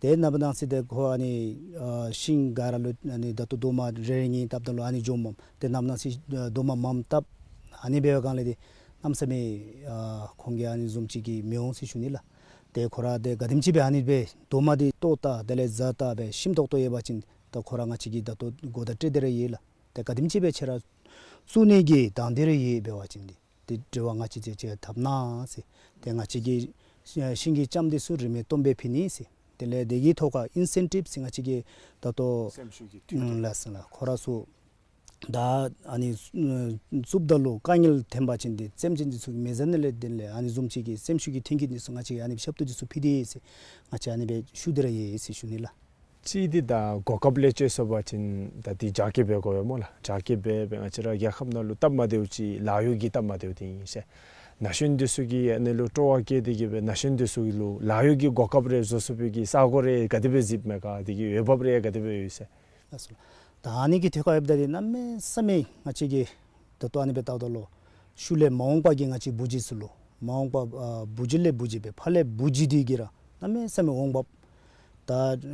ཏེ་ནངས་པ་གནངས་ཚེ་ཏེ་ཁོ་ཨ་ནི་ཨ་ཤིང་ག་ར་ལུ་ཨ་ནི་ད་ལྟོ་རྡོག་མ་རེ་རེ་གཉིས་བཏབ་ད་ལུ་ཨ་ནི་འཇོམས་མས། ཏེ་ནངས་པ་གནངས་ཚེ་ཨ་རྡོག་མ་མངམ་བཏབ། ཨ་ནི་འབད་བའི་སྒང་ལས་ཏེ་གནམ་མེད་ས་མེད་ཨ་ཁོང་གིས་ཨ་ནི་བཟུམ་ཅིག་གི་མི་འོང་ཟེར་ཞུ་ནི་ལགས། ཏེ་ཁོ་ར་ཏེ་ག་དེམ་ཅིག་སྦེ་ཨ་ནི་སྦེ་རྡོག་མ་འདི་བཏོག་བལྟ་དེ་ལས་བཟའ་བལྟ་སྦེ་ཞིམ་ཏོག་ཏོ་ཡོད་པ་ཅིན་ད་ཁོ་ར་ང་བཅས་ཀྱིས་ད་ལྟོ་གོ་བརྡ་སྤྲོད་དེ་ར་ཡོད་ལགས། ཏེ་ག་དེམ་ཅིག་སྦེ་ཁྱེད་ར་བཙུགས་ནི་གི་དང་འདོད་རེ་ཡོད་འབད་བ་ཅིན་འདི་ཏེ་འབྲེལ་བ་ང་བཅས་ཅིག་ཅིག་འཐབ་གནང་ཟེར། ཏེ་ང་བཅས་ཀྱིས་ཤིང་གི་ལྕངམ་འདི་ཚུ་རིན་མེད་སྟོང་པ་ཕུལ་ནི་ཟེར། དེ་ལས་དེ་གི་ཐོག་ཁར་ཨིན་སེན་ཊིབ་ཟེར་ང་བཅས་ཀྱིས་ད་ལྟོ་སེམས་ཤུགས་ཀྱི་མཐུན་རྐྱེན། ལགས་སོ་ལགས། ཁོ་ར་ཚུ་ད་ཨ་ནི་ཨ་བཙུགསཔ་ད་ལུ་དཀའ་ངལ་འཐོན་པ་ཅིན་ཏེ་སེམས་ཅན་འདི་ཚུ་མི་བཟའ་ནི་ལས་དེ་ལས་ཨ་ནི་བཟུམ་ཅིག་གི་སེམས་ཤུགས་ཀྱི་མཐུན་རྐྱེན་འདི་ཚུ་ང་བཅས་ཨ་ནི་ཞབས་ཏོག་འདི་ཚུ་ཕུལ་ཏེ་ཡོད་ཟེར་ང་བཅས་ཨ་ནི་སྦེ་ཞུ་སྟེ་ར་ཡོད་ཟེར་ཞུ་ནི་ལགས། གཅིག་འདི་ད་གོ་སྐབས་ལས་བཅད་སོང་པ་ཅིན་ད་འདི་རྒྱ་སྐྱེད་འབད་དགོ་པས་སྨོ་ལགས། རྒྱ་སྐྱེད་འབད་འབད་ང་བཅས་ར་རྒྱལ་ཁབ་ནང་ལུ་སྟབས་མ་བདེཝ་ཅིག་ལཱ་གཡོག་གི་སྟབས་མ་བདེཝ་འདི་ཨིན་ཟེར། ན་གཞོན་འདི་ཚུ་གིས་ཨ་ནི་ལུ་སྤྲོ་བ་བསྐྱེད་དེ་གིས་སྦེ་ན་གཞོན་འདི་ཚུ་ལུ་ལཱ་གཡོག་གི་གོ་སྐབས་རེ་བཟོ་ཚུགས་པའི་གི་ས་གོ་རེ་ག་དེ་སྦེ་གཟིགསཔ་མས་ག། དེ་གི་འོས་འབབ་རེ་ག་དེ་སྦེ་ཡོད་ཟེར། ལགས་སོ། ད་ཨ་ནི་གི་ཐད་ཁར་ལྷོདཔ་ད་འདི་གནམ་མེད་ས་མེད་ང་བཅས་ཀྱིས་ད་ལྟོ་ཨ་ནི་སྦེ་བལྟཝ་ད་ལུ་ཤུལ་ལས་མ་འོངས་པ་གི་ང་བཅས་བུ་རྒྱུད་ཚུ་ལུ་མ་འོངས་པ་ཨ་བུ་རྒྱུད་ལས་བུ་རྒྱུད་སྦེ་ཕར་ལས་བུ་རྒྱུད་འདི་གིས་ར་གནམ་མེད་ས་མེད་འོང་འབབ། ད་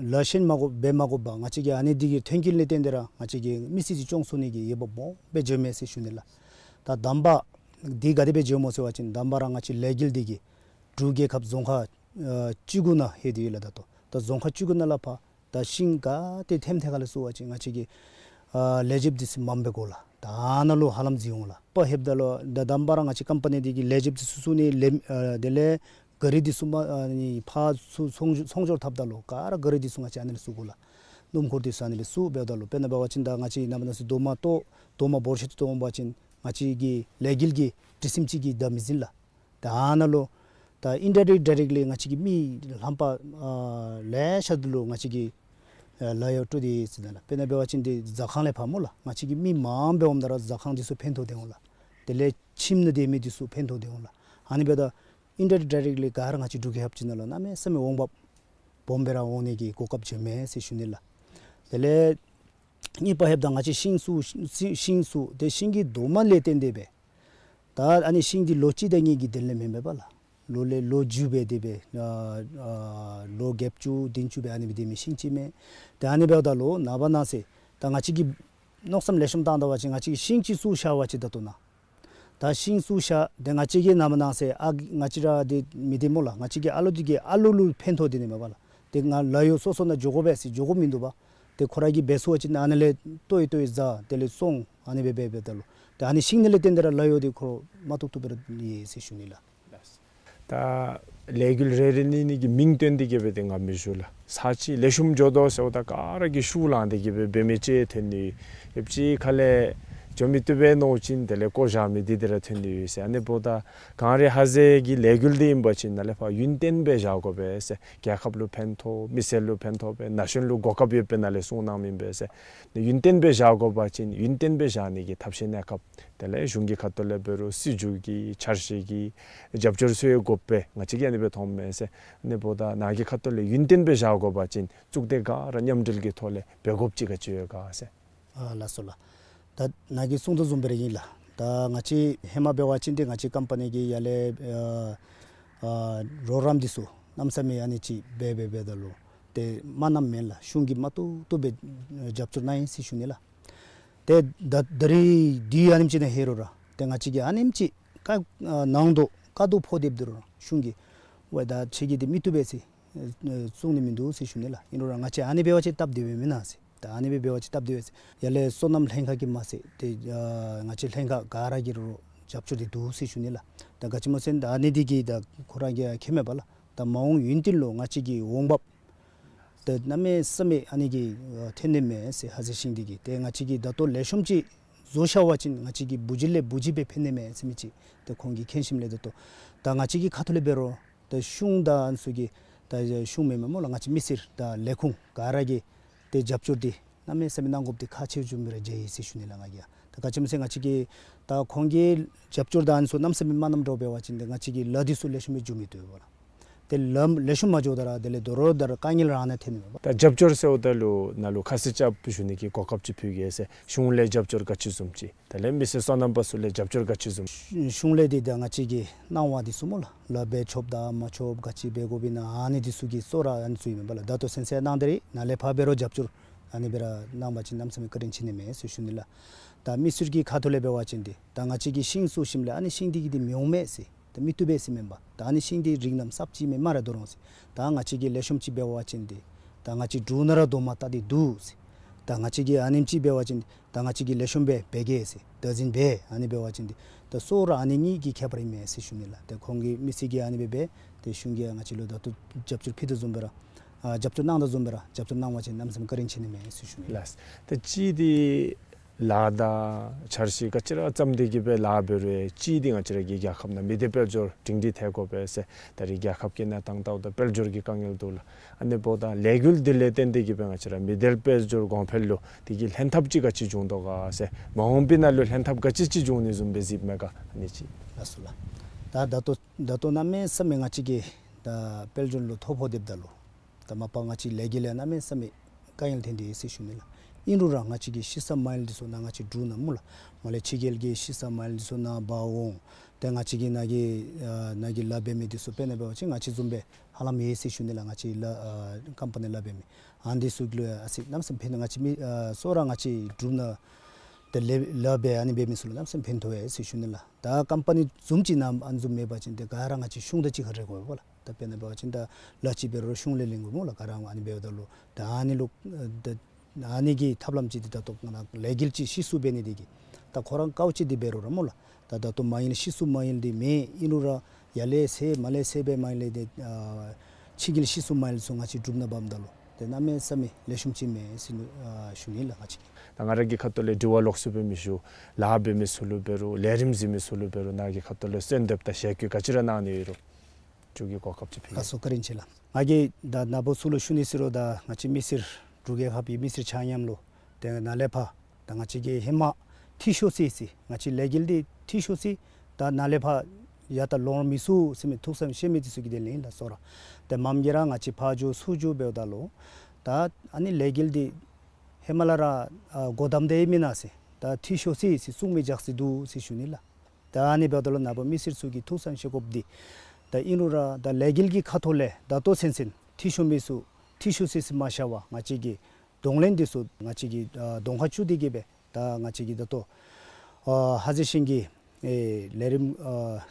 ལཱ་གཞན་མ་དགོ་འབད་མ་དགོ་པར་ང་བཅས་ཀྱིས་ཨ་ནི་འདི་གི་མཐུན་རྐྱེན་ལས་བརྟེན་ཏེ་ར་ང་བཅས་ཀྱིས་མི་ཚེ་འདི་སྐྱོང་ཚུགས་ནི་གི་འོས་འབབ་སྦོམ་སྦེ་འབྱོནམ་མས་ཟེར་ཞུ་ནི་ལགས། ད་དང་པ་འདི་ག་དེ་སྦེ་འབྱོནམ་སྨོ་ཟེར་བ་ཅིན་དང་པ་ར་ང་བཅས་ལས་འགུལ་འདི་གིས་འབྲུག་རྒྱལ་ཁབ་རྫོང་ཁག་ཨ་བཅུ་དགུ་ནང་ལྷོད་དེ་ཡོད་ལགས། ད་ལྟོ་ད་རྫོང་ཁག་བཅུ་དགུ་ནང་ལས་ཕར་ད་ཤིང་ག་ཏེ་ཐེམ་ཐེ་ཁ་ལས་བཙུགས་པ་ཅིན་ང་བཅས་ཀྱིས་ཨ་ལས་བྱེདཔ་འདི་ཚུ་མངམ་སྦེ་དགོ་ལགས། ད་ཨ་ནཱ་ལུ་ཧ་ལམ་འཛུལ་འོང་ལགས། ཕར་ལྷོདཔ་ད་ལུ་ད་དང་པ་ར་ང་བཅས་ཀམ་པ་ནི་འདི་གིས་ལས་བྱེདཔ་འདི་ཚུ་བཙུགས་ནི་ལས་ཨ་དེ་ལས་ག་རི་འདི་ཚུ་མ་ཨ་ནི་ཕར་ཚུར་ཚོང་ཚོང་སྒྱུར་འཐབ་ད་ལུ་ག་ར་ག་རི་འདི་ཚུ་ང་བཅས་ཨ་ནི་ལས་བཙུགས་དགོ་ལགས། སྣུམ་འཁོར་འདི་ཚུ་ཨ་ནི་ལས་བཙུགས་འབདཝ་ད་ལུ་དཔེར་ན་འབད་བ་ཅིན་ད་ང་བཅས་ནངས་པ་གནངས་ཚེ་རྡོག་མ་བཏོག་རྡོག་མ་འབོར་ཆེ་ཏོག་ཏོ་འོང་པ་ཅིན་ང་བཅས་ཀྱི་ལས་འགུལ་གྱི་སྒྲིག་ཁྲིམས་ཅིག་གིས་ད་མི་འཛིན་ལགས། ད་ཨ་ནཱ་ལུ་ད་ཨིན་ཌའི་རེཀཊ་ཌའི་རེཀཊ་ལི་ང་བཅས་ཀྱི་མི་ལྷམ་པ་ཨ་ལེ་ཤ་འདི་ལུ་ང་བཅས་ཀྱིས་ཨ་ལཱ་གཡོག་སྤྲོད་དེ་ཡོད་ཟེར་ད་ལགས། དཔེར་ན་འབད་བ་ཅིན་འདི་ཟ་ཁང་ལས་ཕར་སྨོ་ལགས། ང་བཅས་ཀྱི་མི་མངམ་སྦེ་འོངམ་ད་ར་ཟ་ཁང་འདི་ཚུ་ཕན་ཐོགས་ཏེ་འོང་ལགས། དེ་ལས་ཁྱིམ་ནང་སྡོད་མི་འདི་ཚུ་ཕན་ཐོགས་ཏེ་འོང་ལགས། ཨ་ནི་འབདཝ་ད་ཨིན་ཌའི་རེཀཊ་ཌའི་རེཀཊ་ལི་ག་ར་ང་བཅས་འབྲུག་རྒྱལ་ཁབ་ཅིག་ནང་ལུ་གནམ་མེད་ས་མེད་འོང་འབབ་སྦོམ་སྦེ་ར་འོང་ནི་གི་གོ་སྐབས་བྱུངམ་མས་ཟེར་ཞུ་ནི་ལགས། དེ་ལས་གཉིས་པ་ལྷོདཔ་ད་ང་བཅས་ཤིང་བཙུགས་ཤིང་བཙུགས་ཏེ་ཤིང་གི་རྡོག་མ་ལས་བརྟེན་ཏེ་སྦེ་ད་ཨ་ནི་ཤིང་འདི་ལོ་གཅིག་དང་གཉིས་ཀྱི་དོན་ལས་མེན་པས་པ་ལགས། ལོ་ལས་ལོ་བརྒྱུད་སྦེ་དེ་སྦེ་ཨ་ཨ་ལོ་བརྒྱད་ཅུ་བདུན་ཅུ་སྦེ་ཨ་ནི་སྦེ་སྡོད་མི་ཤིང་ཅིག་མས། ཏེ་ཨ་ནི་འབདཝ་ད་ལུ་ནངས་པ་གནངས་ཚེ་ད་ང་བཅས་ཀྱིས་མནོ་བསམ་ལེགས་ཤོམ་བཏང་ད་པ་ཅིན་ང་བཅས་ཀྱིས་ཤིང་ཅིག་བཙུགས་བཞག་པ་ཅིན་ད་ལྟོ་ནཱ་ད་ཤིང་བཙུགས་བཞག་ཏེ་ང་བཅས་ཀྱིས་ནངས་པ་གནངས་ཚེ་ཨ་ང་བཅས་ར་འདི་མི་སྡོད་སྨོ་ལགས། ང་བཅས་ཀྱི་ཨ་ལོ་འདི་གིས་ཨ་ལོ་ལུ་ཕན་ཐོགས་དེ་ནི་མས་པ་ལགས། ཏེ་ང་ལཱ་གཡོག་སོ་སོ་ནང་འགྱོ་དགོ་པས་ཟེར་འགྱོ་དགོཔ་མིན་འདུག་པ། ཏེ་ཁོ་ར་གིས་འབད་ཚུགས་པ་ཅིན་ཨ་ནཱ་ལས་བཏོག་ཡི་བཏོག་ཡི་བཟའ་དེ་ལས་བཙོང་ཨ་ནི་སྦེ་འབད་འབདཝ་ད་ལུ་ཏེ་ཨ་ནི་ཤིང་ནང་ལས་བརྟེན་ཏེ་ར་ལཱ་གཡོག་འདི་ཁོ་མ་ཐུབ་ཐུབ་སྦེ་ར་ཡོད་ཟེར་ཞུ་ནི་ལགས། ད་ལས་འགུལ་རེ་རེ་གཉིས་གཉིས་ཀྱི་མིང་བཏོན་ཏེ་གི་སྦེ་ཏེ་ང་མི་ཞུ་ལགས། ས་ཅིག་ལེགས་ཤོམ་འགྱོ་དོ་ཟེརཝ་ད་ག་ར་གིས་ཤུགས་བླངས་ཏེ་གི་སྦེ་འབད་མི་ཅིག་ཐོན་ནི། ཡོད་ཅིག་ཁ་ལས་འགྱོ་མི་བཏུབ་པས་མནོ་ཅིན་དེ་ལས་བཀོ་བཞག་མི་འདི་དེ་ར་ཐོན་ཏེ་ཡོད་ཟེར། ཨ་ནི་འབདཝ་ད་གངས་རི་ཧ་ཟེ་གི་ལས་འགུལ་འདི་ཨིན་པ་ཅིན་ནཱ་ལས་ཕར་ཡུན་བརྟན་སྦེ་བཞག་དགོ་པས་ཟེར། རྒྱལ་ཁབ་ལུ་ཕན་ཐོགས་མི་སེར་ལུ་ཕན་ཐོགས་པས་ན་གཞོན་ལུ་གོ་སྐབས་ཡོད་པས་ནཱ་ལས་གསུངས་གནངམ་ཨིན་པས་ཟེར། ཡུན་བརྟན་སྦེ་བཞག་དགོ་པ་ཅིན་ཡུན་བརྟན་སྦེ་བཞག་ནི་གི་ཐབས་ཤེས་གནས་སྐབས་དེ་ལས་གཞུང་གི་ཁ་ཐུག་ལས་འབད་རུང་སྲིད་བྱུས་ཀྱི་འཆར་གཞི་གི་རྒྱབ་སྐྱོར་ཚུ་ཡང་དགོ་པས། ང་བཅས་ཀྱིས་ཨ་ནི་སྦེ་མཐོངམ་མས་ཟེར། ཨ་ནི་འབདཝ་ད་ནཱ་གི་ཁ་ཐུག་ལས་ཡུན་བརྟན་སྦེ་བཞག་དགོ་པ་ཅིན་གཙུག་སྡེ་ག་ར་མཉམ་འབྲེལ་གྱི་ཐོག་ལས་འབད་དགོཔ་ཅིག་ག་ཅི་ཡོད་ག་ཟེར། ཨ་ལགས་སོ་ལགས། ད་ནཱ་གིས་གསུངས་དོ་བཟུམ་སྦེ་ར་ཨིན་ལགས། ད་ང་བཅས་ཧེ་མ་འབད་བ་ཅིན་ཏེ་ང་བཅས་ཀམ་པ་ནི་གི་ཡར་ལས་ཨ་ཨ་རོགས་རམ་འདི་ཚུ་གནམ་མེད་ས་མེད་ཨ་ནི་ཅིག་འབད་འབད་འབདཝ་ད་ལུ་ཏེ་མ་གནངམ་མེན་ལགས། གཞུང་གིས་མ་བཏུབ་བཏུབ་སྦེ་རྒྱབ་སྐྱོར་གནང་ཡི་ཟེར་ཞུ་ནི་ལགས། ཏེ་ད་ད་རིས་འདི་ཨ་ནེམ་ཅིག་ནང་ལྷོད་རུང་ར་ཏེ་ང་བཅས་ཀྱིས་ཨ་ནེམ་ཅིག་དཀའ་ཨ་ནང་དོག་དཀའ་སྡུག་ཕོག་སྡོདཔ་ད་རུང་གཞུང་གིས་ཝའེ་ད་ཁྱེད་ཀྱིས་འདི་མི་བཏུབ་པས་ཟེར་ཨེ་བཙུགས་ནི་མིན་འདུག་ཟེར་ཞུ་ནི་ལགས། ཨིན་རུང་ར་ང་བཅས་ཨ་ནི་འབད་བ་ཅིན་སྟབས་བདེཝ་མེན་ན་ཟེར། ད་ཨ་ནི་སྦེ་འབད་བ་ཅིན་སྟབས་བདེཝ་མས་ཟེར། ཡར་ལས་སོ་ནམ་ལྷན་ཁག་གིས་མ་ཚད་ཏེ་ཨ་ང་བཅས་ལྷན་ཁག་ག་ར་གིས་ར་རྒྱབ་སྐྱོར་འདི་འདུག་ཟེར་ཞུ་ནི་ལགས། ད་ག་ཅི་སྨོ་ཟེར་ན་ད་ཨ་ནི་འདི་གིས་ད་ཁོ་ར་གིས་མཁྱེནམ་མས་པ་ལགས། ད་མ་འོངས་ཡུན་བརྟན་ལུ་ང་བཅས་ཀྱི་འོང་འབབ་ད་གནམ་མེད་ས་མེད་ཨ་ནི་གིས་ཨ་ཐོན་ནི་མས་ཟེར། ཧ་ཟེ་ཤིང་འདི་གིས་ཏེ་ང་བཅས་ཀྱིས་ད་ལྟོ་ལེགས་ཤོམ་ཅིག་བཟོ་བཞག་པ་ཅིན་ང་བཅས་ཀྱི་བུ་གཞི་ལས་བུ་གཞི་སྦེ་ཕན་ནི་མས་ཟེར་མི་ཅིག་ཏེ་ཁོང་གིས་མཁྱེན་ཞིནམ་ལས་ད་ལྟོ་ད་ང་བཅས་ཀྱི་ཁ་ཐུག་ལས་འབད་རུང་ད་གཞུང་དང་ཨ་ནི་ཚུ་གིས་ད་གཞུང་མེན་མས་སྨོ་ལགས། ང་བཅས་མི་སེར་དང་ལས་ཁུངས་ག་ར་གིས་ཏེ་རྒྱབ་སྐྱོར་འདི་གནམ་མེད་ས་མེད་གནང་དགོཔ་འདི་ཁག་ཆེཝ་བཟུམ་སྦེ་ར་མཇལ་ཡི་ཟེར་ཞུ་ནི་ལགས་ང་གིས། ད་ག་ཅི་སྨོ་ཟེར་ང་བཅས་ཀྱིས་ད་ཁོང་གིས་རྒྱབ་སྐྱོར་དང་ཨ་ནི་ཚུ་གནམ་མེད་ས་མེད་མ་གནངམ་འདྲཝ་འབད་བ་ཅིན་ཏེ་ང་བཅས་ཀྱི་ལཱ་འདི་ཚུ་ལེགས་ཤོམ་སྦེ་འགྱོ་མི་བཏུབ་པས་ལགས། ཏེ་ལཱ་ལེགས་ཤོམ་མ་འགྱོཝ་ད་ར་དེ་ལས་དོ་རུང་ད་ར་དཀའ་ངལ་རང་ནང་ཐོན་ནི་མས་པ། ད་རྒྱབ་སྐྱོར་ཟེརཝ་ད་ལུ་ནཱ་ལུ་ཁ་གསལ་རྐྱབ་ཞུ་ནི་གི་གོ་སྐབས་ཅིག་ཕུལ་གེ་ཟེར། གཞུང་ལས་རྒྱབ་སྐྱོར་ག་ཅི་བཟུམ་ཅིག་དེ་ལས་མི་སེར་སོ་ནམ་པ་ཚུ་ལས་རྒྱབ་སྐྱོར་ག་ཅི་བཟུམ། གཞུང་ལས་འདི་ད་ང་བཅས་ཀྱི་གནང་བ་འདི་ཚུ་སྨོ་ལགས། ལཱ་འབད་ཆོགཔ་དང་མ་ཆོགཔ་ག་ཅི་འབད་དགོཔ་ཨིན་ན་ཨ་ནི་འདི་ཚུ་གི་གཙོ་ར་ཨ་ནི་ཚུ་ཨིན་མས་པ་ལགས། ད་ལྟོ་ཚུན་ཚོད་གནང་སྟེ་ར་ནཱ་ལས་ཕར་འབད་རུང་རྒྱབ་སྐྱོར་ཨ་ནི་སྦེ་ར་གནང་བ་ཅིན་གནམ་མེད་ས་མེད་བཀའ་དྲིན་ཆེ་ནི་མས་ཟེར་ཞུ་ནི་ལགས། ད་མི་སེར་གྱི་ཁ་ཐུག་ལས་འབད་བ་ཅིན་འདི་ད་ང་བཅས་ཀྱིས་ཤིང་བཙུགས་ཞིནམ་ལས་ཨ་ནི་ཤིང་འདི་གིས་འདི་མི་འོང་མས་ཟེར་ད་མི་བཏུབ་པས་ཟེར་མེན་པ། ད་ཨ་ནི་ཤིང་འདི་རིགས་རྣམ་གསརཔ་ཅིག་མས་སྨ་རེ་དོ་རུང་ཟེར། ད་ང་བཅས་ཀྱིས་ལེགས་ཤོམ་ཅིག་འབད་བ་ཅིན་འདི་ད་ང་བཅས་འབྲུག་ནང་ར་དོ་མ་བཏགས་ཏེ་འདུག་ཟེར། ད་ང་བཅས་ཀྱིས་ཨ་ནེམ་ཅིག་འབད་བ་ཅིན་ད་ང་བཅས་ཀྱིས་ལེགས་ཤོམ་སྦེ་འབད་གེ་ཟེར། བདག་འཛིན་འབད་ཨ་ནི་འབད་བ་ཅིན་འདི་ད་གཙོ་བོ་ར་ཨ་ནི་གཉིས་ཀྱི་ཁྱད་པར་ཨིན་མས་ཟེར་ཞུ་ནི་ལགས། ཏེ་ཁོང་གིས་མི་སེར་གྱིས་ཨ་ནི་སྦེ་འབད་ཏེ་གཞུང་གིས་ང་བཅས་ལུ་ད་ལྟོ་རྒྱབ་སྐྱོར་ཕུལ་དོ་བཟུམ་སྦེ་ར་ཨ་རྒྱབ་སྐྱོར་གནང་དོ་བཟུམ་སྦེ་ར་རྒྱབ་སྐྱོར་གནང་བ་ཅིན་གནམ་མེད་ས་མེད་བཀའ་དྲིན་ཆེ་ནི་མས་ཟེར་ཞུ་ནི་ལགས། ལགས། ད་ཅི་འདི་ལཱ་དང་འཆར་གཞི་ག་ཅི་ར་བརྩམས་ཏེ་གི་སྦེ་ལཱ་འབད་རུང་ཅིག་འདི་ང་བཅས་ར་གི་རྒྱལ་ཁབ་ནང་མི་སྡེ་དཔལ་འབྱོར་སྒྲིང་སྒྲི་ཐལ་དགོ་པས་ཟེར། ད་རེས་རྒྱལ་ཁབ་ཀྱི་གནས་སྟངས་ལྟཝ་ད་དཔལ་འབྱོར་གྱི་དཀའ་ངལ་འདུག་ལགས། ཨ་ནི་འབདཝ་ད་ལས་འགུལ་འདི་ལས་བརྟེན་ཏེ་གི་སྦེ་ང་བཅས་ར་མི་སྡེ་དཔལ་འབྱོར་གོང་འཕེལ་ལུ་དེ་གི་ལྷན་ཐབས་ཅིག་ག་ཅི་འབྱུང་དོ་ག་ཟེར། མ་འོངས་པའི་ནང་ལུ་ལྷན་ཐབས་ག་ཅི་ཅིག་འབྱུང་ནི་བཟུམ་སྦེ་གཟིགསཔ་མས་ག་ཨ་ནི་ཅིག། ལགས་སོ་ལགས། ད་ད་ལྟོ་ད་ལྟོ་གནམ་མེད་ས་མེད་ང་བཅས་ཀྱིས་ད་དཔལ་འབྱོར་ལུ་ཐོ་ཕོག་སྡོདཔ་ད་ལུ་ད་མ་པ་ང་བཅས་ལས་འགུལ་ལུ་གནམ་མེད་ས་མེད་དཀའ་ངལ་ཐོན་ཏེ་ཡོད་ཟེར་ཞུ་ནི་ལགས། ཨིན་རུང་ར་ང་བཅས་ཀྱི་ཤི་ས་མ་ཡལ་འདི་ཚུ་ནཱ་ང་བཅས་འབྲུག་ནང་སྨོ་ལགས། མར་ལས་ཕྱི་རྒྱལ་གྱི་ཤི་ས་མ་ཡལ་འདི་ཚུ་ནཱ་འབག་འོང་། ཏེ་ང་བཅས་ཀྱི་ནཱ་གི་ཨ་ནཱ་གི་ལཱ་འབད་མི་འདི་ཚུ་དཔེར་ན་འབད་བ་ཅིན་ང་བཅས་བཟུམ་སྦེ་ཧ་ལམ་ཡོད་ཟེར་ཞུ་ནི་ལགས། ང་བཅས་ལཱ་ཨ་ཀམ་པ་ནི་ལཱ་འབད་མི་ཨ་ནི་འདི་ཚུ་གི་ལུ་ཡང་ཨ་ཙི་གནམ་མེད་ས་མེད་ཕན་ཐོགས། ང་བཅས་མི་ཨ་གཙོ་བོ་ར་ང་བཅས་འབྲུག་ནང་ཏེ་ལཱ་ལཱ་འབད་ཨ་ནི་འབད་མི་ཚུ་ལུ་གནམ་མེད་ས་མེད་ཕན་ཐོགས་ཡོད་ཟེར་ཞུ་ནི་ལགས། ད་ཀམ་པ་ནི་བཟུམ་ཅིག་ནང་ཨ་ནི་བཟུམ་མེད་པ་ཅིན་ཏེ་ག་ར་ང་བཅས་གཞུང་དང་གཅིག་ཁར་རེ་དགོ་པས་ལགས། ད་དཔེར་ན་འབད་བ་ཅིན་ད་ལཱ་ཅིག་འབད་རུང་གཞུང་ལས་ལེན་དགོ་སྨོ་ལགས། ག་ར་ཨ་ནི་འབདཝ་ད་ལུ་ད་ཨ་ནི་ལུ་ད་ཨ་ནི་གི་ཐབས་ལམ་ཅིག་འདི་ད་ལྟོ་ང་ལས་འགུལ་ཅིག་གཞི་བཙུགས་འབད་ནི་འདི་གིས་ད་ཁོ་ར་དཀའཝ་སྤྱད་དེ་འབད་རུང་ར་སྨོ་ལགས། ད་ད་ལྟོ་མ་ཡལ་ཤི་ས་མ་ཡལ་འདི་མེད། ཨིན་རུང་ར་ཡར་ལས་ཚེ་མར་ལས་ཚེ་སྦེ་མ་ཡལ་ཏེ་ཨ་ཕྱི་རྒྱལ་ཤི་ས་མ་ཡལ་ཚུ་ང་བཅས་འབྲུག་ནང་འབགཔ་ད་ལུ་ཏེ་གནམ་མེད་ས་མེད་ལེགས་ཤོམ་ཅིག་མས་ཟེར་ཨ་ཞུ་ནི་ལགས་ང་བཅས་ཀྱིས། ད་ང་ར་གི་ཁ་ཐུག་ལས་དྲི་བ་ལོགས་སུ་སྦེ་མི་ཞུ། ལཱ་འབད་མི་ཚུ་ལུ་འབད་རུང་ལས་རིམ་གཟིགས་མི་ཚུ་ལུ་འབད་རུང་ནཱ་གི་ཁ་ཐུག་ལས་གསོལ་འདེབས་དང་ཞལ་བཀོད་ག་ཅི་ར་གནང་ནི་ཡོད་རུང་ཁྱོད་ཀྱིས་གོ་སྐབས་ཅིག་ཕུལ། ལགས་སོ་བཀའ་དྲིན་ཆེ་ལགས། ང་གིས་ད་ནཱ་བུ་ཚུ་ལུ་ཞུ་ནི་ཟེར་རུང་ད་ང་བཅས་མི་སེར་འབྲུག་རྒྱལ་ཁབ་ཀྱི་མི་སེར་ཆ་མཉམ་ལུ་ཏེ་ནཱ་ལས་ཕར་ད་ང་བཅས་ཀྱིས་ཧེ་མ་འཐུས་ཤོར་ཅི་ཟེར་ང་བཅས་ལས་འགུལ་འདི་འཐུས་ཤོར་ཅི། ད་ནཱ་ལས་ཕར་ཡར་ད་ལོང་མི་ཚུགས་ཟེར་མི་ཐུགས་བསམ་བཞེས་མི་འདི་ཚུ་གི་དོན་ལས་ཨིན་ལགས་གཙོ་བོ་ར། ཏེ་མངམ་གིས་ར་ང་བཅས་ཕར་འགྱོ་ཚུར་འགྱོ་འབདཝ་ད་ལུ་ད་ཨ་ནི་ལས་འགུལ་འདི་ཧེ་མ་ལས་ར་ཨ་སྒོ་བསྡམས་ཏེ་མེན་ན་ཟེར་ད་འཐུས་ཤོར་ཅི་ཟེར་གསུང་མི་རྒྱག་སྟེ་འདུག་ཟེར་ཞུ་ནི་ལགས། ད་ཨ་ནི་འབདཝ་ད་ལུ་ནཱ་བུ་མི་སེར་ཚུ་གིས་ཐུགས་བསམ་བཞེས་དགོཔ་འདི་ ད་ཨིན་རུང་ར་ད་ལས་འགུལ་གྱི་ཁ་ཐོག་ལས་ད་ལྟོ་ཚུན་ཚོད་འཐུས་ཤོར་མི་ཚུ་འཐུས་ཤོར་སི་སི་མ་ཤོར་བར་ང་བཅས་ཀྱིས་གདོང་ལེན་འདི་ཚུ་ང་བཅས་ཀྱིས་ཨ་གདོང་ཁར་བཅུག་སྟེ་གི་སྦེ་ད་ང་བཅས་ཀྱིས་ད་ལྟོ་ཨ་ཧ་ཟེ་ཤིང་གི་ཨེ་ལས་རིམ་ཨ་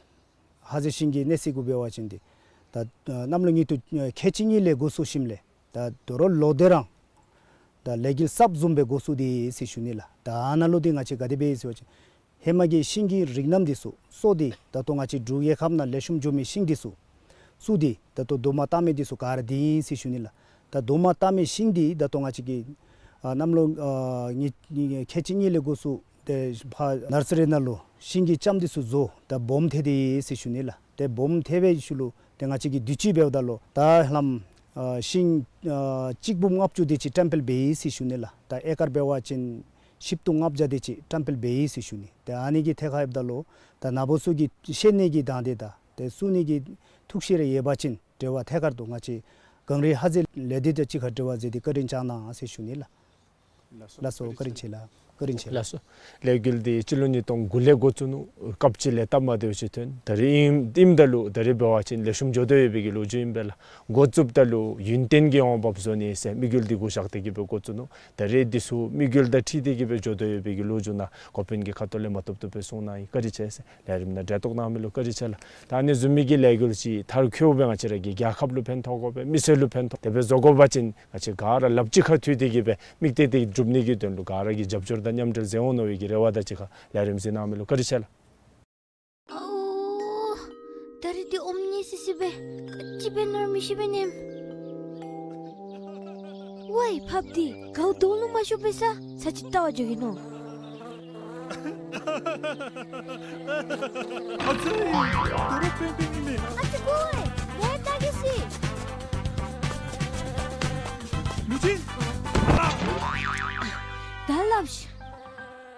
ཧ་ཟེ་ཤིང་གི་གནས་ཚད་གུ་འབད་བ་ཅིན་འདི་ད་ཨ་གནམ་ལོ་ཉིས་སྟོང་ཨ་ཁལ་གཅིག་གཉིས་ལས་འགོ་བཙུགས་ཞིནམ་ལས་ད་དོ་རུང་ལོ་དེ་རང་ད་ལས་འགུལ་གསརཔ་བཟུམ་སྦེ་འགོ་བཙུགས་ཏེ་ཡོད་ཟེར་ཞུ་ནི་ལགས། ད་ཨ་ནཱ་ལུ་འདི་ང་བཅས་ག་དེ་སྦེ་ཡོད་ཟེར་བ་ཅིན་ཧེ་མ་གི་ཤིང་གི་རིགས་རྣམ་འདི་ཚུ་གསོ་སྟེ་ད་ལྟོ་ང་བཅས་འབྲུག་རྒྱལ་ཁབ་ནང་ལེགས་ཤོམ་འགྱོ་མི་ཤིང་འདི་ཚུ་བཙུགས་ཏེ་ད་ལྟོ་རྡོག་མ་བཏགས་མི་འདི་ཚུ་ག་ར་འདི་ཨིན་ཟེར་ཞུ་ནི་ལགས། ད་རྡོག་མ་བཏགས་མི་ཤིང་འདི་ད་ལྟོ་ང་བཅས་ཀྱིས་ཨ་གནམ་ལོ་ཨ་ཉིས་ཉིས་ཁལ་གཅིག་གཉིས་ལས་འགོ་བཙུགས་ཏེ་ཕར་ནར་སི་རི་ནང་ལུ་ཤིང་གི་ལྕངམ་འདི་ཚུ་བཟོ་ད་སྦོམ་ཐལ་ཏེ་ཡོད་ཟེར་ཞུ་ནི་ལགས། ཏེ་སྦོམ་ཐལ་བའི་ཤུལ་ལུ་ཏེ་ང་བཅས་ཀྱིས་དུས་ཅི་འབདཝ་ད་ལུ་ད་ཧ་ལམ་ཨ་ཤིང་ཨ་གཅིག་འབུམ་ལྔ་བཅུ་དེ་ཅིག་བཀྲམ་སྤེལ་འབད་ཡི་ཟེར་ཞུ་ནི་ལགས། ད་ཨེ་ཀར་འབད་བ་ཅིན་བཞི་སྟོང་ལྔ་བརྒྱ་དེ་ཅིག་བཀྲམ་སྤེལ་འབད་ཡི་ཟེར་ཞུ་ནི། ཏེ་ཨ་ནི་གི་ཐད་ཁར་འབདཝ་ད་ལུ་ད་ནཱ་བུ་ཚུ་གིས་ཤེས་ནི་གི་དང་འདོད་དང་ཏེ་བཙུགས་ནི་གི་ཐུགས་བཞེད་རེ་ཡོད་པ་ཅིན་འབྲེལ་བ་ཐད་ཀར་དུ་ང་བཅས་གངས་རི་ཧ་ཟེ་ལས་སྡེ་དང་གཅིག་ཁར་འབྲེལ་བ་མཛད་དེ་བཀའ་དྲིན་བསྐྱང་གནང་ཟེར་ཞུ་ནི་ལགས། ལགས་སོ། བཀའ་དྲིན་ཆེ་ལགས། བཀའ་དྲིན་ཆེ་ལགས། ལགས་སོ། ལས་འགུལ་འདི་སྤྱི་ལོ་ཉིས་སྟོང་དགུ་ལས་འགོ་བཙུགས་ནུག། སྐབས་ཅིག་ལས་སྟབས་མ་བདེཝ་ཅིག་ཐོན། ད་རེས་ཨིནམ་ཨིནམ་ད་ལུ་ད་རེས་འབད་བ་ཅིན་ལེགས་ཤོམ་འགྱོ་དོ་ཡོད་པའི་གི་ལོ་རྒྱུས་ཨིན་པས་ལགས། འགོ་བཙུགསཔ་ད་ལུ་ཡུན་བརྟན་གྱི་འོང་འབབ་བཟོ་ནི་ཟེར་དམིགས་ཡུལ་འདི་གུ་བཞག་སྟེ་གི་སྦེ་འགོ་བཙུགས་ནུག། ད་རེས་འདི་ཚུ་དམིགས་ཡུལ་དང་འཁྲིལ་ཏེ་གི་སྦེ་འགྱོ་དོ་ཡོད་པའི་གི་ལོ་རྒྱུས་ནཱ་འགོ་དཔོན་གྱི་ཁ་ཐུག་ལས་མ་བཏུབ་བཏུབ་སྦེ་གསུང་གནང་ཡི། བཀའ་དྲིན་ཆེ་ཟེར། ལས་རིམ་ནང་གྲལ་གཏོགས་གནང་མི་ལུ་བཀའ་དྲིན་ཆེ་ལགས། ད་ཨ་ནི་བཟུམ་མའི་གི་ལས་འགུལ་ཅིག་མཐར་འཁྱོལ་སྦེ་ང་བཅས་ར་གི་རྒྱལ་ཁབ་ལུ་ཕན་ཐོགས་དགོ་པས། མི་སེར་ལུ་ཕན་ཐོགས། དེ་སྦེ་བཟོ་དགོ་པ་ཅིན་ང་བཅས་ག་ར་ལགཔ་གཅིག་ཁར་མཐུད་དེ་གི་སྦེ་དམིགས་གཏད་འདི་སྒྲུབ་ནི་གི་དོན་ལུ་ག་ར་གིས་རྒྱབ་སྐྱོར་དང་མཉམ་འབྲེལ་མཛད་འོང་མནོ་བའི་གི་རེ་བ་དང་གཅིག་ཁར་ལས་རིམ་གཟིགས་གནང་མི་ལུ་བཀའ་དྲིན་ཆེ་ལགས། ཨོ། ད་རེས་འདི་ཨོམ་ཉེ་སི་སི་སྦེ་ག་ཅི་འབད་ནི་ར་མི་ཤེས་པས་ནམ། ཝའི་ཕགཔ་འདི་གའུ་དོང་ལུ་མ་ཤོར་པས་ས་ས་ཅིག་བལྟ་བར་འགྱོ་གེ་མནོ། ཨ་ཙི། དོ་རུང་པེང་པེང་ཨིན་མས། ཨ་ཙི་ཀོ་ཝའི་ལེགས་བལྟ་གེ་ཟེར། ལུ་ཅིན། ད་སླབ་ཤིག།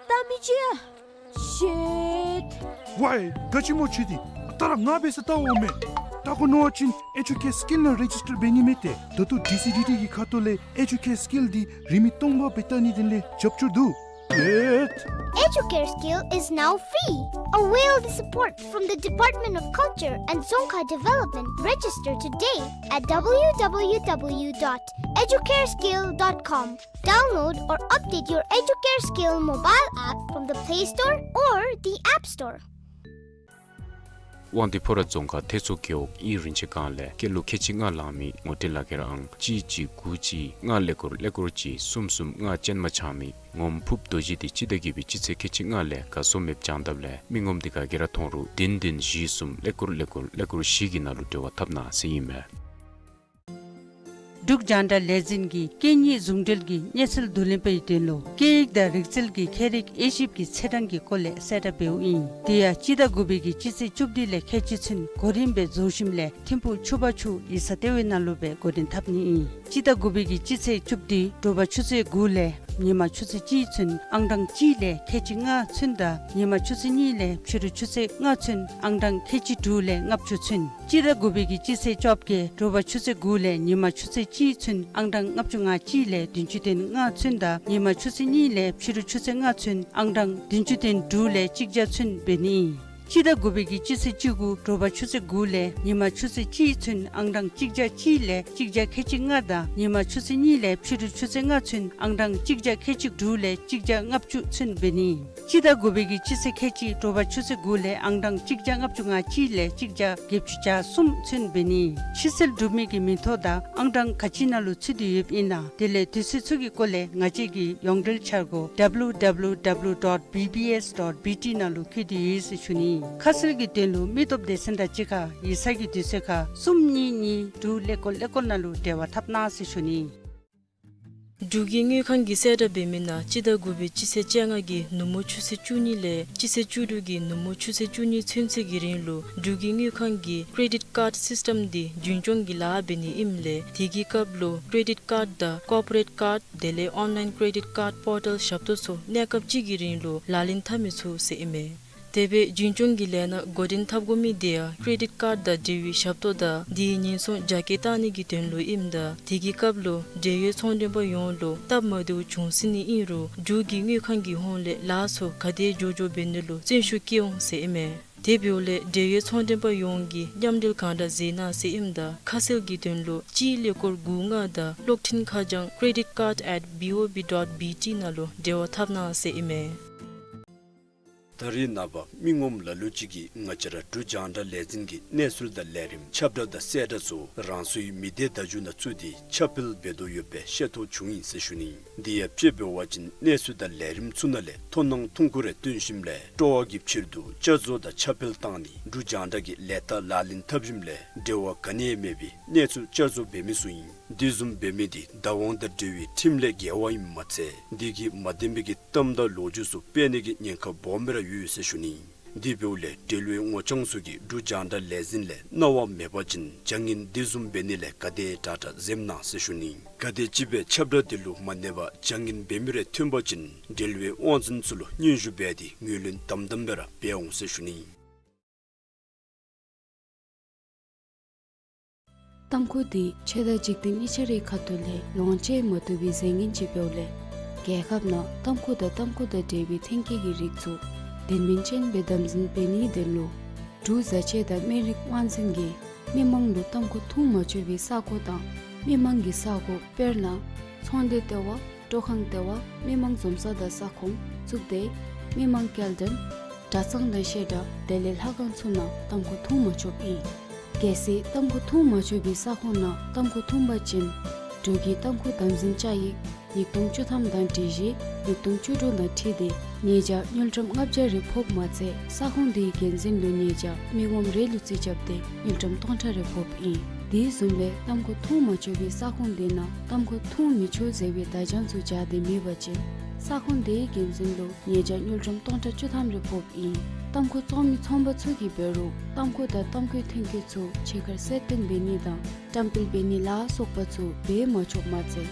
བལྟ་མི་བཅུག་ཡ། ཤིཊ། ཝའི་ག་ཅི་སྨོ་ཁྱོད་འདི། ད་ར་ང་འབད་ས་བལྟ་འོང་མས། བལྟ་དགོ་མནོ་བ་ཅིན་ཨེ་ཇུ་ཀེར་སི་ཀིལ་ནང་རེ་ཇིས་ཊར་འབད་ནི་མས་ཏེ། ད་ལྟོ་ཌི་སི་ཌི་ཊི་གི་ཁ་ཐུག་ལས་ཨེ་ཇུ་ཀེར་སི་ཀིལ་འདི་རིན་མེད་སྟོང་པ་སྦེ་བལྟ་ནིའི་དོན་ལས་རྒྱབ་སྐྱོར་འདུག། ཨེ། Educare Skill is now free. Avail the support from the Department of Culture and Dzongkha Development. Register today at w w w dot educareskill dot com. Download or update your Educare Skill mobile app from the Play Store or the App Store. དབང་འདུས་ཕོ་བྲང་རྫོང་ཁག་ཐེད་གཙོ་རྒེད་འོག་ཨིན་རིན་ཆེན་སྒང་ལས་སྐྱེས་ལོ་ཁལ་གཅིག་ལྔ་ལང་མི་ངོ་སྤྲོད་ལག་ཁྱེར་ཨང་གཅིག་གཅིག་དགུ་གཅིག་ལྔ་ཀླད་ཀོར་ཀླད་ཀོར་གཅིག་གསུམ་གསུམ་ལྔ་ཅན་མ་འཆང་མི་ངོམ་ཕུརཔ་རྡོ་རྗེ་འདི་སྤྱི་ཟླ་བརྒྱད་པའི་སྤྱི་ཚེས་ཁལ་གཅིག་ལྔ་ལས་ག་སོང་མེདཔ་བྱང་དཔ་ལས་མི་ངོམ་འདི་ག་གིས་ར་མཐོང་རུང་བདུན་བདུན་བཞི་གསུམ་ཀླད་ཀོར་ཀླད་ཀོར་ཀླད་ཀོར་བཞི་གི་ནང་ལུ་འབྲེལ་བ་འཐབ་གནང་ཟེར་ཨིན་མས། འབྲུག་རྒྱང་བསྒྲགས་ལས་འཛིན་གྱིས་སྐད་གཉིས་ཟུང་འབྲེལ་གྱི་གནས་ཚུལ་བསྡུ་ལེན་པའི་དོན་ལུ་སྐད་ཡིག་དང་རིག་རྩལ་གྱི་ཁྱད་རིག་དབྱེ་ཞིབ་ཀྱི་ཚེས་གྲངས་ཀྱི་སྐོར་ལས་གསལ་བསྒྲགས་འབདཝ་ཨིན། དེ་ཡང་སྤྱི་ཟླ་དགུ་པའི་གི་སྤྱི་ཚེས་བཅུ་བདུན་ལས་ཁལ་གཅིག་ཚུན་གོ་རིམ་སྦེ་རྫོགས་ཞིནམ་ལས་ཐིམ་ཕུག་ཆུ་བར་ཆུ་ཡིག་ཚང་ལྟེ་བའི་ནང་ལུ་སྦེ་འགོ་འདྲེན་འཐབ་ནི་ཨིན། སྤྱི་ཟླ་དགུ་པའི་གི་སྤྱི་ཚེས་བཅུ་བདུན་དྲོ་པ་ཆུ་ཚོད་དགུ་ལས་ཉིན་མ་ཆུ་ཚོད་གཅིག་ཚུན་ཨང་གྲངས་གཅིག་ལས་ཁལ་གཅིག་ལྔ་ཚུན་དང་ཉིན་མ་ཆུ་ཚོད་གཉིས་ལས་ཕྱི་རུ་ཆུ་ཚོད་ལྔ་ཚུན་ཨང་གྲངས་ཁལ་གཅིག་དྲུག་ལས་ལྔ་བཅུ་ཚུན། སྤྱི་ཟླ་དགུ་པའི་གི་སྤྱི་ཚེས་བཅོ་བརྒྱད་དྲོ་པ་ཆུ་ཚོད་དགུ་ལས་ཉིན་མ་ཆུ་ཚོད་གཅིག་ཚུན་ཨང་གྲངས་ལྔ་བཅུ་ང་གཅིག་ལས་བདུན་ཅུ་དོན་ལྔ་ཚུན་དང་ཉིན་མ་ཆུ་ཚོད་གཉིས་ལས་ཕྱི་རུ་ཆུ་ཚོད་ལྔ་ཚུན་ཨང་གྲངས་བདུན་ཅུ་དོན་དྲུག་ལས་གཅིག་བརྒྱ་ཚུན་འབད་ནི་ཨིན། སྤྱི་ཟླ་དགུ་པའི་གི་སྤྱི་ཚེས་བཅུ་དགུ་དྲོ་པ་ཆུ་ཚོད་དགུ་ལས་ཉིན་མ་ཆུ་ཚོད་གཅིག་ཚུན་ཨང་གྲངས་གཅིག་བརྒྱ་གཅིག་ལས་གཅིག་བརྒྱ་ཁལ་གཅིག་ལྔ་དང་ཉིན་མ་ཆུ་ཚོད་གཉིས་ལས་ཕྱི་རུ་ཆུ་ཚོད་ལྔ་ཚུན་ཨང་གྲངས་གཅིག་བརྒྱ་ཁལ་གཅིག་དྲུག་ལས་གཅིག་བརྒྱ་ལྔ་བཅུ་ཚུན་འབད་ནི་ཨིན། སྤྱི་ཟླ་དགུ་པའི་གི་སྤྱི་ཚེས་ཁལ་གཅིག་དྲོ་པ་ཆུ་ཚོད་དགུ་ལས་ཨང་གྲངས་གཅིག་བརྒྱ་ལྔ་བཅུ་ང་གཅིག་ལས་གཅིག་བརྒྱ་བརྒྱད་ཅུ་གྱ་གསུམ་ཚུན་འབད་ནི་ཨིན། ཕྱིར་སེལ་གྲུབ་མི་གི་མིང་ཐོ་དང་ཨང་གྲངས་ག་ཅི་ནང་ལུ་ཚུད་དེ་ཡོདཔ་ཨིན་ན་དེ་ལས་དུས་ཚོད་ཚུ་གི་སྐོར་ལས་ང་བཅས་ཀྱི་ཡོངས་འབྲེལ་འཆར་སྒོ་ཌབ་ལུ་ཌབ་ལུ་ཌབ་ལུ་ཌོཊ་བི་བི་ཨེསི་ཌོཊ་བི་ཊི་ནང་ལུ་བཀོད་དེ་ཡོད་ཟེར་ཞུ་ནི། ཁ་གསལ་གྱི་དོན་ལུ་མི་སྟོབས་སྡེ་ཚན་དང་གཅིག་ཁར་ཡིག་ཚང་གི་དུས་ཚོད་ཁར་གསུམ་གཉིས་གཉིས་དྲུག་ཀླད་ཀོར་ཀླད་ཀོར་ནང་ལུ་འབྲེལ་བ་འཐབ་གནང་ཟེར་ཞུ་ནི། འབྲུག་གི་དངུལ་ཁང་གིས་གསལ་བསྒྲགས་འབད་མི་ནང་སྤྱི་ཟླ་དགུ་པའི་སྤྱི་ཚེས་བཅོ་ལྔ་གི་ནུབ་མོ་ཆུ་ཚོད་བཅུ་གཉིས་ལས་སྤྱི་ཚེས་བཅུ་དྲུག་གི་ནུབ་མོ་ཆུ་ཚོད་བཅུ་གཉིས་ཚུན་ཚོད་ཀྱི་རིང་ལུ་འབྲུག་གི་དངུལ་ཁང་གི་ཀྲེ་ཌིཊ་ཀཱརཌ་སིསི་ཊམ་འདི་རྒྱུན་སྐྱོང་གི་ལཱ་འབད་ནི་ཨིནམ་ལས་དེ་གི་སྐབས་ལུ་ཀྲེ་ཌིཊ་ཀཱརཌ་དང་ཀོར་པོ་རེཊ་ཀཱརཌ་དེ་ལས་ཨོན་ལའིན་ཀྲེ་ཌིཊ་ཀཱརཌ་པོར་ཊལ་ཞབས་ཏོག་ཚུ་གནས་སྐབས་གཅིག་གི་རིང་ལུ་ལག་ལེན་འཐབ་མི་ཚུགས་ཟེར་ཨིན་མས། དེ་སྦེ་རྒྱུན་སྐྱོང་གི་ལས་སྣ་འགོ་འདྲེན་འཐབ་དགོ་མི་དེ་ཡང་ཀྲེ་ཌིཊ་ཀཱརཌ་དང་འབྲེལ་བའི་ཞབས་ཏོག་དང་དེའི་ཉེན་སྲུང་རྒྱ་སྐྱེད་བཏང་ནི་གི་དོན་ལུ་ཨིནམ་ད་དེ་གི་སྐབས་ལུ་འབྲེལ་ཡོད་ཚོང་མགྲོན་པ་ཡོངས་ལུ་སྟབས་མ་བདེཝ་བྱུང་སྲིད་ནི་ཨིན་རུང་འབྲུག་གི་དངུལ་ཁང་གི་ཧོངས་ལས་ལཱ་ཚུ་ག་དེ་མགྱོགས་མགྱོགས་འབད་ནི་ལུ་བརྩོན་ཤུགས་བསྐྱེད་འོང་ཟེར་ཨིན་མས། དེ་འབདཝ་ལས་འབྲེལ་ཡོད་ཚོང་མགྲོན་པ་ཡོངས་ཀྱིས་མཉམ་འབྲེལ་གང་དྲག་མཛད་གནང་ཟེར་ཨིནམ་ད་ཁ་གསལ་གྱི་དོན་ལུ་སྤྱིའི་ཀླད་ཀོར་དགུ་ལྔ་དང་གློག་འཕྲིན་ཁ་བྱང་credit card at B O B dot B T ནང་ལུ་འབྲེལ་བ་འཐབ་གནང་ཟེར་ཨིན་མས། ད་རེས་ནངས་པ་མི་ངོམ་ལ་ལུ་ཅིག་གིས་ང་བཅས་ར་འབྲུག་རྒྱང་བསྒྲགས་ལས་འཛིན་གྱི་གནས་ཚུལ་དང་ལས་རིམ་ཁྱབ་བསྒྲགས་དང་གསལ་བསྒྲགས་ཚུ་རང་སོའི་མི་སྡེ་བརྡ་བརྒྱུད་ནང་བཙུགས་ཏེ་ཁྱབ་སྤེལ་འབད་དོ་ཡོད་པའི་ཤེས་རྟོགས་བྱུང་ཡི་ཟེར་ཞུ་ནི། དེ་ཡང་དཔྱེ་འབད་བ་ཅིན་གནས་ཚུལ་དང་ལས་རིམ་ཚུ་ནང་ལས་མཐོང་སྣང་ཐུང་ཀུ་རེ་བཏོན་ཞིནམ་ལས་སྤྲོ་བ་གི་ཕྱིར་དུ་བསྐྱར་བཟོ་དང་ཁྱབ་སྤེལ་བཏང་ནི་འབྲུག་རྒྱང་བསྒྲགས་ཀྱི་ལས་རྟགས་ལག་ལེན་འཐབ་ཞིནམ་ལས་འབྲེལ་བ་ག་ནི་ཡང་མེད་པའི་གནས་ཚུལ་བསྐྱར་བཟོ་འབད་མི་ཚུ་ཨིན། དེ་བཟུམ་འབད་མི་དེ་བདག་དབང་དང་འབྲེལ་བའི་ཁྲིམས་ལས་འགལ་བ་ཨིནམ་མ་ཚད་དེ་གིས་མ་བདེན་པའི་གི་གཏམ་དང་ལོ་རྒྱུས་ཚུ་སྤེལ་ནི་གི་ཉེན་ཁ་སྦོམ་སྦེ་ར་ཡོད་ཟེར་ཞུ་ནི། དེ་འབདཝ་ལས་འབྲེལ་ཡོད་ངོ་རྐྱང་ཚུ་གིས་འབྲུག་རྒྱང་བསྒྲགས་ལས་འཛིན་ལས་གནང་བ་མེད་པ་ཅིན་བྱ་ངན་དེ་བཟུམ་འབད་ནི་ལས་ག་དེ་དྲག་དྲག་འཛེམ་གནང་ཟེར་ཞུ་ནི། ག་དེམ་ཅིག་སྦེ་ཁྱབ་བསྒྲགས་དེ་ལུ་མ་གནས་པར་བྱ་ངན་འབད་མི་རེ་ཐོན་པ་ཅིན་འབྲེལ་ཡོད་དབང་འཛིན་ཚུ་ལུ་སྙན་ཞུ་འབད་དེ་ངོས་ལེན་དམ་དམ་སྦེ་ར་འབད་འོང་ཟེར་ཞུ་ནི། གཏམ་ཁུ་དེ་ཆོས་དང་འཇིག་རྟེན་གཉིས་ཆ་རའི་ཁ་ཐུག་ལས་ལོངས་སྤྱོད་མ་བཏུབ་པའི་རྫས་ངན་ཅིག་འབདཝ་ལས་རྒྱལ་ཁབ་ནང་གཏམ་ཁུ་དང་གཏམ་ཁུ་དང་འབྲེལ་བའི་ཐོན་སྐྱེད་ཀྱི་རིགས་ཚུ་དོན་སྨིན་ཅན་སྦེ་དམ་འཛིན་འབད་ནིའི་དོན་ལུ་འབྲུག་བཟའ་ཆས་དང་སྨན་རིགས་དབང་འཛིན་གྱིས་མི་མང་ལུ་གཏམ་ཁུ་འཐུང་མ་ཆོག་པའི་ས་གོ་དང་མི་མང་གི་ས་གོ་དཔེར་ན་ཚོང་སྡེ་ལྟེ་བ། སྤྲོ་ཁང་ལྟེ་བ། མི་མང་འཛོམས་ས་དང་ས་ཁོངས་བཙུགས་ཏེ་མི་མང་སྐྱེལ་འདྲེན། གྲྭ་ཚང་དང་བཤད་གྲྭ་དེ་ལས་ལྷ་ཁང་ཚུ་ནང་གཏམ་ཁུ་འཐུང་མ་ཆོགཔ་ཨིན། གལ་སྲིད་གཏམ་ཁུ་འཐུང་མ་ཆོག་པའི་ས་ཁོངས་ནང་གཏམ་ཁུ་འཐུང་པ་ཅིན་འབྲུག་གི་གཏམ་ཁུ་དམ་འཛིན་བཅའ་ཡིག་ཉིས་སྟོང་བཅུ་ཐམ་དང་སྒྲིག་གཞི་ཉིས་སྟོང་བཅུ་དྲུག་དང་འཁྲིལ་ཏེ་ཉེས་བྱ་དངུལ་ཀྲམ་ལྔ་བརྒྱ་རེ་ཕོགཔ་མ་ཚད་ས་ཁོངས་དེའི་འགན་འཛིན་ལུ་ཉེས་བྱ་མི་ངོམ་རེ་ལུ་རྩིས་རྐྱབ་སྟེ་དངུལ་ཀྲམ་སྟོང་ཕྲག་རེ་ཕོགཔ་ཨིན། དེ་བཟུམ་སྦེ་གཏམ་ཁུ་འཐུང་མ་ཆོག་པའི་ས་ཁོངས་དེ་ནང་གཏམ་ཁུ་འཐུང་མི་ཆོག་ཟེར་བའི་བརྡ་བྱང་ཚུ་སྦྱར་ཏེ་མེད་པ་ཅིན་ས་ཁོངས་དེའི་འགན་འཛིན་ལུ་ཉེས་བྱ་དངུལ་ཀྲམ་སྟོང་ཕྲག་བཅུ་ཐམ་རེ་ཕོགཔ་ཨིན། གཏམ་ཁུ་བཙོང་མི་ཚོང་པ་ཚུ་གིས་འབད་རུང་གཏམ་ཁུ་དང་གཏམ་ཁུའི་ཐོན་སྐྱེད་ཚུ་ཕྱི་ཁར་གསལ་སྟོན་འབད་ནི་དང་བཀྲམ་སྤེལ་འབད་ནི་ལ་སོགས་པ་ཚུ་འབད་མ་ཆོགཔ་མ་ཚད་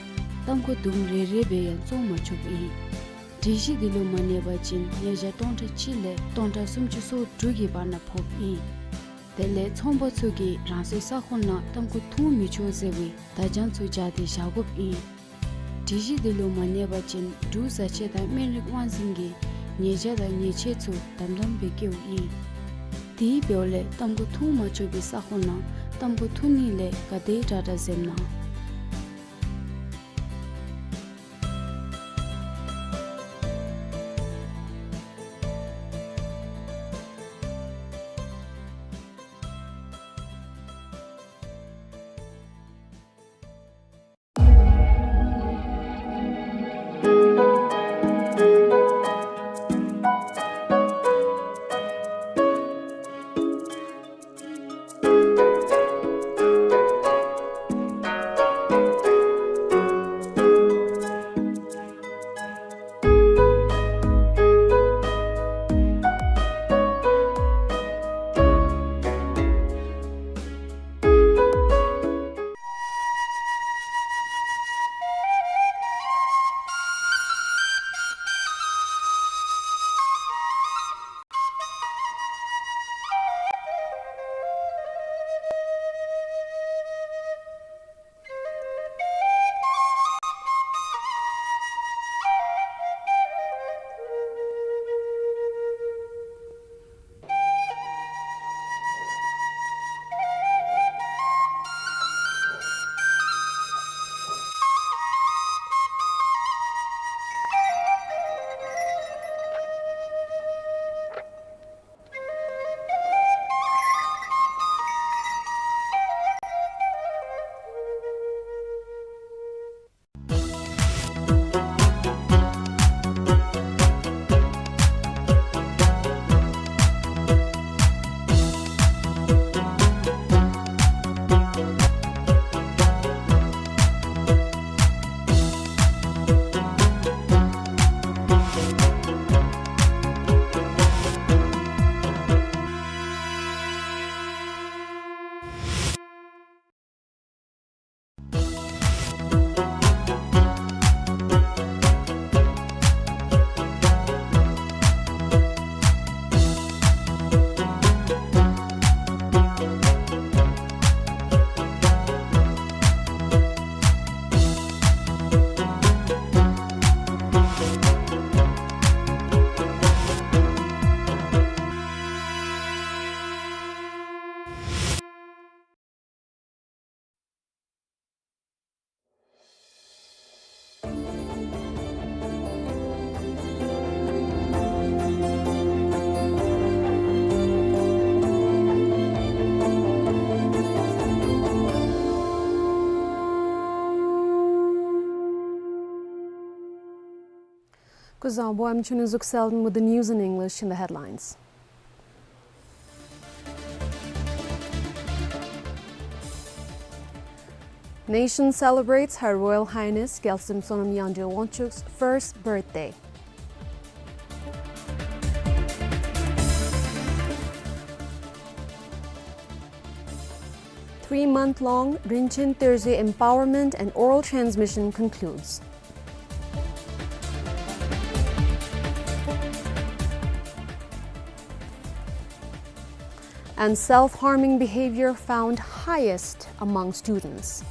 གཏམ་ཁུ་དུམ་རེ་རེ་སྦེ་ཡང་བཙོང་མ་ཆོགཔ་ཨིན། སྒྲིག་གཞི་དེ་ལུ་མ་གནས་པ་ཅིན་ཉེས་བྱ་སྟོང་ཕྲག་གཅིག་ལས་སྟོང་ཕྲག་སུམ་ཅུ་སོ་དྲུག་གི་བར་ན་ཕོགཔ་ཨིན། དེ་ལས་ཚོང་པ་ཚུ་གིས་རང་སོའི་ས་ཁོངས་ནང་གཏམ་ཁུ་འཐུང་མི་ཆོག་ཟེར་བའི་བརྡ་བྱང་ཚུ་སྦྱར་ཏེ་བཞག་དགོཔ་ཨིན། སྒྲིག་གཞི་དེ་ལུ་མ་གནས་པ་ཅིན་འབྲུག་བཟའ་ཆས་དང་སྨན་རིགས་དབང་འཛིན་གྱིས་ཉེས་བྱ་དང་ཉེས་ཆད་ཚུ་དམ་དམ་སྦེ་བཀལཝ་ཨིན། དེ་འབདཝ་ལས་གཏམ་ཁུ་འཐུང་མ་ཆོག་པའི་ས་ཁོངས་ནང་གཏམ་ཁུ་འཐུང་ནི་ལས་ག་དེ་དྲག་དྲག་འཛེམ་གནང་། Kuzuzangpo, I'm Chunizuk Selden with the news in English. In the headlines: Nation celebrates Her Royal Highness Gyaltsem Sonam Yangdrel Wangchuck's first birthday. Three-month-long Rinchen Terze empowerment and oral transmission concludes. And self-harming behavior found highest among students.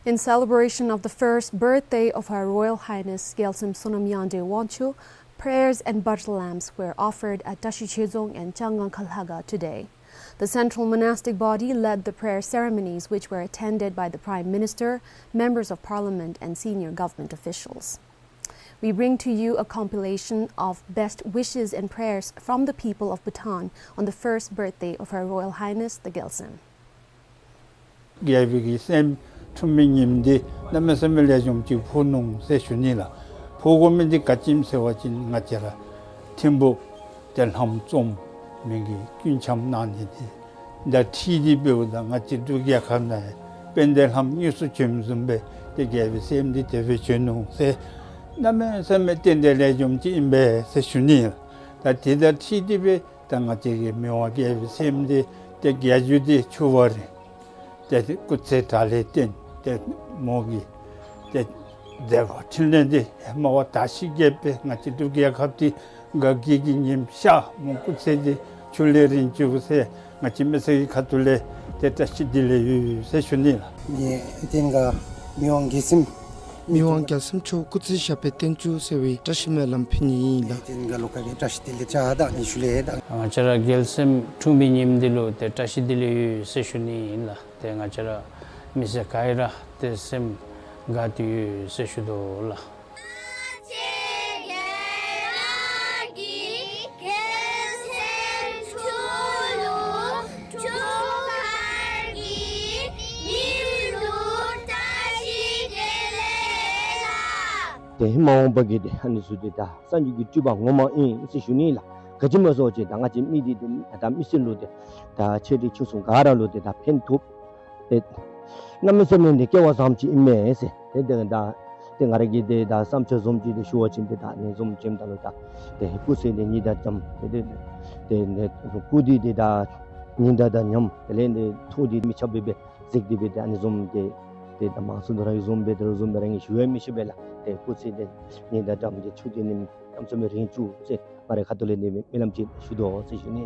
In celebration of the first birthday of Her Royal Highness Gyaltsem Sonam Yangdrel Wangchuck, prayers and butter lamps were offered at Tashi Chezong and Changang Khalhaga today. The central monastic body led the prayer ceremonies, which were attended by the Prime Minister, members of Parliament, and senior government officials. We bring to you a compilation of best wishes and prayers from the people of Bhutan on the first birthday of Her Royal Highness the Gyaltsem. རྒྱལ་པོའི་གི་སྲསམོ་འཁྲུངས་པའི་ཉིནམ་འདི་གནམ་མེད་ས་མེད་ལེགས་ཤོམ་ཅིག་ཕོག་ནུག་ཟེར་ཞུ་ནི་ལགས། ཕོག་དགོ་མི་འདི་ག་ཅི་སྨོ་ཟེར་བ་ཅིན་ང་བཅས་ར་ཐིམ་ཕུག་ཏེ་ལྷ་མོ་ཚོམ་མི་གི་སྐུ་འཆམ་གནང་ནི་འདི་དང་འཁྲིལ་ཏེ་འབདཝ་ད་ང་བཅས་འབྲུག་རྒྱལ་ཁབ་ནང་དཔལ་ལྡན་ལྷ་མོ་དངོས་སུ་བྱོནམ་བཟུམ་སྦེ་ཏེ་རྒྱལ་པོའི་སྲསམོ་འདི་དེ་སྦེ་བྱོན་ནུག་ཟེར་གནམ་མེད་ས་མེད་ཏན་ཏན་ལེགས་ཤོམ་ཅིག་ཨིན་པས་ཟེར་ཞུ་ནི་ལགས། ད་དེ་དང་འཁྲིལ་ཏེ་སྦེ་ད་ང་བཅས་ཀྱི་མི་དབང་རྒྱལ་པོའི་སྲསམོ་འདི་ཏེ་རྒྱལ་རྒྱུད་འདི་ཆུ་བར་རིང་ཏེ་སྐུ་ཚེ་དྲག་ལས་བརྟེན་ཏེ་མོ་གི་ཏེ་མཛད་པ་འཕྲིན་ལས་འདི་ཧེ་མ་བ་དར་ཞིང་རྒྱས་པའི་ང་བཅས་འབྲུག་རྒྱལ་ཁབ་འདི་དགའ་སྐྱིད་ཀྱི་ཉིམ་ཤར་མོ་སྐུ་ཚེ་འདི་ཆུ་ལས་རིང་བཅུག་ཟེར་ང་བཅས་མི་སེར་གྱི་ཁ་ཐུག་ལས་ཏེ་བཀྲ་ཤིས་བདེ་ལེགས་ཡོད་ཟེར་ཞུ་ནི་ལགས། ངེ་ཏེ་ད་མི་དབང་རྒྱལ་སྲས་མི་དབང་རྒྱལ་སྲས་མཆོག་སྐུ་ཚེ་ཞབས་པད་བརྟན་བཅུག་ཟེར་བའི་བཀྲ་ཤིས་སྨོན་ལམ་ཕུལ་ནི་ཨིན་ལགས། ཏེ་ད་ལོག་ཁ་གི་བཀྲ་ཤིས་བདེ་ལེགས་ཅིག་དང་ཉི་ཤུ་ལས་དང་། ང་བཅས་ར་རྒྱལ་སྲས་འཁྲུངས་པའི་ཉིནམ་འདི་ལུ་ཏེ་བཀྲ་ཤིས་བདེ་ལེགས་ཡོད་ཟེར་ཞུ་ནི་ཨིན་ལགས། ཏེ་ང་བཅས་ར་མི་སེར་ག་ར་ཏེ་སེམས་དགའ་སྟེ་ཡོད་ཟེར་ཞུ་དོ་ལགས། ཏེ་ཧེ་མ་འོངས་པ་གི་ཏེ་ཨ་ནི་ཚུ་འདི་ད་གསར་འགྱུར་གྱི་སྤྲུལ་པ་ངོ་མ་ཨིན་ཟེར་ཞུ་ནི་ལགས། ག་ཅི་སྨོ་ཟེར་བ་ཅིན་ད་ང་བཅས་མི་འདི་ཏེ་ད་མི་སེར་ལུ་ཏེ་ད་ཆེ་འབྲིང་ཆུང་གསུམ་ག་ར་ལུ་ཏེ་ད་ཕན་ཐོགས། ཏེ་གནམ་མེད་ས་མེད་ཏེ་སྐལ་བ་བཟངམ་ཅིག་ཨིན་མས་ཟེར། ཏེ་ཏེ་ད་ཏེ་ང་ར་གི་ཏེ་ད་བསམ་འཆར་བཟུམ་ཅིག་ཏེ་ཞུ་བ་ཅིན་ཏེ་ད་ཨ་ནི་བཟུམ་ཅིག་ཨིནམ་ད་ལུ་ད་ཏེ་སྐུ་ཚེ་འདི་སྙིང་དང་འཇམ་ཏེ་ཏེ་ཏེ་ཏེ་སྐུ་འདི་ཏེ་ད་སྙིང་དང་ད་མཉམ་དེ་ལས་ཏེ་ཐུགས་འདི་མི་ཆག་པའི་སྦེ་གཟིགས་ཏེ་སྦེ་ཏེ་ཨ་ནི་བཟུམ་ཏེ་ཏེ་ད་མང་སུ་དོ་ར་གི་བཟུམ་སྦེ་དོ་ར་བཟུམ་སྦེ་ར་ངེ་ཞུ་ཡང་མི་ཤེས་པས་ལགས། ཏེ་སྐུ་ཚེ་འདི་སྙིང་དང་འཇམ་ཏེ་ཆུ་འདི་ནི་གནམ་མེད་ས་མེད་རིང་བཅུག་ཟེར་ང་རའི་ཁ་ཐུག་ལས་ཏེ་སྨོན་ལམ་ཅིག་ཞུ་དོ་ཟེར་ཞུ་ནི།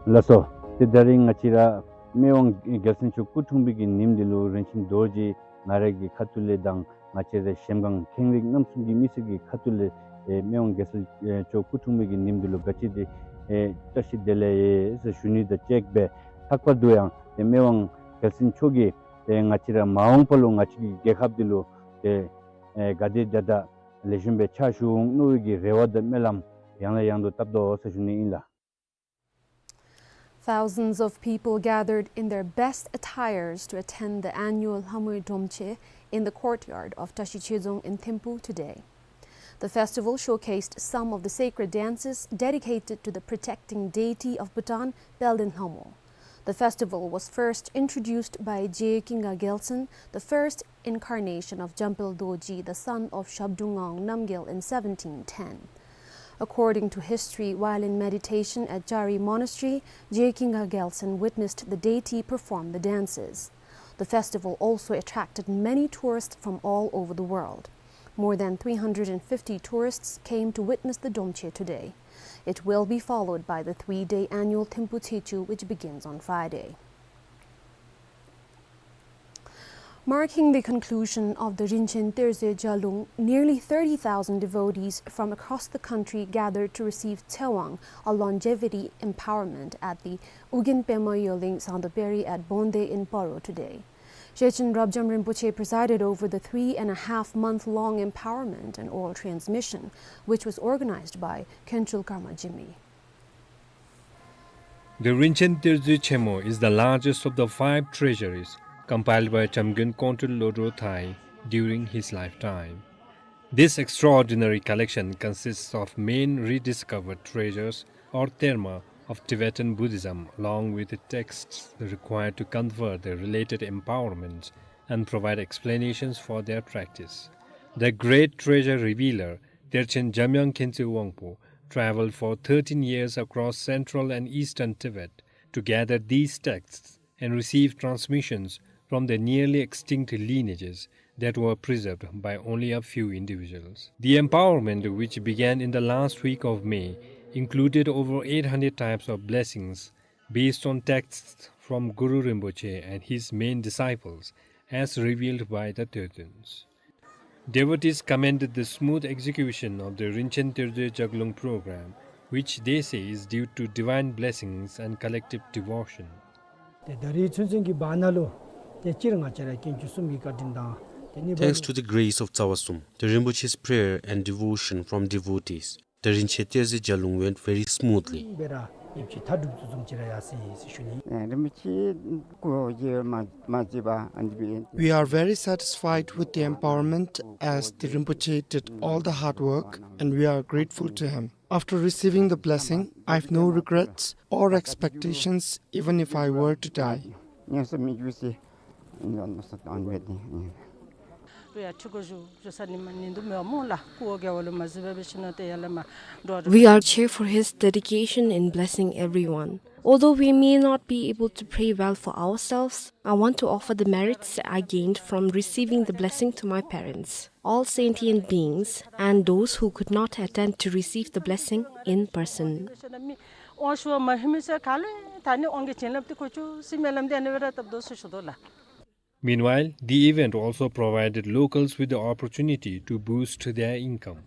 ལགས་སོ། ཏེ་ད་རིས་ང་བཅས་ར་མི་དབང་རྒྱལ་སྲས་མཆོག་སྐུ་འཁྲུངས་པའི་གི་ཉིནམ་འདི་ལུ་རིན་ཆེན་རྡོ་རྗེ་ང་རའི་གི་ཁ་ཐུག་ལས་དང་ང་བཅས་རའི་གཞལམ་སྒང་ཁེངས་རིགས་རྣམ་གསུམ་གྱི་མི་སེར་གྱི་ཁ་ཐུག་ལས་ཨེ་མི་དབང་རྒྱལ་སྲས་ཨེ་མཆོག་སྐུ་འཁྲུངས་པའི་གི་ཉིནམ་འདི་ལུ་ག་ཅི་ཏེ་ཨེ་བཀྲ་ཤིས་བདེ་ལེགས་ཡོད་ཟེར་ཞུ་ནི་དང་གཅིག་ཁར་ལྷག་པར་དུ་ཡང་ཏེ་མི་དབང་རྒྱལ་སྲས་མཆོག་གིས་ཏེ་ང་བཅས་ར་མ་འོངས་པ་ལུ་ང་བཅས་ཀྱི་རྒྱལ་ཁབ་འདི་ལུ་ཏེ་ཨེ་ག་དེ་དེ་དང་ལེགས་ཤོམ་སྦེ་ཕྱག་ཞུ་འོང་མནོ་བའི་གི་རེ་བ་དང་སྨོན་ལམ་ཡང་ལས་ཡང་དུ་བཏབ་དོ་ཟེར་ཞུ་ནི་ཨིན་ལགས། Thousands of people gathered in their best attires to attend the annual Lhamo Dromche in the courtyard of Tashi Chezong in Thimphu today. The festival showcased some of the sacred dances dedicated to the protecting deity of Bhutan, Peldin Lhamo. The festival was first introduced by Je Kinga Gyaltsen, the first incarnation of Jampel Dorji, the son of Shabdrung Ngawang Namgyel, in seventeen ten. According to history, while in meditation at Jari Monastery, Je Kinga Gyaltsen witnessed the deity perform the dances. The festival also attracted many tourists from all over the world. More than three hundred and fifty tourists came to witness the Dromche today. It will be followed by the three-day annual Thimphu Techu, which begins on Friday. Marking the conclusion of the Rinchen Terze Jalung, nearly thirty thousand devotees from across the country gathered to receive Tsewang, a longevity empowerment, at the Ugyen Pema Yoleng Sangdo Peri at Bonde in Paro today. Shechen Rabjam Rinpoche presided over the three and a half month long empowerment and oral transmission, which was organized by Khenchul Karma Jigme. The Rinchen Terzui Chemo is the largest of the five treasuries compiled by Jamgyun Kongtrul Lodrö Thai during his lifetime. This extraordinary collection consists of main rediscovered treasures or terma of Tibetan Buddhism, along with the texts required to convert the related empowerments and provide explanations for their practice. The great treasure revealer, Terchen Jamyang Khentsö Wangpo, traveled for thirteen years across central and eastern Tibet to gather these texts and receive transmissions from the nearly extinct lineages that were preserved by only a few individuals. The empowerment, which began in the last week of May, included over eight hundred types of blessings based on texts from Guru Rinpoche and his main disciples, as revealed by the Tertsuns. Devotees commended the smooth execution of the Rinchen Terzui Jaglung program, which they say is due to divine blessings and collective devotion. ཏེ་ད་རིས་ཚུན་ཚོད་ཀྱི་བར་ན་ལུ་ཏེ་སྤྱིར་ང་བཅས་ར་དཀོན་མཆོག་གསུམ་གྱི་བཀའ་དྲིན་དང་ཏེ་ནི། Thanks to the grace of Tsawa Sum, the Rinpoche's prayer and devotion from devotees, the Rinchen Terzui Jaglung went very smoothly. སྦེ་ར་ཡིབ་ཅི་མཐའ་གྲུབ་ཏུ་བཟུང་ཅི་ར་ཡར་སོ་ཡི་ཟེར་ཞུ་ནི། ཨེ་རིན་པོ་ཆེ་སྐུ་གོ་མ་མ་བརྗེད་པར་ཨ་ནི་སྦེ། We are very satisfied with the empowerment as the Rinpoche did all the hard work and we are grateful to him. After receiving the blessing, I have no regrets or expectations even if I were to die. ཉམས་སུ་མི་འགྱུར་ཟེར། ཨ་ནི་ཨ་ནི་ཨ་ནི་སྦེ་ཏེ། We are cheer for his dedication in blessing everyone. Although we may not be able to pray well for ourselves, I want to offer the merits I gained from receiving the blessing to my parents, all sentient beings, and those who could not attend to receive the blessing in person. Meanwhile, the event also provided locals with the opportunity to boost their income.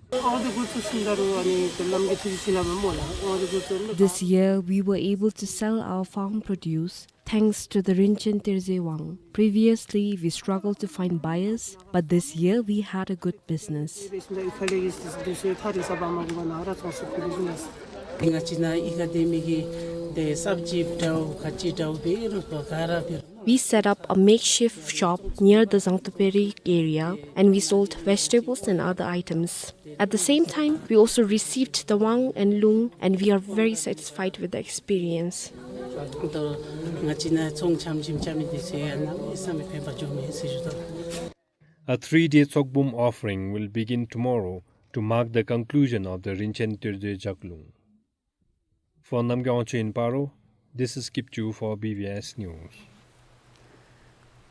This year, we were able to sell our farm produce thanks to the Rinchen Terzui Wang. Previously, we struggled to find buyers, but this year we had a good business. We set up a makeshift shop near the Zangtuperi area and we sold vegetables and other items. At the same time, we also received the Wang and Lung and we are very satisfied with the experience. A three-day Tsokbum offering will begin tomorrow to mark the conclusion of the Rinchen Terzui Jaglung. For Namgay Wangchuk in Paro, this is Kipchu for B B S News.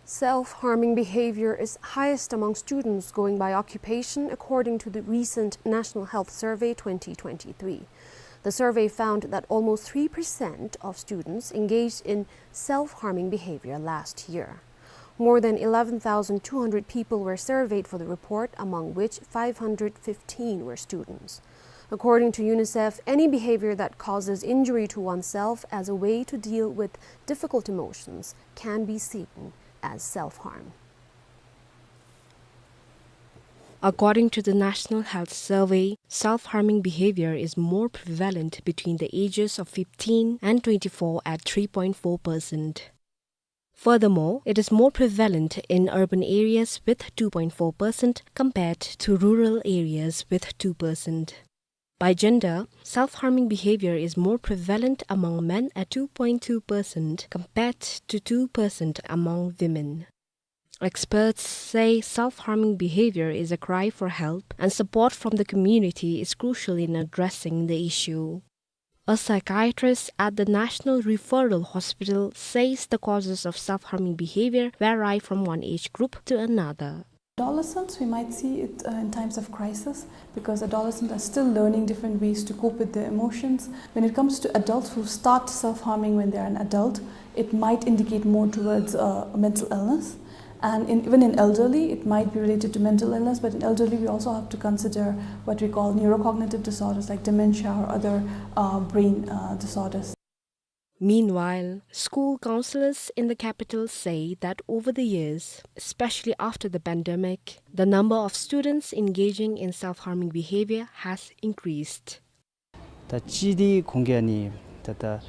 Self-harming behavior is highest among students going by occupation, according to the recent National Health Survey twenty twenty-three. The survey found that almost three percent of students engaged in self-harming behavior last year. More than eleven thousand two hundred people were surveyed for the report, among which five hundred fifteen were students. According to UNICEF, any behavior that causes injury to oneself as a way to deal with difficult emotions can be seen as self-harm. According to the National Health Survey, self-harming behavior is more prevalent between the ages of fifteen and twenty-four at three point four percent. Furthermore, it is more prevalent in urban areas with two point four percent compared to rural areas with two percent. By gender, self-harming behavior is more prevalent among men at two point two percent compared to two percent among women. Experts say self-harming behavior is a cry for help, and support from the community is crucial in addressing the issue. A psychiatrist at the National Referral Hospital says the causes of self-harming behavior vary from one age group to another. Adolescents, we might see it, uh, in times of crisis, because adolescents are still learning different ways to cope with their emotions. When it comes to adults who start self-harming when they are an adult, it might indicate more towards, uh, a mental illness. And in, even in elderly, it might be related to mental illness, but in elderly, we also have to consider what we call neurocognitive disorders like dementia or other, uh, brain, uh, disorders. Meanwhile, school counselors in the capital say that over the years, especially after the pandemic, the number of students engaging in self-harming behavior has increased. ད་གཅིག་འདི་ཁོང་གིས་ཨ་ནི་ད་ད་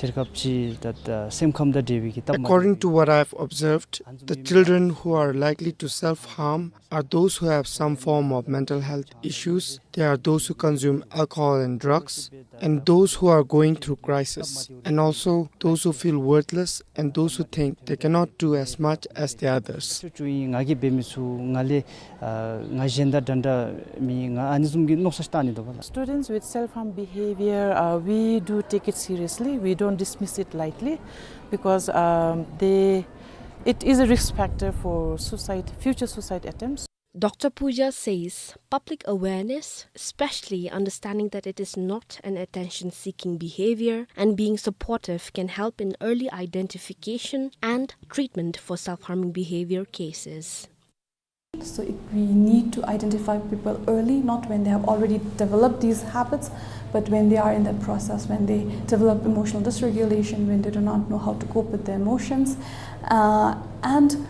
ཐེར་ཁབ་ཅིག་ད་ད་སེམས་ཁམས་དང་འབྲེལ་བའི་གི་སྟབས་མ། According to what I've observed, the children who are likely to self-harm are those who have some form of mental health issues. They are those who consume alcohol and drugs, and those who are going through crisis, and also those who feel worthless and those who think they cannot do as much as the others. ཆུ་ཆུ་ཡིན་ང་གིས་འབད་མི་ཚུགས། ང་ལས་ཨ་ང་གཞན་དང་འདྲ་འདྲ་མེན། ང་ཨ་ནི་བཟུམ་གྱི་མནོ་བསམ་བཏང་ནི་འདུག་པ་ལགས། Students with self-harm behavior, uh, we do take it seriously. We don't dismiss it lightly because, um, they, it is a risk factor for suicide, future suicide attempts. Doctor Puja says public awareness, especially understanding that it is not an attention-seeking behavior, and being supportive can help in early identification and treatment for self-harming behavior cases. So it, we need to identify people early, not when they have already developed these habits, but when they are in that process, when they develop emotional dysregulation, when they do not know how to cope with their emotions. Uh, and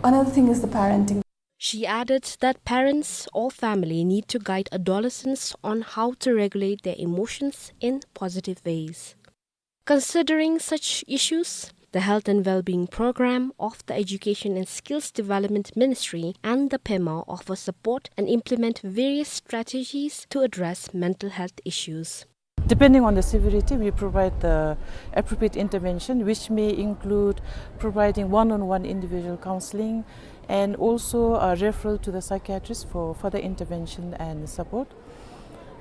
another thing is the parenting. She added that parents or family need to guide adolescents on how to regulate their emotions in positive ways. Considering such issues, the Health and Wellbeing Program of the Education and Skills Development Ministry and the PEMA offer support and implement various strategies to address mental health issues. Depending on the severity, we provide the appropriate intervention, which may include providing one-on-one individual counseling and also a referral to the psychiatrist for further intervention and support.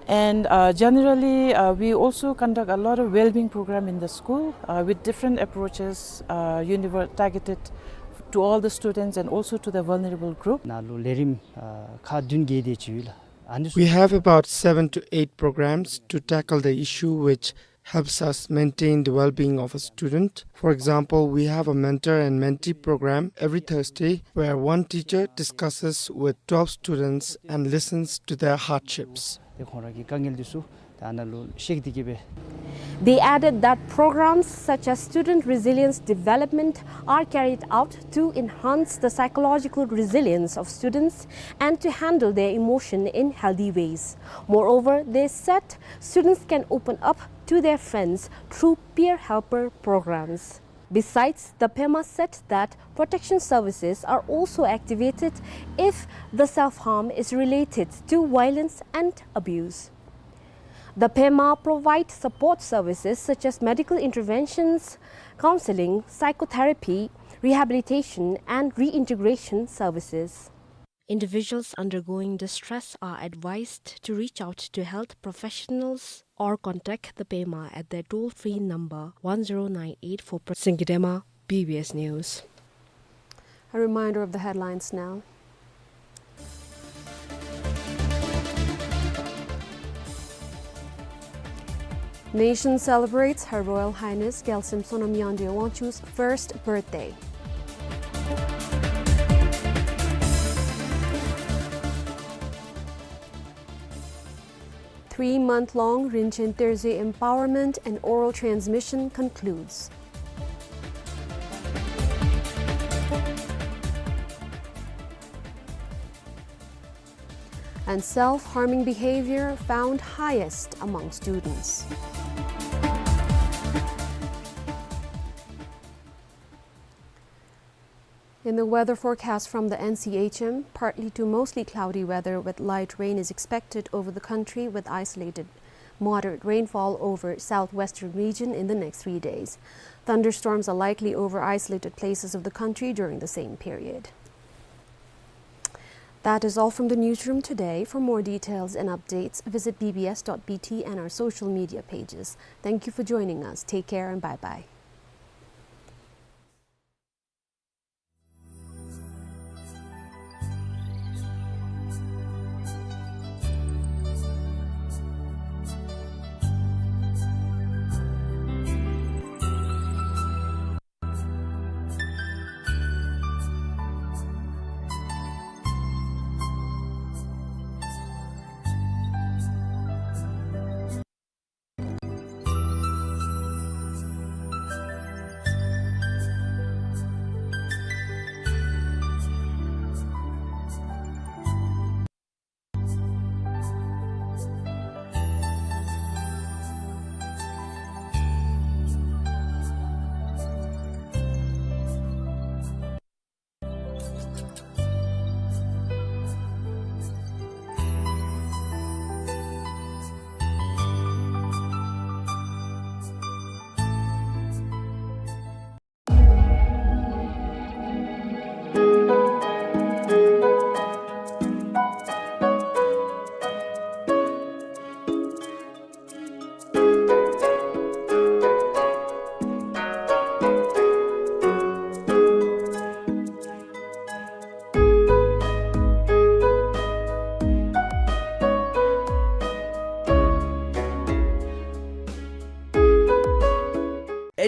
And, uh, generally, uh, we also conduct a lot of well-being program in the school, uh, with different approaches, uh, univer-, targeted to all the students and also to the vulnerable group. ནང་ལུ་ལས་རིམ་ཨ་ཁག་བདུན་བརྒྱད་དེ་ཅིག་ཡོད་ལགས། ཨ་ནི་ཚུ། We have about seven to eight programs to tackle the issue which helps us maintain the well-being of a student. For example, we have a mentor and mentee program every Thursday where one teacher discusses with twelve students and listens to their hardships. ཏེ་ཁོང་ར་གི་དཀའ་ངལ་འདི་ཚུ་ད་ནཱ་ལུ་བཤད་དེ་གི་སྦེ། They added that programs such as student resilience development are carried out to enhance the psychological resilience of students and to handle their emotion in healthy ways. Moreover, they said students can open up to their friends through peer helper programs. Besides, the PEMA said that protection services are also activated if the self-harm is related to violence and abuse. The PEMA provides support services such as medical interventions, counseling, psychotherapy, rehabilitation, and reintegration services. Individuals undergoing distress are advised to reach out to health professionals or contact the PEMA at their toll-free number one zero nine eight for pro-, Singidema, B B S News. A reminder of the headlines now. Nation celebrates Her Royal Highness Gyaltsem Sonam Yangdrep Wangchuck's first birthday. Three-month-long Rinchen Terze empowerment and oral transmission concludes. And self-harming behavior found highest among students. In the weather forecast from the N C H M, partly to mostly cloudy weather with light rain is expected over the country, with isolated moderate rainfall over southwestern region in the next three days. Thunderstorms are likely over isolated places of the country during the same period. That is all from the newsroom today. For more details and updates, visit B B S dot B T and our social media pages. Thank you for joining us. Take care and bye-bye.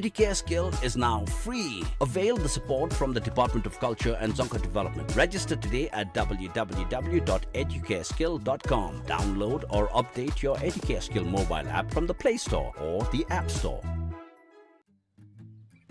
Educare Skill is now free. Avail the support from the Department of Culture and Dzongkha Development. Register today at w w w dot educare skill dot com. Download or update your Educare Skill mobile app from the Play Store or the App Store.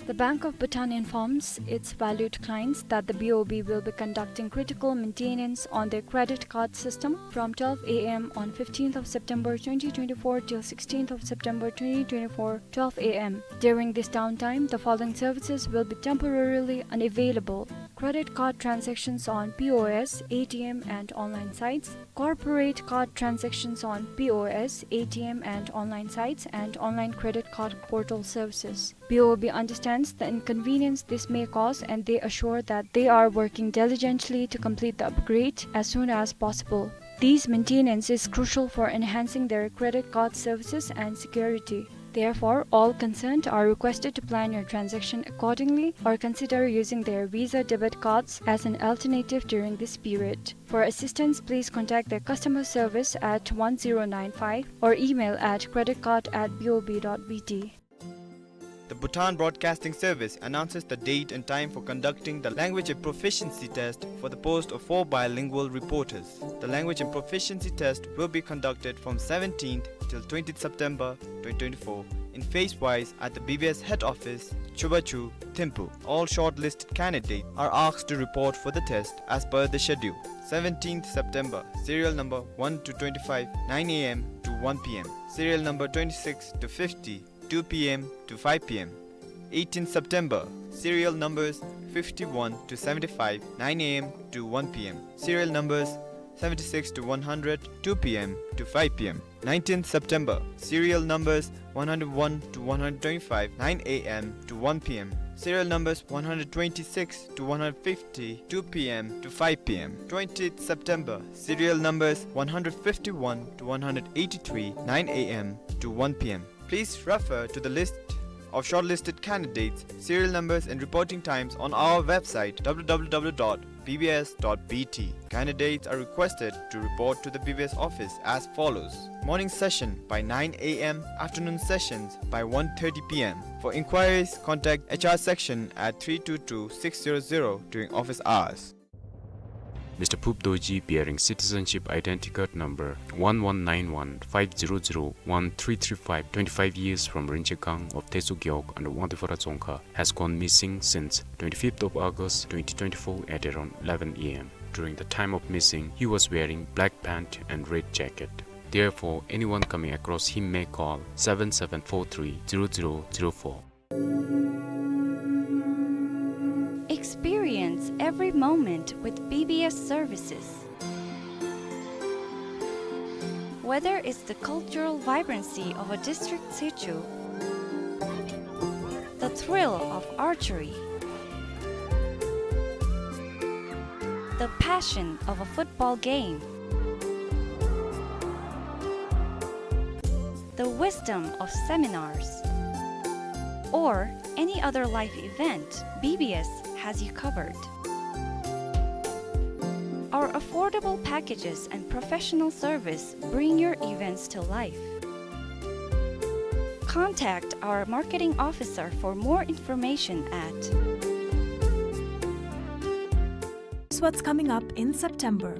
The Bank of Bhutan informs its valued clients that the B O B will be conducting critical maintenance on their credit card system from twelve a m on fifteenth of September twenty twenty-four till sixteenth of September twenty twenty-four, twelve a m. During this downtime, the following services will be temporarily unavailable: credit card transactions on P O S, A T M, and online sites, corporate card transactions on P O S, A T M, and online sites, and online credit card portal services. B O B understands the inconvenience this may cause, and they assure that they are working diligently to complete the upgrade as soon as possible. These maintenance is crucial for enhancing their credit card services and security. Therefore, all concerned are requested to plan your transaction accordingly or consider using their Visa debit cards as an alternative during this period. For assistance, please contact their customer service at one zero nine five or email at credit card at B O B dot B T. The Bhutan Broadcasting Service announces the date and time for conducting the Language and Proficiency Test for the post of four bilingual reporters. The Language and Proficiency Test will be conducted from seventeenth till twentieth September twenty twenty-four in phase-wise at the B B S head office, Chubachu, Thimphu. All shortlisted candidates are asked to report for the test as per the schedule. Seventeenth September, serial number one to twenty-five, nine a m to one p m. Serial number twenty-six to fifty, two p m to five p m. Eighteenth September, serial numbers fifty-one to seventy-five, nine a m to one p m. Serial numbers seventy-six to one hundred, two p m to five p m. Nineteenth September, serial numbers one hundred one to one hundred twenty-five, nine a m to one p m. Serial numbers one hundred twenty-six to one hundred fifty, two p m to five p m. Twentieth September, serial numbers one hundred fifty-one to one hundred eighty-three, nine a m to one p m. Please refer to the list of shortlisted candidates, serial numbers and reporting times on our website, w w w dot b b s dot b t. Candidates are requested to report to the B B S office as follows. Morning session by nine a m, afternoon sessions by one thirty p m. For inquiries, contact H R section at three two two six zero zero during office hours. Mister Phup Dorji, bearing citizenship identity card number one one nine one five zero zero one three three five, twenty-five years, from Rinchagang of Teso Gewog under Wangdue Phodrang Dzongkha, has gone missing since twenty-fifth of August twenty twenty-four at around eleven a m. During the time of missing, he was wearing black pant and red jacket. Therefore, anyone coming across him may call seven seven four three zero zero zero four. Experience every moment with B B S services. Whether it's the cultural vibrancy of a district situ, the thrill of archery, the passion of a football game, the wisdom of seminars, or any other life event, B B S has you covered. Our affordable packages and professional service bring your events to life. Contact our marketing officer for more information at. Here's what's coming up in September.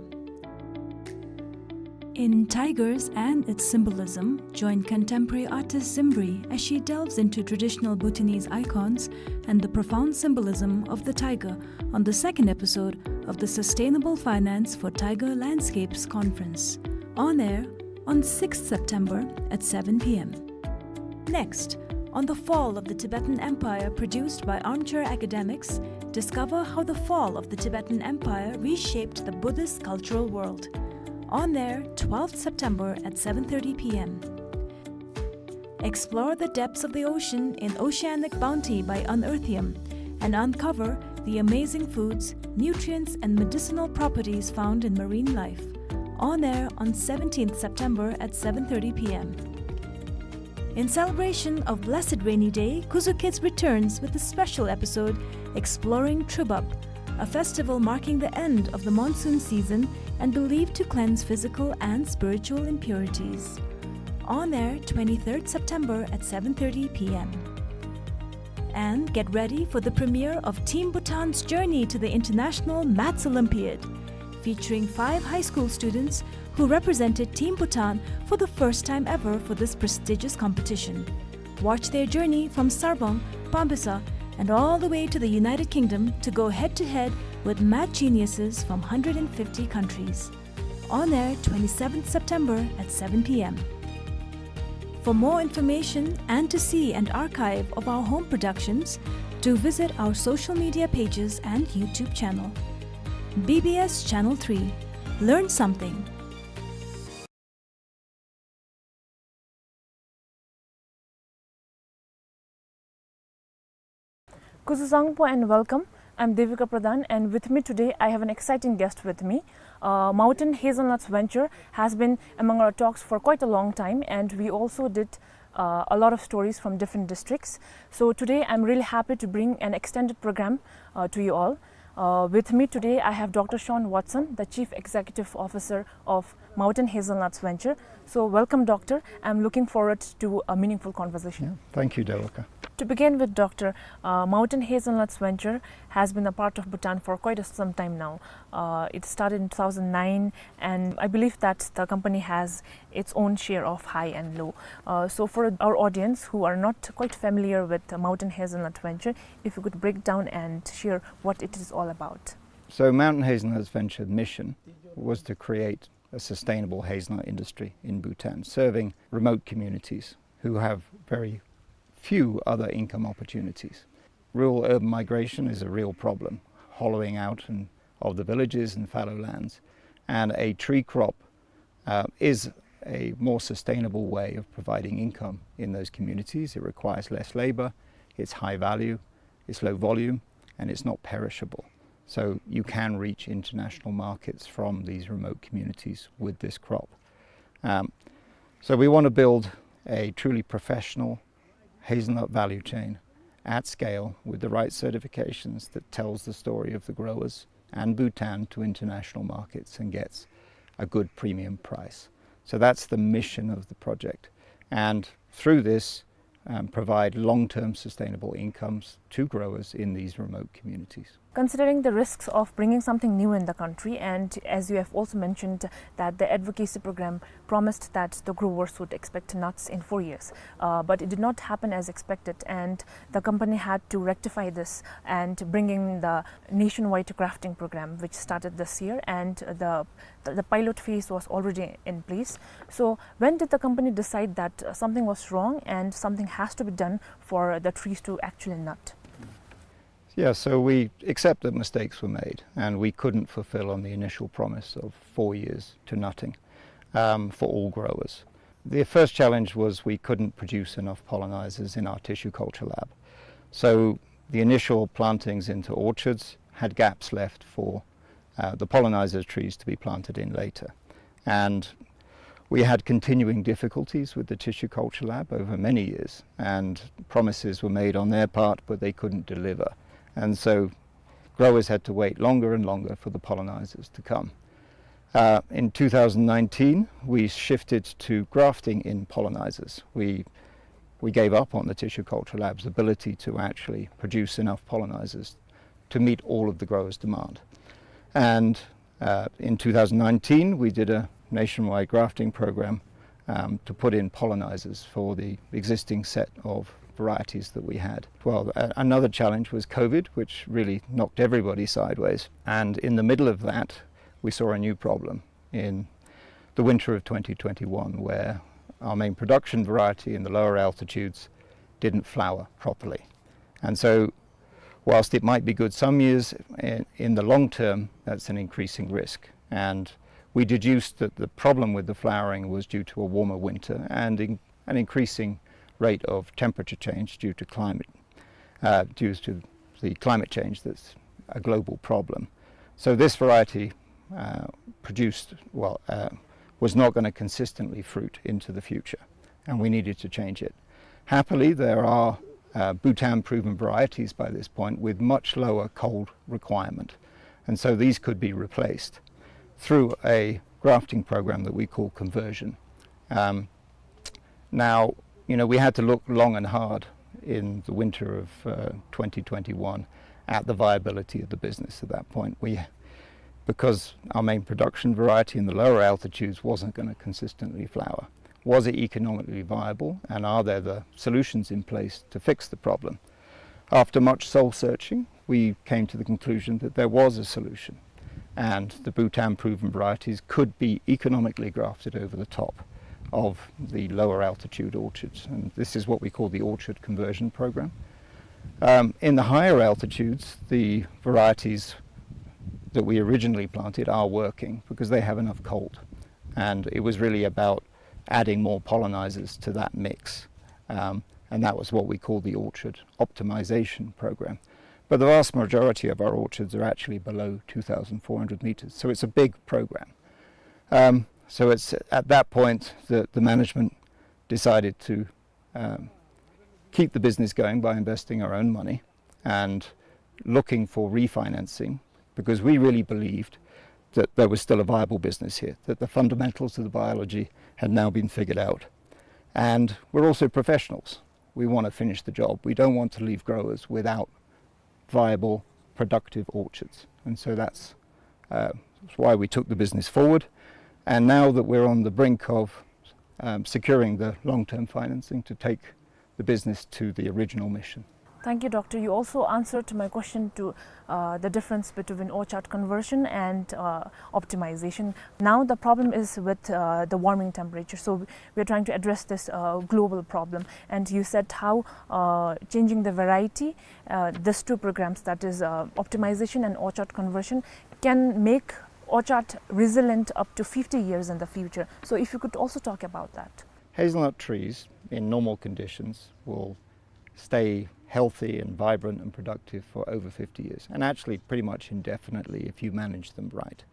In Tigers and Its Symbolism, join contemporary artist Zimbri as she delves into traditional Bhutanese icons and the profound symbolism of the tiger on the second episode of the Sustainable Finance for Tiger Landscapes conference. On air on sixth September at seven p m. Next, on the fall of the Tibetan Empire, produced by Armchair Academics, discover how the fall of the Tibetan Empire reshaped the Buddhist cultural world. On air, twelfth September at seven thirty p m. Explore the depths of the ocean in Oceanic Bounty by Unearthium and uncover the amazing foods, nutrients, and medicinal properties found in marine life. On air on seventeenth September at seven thirty p m. In celebration of Blessed Rainy Day, Kuzu Kids returns with a special episode exploring Trubab, a festival marking the end of the monsoon season and believed to cleanse physical and spiritual impurities. On air twenty-third September at seven thirty p m. And get ready for the premiere of Team Bhutan's journey to the International Maths Olympiad, featuring five high school students who represented Team Bhutan for the first time ever for this prestigious competition. Watch their journey from Sarpang, Pambisa, and all the way to the United Kingdom to go head-to-head with math geniuses from hundred and fifty countries. On air twenty-seventh September at seven p m. For more information and to see an archive of our home productions, do visit our social media pages and YouTube channel. B B S Channel three. Learn something. Kuzuzangpo and welcome. I'm Devika Pradhan, and with me today I have an exciting guest with me. Uh, Mountain Hazelnuts Venture has been among our talks for quite a long time, and we also did, uh, a lot of stories from different districts. So today I'm really happy to bring an extended program, uh, to you all. Uh, with me today I have Doctor Sean Watson, the Chief Executive Officer of Mountain Hazelnuts Venture. So welcome, Doctor. I'm looking forward to a meaningful conversation. Yeah, thank you, Devika. To begin with, Doctor, uh, Mountain Hazelnuts Venture has been a part of Bhutan for quite a, some time now. Uh, it started in two thousand nine, and I believe that the company has its own share of high and low. Uh, so for our audience who are not quite familiar with, uh, Mountain Hazelnut Venture, if you could break down and share what it is all about. So Mountain Hazelnuts Venture mission was to create a sustainable hazelnut industry in Bhutan, serving remote communities who have very few other income opportunities. Rural urban migration is a real problem, hollowing out and, of the villages and fallow lands, and a tree crop, uh, is a more sustainable way of providing income in those communities. It requires less labor, it's high value, it's low volume, and it's not perishable. So you can reach international markets from these remote communities with this crop. Um, so we want to build a truly professional hazelnut value chain at scale with the right certifications that tells the story of the growers and Bhutan to international markets and gets a good premium price. So that's the mission of the project. And through this, um, provide long-term sustainable incomes to growers in these remote communities. Considering the risks of bringing something new in the country, and as you have also mentioned that the advocacy program promised that the growers would expect nuts in four years, uh, but it did not happen as expected, and the company had to rectify this and bring in the nationwide grafting program, which started this year, and the, the, the pilot phase was already in place. So when did the company decide that, uh, something was wrong and something has to be done for the trees to actually nut? Yeah, so we accept that mistakes were made and we couldn't fulfill on the initial promise of four years to nutting, um, for all growers. The first challenge was we couldn't produce enough pollinizers in our tissue culture lab. So the initial plantings into orchards had gaps left for, uh, the pollinizer trees to be planted in later. And we had continuing difficulties with the tissue culture lab over many years, and promises were made on their part, but they couldn't deliver. And so growers had to wait longer and longer for the pollinizers to come. Uh, in two thousand nineteen, we shifted to grafting in pollinizers. We, we gave up on the tissue culture lab's ability to actually produce enough pollinizers to meet all of the growers' demand. And, uh, in two thousand nineteen, we did a nationwide grafting program, um, to put in pollinizers for the existing set of varieties that we had. Well, a-, another challenge was COVID, which really knocked everybody sideways. And in the middle of that, we saw a new problem in the winter of twenty twenty-one, where our main production variety in the lower altitudes didn't flower properly. And so, whilst it might be good some years, in, in the long term, that's an increasing risk. And we deduced that the problem with the flowering was due to a warmer winter and in-, an increasing rate of temperature change due to climate, uh, due to the climate change that's a global problem. So this variety, uh, produced, well, uh, was not gonna consistently fruit into the future, and we needed to change it. Happily, there are, uh, Bhutan-proven varieties by this point with much lower cold requirement, and so these could be replaced through a grafting program that we call conversion. Um, now, you know, we had to look long and hard in the winter of, uh, twenty twenty-one at the viability of the business at that point. We, because our main production variety in the lower altitudes wasn't gonna consistently flower. Was it economically viable, and are there the solutions in place to fix the problem? After much soul searching, we came to the conclusion that there was a solution, and the Bhutan proven varieties could be economically grafted over the top of the lower altitude orchards, and this is what we call the orchard conversion program. Um, in the higher altitudes, the varieties that we originally planted are working because they have enough cold, and it was really about adding more pollinizers to that mix. Um, and that was what we call the orchard optimization program. But the vast majority of our orchards are actually below two thousand four hundred meters, so it's a big program. Um, so it's at that point that the management decided to, um, keep the business going by investing our own money and looking for refinancing, because we really believed that there was still a viable business here, that the fundamentals of the biology had now been figured out. And we're also professionals. We want to finish the job. We don't want to leave growers without viable, productive orchards. And so that's, uh, that's why we took the business forward. And now that we're on the brink of, um, securing the long-term financing to take the business to the original mission. Thank you, Doctor. You also answered my question to, uh, the difference between orchard conversion and, uh, optimization. Now the problem is with, uh, the warming temperature. So we are trying to address this, uh, global problem. And you said how, uh, changing the variety, uh, these two programs, that is, uh, optimization and orchard conversion, can make orchard resilient up to fifty years in the future. So if you could also talk about that. Hazelnut trees in normal conditions will stay healthy and vibrant and productive for over fifty years, and actually pretty much indefinitely if you manage them right.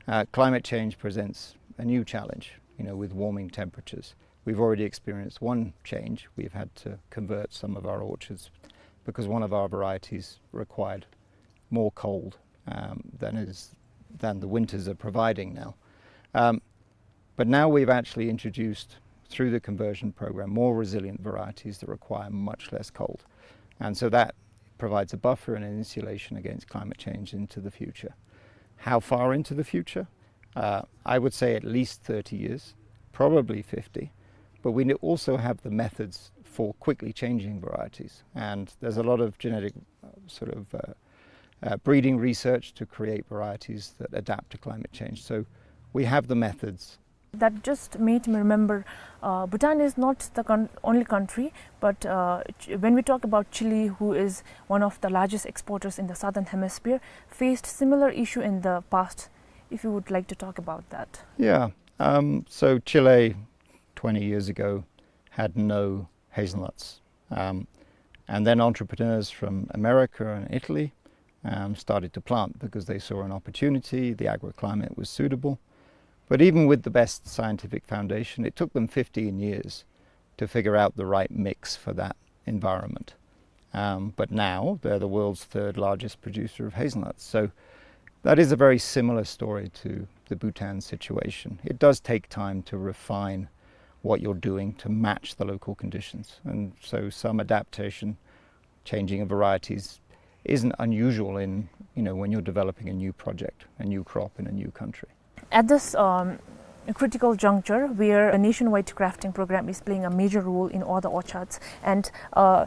Uh, climate change presents a new challenge, you know, with warming temperatures. We've already experienced one change. We've had to convert some of our orchards because one of our varieties required more cold, um, than is, than the winters are providing now. Um, but now we've actually introduced, through the conversion program, more resilient varieties that require much less cold. And so that provides a buffer and an insulation against climate change into the future. How far into the future? Uh, I would say at least thirty years, probably fifty, but we ne-, also have the methods for quickly changing varieties. And there's a lot of genetic, uh, sort of, uh, uh, breeding research to create varieties that adapt to climate change. So we have the methods. That just made me remember, uh, Bhutan is not the con-, only country, but, uh, Ch-, when we talk about Chile, who is one of the largest exporters in the southern hemisphere, faced similar issue in the past. If you would like to talk about that. Yeah. Um, so Chile, twenty years ago, had no hazelnuts. Um, and then entrepreneurs from America and Italy, um, started to plant because they saw an opportunity, the agroclimate was suitable. But even with the best scientific foundation, it took them fifteen years to figure out the right mix for that environment. Um, but now they're the world's third largest producer of hazelnuts. So that is a very similar story to the Bhutan situation. It does take time to refine what you're doing to match the local conditions. And so some adaptation, changing of varieties, isn't unusual in, you know, when you're developing a new project, a new crop in a new country. At this, um, critical juncture where a nationwide grafting program is playing a major role in all the orchards, and, uh,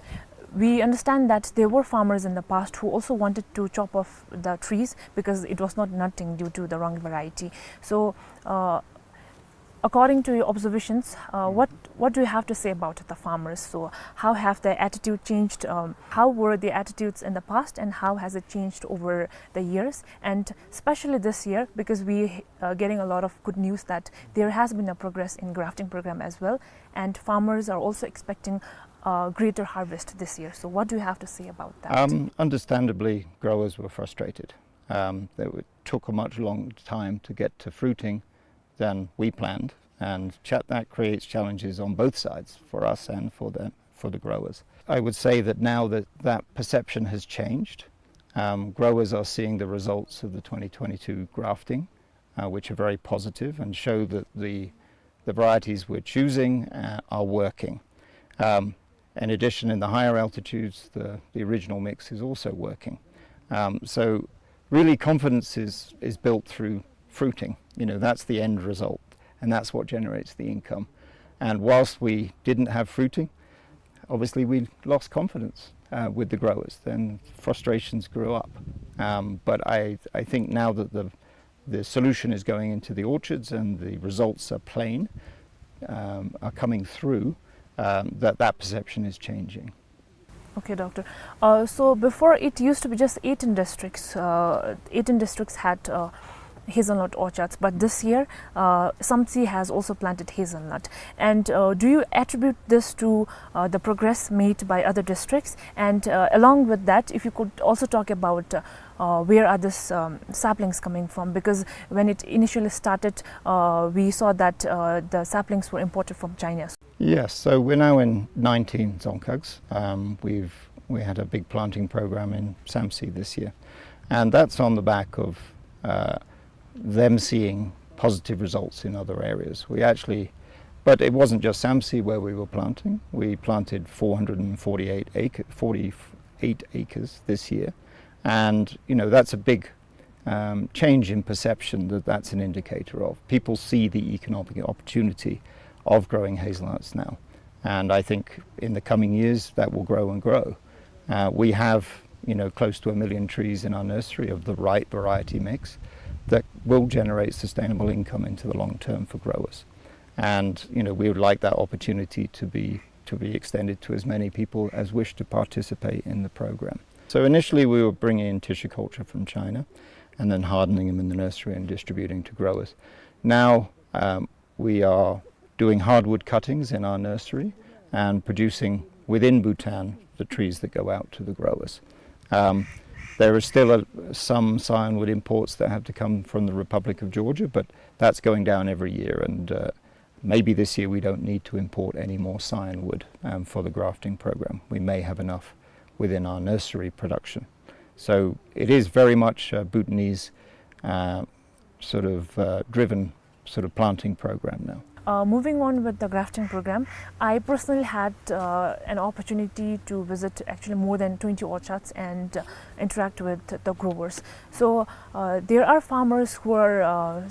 we understand that there were farmers in the past who also wanted to chop off the trees because it was not nutting due to the wrong variety. So, uh, according to your observations, uh, what, what do you have to say about the farmers? So how have their attitude changed? Um, how were their attitudes in the past, and how has it changed over the years? And especially this year, because we, uh, getting a lot of good news that there has been a progress in grafting program as well, and farmers are also expecting, uh, greater harvest this year. So what do you have to say about that? Um, understandably, growers were frustrated. Um, they were, took a much long time to get to fruiting than we planned, and cha-, that creates challenges on both sides for us and for the, for the growers. I would say that now that that perception has changed, um, growers are seeing the results of the twenty twenty-two grafting, uh, which are very positive and show that the, the varieties we're choosing, uh, are working. Um, In addition, in the higher altitudes, the, the original mix is also working. Um, so really confidence is, is built through fruiting. You know, that's the end result, and that's what generates the income. And whilst we didn't have fruiting, obviously we lost confidence, uh, with the growers, then frustrations grew up. Um, but I, I think now that the, the solution is going into the orchards and the results are plain, um, are coming through, um, that that perception is changing. Okay, doctor. Uh, so before it used to be just eighteen districts. Uh, eighteen districts had, uh, hazelnut orchards, but this year, uh, Samtse has also planted hazelnut. And, uh, do you attribute this to, uh, the progress made by other districts? And, uh, along with that, if you could also talk about, uh, uh, where are these, um, saplings coming from? Because when it initially started, uh, we saw that, uh, the saplings were imported from China. Yes, so we're now in nineteen dzongkhags. Um, we've, we had a big planting program in Samtse this year, and that's on the back of, uh, them seeing positive results in other areas. We actually, but it wasn't just Samtse where we were planting. We planted four hundred forty-eight acre, forty-eight acres this year, and, you know, that's a big, um, change in perception that that's an indicator of. People see the economic opportunity of growing hazelnuts now, and I think in the coming years that will grow and grow. Uh, we have, you know, close to a million trees in our nursery of the right variety mix that will generate sustainable income into the long term for growers. And, you know, we would like that opportunity to be, to be extended to as many people as wish to participate in the program. So initially we were bringing in tissue culture from China and then hardening them in the nursery and distributing to growers. Now, um, we are doing hardwood cuttings in our nursery and producing within Bhutan the trees that go out to the growers. Um, there are still a, some scionwood imports that have to come from the Republic of Georgia, but that's going down every year, and, uh, maybe this year we don't need to import any more scionwood, um, for the grafting program. We may have enough within our nursery production. So it is very much a Bhutanese, uh, sort of, uh, driven sort of planting program now. Uh, moving on with the grafting program, I personally had, uh, an opportunity to visit actually more than twenty orchards and, uh, interact with the growers. So, uh, there are farmers who are, uh,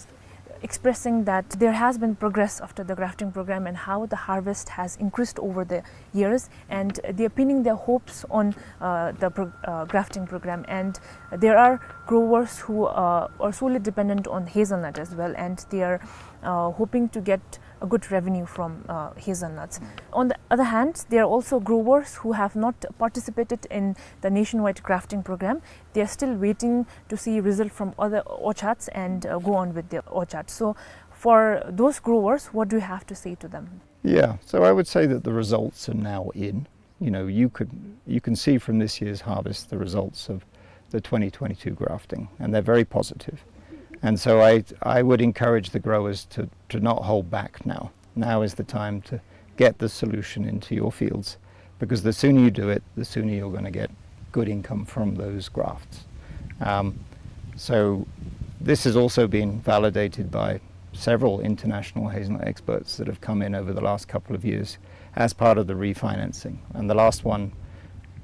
expressing that there has been progress after the grafting program and how the harvest has increased over the years, and they are pinning their hopes on, uh, the pro-, uh, grafting program. And there are growers who, uh, are solely dependent on hazelnut as well, and they are, uh, hoping to get a good revenue from, uh, hazelnuts. On the other hand, there are also growers who have not participated in the nationwide grafting program. They are still waiting to see result from other orchards and, uh, go on with their orchards. So, for those growers, what do you have to say to them? Yeah, so I would say that the results are now in. You know, you could, you can see from this year's harvest the results of the twenty twenty-two grafting, and they're very positive. And so I, I would encourage the growers to, to not hold back now. Now is the time to get the solution into your fields, because the sooner you do it, the sooner you're gonna get good income from those grafts. Um, so this has also been validated by several international hazelnut experts that have come in over the last couple of years as part of the refinancing. And the last one,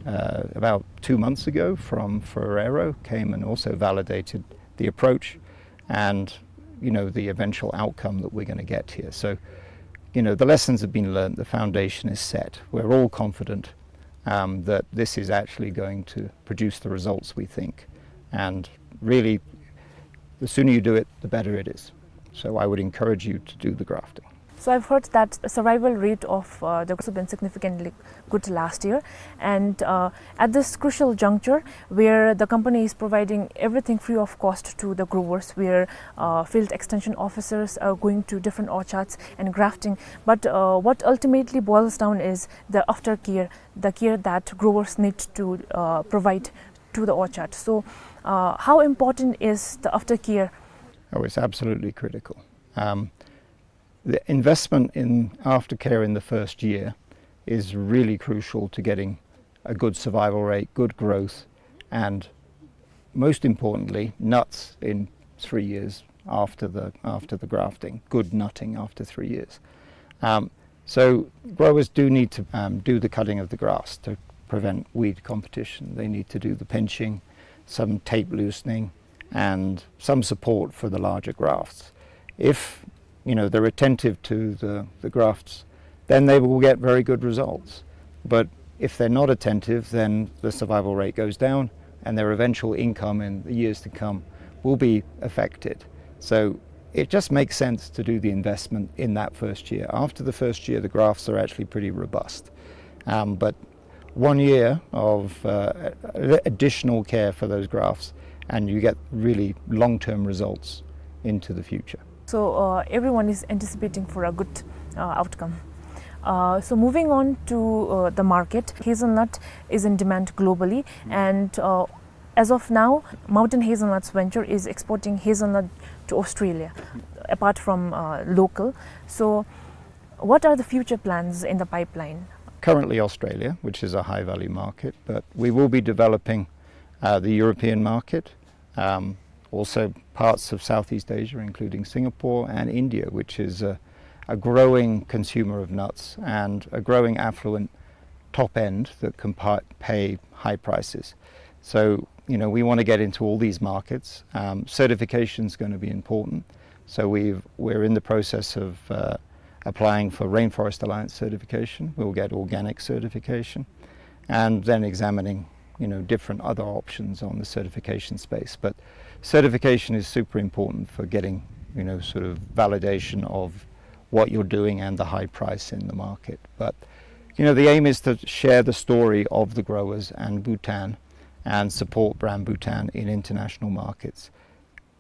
uh, about two months ago from Ferrero came and also validated the approach and, you know, the eventual outcome that we're gonna get here. So, you know, the lessons have been learned, the foundation is set. We're all confident, um, that this is actually going to produce the results we think. And really, the sooner you do it, the better it is. So I would encourage you to do the grafting. So I've heard that the survival rate of, uh, the grafts have been significantly good last year. And, uh, at this crucial juncture where the company is providing everything free of cost to the growers, where, uh, field extension officers are going to different orchards and grafting, but, uh, what ultimately boils down is the aftercare, the care that growers need to, uh, provide to the orchard. So, uh, how important is the aftercare? Oh, it's absolutely critical. Um, the investment in aftercare in the first year is really crucial to getting a good survival rate, good growth, and most importantly, nuts in three years after the, after the grafting, good nutting after three years. Um, So growers do need to, um, do the cutting of the grass to prevent weed competition. They need to do the pinching, some tape loosening, and some support for the larger grafts. If, you know, they're attentive to the, the grafts, then they will get very good results. But if they're not attentive, then the survival rate goes down, and their eventual income in the years to come will be affected. So it just makes sense to do the investment in that first year. After the first year, the grafts are actually pretty robust. Um, but one year of, uh, additional care for those grafts, and you get really long-term results into the future. So, uh, everyone is anticipating for a good, uh, outcome. Uh, so moving on to, uh, the market, hazelnut is in demand globally, and, uh, as of now, Mountain Hazelnuts Venture is exporting hazelnut to Australia, apart from, uh, local. So, what are the future plans in the pipeline? Currently Australia, which is a high-value market, but we will be developing, uh, the European market, um, also parts of Southeast Asia, including Singapore and India, which is a, a growing consumer of nuts and a growing affluent top end that can pa-, pay high prices. So, you know, we want to get into all these markets. Um, certification's gonna be important. So we've, we're in the process of, uh, applying for Rainforest Alliance certification. We'll get organic certification, and then examining, you know, different other options on the certification space. But certification is super important for getting, you know, sort of validation of what you're doing and the high price in the market. But, you know, the aim is to share the story of the growers and Bhutan and support brand Bhutan in international markets.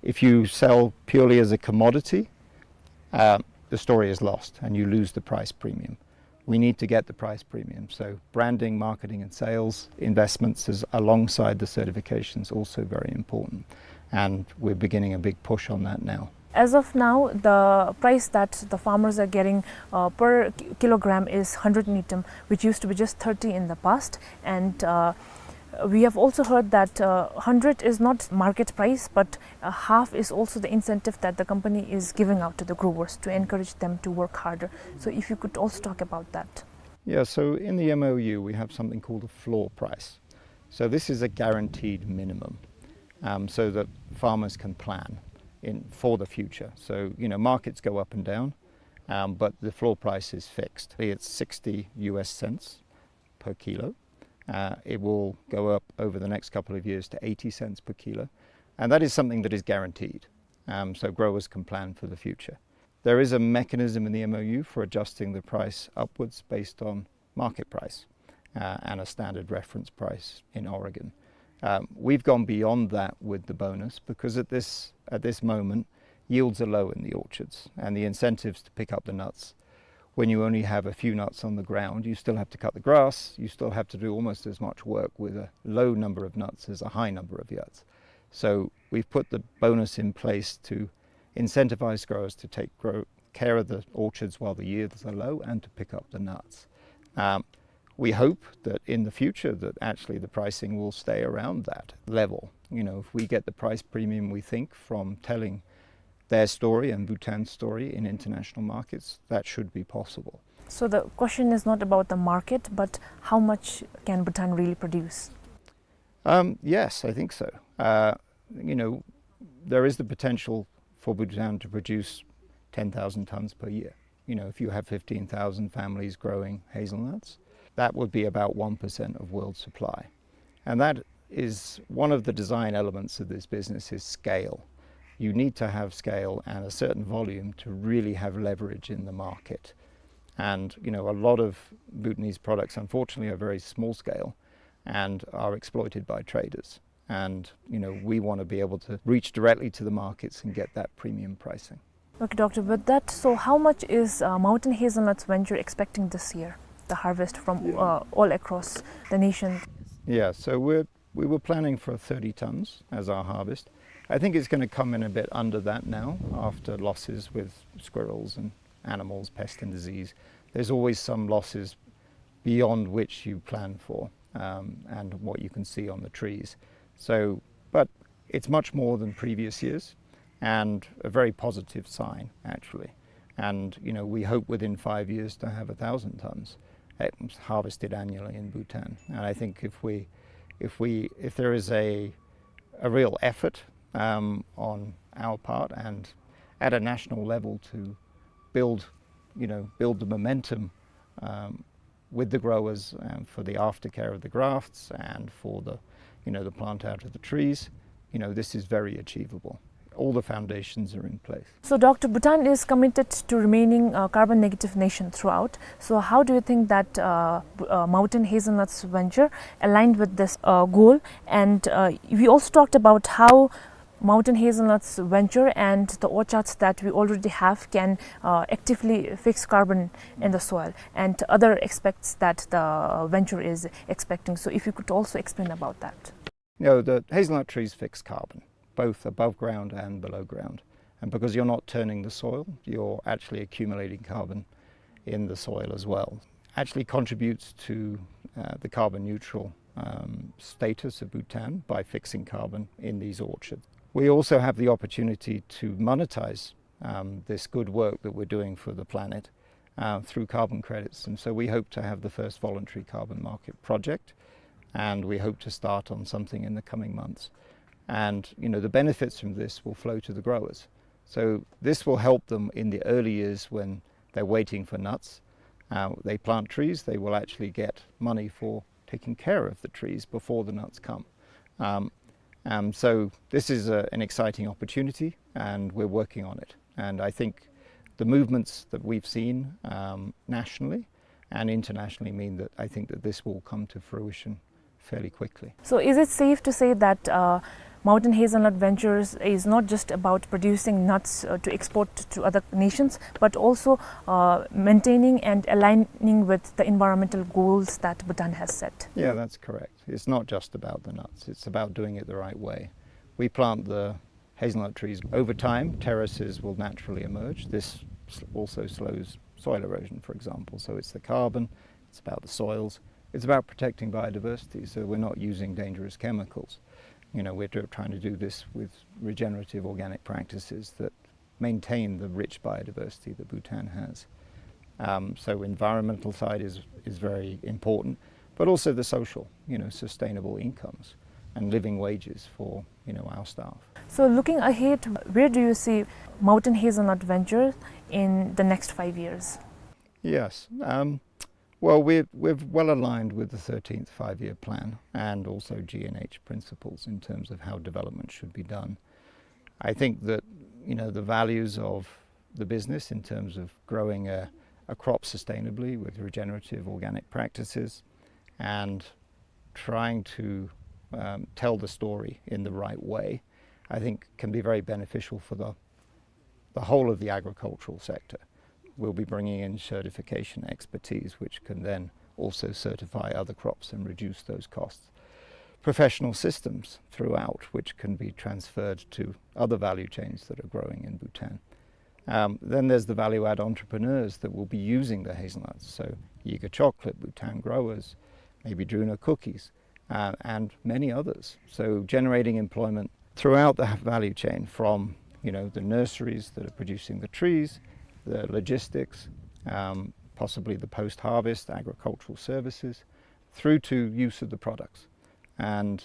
If you sell purely as a commodity, uh, the story is lost and you lose the price premium. We need to get the price premium. So branding, marketing and sales investments is alongside the certification is also very important. And we're beginning a big push on that now. As of now, the price that the farmers are getting, uh, per ki-, kilogram is hundred ngultrum, which used to be just thirty in the past. And, uh, we have also heard that, uh, hundred is not market price, but, uh, half is also the incentive that the company is giving out to the growers to encourage them to work harder. So if you could also talk about that. Yeah, so in the M O U, we have something called a floor price. So this is a guaranteed minimum, um, so that farmers can plan in, for the future. So, you know, markets go up and down, um, but the floor price is fixed. It's sixty U S cents per kilo. Uh, it will go up over the next couple of years to eighty cents per kilo. And that is something that is guaranteed. Um, so growers can plan for the future. There is a mechanism in the M O U for adjusting the price upwards based on market price, uh, and a standard reference price in Oregon. Um, we've gone beyond that with the bonus because at this, at this moment, yields are low in the orchards, and the incentives to pick up the nuts, when you only have a few nuts on the ground, you still have to cut the grass, you still have to do almost as much work with a low number of nuts as a high number of nuts. So we've put the bonus in place to incentivize growers to take grow, care of the orchards while the yields are low and to pick up the nuts. Um, we hope that in the future that actually the pricing will stay around that level. You know, if we get the price premium we think from telling their story and Bhutan's story in international markets, that should be possible. So the question is not about the market, but how much can Bhutan really produce? Um, yes, I think so. Uh, you know, there is the potential for Bhutan to produce ten thousand tons per year. You know, if you have fifteen thousand families growing hazelnuts, that would be about one percent of world supply. And that is one of the design elements of this business is scale. You need to have scale and a certain volume to really have leverage in the market. And, you know, a lot of Bhutanese products, unfortunately, are very small scale and are exploited by traders. And, you know, we want to be able to reach directly to the markets and get that premium pricing. Okay, Doctor, with that, so how much is, uh, Mountain Hazelnuts Venture expecting this year, the harvest from, yeah, uh, all across the nation? Yeah, so we're, we were planning for thirty tons as our harvest. I think it's gonna come in a bit under that now after losses with squirrels and animals, pest and disease. There's always some losses beyond which you plan for, um, and what you can see on the trees. So, but it's much more than previous years and a very positive sign, actually. And, you know, we hope within five years to have a thousand tons, eh, harvested annually in Bhutan. And I think if we, if we, if there is a, a real effort, um, on our part and at a national level to build, you know, build the momentum, um, with the growers and for the aftercare of the grafts and for the, you know, the plant out of the trees, you know, this is very achievable. All the foundations are in place. So, Doctor, Bhutan is committed to remaining a carbon negative nation throughout. So, how do you think that, uh, B-, uh, Mountain Hazelnuts venture aligned with this, uh, goal? And, uh, we also talked about how Mountain Hazelnuts venture and the orchards that we already have can, uh, actively fix carbon in the soil and other aspects that the venture is expecting. So if you could also explain about that. No, the hazelnut trees fix carbon, both above ground and below ground. And because you're not turning the soil, you're actually accumulating carbon in the soil as well. Actually contributes to, uh, the carbon neutral, um, status of Bhutan by fixing carbon in these orchards. We also have the opportunity to monetize, um, this good work that we're doing for the planet, uh, through carbon credits. And so we hope to have the first voluntary carbon market project, and we hope to start on something in the coming months. And, you know, the benefits from this will flow to the growers. So this will help them in the early years when they're waiting for nuts. Uh, they plant trees, they will actually get money for taking care of the trees before the nuts come. Um, um, so this is a, an exciting opportunity, and we're working on it. And I think the movements that we've seen, um, nationally and internationally mean that I think that this will come to fruition fairly quickly. So is it safe to say that, uh, Mountain Hazelnut Ventures is not just about producing nuts, uh, to export to other nations, but also, uh, maintaining and aligning with the environmental goals that Bhutan has set? Yeah, that's correct. It's not just about the nuts. It's about doing it the right way. We plant the hazelnut trees. Over time, terraces will naturally emerge. This s-, also slows soil erosion, for example. So it's the carbon, it's about the soils, it's about protecting biodiversity, so we're not using dangerous chemicals. You know, we're tr-, trying to do this with regenerative organic practices that maintain the rich biodiversity that Bhutan has. Um, so environmental side is, is very important, but also the social, you know, sustainable incomes and living wages for, you know, our staff. So looking ahead, where do you see Mountain Hazelnut Venture in the next five years? Yes. Um, well, we're, we're well aligned with the thirteenth Five-Year Plan and also G N H principles in terms of how development should be done. I think that, you know, the values of the business in terms of growing a, a crop sustainably with regenerative organic practices and trying to, um, tell the story in the right way, I think can be very beneficial for the, the whole of the agricultural sector. We'll be bringing in certification expertise, which can then also certify other crops and reduce those costs. Professional systems throughout, which can be transferred to other value chains that are growing in Bhutan. Um, then there's the value add entrepreneurs that will be using the hazelnuts. So Yiga Chocolate, Bhutan Growers, maybe Druna Cookies, uh, and many others. So generating employment throughout the value chain from, you know, the nurseries that are producing the trees, the logistics, um, possibly the post-harvest agricultural services, through to use of the products. And,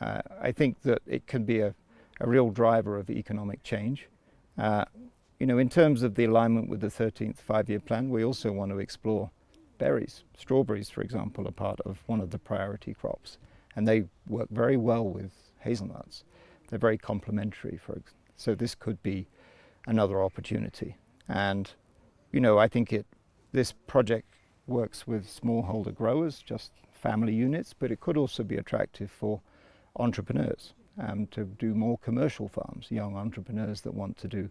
uh, I think that it can be a, a real driver of economic change. Uh, you know, in terms of the alignment with the thirteenth Five-Year Plan, we also want to explore berries. Strawberries, for example, are part of one of the priority crops, and they work very well with hazelnuts. They're very complementary, for ex-, so this could be another opportunity. And, you know, I think it, this project works with smallholder growers, just family units, but it could also be attractive for entrepreneurs, um, to do more commercial farms, young entrepreneurs that want to do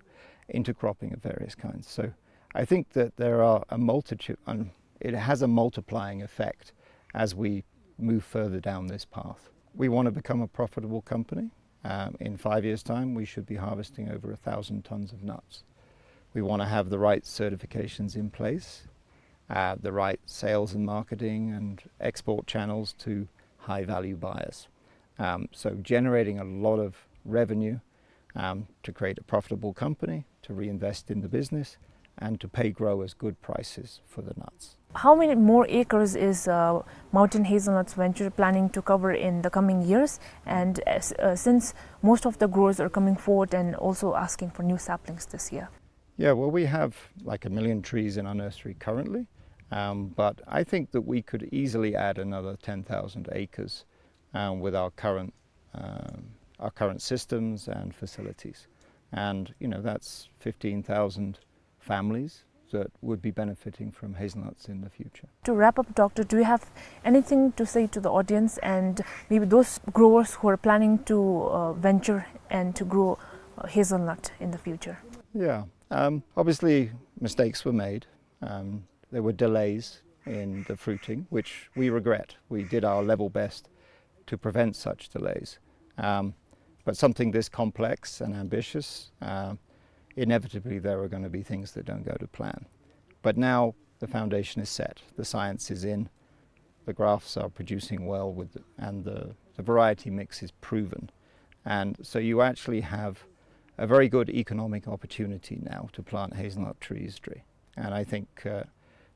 intercropping of various kinds. So I think that there are a multitude, and it has a multiplying effect as we move further down this path. We want to become a profitable company. Um, in five years' time, we should be harvesting over a thousand tons of nuts. We want to have the right certifications in place, uh, the right sales and marketing and export channels to high-value buyers. Um, so generating a lot of revenue, um, to create a profitable company, to reinvest in the business, and to pay growers good prices for the nuts. How many more acres is, uh, Mountain Hazelnuts Venture planning to cover in the coming years? And, uh, s-, uh, since most of the growers are coming forward and also asking for new saplings this year. Yeah, well, we have, like, a million trees in our nursery currently, um, but I think that we could easily add another ten thousand acres, um, with our current, um, our current systems and facilities. And, you know, that's fifteen thousand families that would be benefiting from hazelnuts in the future. To wrap up, Doctor, do you have anything to say to the audience and maybe those growers who are planning to, uh, venture and to grow, uh, hazelnut in the future? Yeah, um, obviously mistakes were made. Um, there were delays in the fruiting, which we regret. We did our level best to prevent such delays. Um, but something this complex and ambitious, uh, inevitably there are gonna be things that don't go to plan. But now the foundation is set, the science is in, the grafts are producing well with the, and the, the variety mix is proven. And so you actually have a very good economic opportunity now to plant hazelnut trees, Dre. And I think, uh,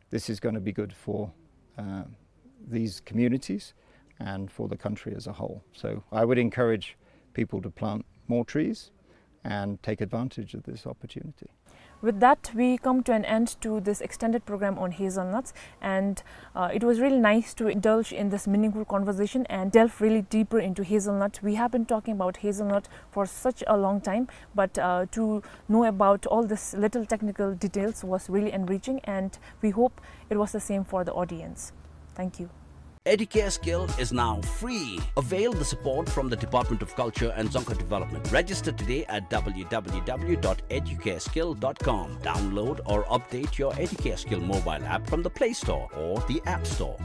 this is gonna be good for, uh, these communities and for the country as a whole. So I would encourage people to plant more trees and take advantage of this opportunity. With that, we come to an end to this extended program on hazelnuts, and, uh, it was really nice to indulge in this meaningful conversation and delve really deeper into hazelnut. We have been talking about hazelnut for such a long time, but, uh, to know about all this little technical details was really enriching, and we hope it was the same for the audience. Thank you. Educare Skill is now free. Avail the support from the Department of Culture and Dzongkha Development. Register today at w w w dot educare skill dot com. Download or update your Educare Skill mobile app from the Play Store or the App Store.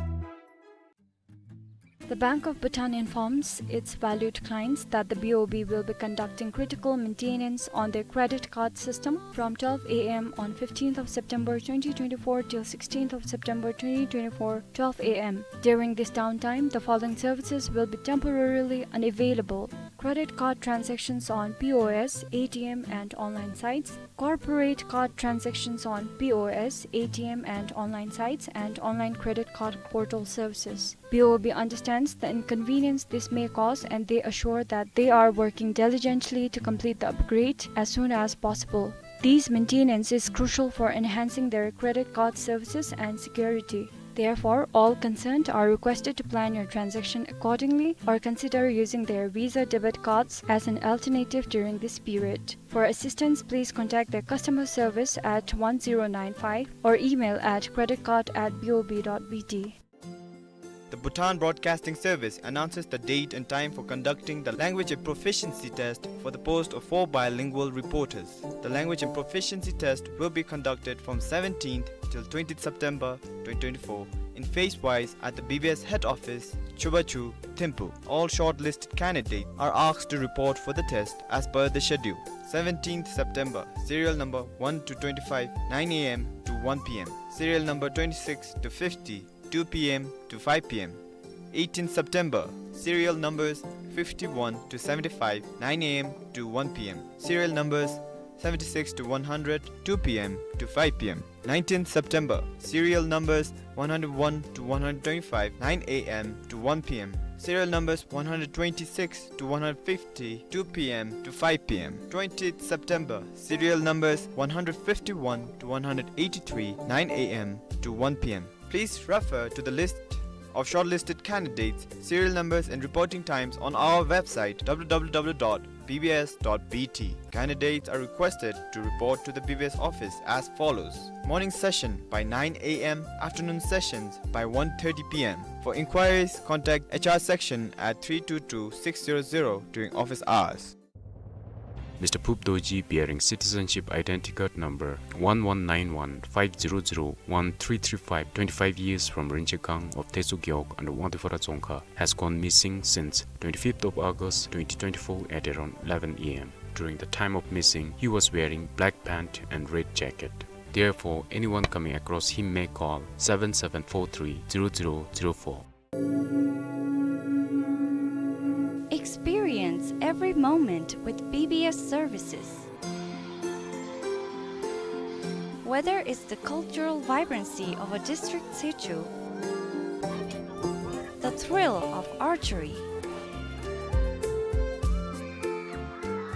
The Bank of Bhutan informs its valued clients that the B O B will be conducting critical maintenance on their credit card system from twelve a m on fifteenth of September twenty twenty-four till sixteenth of September twenty twenty-four, twelve a m. During this downtime, the following services will be temporarily unavailable: credit card transactions on P O S, A T M, and online sites, corporate card transactions on P O S, A T M, and online sites, and online credit card portal services. B O B understands the inconvenience this may cause, and they assure that they are working diligently to complete the upgrade as soon as possible. These maintenance is crucial for enhancing their credit card services and security. Therefore, all concerned are requested to plan your transaction accordingly or consider using their Visa debit cards as an alternative during this period. For assistance, please contact their customer service at one zero nine five or email at credit card at B O B dot B T. The Bhutan Broadcasting Service announces the date and time for conducting the Language and Proficiency Test for the post of four bilingual reporters. The Language and Proficiency Test will be conducted from seventeenth till twentieth September twenty twenty-four in phase-wise at the B B S head office, Chubachu, Thimphu. All shortlisted candidates are asked to report for the test as per the schedule. Seventeenth September, serial number one to twenty-five, nine a m to one p m. Serial number twenty-six to fifty, two p m to five p m. Eighteenth September, serial numbers fifty-one to seventy-five, nine a m to one p m. Serial numbers seventy-six to one hundred, two p m to five p m. Nineteenth September, serial numbers one hundred one to one hundred twenty-five, nine a m to one p m. Serial numbers one hundred twenty-six to one hundred fifty, two p m to five p m. Twentieth September, serial numbers one hundred fifty-one to one hundred eighty-three, nine a m to one p m. Please refer to the list of shortlisted candidates, serial numbers and reporting times on our website, w w w dot b b s dot b t. Candidates are requested to report to the B B S office as follows. Morning session by nine a m, afternoon sessions by one thirty p m. For inquiries, contact H R section at three two two six zero zero during office hours. Mister Phup Dorji, bearing citizenship identity card number one one nine one five zero zero one three three five, twenty-five years, from Rinchegang of Teso Gewog under Wangdue Phodrang Dzongkha, has gone missing since twenty-fifth of August twenty twenty-four at around eleven a m. During the time of missing, he was wearing black pant and red jacket. Therefore, anyone coming across him may call seven seven four three zero zero zero four. Experience every moment with B B S services. Whether it's the cultural vibrancy of a district sichu, the thrill of archery,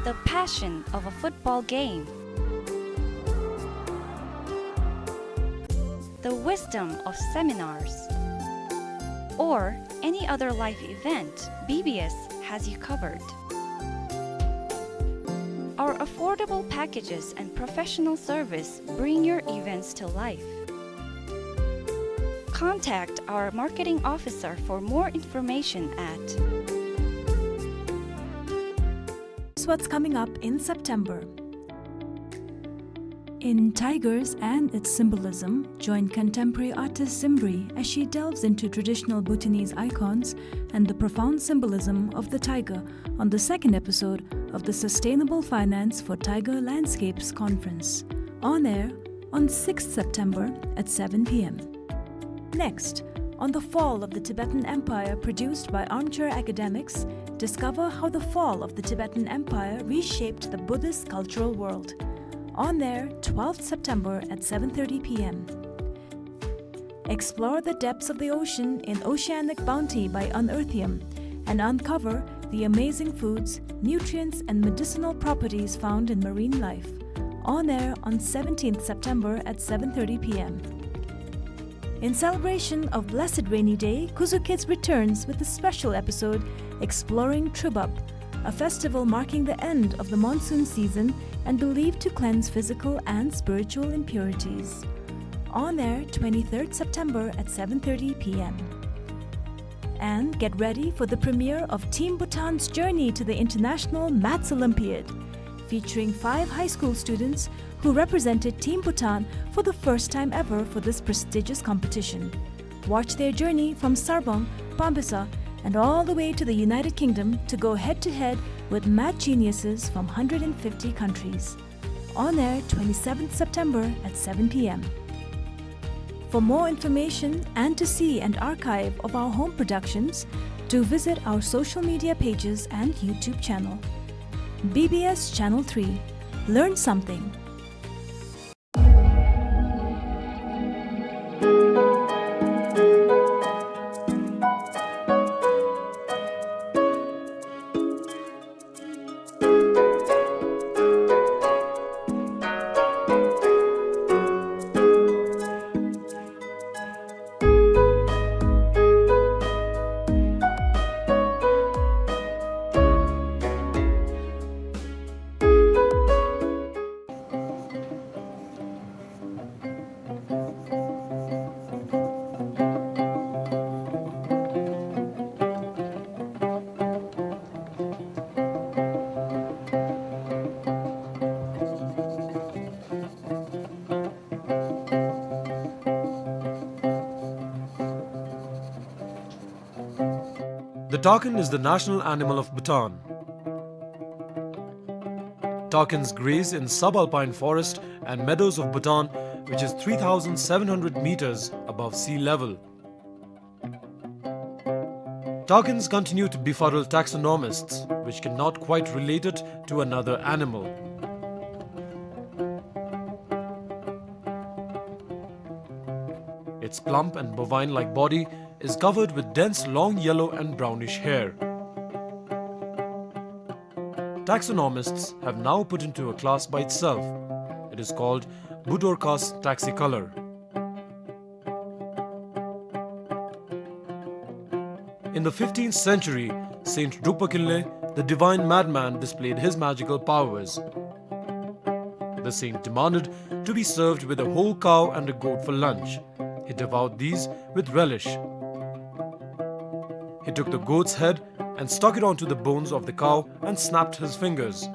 the passion of a football game, the wisdom of seminars, or any other life event, B B S has you covered. Our affordable packages and professional service bring your events to life. Contact our marketing officer for more information at. Here's what's coming up in September. In Tigers and Its Symbolism, join contemporary artist Zimbri as she delves into traditional Bhutanese icons and the profound symbolism of the tiger on the second episode of the Sustainable Finance for Tiger Landscapes conference. On air on sixth September at seven p m. Next, on the fall of the Tibetan Empire, produced by Armchair Academics, discover how the fall of the Tibetan Empire reshaped the Buddhist cultural world. On air, twelfth September at seven thirty p m. Explore the depths of the ocean in Oceanic Bounty by Unearthium and uncover the amazing foods, nutrients, and medicinal properties found in marine life. On air on seventeenth September at seven thirty p m. In celebration of Blessed Rainy Day, Kuzu Kids returns with a special episode exploring Trubap, a festival marking the end of the monsoon season and believed to cleanse physical and spiritual impurities. On air twenty-third September at seven thirty p m. And get ready for the premiere of Team Bhutan's Journey to the International Maths Olympiad, featuring five high school students who represented Team Bhutan for the first time ever for this prestigious competition. Watch their journey from Sarpang, Pambisa, and all the way to the United Kingdom to go head-to-head with math geniuses from hundred and fifty countries. On air twenty-seventh September at seven p m. For more information and to see an archive of our home productions, do visit our social media pages and YouTube channel. B B S Channel three. Learn something. The takin is the national animal of Bhutan. Takins graze in subalpine forest and meadows of Bhutan, which is three thousand seven hundred meters above sea level. Takins continue to befuddle taxonomists, which cannot quite relate it to another animal. Its plump and bovine-like body is covered with dense long yellow and brownish hair. Taxonomists have now put into a class by itself. It is called Budorcas taxicolor. In the fifteenth century, Saint Drukpa Kinley, the divine madman, displayed his magical powers. The saint demanded to be served with a whole cow and a goat for lunch. He devoured these with relish. He took the goat's head and stuck it onto the bones of the cow and snapped his fingers.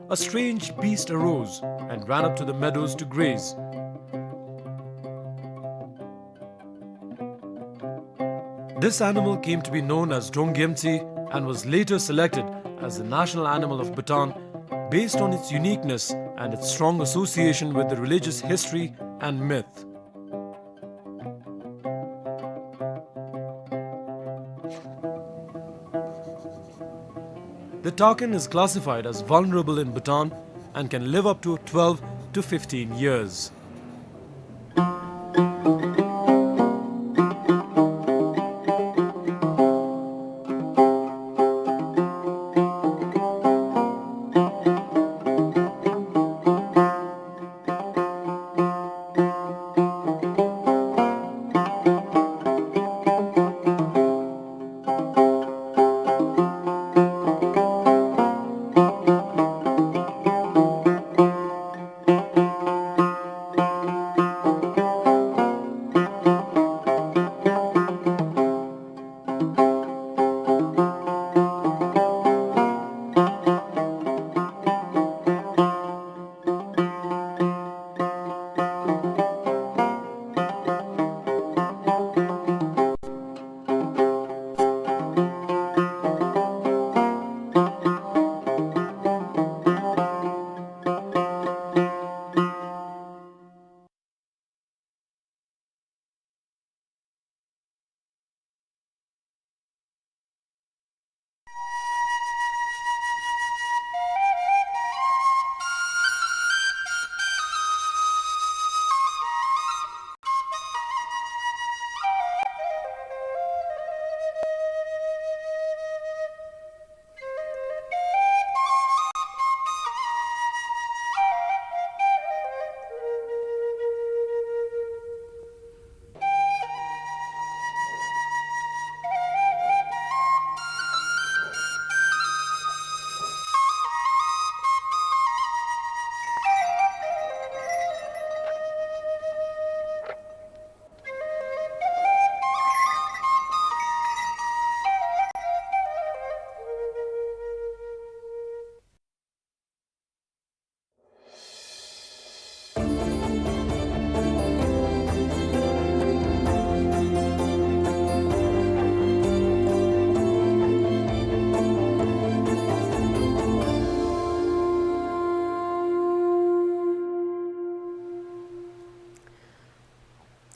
A strange beast arose and ran up to the meadows to graze. This animal came to be known as Drong Gyemtse and was later selected as the national animal of Bhutan based on its uniqueness and its strong association with the religious history and myth. The takin is classified as vulnerable in Bhutan and can live up to twelve to fifteen years.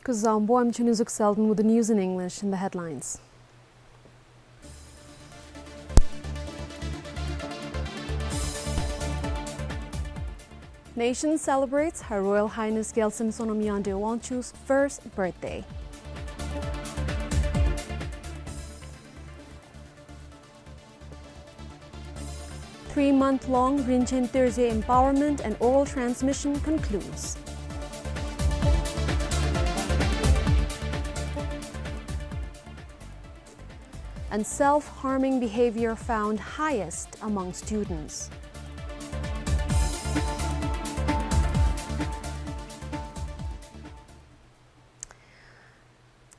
Kuzuzangpo, I'm Chunizuk Selden with the news in English and the headlines. Nation celebrates Her Royal Highness Gyaltsem Sonam Yangdrel Wangchuck's first birthday. Three-month-long Rinchen Terje empowerment and oral transmission concludes. And self-harming behavior found highest among students.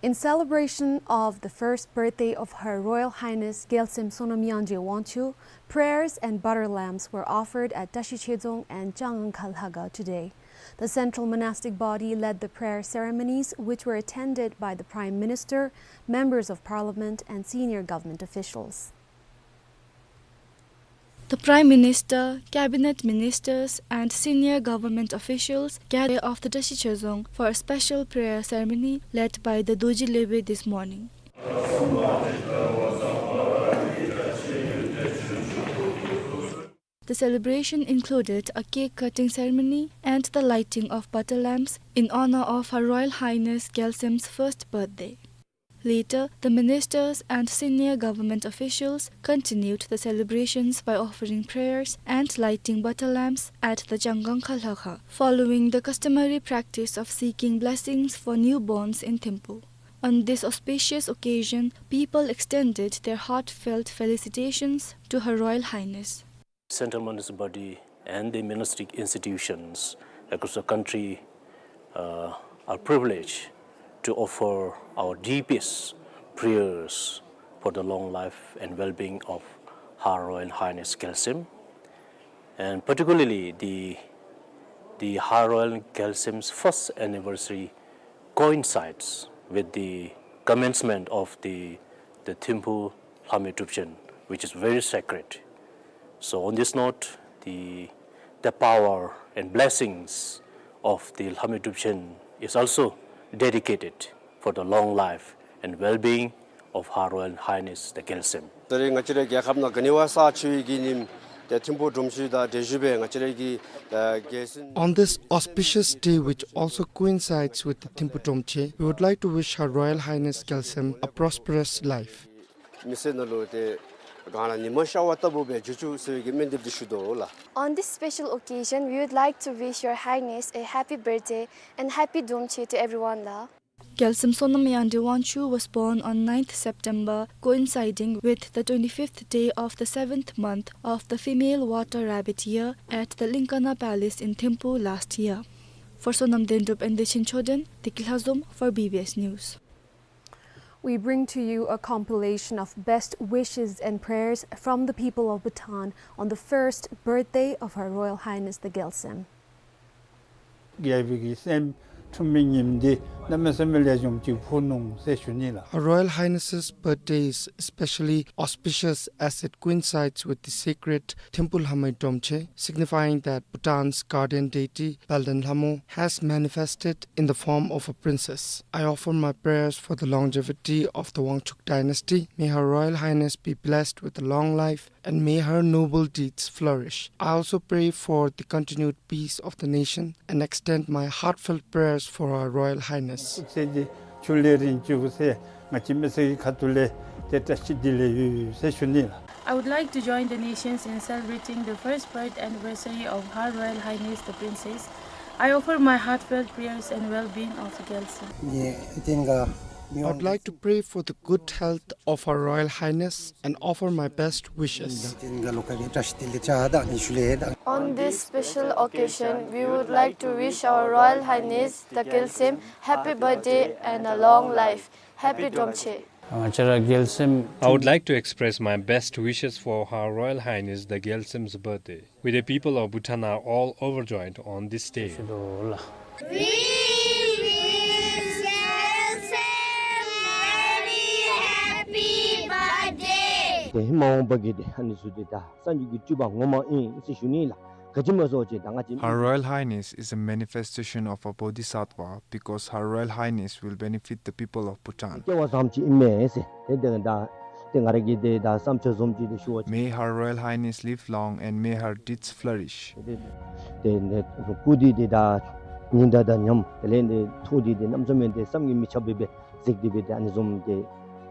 In celebration of the first birthday of Her Royal Highness Gyaltsem Sonam Yangdrel Wangchuck, prayers and butter lamps were offered at Tashi Chezong and Changangkha Lhakhang today. The central monastic body led the prayer ceremonies, which were attended by the Prime Minister, members of Parliament, and senior government officials. The Prime Minister, Cabinet Ministers, and senior government officials gathered of the Tashi Chezong for a special prayer ceremony led by the Dorji Lebe this morning. The celebration included a cake-cutting ceremony and the lighting of butter lamps in honor of Her Royal Highness Gyaltsem's first birthday. Later, the ministers and senior government officials continued the celebrations by offering prayers and lighting butter lamps at the Changangkha Lhakhang, following the customary practice of seeking blessings for newborns in Thimphu. On this auspicious occasion, people extended their heartfelt felicitations to Her Royal Highness. Central monastic body and the monastic institutions across the country, uh, are privileged to offer our deepest prayers for the long life and well-being of Her Royal Highness Gyaltsem, and particularly the, the Her Royal Gyaltsem's first anniversary coincides with the commencement of the, the Thimphu Lhame Drupchen, which is very sacred. So on this note, the, the power and blessings of the Lhame Drupchen is also dedicated for the long life and well-being of Her Royal Highness the Gyaltsem. ད་རེས་ང་བཅས་རའི་རྒྱལ་ཁབ་ནང་ག་ནི་བ་ས་ཆུ་ཡི་གི་ཉིནམ་ཏེ་ཐིམ་ཕུ་སྒྲོམ་ཆེན་དང་འབྲེལ་ཞུ་སྦེ་ང་བཅས་རའི་གི་ད་རྒྱལ་སྲིད། On this auspicious day, which also coincides with the Thimphu Dromche, we would like to wish Her Royal Highness Gyaltsem a prosperous life. མི་སེར་ནང་ལུ་ཏེ་གངས་ལ་ཉི་མ་ཤར་བ་ལྟ་བུ་སྦེ་འགྱུར་བཅུག་ཟེར་བའི་གི་སྨོན་འདེབས་འདི་ཞུ་དོ་ལགས། On this special occasion, we would like to wish Your Highness a happy birthday and happy Dromche to everyone ལགས། Gyaltsem Sonam Yangdrel Wangchuck was born on ninth September, coinciding with the twenty-fifth day of the seventh month of the female water rabbit year at the Linkana Palace in Thimphu last year. For Sonam Dendrup and Dechen Choden, Deki Lhazom for B B S News. We bring to you a compilation of best wishes and prayers from the people of Bhutan on the first birthday of Her Royal Highness the Gyaltsem. རྒྱལ་པོའི་གི་སྲསམོ་འཁྲུངས་པའི་ཉིནམ་འདི་གནམ་མེད་ས་མེད་ལེགས་ཤོམ་ཅིག་ཕོག་ནུག་ཟེར་ཞུ་ནི་ལགས། Her Royal Highness's birthday is especially auspicious as it coincides with the sacred Thimphu Lhame Dromche, signifying that Bhutan's guardian deity, Palden Lhamo, has manifested in the form of a princess. I offer my prayers for the longevity of the Wangchuck dynasty. May Her Royal Highness be blessed with a long life and may her noble deeds flourish. I also pray for the continued peace of the nation and extend my heartfelt prayers for Her Royal Highness. ཚེ་འདི་ཕྱུགས་ལས་རིང་བཅུག་ཟེར་ང་བཅས་མི་སེར་གྱི་ཁ་ཐུག་ལས་ཏེ་བཀྲ་ཤིས་བདེ་ལེགས་ཡོད་ཟེར་ཞུ་ནི་ལགས། I would like to join the nations in celebrating the first birth anniversary of Her Royal Highness the Princess. I offer my heartfelt prayers and well-being of the Gyaltsem. ཡེ་ཏེན་ག་I would like to pray for the good health of Her Royal Highness and offer my best wishes. On this special occasion, we would like to wish Our Royal Highness the Gyaltsem happy birthday and a long life. Happy Dromche. ང་བཅས་ར་རྒྱལ་སྲས། I would like to express my best wishes for Her Royal Highness the Gyaltsem's birthday. We, the people of Bhutan, are all overjoyed on this day. We wish Gyaltsem very happy birthday. ཏེ་མ་འོངས་པ་གི་ཏེ་ཨ་ནི་ཚུ་འདི་ད་སངས་རྒྱས་ཀྱི་སྤྲུལ་པ་ངོ་མ་ཨིན་ཟེར་ཞུ་ནི་ལགས། ག་ཅི་སྨོ་ཟེར་བ་ཅིན་ད་ང་བཅས། Her Royal Highness is a manifestation of a bodhisattva because Her Royal Highness will benefit the people of Bhutan. སྐལ་བ་བཟང་ཅིག་ཨིན་མས་ཟེར། ཏེ་དེ་ད་ཏེ་ང་ར་གིས་ཏེ་ད་བསམ་ཚུལ་བཟུམ་ཅིག་ཏེ་ཞུ་བ་ཅིན། May Her Royal Highness live long and may her deeds flourish. ཏེ་ཏེ་ཏེ་སྐུ་དེ་ཏེ་ད་ཉི་ཟླ་དང་མཉམ་དེ་ལས་ཏེ་ཐོག་དེ་ཏེ་གནམ་མེད་ས་མེད་ཏེ་བསམ་གྱིས་མི་ཁྱབ་པའི་སྦེ་གཟིགས་ཏེ་སྦེ་ཏེ་ཨ་ནི་བཟུམ་ཏེ་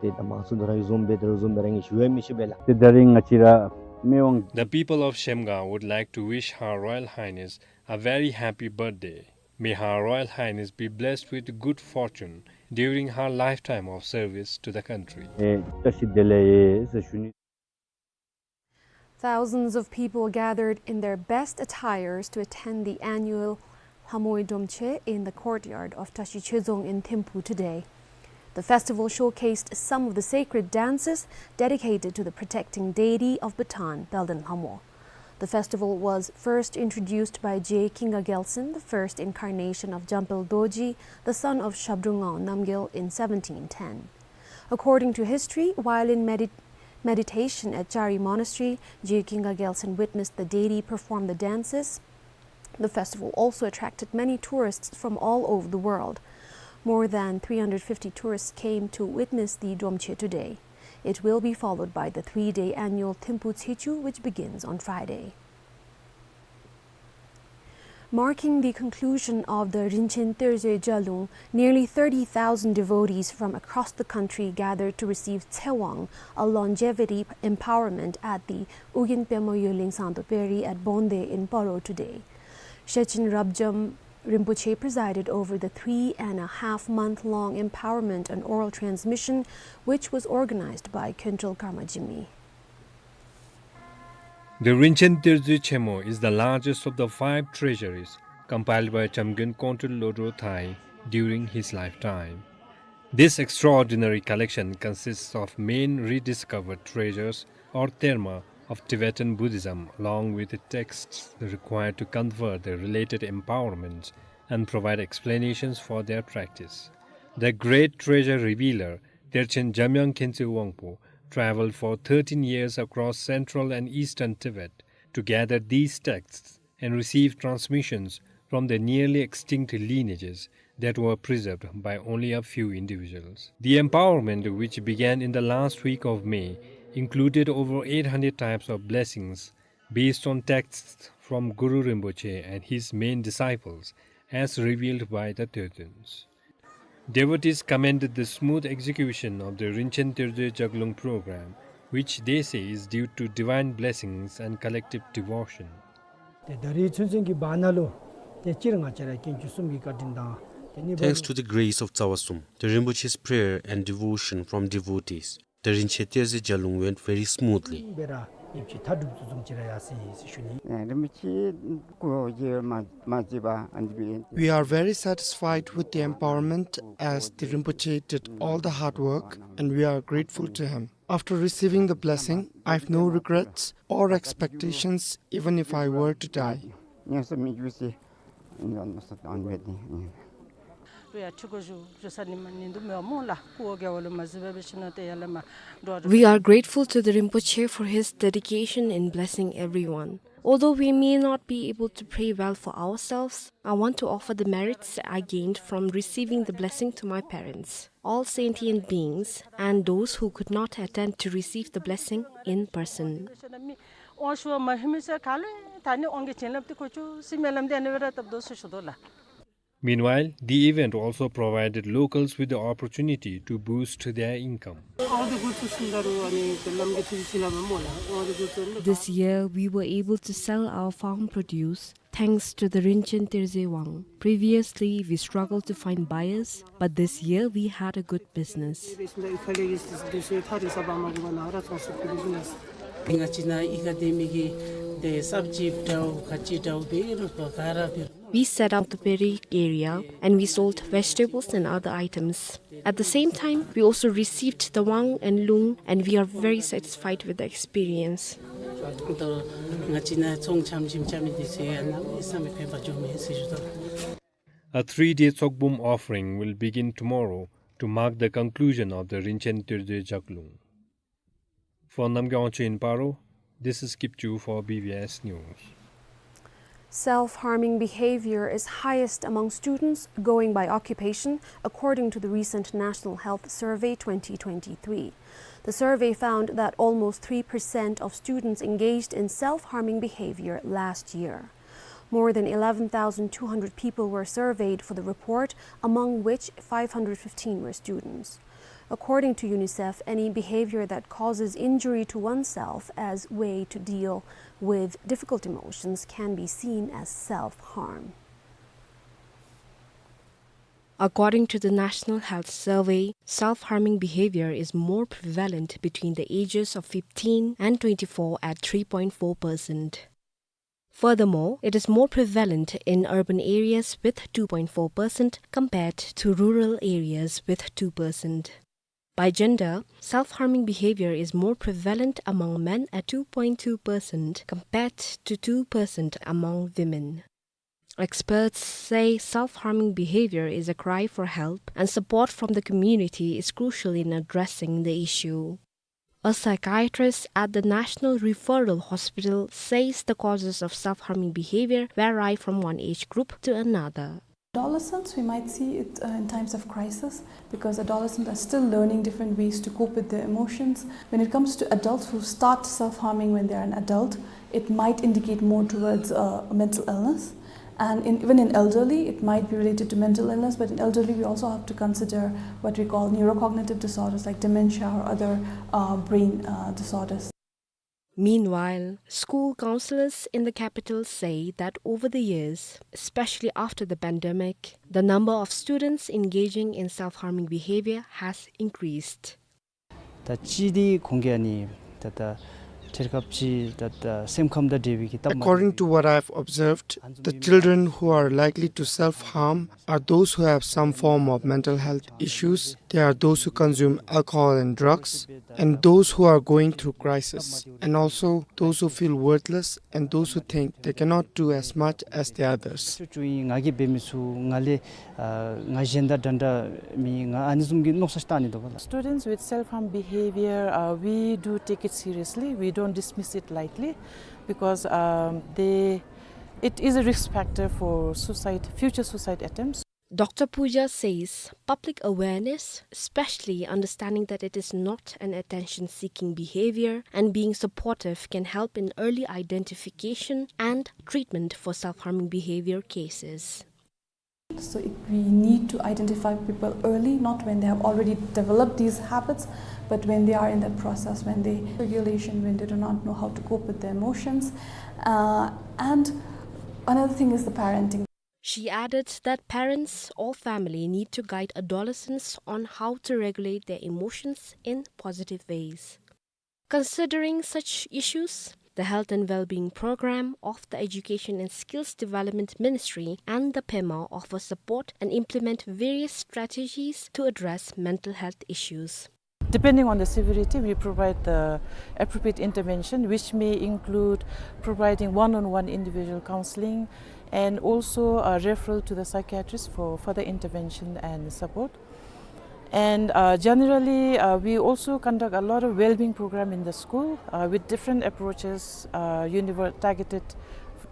ཏེ་ད་མང་སུ་དོ་ར་གི་བཟུམ་སྦེ་དོ་ར་བཟུམ་སྦེ་རང་གིས་ཞུ་ཡང་མི་ཤེས་པས་ལགས། ཏེ་ད་རིས་ང་བཅས་ར་མི་དབང། The people of Shemgaon would like to wish Her Royal Highness a very happy birthday. May Her Royal Highness be blessed with good fortune during her lifetime of service to the country. ཨེ་བཀྲ་ཤིས་བདེ་ལེགས་ཟེར་ཞུ་ནི། Thousands of people gathered in their best attires to attend the annual Lhamoi Dromche in the courtyard of Tashi Chhedzong in Thimphu today. The festival showcased some of the sacred dances dedicated to the protecting deity of Bhutan, Belden Lhamo. The festival was first introduced by Je Kinga Gyaltsen, the first incarnation of Jampel Dorji, the son of Shabdrung Ngawang Namgyel, in seventeen ten. According to history, while in medit- meditation at Chari Monastery, Je Kinga Gyaltsen witnessed the deity perform the dances. The festival also attracted many tourists from all over the world. More than three hundred fifty tourists came to witness the Dromche today. It will be followed by the three-day annual Thimphu Tshechu, which begins on Friday. Marking the conclusion of the Rinchen Terze Jalung, nearly thirty thousand devotees from across the country gathered to receive Tsewang, a longevity empowerment, at the Ugyen Pema Yoleng Sangdo Peri at Bonde in Paro today. Shechen Rabjam Rinpoche presided over the three and a half month long empowerment and oral transmission, which was organized by Khentrel Karma Jigme. The Rinchen Terze Chemo is the largest of the five treasuries compiled by Jamgon Kongtrul Lodro Thai during his lifetime. This extraordinary collection consists of main rediscovered treasures or terma of Tibetan Buddhism, along with the texts required to confer the related empowerments and provide explanations for their practice. The great treasure revealer, Terchen Jamyang Khyentse Wangpo, traveled for thirteen years across central and eastern Tibet to gather these texts and receive transmissions from the nearly extinct lineages that were preserved by only a few individuals. The empowerment, which began in the last week of May, included over eight hundred types of blessings based on texts from Guru Rinpoche and his main disciples, as revealed by the Tertons. Devotees commended the smooth execution of the Rinchen Terze Jaglung program, which they say is due to divine blessings and collective devotion. ཏེ་ད་རིས་ཚུན་ཚོད་ཀྱི་བར་ན་ལུ་ཏེ་སྤྱིར་ང་བཅས་ར་དཀོན་མཆོག་གསུམ་གྱི་བཀའ་དྲིན་དང་ཏེ་ནི། Thanks to the grace of Tsawa Sum, the Rinpoche's prayer and devotion from devotees, the Rinchen Terze Jaglung went very smoothly. སྦེ་ར་ཡིབ་ཅི་ཐ་གྲུབ་ཚུ་བཟུམ་ཅིག་ར་ཡར་སོ་ཡི་ཟེར་ཞུ་ནི། ཨེ་རིན་པོ་ཆེ་སྐུ་འོ་བརྒྱལ་མ་མ་བརྗེད་པར་ཨ་ནི་སྦེ། We are very satisfied with the empowerment as the Rinpoche did all the hard work and we are grateful to him. After receiving the blessing, I have no regrets or expectations even if I were to die. ཉན་ས་མི་འགྱུར་ཟེར། ཨིན་ན་ནོ་ས་ཏང་བེ་ཏེ། We are grateful to the Rinpoche for his dedication in blessing everyone. Although we may not be able to pray well for ourselves, I want to offer the merits I gained from receiving the blessing to my parents, all sentient beings, and those who could not attend to receive the blessing in person. Meanwhile, the event also provided locals with the opportunity to boost their income. This year, we were able to sell our farm produce thanks to the Rinchen Terze Wang. Previously, we struggled to find buyers, but this year we had a good business. We set up the Peri area and we sold vegetables and other items. At the same time, we also received the Wang and Lung, and we are very satisfied with the experience. A three-day Tsokbum offering will begin tomorrow to mark the conclusion of the Rinchen Terze Jaglung. For Namgay Wangchuk in Paro, this is Kipchu for B B S News. Self-harming behavior is highest among students going by occupation, according to the recent National Health Survey twenty twenty-three. The survey found that almost three percent of students engaged in self-harming behavior last year. More than eleven thousand two hundred people were surveyed for the report, among which five hundred fifteen were students. According to UNICEF, any behavior that causes injury to oneself as way to deal with difficult emotions can be seen as self-harm. According to the National Health Survey, self-harming behavior is more prevalent between the ages of fifteen and twenty-four at three point four percent. Furthermore, it is more prevalent in urban areas with two point four percent compared to rural areas with two percent. By gender, self-harming behavior is more prevalent among men at two point two percent compared to two percent among women. Experts say self-harming behavior is a cry for help, and support from the community is crucial in addressing the issue. A psychiatrist at the National Referral Hospital says the causes of self-harming behavior vary from one age group to another. Adolescents, we might see it, uh, in times of crisis, because adolescents are still learning different ways to cope with their emotions. When it comes to adults who start self-harming when they are an adult, it might indicate more towards, uh, a mental illness. And in, even in elderly, it might be related to mental illness, but in elderly, we also have to consider what we call neurocognitive disorders like dementia or other, uh, brain, uh, disorders. Meanwhile, school counselors in the capital say that over the years, especially after the pandemic, the number of students engaging in self-harming behavior has increased. ད་ཅི་འདི་ཁོང་གིས་ཨ་ནི་ད་ད་ཐེར་ཁབ་ཅིག་ད་ད་སེམས་ཁམས་དང་འབྲེལ་བའི་གི་སྟབས་མ། According to what I've observed, the children who are likely to self-harm are those who have some form of mental health issues. They are those who consume alcohol and drugs, and those who are going through crisis, and also those who feel worthless and those who think they cannot do as much as the others. ང་གིས་འབད་མི་ཚུགས། ང་ལས་ཨ་ང་གཞན་དང་འདྲ་འདྲ་མི་ང་ཨ་ནི་བཟུམ་གྱི་མནོ་བསམ་བཏང་ནི་འདུག་པ་ལགས། Students with self-harm behavior, uh, we do take it seriously. We don't dismiss it lightly because, um, they, it is a risk factor for suicide, future suicide attempts. Doctor Puja says public awareness, especially understanding that it is not an attention-seeking behavior, and being supportive can help in early identification and treatment for self-harming behavior cases. So it, we need to identify people early, not when they have already developed these habits, but when they are in that process, when they regulation, when they do not know how to cope with their emotions. Uh, and another thing is the parenting. She added that parents or family need to guide adolescents on how to regulate their emotions in positive ways. Considering such issues, the Health and Wellbeing Program of the Education and Skills Development Ministry and the PEMA offer support and implement various strategies to address mental health issues. Depending on the severity, we provide the appropriate intervention, which may include providing one-on-one individual counseling and also a referral to the psychiatrist for further intervention and support. And, uh, generally, uh, we also conduct a lot of well-being program in the school, uh, with different approaches, uh, univer-, targeted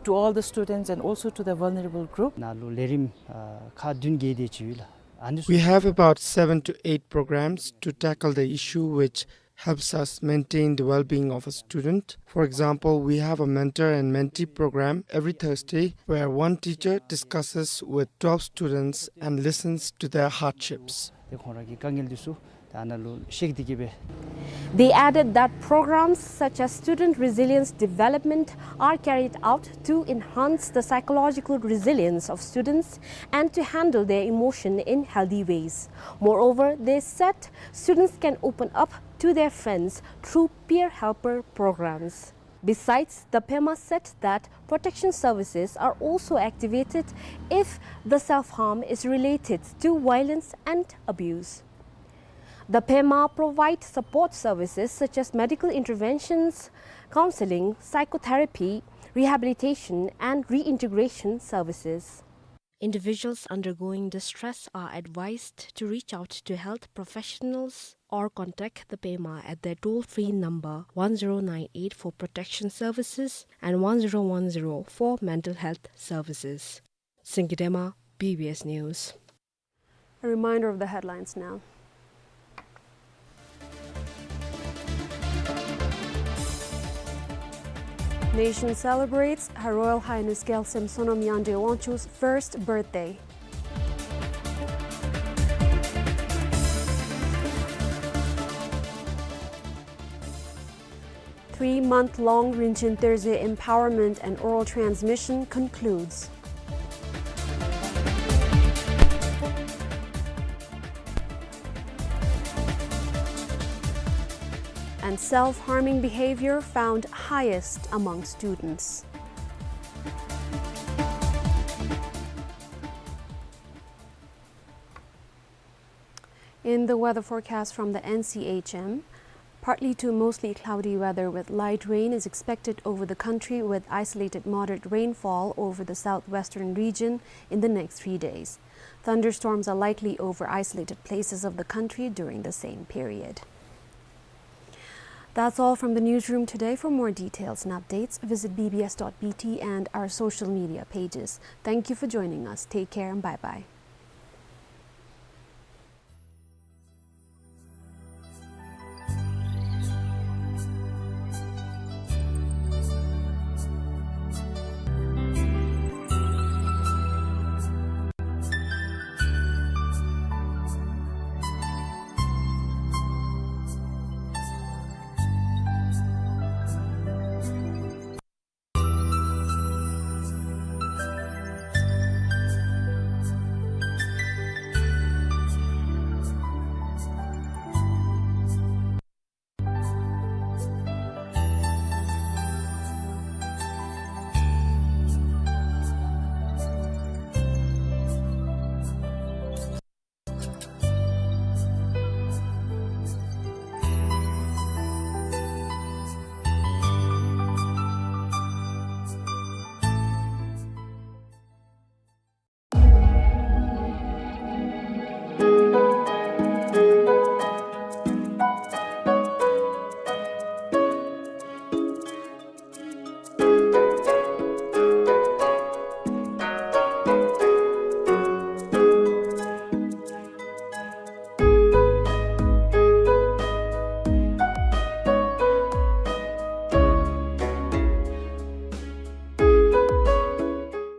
to all the students and also to the vulnerable group. ནང་ལུ་ལས་རིམ་ཨ་ཁག་བདུན་བརྒྱད་དེ་ཅིག་ཡོད་ལགས། ཨ་ནི་We have about seven to eight programs to tackle the issue which helps us maintain the well-being of a student. For example, we have a mentor and mentee program every Thursday where one teacher discusses with twelve students and listens to their hardships. ཏེ་ཁོང་ར་གི་དཀའ་ངལ་འདི་ཚུ་ད་ཨ་ནཱ་ལུ་བཤད་དེ་གི་སྦེ། They added that programs such as student resilience development are carried out to enhance the psychological resilience of students and to handle their emotion in healthy ways. Moreover, they said students can open up to their friends through peer helper programs. Besides, the PEMA said that protection services are also activated if the self-harm is related to violence and abuse. The PEMA provides support services such as medical interventions, counseling, psychotherapy, rehabilitation, and reintegration services. Individuals undergoing distress are advised to reach out to health professionals or contact the pema at their toll-free number one zero nine eight for protection services and one zero one zero for mental health services. Singye Dema, B B S News. A reminder of the headlines now. Nation celebrates Her Royal Highness Gyaltsem Sonam Yangdrel Wangchuck's first birthday. Three-month-long Rinchen Terze empowerment and oral transmission concludes. And self-harming behavior found highest among students. In the weather forecast from the N C H M, partly to mostly cloudy weather with light rain is expected over the country, with isolated moderate rainfall over the southwestern region in the next three days. Thunderstorms are likely over isolated places of the country during the same period. That's all from the newsroom today. For more details and updates, visit B B S dot B T and our social media pages. Thank you for joining us. Take care and bye-bye.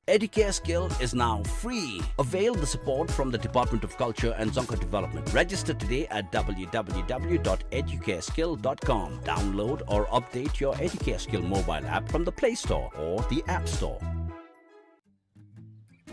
Educare Skill is now free. Avail the support from the Department of Culture and Dzongkha Development. Register today at W W W dot educare skill dot com. Download or update your Educare Skill mobile app from the Play Store or the App Store.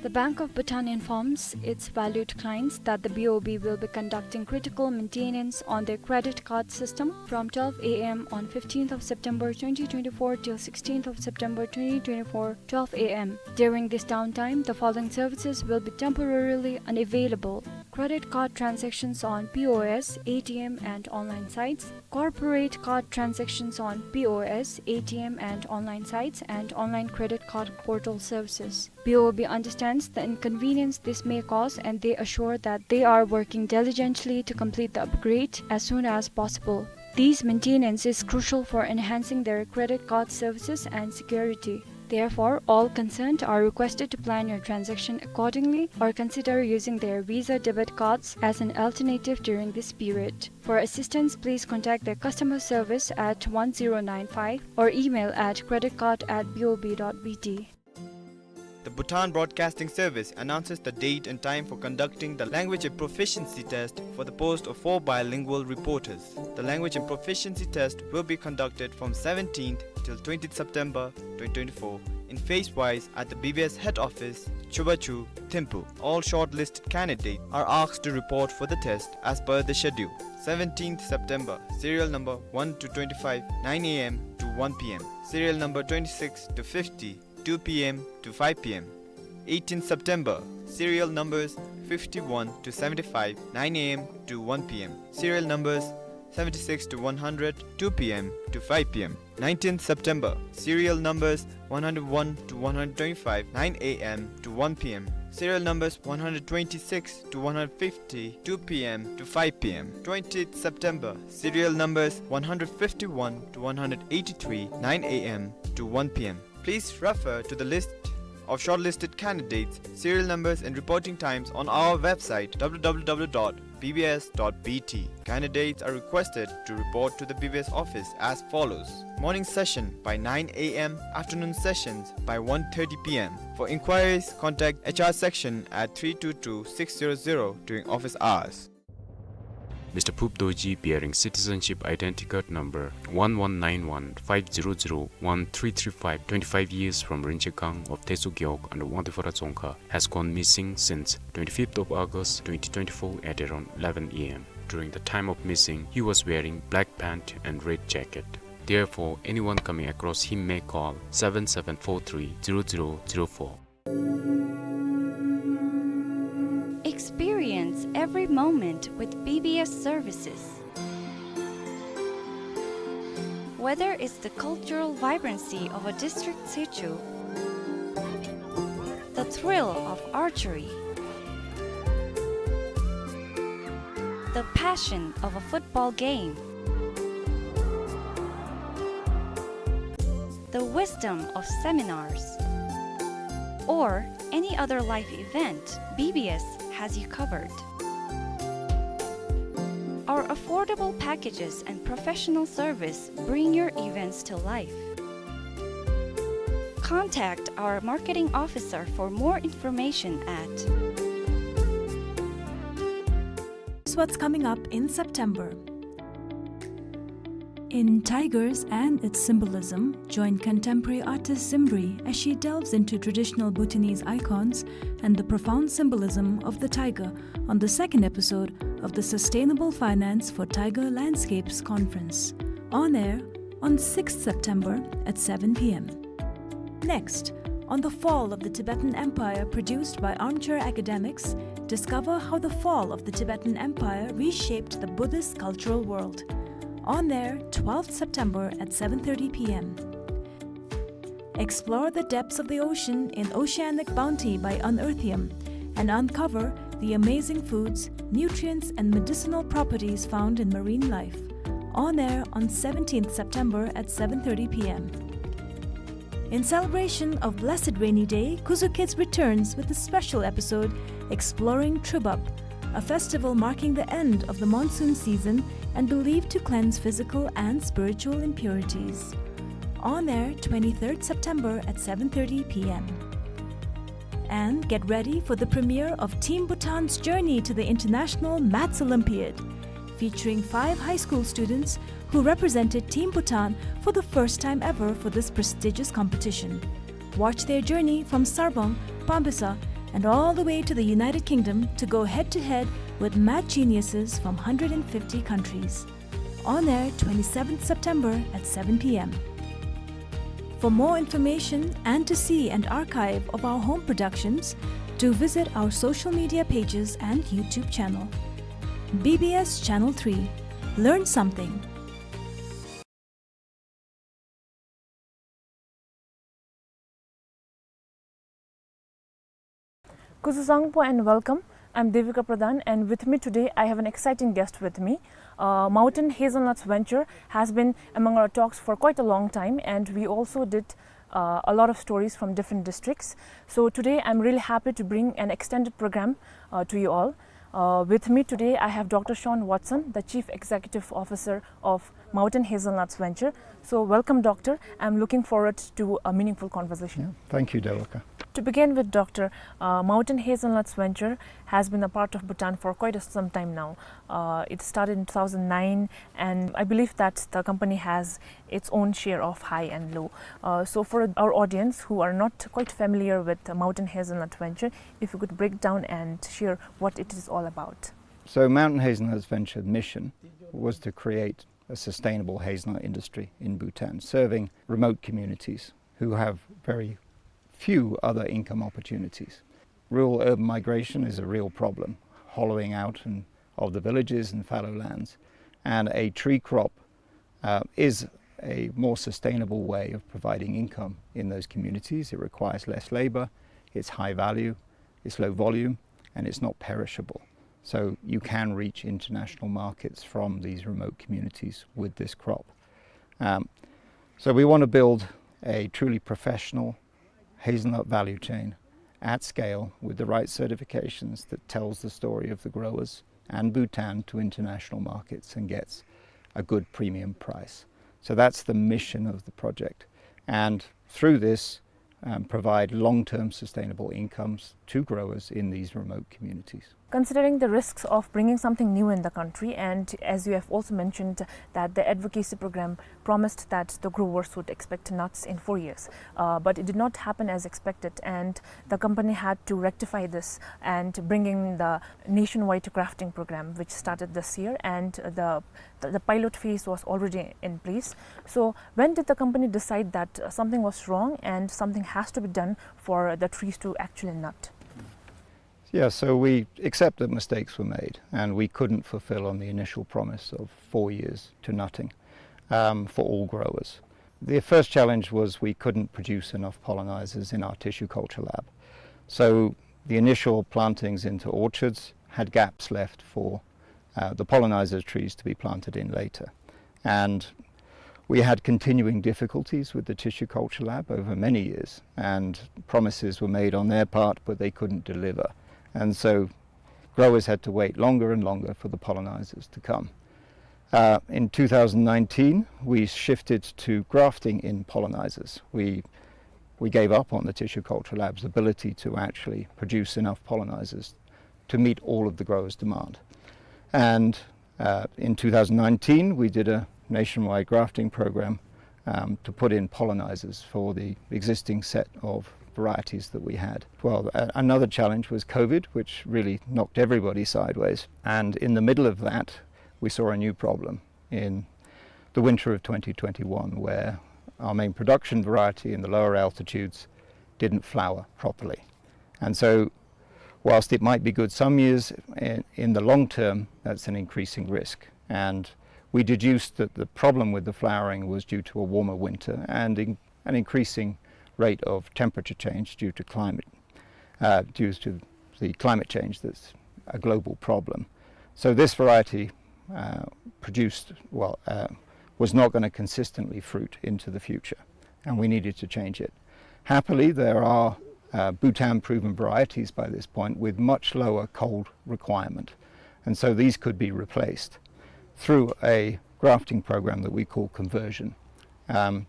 The Bank of Bhutan informs its valued clients that the B O B will be conducting critical maintenance on their credit card system from twelve A M on fifteenth of September twenty twenty-four till sixteenth of September twenty twenty-four, twelve A M. During this downtime, the following services will be temporarily unavailable: credit card transactions on P O S, A T M, and online sites, corporate card transactions on P O S, A T M, and online sites, and online credit card portal services. B O B understands the inconvenience this may cause, and they assure that they are working diligently to complete the upgrade as soon as possible. This maintenance is crucial for enhancing their credit card services and security. Therefore, all concerned are requested to plan your transaction accordingly or consider using their Visa debit cards as an alternative during this period. For assistance, please contact their customer service at one zero nine five or email at credit card at B O B dot B T. The Bhutan Broadcasting Service announces the date and time for conducting the language and proficiency test for the post of four bilingual reporters. The language and proficiency test will be conducted from seventeenth till twentieth September twenty twenty-four in phase-wise at the B B S head office, Chubachu, Thimphu. All shortlisted candidates are asked to report for the test as per the schedule. Seventeenth September, serial number one to twenty-five, nine A M to one P M. Serial number twenty-six to fifty, two P M to five P M. Eighteenth September, serial numbers fifty-one to seventy-five, nine A M to one P M. Serial numbers seventy-six to one hundred, two P M to five P M. Nineteenth September, serial numbers one hundred one to one hundred twenty-five, nine A M to one P M. serial numbers one hundred twenty-six to one hundred fifty, two p m to five p m. Twentieth September, serial numbers one hundred fifty-one to one hundred eighty-three, nine a m to one p m. Please refer to the list of shortlisted candidates, serial numbers and reporting times on our website, w w w dot b b s dot b t. Candidates are requested to report to the B B S office as follows. Morning session by nine a m, afternoon sessions by one thirty p m. For inquiries, contact H R section at three two two six zero zero during office hours. Mister Phup Dorji, bearing citizenship identity card number one one nine one five zero zero one three three five, twenty-five years, from Rinchegang of Teso Gewog under Wangdue Phodrang Dzongkha, has gone missing since twenty-fifth of August twenty twenty-four at around eleven a m. During the time of missing, he was wearing black pant and red jacket. Therefore, anyone coming across him may call seven seven four three zero zero zero four. Experience every moment with B B S services. Whether it's the cultural vibrancy of a district tsecho, the thrill of archery, the passion of a football game, the wisdom of seminars, or any other life event, B B S has you covered. Our affordable packages and professional service bring your events to life. Contact our marketing officer for more information at Here's what's coming up in September. In Tigers and Its Symbolism, join contemporary artist Zimbri as she delves into traditional Bhutanese icons and the profound symbolism of the tiger on the second episode of the Sustainable Finance for Tiger Landscapes conference. On air on sixth September at seven p m. Next, on the fall of the Tibetan Empire, produced by Armchair Academics, discover how the fall of the Tibetan Empire reshaped the Buddhist cultural world. On air, twelfth September at seven thirty p m. Explore the depths of the ocean in Oceanic Bounty by Unearthium and uncover the amazing foods, nutrients, and medicinal properties found in marine life. On air on seventeenth September at seven thirty p m. In celebration of Blessed Rainy Day, Khuzu Kids returns with a special episode exploring Trubap, a festival marking the end of the monsoon season and believed to cleanse physical and spiritual impurities. On air twenty-third September at seven thirty p m. And get ready for the premiere of Team Bhutan's journey to the International Maths Olympiad, featuring five high school students who represented Team Bhutan for the first time ever for this prestigious competition. Watch their journey from Sarpang, Pambisa, and all the way to the United Kingdom to go head-to-head with math geniuses from hundred and fifty countries. On air twenty-seventh September at seven p m. For more information and to see an archive of our home productions, do visit our social media pages and YouTube channel. B B S Channel three. Learn something. Kuzuzangpo and welcome. I'm Devika Pradhan, and with me today I have an exciting guest with me. Uh, Mountain Hazelnuts Venture has been among our talks for quite a long time, and we also did, uh, a lot of stories from different districts. So today I'm really happy to bring an extended program, uh, to you all. Uh, with me today I have Doctor Sean Watson, the Chief Executive Officer of Mountain Hazelnuts Venture. So welcome, Doctor. I'm looking forward to a meaningful conversation. Yeah, thank you, Devika. To begin with, Doctor, uh, Mountain Hazelnuts Venture has been a part of Bhutan for quite a, some time now. Uh, it started in two thousand nine, and I believe that the company has its own share of high and low. Uh, so for our audience who are not quite familiar with the Mountain Hazelnut Venture, if you could break down and share what it is all about. So Mountain Hazelnuts Venture mission was to create a sustainable hazelnut industry in Bhutan, serving remote communities who have very few other income opportunities. Rural-urban migration is a real problem, hollowing out and, of the villages and fallow lands. And a tree crop, uh, is a more sustainable way of providing income in those communities. It requires less labor, it's high value, It's low volume and it's not perishable. So you can reach international markets from these remote communities with this crop. Um, so we want to build a truly professional hazelnut value chain at scale with the right certifications that tells the story of the growers and Bhutan to international markets and gets a good premium price. So that's the mission of the project. And through this, um, provide long-term sustainable incomes to growers in these remote communities. Considering the risks of bringing something new in the country, and as you have also mentioned that the advocacy program promised that the growers would expect nuts in four years, uh, but it did not happen as expected, and the company had to rectify this and bring in the nationwide grafting program, which started this year, and the, the, the pilot phase was already in place. So when did the company decide that, uh, something was wrong and something has to be done for the trees to actually nut? Yeah, so we accept that mistakes were made and we couldn't fulfill on the initial promise of four years to nutting, um, for all growers. The first challenge was we couldn't produce enough pollinizers in our tissue culture lab. So the initial plantings into orchards had gaps left for, uh, the pollinizer trees to be planted in later. And we had continuing difficulties with the tissue culture lab over many years, and promises were made on their part, but they couldn't deliver. And so growers had to wait longer and longer for the pollinizers to come. Uh, in two thousand nineteen, we shifted to grafting in pollinizers. We, we gave up on the tissue culture lab's ability to actually produce enough pollinizers to meet all of the growers' demand. And, uh, in two thousand nineteen, we did a nationwide grafting program, um, to put in pollinizers for the existing set of varieties that we had. Well, a-, another challenge was COVID, which really knocked everybody sideways. And in the middle of that, we saw a new problem in the winter of twenty twenty-one, where our main production variety in the lower altitudes didn't flower properly. And so, whilst it might be good some years, in, in the long term, that's an increasing risk. And we deduced that the problem with the flowering was due to a warmer winter and in-, an increasing rate of temperature change due to climate, uh, due to the climate change that's a global problem. So this variety, uh, produced, well, uh, was not gonna consistently fruit into the future, and we needed to change it. Happily, there are, uh, Bhutan-proven varieties by this point with much lower cold requirement, and so these could be replaced through a grafting program that we call conversion. Um,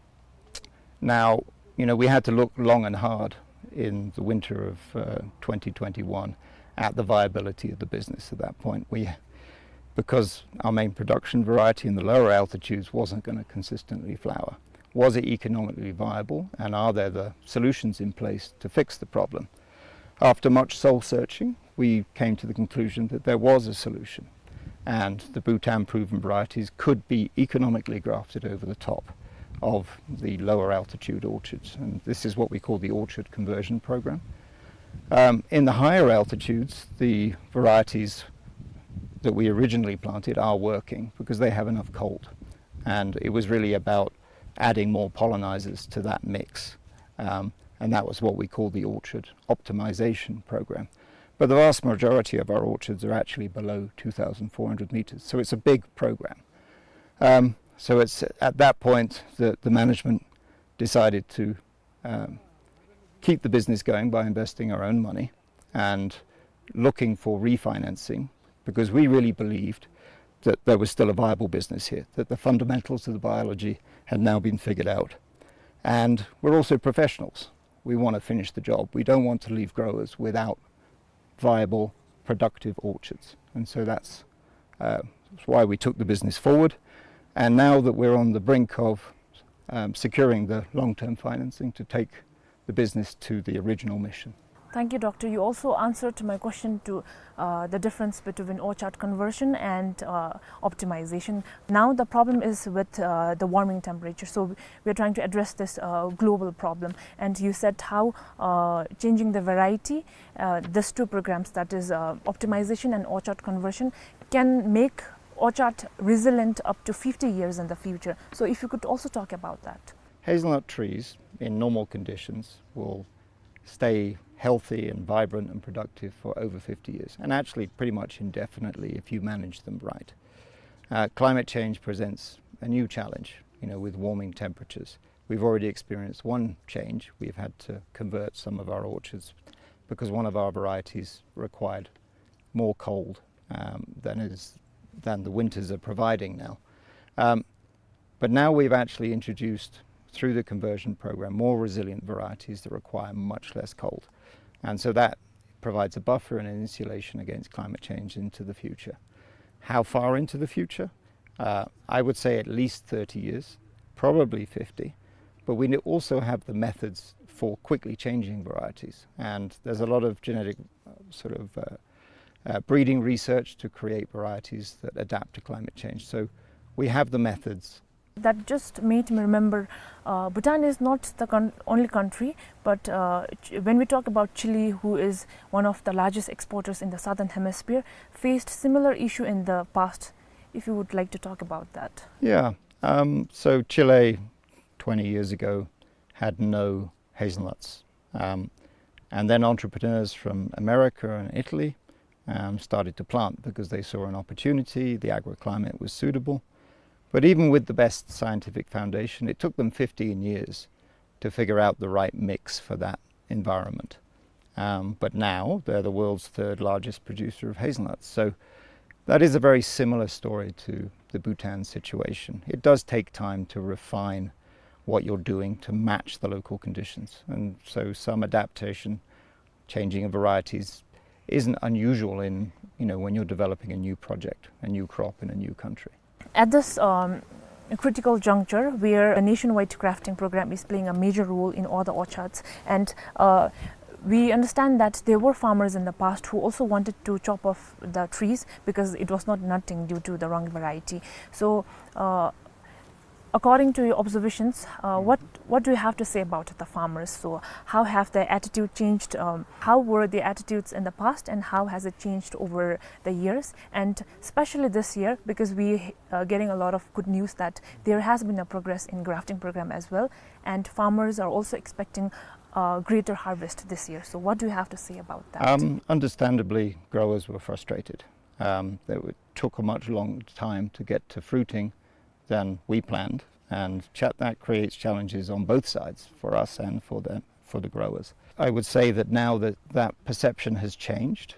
now, you know, we had to look long and hard in the winter of, uh, twenty twenty-one at the viability of the business at that point. We, because our main production variety in the lower altitudes wasn't gonna consistently flower. Was it economically viable, and are there the solutions in place to fix the problem? After much soul searching, we came to the conclusion that there was a solution, and the Bhutan-proven varieties could be economically grafted over the top of the lower altitude orchards. And this is what we call the orchard conversion program. Um, in the higher altitudes, the varieties that we originally planted are working because they have enough cold. And it was really about adding more pollinizers to that mix. Um, and that was what we call the orchard optimization program. But the vast majority of our orchards are actually below two thousand four hundred meters, so it's a big program. Um, so it's at that point that the management decided to, um, keep the business going by investing our own money and looking for refinancing, because we really believed that there was still a viable business here, that the fundamentals of the biology had now been figured out. And we're also professionals. We want to finish the job. We don't want to leave growers without viable, productive orchards. And so that's, uh, that's why we took the business forward. And now that we're on the brink of, um, securing the long-term financing to take the business to the original mission. Thank you, Doctor. You also answered my question to, uh, the difference between orchard conversion and, uh, optimization. Now the problem is with, uh, the warming temperature. So we are trying to address this, uh, global problem. And you said how, uh, changing the variety, uh, these two programs, that is, uh, optimization and orchard conversion, can make orchard resilient up to fifty years in the future. So if you could also talk about that. Hazelnut trees in normal conditions will stay healthy and vibrant and productive for over fifty years, and actually pretty much indefinitely if you manage them right. Uh, climate change presents a new challenge, you know, with warming temperatures. We've already experienced one change. We've had to convert some of our orchards because one of our varieties required more cold, um, than is, than the winters are providing now. Um, but now we've actually introduced, through the conversion program, more resilient varieties that require much less cold. And so that provides a buffer and an insulation against climate change into the future. How far into the future? Uh, I would say at least thirty years, probably fifty. But we also have the methods for quickly changing varieties. And there's a lot of genetic, uh, sort of, uh, uh, breeding research to create varieties that adapt to climate change. So we have the methods. That just made me remember, uh, Bhutan is not the con-, only country, but, uh, Ch-, when we talk about Chile, who is one of the largest exporters in the southern hemisphere, faced similar issue in the past. If you would like to talk about that. Yeah. Um, so Chile, twenty years ago, had no hazelnuts. Um, and then entrepreneurs from America and Italy, um, started to plant because they saw an opportunity, the agroclimate was suitable. But even with the best scientific foundation, it took them fifteen years to figure out the right mix for that environment. Um, but now they're the world's third largest producer of hazelnuts. So that is a very similar story to the Bhutan situation. It does take time to refine what you're doing to match the local conditions. And so some adaptation, changing of varieties, isn't unusual in, you know, when you're developing a new project, a new crop in a new country. At this, um, critical juncture where a nationwide grafting program is playing a major role in all the orchards, and, uh, we understand that there were farmers in the past who also wanted to chop off the trees because it was not nutting due to the wrong variety. So, uh, according to your observations, uh, what, what do you have to say about the farmers? So how have their attitude changed? Um, how were the attitudes in the past, and how has it changed over the years? And especially this year, because we, uh, getting a lot of good news that there has been a progress in grafting program as well, and farmers are also expecting, uh, greater harvest this year. So what do you have to say about that? Um, understandably, growers were frustrated. Um, it w-, took a much longer time to get to fruiting than we planned, and cha-, that creates challenges on both sides for us and for them, for the growers. I would say that now that that perception has changed,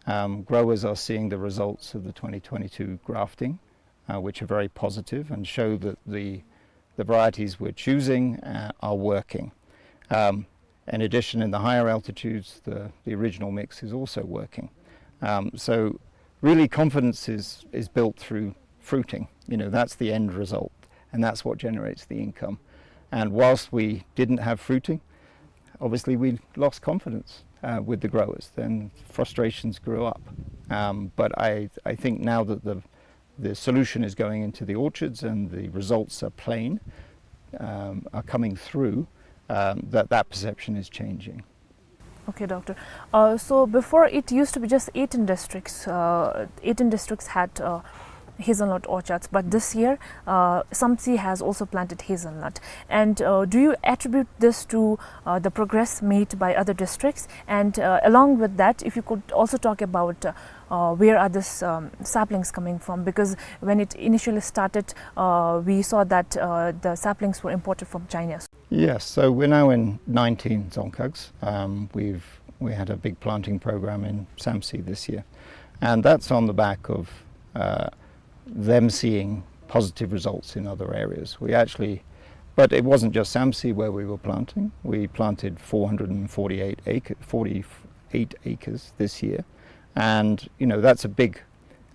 um, growers are seeing the results of the twenty twenty-two grafting, uh, which are very positive and show that the, the varieties we're choosing, uh, are working. Um, in addition, in the higher altitudes, the, the original mix is also working. Um, so really confidence is, is built through fruiting. You know, that's the end result, and that's what generates the income. And whilst we didn't have fruiting, obviously we lost confidence, uh, with the growers. Then frustrations grew up. Um, but I, I think now that the, the solution is going into the orchards and the results are plain, um, are coming through, um, that that perception is changing. Okay, Doctor. Uh, so before it used to be just eighteen districts. Uh, eighteen districts had, uh, hazelnut orchards, but this year, uh, Samtse has also planted hazelnut. And, uh, do you attribute this to, uh, the progress made by other districts? And, uh, along with that, if you could also talk about, uh, uh, where are these, um, saplings coming from? Because when it initially started, uh, we saw that, uh, the saplings were imported from China. Yes, so we're now in nineteen dzongkhags. Um, we've, we had a big planting program in Samtse this year, and that's on the back of, uh, them seeing positive results in other areas. We actually, but it wasn't just Samtse where we were planting. We planted four hundred forty-eight acre, forty-eight acres this year, and, you know, that's a big,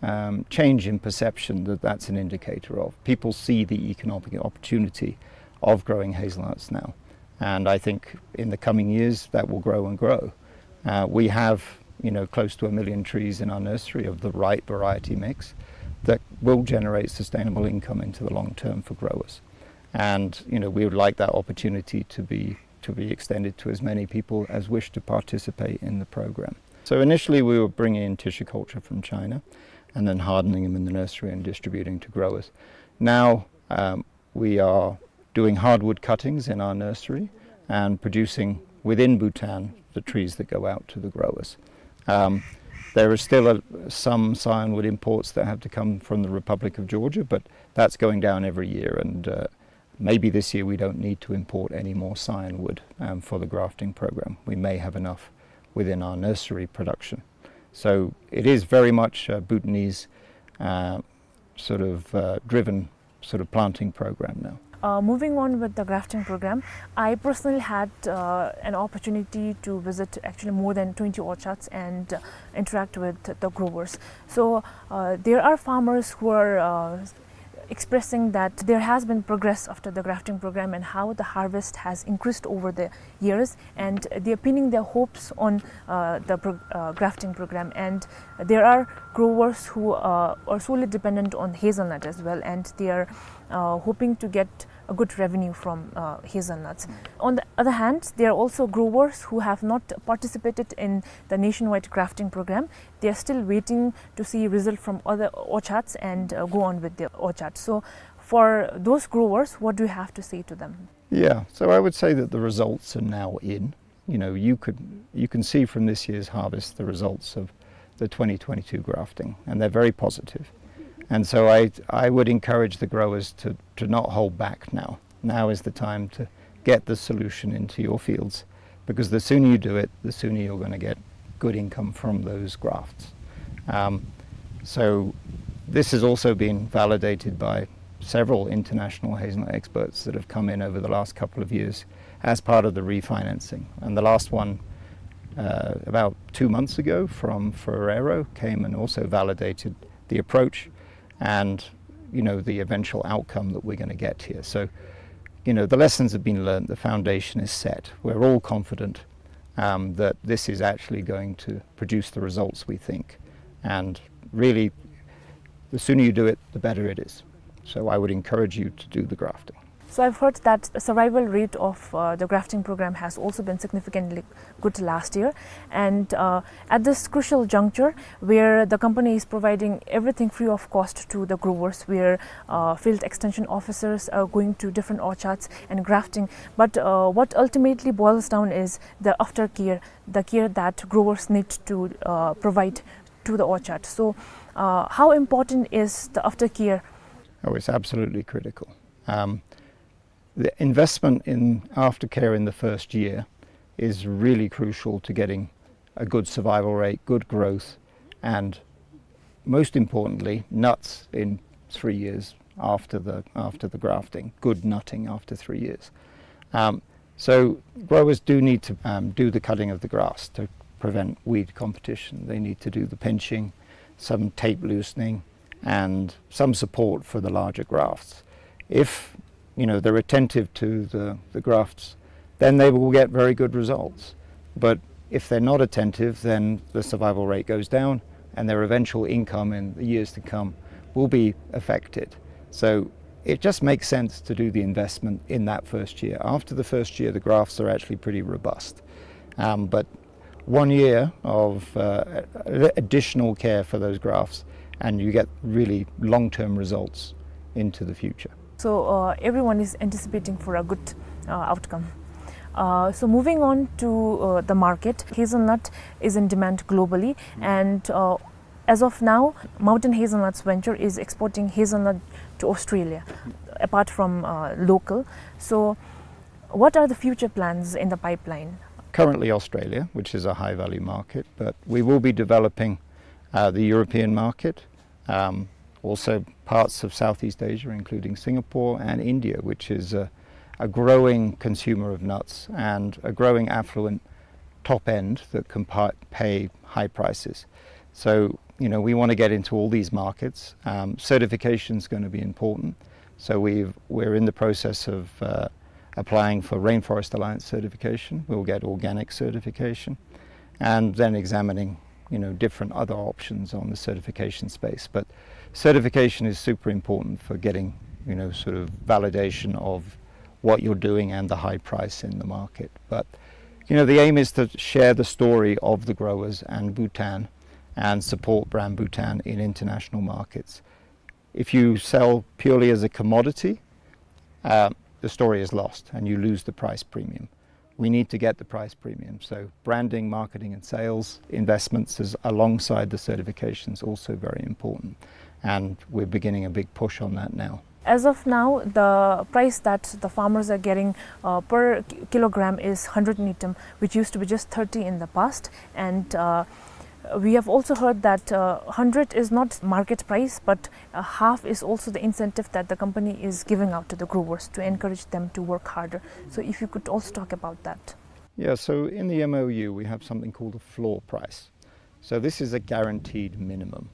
um, change in perception that that's an indicator of. People see the economic opportunity of growing hazelnuts now. And I think in the coming years that will grow and grow. Uh, we have, you know, close to a million trees in our nursery of the right variety mix that will generate sustainable income into the long term for growers. And, you know, we would like that opportunity to be, to be extended to as many people as wish to participate in the program. So initially we were bringing in tissue culture from China and then hardening them in the nursery and distributing to growers. Now, um, we are doing hardwood cuttings in our nursery and producing within Bhutan the trees that go out to the growers. Um, there is still a, some scionwood imports that have to come from the Republic of Georgia, but that's going down every year, and, uh, maybe this year we don't need to import any more scionwood, um, for the grafting program. We may have enough within our nursery production. So it is very much, uh, Bhutanese, uh, sort of, uh, driven sort of planting program now. Uh, moving on with the grafting program, I personally had, uh, an opportunity to visit actually more than twenty orchards and, uh, interact with the growers. So, uh, there are farmers who are, uh, expressing that there has been progress after the grafting program and how the harvest has increased over the years, and they are pinning their hopes on, uh, the pro-, uh, grafting program. And there are growers who, uh, are solely dependent on hazelnut as well, and they are, uh, hoping to get a good revenue from, uh, hazelnuts. On the other hand, there are also growers who have not participated in the nationwide grafting program. They are still waiting to see result from other orchards and, uh, go on with their orchards. So, for those growers, what do you have to say to them? Yeah, so I would say that the results are now in. You know, you could, you can see from this year's harvest the results of the twenty twenty-two grafting, and they're very positive. And so I, I would encourage the growers to, to not hold back now. Now is the time to get the solution into your fields, because the sooner you do it, the sooner you're gonna get good income from those grafts. Um, so this has also been validated by several international hazelnut experts that have come in over the last couple of years as part of the refinancing. And the last one, uh, about two months ago from Ferrero came and also validated the approach and, you know, the eventual outcome that we're gonna get here. So, you know, the lessons have been learned, the foundation is set. We're all confident, um, that this is actually going to produce the results we think. And really, the sooner you do it, the better it is. So I would encourage you to do the grafting. So I've heard that the survival rate of, uh, the grafting program has also been significantly good last year. And, uh, at this crucial juncture, where the company is providing everything free of cost to the growers, where, uh, field extension officers are going to different orchards and grafting, but, uh, what ultimately boils down is the aftercare, the care that growers need to, uh, provide to the orchard. So, uh, how important is the aftercare? Oh, it's absolutely critical. Um, the investment in aftercare in the first year is really crucial to getting a good survival rate, good growth, and most importantly, nuts in three years after the, after the grafting, good nutting after three years. Um, so growers do need to, um, do the cutting of the grass to prevent weed competition. They need to do the pinching, some tape loosening, and some support for the larger grafts. If, you know, they're attentive to the, the grafts, then they will get very good results. But if they're not attentive, then the survival rate goes down, and their eventual income in the years to come will be affected. So it just makes sense to do the investment in that first year. After the first year, the grafts are actually pretty robust. Um, but one year of, uh, additional care for those grafts, and you get really long-term results into the future. So, uh, everyone is anticipating for a good, uh, outcome. Uh, so moving on to, uh, the market, hazelnut is in demand globally, and, uh, as of now, Mountain Hazelnuts Venture is exporting hazelnut to Australia, apart from, uh, local. So, what are the future plans in the pipeline? Currently Australia, which is a high-value market, but we will be developing, uh, the European market, um, also parts of Southeast Asia, including Singapore and India, which is a, a growing consumer of nuts and a growing affluent top end that can pa-, pay high prices. So, you know, we wanna get into all these markets. Um, certification's gonna be important. So we've, we're in the process of, uh, applying for Rainforest Alliance certification. We'll get organic certification, and then examining, you know, different other options on the certification space. But certification is super important for getting, you know, sort of validation of what you're doing and the high price in the market. But, you know, the aim is to share the story of the growers and Bhutan and support brand Bhutan in international markets. If you sell purely as a commodity, uh, the story is lost and you lose the price premium. We need to get the price premium. So branding, marketing and sales investments is alongside the certification is also very important. And we're beginning a big push on that now. As of now, the price that the farmers are getting, uh, per ki-, kilogram is hundred ngultrum, which used to be just thirty in the past. And, uh, we have also heard that, uh, hundred is not market price, but, uh, half is also the incentive that the company is giving out to the growers to encourage them to work harder. So if you could also talk about that. Yeah, so in the M O U, we have something called a floor price. So this is a guaranteed minimum,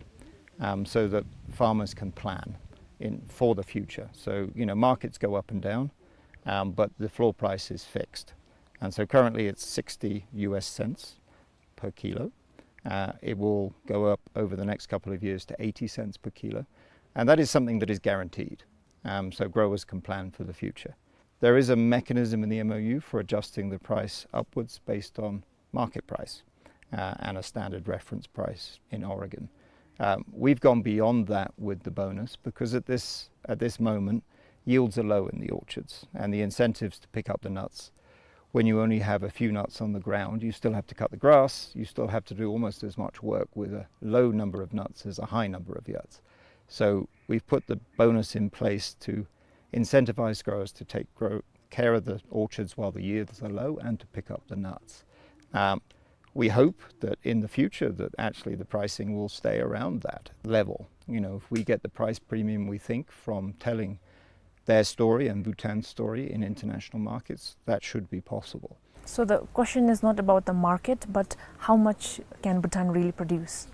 um, so that farmers can plan in, for the future. So, you know, markets go up and down, um, but the floor price is fixed. And so currently it's sixty U S cents per kilo. Uh, it will go up over the next couple of years to eighty cents per kilo. And that is something that is guaranteed, um, so growers can plan for the future. There is a mechanism in the M O U for adjusting the price upwards based on market price, uh, and a standard reference price in Oregon. Um, we've gone beyond that with the bonus because at this, at this moment, yields are low in the orchards, and the incentives to pick up the nuts, when you only have a few nuts on the ground, you still have to cut the grass, you still have to do almost as much work with a low number of nuts as a high number of nuts. So we've put the bonus in place to incentivize growers to take grow, care of the orchards while the yields are low and to pick up the nuts. Um, we hope that in the future that actually the pricing will stay around that level. You know, if we get the price premium we think from telling their story and Bhutan's story in international markets, that should be possible. So the question is not about the market, but how much can Bhutan really produce?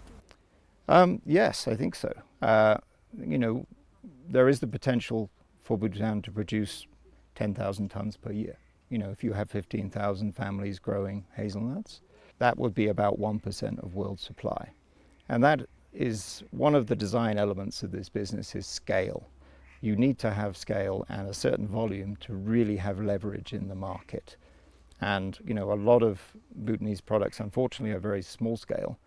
Um, yes, I think so. Uh, you know, there is the potential for Bhutan to produce ten thousand tons per year. You know, if you have fifteen thousand families growing hazelnuts, that would be about one percent of world supply. And that is one of the design elements of this business is scale. You need to have scale and a certain volume to really have leverage in the market. And, you know, a lot of Bhutanese products, unfortunately, are very small scale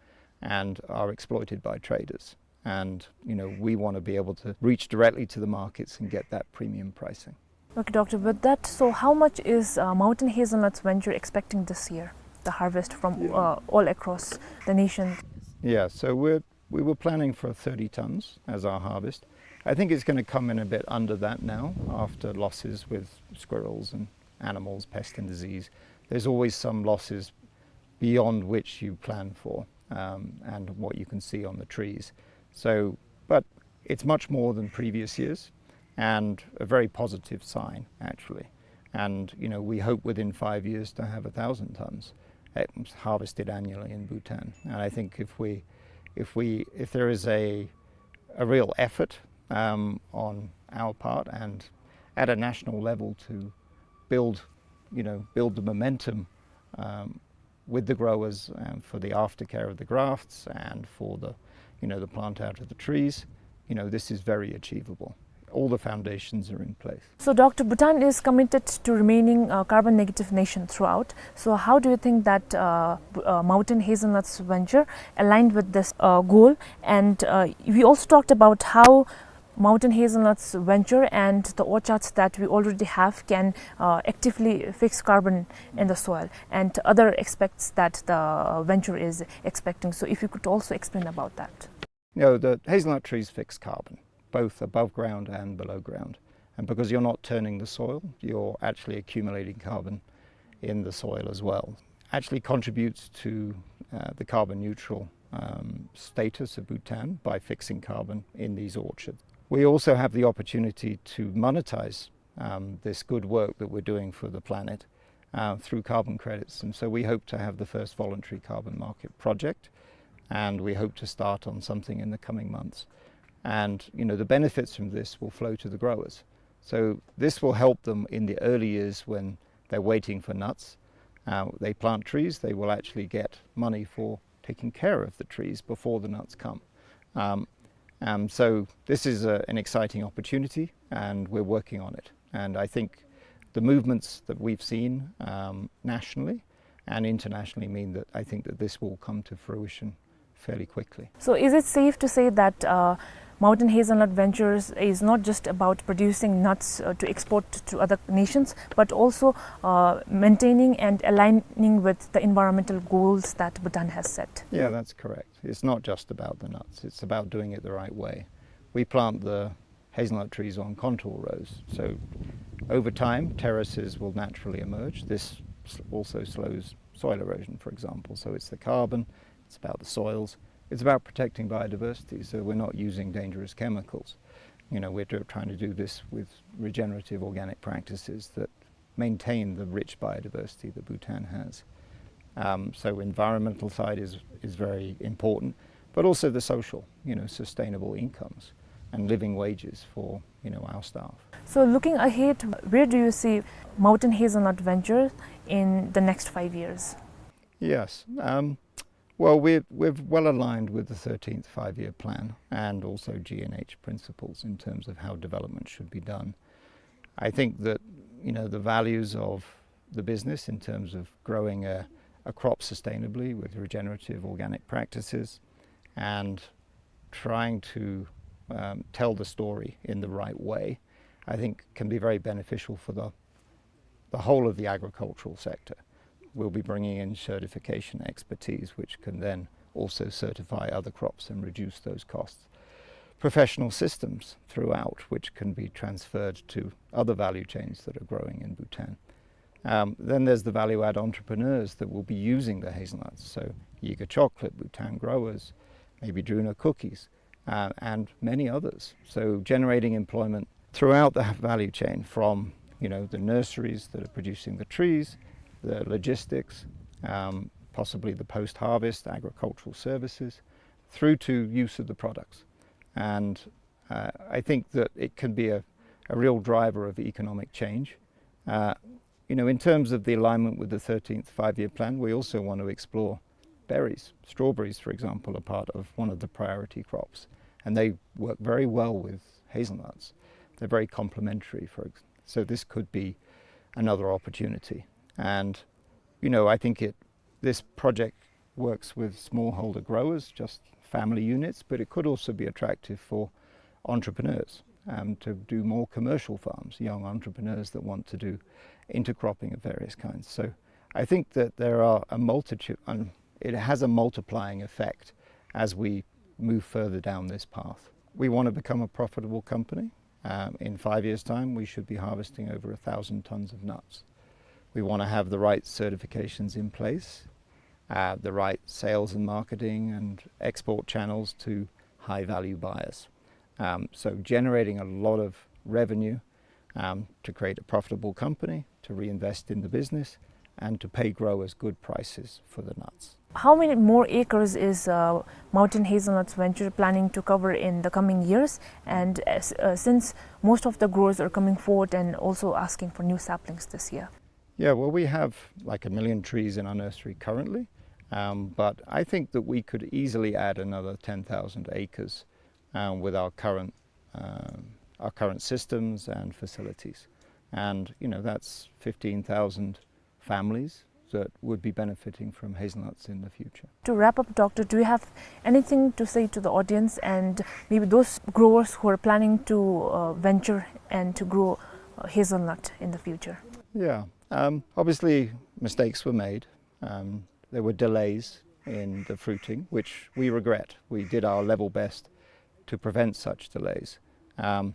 and are exploited by traders. And, you know, we want to be able to reach directly to the markets and get that premium pricing. Okay, Doctor, with that, so how much is, uh, Mountain Hazelnuts Venture expecting this year, the harvest from, yeah, uh, all across the nation? Yeah, so we're, we were planning for thirty tons as our harvest. I think it's gonna come in a bit under that now after losses with squirrels and animals, pest and disease. There's always some losses beyond which you plan for, um, and what you can see on the trees. So, but it's much more than previous years and a very positive sign, actually. And, you know, we hope within five years to have a thousand tons, eh, harvested annually in Bhutan. And I think if we, if we, if there is a, a real effort, um, on our part and at a national level to build, you know, build the momentum, um, with the growers and for the aftercare of the grafts and for the, you know, the plant out of the trees, you know, this is very achievable. All the foundations are in place. So, Doctor, Bhutan is committed to remaining a carbon negative nation throughout. So, how do you think that, uh, B-, uh, Mountain Hazelnuts Venture aligned with this, uh, goal? And, uh, we also talked about how Mountain Hazelnuts Venture and the orchards that we already have can, uh, actively fix carbon in the soil and other aspects that the venture is expecting. So if you could also explain about that. You know, the hazelnut trees fix carbon, both above ground and below ground. And because you're not turning the soil, you're actually accumulating carbon in the soil as well. Actually contributes to, uh, the carbon neutral, um, status of Bhutan by fixing carbon in these orchards. We also have the opportunity to monetize, um, this good work that we're doing for the planet, uh, through carbon credits. And so we hope to have the first voluntary carbon market project, and we hope to start on something in the coming months. And, you know, the benefits from this will flow to the growers. So this will help them in the early years when they're waiting for nuts. Uh, they plant trees, they will actually get money for taking care of the trees before the nuts come. Um, um, so this is a, an exciting opportunity, and we're working on it. And I think the movements that we've seen, um, nationally and internationally mean that I think that this will come to fruition fairly quickly. So is it safe to say that, uh, Mountain Hazelnut Ventures is not just about producing nuts, uh, to export to other nations, but also, uh, maintaining and aligning with the environmental goals that Bhutan has set. Yeah, that's correct. It's not just about the nuts. It's about doing it the right way. We plant the hazelnut trees on contour rows. So over time, terraces will naturally emerge. This s-, also slows soil erosion, for example. So it's the carbon, it's about the soils, it's about protecting biodiversity. So we're not using dangerous chemicals. You know, we're tr-, trying to do this with regenerative organic practices that maintain the rich biodiversity that Bhutan has. Um, so environmental side is, is very important, but also the social, you know, sustainable incomes and living wages for, you know, our staff. So looking ahead, where do you see Mountain Hazelnut Venture in the next five years? Yes. Um, well, we're, we're well aligned with the thirteenth Five-Year Plan and also G N H principles in terms of how development should be done. I think that, you know, the values of the business in terms of growing a, a crop sustainably with regenerative organic practices and trying to, um, tell the story in the right way, I think can be very beneficial for the, the whole of the agricultural sector. We'll be bringing in certification expertise, which can then also certify other crops and reduce those costs. Professional systems throughout, which can be transferred to other value chains that are growing in Bhutan. Um, then there's the value add entrepreneurs that will be using the hazelnuts. So Yiga Chocolate, Bhutan Growers, maybe Druna Cookies, uh, and many others. So generating employment throughout the value chain, from, you know, the nurseries that are producing the trees, the logistics, um, possibly the post-harvest agricultural services, through to use of the products. And, uh, I think that it can be a, a real driver of economic change. Uh, you know, in terms of the alignment with the thirteenth Five-Year Plan, we also want to explore berries. Strawberries, for example, are part of one of the priority crops, and they work very well with hazelnuts. They're very complementary, for ex-, so this could be another opportunity. And, you know, I think it, this project works with smallholder growers, just family units, but it could also be attractive for entrepreneurs, um, to do more commercial farms, young entrepreneurs that want to do intercropping of various kinds. So I think that there are a multitude, and it has a multiplying effect as we move further down this path. We want to become a profitable company. Um, in five years' time, we should be harvesting over a thousand tons of nuts. We want to have the right certifications in place, uh, the right sales and marketing and export channels to high-value buyers. Um, so generating a lot of revenue, um, to create a profitable company, to reinvest in the business, and to pay growers good prices for the nuts. How many more acres is, uh, Mountain Hazelnuts Venture planning to cover in the coming years? And, uh, s-, uh, since most of the growers are coming forward and also asking for new saplings this year. Yeah, well, we have, like, a million trees in our nursery currently, um, but I think that we could easily add another ten thousand acres, um, with our current, um, our current systems and facilities. And, you know, that's fifteen thousand families that would be benefiting from hazelnuts in the future. To wrap up, Doctor, do you have anything to say to the audience and maybe those growers who are planning to, uh, venture and to grow, uh, hazelnut in the future? Yeah, um, obviously mistakes were made. Um, there were delays in the fruiting, which we regret. We did our level best to prevent such delays. Um,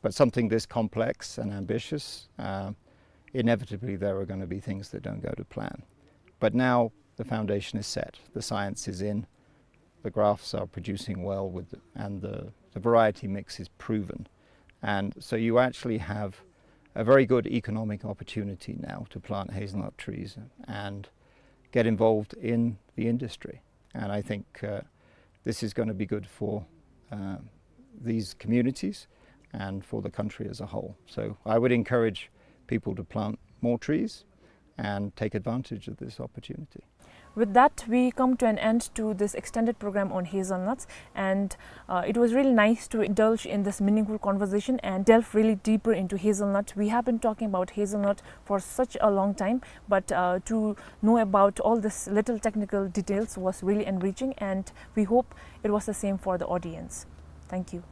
but something this complex and ambitious, uh, inevitably there are gonna be things that don't go to plan. But now the foundation is set, the science is in, the grafts are producing well with, and the, the variety mix is proven. And so you actually have a very good economic opportunity now to plant hazelnut trees and get involved in the industry. And I think, uh, this is gonna be good for, uh, these communities and for the country as a whole. So I would encourage people to plant more trees and take advantage of this opportunity. With that, we come to an end to this extended program on hazelnuts, and, uh, it was really nice to indulge in this meaningful conversation and delve really deeper into hazelnut. We have been talking about hazelnut for such a long time, but, uh, to know about all this little technical details was really enriching, and we hope it was the same for the audience. Thank you.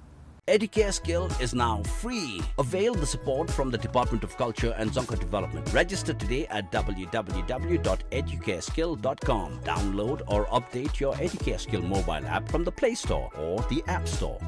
Educare Skill is now free. Avail the support from the Department of Culture and Dzongkha Development. Register today at w w w dot educare skill dot com. Download or update your Educare Skill mobile app from the Play Store or the App Store.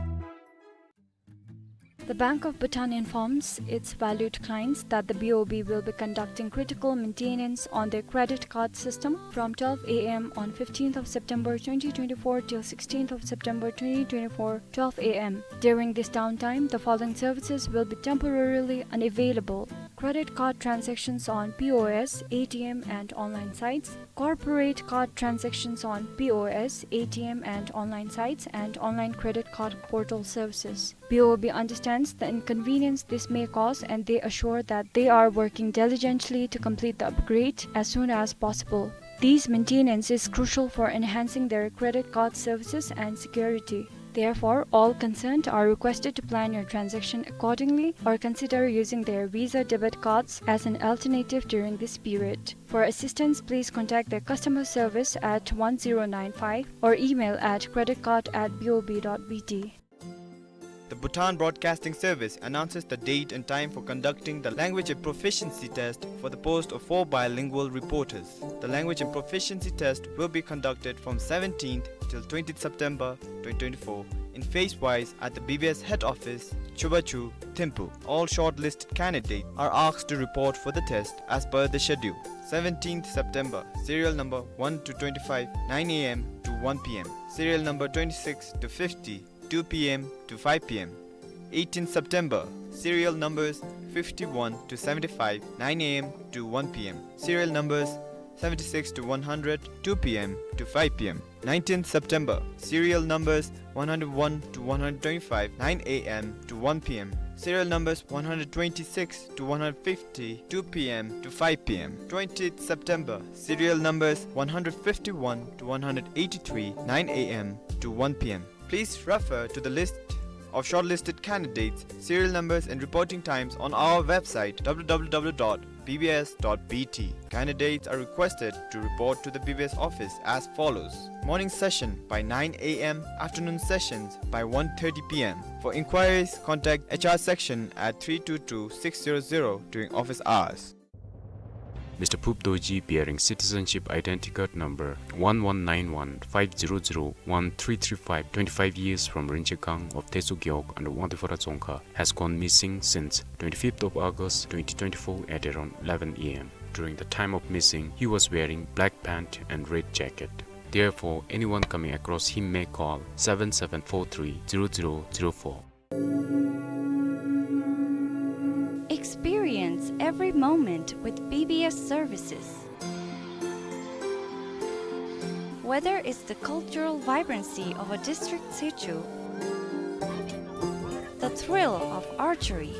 The Bank of Bhutan informs its valued clients that the B O B will be conducting critical maintenance on their credit card system from twelve a m on fifteenth of September twenty twenty-four till sixteenth of September twenty twenty-four, twelve a m. During this downtime, the following services will be temporarily unavailable: credit card transactions on P O S, A T M, and online sites, corporate card transactions on P O S, A T M, and online sites, and online credit card portal services. B O B understands the inconvenience this may cause, and they assure that they are working diligently to complete the upgrade as soon as possible. This maintenance is crucial for enhancing their credit card services and security. Therefore, all concerned are requested to plan your transaction accordingly or consider using their Visa debit cards as an alternative during this period. For assistance, please contact their customer service at one zero nine five or email at credit card at B O B dot B T. The Bhutan Broadcasting Service announces the date and time for conducting the Language and Proficiency Test for the post of four bilingual reporters. The Language and Proficiency Test will be conducted from seventeenth till twentieth September twenty twenty-four in phase wise at the B B S head office, Chubachu, Thimphu. All shortlisted candidates are asked to report for the test as per the schedule. Seventeenth September, serial number one to twenty-five, nine a m to one p m. Serial number twenty-six to fifty, two p m to five p m. Eighteenth September, serial numbers fifty-one to seventy-five, nine a m to one p m. Serial numbers seventy-six to one hundred, two p m to five p m. Nineteenth September, serial numbers one hundred one to one hundred twenty-five, nine a m to one p m. Serial numbers one hundred twenty-six to one hundred fifty, two p m to five p m. Twentieth September, serial numbers one hundred fifty-one to one hundred eighty-three, nine a m to one p m. Please refer to the list of shortlisted candidates, serial numbers and reporting times on our website, w w w dot b b s dot b t. Candidates are requested to report to the B B S office as follows. Morning session by nine a m, afternoon sessions by one thirty p m. For inquiries, contact H R section at three two two six zero zero during office hours. Mister Phup Dorji, bearing citizenship identity card number one one nine one five zero zero one three three five, twenty-five years, from Rinchegang of Teso Gewog under Wangdue Phodrang Dzongkha, has gone missing since twenty-fifth of August twenty twenty-four at around eleven a m. During the time of missing, he was wearing black pant and red jacket. Therefore, anyone coming across him may call seven seven four three zero zero zero four. Experience every moment with B B S services. Whether it's the cultural vibrancy of a district situ, the thrill of archery,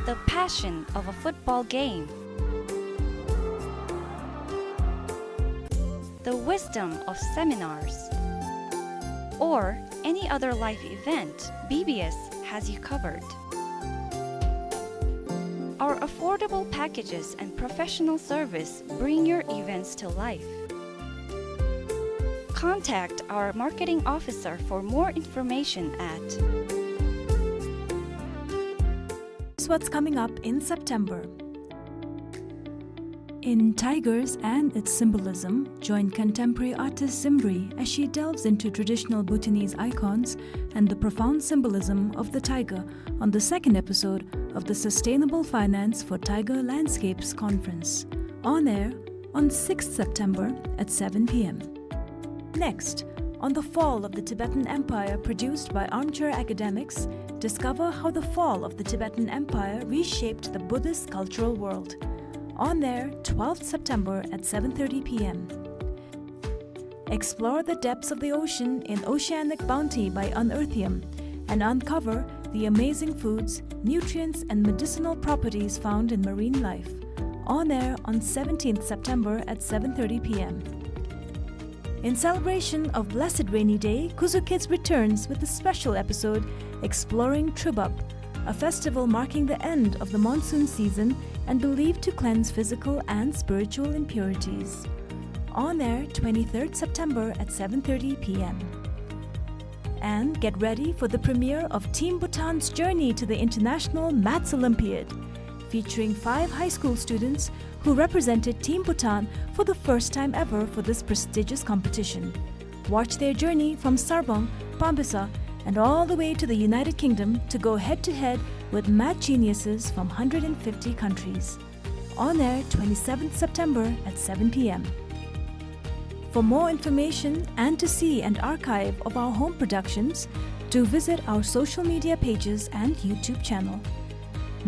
the passion of a football game, the wisdom of seminars, or any other life event, B B S has you covered. Our affordable packages and professional service bring your events to life. Contact our marketing officer for more information at. Here's what's coming up in September. In Tigers and Its Symbolism, join contemporary artist Zimri as she delves into traditional Bhutanese icons and the profound symbolism of the tiger on the second episode of the Sustainable Finance for Tiger Landscapes conference. On air on sixth September at seven p m. Next, on the fall of the Tibetan Empire, produced by Armchair Academics, discover how the fall of the Tibetan Empire reshaped the Buddhist cultural world. On air, twelfth September at seven thirty p m. Explore the depths of the ocean in Oceanic Bounty by Unearthium and uncover the amazing foods, nutrients, and medicinal properties found in marine life. On air on seventeenth September at seven thirty p m. In celebration of Blessed Rainy Day, Kuzu Kids returns with a special episode exploring Trubap, a festival marking the end of the monsoon season and believed to cleanse physical and spiritual impurities. On air twenty-third September at seven thirty p m. And get ready for the premiere of Team Bhutan's journey to the International Maths Olympiad, featuring five high school students who represented Team Bhutan for the first time ever for this prestigious competition. Watch their journey from Sarpang, Pambisa, and all the way to the United Kingdom to go head-to-head with math geniuses from hundred and fifty countries. On air twenty-seventh September at seven p m. For more information and to see an archive of our home productions, do visit our social media pages and YouTube channel.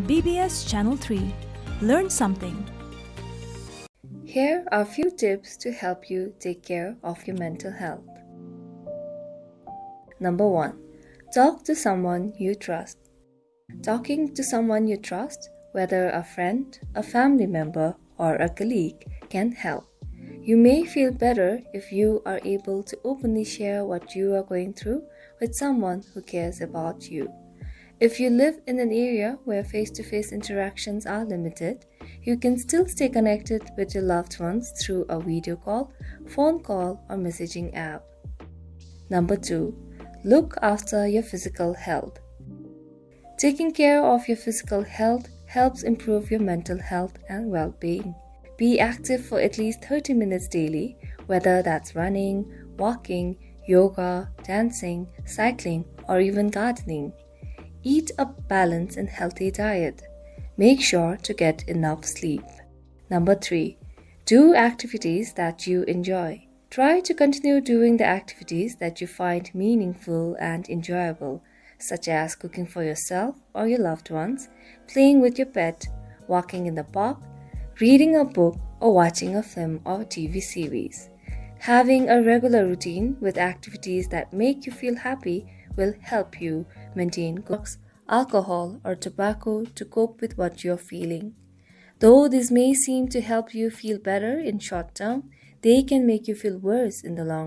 B B S Channel three. Learn something. Here are a few tips to help you take care of your mental health. Number one, talk to someone you trust. Talking to someone you trust, whether a friend, a family member, or a colleague, can help. You may feel better if you are able to openly share what you are going through with someone who cares about you. If you live in an area where face-to-face interactions are limited, you can still stay connected with your loved ones through a video call, phone call, or messaging app. Number two, look after your physical health. Taking care of your physical health helps improve your mental health and well-being. Be active for at least thirty minutes daily, whether that's running, walking, yoga, dancing, cycling, or even gardening. Eat a balanced and healthy diet. Make sure to get enough sleep. Number three, do activities that you enjoy. Try to continue doing the activities that you find meaningful and enjoyable, such as cooking for yourself or your loved ones, playing with your pet, walking in the park, reading a book, or watching a film or T V series. Having a regular routine with activities that make you feel happy will help you maintain good. Alcohol or tobacco to cope with what you're feeling. Though this may seem to help you feel better in short term, they can make you feel worse in the long